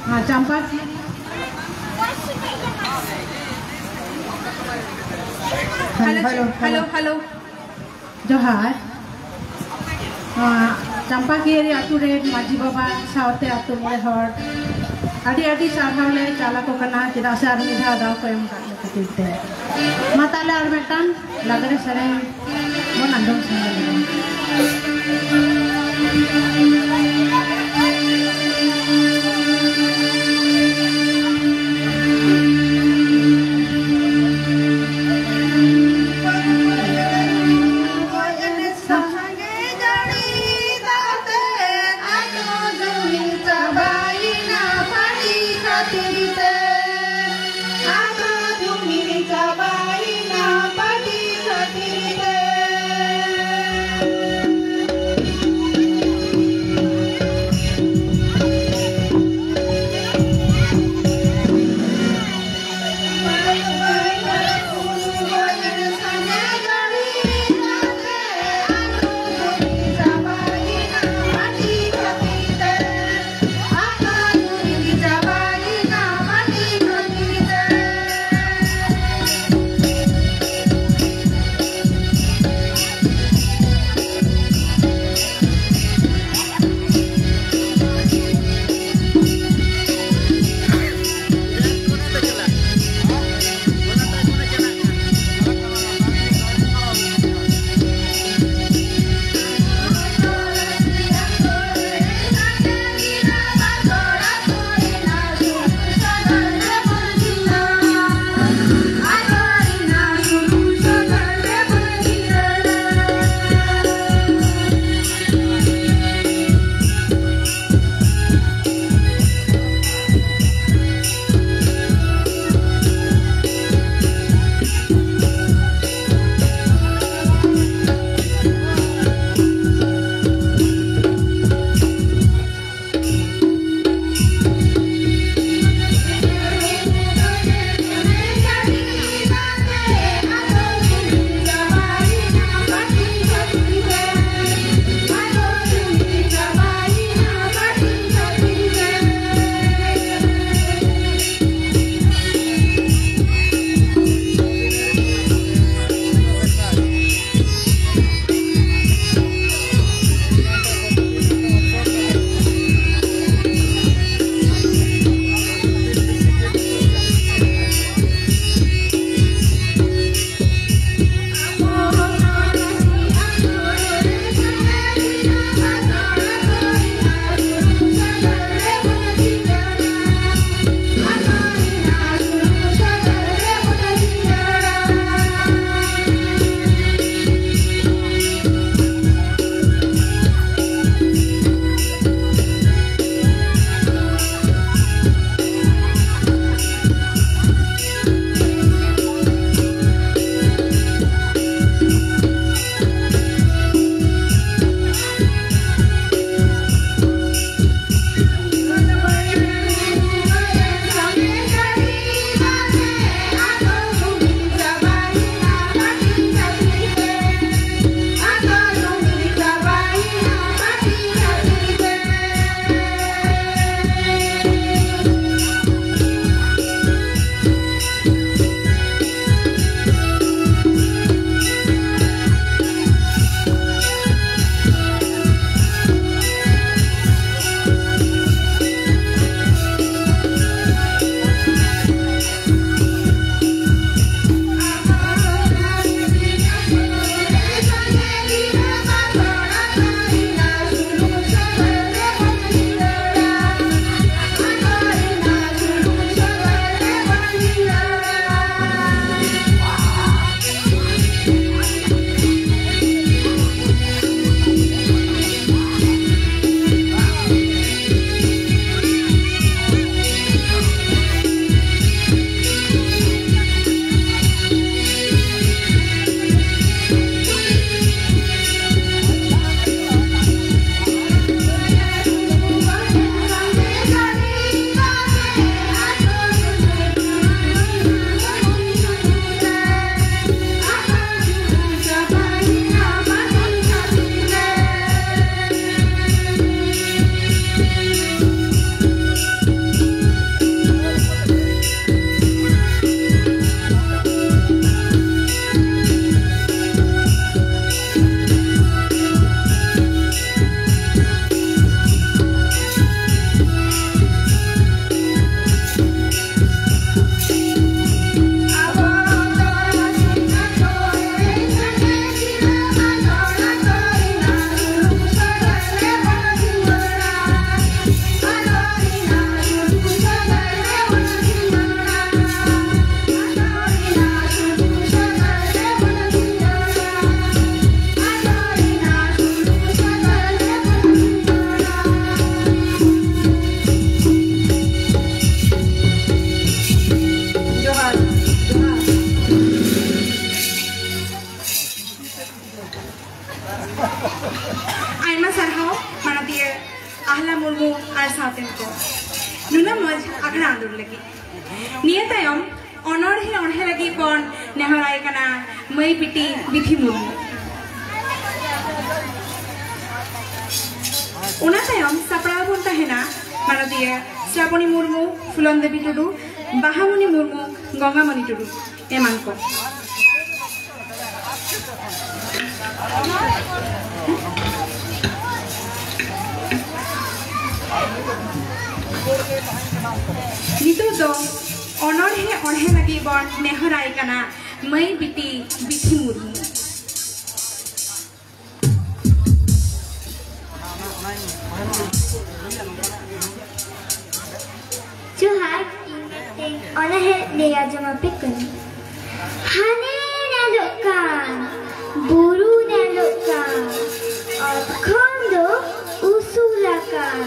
ᱦᱮᱸ, Champa. Hello, hello, hello, hello. ᱡᱚᱦᱟᱨ᱾ ᱱᱚᱣᱟ ᱪᱟᱢᱯᱟᱠᱤᱭᱟᱹᱨᱤ ᱟᱹᱛᱩ ᱨᱮ ᱢᱟᱹᱡᱷᱤ ᱵᱟᱵᱟ ᱥᱟᱶᱛᱮ ᱟᱹᱛᱩ ᱢᱚᱬᱮ ᱦᱚᱲ ᱟᱹᱰᱤ ᱟᱹᱰᱤ ᱥᱟᱨᱦᱟᱣ ᱞᱮ ᱪᱟᱞ ᱟᱠᱚ ᱠᱟᱱᱟ, ᱪᱮᱫᱟᱜ ᱥᱮ ᱟᱨ ᱢᱤᱫ ᱫᱷᱟᱣ ᱫᱟᱣ ᱠᱚ ᱮᱢ ᱟᱠᱟᱫ ᱞᱮ ᱠᱷᱟᱹᱛᱤᱨ ᱛᱮ᱾ ᱢᱟ ᱛᱟᱦᱞᱮ ᱟᱨ ᱢᱤᱫᱴᱟᱝ ᱞᱟᱜᱽᱲᱮ ᱥᱮᱨᱮᱧ ᱵᱚᱱ ᱟᱸᱡᱚᱢ ᱥᱟᱸᱜᱮ ᱞᱮᱜᱮ᱾ ᱱᱩᱱᱟᱹᱜ ᱢᱚᱡᱽ ᱟᱠᱷᱲᱟ ᱟᱸᱫᱳᱲ ᱞᱟᱹᱜᱤᱫ᱾ ᱱᱤᱭᱟᱹ ᱛᱟᱭᱚᱢ ᱚᱱᱚᱬᱦᱮ ᱚᱬᱦᱮ ᱞᱟᱹᱜᱤᱫ ᱵᱚᱱ ᱱᱮᱦᱚᱨᱟᱭ ᱠᱟᱱᱟ ᱢᱟᱹᱭ ᱵᱤᱴᱤ ᱵᱤᱛᱷᱤ ᱢᱩᱨᱢᱩ᱾ ᱚᱱᱟ ᱛᱟᱭᱚᱢ ᱥᱟᱯᱲᱟᱣ ᱵᱚᱱ ᱛᱟᱦᱮᱱᱟ ᱢᱟᱱᱚᱛᱤᱭᱟᱹ ᱥᱨᱟᱵᱚᱱᱤ ᱢᱩᱨᱢᱩ, ᱯᱷᱩᱞᱚᱱ ᱫᱮᱵᱤ ᱴᱩᱰᱩ, ᱵᱟᱦᱟᱢᱩᱱᱤ ᱢᱩᱨᱢᱩ, ᱜᱚᱝᱜᱟᱢᱚᱱᱤ ᱴᱩᱰᱩ ᱮᱢᱟᱱ ᱠᱚ᱾ ᱱᱤᱛᱚᱜ ᱫᱚ ᱚᱱᱚᱬᱦᱮ ᱚᱬᱦᱮ ᱞᱟᱹᱜᱤᱫ ᱵᱚᱱ ᱱᱮᱦᱚᱨᱟᱭ ᱠᱟᱱᱟ ᱢᱟᱹᱭ ᱵᱤᱴᱤ ᱵᱤᱴᱷᱤ ᱢᱩᱨᱢᱩ᱾ ᱡᱚᱦᱟᱨ, ᱤᱧ ᱢᱤᱫᱴᱮᱱ ᱚᱱᱚᱬᱦᱮ ᱞᱟᱹᱭ ᱟᱸᱡᱚᱢ ᱟᱯᱮ ᱠᱟᱹᱱᱟᱹᱧ᱾ ᱦᱟᱱᱮ ᱧᱮᱞᱚᱜ ᱠᱟᱱ ᱵᱩᱨᱩ ᱧᱮᱞᱚᱜ ᱠᱟᱱ, ᱚᱛ ᱠᱷᱚᱱ ᱫᱚ ᱩᱥᱩᱞ ᱟᱠᱟᱱ,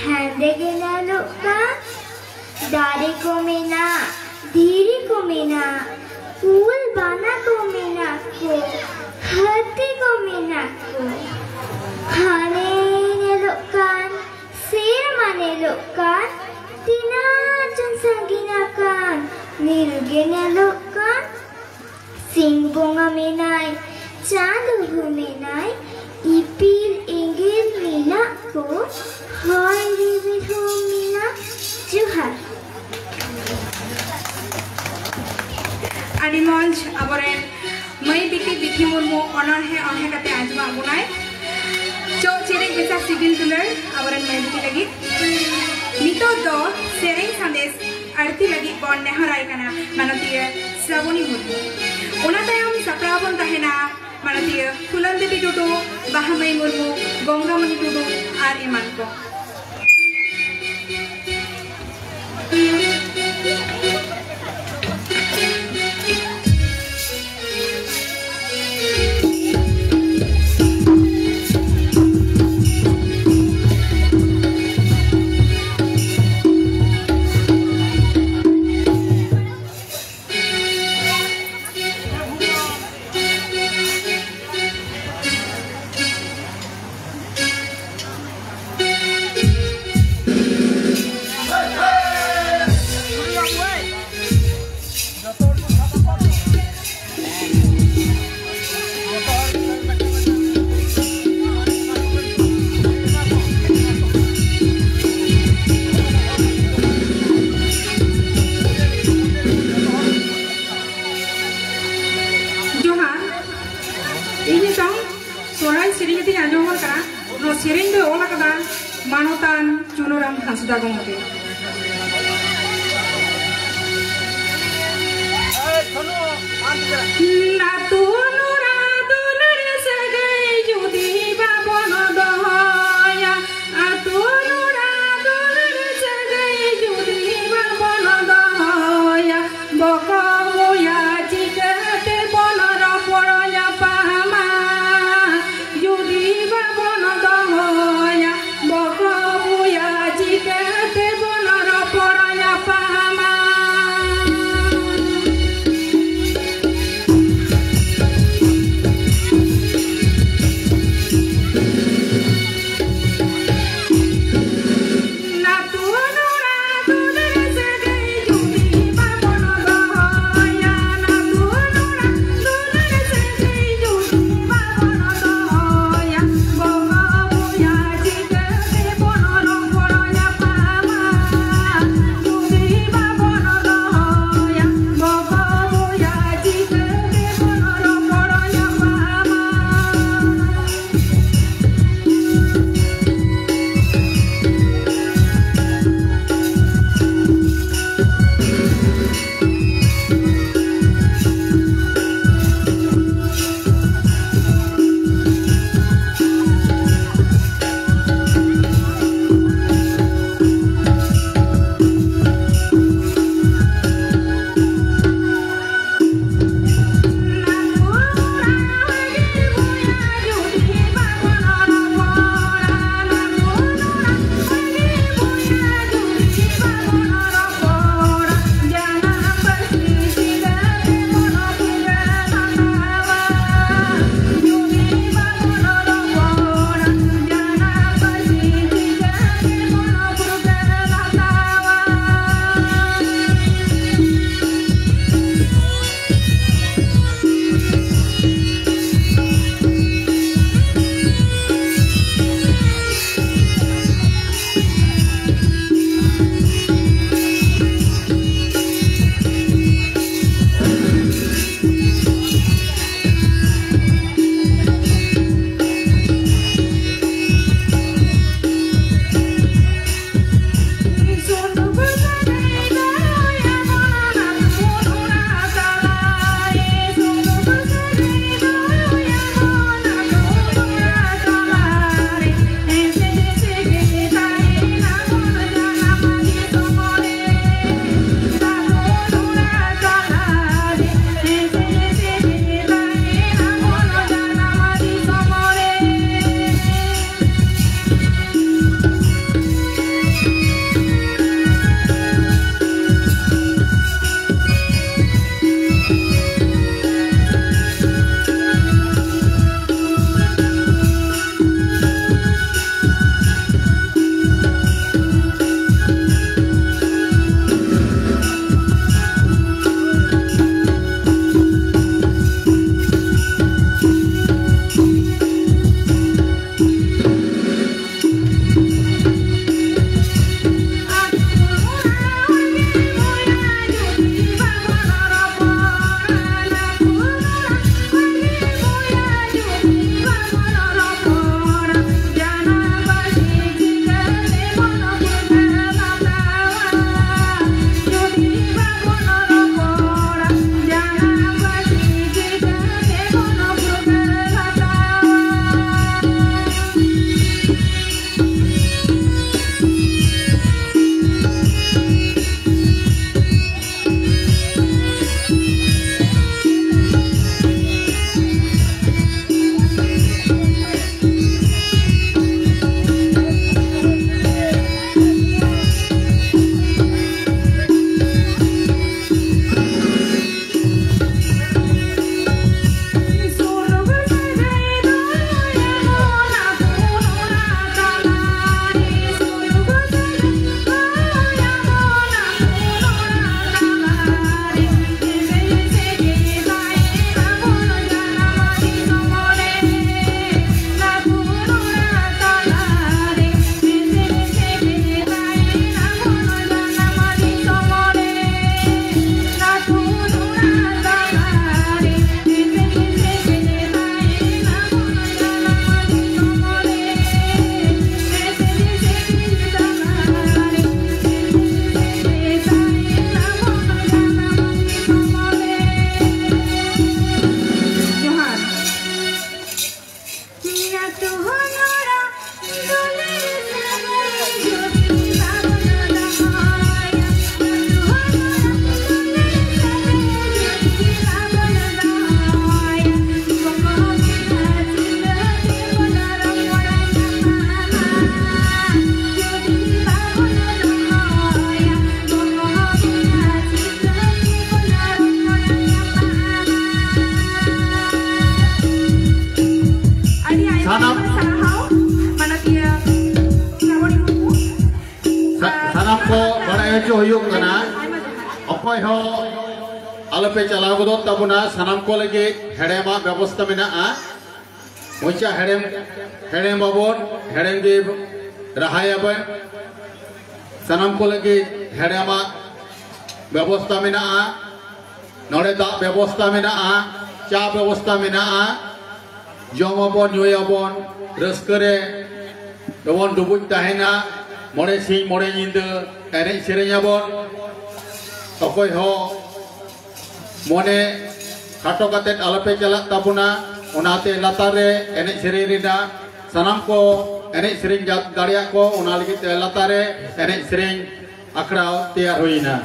ᱦᱮᱸᱫᱮ ᱜᱮ ᱧᱮᱞᱚᱜ ᱠᱟᱱ᱾ ᱫᱟᱨᱮ ᱠᱚ ᱢᱮᱱᱟᱜ, ᱫᱷᱤᱨᱤ ᱠᱚ ᱢᱮᱱᱟᱜ, ᱩᱞ ᱵᱟᱱᱟ ᱠᱚ ᱢᱮᱱᱟᱜ ᱠᱚ, ᱦᱟᱹᱛᱤ ᱠᱚ ᱢᱮᱱᱟᱜ ᱠᱚ᱾ ᱦᱟᱱᱮ ᱧᱮᱞᱚᱜ ᱠᱟᱱ ᱥᱮᱨᱢᱟ ᱧᱮᱞᱚᱜ ᱠᱟᱱ, ᱛᱤᱱᱟᱹᱜ ᱪᱚᱝ ᱥᱟᱺᱜᱤᱧ ᱟᱠᱟᱱ, ᱱᱤᱞ ᱜᱮ ᱧᱮᱞᱚᱜ ᱠᱟᱱ᱾ ᱥᱤᱧ ᱵᱚᱸᱜᱟ ᱢᱮᱱᱟᱭ, ᱪᱟᱸᱫᱚ ᱦᱚᱸ ᱢᱮᱱᱟᱭ, ᱤᱯᱤᱞ ᱮᱸᱜᱮᱞ ᱢᱮᱱᱟᱜ ᱠᱚ, ᱦᱚᱭ ᱨᱤᱢᱤᱞ ᱦᱚᱸ ᱢᱮᱱᱟᱜ᱾ ᱡᱚᱦᱟᱨ᱾ ᱟᱹᱰᱤ ᱢᱚᱡᱽ, ᱟᱵᱚᱨᱮᱱ ᱢᱟᱹᱭ ᱵᱤᱴᱤ ᱵᱤᱴᱷᱤ ᱢᱩᱨᱢᱩ ᱚᱱᱚᱬᱦᱮ ᱚᱬᱦᱮ ᱠᱟᱛᱮ ᱟᱸᱡᱚᱢᱟᱜ ᱵᱚᱱᱟᱭ᱾ ᱪᱚᱜ ᱪᱮᱨᱮᱡ ᱢᱮᱥᱟ ᱥᱤᱵᱤᱞ ᱫᱩᱞᱟᱹᱲ ᱟᱵᱚᱨᱮᱱ ᱢᱟᱹᱭ ᱵᱤᱴᱤ ᱞᱟᱹᱜᱤᱫ᱾ ᱱᱤᱛᱚᱜ ᱫᱚ ᱥᱮᱨᱮᱧ ᱥᱟᱸᱫᱮᱥ ᱟᱹᱲᱛᱤ ᱞᱟᱹᱜᱤᱫ ᱵᱚᱱ ᱱᱮᱦᱚᱨᱟᱭ ᱠᱟᱱᱟ ᱢᱟᱱᱚᱛᱤᱭᱟᱹ ᱥᱨᱟᱵᱚᱱᱤ ᱢᱩᱨᱢᱩ᱾ ᱚᱱᱟ ᱛᱟᱭᱚᱢ ᱥᱟᱯᱲᱟᱣ ᱵᱚᱱ ᱛᱟᱦᱮᱱᱟ ᱢᱟᱱᱚᱛᱤᱭᱟᱹ ᱯᱷᱩᱞᱚᱱ ᱫᱮᱵᱤ ᱴᱩᱰᱩ, ᱵᱟᱦᱟᱢᱟᱹᱭ ᱢᱩᱨᱢᱩ, ᱜᱚᱝᱜᱟᱢᱚᱱᱤ ᱴᱩᱰᱩ ᱟᱨ ᱮᱢᱟᱱ ᱠᱚ᱾ ᱤᱧ ᱢᱤᱫᱴᱟᱝ ᱥᱚᱨᱦᱟᱭ ᱥᱮᱨᱮᱧ ᱠᱟᱛᱮᱧ ᱟᱸᱡᱚᱢ ᱟᱵᱚᱱ ᱠᱟᱱᱟ᱾ ᱱᱚᱣᱟ ᱥᱮᱨᱮᱧ ᱫᱚᱭ ᱚᱞ ᱟᱠᱟᱫᱟ ᱢᱟᱱᱚᱛᱟᱱ ᱪᱩᱱᱩᱨᱟᱢ ᱦᱟᱸᱥᱫᱟ ᱜᱚᱢᱠᱮ᱾ ᱟᱹᱛᱩ ᱱᱚᱲᱟ ᱫᱩᱞᱟᱹᱲ ᱥᱟᱹᱜᱟᱹᱭ ᱡᱩᱫᱤ ᱵᱟᱵᱚᱱ ᱫᱚᱦᱚᱭᱟ, ᱟᱹᱛᱩ ᱱᱚᱲᱟ ᱫᱩᱞᱟᱹᱲ ᱥᱟᱹᱜᱟᱹᱭ ᱡᱩᱫᱤ ᱵᱟᱵᱚᱱ ᱫᱚᱦᱚᱭᱟ, ᱵᱚᱠᱚ ᱵᱚᱭᱦᱟ ᱪᱤᱠᱟᱹᱛᱮ ᱵᱚᱱ ᱨᱚᱯᱚᱲ ᱧᱟᱯᱟᱢᱟ? ᱡᱩᱫᱤ ᱵᱟᱵᱚᱱ ᱫᱚᱦᱚᱭᱟ, ᱵᱚᱠᱚ ᱵᱚᱭᱦᱟ ᱪᱤᱠᱟᱹᱛᱮ ᱵᱚᱱ ᱨᱚᱯᱚᱲ ᱧᱟᱯᱟᱢᱟ? ᱦᱩᱭᱩᱜ ᱠᱟᱱᱟ᱾ ᱚᱠᱚᱭ ᱦᱚᱸ ᱟᱞᱚᱯᱮ ᱪᱟᱞᱟᱣ ᱜᱚᱫᱚᱜ ᱛᱟᱵᱚᱱᱟ᱾ ᱥᱟᱱᱟᱢ ᱠᱚ ᱞᱟᱹᱜᱤᱫ ᱦᱮᱲᱮᱢᱟᱜ ᱵᱮᱵᱚᱥᱛᱟ ᱢᱮᱱᱟᱜᱼᱟ᱾ ᱢᱚᱪᱟ ᱦᱮᱲᱮᱢ, ᱦᱮᱲᱮᱢ ᱟᱵᱚᱱ, ᱦᱮᱲᱮᱢ ᱜᱮ ᱨᱟᱦᱟᱭᱟᱵᱚᱱ᱾ ᱥᱟᱱᱟᱢ ᱠᱚ ᱞᱟᱹᱜᱤᱫ ᱦᱮᱲᱮᱢᱟᱜ ᱵᱮᱵᱚᱥᱛᱟ ᱢᱮᱱᱟᱜᱼᱟ᱾ ᱱᱚᱰᱮ ᱫᱟᱜ ᱵᱮᱵᱚᱥᱛᱟ ᱢᱮᱱᱟᱜᱼᱟ, ᱪᱟ ᱵᱮᱵᱚᱥᱛᱟ ᱢᱮᱱᱟᱜᱼᱟ᱾ ᱡᱚᱢ ᱟᱵᱚᱱ, ᱧᱩᱭᱟᱵᱚᱱ, ᱨᱟᱹᱥᱠᱟᱹ ᱨᱮ ᱫᱚᱵᱚᱱ ᱰᱩᱵᱩᱡ ᱛᱟᱦᱮᱱᱟ᱾ ᱢᱚᱬᱮ ᱥᱤᱧ ᱢᱚᱬᱮ ᱧᱤᱫᱟᱹ ᱮᱱᱮᱡ ᱥᱮᱨᱮᱧ ᱟᱵᱚᱱ᱾ ᱚᱠᱚᱭ ᱦᱚᱸ ᱢᱚᱱᱮ ᱠᱷᱟᱴᱚ ᱠᱟᱛᱮᱫ ᱟᱞᱚᱯᱮ ᱪᱟᱞᱟᱜ ᱛᱟᱵᱚᱱᱟ᱾ ᱚᱱᱟᱛᱮ ᱞᱟᱛᱟᱨ ᱨᱮ ᱮᱱᱮᱡ ᱥᱮᱨᱮᱧ ᱨᱮᱱᱟᱜ ᱥᱟᱱᱟᱢ ᱠᱚ ᱮᱱᱮᱡ ᱥᱮᱨᱮᱧ ᱡᱟ-, ᱫᱟᱲᱮᱭᱟᱜ ᱠᱚ, ᱚᱱᱟ ᱞᱟᱹᱜᱤᱫ ᱛᱮ ᱞᱟᱛᱟᱨ ᱨᱮ ᱮᱱᱮᱡ ᱥᱮᱨᱮᱧ ᱟᱠᱷᱲᱟ ᱛᱮᱭᱟᱨ ᱦᱩᱭᱱᱟ᱾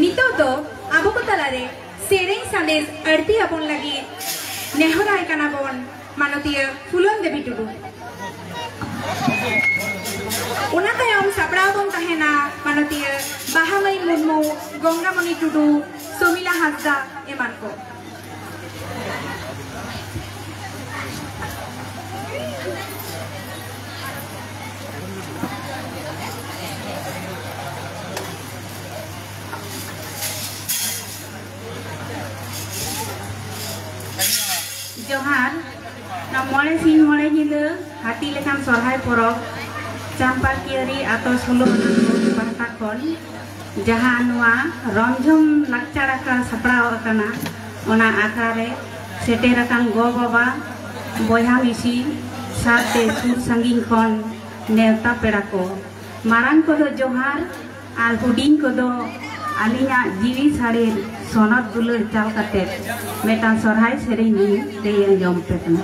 ᱱᱤᱛᱚᱜ ᱫᱚ ᱟᱵᱚ ᱠᱚ ᱛᱟᱞᱟᱨᱮ ᱥᱮᱨᱮᱧ ᱥᱟᱸᱫᱮᱥ ᱟᱹᱲᱛᱤ ᱟᱵᱚᱱ ᱞᱟᱹᱜᱤᱫ ᱱᱮᱦᱚᱨᱟᱭ ᱠᱟᱱᱟ ᱵᱚᱱ ᱢᱟᱱᱚᱛᱤᱭᱟᱹ ᱯᱷᱩᱞᱚᱱ ᱫᱮᱵᱤ ᱴᱩᱰᱩ᱾ ᱚᱱᱟ ᱛᱟᱭᱚᱢ ᱥᱟᱯᱲᱟᱣ ᱵᱚᱱ ᱛᱟᱦᱮᱱᱟ ᱢᱟᱱᱚᱛᱤᱭᱟᱹ ᱵᱟᱦᱟᱢᱟᱹᱭ ᱢᱩᱨᱢᱩ, ᱜᱚᱝᱜᱟᱢᱚᱱᱤ ᱴᱩᱰᱩ, ᱥᱚᱢᱤᱞᱟ ᱦᱟᱸᱥᱫᱟ ᱮᱢᱟᱱ ᱠᱚ᱾ ᱡᱚᱦᱟᱨ᱾ ᱱᱚᱣᱟ ᱢᱚᱬᱮ ᱥᱤᱧ ᱢᱚᱬᱮ ᱧᱤᱫᱟᱹ ᱦᱟᱹᱛᱤ ᱞᱮᱠᱟᱱ ᱥᱚᱨᱦᱟᱭ ᱯᱚᱨᱚᱵᱽ ᱪᱟᱢᱯᱟᱠᱤᱭᱟᱹᱨᱤ ᱟᱛᱳ ᱥᱳᱞᱳ ᱟᱱᱟ ᱵᱩᱛᱷ ᱯᱟᱦᱴᱟ ᱠᱷᱚᱱ ᱡᱟᱦᱟᱸ ᱱᱚᱣᱟ ᱨᱚᱢᱡᱷᱚᱢ ᱞᱟᱠᱪᱟᱨ ᱟᱠᱷᱲᱟ ᱥᱟᱯᱲᱟᱣ ᱟᱠᱟᱱᱟ, ᱚᱱᱟ ᱟᱠᱷᱲᱟ ᱨᱮ ᱥᱮᱴᱮᱨ ᱟᱠᱟᱱ ᱜᱚ ᱵᱟᱵᱟ, ᱵᱚᱭᱦᱟ ᱢᱤᱥᱤ ᱥᱟᱶᱛᱮ ᱥᱩᱨ ᱥᱟᱺᱜᱤᱧ ᱠᱷᱚᱱ ᱱᱮᱣᱛᱟ ᱯᱮᱲᱟ ᱠᱚ, ᱢᱟᱨᱟᱝ ᱠᱚᱫᱚ ᱡᱚᱦᱟᱨ ᱟᱨ ᱦᱩᱰᱤᱧ ᱠᱚᱫᱚ ᱟᱹᱞᱤᱧᱟᱜ ᱡᱤᱣᱤ ᱥᱟᱹᱲᱤᱨ ᱥᱚᱱᱚᱛ ᱫᱩᱞᱟᱹᱲ ᱪᱟᱞ ᱠᱟᱛᱮ ᱢᱤᱫᱴᱟᱝ ᱥᱚᱨᱦᱟᱭ ᱥᱮᱨᱮᱧ ᱞᱤᱧ ᱞᱟᱹᱭ ᱟᱸᱡᱚᱢ ᱟᱯᱮ ᱠᱟᱱᱟ᱾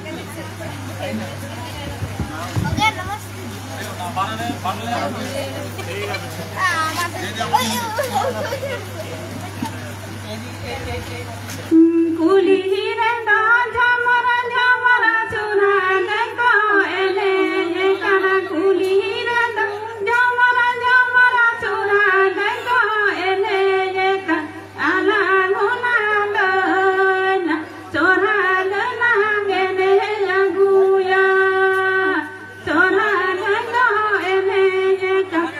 ᱠᱩᱞᱦᱤ ᱨᱮᱫᱚ ᱡᱷᱚᱢᱚᱨ ᱡᱷᱚᱢᱚᱨ ᱥᱚᱨᱦᱟᱭ ᱠᱚ ᱮᱱᱮᱡ ᱠᱟᱱᱟ᱾ ᱠᱩᱞᱦᱤ ᱨᱮᱫᱚ ᱡᱷᱚᱢᱚᱨ ᱡᱷᱚᱢᱚᱨ ᱥᱚᱨᱦᱟᱭ ᱠᱚ ᱮᱱᱮᱡ ᱠᱟᱱᱟ᱾ ᱟᱞᱟᱝ ᱦᱚᱸᱞᱟᱝ ᱞᱟᱹᱭᱟ, ᱥᱚᱨᱦᱟᱭ ᱞᱟᱝ ᱮᱱᱮᱡ ᱟᱹᱜᱩᱭᱟ᱾ ᱥᱚᱨᱦᱟᱭ ᱫᱚ ᱮᱱᱮᱡ ᱠᱟᱱᱟ᱾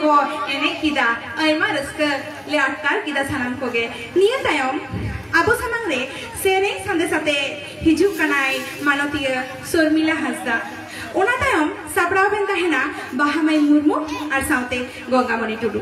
ᱠᱚ ᱮᱱᱮᱡ ᱠᱮᱫᱟ᱾ ᱟᱭᱢᱟ ᱨᱟᱹᱥᱠᱟᱹ ᱞᱮ ᱟᱴᱠᱟᱨ ᱠᱮᱫᱟ ᱥᱟᱱᱟᱢ ᱠᱚᱜᱮ᱾ ᱱᱤᱭᱟᱹ ᱛᱟᱭᱚᱢ ᱟᱵᱚ ᱥᱟᱢᱟᱝ ᱨᱮ ᱥᱮᱨᱮᱧ ᱥᱟᱸᱫᱮᱥ ᱟᱛᱮ ᱦᱤᱡᱩᱜ ᱠᱟᱱᱟᱭ ᱢᱟᱱᱚᱛᱤᱭᱟᱹ ᱥᱚᱨᱢᱤᱞᱟ ᱦᱟᱸᱥᱫᱟ᱾ ᱚᱱᱟ ᱛᱟᱭᱚᱢ ᱥᱟᱯᱲᱟᱣ ᱵᱮᱱ ᱛᱟᱦᱮᱱᱟ ᱵᱟᱦᱟᱢᱟᱹᱭ ᱢᱩᱨᱢᱩ ᱟᱨ ᱥᱟᱶᱛᱮ ᱜᱚᱝᱜᱟᱢᱚᱱᱤ ᱴᱩᱰᱩ᱾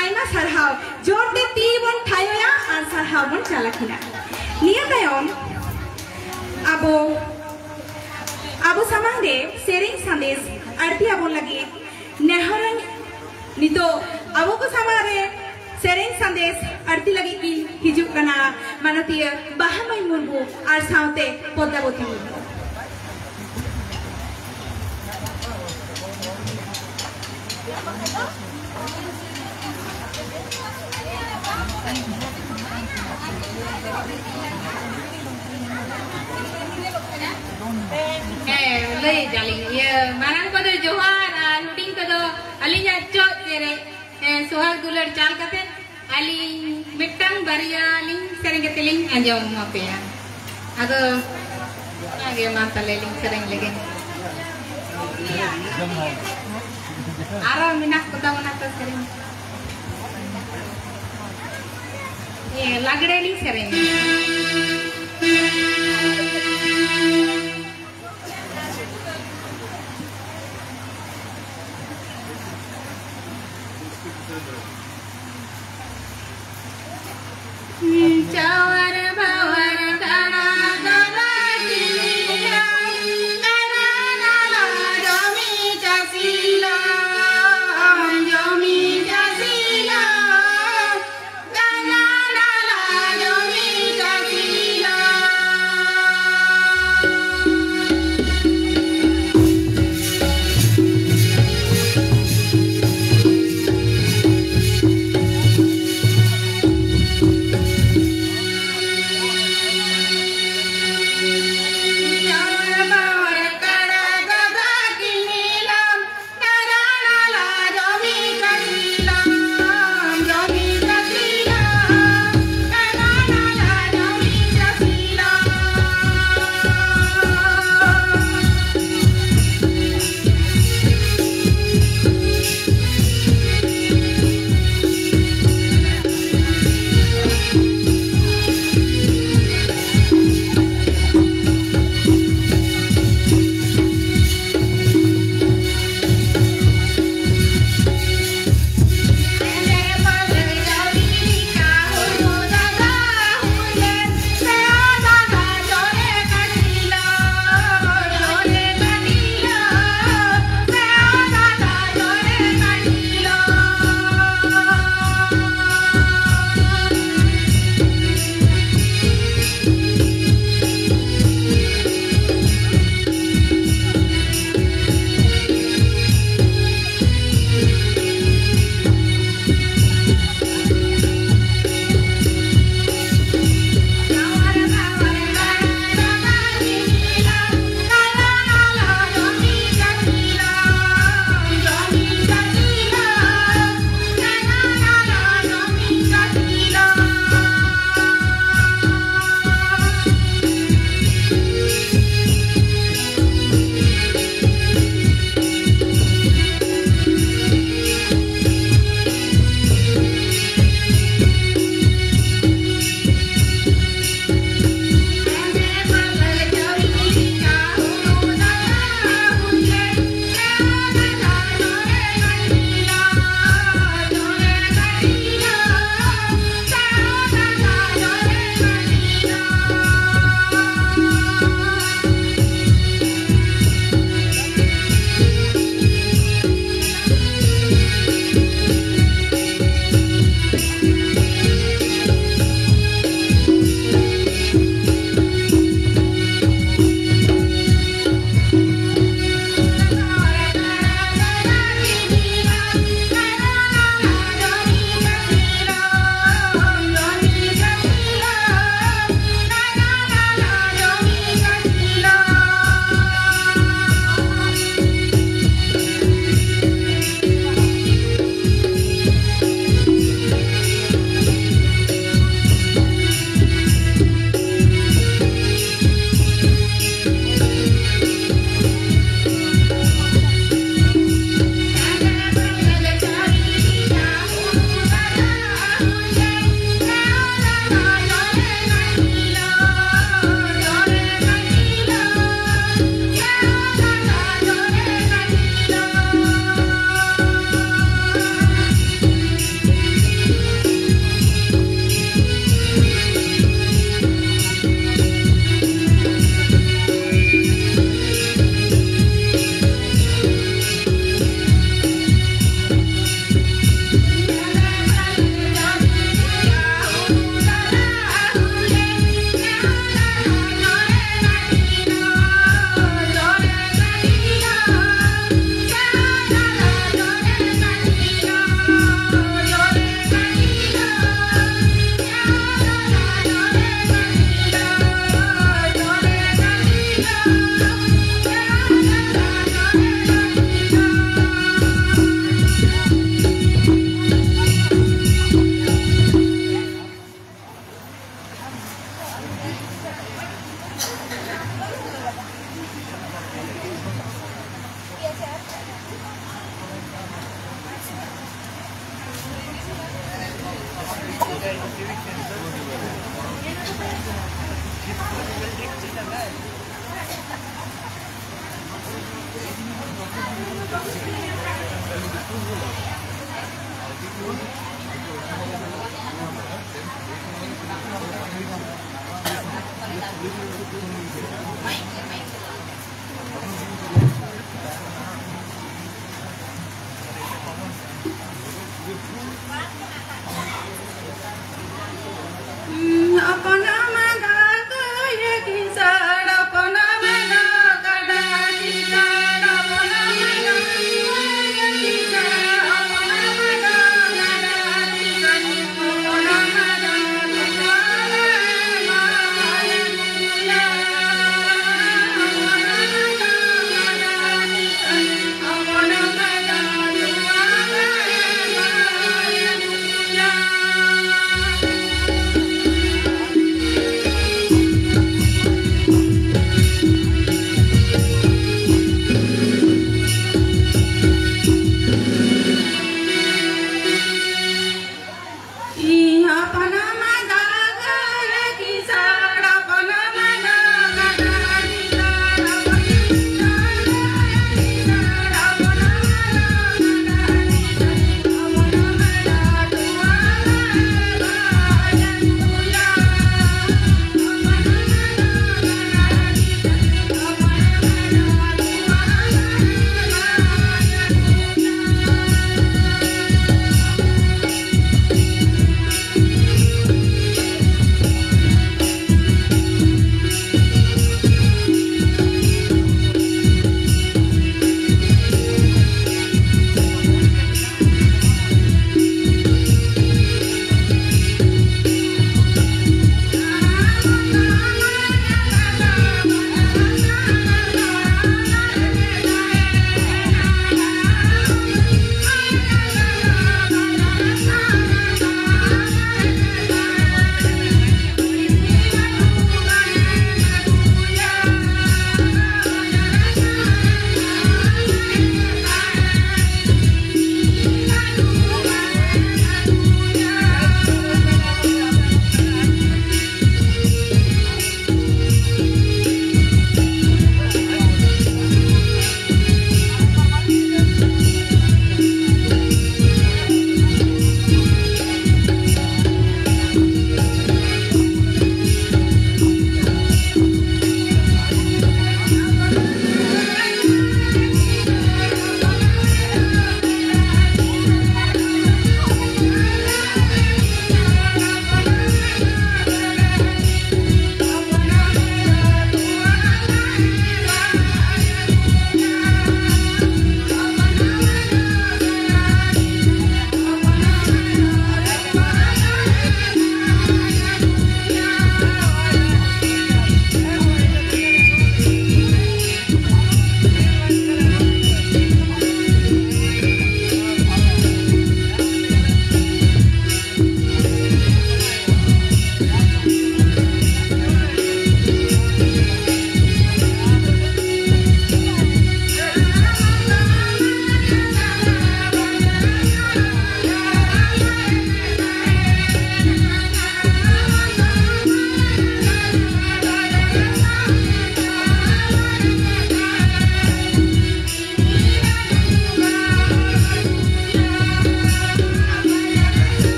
ᱟᱭᱢᱟ ᱥᱟᱨᱦᱟᱣ᱾ ᱡᱳᱨ ᱛᱮ ᱛᱤ ᱵᱚᱱ ᱛᱷᱟᱭᱚᱭᱟ ᱟᱨ ᱥᱟᱨᱦᱟᱣ ᱵᱚᱱ ᱪᱟᱞ ᱟᱹᱠᱤᱱᱟ᱾ ᱱᱤᱭᱟᱹ ᱛᱟᱭᱚᱢ ᱟᱵᱚ, ᱟᱵᱚ ᱥᱟᱢᱟᱝ ᱨᱮ ᱥᱮᱨᱮᱧ ᱥᱟᱸᱫᱮᱥ ᱟᱹᱲᱛᱤ ᱟᱵᱚᱱ ᱞᱟᱹᱜᱤᱫ ᱱᱮᱦᱚᱨᱟᱹᱧ, ᱱᱤᱛᱚᱜ ᱟᱵᱚ ᱠᱚ ᱥᱟᱢᱟᱝ ᱨᱮ ᱥᱮᱨᱮᱧ ᱥᱟᱸᱫᱮᱥ ᱟᱹᱲᱛᱤ ᱞᱟᱹᱜᱤᱫ ᱠᱤᱱ ᱦᱤᱡᱩᱜ ᱠᱟᱱᱟ ᱢᱟᱱᱚᱛᱤᱭᱟᱹ ᱵᱟᱦᱟᱢᱟᱹᱭ ᱢᱩᱨᱢᱩ ᱟᱨ ᱥᱟᱶᱛᱮ ᱯᱚᱫᱽᱫᱟᱵᱚᱛᱤ ᱢᱩᱨᱢᱩ᱾ ᱦᱮᱸ, ᱞᱟᱹᱭ ᱫᱟᱞᱤᱧ, ᱤᱭᱟᱹ, ᱢᱟᱨᱟᱝ ᱠᱚᱫᱚ ᱡᱚᱦᱟᱨ ᱟᱨ ᱦᱩᱰᱤᱧ ᱠᱚᱫᱚ ᱟᱹᱞᱤᱧᱟᱜ ᱪᱚᱜ ᱨᱮ, ᱦᱮᱸ, ᱥᱚᱦᱟᱜ ᱫᱩᱞᱟᱹᱲ ᱪᱟᱞ ᱠᱟᱛᱮ ᱟᱹᱞᱤᱧ ᱢᱤᱫᱴᱟᱝ ᱵᱟᱨᱭᱟ ᱞᱤᱧ ᱥᱮᱨᱮᱧ ᱠᱟᱛᱮ ᱞᱤᱧ ᱟᱸᱡᱚᱢ ᱟᱯᱮᱭᱟ᱾ ᱟᱫᱚ ᱚᱱᱟᱜᱮ, ᱢᱟ ᱛᱟᱦᱞᱮ ᱞᱤᱧ ᱥᱮᱨᱮᱧ ᱞᱮᱜᱮ᱾ ᱟᱨᱚ ᱢᱮᱱᱟᱜ ᱠᱚ ᱛᱟᱵᱚᱱᱟ ᱛᱚ ᱥᱮᱨᱮᱧ᱾ ᱦᱮᱸ, ᱞᱟᱜᱽᱲᱮ ᱞᱤᱧ ᱥᱮᱨᱮᱧᱟ᱾ ᱪᱟᱣᱟᱨ ᱵᱟᱣᱟᱨ ᱠᱟᱬᱟ ᱫᱚ ᱵᱟᱹᱜᱤᱭᱟ, ᱠᱟᱬᱟ ᱱᱟᱞᱟ ᱡᱚᱢᱤ ᱪᱟᱥᱤ ᱞᱚ, ᱡᱚᱢᱤ ᱪᱟᱥᱤ ᱞᱚ, ᱠᱟᱬᱟ ᱱᱟᱞᱟ ᱡᱚᱢᱤ ᱪᱟᱥᱤ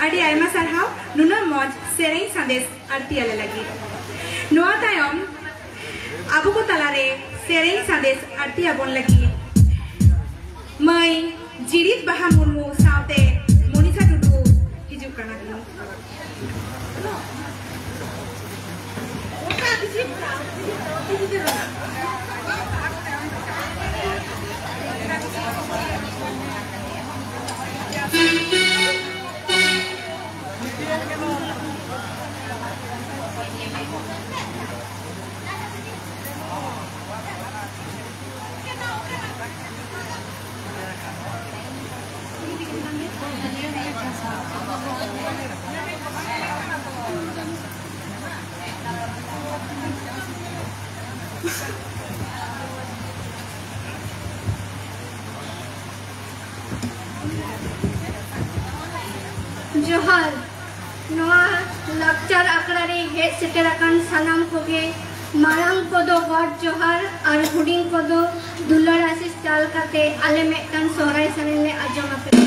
ᱟᱹᱰᱤ ᱟᱭᱢᱟ ᱥᱟᱨᱦᱟᱣ ᱱᱩᱱᱟᱹᱜ ᱢᱚᱡᱽ ᱥᱮᱨᱮᱧ ᱥᱟᱸᱫᱮᱥ ᱟᱹᱲᱛᱤ ᱟᱞᱮ ᱞᱟᱹᱜᱤᱫ᱾ ᱱᱚᱣᱟ ᱛᱟᱭᱚᱢ ᱟᱵᱚ ᱠᱚ ᱛᱟᱞᱟᱨᱮ ᱥᱮᱨᱮᱧ ᱥᱟᱸᱫᱮᱥ ᱟᱹᱲᱛᱤ ᱟᱵᱚᱱ ᱞᱟᱹᱜᱤᱫ ᱢᱟᱹᱭ ᱡᱤᱲᱤᱛ ᱵᱟᱦᱟ ᱢᱩᱨᱢᱩ ᱥᱟᱶᱛᱮ ᱢᱚᱱᱤᱥᱟ ᱴᱩᱰᱩ ᱦᱤᱡᱩᱜ ᱠᱟᱱᱟ ᱠᱤᱱ᱾ ᱡᱚᱦᱟᱨ᱾ ᱱᱚᱣᱟ ᱞᱟᱠᱪᱟᱨ ᱟᱠᱷᱲᱟ ᱨᱮ ᱦᱮᱡ ᱥᱮᱴᱮᱨ ᱟᱠᱟᱱ ᱥᱟᱱᱟᱢ ᱠᱚᱜᱮ, ᱢᱟᱨᱟᱝ ᱠᱚᱫᱚ ᱜᱚᱰ ᱡᱚᱦᱟᱨ ᱟᱨ ᱦᱩᱰᱤᱧ ᱠᱚᱫᱚ ᱫᱩᱞᱟᱹᱲ ᱟᱥᱤᱥ ᱪᱟᱞ ᱠᱟᱛᱮ ᱟᱞᱮ ᱢᱤᱫᱴᱟᱝ ᱥᱚᱦᱨᱟᱭ ᱥᱮᱨᱮᱧ ᱞᱮ ᱟᱸᱡᱚᱢ ᱟᱯᱮ᱾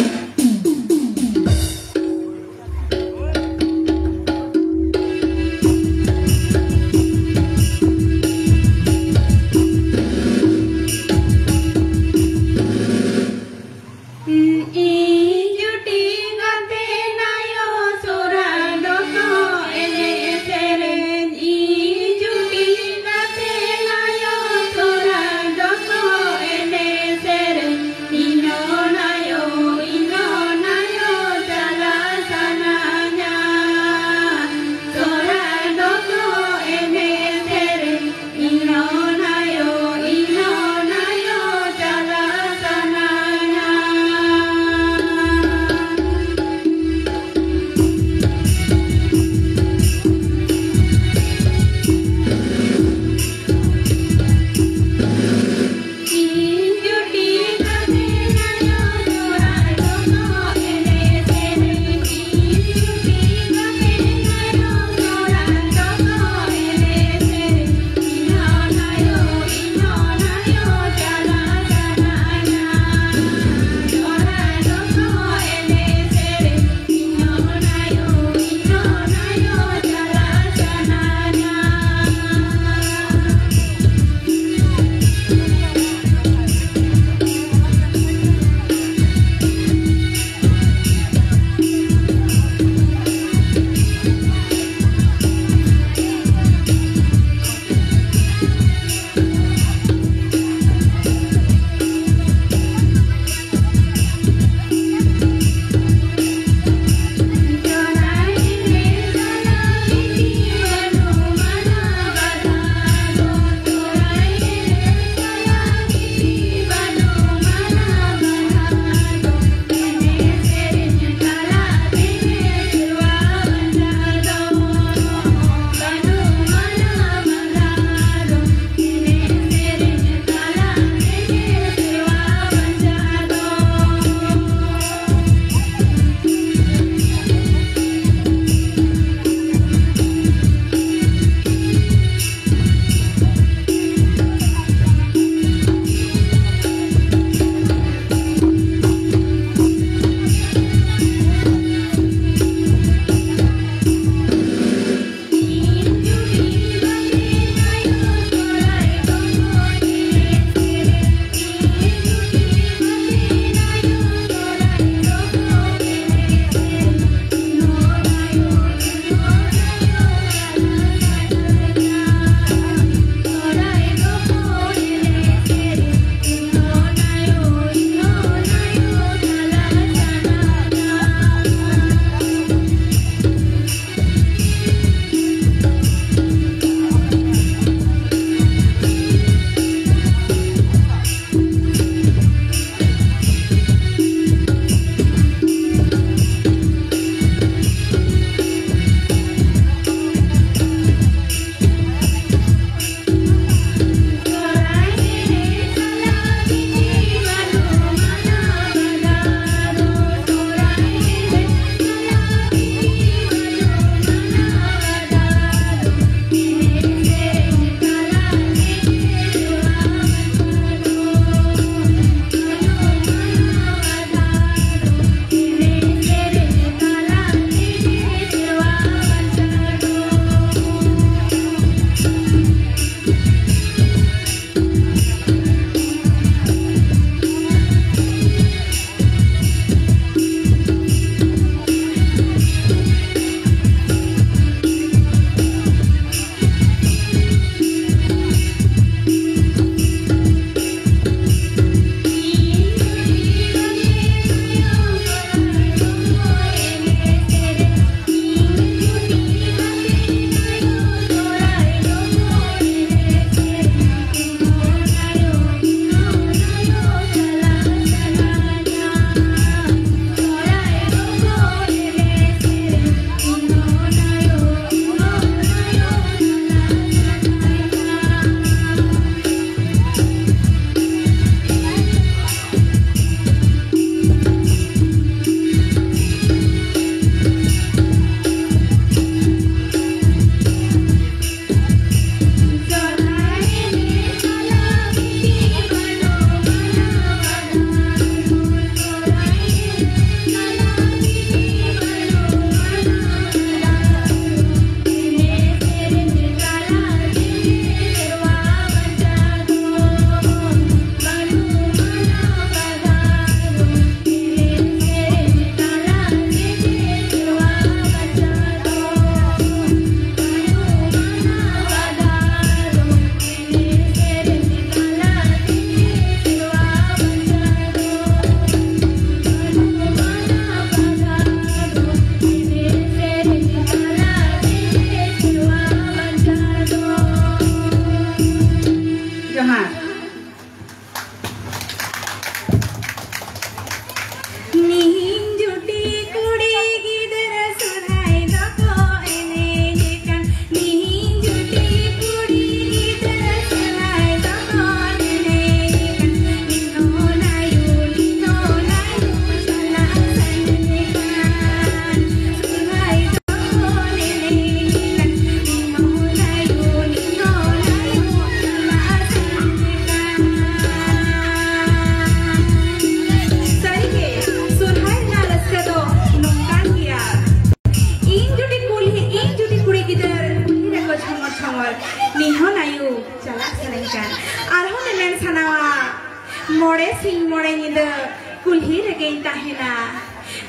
ᱛᱟᱦᱮᱱᱟ,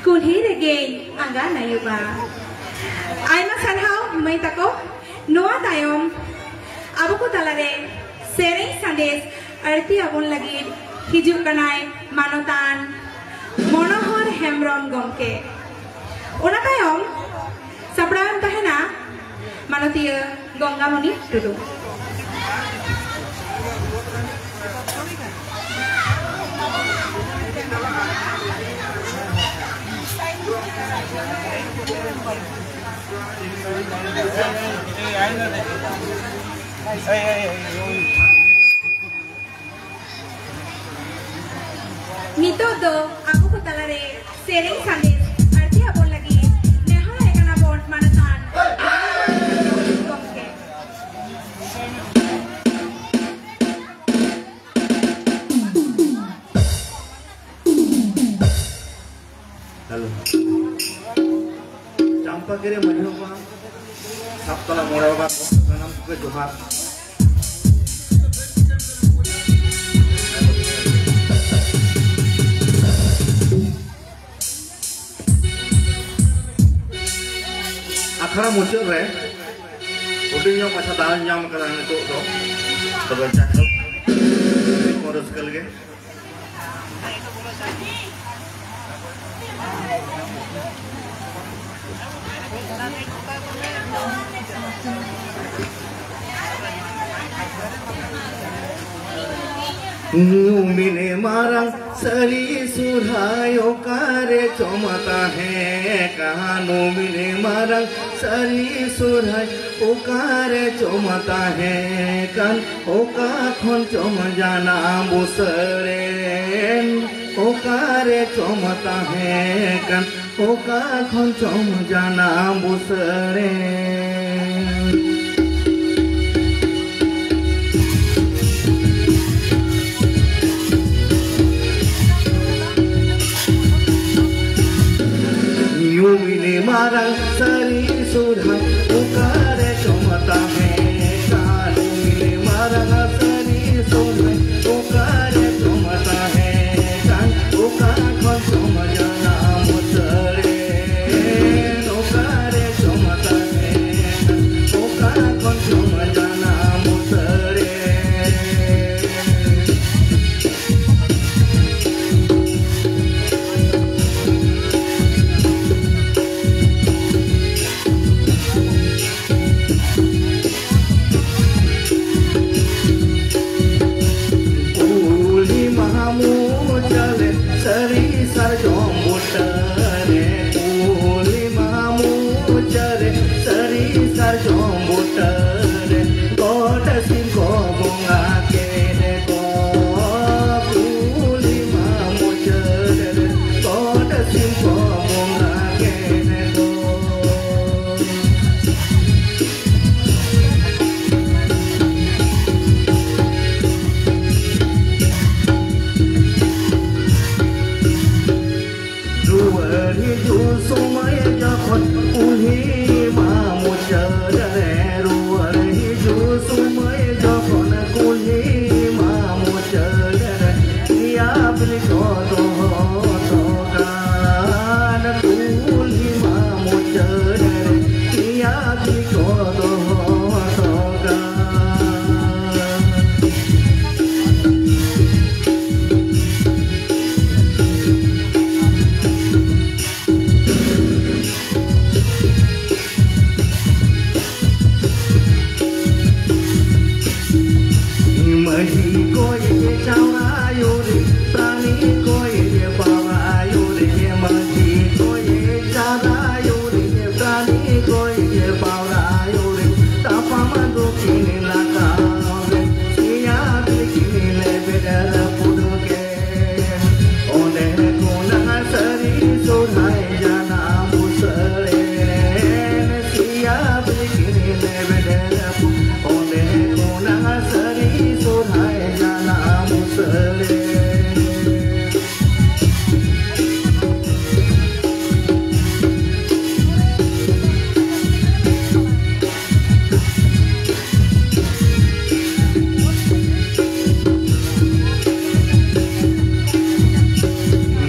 ᱠᱩᱞᱦᱤ ᱨᱮᱜᱮᱧ ᱟᱸᱜᱟ ᱱᱟᱭᱩᱵᱟ᱾ ᱟᱭᱢᱟ ᱥᱟᱨᱦᱟᱣ ᱢᱟᱹᱭ ᱛᱟᱠᱚ᱾ ᱱᱚᱣᱟ ᱛᱟᱭᱚᱢ ᱟᱵᱚ ᱠᱚ ᱛᱟᱞᱟᱨᱮ ᱥᱮᱨᱮᱧ ᱥᱟᱸᱫᱮᱥ ᱟᱹᱲᱛᱤ ᱟᱵᱚᱱ ᱞᱟᱹᱜᱤᱫ ᱦᱤᱡᱩᱜ ᱠᱟᱱᱟᱭ ᱢᱟᱱᱚᱛᱟᱱ ᱢᱚᱱᱳᱦᱚᱨ ᱦᱮᱢᱵᱨᱚᱢ ᱜᱚᱢᱠᱮ᱾ ᱚᱱᱟ ᱛᱟᱭᱚᱢ ᱥᱟᱯᱲᱟᱣ ᱮᱢ ᱛᱟᱦᱮᱱᱟ ᱢᱟᱱᱚᱛᱤᱭᱟᱹ ᱜᱚᱝᱜᱟᱢᱚᱱᱤ ᱴᱩᱰᱩ᱾ ᱱᱤᱛᱚᱜ ᱫᱚ ᱟᱵᱚ ᱠᱚ ᱛᱟᱞᱟᱨᱮ ᱥᱮᱨᱮᱧ ᱥᱟᱸᱫᱮᱥ ᱟᱹᱲᱛᱤ ᱟᱵᱚᱱ ᱞᱟᱹᱜᱤᱫ ᱱᱮᱦᱚᱨ ᱟᱭ ᱠᱟᱱᱟ ᱵᱚᱱ ᱢᱟᱱᱚᱛᱟᱱ ᱜᱚᱢᱠᱮ᱾ ᱦᱮᱞᱳ᱾ ᱪᱟᱢᱯᱟᱠᱤᱨᱤ ᱢᱟᱹᱡᱷᱤ ᱵᱟᱵᱟ, ᱥᱟᱵᱛᱟᱞᱟ ᱢᱚᱬᱮ ᱵᱟᱵᱟ ᱠᱚ, ᱥᱟᱱᱟᱢ ᱠᱚᱜᱮ ᱡᱚᱦᱟᱨ᱾ ᱟᱠᱷᱲᱟ ᱢᱩᱪᱟᱹᱫ ᱨᱮ ᱦᱩᱰᱤᱧ ᱧᱚᱜ ᱢᱟᱪᱷᱟ ᱫᱟᱣ ᱤᱧ ᱧᱟᱢ ᱟᱠᱟᱫᱟ ᱱᱤᱛᱚᱜ ᱫᱚ᱾ ᱛᱚᱵᱮ ᱡᱟᱭᱦᱳᱠ, ᱟᱹᱰᱤ ᱠᱚ ᱨᱟᱹᱥᱠᱟᱹ ᱞᱮᱜᱮ᱾ ᱱᱩᱢᱤᱱ ᱢᱟᱨᱟᱝ ᱥᱟᱹᱨᱤ ᱥᱚᱨᱦᱟᱭ ᱚᱠᱟᱨᱮ ᱪᱚᱢ ᱛᱟᱦᱮᱸ ᱠᱟᱱ? ᱱᱩᱢᱤᱱ ᱢᱟᱨᱟᱝ ᱥᱟᱹᱨᱤ ᱥᱚᱨᱦᱟᱭ ᱚᱠᱟᱨᱮ ᱪᱚᱢ ᱛᱟᱦᱮᱸ ᱠᱟᱱ? ᱚᱠᱟ ᱠᱷᱚᱱ ᱪᱚᱢ ᱡᱟᱱᱟᱢ ᱵᱩᱥᱟᱹᱲᱮᱱ? ᱚᱠᱟᱨᱮ ᱪᱚᱢ ᱛᱟᱦᱮᱸ ᱠᱟᱱ? ᱚᱠᱟ ᱠᱷᱚᱱ ᱪᱚᱢ ᱡᱟᱱᱟᱢ ᱵᱩᱥᱟᱹᱲᱮᱱ? ᱧᱩᱢᱤᱱ ᱢᱟᱨᱟᱝ ᱥᱟᱹᱨᱤ ᱥᱚᱨᱦᱟᱭ ᱚᱠᱟᱨᱮ ᱪᱚᱢ ᱛᱟᱦᱮᱸ ᱠᱟᱱ? ᱧᱩᱢᱤᱱ ᱢᱟᱨᱟᱝ ᱥᱟᱹᱨᱤ ᱥᱚᱨᱦᱟᱭ ᱚᱠᱟᱨᱮ ᱪᱚᱢ ᱛᱟᱦᱮᱸ ᱠᱟᱱ? ᱚᱠᱟ ᱠᱷᱚᱱ ᱪᱚᱢ ᱦᱤᱡᱩᱜ ᱥᱚᱢᱚᱭ ᱡᱚᱠᱷᱚᱱ ᱠᱩᱞᱦᱤ ᱢᱟ ᱢᱩᱪᱟᱹᱫ ᱨᱮ, ᱨᱩᱣᱟᱹᱲ ᱦᱤᱡᱩᱜ ᱥᱚᱢᱚᱭ ᱡᱚᱠᱷᱚᱱ ᱠᱩᱞᱦᱤ ᱢᱟ ᱢᱩᱪᱟᱹᱫ ᱨᱮ, ᱯᱮᱭᱟ ᱵᱤᱞᱤ ᱠᱚ ᱫᱚᱦᱚ ᱦᱚᱴᱚ ᱠᱟᱜ, ᱠᱩᱞᱦᱤ ᱢᱟ ᱢᱩᱪᱟᱹᱫ ᱨᱮ, ᱯᱮᱭᱟ ᱵᱤᱞᱤ ᱠᱚ ᱫᱚᱦᱚ ᱦᱚᱴᱚ ᱠᱟᱜ᱾ ᱢᱟᱹᱡᱷᱤ ᱠᱚᱭ ᱪᱟᱣᱨᱟ ᱭᱩᱨᱤ, ᱯᱨᱟᱱᱤ ᱠᱚᱭ ᱯᱟᱣᱨᱟ ᱭᱩᱨᱤ, ᱢᱟᱹᱡᱷᱤ ᱠᱚᱭ ᱪᱟᱣᱨᱟ ᱭᱩᱨᱤ, ᱯᱨᱟᱱᱤ ᱠᱚᱭ ᱯᱟᱣᱨᱟ ᱭᱩᱨᱤ, ᱛᱟᱯᱟᱢ ᱫᱚᱠᱤᱱ ᱞᱟᱜᱟᱣ ᱨᱮ, ᱥᱮᱭᱟ ᱫᱚᱠᱤᱱ ᱞᱮᱵᱮᱫ ᱨᱟᱹᱯᱩᱫ ᱠᱮᱫ᱾ ᱚᱸᱰᱮ ᱠᱷᱚᱱᱟᱜ ᱥᱟᱹᱨᱤ ᱥᱚᱨᱦᱟᱭ ᱡᱟᱱᱟᱢ ᱵᱩᱥᱟᱹᱲᱮᱱ, ᱥᱮᱭᱟ ᱵᱤᱞᱤ ᱠᱤᱱ ᱞᱮᱵᱮᱫ ᱨᱟᱹᱯᱩᱫ᱾ ᱚᱸᱰᱮ ᱠᱷᱚᱱᱟᱜ ᱥᱟᱹᱨᱤ ᱥᱚᱨᱦᱟᱭ ᱡᱟᱱᱟᱢ ᱵᱩᱥᱟᱹᱲᱮᱱ᱾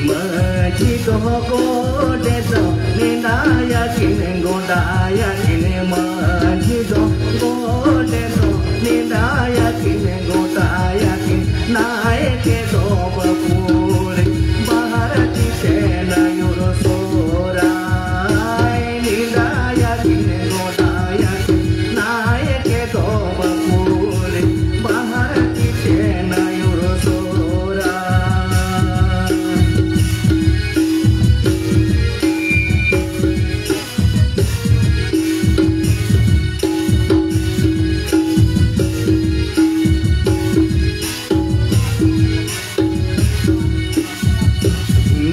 ᱢᱟᱹᱡᱷᱤ ᱫᱚ ᱜᱚᱰᱮᱛ ᱫᱚ ᱱᱮᱰᱟᱭᱟᱠᱤᱱ ᱜᱚᱰᱟᱭᱟᱠᱤᱱ, ᱢᱟᱹᱡᱷᱤ ᱫᱚ ᱜᱚᱰᱮᱛ ᱫᱚ ᱱᱮᱰᱟᱭᱟᱠᱤᱱ ᱜᱚᱰᱟᱭᱟᱠᱤᱱ, ᱱᱟᱭᱠᱮ ᱫᱚ ᱵᱟᱹᱯᱩᱲ ᱵᱟᱦᱟᱨ ᱪᱤᱛᱮᱱ ᱟᱹᱭᱩᱨ ᱥᱚᱨᱟᱭ, ᱱᱮᱰᱟᱭᱟᱠᱤᱱ ᱜᱚᱰᱟᱭᱟᱠᱤᱱ, ᱱᱟᱭᱠᱮ ᱫᱚ ᱵᱟᱹᱯᱩᱲ ᱵᱟᱦᱟᱨ ᱪᱤᱛᱮᱱ ᱟᱹᱭᱩᱨ ᱥᱚᱨᱟᱭ᱾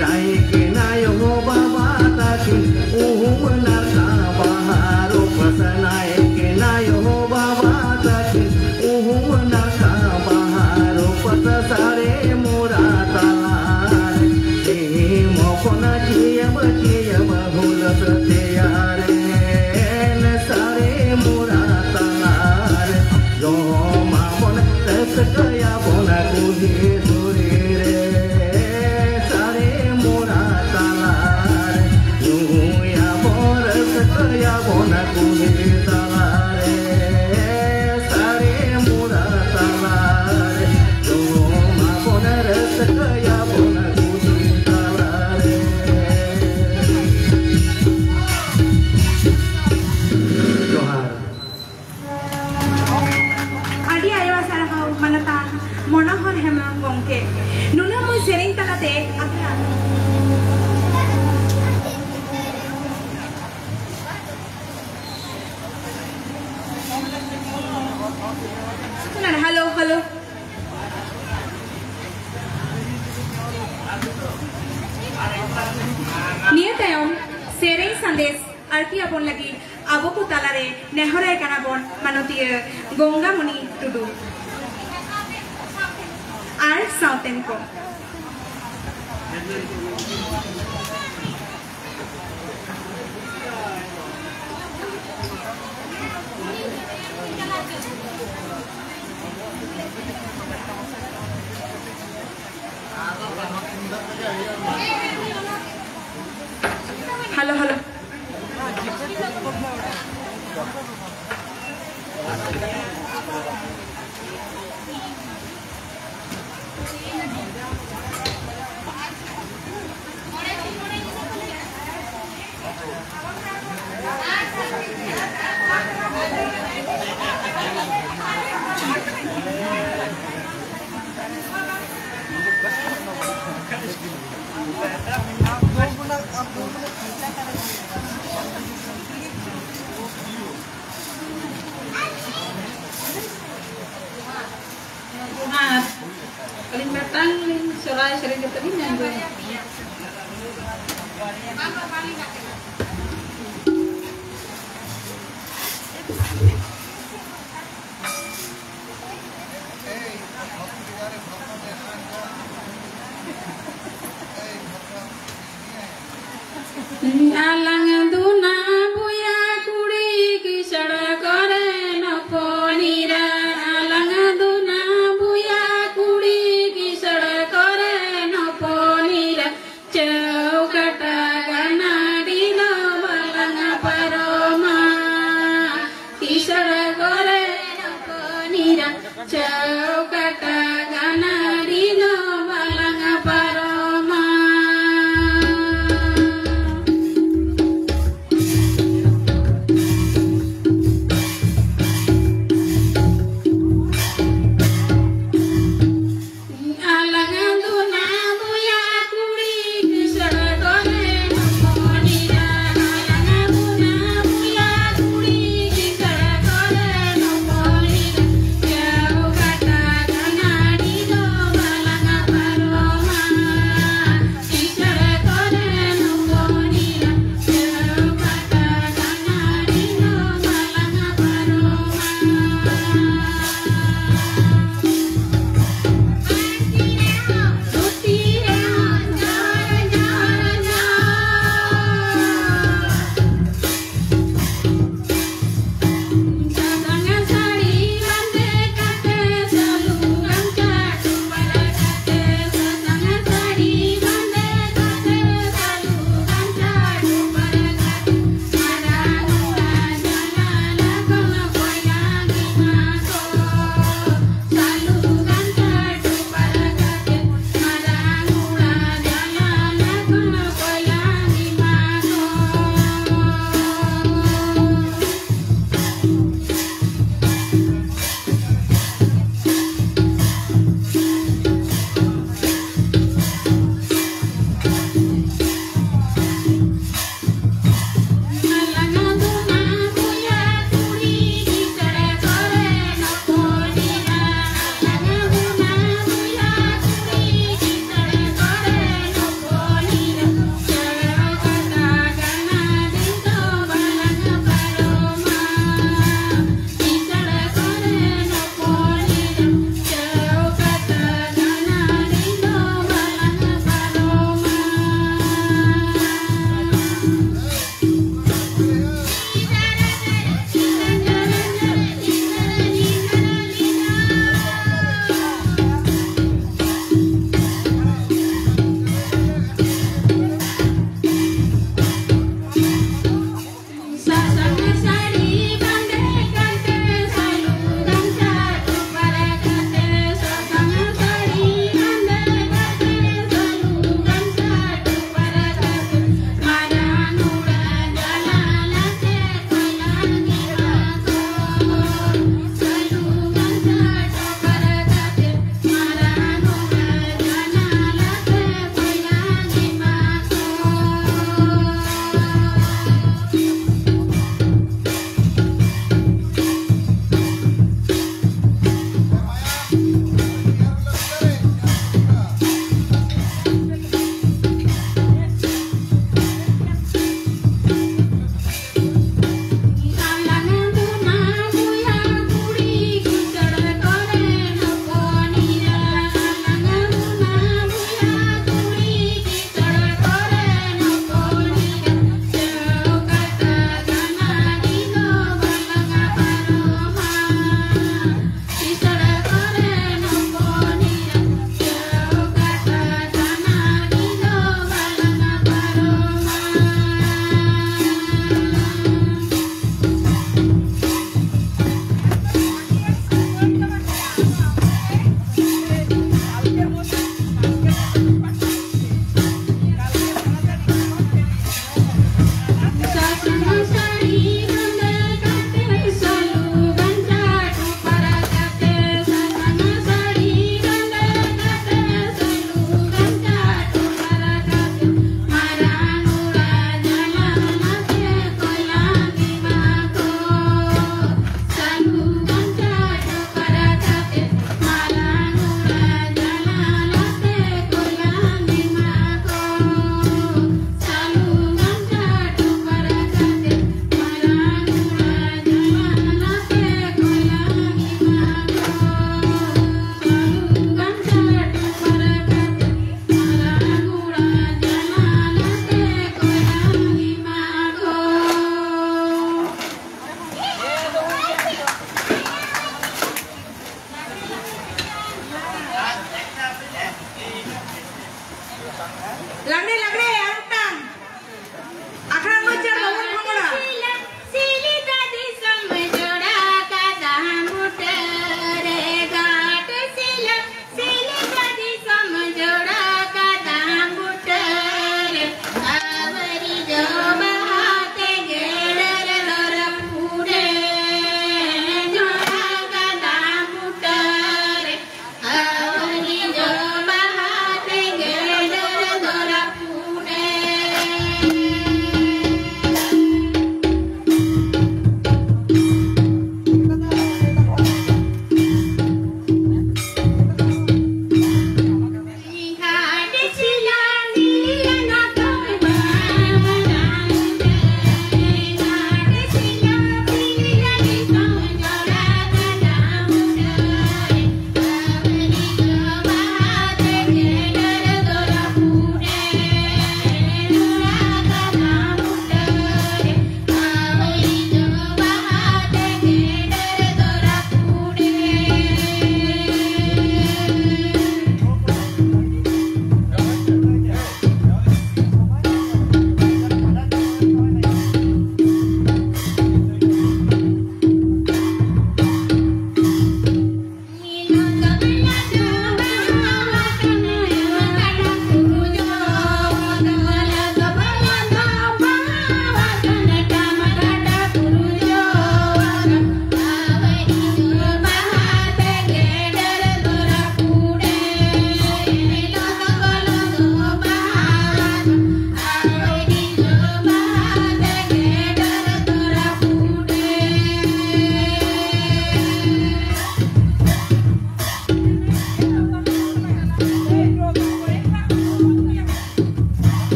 ᱱᱟᱭᱠᱮ ᱱᱟᱭᱚ ᱵᱟᱵᱟ ᱛᱟᱹᱠᱤᱱ ᱩᱢ ᱱᱟᱲᱠᱟ ᱵᱟᱦᱟ ᱨᱩᱯᱟᱹᱥ, ᱱᱟᱭᱠᱮ ᱱᱟᱭᱚ ᱵᱟᱵᱟ ᱛᱟᱹᱠᱤᱱ ᱩᱢ ᱱᱟᱲᱠᱟ ᱵᱟᱦᱟ ᱨᱩᱯᱟᱹᱥ, ᱥᱟᱲᱮ ᱢᱚᱲᱟ ᱛᱟᱞᱟᱨᱮ ᱥᱤᱢ ᱦᱚᱯᱚᱱ ᱡᱤᱭᱟᱹᱢ ᱪᱮᱫ ᱮᱢ ᱦᱩᱞ ᱥᱟᱹᱛᱭᱟᱹᱨᱮᱱ ᱥᱟᱹᱨᱤ ᱢᱩᱲᱟ ᱛᱟᱞᱟᱨᱮ ᱡᱚᱢᱟᱵᱚᱱ ᱨᱟᱹᱥᱠᱟᱹᱭᱟᱵᱚᱱ ᱠᱩᱞᱦᱤ ᱫᱷᱩᱲᱤ ᱨᱮ᱾ ᱥᱟᱹᱨᱤ ᱢᱩᱲᱟ ᱛᱟᱞᱟᱨᱮ ᱧᱩᱭᱟᱵᱚᱱ ᱨᱟᱹᱥᱠᱟᱹᱭᱟᱵᱚᱱ ᱠᱩᱞᱦᱤ ᱛᱟᱞᱟᱨᱮ᱾ ᱥᱟᱹᱨᱤ ᱢᱩᱲᱟ ᱛᱟᱞᱟᱨᱮ ᱡᱚᱢᱟᱵᱚᱱ ᱨᱟᱹᱥᱠᱟᱹᱭᱟᱵᱚᱱ ᱠᱩᱞᱦᱤ ᱛᱟᱞᱟᱨᱮ᱾ ᱡᱚᱦᱟᱨ᱾ ᱟᱹᱰᱤ ᱟᱭᱢᱟ ᱥᱟᱨᱦᱟᱣ ᱢᱟᱱᱚᱛᱟᱱ ᱢᱚᱱᱳᱦᱚᱨ ᱦᱮᱢᱵᱽᱨᱚᱢ ᱜᱚᱢᱠᱮ᱾ ᱱᱩᱱᱟᱹᱜ ᱢᱚᱡᱽ ᱥᱮᱨᱮᱧ ᱛᱟᱞᱟᱛᱮ ᱟᱯᱮᱭᱟᱜ ᱦᱮᱞᱳ, ᱦᱮᱞᱳ᱾ ᱱᱤᱭᱟᱹ ᱛᱟᱭᱚᱢ ᱥᱮᱨᱮᱧ ᱥᱟᱸᱫᱮᱥ ᱟᱨᱠᱤ ᱟᱵᱚᱱ ᱞᱟᱹᱜᱤᱫ ᱟᱵᱚ ᱠᱚ ᱛᱟᱞᱟᱨᱮ ᱱᱮᱦᱚᱨᱟᱭ ᱠᱟᱱᱟ ᱵᱚᱱ ᱢᱟᱱᱚᱛᱤᱭᱟᱹ ᱜᱚᱝᱜᱟᱢᱚᱱᱤ ᱴᱩᱰᱩ ᱟᱨ ᱥᱟᱶᱛᱮᱱ ᱠᱚ᱾ Hello, hello. ᱟᱨ ᱟᱹᱞᱤᱧ ᱢᱤᱫᱴᱟᱝ ᱞᱤᱧ ᱥᱚᱨᱦᱟᱭ ᱥᱮᱨᱮᱧ ᱠᱟᱛᱮ ᱞᱤᱧ ᱟᱸᱡᱚᱢᱟ᱾ ᱟᱞᱟᱝ ᱫᱚ ᱱᱟ ᱵᱚᱭᱦᱟ ᱠᱩᱲᱤ ᱠᱤᱥᱟᱹᱬ ᱠᱚᱨᱮᱱ ᱦᱚᱯᱚᱱ ᱮᱨᱟ᱾ ᱟᱞᱟᱝ ᱫᱚ ᱱᱟ ᱵᱚᱭᱦᱟ ᱠᱩᱲᱤ ᱠᱤᱥᱟᱹᱬ ᱠᱚᱨᱮᱱ ᱦᱚᱯᱚᱱ ᱮᱨᱟ᱾ ᱪᱟᱹᱣᱠᱟᱴᱟ ᱜᱟᱱᱟᱰᱤ ᱫᱚ ᱵᱟᱞᱟᱝ ᱯᱟᱨᱚᱢᱟ᱾ ᱠᱤᱥᱟᱹᱬ ᱠᱚᱨᱮᱱ ᱦᱚᱯᱚᱱ ᱮᱨᱟ᱾ ᱪᱟᱹᱣᱠᱟᱴᱟ ᱜᱟᱱᱟᱰᱤ ᱫᱚ ᱵᱟᱞᱟᱝ ᱯᱟᱨᱚᱢᱟ᱾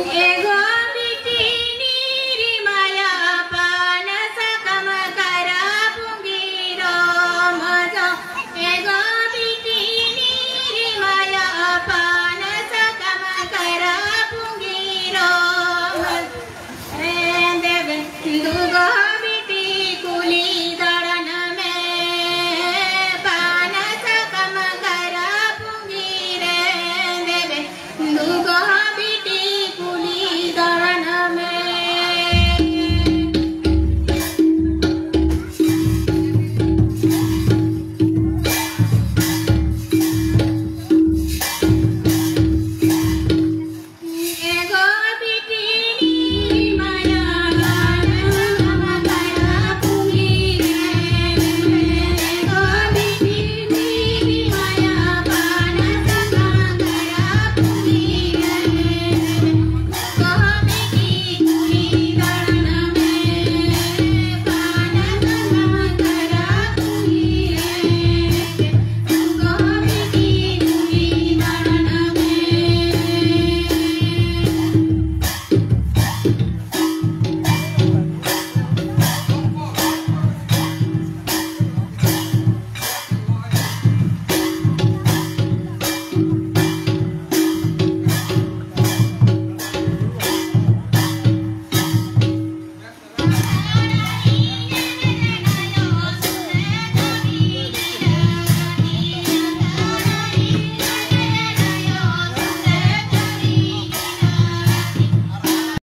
ᱮᱜᱳ